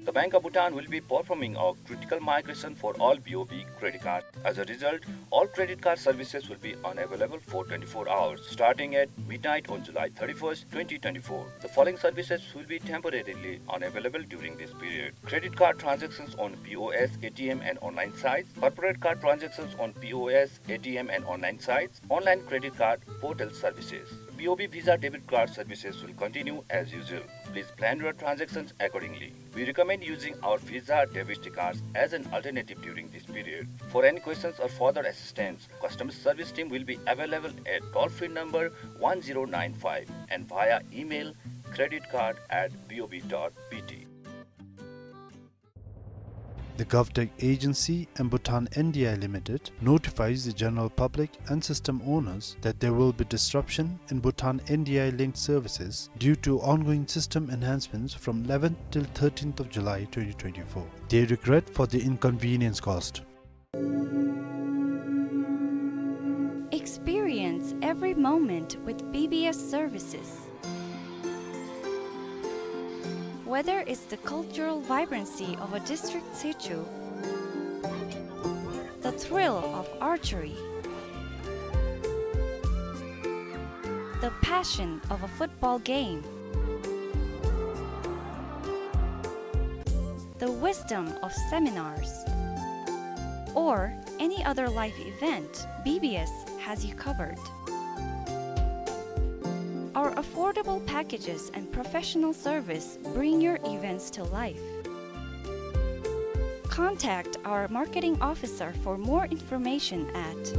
The Bank of Bhutan will be performing a critical migration for all B O B credit cards. As a result, all credit card services will be unavailable for twenty-four hours, starting at midnight on July thirty-first, twenty twenty-four. The following services will be temporarily unavailable during this period: credit card transactions on P O S, A T M, and online sites, corporate card transactions on P O S, A T M, and online sites, online credit card portal services. B O B Visa debit card services will continue as usual. Please plan your transactions accordingly. We recommend using our Visa debit cards as an alternative during this period. For any questions or further assistance, customer service team will be available at toll-free number one zero nine five and via email credit card at B O B dot B T. The GovTech Agency and Bhutan N D I Limited notifies the general public and system owners that there will be disruption in Bhutan N D I linked services due to ongoing system enhancements from eleventh till thirteenth of July twenty twenty-four. They regret for the inconvenience caused. Experience every moment with B B S services. Whether it's the cultural vibrancy of a district situ, the thrill of archery, the passion of a football game, the wisdom of seminars, or any other life event, B B S has you covered. Our affordable packages and professional service bring your events to life. Contact our marketing officer for more information at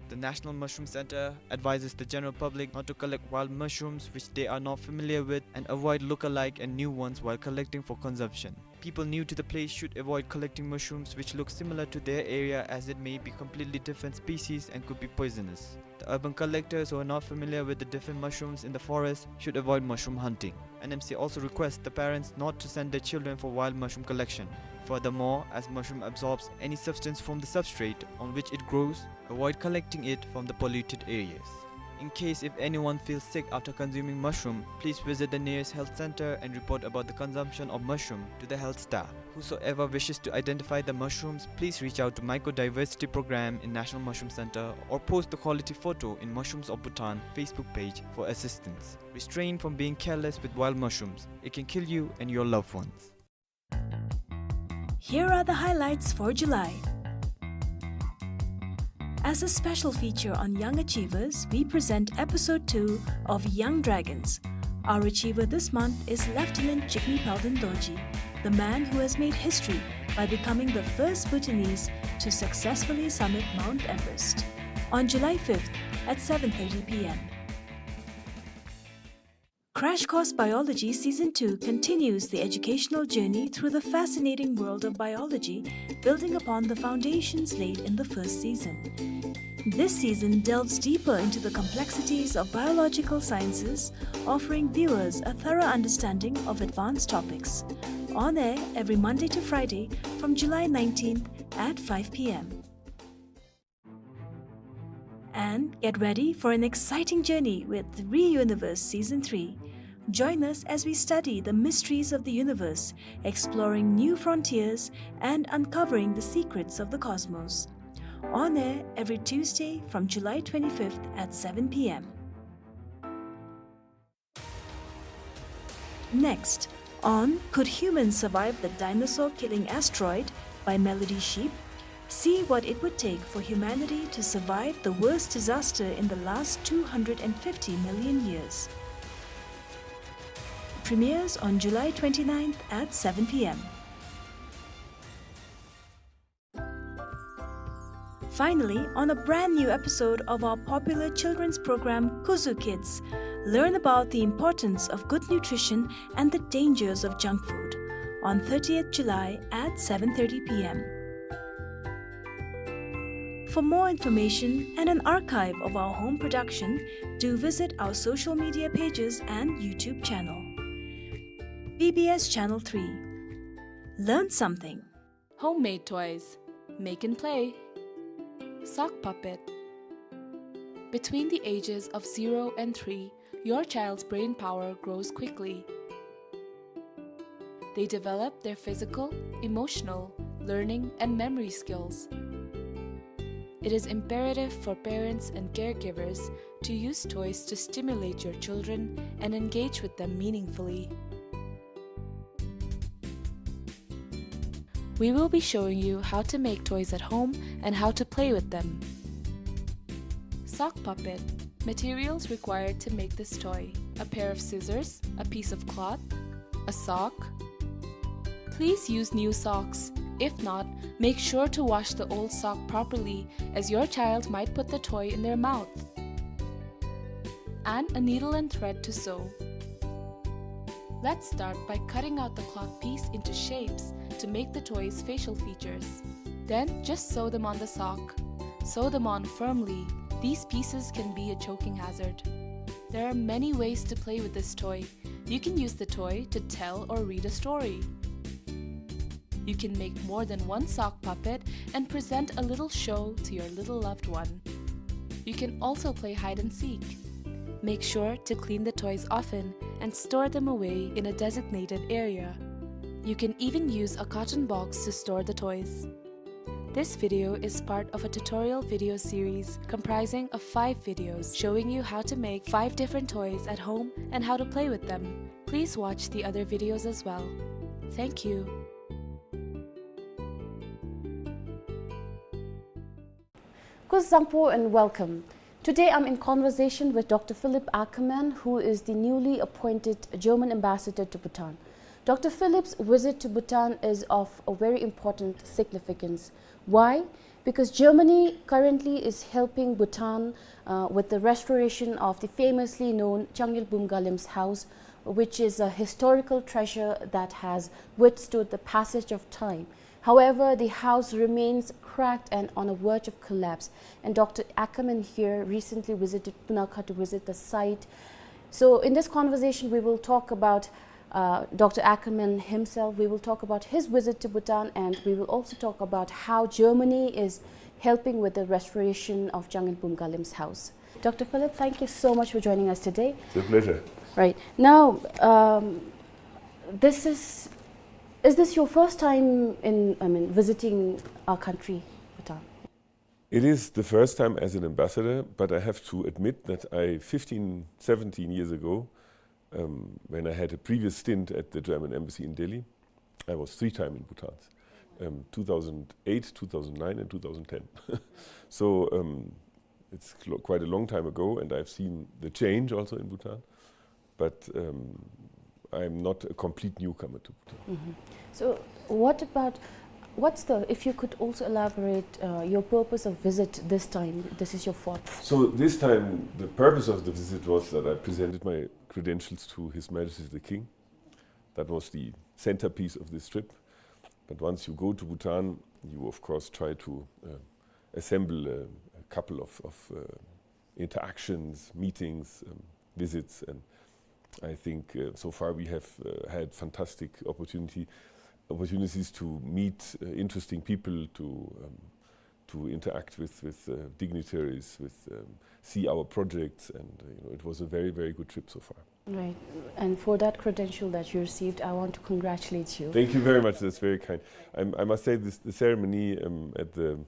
The National Mushroom Center advises the general public not to collect wild mushrooms which they are not familiar with and avoid look-alike and new ones while collecting for consumption. People new to the place should avoid collecting mushrooms which look similar to their area, as it may be completely different species and could be poisonous. The urban collectors who are not familiar with the different mushrooms in the forest should avoid mushroom hunting. N M C also requests the parents not to send their children for wild mushroom collection. Furthermore, as mushroom absorbs any substance from the substrate on which it grows, avoid collecting it from the polluted areas. In case if anyone feels sick after consuming mushroom, please visit the nearest health center and report about the consumption of mushroom to the health staff. Whosoever wishes to identify the mushrooms, please reach out to Mycodiversity Program in National Mushroom Center or post the quality photo in Mushrooms of Bhutan Facebook page for assistance. Restrain from being careless with wild mushrooms. It can kill you and your loved ones. Here are the highlights for July. As a special feature on young achievers, we present episode two of Young Dragons. Our achiever this month is Lieutenant Jigme Palden Dorji, the man who has made history by becoming the first Bhutanese to successfully summit Mount Everest. On July fifth at seven thirty p m. Crash Course Biology Season two continues the educational journey through the fascinating world of biology, building upon the foundations laid in the first season. This season delves deeper into the complexities of biological sciences, offering viewers a thorough understanding of advanced topics. On air every Monday to Friday from July nineteenth at five p m. And get ready for an exciting journey with Reuniverse Season three. Join us as we study the mysteries of the universe, exploring new frontiers and uncovering the secrets of the cosmos. On air every Tuesday from July twenty-fifth at seven p m. Next, on Could Humans Survive the Dinosaur Killing Asteroid by Melody Sheep, see what it would take for humanity to survive the worst disaster in the last two hundred and fifty million years. Premieres on July twenty-ninth at seven p m. Finally, on a brand new episode of our popular children's program, Kuzu Kids, learn about the importance of good nutrition and the dangers of junk food on thirtieth July at seven thirty p m. For more information and an archive of our home production, do visit our social media pages and YouTube channel. B B S Channel three. Learn something. Homemade toys. Make and play. Sock puppet. Between the ages of zero and three, Your child's brain power grows quickly. They develop their physical, emotional, learning, and memory skills. It is imperative for parents and caregivers to use toys to stimulate your children and engage with them meaningfully. We will be showing you how to make toys at home and how to play with them. Sock puppet. Materials required to make this toy: a pair of scissors, a piece of cloth, a sock. Please use new socks. If not, make sure to wash the old sock properly, as your child might put the toy in their mouth. And a needle and thread to sew. Let's start by cutting out the cloth piece into shapes to make the toy's facial features. Then just sew them on the sock. Sew them on firmly. These pieces can be a choking hazard. There are many ways to play with this toy. You can use the toy to tell or read a story. You can make more than one sock puppet and present a little show to your little loved one. You can also play hide and seek. Make sure to clean the toys often and store them away in a designated area. You can even use a carton box to store the toys. This video is part of a tutorial video series comprising of five videos showing you how to make five different toys at home and how to play with them. Please watch the other videos as well. Thank you. Kuzuzangpo and welcome. Today I'm in conversation with Doctor Philipp Ackermann, who is the newly appointed German ambassador to Bhutan. Doctor Philipp's visit to Bhutan is of a very important significance. Why? Because Germany currently is helping Bhutan, uh, with the restoration of the famously known Changyul Bumgalim's house, which is a historical treasure that has withstood the passage of time. However, the house remains cracked and on a verge of collapse. And Doctor Ackermann here recently visited Punakha to visit the site. So in this conversation, we will talk about, uh, Doctor Ackermann himself. We will talk about his visit to Bhutan, and we will also talk about how Germany is helping with the restoration of Changyul Bumgalim's house. Doctor Philipp, thank you so much for joining us today. It's a pleasure. Right. Now, um, this is, is this your first time in, I mean, visiting our country, Bhutan? It is the first time as an ambassador, but I have to admit that I, fifteen, seventeen years ago, um, when I had a previous stint at the German embassy in Delhi, I was three times in Bhutan, um, two thousand eight, two thousand nine, and two thousand ten. So, um, it's lo-, quite a long time ago, and I've seen the change also in Bhutan. But, um, I'm not a complete newcomer to Bhutan. Mm-hmm. So what about, what's the, if you could also elaborate, uh, your purpose of visit this time? This is your fourth. So this time, the purpose of the visit was that I presented my credentials to His Majesty the King. That was the centerpiece of this trip. But once you go to Bhutan, you of course try to, uh, assemble a, a couple of, of, uh, interactions, meetings, um, visits, and I think, uh, so far we have, uh, had fantastic opportunity, opportunities to meet, uh, interesting people, to, um, to interact with, with, uh, dignitaries, with, um, see our projects, and, uh, you know, it was a very, very good trip so far. Right. And for that credential that you received, I want to congratulate you. Thank you very much. That's very kind. I'm, I must say this, the ceremony, um, at the,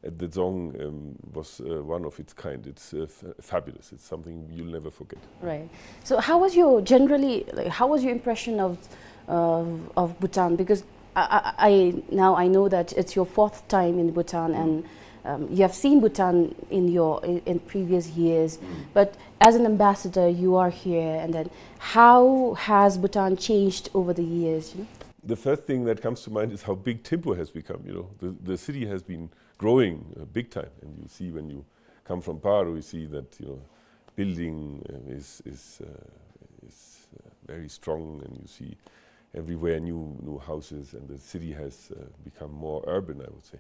at the Dzong, um, was, uh, one of its kind. It's, uh, f-, fabulous. It's something you'll never forget. Right. So how was your, generally, like, how was your impression of, of, of Bhutan? Because I, I, I, now I know that it's your fourth time in Bhutan, and, um, you have seen Bhutan in your, in, in previous years. But as an ambassador, you are here, and then how has Bhutan changed over the years, you know? The first thing that comes to mind is how big Thimphu has become, you know. The, the city has been growing, uh, big time, and you see when you come from Paro, you see that, you know, building, uh, is, is, uh, is, uh, very strong, and you see everywhere new, new houses, and the city has, uh, become more urban, I would say.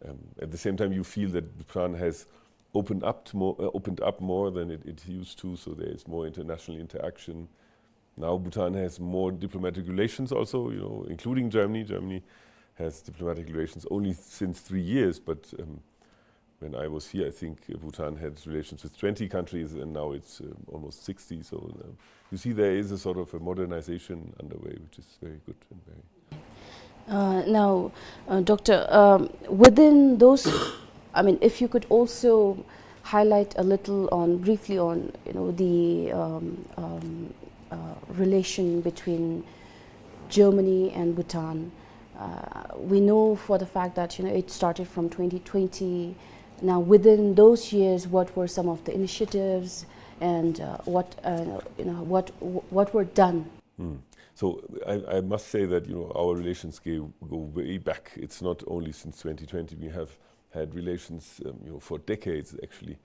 Um, at the same time, you feel that Bhutan has opened up to more, uh, opened up more than it, it used to, so there is more international interaction. Now Bhutan has more diplomatic relations also, you know, including Germany. Germany has diplomatic relations only since three years, but, um, When I was here, I think, uh, Bhutan had relations with twenty countries, and now it's, uh, almost sixty. So, uh, you see, there is a sort of a modernization underway, which is very good and very Uh, now, uh, Doctor, um, within those, I mean, if you could also highlight a little on, briefly on, you know, the um, um, uh, relation between Germany and Bhutan. Uh, we know for the fact that, you know, it started from twenty twenty. Now, within those years, what were some of the initiatives and uh, what, uh, you know, what, what were done? Mm. So I, I must say that, you know, our relations go, go way back. It's not only since twenty twenty. We have had relations, um, you know, for decades, actually.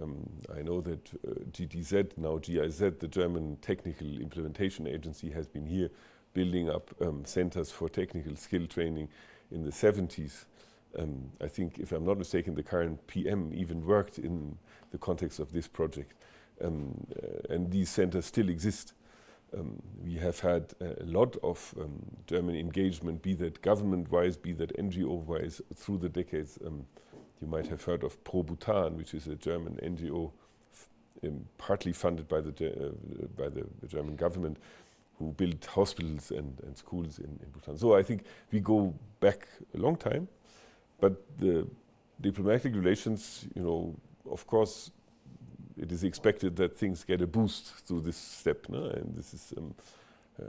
Um, I know that, uh, G D Z, now G I Z, the German Technical Implementation Agency, has been here building up, um, centers for technical skill training in the seventies. Um, I think, if I'm not mistaken, the current P M even worked in the context of this project. Um, uh, and these centers still exist. Um, we have had a lot of, um, German engagement, be that government-wise, be that N G O-wise, through the decades. Um, you might have heard of Pro Bhutan, which is a German N G O, f-, um, partly funded by the, Ge- uh, by the German government, who built hospitals and, and schools in, in Bhutan. So I think we go back a long time, but the diplomatic relations, you know, of course, it is expected that things get a boost through this step, no? And this is, um,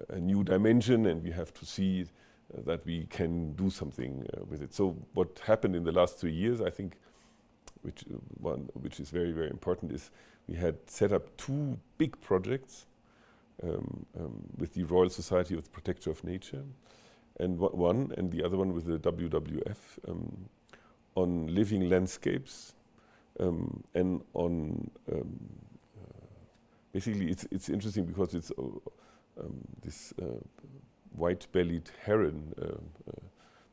a new dimension, and we have to see, uh, that we can do something, uh, with it. So what happened in the last three years, I think, which, uh, one which is very, very important, is we had set up two big projects, um, um, with the Royal Society of the Protector of Nature, and one, and the other one with the W W F, um, on living landscapes, um, and on, um, uh, basically, it's, it's interesting because it's, uh, um, this, uh, white-bellied heron, uh, uh,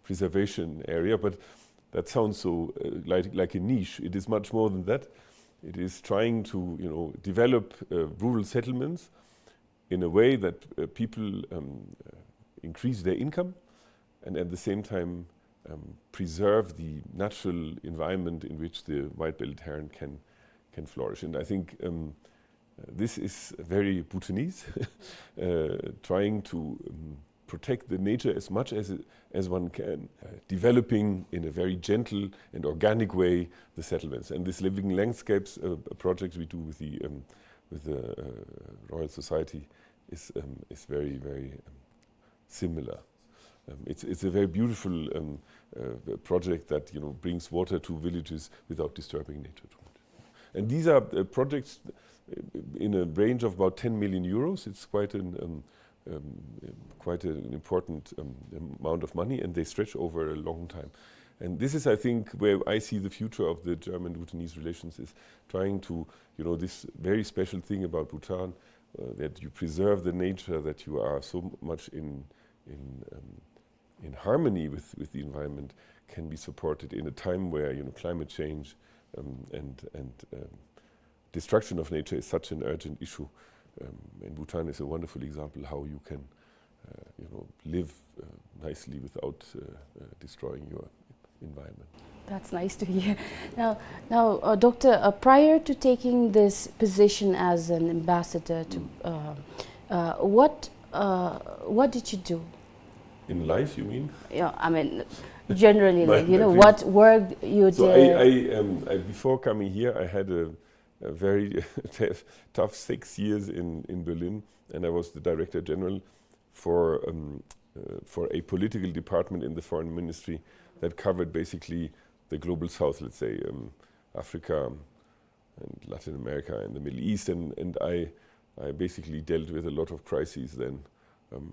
preservation area, but that sounds so, uh, like, like a niche. It is much more than that. It is trying to, you know, develop, uh, rural settlements in a way that, uh, people, um, uh, increase their income and at the same time, um, preserve the natural environment in which the white-bellied heron can, can flourish. And I think, um, uh, this is very Bhutanese, uh, trying to, um, protect the nature as much as it, as one can, uh, developing in a very gentle and organic way the settlements. And this Living Landscapes, uh, project we do with the, um, with the, uh, Royal Society is, um, is very, very, um, similar. Um, it's, it's a very beautiful, um, uh, project that, you know, brings water to villages without disturbing nature too much. And these are, uh, projects, uh, in a range of about ten million euros. It's quite an, um, um, quite an important, um, amount of money, and they stretch over a long time. And this is, I think, where I see the future of the German-Bhutanese relations, is trying to, you know, this very special thing about Bhutan, uh, that you preserve the nature, that you are so much in, in, um, in harmony with, with the environment, can be supported in a time where, you know, climate change, um, and, and, um, destruction of nature is such an urgent issue. Um, and Bhutan is a wonderful example how you can, uh, you know, live, uh, nicely without, uh, uh, destroying your environment. That's nice to hear. Now, now, uh, Doctor, uh, prior to taking this position as an ambassador to, uh, uh, what, uh, what did you do? In life, you mean? Yeah, I mean, generally, My- like, you my know, previous- what work you So did? I, I, um, I, before coming here, I had a, a very tough, tough six years in, in Berlin, and I was the director general for, um, uh, for a political department in the foreign ministry that covered basically the global south, let's say, um, Africa and Latin America and the Middle East, and, and I, I basically dealt with a lot of crises then. Um,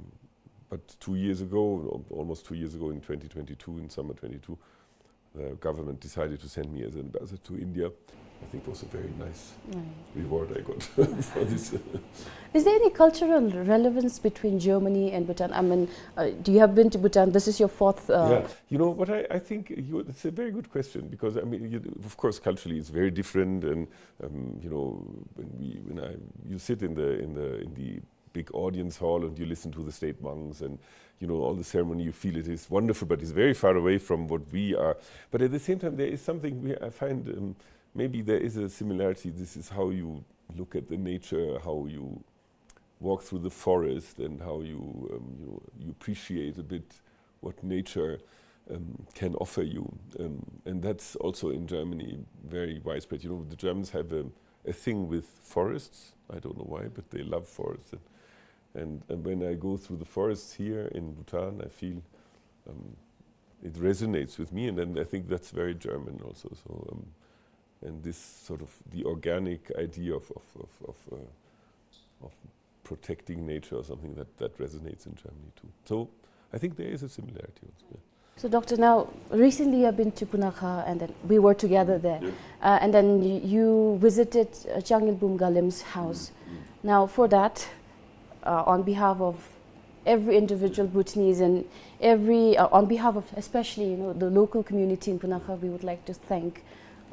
but two years ago, al-, almost two years ago in twenty twenty-two, in summer twenty-two, the government decided to send me as an ambassador to India. I think it was a very nice Right. reward I got for this. Is there any cultural relevance between Germany and Bhutan? I mean, uh, do you have been to Bhutan? This is your fourth. Uh, Yeah, you know what I, I think you, it's a very good question, because I mean, you, of course, culturally it's very different, and, um, you know, when we, when I, you sit in the, in the, in the big audience hall and you listen to the state monks and, you know, all the ceremony, you feel it is wonderful, but it's very far away from what we are. But at the same time, there is something we, I find, um, maybe there is a similarity. This is how you look at the nature, how you walk through the forest and how you, um, you, you appreciate a bit what nature, um, can offer you. Um, and that's also in Germany very widespread. You know, the Germans have a, a thing with forests. I don't know why, but they love forests. And, and, and when I go through the forests here in Bhutan, I feel, um, it resonates with me, and then I think that's very German also. So, um, and this sort of the organic idea of, of, of, of, uh, of protecting nature or something that, that resonates in Germany too. So I think there is a similarity also, yeah. So, Doctor, now, recently I've been to Punakha, and then we were together there. Yeah. Uh, and then y-, you visited, uh, Changyulbum Galim's house. Mm, mm. Now, for that, uh, on behalf of every individual Bhutanese and every, uh, on behalf of especially, you know, the local community in Punakha, we would like to thank,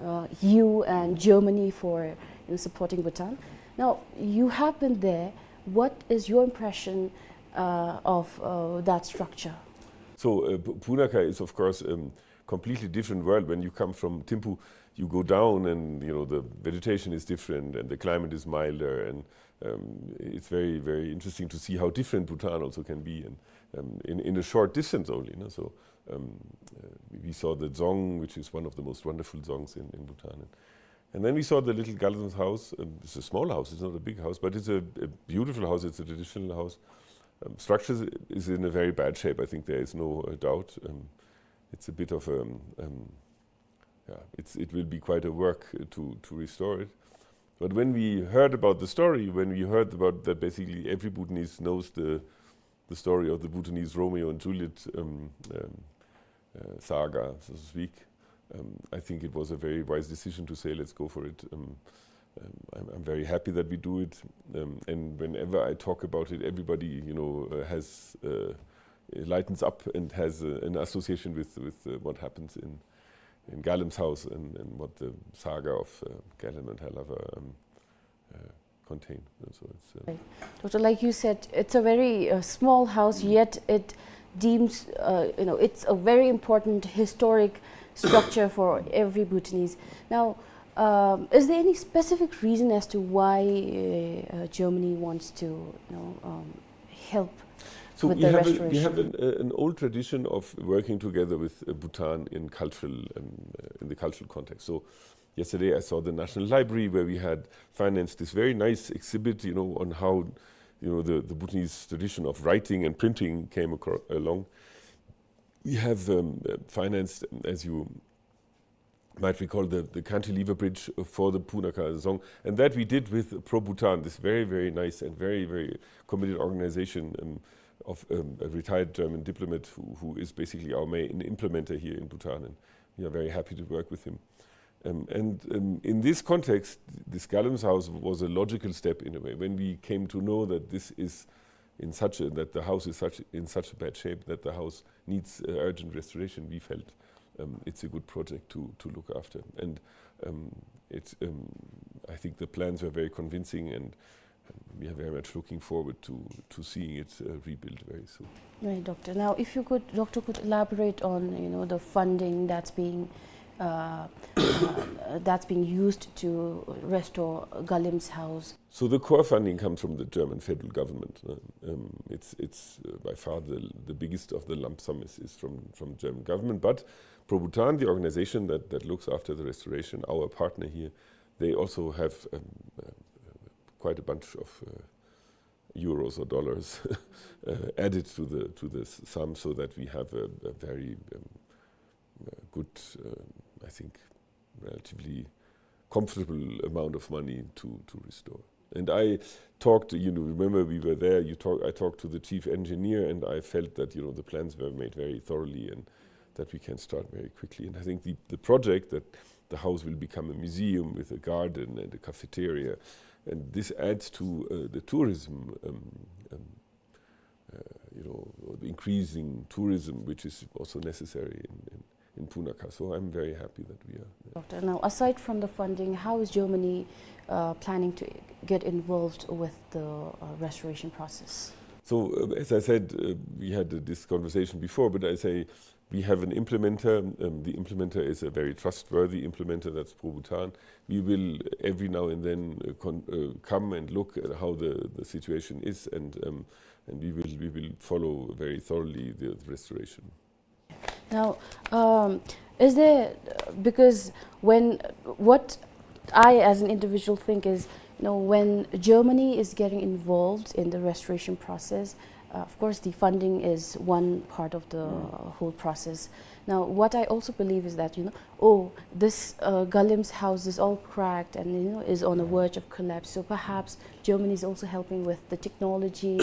uh, you and Germany for, you know, supporting Bhutan. Now, you have been there. What is your impression, uh, of, uh, that structure? So, uh, Pu-, Punakha is, of course, um, completely different world. When you come from Thimphu, you go down and, you know, the vegetation is different and the climate is milder and, um, it's very, very interesting to see how different Bhutan also can be and, um, in, in a short distance only, no? So, um, uh, we saw the dzong, which is one of the most wonderful dzongs in, in Bhutan. And, and then we saw the little Galim's house. Um, it's a small house, it's not a big house, but it's a, a beautiful house, it's a traditional house. Um, structure is in a very bad shape, I think there is no, uh, doubt. Um, it's a bit of a, um, yeah, it's, it will be quite a work, uh, to, to restore it. But when we heard about the story, when we heard about that basically every Bhutanese knows the, the story of the Bhutanese Romeo and Juliet, um, um, uh, saga, so to speak, um, I think it was a very wise decision to say, "Let's go for it." Um, um, I'm, I'm very happy that we do it. Um, and whenever I talk about it, everybody, you know, uh, has, uh, lightens up and has, uh, an association with, with, uh, what happens in, in Galim's house and, and what the saga of, uh, Galim and Halava, um, uh, contain. And so it's, uh, Right. Doctor, like you said, it's a very, uh, small house, yet it deems, uh, you know, it's a very important historic structure for every Bhutanese. Now, um, is there any specific reason as to why, uh, uh, Germany wants to, you know, um, help So with we the have a, we restoration? have an, uh, an old tradition of working together with, uh, Bhutan in cultural, um, uh, in the cultural context. So yesterday I saw the National Library where we had financed this very nice exhibit, you know, on how, you know, the, the Bhutanese tradition of writing and printing came acro-, along. We have, um, uh, financed, as you might recall, the, the cantilever bridge for the Punakha dzong, and that we did with Pro Bhutan, this very, very nice and very, very committed organization, um, of, um, a retired German diplomat who, who is basically our main implementer here in Bhutan, and we are very happy to work with him. Um, and, um, in this context, this Galim's house was a logical step in a way. When we came to know that this is in such a, that the house is such, in such bad shape, that the house needs, uh, urgent restoration, we felt, um, it's a good project to, to look after. And, um, it's, um, I think the plans were very convincing, and we are very much looking forward to, to seeing it, uh, rebuilt very soon. Right, Doctor. Now, if you could, Doctor could elaborate on, you know, the funding that's being, uh, uh, that's being used to restore Galim's house. So the core funding comes from the German federal government, uh, um, it's, it's, uh, by far the, the biggest of the lump sum is, is from, from German government. But Pro Bhutan, the organization that, that looks after the restoration, our partner here, they also have, um, uh, quite a bunch of, uh, euros or dollars, uh, added to the, to this sum so that we have a, a very, um, uh, good, uh, I think, relatively comfortable amount of money to, to restore. And I talked, you know, remember we were there, you talk, I talked to the chief engineer, and I felt that, you know, the plans were made very thoroughly and that we can start very quickly. And I think the, the project that the house will become a museum with a garden and a cafeteria, and this adds to, uh, the tourism, um, um, uh, you know, the increasing tourism, which is also necessary in, in, in Punakha. So I'm very happy that we are there. Doctor, now, aside from the funding, how is Germany, uh, planning to get involved with the, uh, restoration process? So, uh, as I said, uh, we had, uh, this conversation before, but I say we have an implementer. Um, the implementer is a very trustworthy implementer, that's Pro Bhutan. We will every now and then, uh, con-, uh, come and look at how the, the situation is, and, um, and we will, we will follow very thoroughly the, the restoration. Now, um, is there, because when, what I as an individual think is, you know, when Germany is getting involved in the restoration process, uh, of course, the funding is one part of the whole process. Now, what I also believe is that, you know, oh, this, uh, Galim's house is all cracked and, you know, is on the verge of collapse. So perhaps Germany is also helping with the technology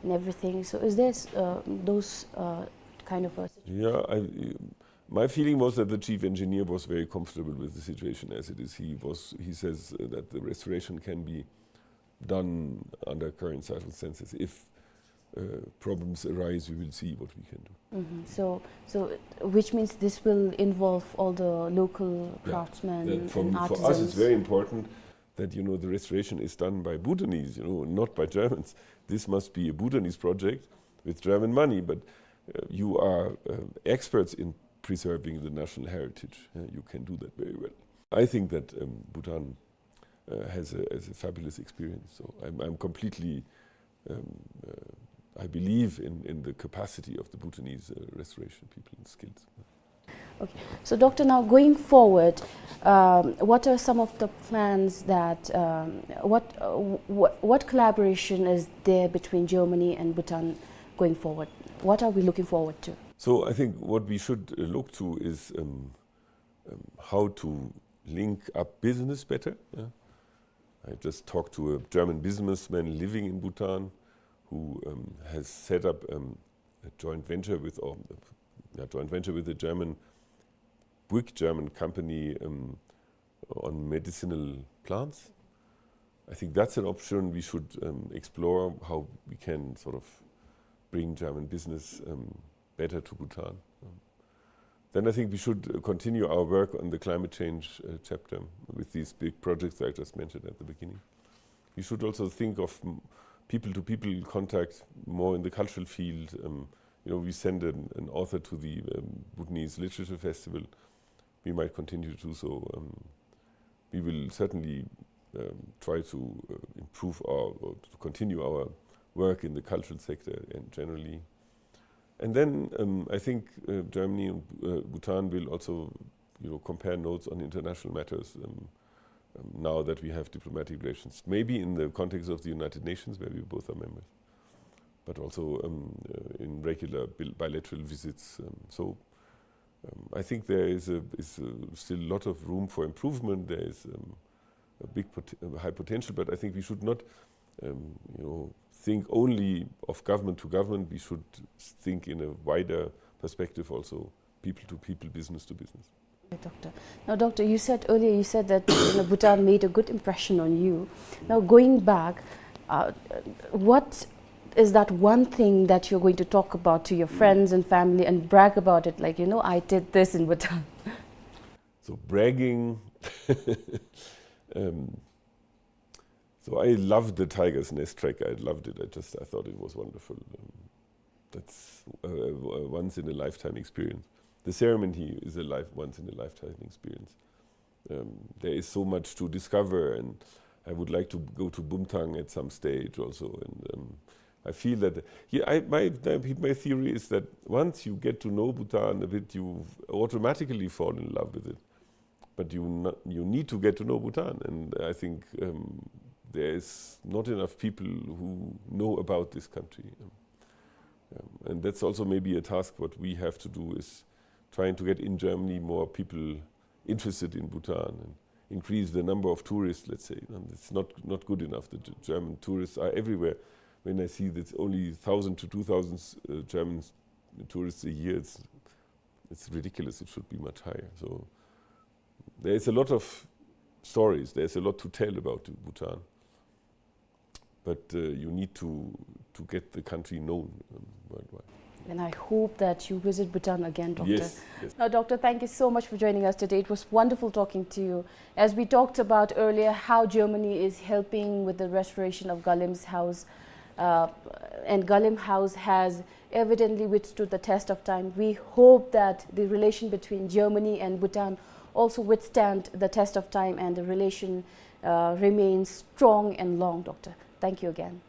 and everything. So is there, uh, those, uh, kind of a situation? Yeah, I, my feeling was that the chief engineer was very comfortable with the situation as it is. He was, he says, uh, that the restoration can be done under current circumstances. If, uh, problems arise, we will see what we can do. Mm-hmm. So, so, uh, which means this will involve all the local craftsmen and artisans. Yeah. That from, for us, it's very important that, you know, the restoration is done by Bhutanese, you know, not by Germans. This must be a Bhutanese project with German money, but, uh, you are, uh, experts in preserving the national heritage. Uh, you can do that very well. I think that, um, Bhutan, uh, has a, has a fabulous experience. So I'm, I'm completely, um, uh, I believe in, in the capacity of the Bhutanese, uh, restoration people and skills. Okay. So, Doctor, now going forward, um, what are some of the plans that, um, what, uh, wh-, what collaboration is there between Germany and Bhutan going forward? What are we looking forward to? So I think what we should, uh, look to is, um, um, how to link up business better, yeah. I just talked to a German businessman living in Bhutan who, um, has set up, um, a joint venture with, or, yeah, joint venture with a German, big German company, um, on medicinal plants. I think that's an option we should, um, explore, how we can sort of bring German business, um, better to Bhutan. Um, then I think we should, uh, continue our work on the climate change, uh, chapter with these big projects I just mentioned at the beginning. We should also think of, mm, people-to-people contact more in the cultural field. Um, you know, we send an, an author to the, um, Bhutanese Literature Festival. We might continue to do so. Um, we will certainly, um, try to, uh, improve our, or to continue our work in the cultural sector and generally. And then, um, I think, uh, Germany and, uh, Bhutan will also, you know, compare notes on international matters, um, um, now that we have diplomatic relations. Maybe in the context of the United Nations, where we both are members, but also, um, uh, in regular bil-, bilateral visits. Um, so, um, I think there is a, is a still lot of room for improvement. There is, um, a big pot-, a high potential, but I think we should not, um, you know, think only of government to government. We should think in a wider perspective also, people to people, business to business. Okay, Doctor. Now, Doctor, you said earlier, you said that, you know, Bhutan made a good impression on you. Now, going back, uh, what is that one thing that you're going to talk about to your friends and family and brag about it, like, you know, "I did this in Bhutan"? So bragging, um, so I loved the Tiger's Nest trek. I loved it. I just, I thought it was wonderful. Um, that's a, a once in a lifetime experience. The ceremony is a life, once in a lifetime experience. Um, there is so much to discover, and I would like to go to Bumthang at some stage also. And, um, I feel that, yeah, I, my, my theory is that once you get to know Bhutan a bit, you automatically fall in love with it. But you n-, you need to get to know Bhutan, and I think, um, there is not enough people who know about this country. Um, and that's also maybe a task what we have to do, is trying to get in Germany more people interested in Bhutan and increase the number of tourists, let's say. And it's not, not good enough. The G-, German tourists are everywhere. When I see that only thousand to two thousand, uh, German tourists a year, it's, it's ridiculous. It should be much higher. So there is a lot of stories. There's a lot to tell about Bhutan. But, uh, you need to, to get the country known, um, worldwide. And I hope that you visit Bhutan again, Doctor. Yes, yes. Now, Doctor, thank you so much for joining us today. It was wonderful talking to you. As we talked about earlier, how Germany is helping with the restoration of Galim's house, uh, and Galim House has evidently withstood the test of time. We hope that the relation between Germany and Bhutan also withstand the test of time and the relation, uh, remains strong and long, Doctor. Thank you again.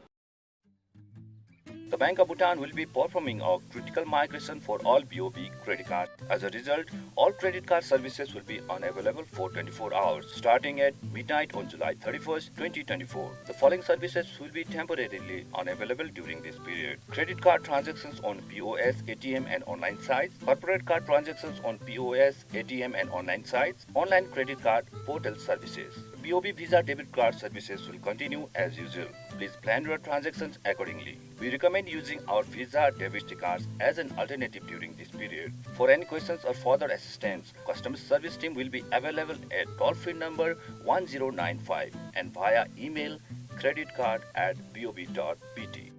The Bank of Bhutan will be performing a critical migration for all B O B credit cards. As a result, all credit card services will be unavailable for twenty-four hours, starting at midnight on July thirty-first, twenty twenty-four. The following services will be temporarily unavailable during this period: credit card transactions on P O S, A T M, and online sites, corporate card transactions on P O S, A T M, and online sites, online credit card portal services. B O B Visa debit card services will continue as usual. Please plan your transactions accordingly. We recommend using our Visa debit cards as an alternative during this period. For any questions or further assistance, customer service team will be available at toll-free number one zero nine five and via email credit card at B O B dot B T.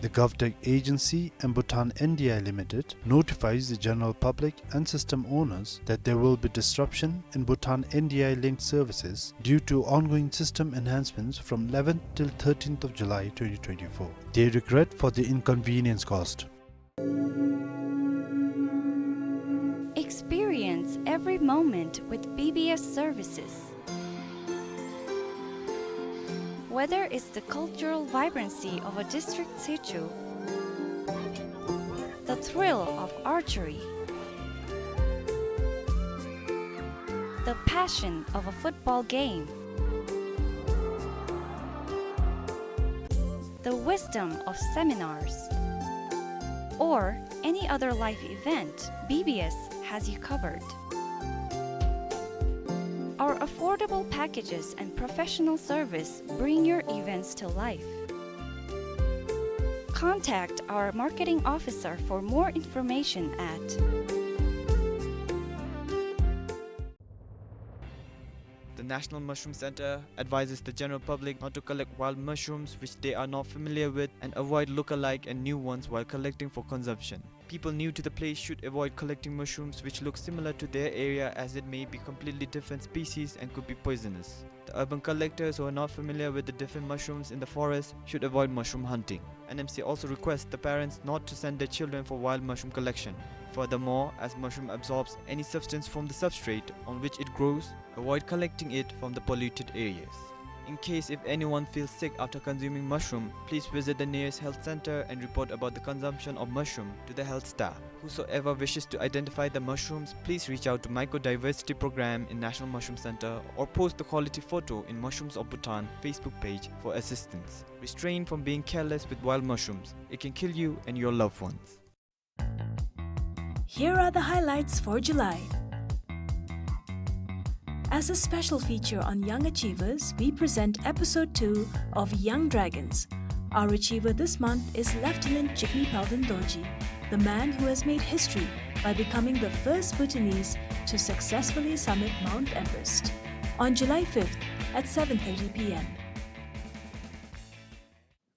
The GovTech Agency and Bhutan N D I Limited notifies the general public and system owners that there will be disruption in Bhutan N D I linked services due to ongoing system enhancements from eleventh till thirteenth of July twenty twenty-four. They regret for the inconvenience caused. Experience every moment with B B S services. Whether it's the cultural vibrancy of a district situ, the thrill of archery, the passion of a football game, the wisdom of seminars, or any other life event, B B S has you covered. Our affordable packages and professional service bring your events to life. Contact our marketing officer for more information at The National Mushroom Center advises the general public not to collect wild mushrooms which they are not familiar with and avoid look-alike and new ones while collecting for consumption. People new to the place should avoid collecting mushrooms which look similar to their area, as it may be completely different species and could be poisonous. The urban collectors who are not familiar with the different mushrooms in the forest should avoid mushroom hunting. N M C also requests the parents not to send their children for wild mushroom collection. Furthermore, as mushroom absorbs any substance from the substrate on which it grows, avoid collecting it from the polluted areas. In case if anyone feels sick after consuming mushroom, please visit the nearest health center and report about the consumption of mushroom to the health staff. Whosoever wishes to identify the mushrooms, please reach out to Mycodiversity Program in National Mushroom Center or post the quality photo in Mushrooms of Bhutan Facebook page for assistance. Restrain from being careless with wild mushrooms. It can kill you and your loved ones. Here are the highlights for July. As a special feature on young achievers, we present episode two of Young Dragons. Our achiever this month is Lieutenant Jigme Palden Dorji, the man who has made history by becoming the first Bhutanese to successfully summit Mount Everest. On July fifth at seven thirty P M.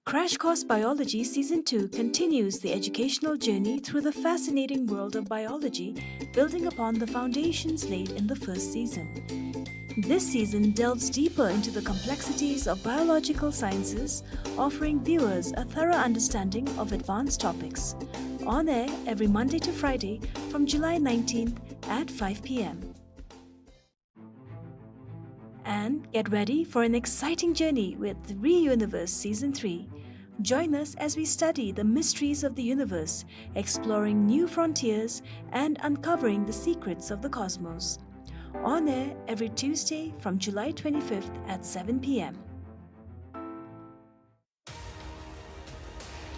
Crash Course Biology Season two continues the educational journey through the fascinating world of biology, building upon the foundations laid in the first season. This season delves deeper into the complexities of biological sciences, offering viewers a thorough understanding of advanced topics. On air every Monday to Friday from July nineteenth at five P M. And get ready for an exciting journey with ReUniverse Season three. Join us as we study the mysteries of the universe, exploring new frontiers and uncovering the secrets of the cosmos. On air every Tuesday from July twenty-fifth at seven P M.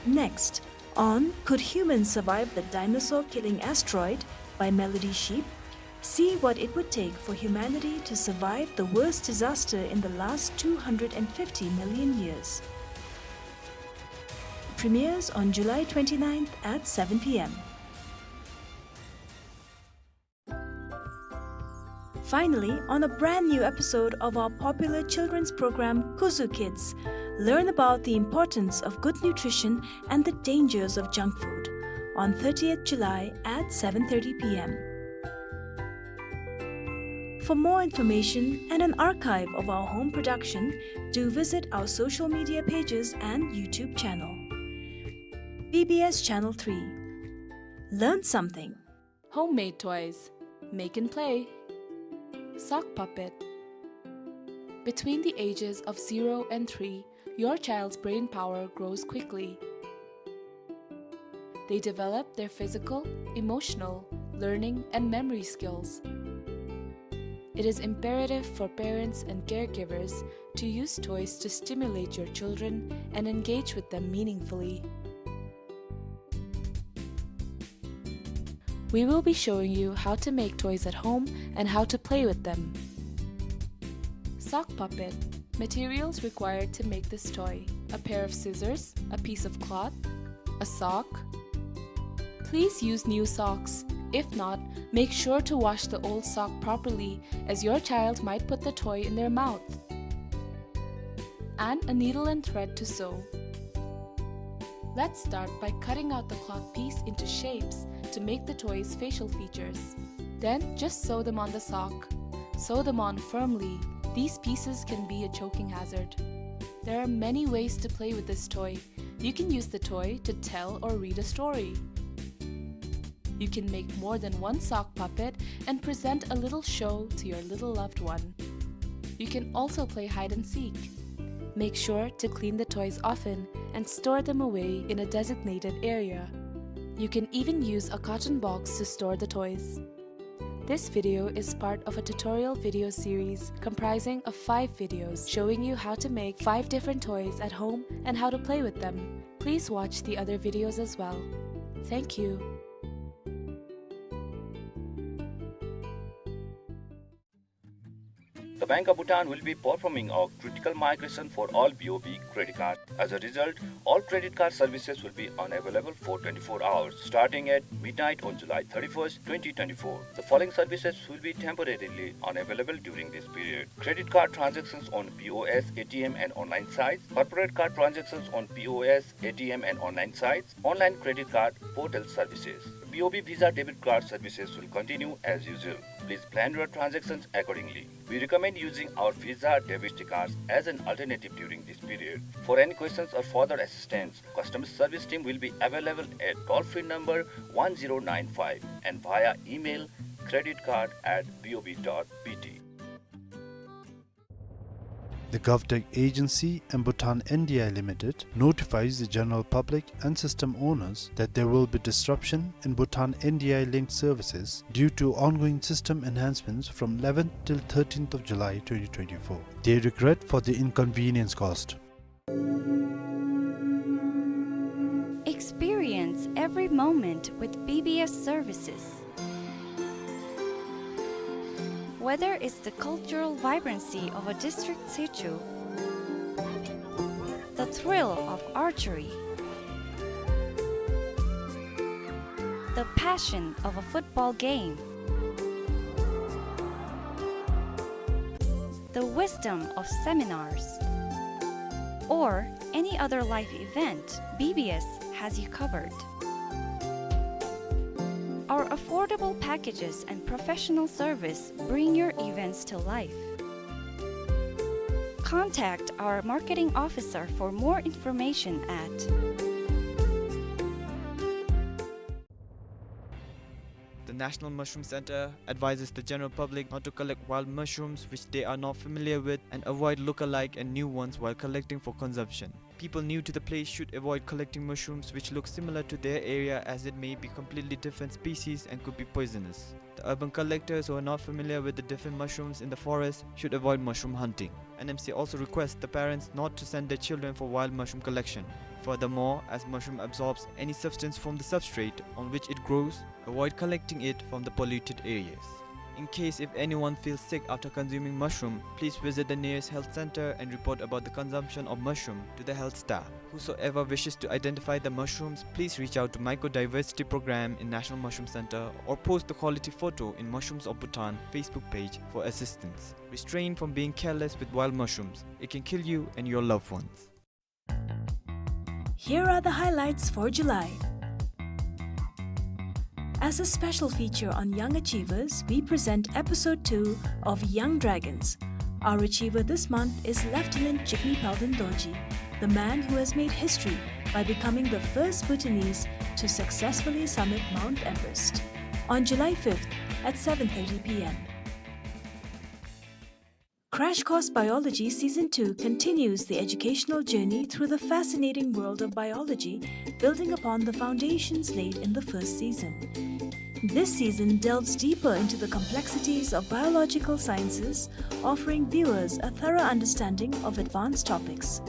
Next, on Could Humans Survive the Dinosaur-Killing Asteroid? By Melody Sheep, see what it would take for humanity to survive the worst disaster in the last two hundred and fifty million years. Premieres on July twenty-ninth at seven P M. Finally, on a brand new episode of our popular children's program, Kuzu Kids, Learn about the importance of good nutrition and the dangers of junk food on thirtieth July at seven thirty p m. For more information and an archive of our home production, do visit our social media pages and YouTube channel. B B S Channel three. Learn something. Homemade toys. Make and play. Sock puppet. Between the ages of zero and three, your child's brain power grows quickly. They develop their physical, emotional, learning, and memory skills. It is imperative for parents and caregivers to use toys to stimulate your children and engage with them meaningfully. We will be showing you how to make toys at home and how to play with them. Sock puppet. Materials required to make this toy: a pair of scissors, a piece of cloth, a sock. Please use new socks. If not, make sure to wash the old sock properly, as your child might put the toy in their mouth. And a needle and thread to sew. Let's start by cutting out the cloth piece into shapes to make the toy's facial features. Then just sew them on the sock. Sew them on firmly. These pieces can be a choking hazard. There are many ways to play with this toy. You can use the toy to tell or read a story. You can make more than one sock puppet and present a little show to your little loved one. You can also play hide and seek. Make sure to clean the toys often and store them away in a designated area. You can even use a carton box to store the toys. This video is part of a tutorial video series comprising of five videos showing you how to make five different toys at home and how to play with them. Please watch the other videos as well. Thank you. The Bank of Bhutan will be performing a critical migration for all B O B credit cards. As a result, all credit card services will be unavailable for twenty-four hours, starting at midnight on July thirty-first, twenty twenty-four. The following services will be temporarily unavailable during this period: credit card transactions on P O S, A T M, and online sites, corporate card transactions on P O S, A T M, and online sites, online credit card portal services. B O B Visa debit card services will continue as usual. Please plan your transactions accordingly. We recommend using our Visa debit cards as an alternative during this period. For any questions or further assistance, customer service team will be available at toll-free number one zero nine five and via email credit card at B O B dot B T. The GovTech agency and Bhutan N D I Limited notifies the general public and system owners that there will be disruption in Bhutan N D I linked services due to ongoing system enhancements from eleventh till thirteenth of July twenty twenty-four. They regret for the inconvenience caused. Experience every moment with B B S services. Whether it's the cultural vibrancy of a district situ, the thrill of archery, the passion of a football game, the wisdom of seminars, or any other life event, B B S has you covered. Our affordable packages and professional service bring your events to life. Contact our marketing officer for more information at The National Mushroom Center advises the general public not to collect wild mushrooms which they are not familiar with and avoid look-alike and new ones while collecting for consumption. People new to the place should avoid collecting mushrooms which look similar to their area, as it may be completely different species and could be poisonous. The urban collectors who are not familiar with the different mushrooms in the forest should avoid mushroom hunting. N M C also requests the parents not to send their children for wild mushroom collection. Furthermore, as mushroom absorbs any substance from the substrate on which it grows, avoid collecting it from the polluted areas. In case if anyone feels sick after consuming mushroom, please visit the nearest health center and report about the consumption of mushroom to the health staff. Whosoever wishes to identify the mushrooms, please reach out to Mycodiversity Program in National Mushroom Center or post the quality photo in Mushrooms of Bhutan Facebook page for assistance. Restrain from being careless with wild mushrooms. It can kill you and your loved ones. Here are the highlights for July. As a special feature on young achievers, we present episode two of Young Dragons. Our achiever this month is Lieutenant Jigme Palden Dorji, the man who has made history by becoming the first Bhutanese to successfully summit Mount Everest. On July fifth at seven thirty p m. Crash Course Biology Season two continues the educational journey through the fascinating world of biology, building upon the foundations laid in the first season. This season delves deeper into the complexities of biological sciences, offering viewers a thorough understanding of advanced topics.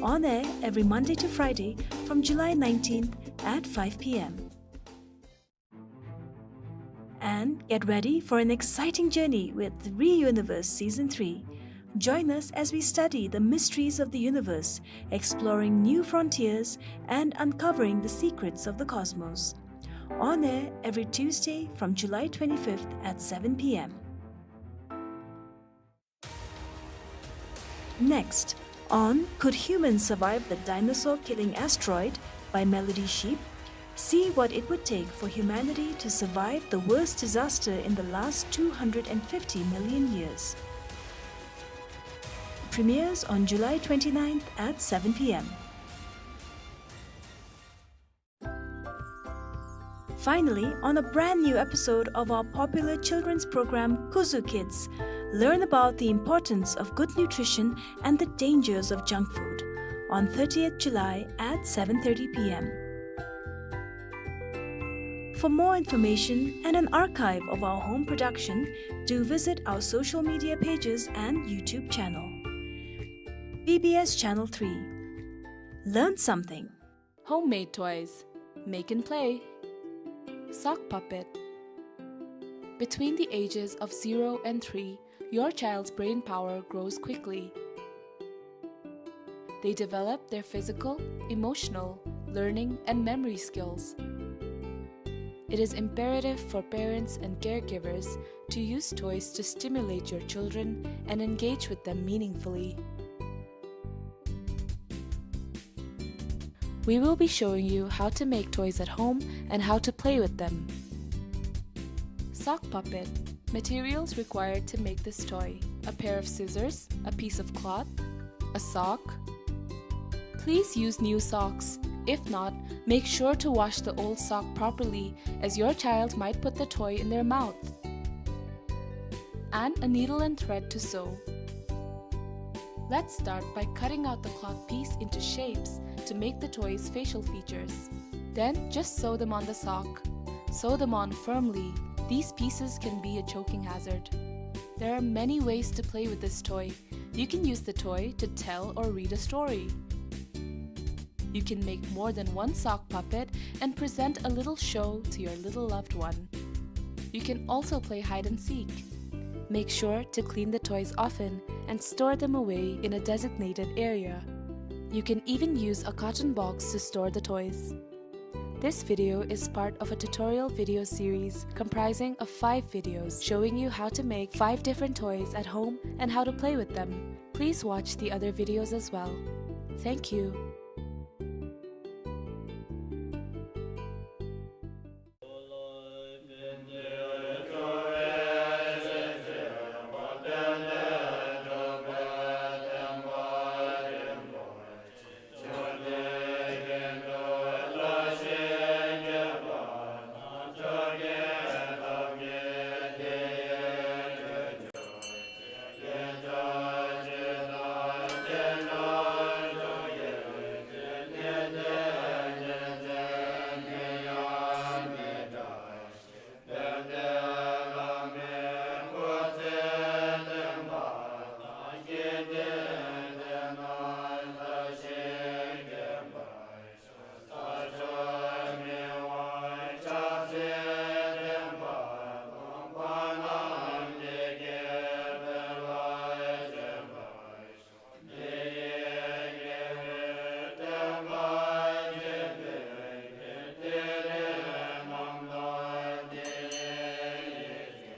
On air every Monday to Friday from July nineteenth at five p m. And get ready for an exciting journey with Re-Universe Season three. Join us as we study the mysteries of the universe, exploring new frontiers and uncovering the secrets of the cosmos. On air every Tuesday from July twenty-fifth at seven p m. Next, on Could Humans Survive the Dinosaur Killing Asteroid by Melody Sheep, see what it would take for humanity to survive the worst disaster in the last two hundred and fifty million years. Premieres on July twenty-ninth at seven p m. Finally, on a brand new episode of our popular children's program, Kuzu Kids, learn about the importance of good nutrition and the dangers of junk food on thirtieth July at seven thirty p m. For more information and an archive of our home production, do visit our social media pages and YouTube channel. B B S Channel three. Learn something. Homemade toys. Make and play. Sock puppet. Between the ages of zero and three, your child's brain power grows quickly. They develop their physical, emotional, learning, and memory skills. It is imperative for parents and caregivers to use toys to stimulate your children and engage with them meaningfully. We will be showing you how to make toys at home and how to play with them. Sock puppet. Materials required to make this toy: a pair of scissors, a piece of cloth, a sock. Please use new socks. If not, make sure to wash the old sock properly, as your child might put the toy in their mouth. And a needle and thread to sew. Let's start by cutting out the cloth piece into shapes to make the toy's facial features. Then just sew them on the sock. Sew them on firmly. These pieces can be a choking hazard. There are many ways to play with this toy. You can use the toy to tell or read a story. You can make more than one sock puppet and present a little show to your little loved one. You can also play hide and seek. Make sure to clean the toys often and store them away in a designated area. You can even use a carton box to store the toys. This video is part of a tutorial video series comprising of five videos showing you how to make five different toys at home and how to play with them. Please watch the other videos as well. Thank you.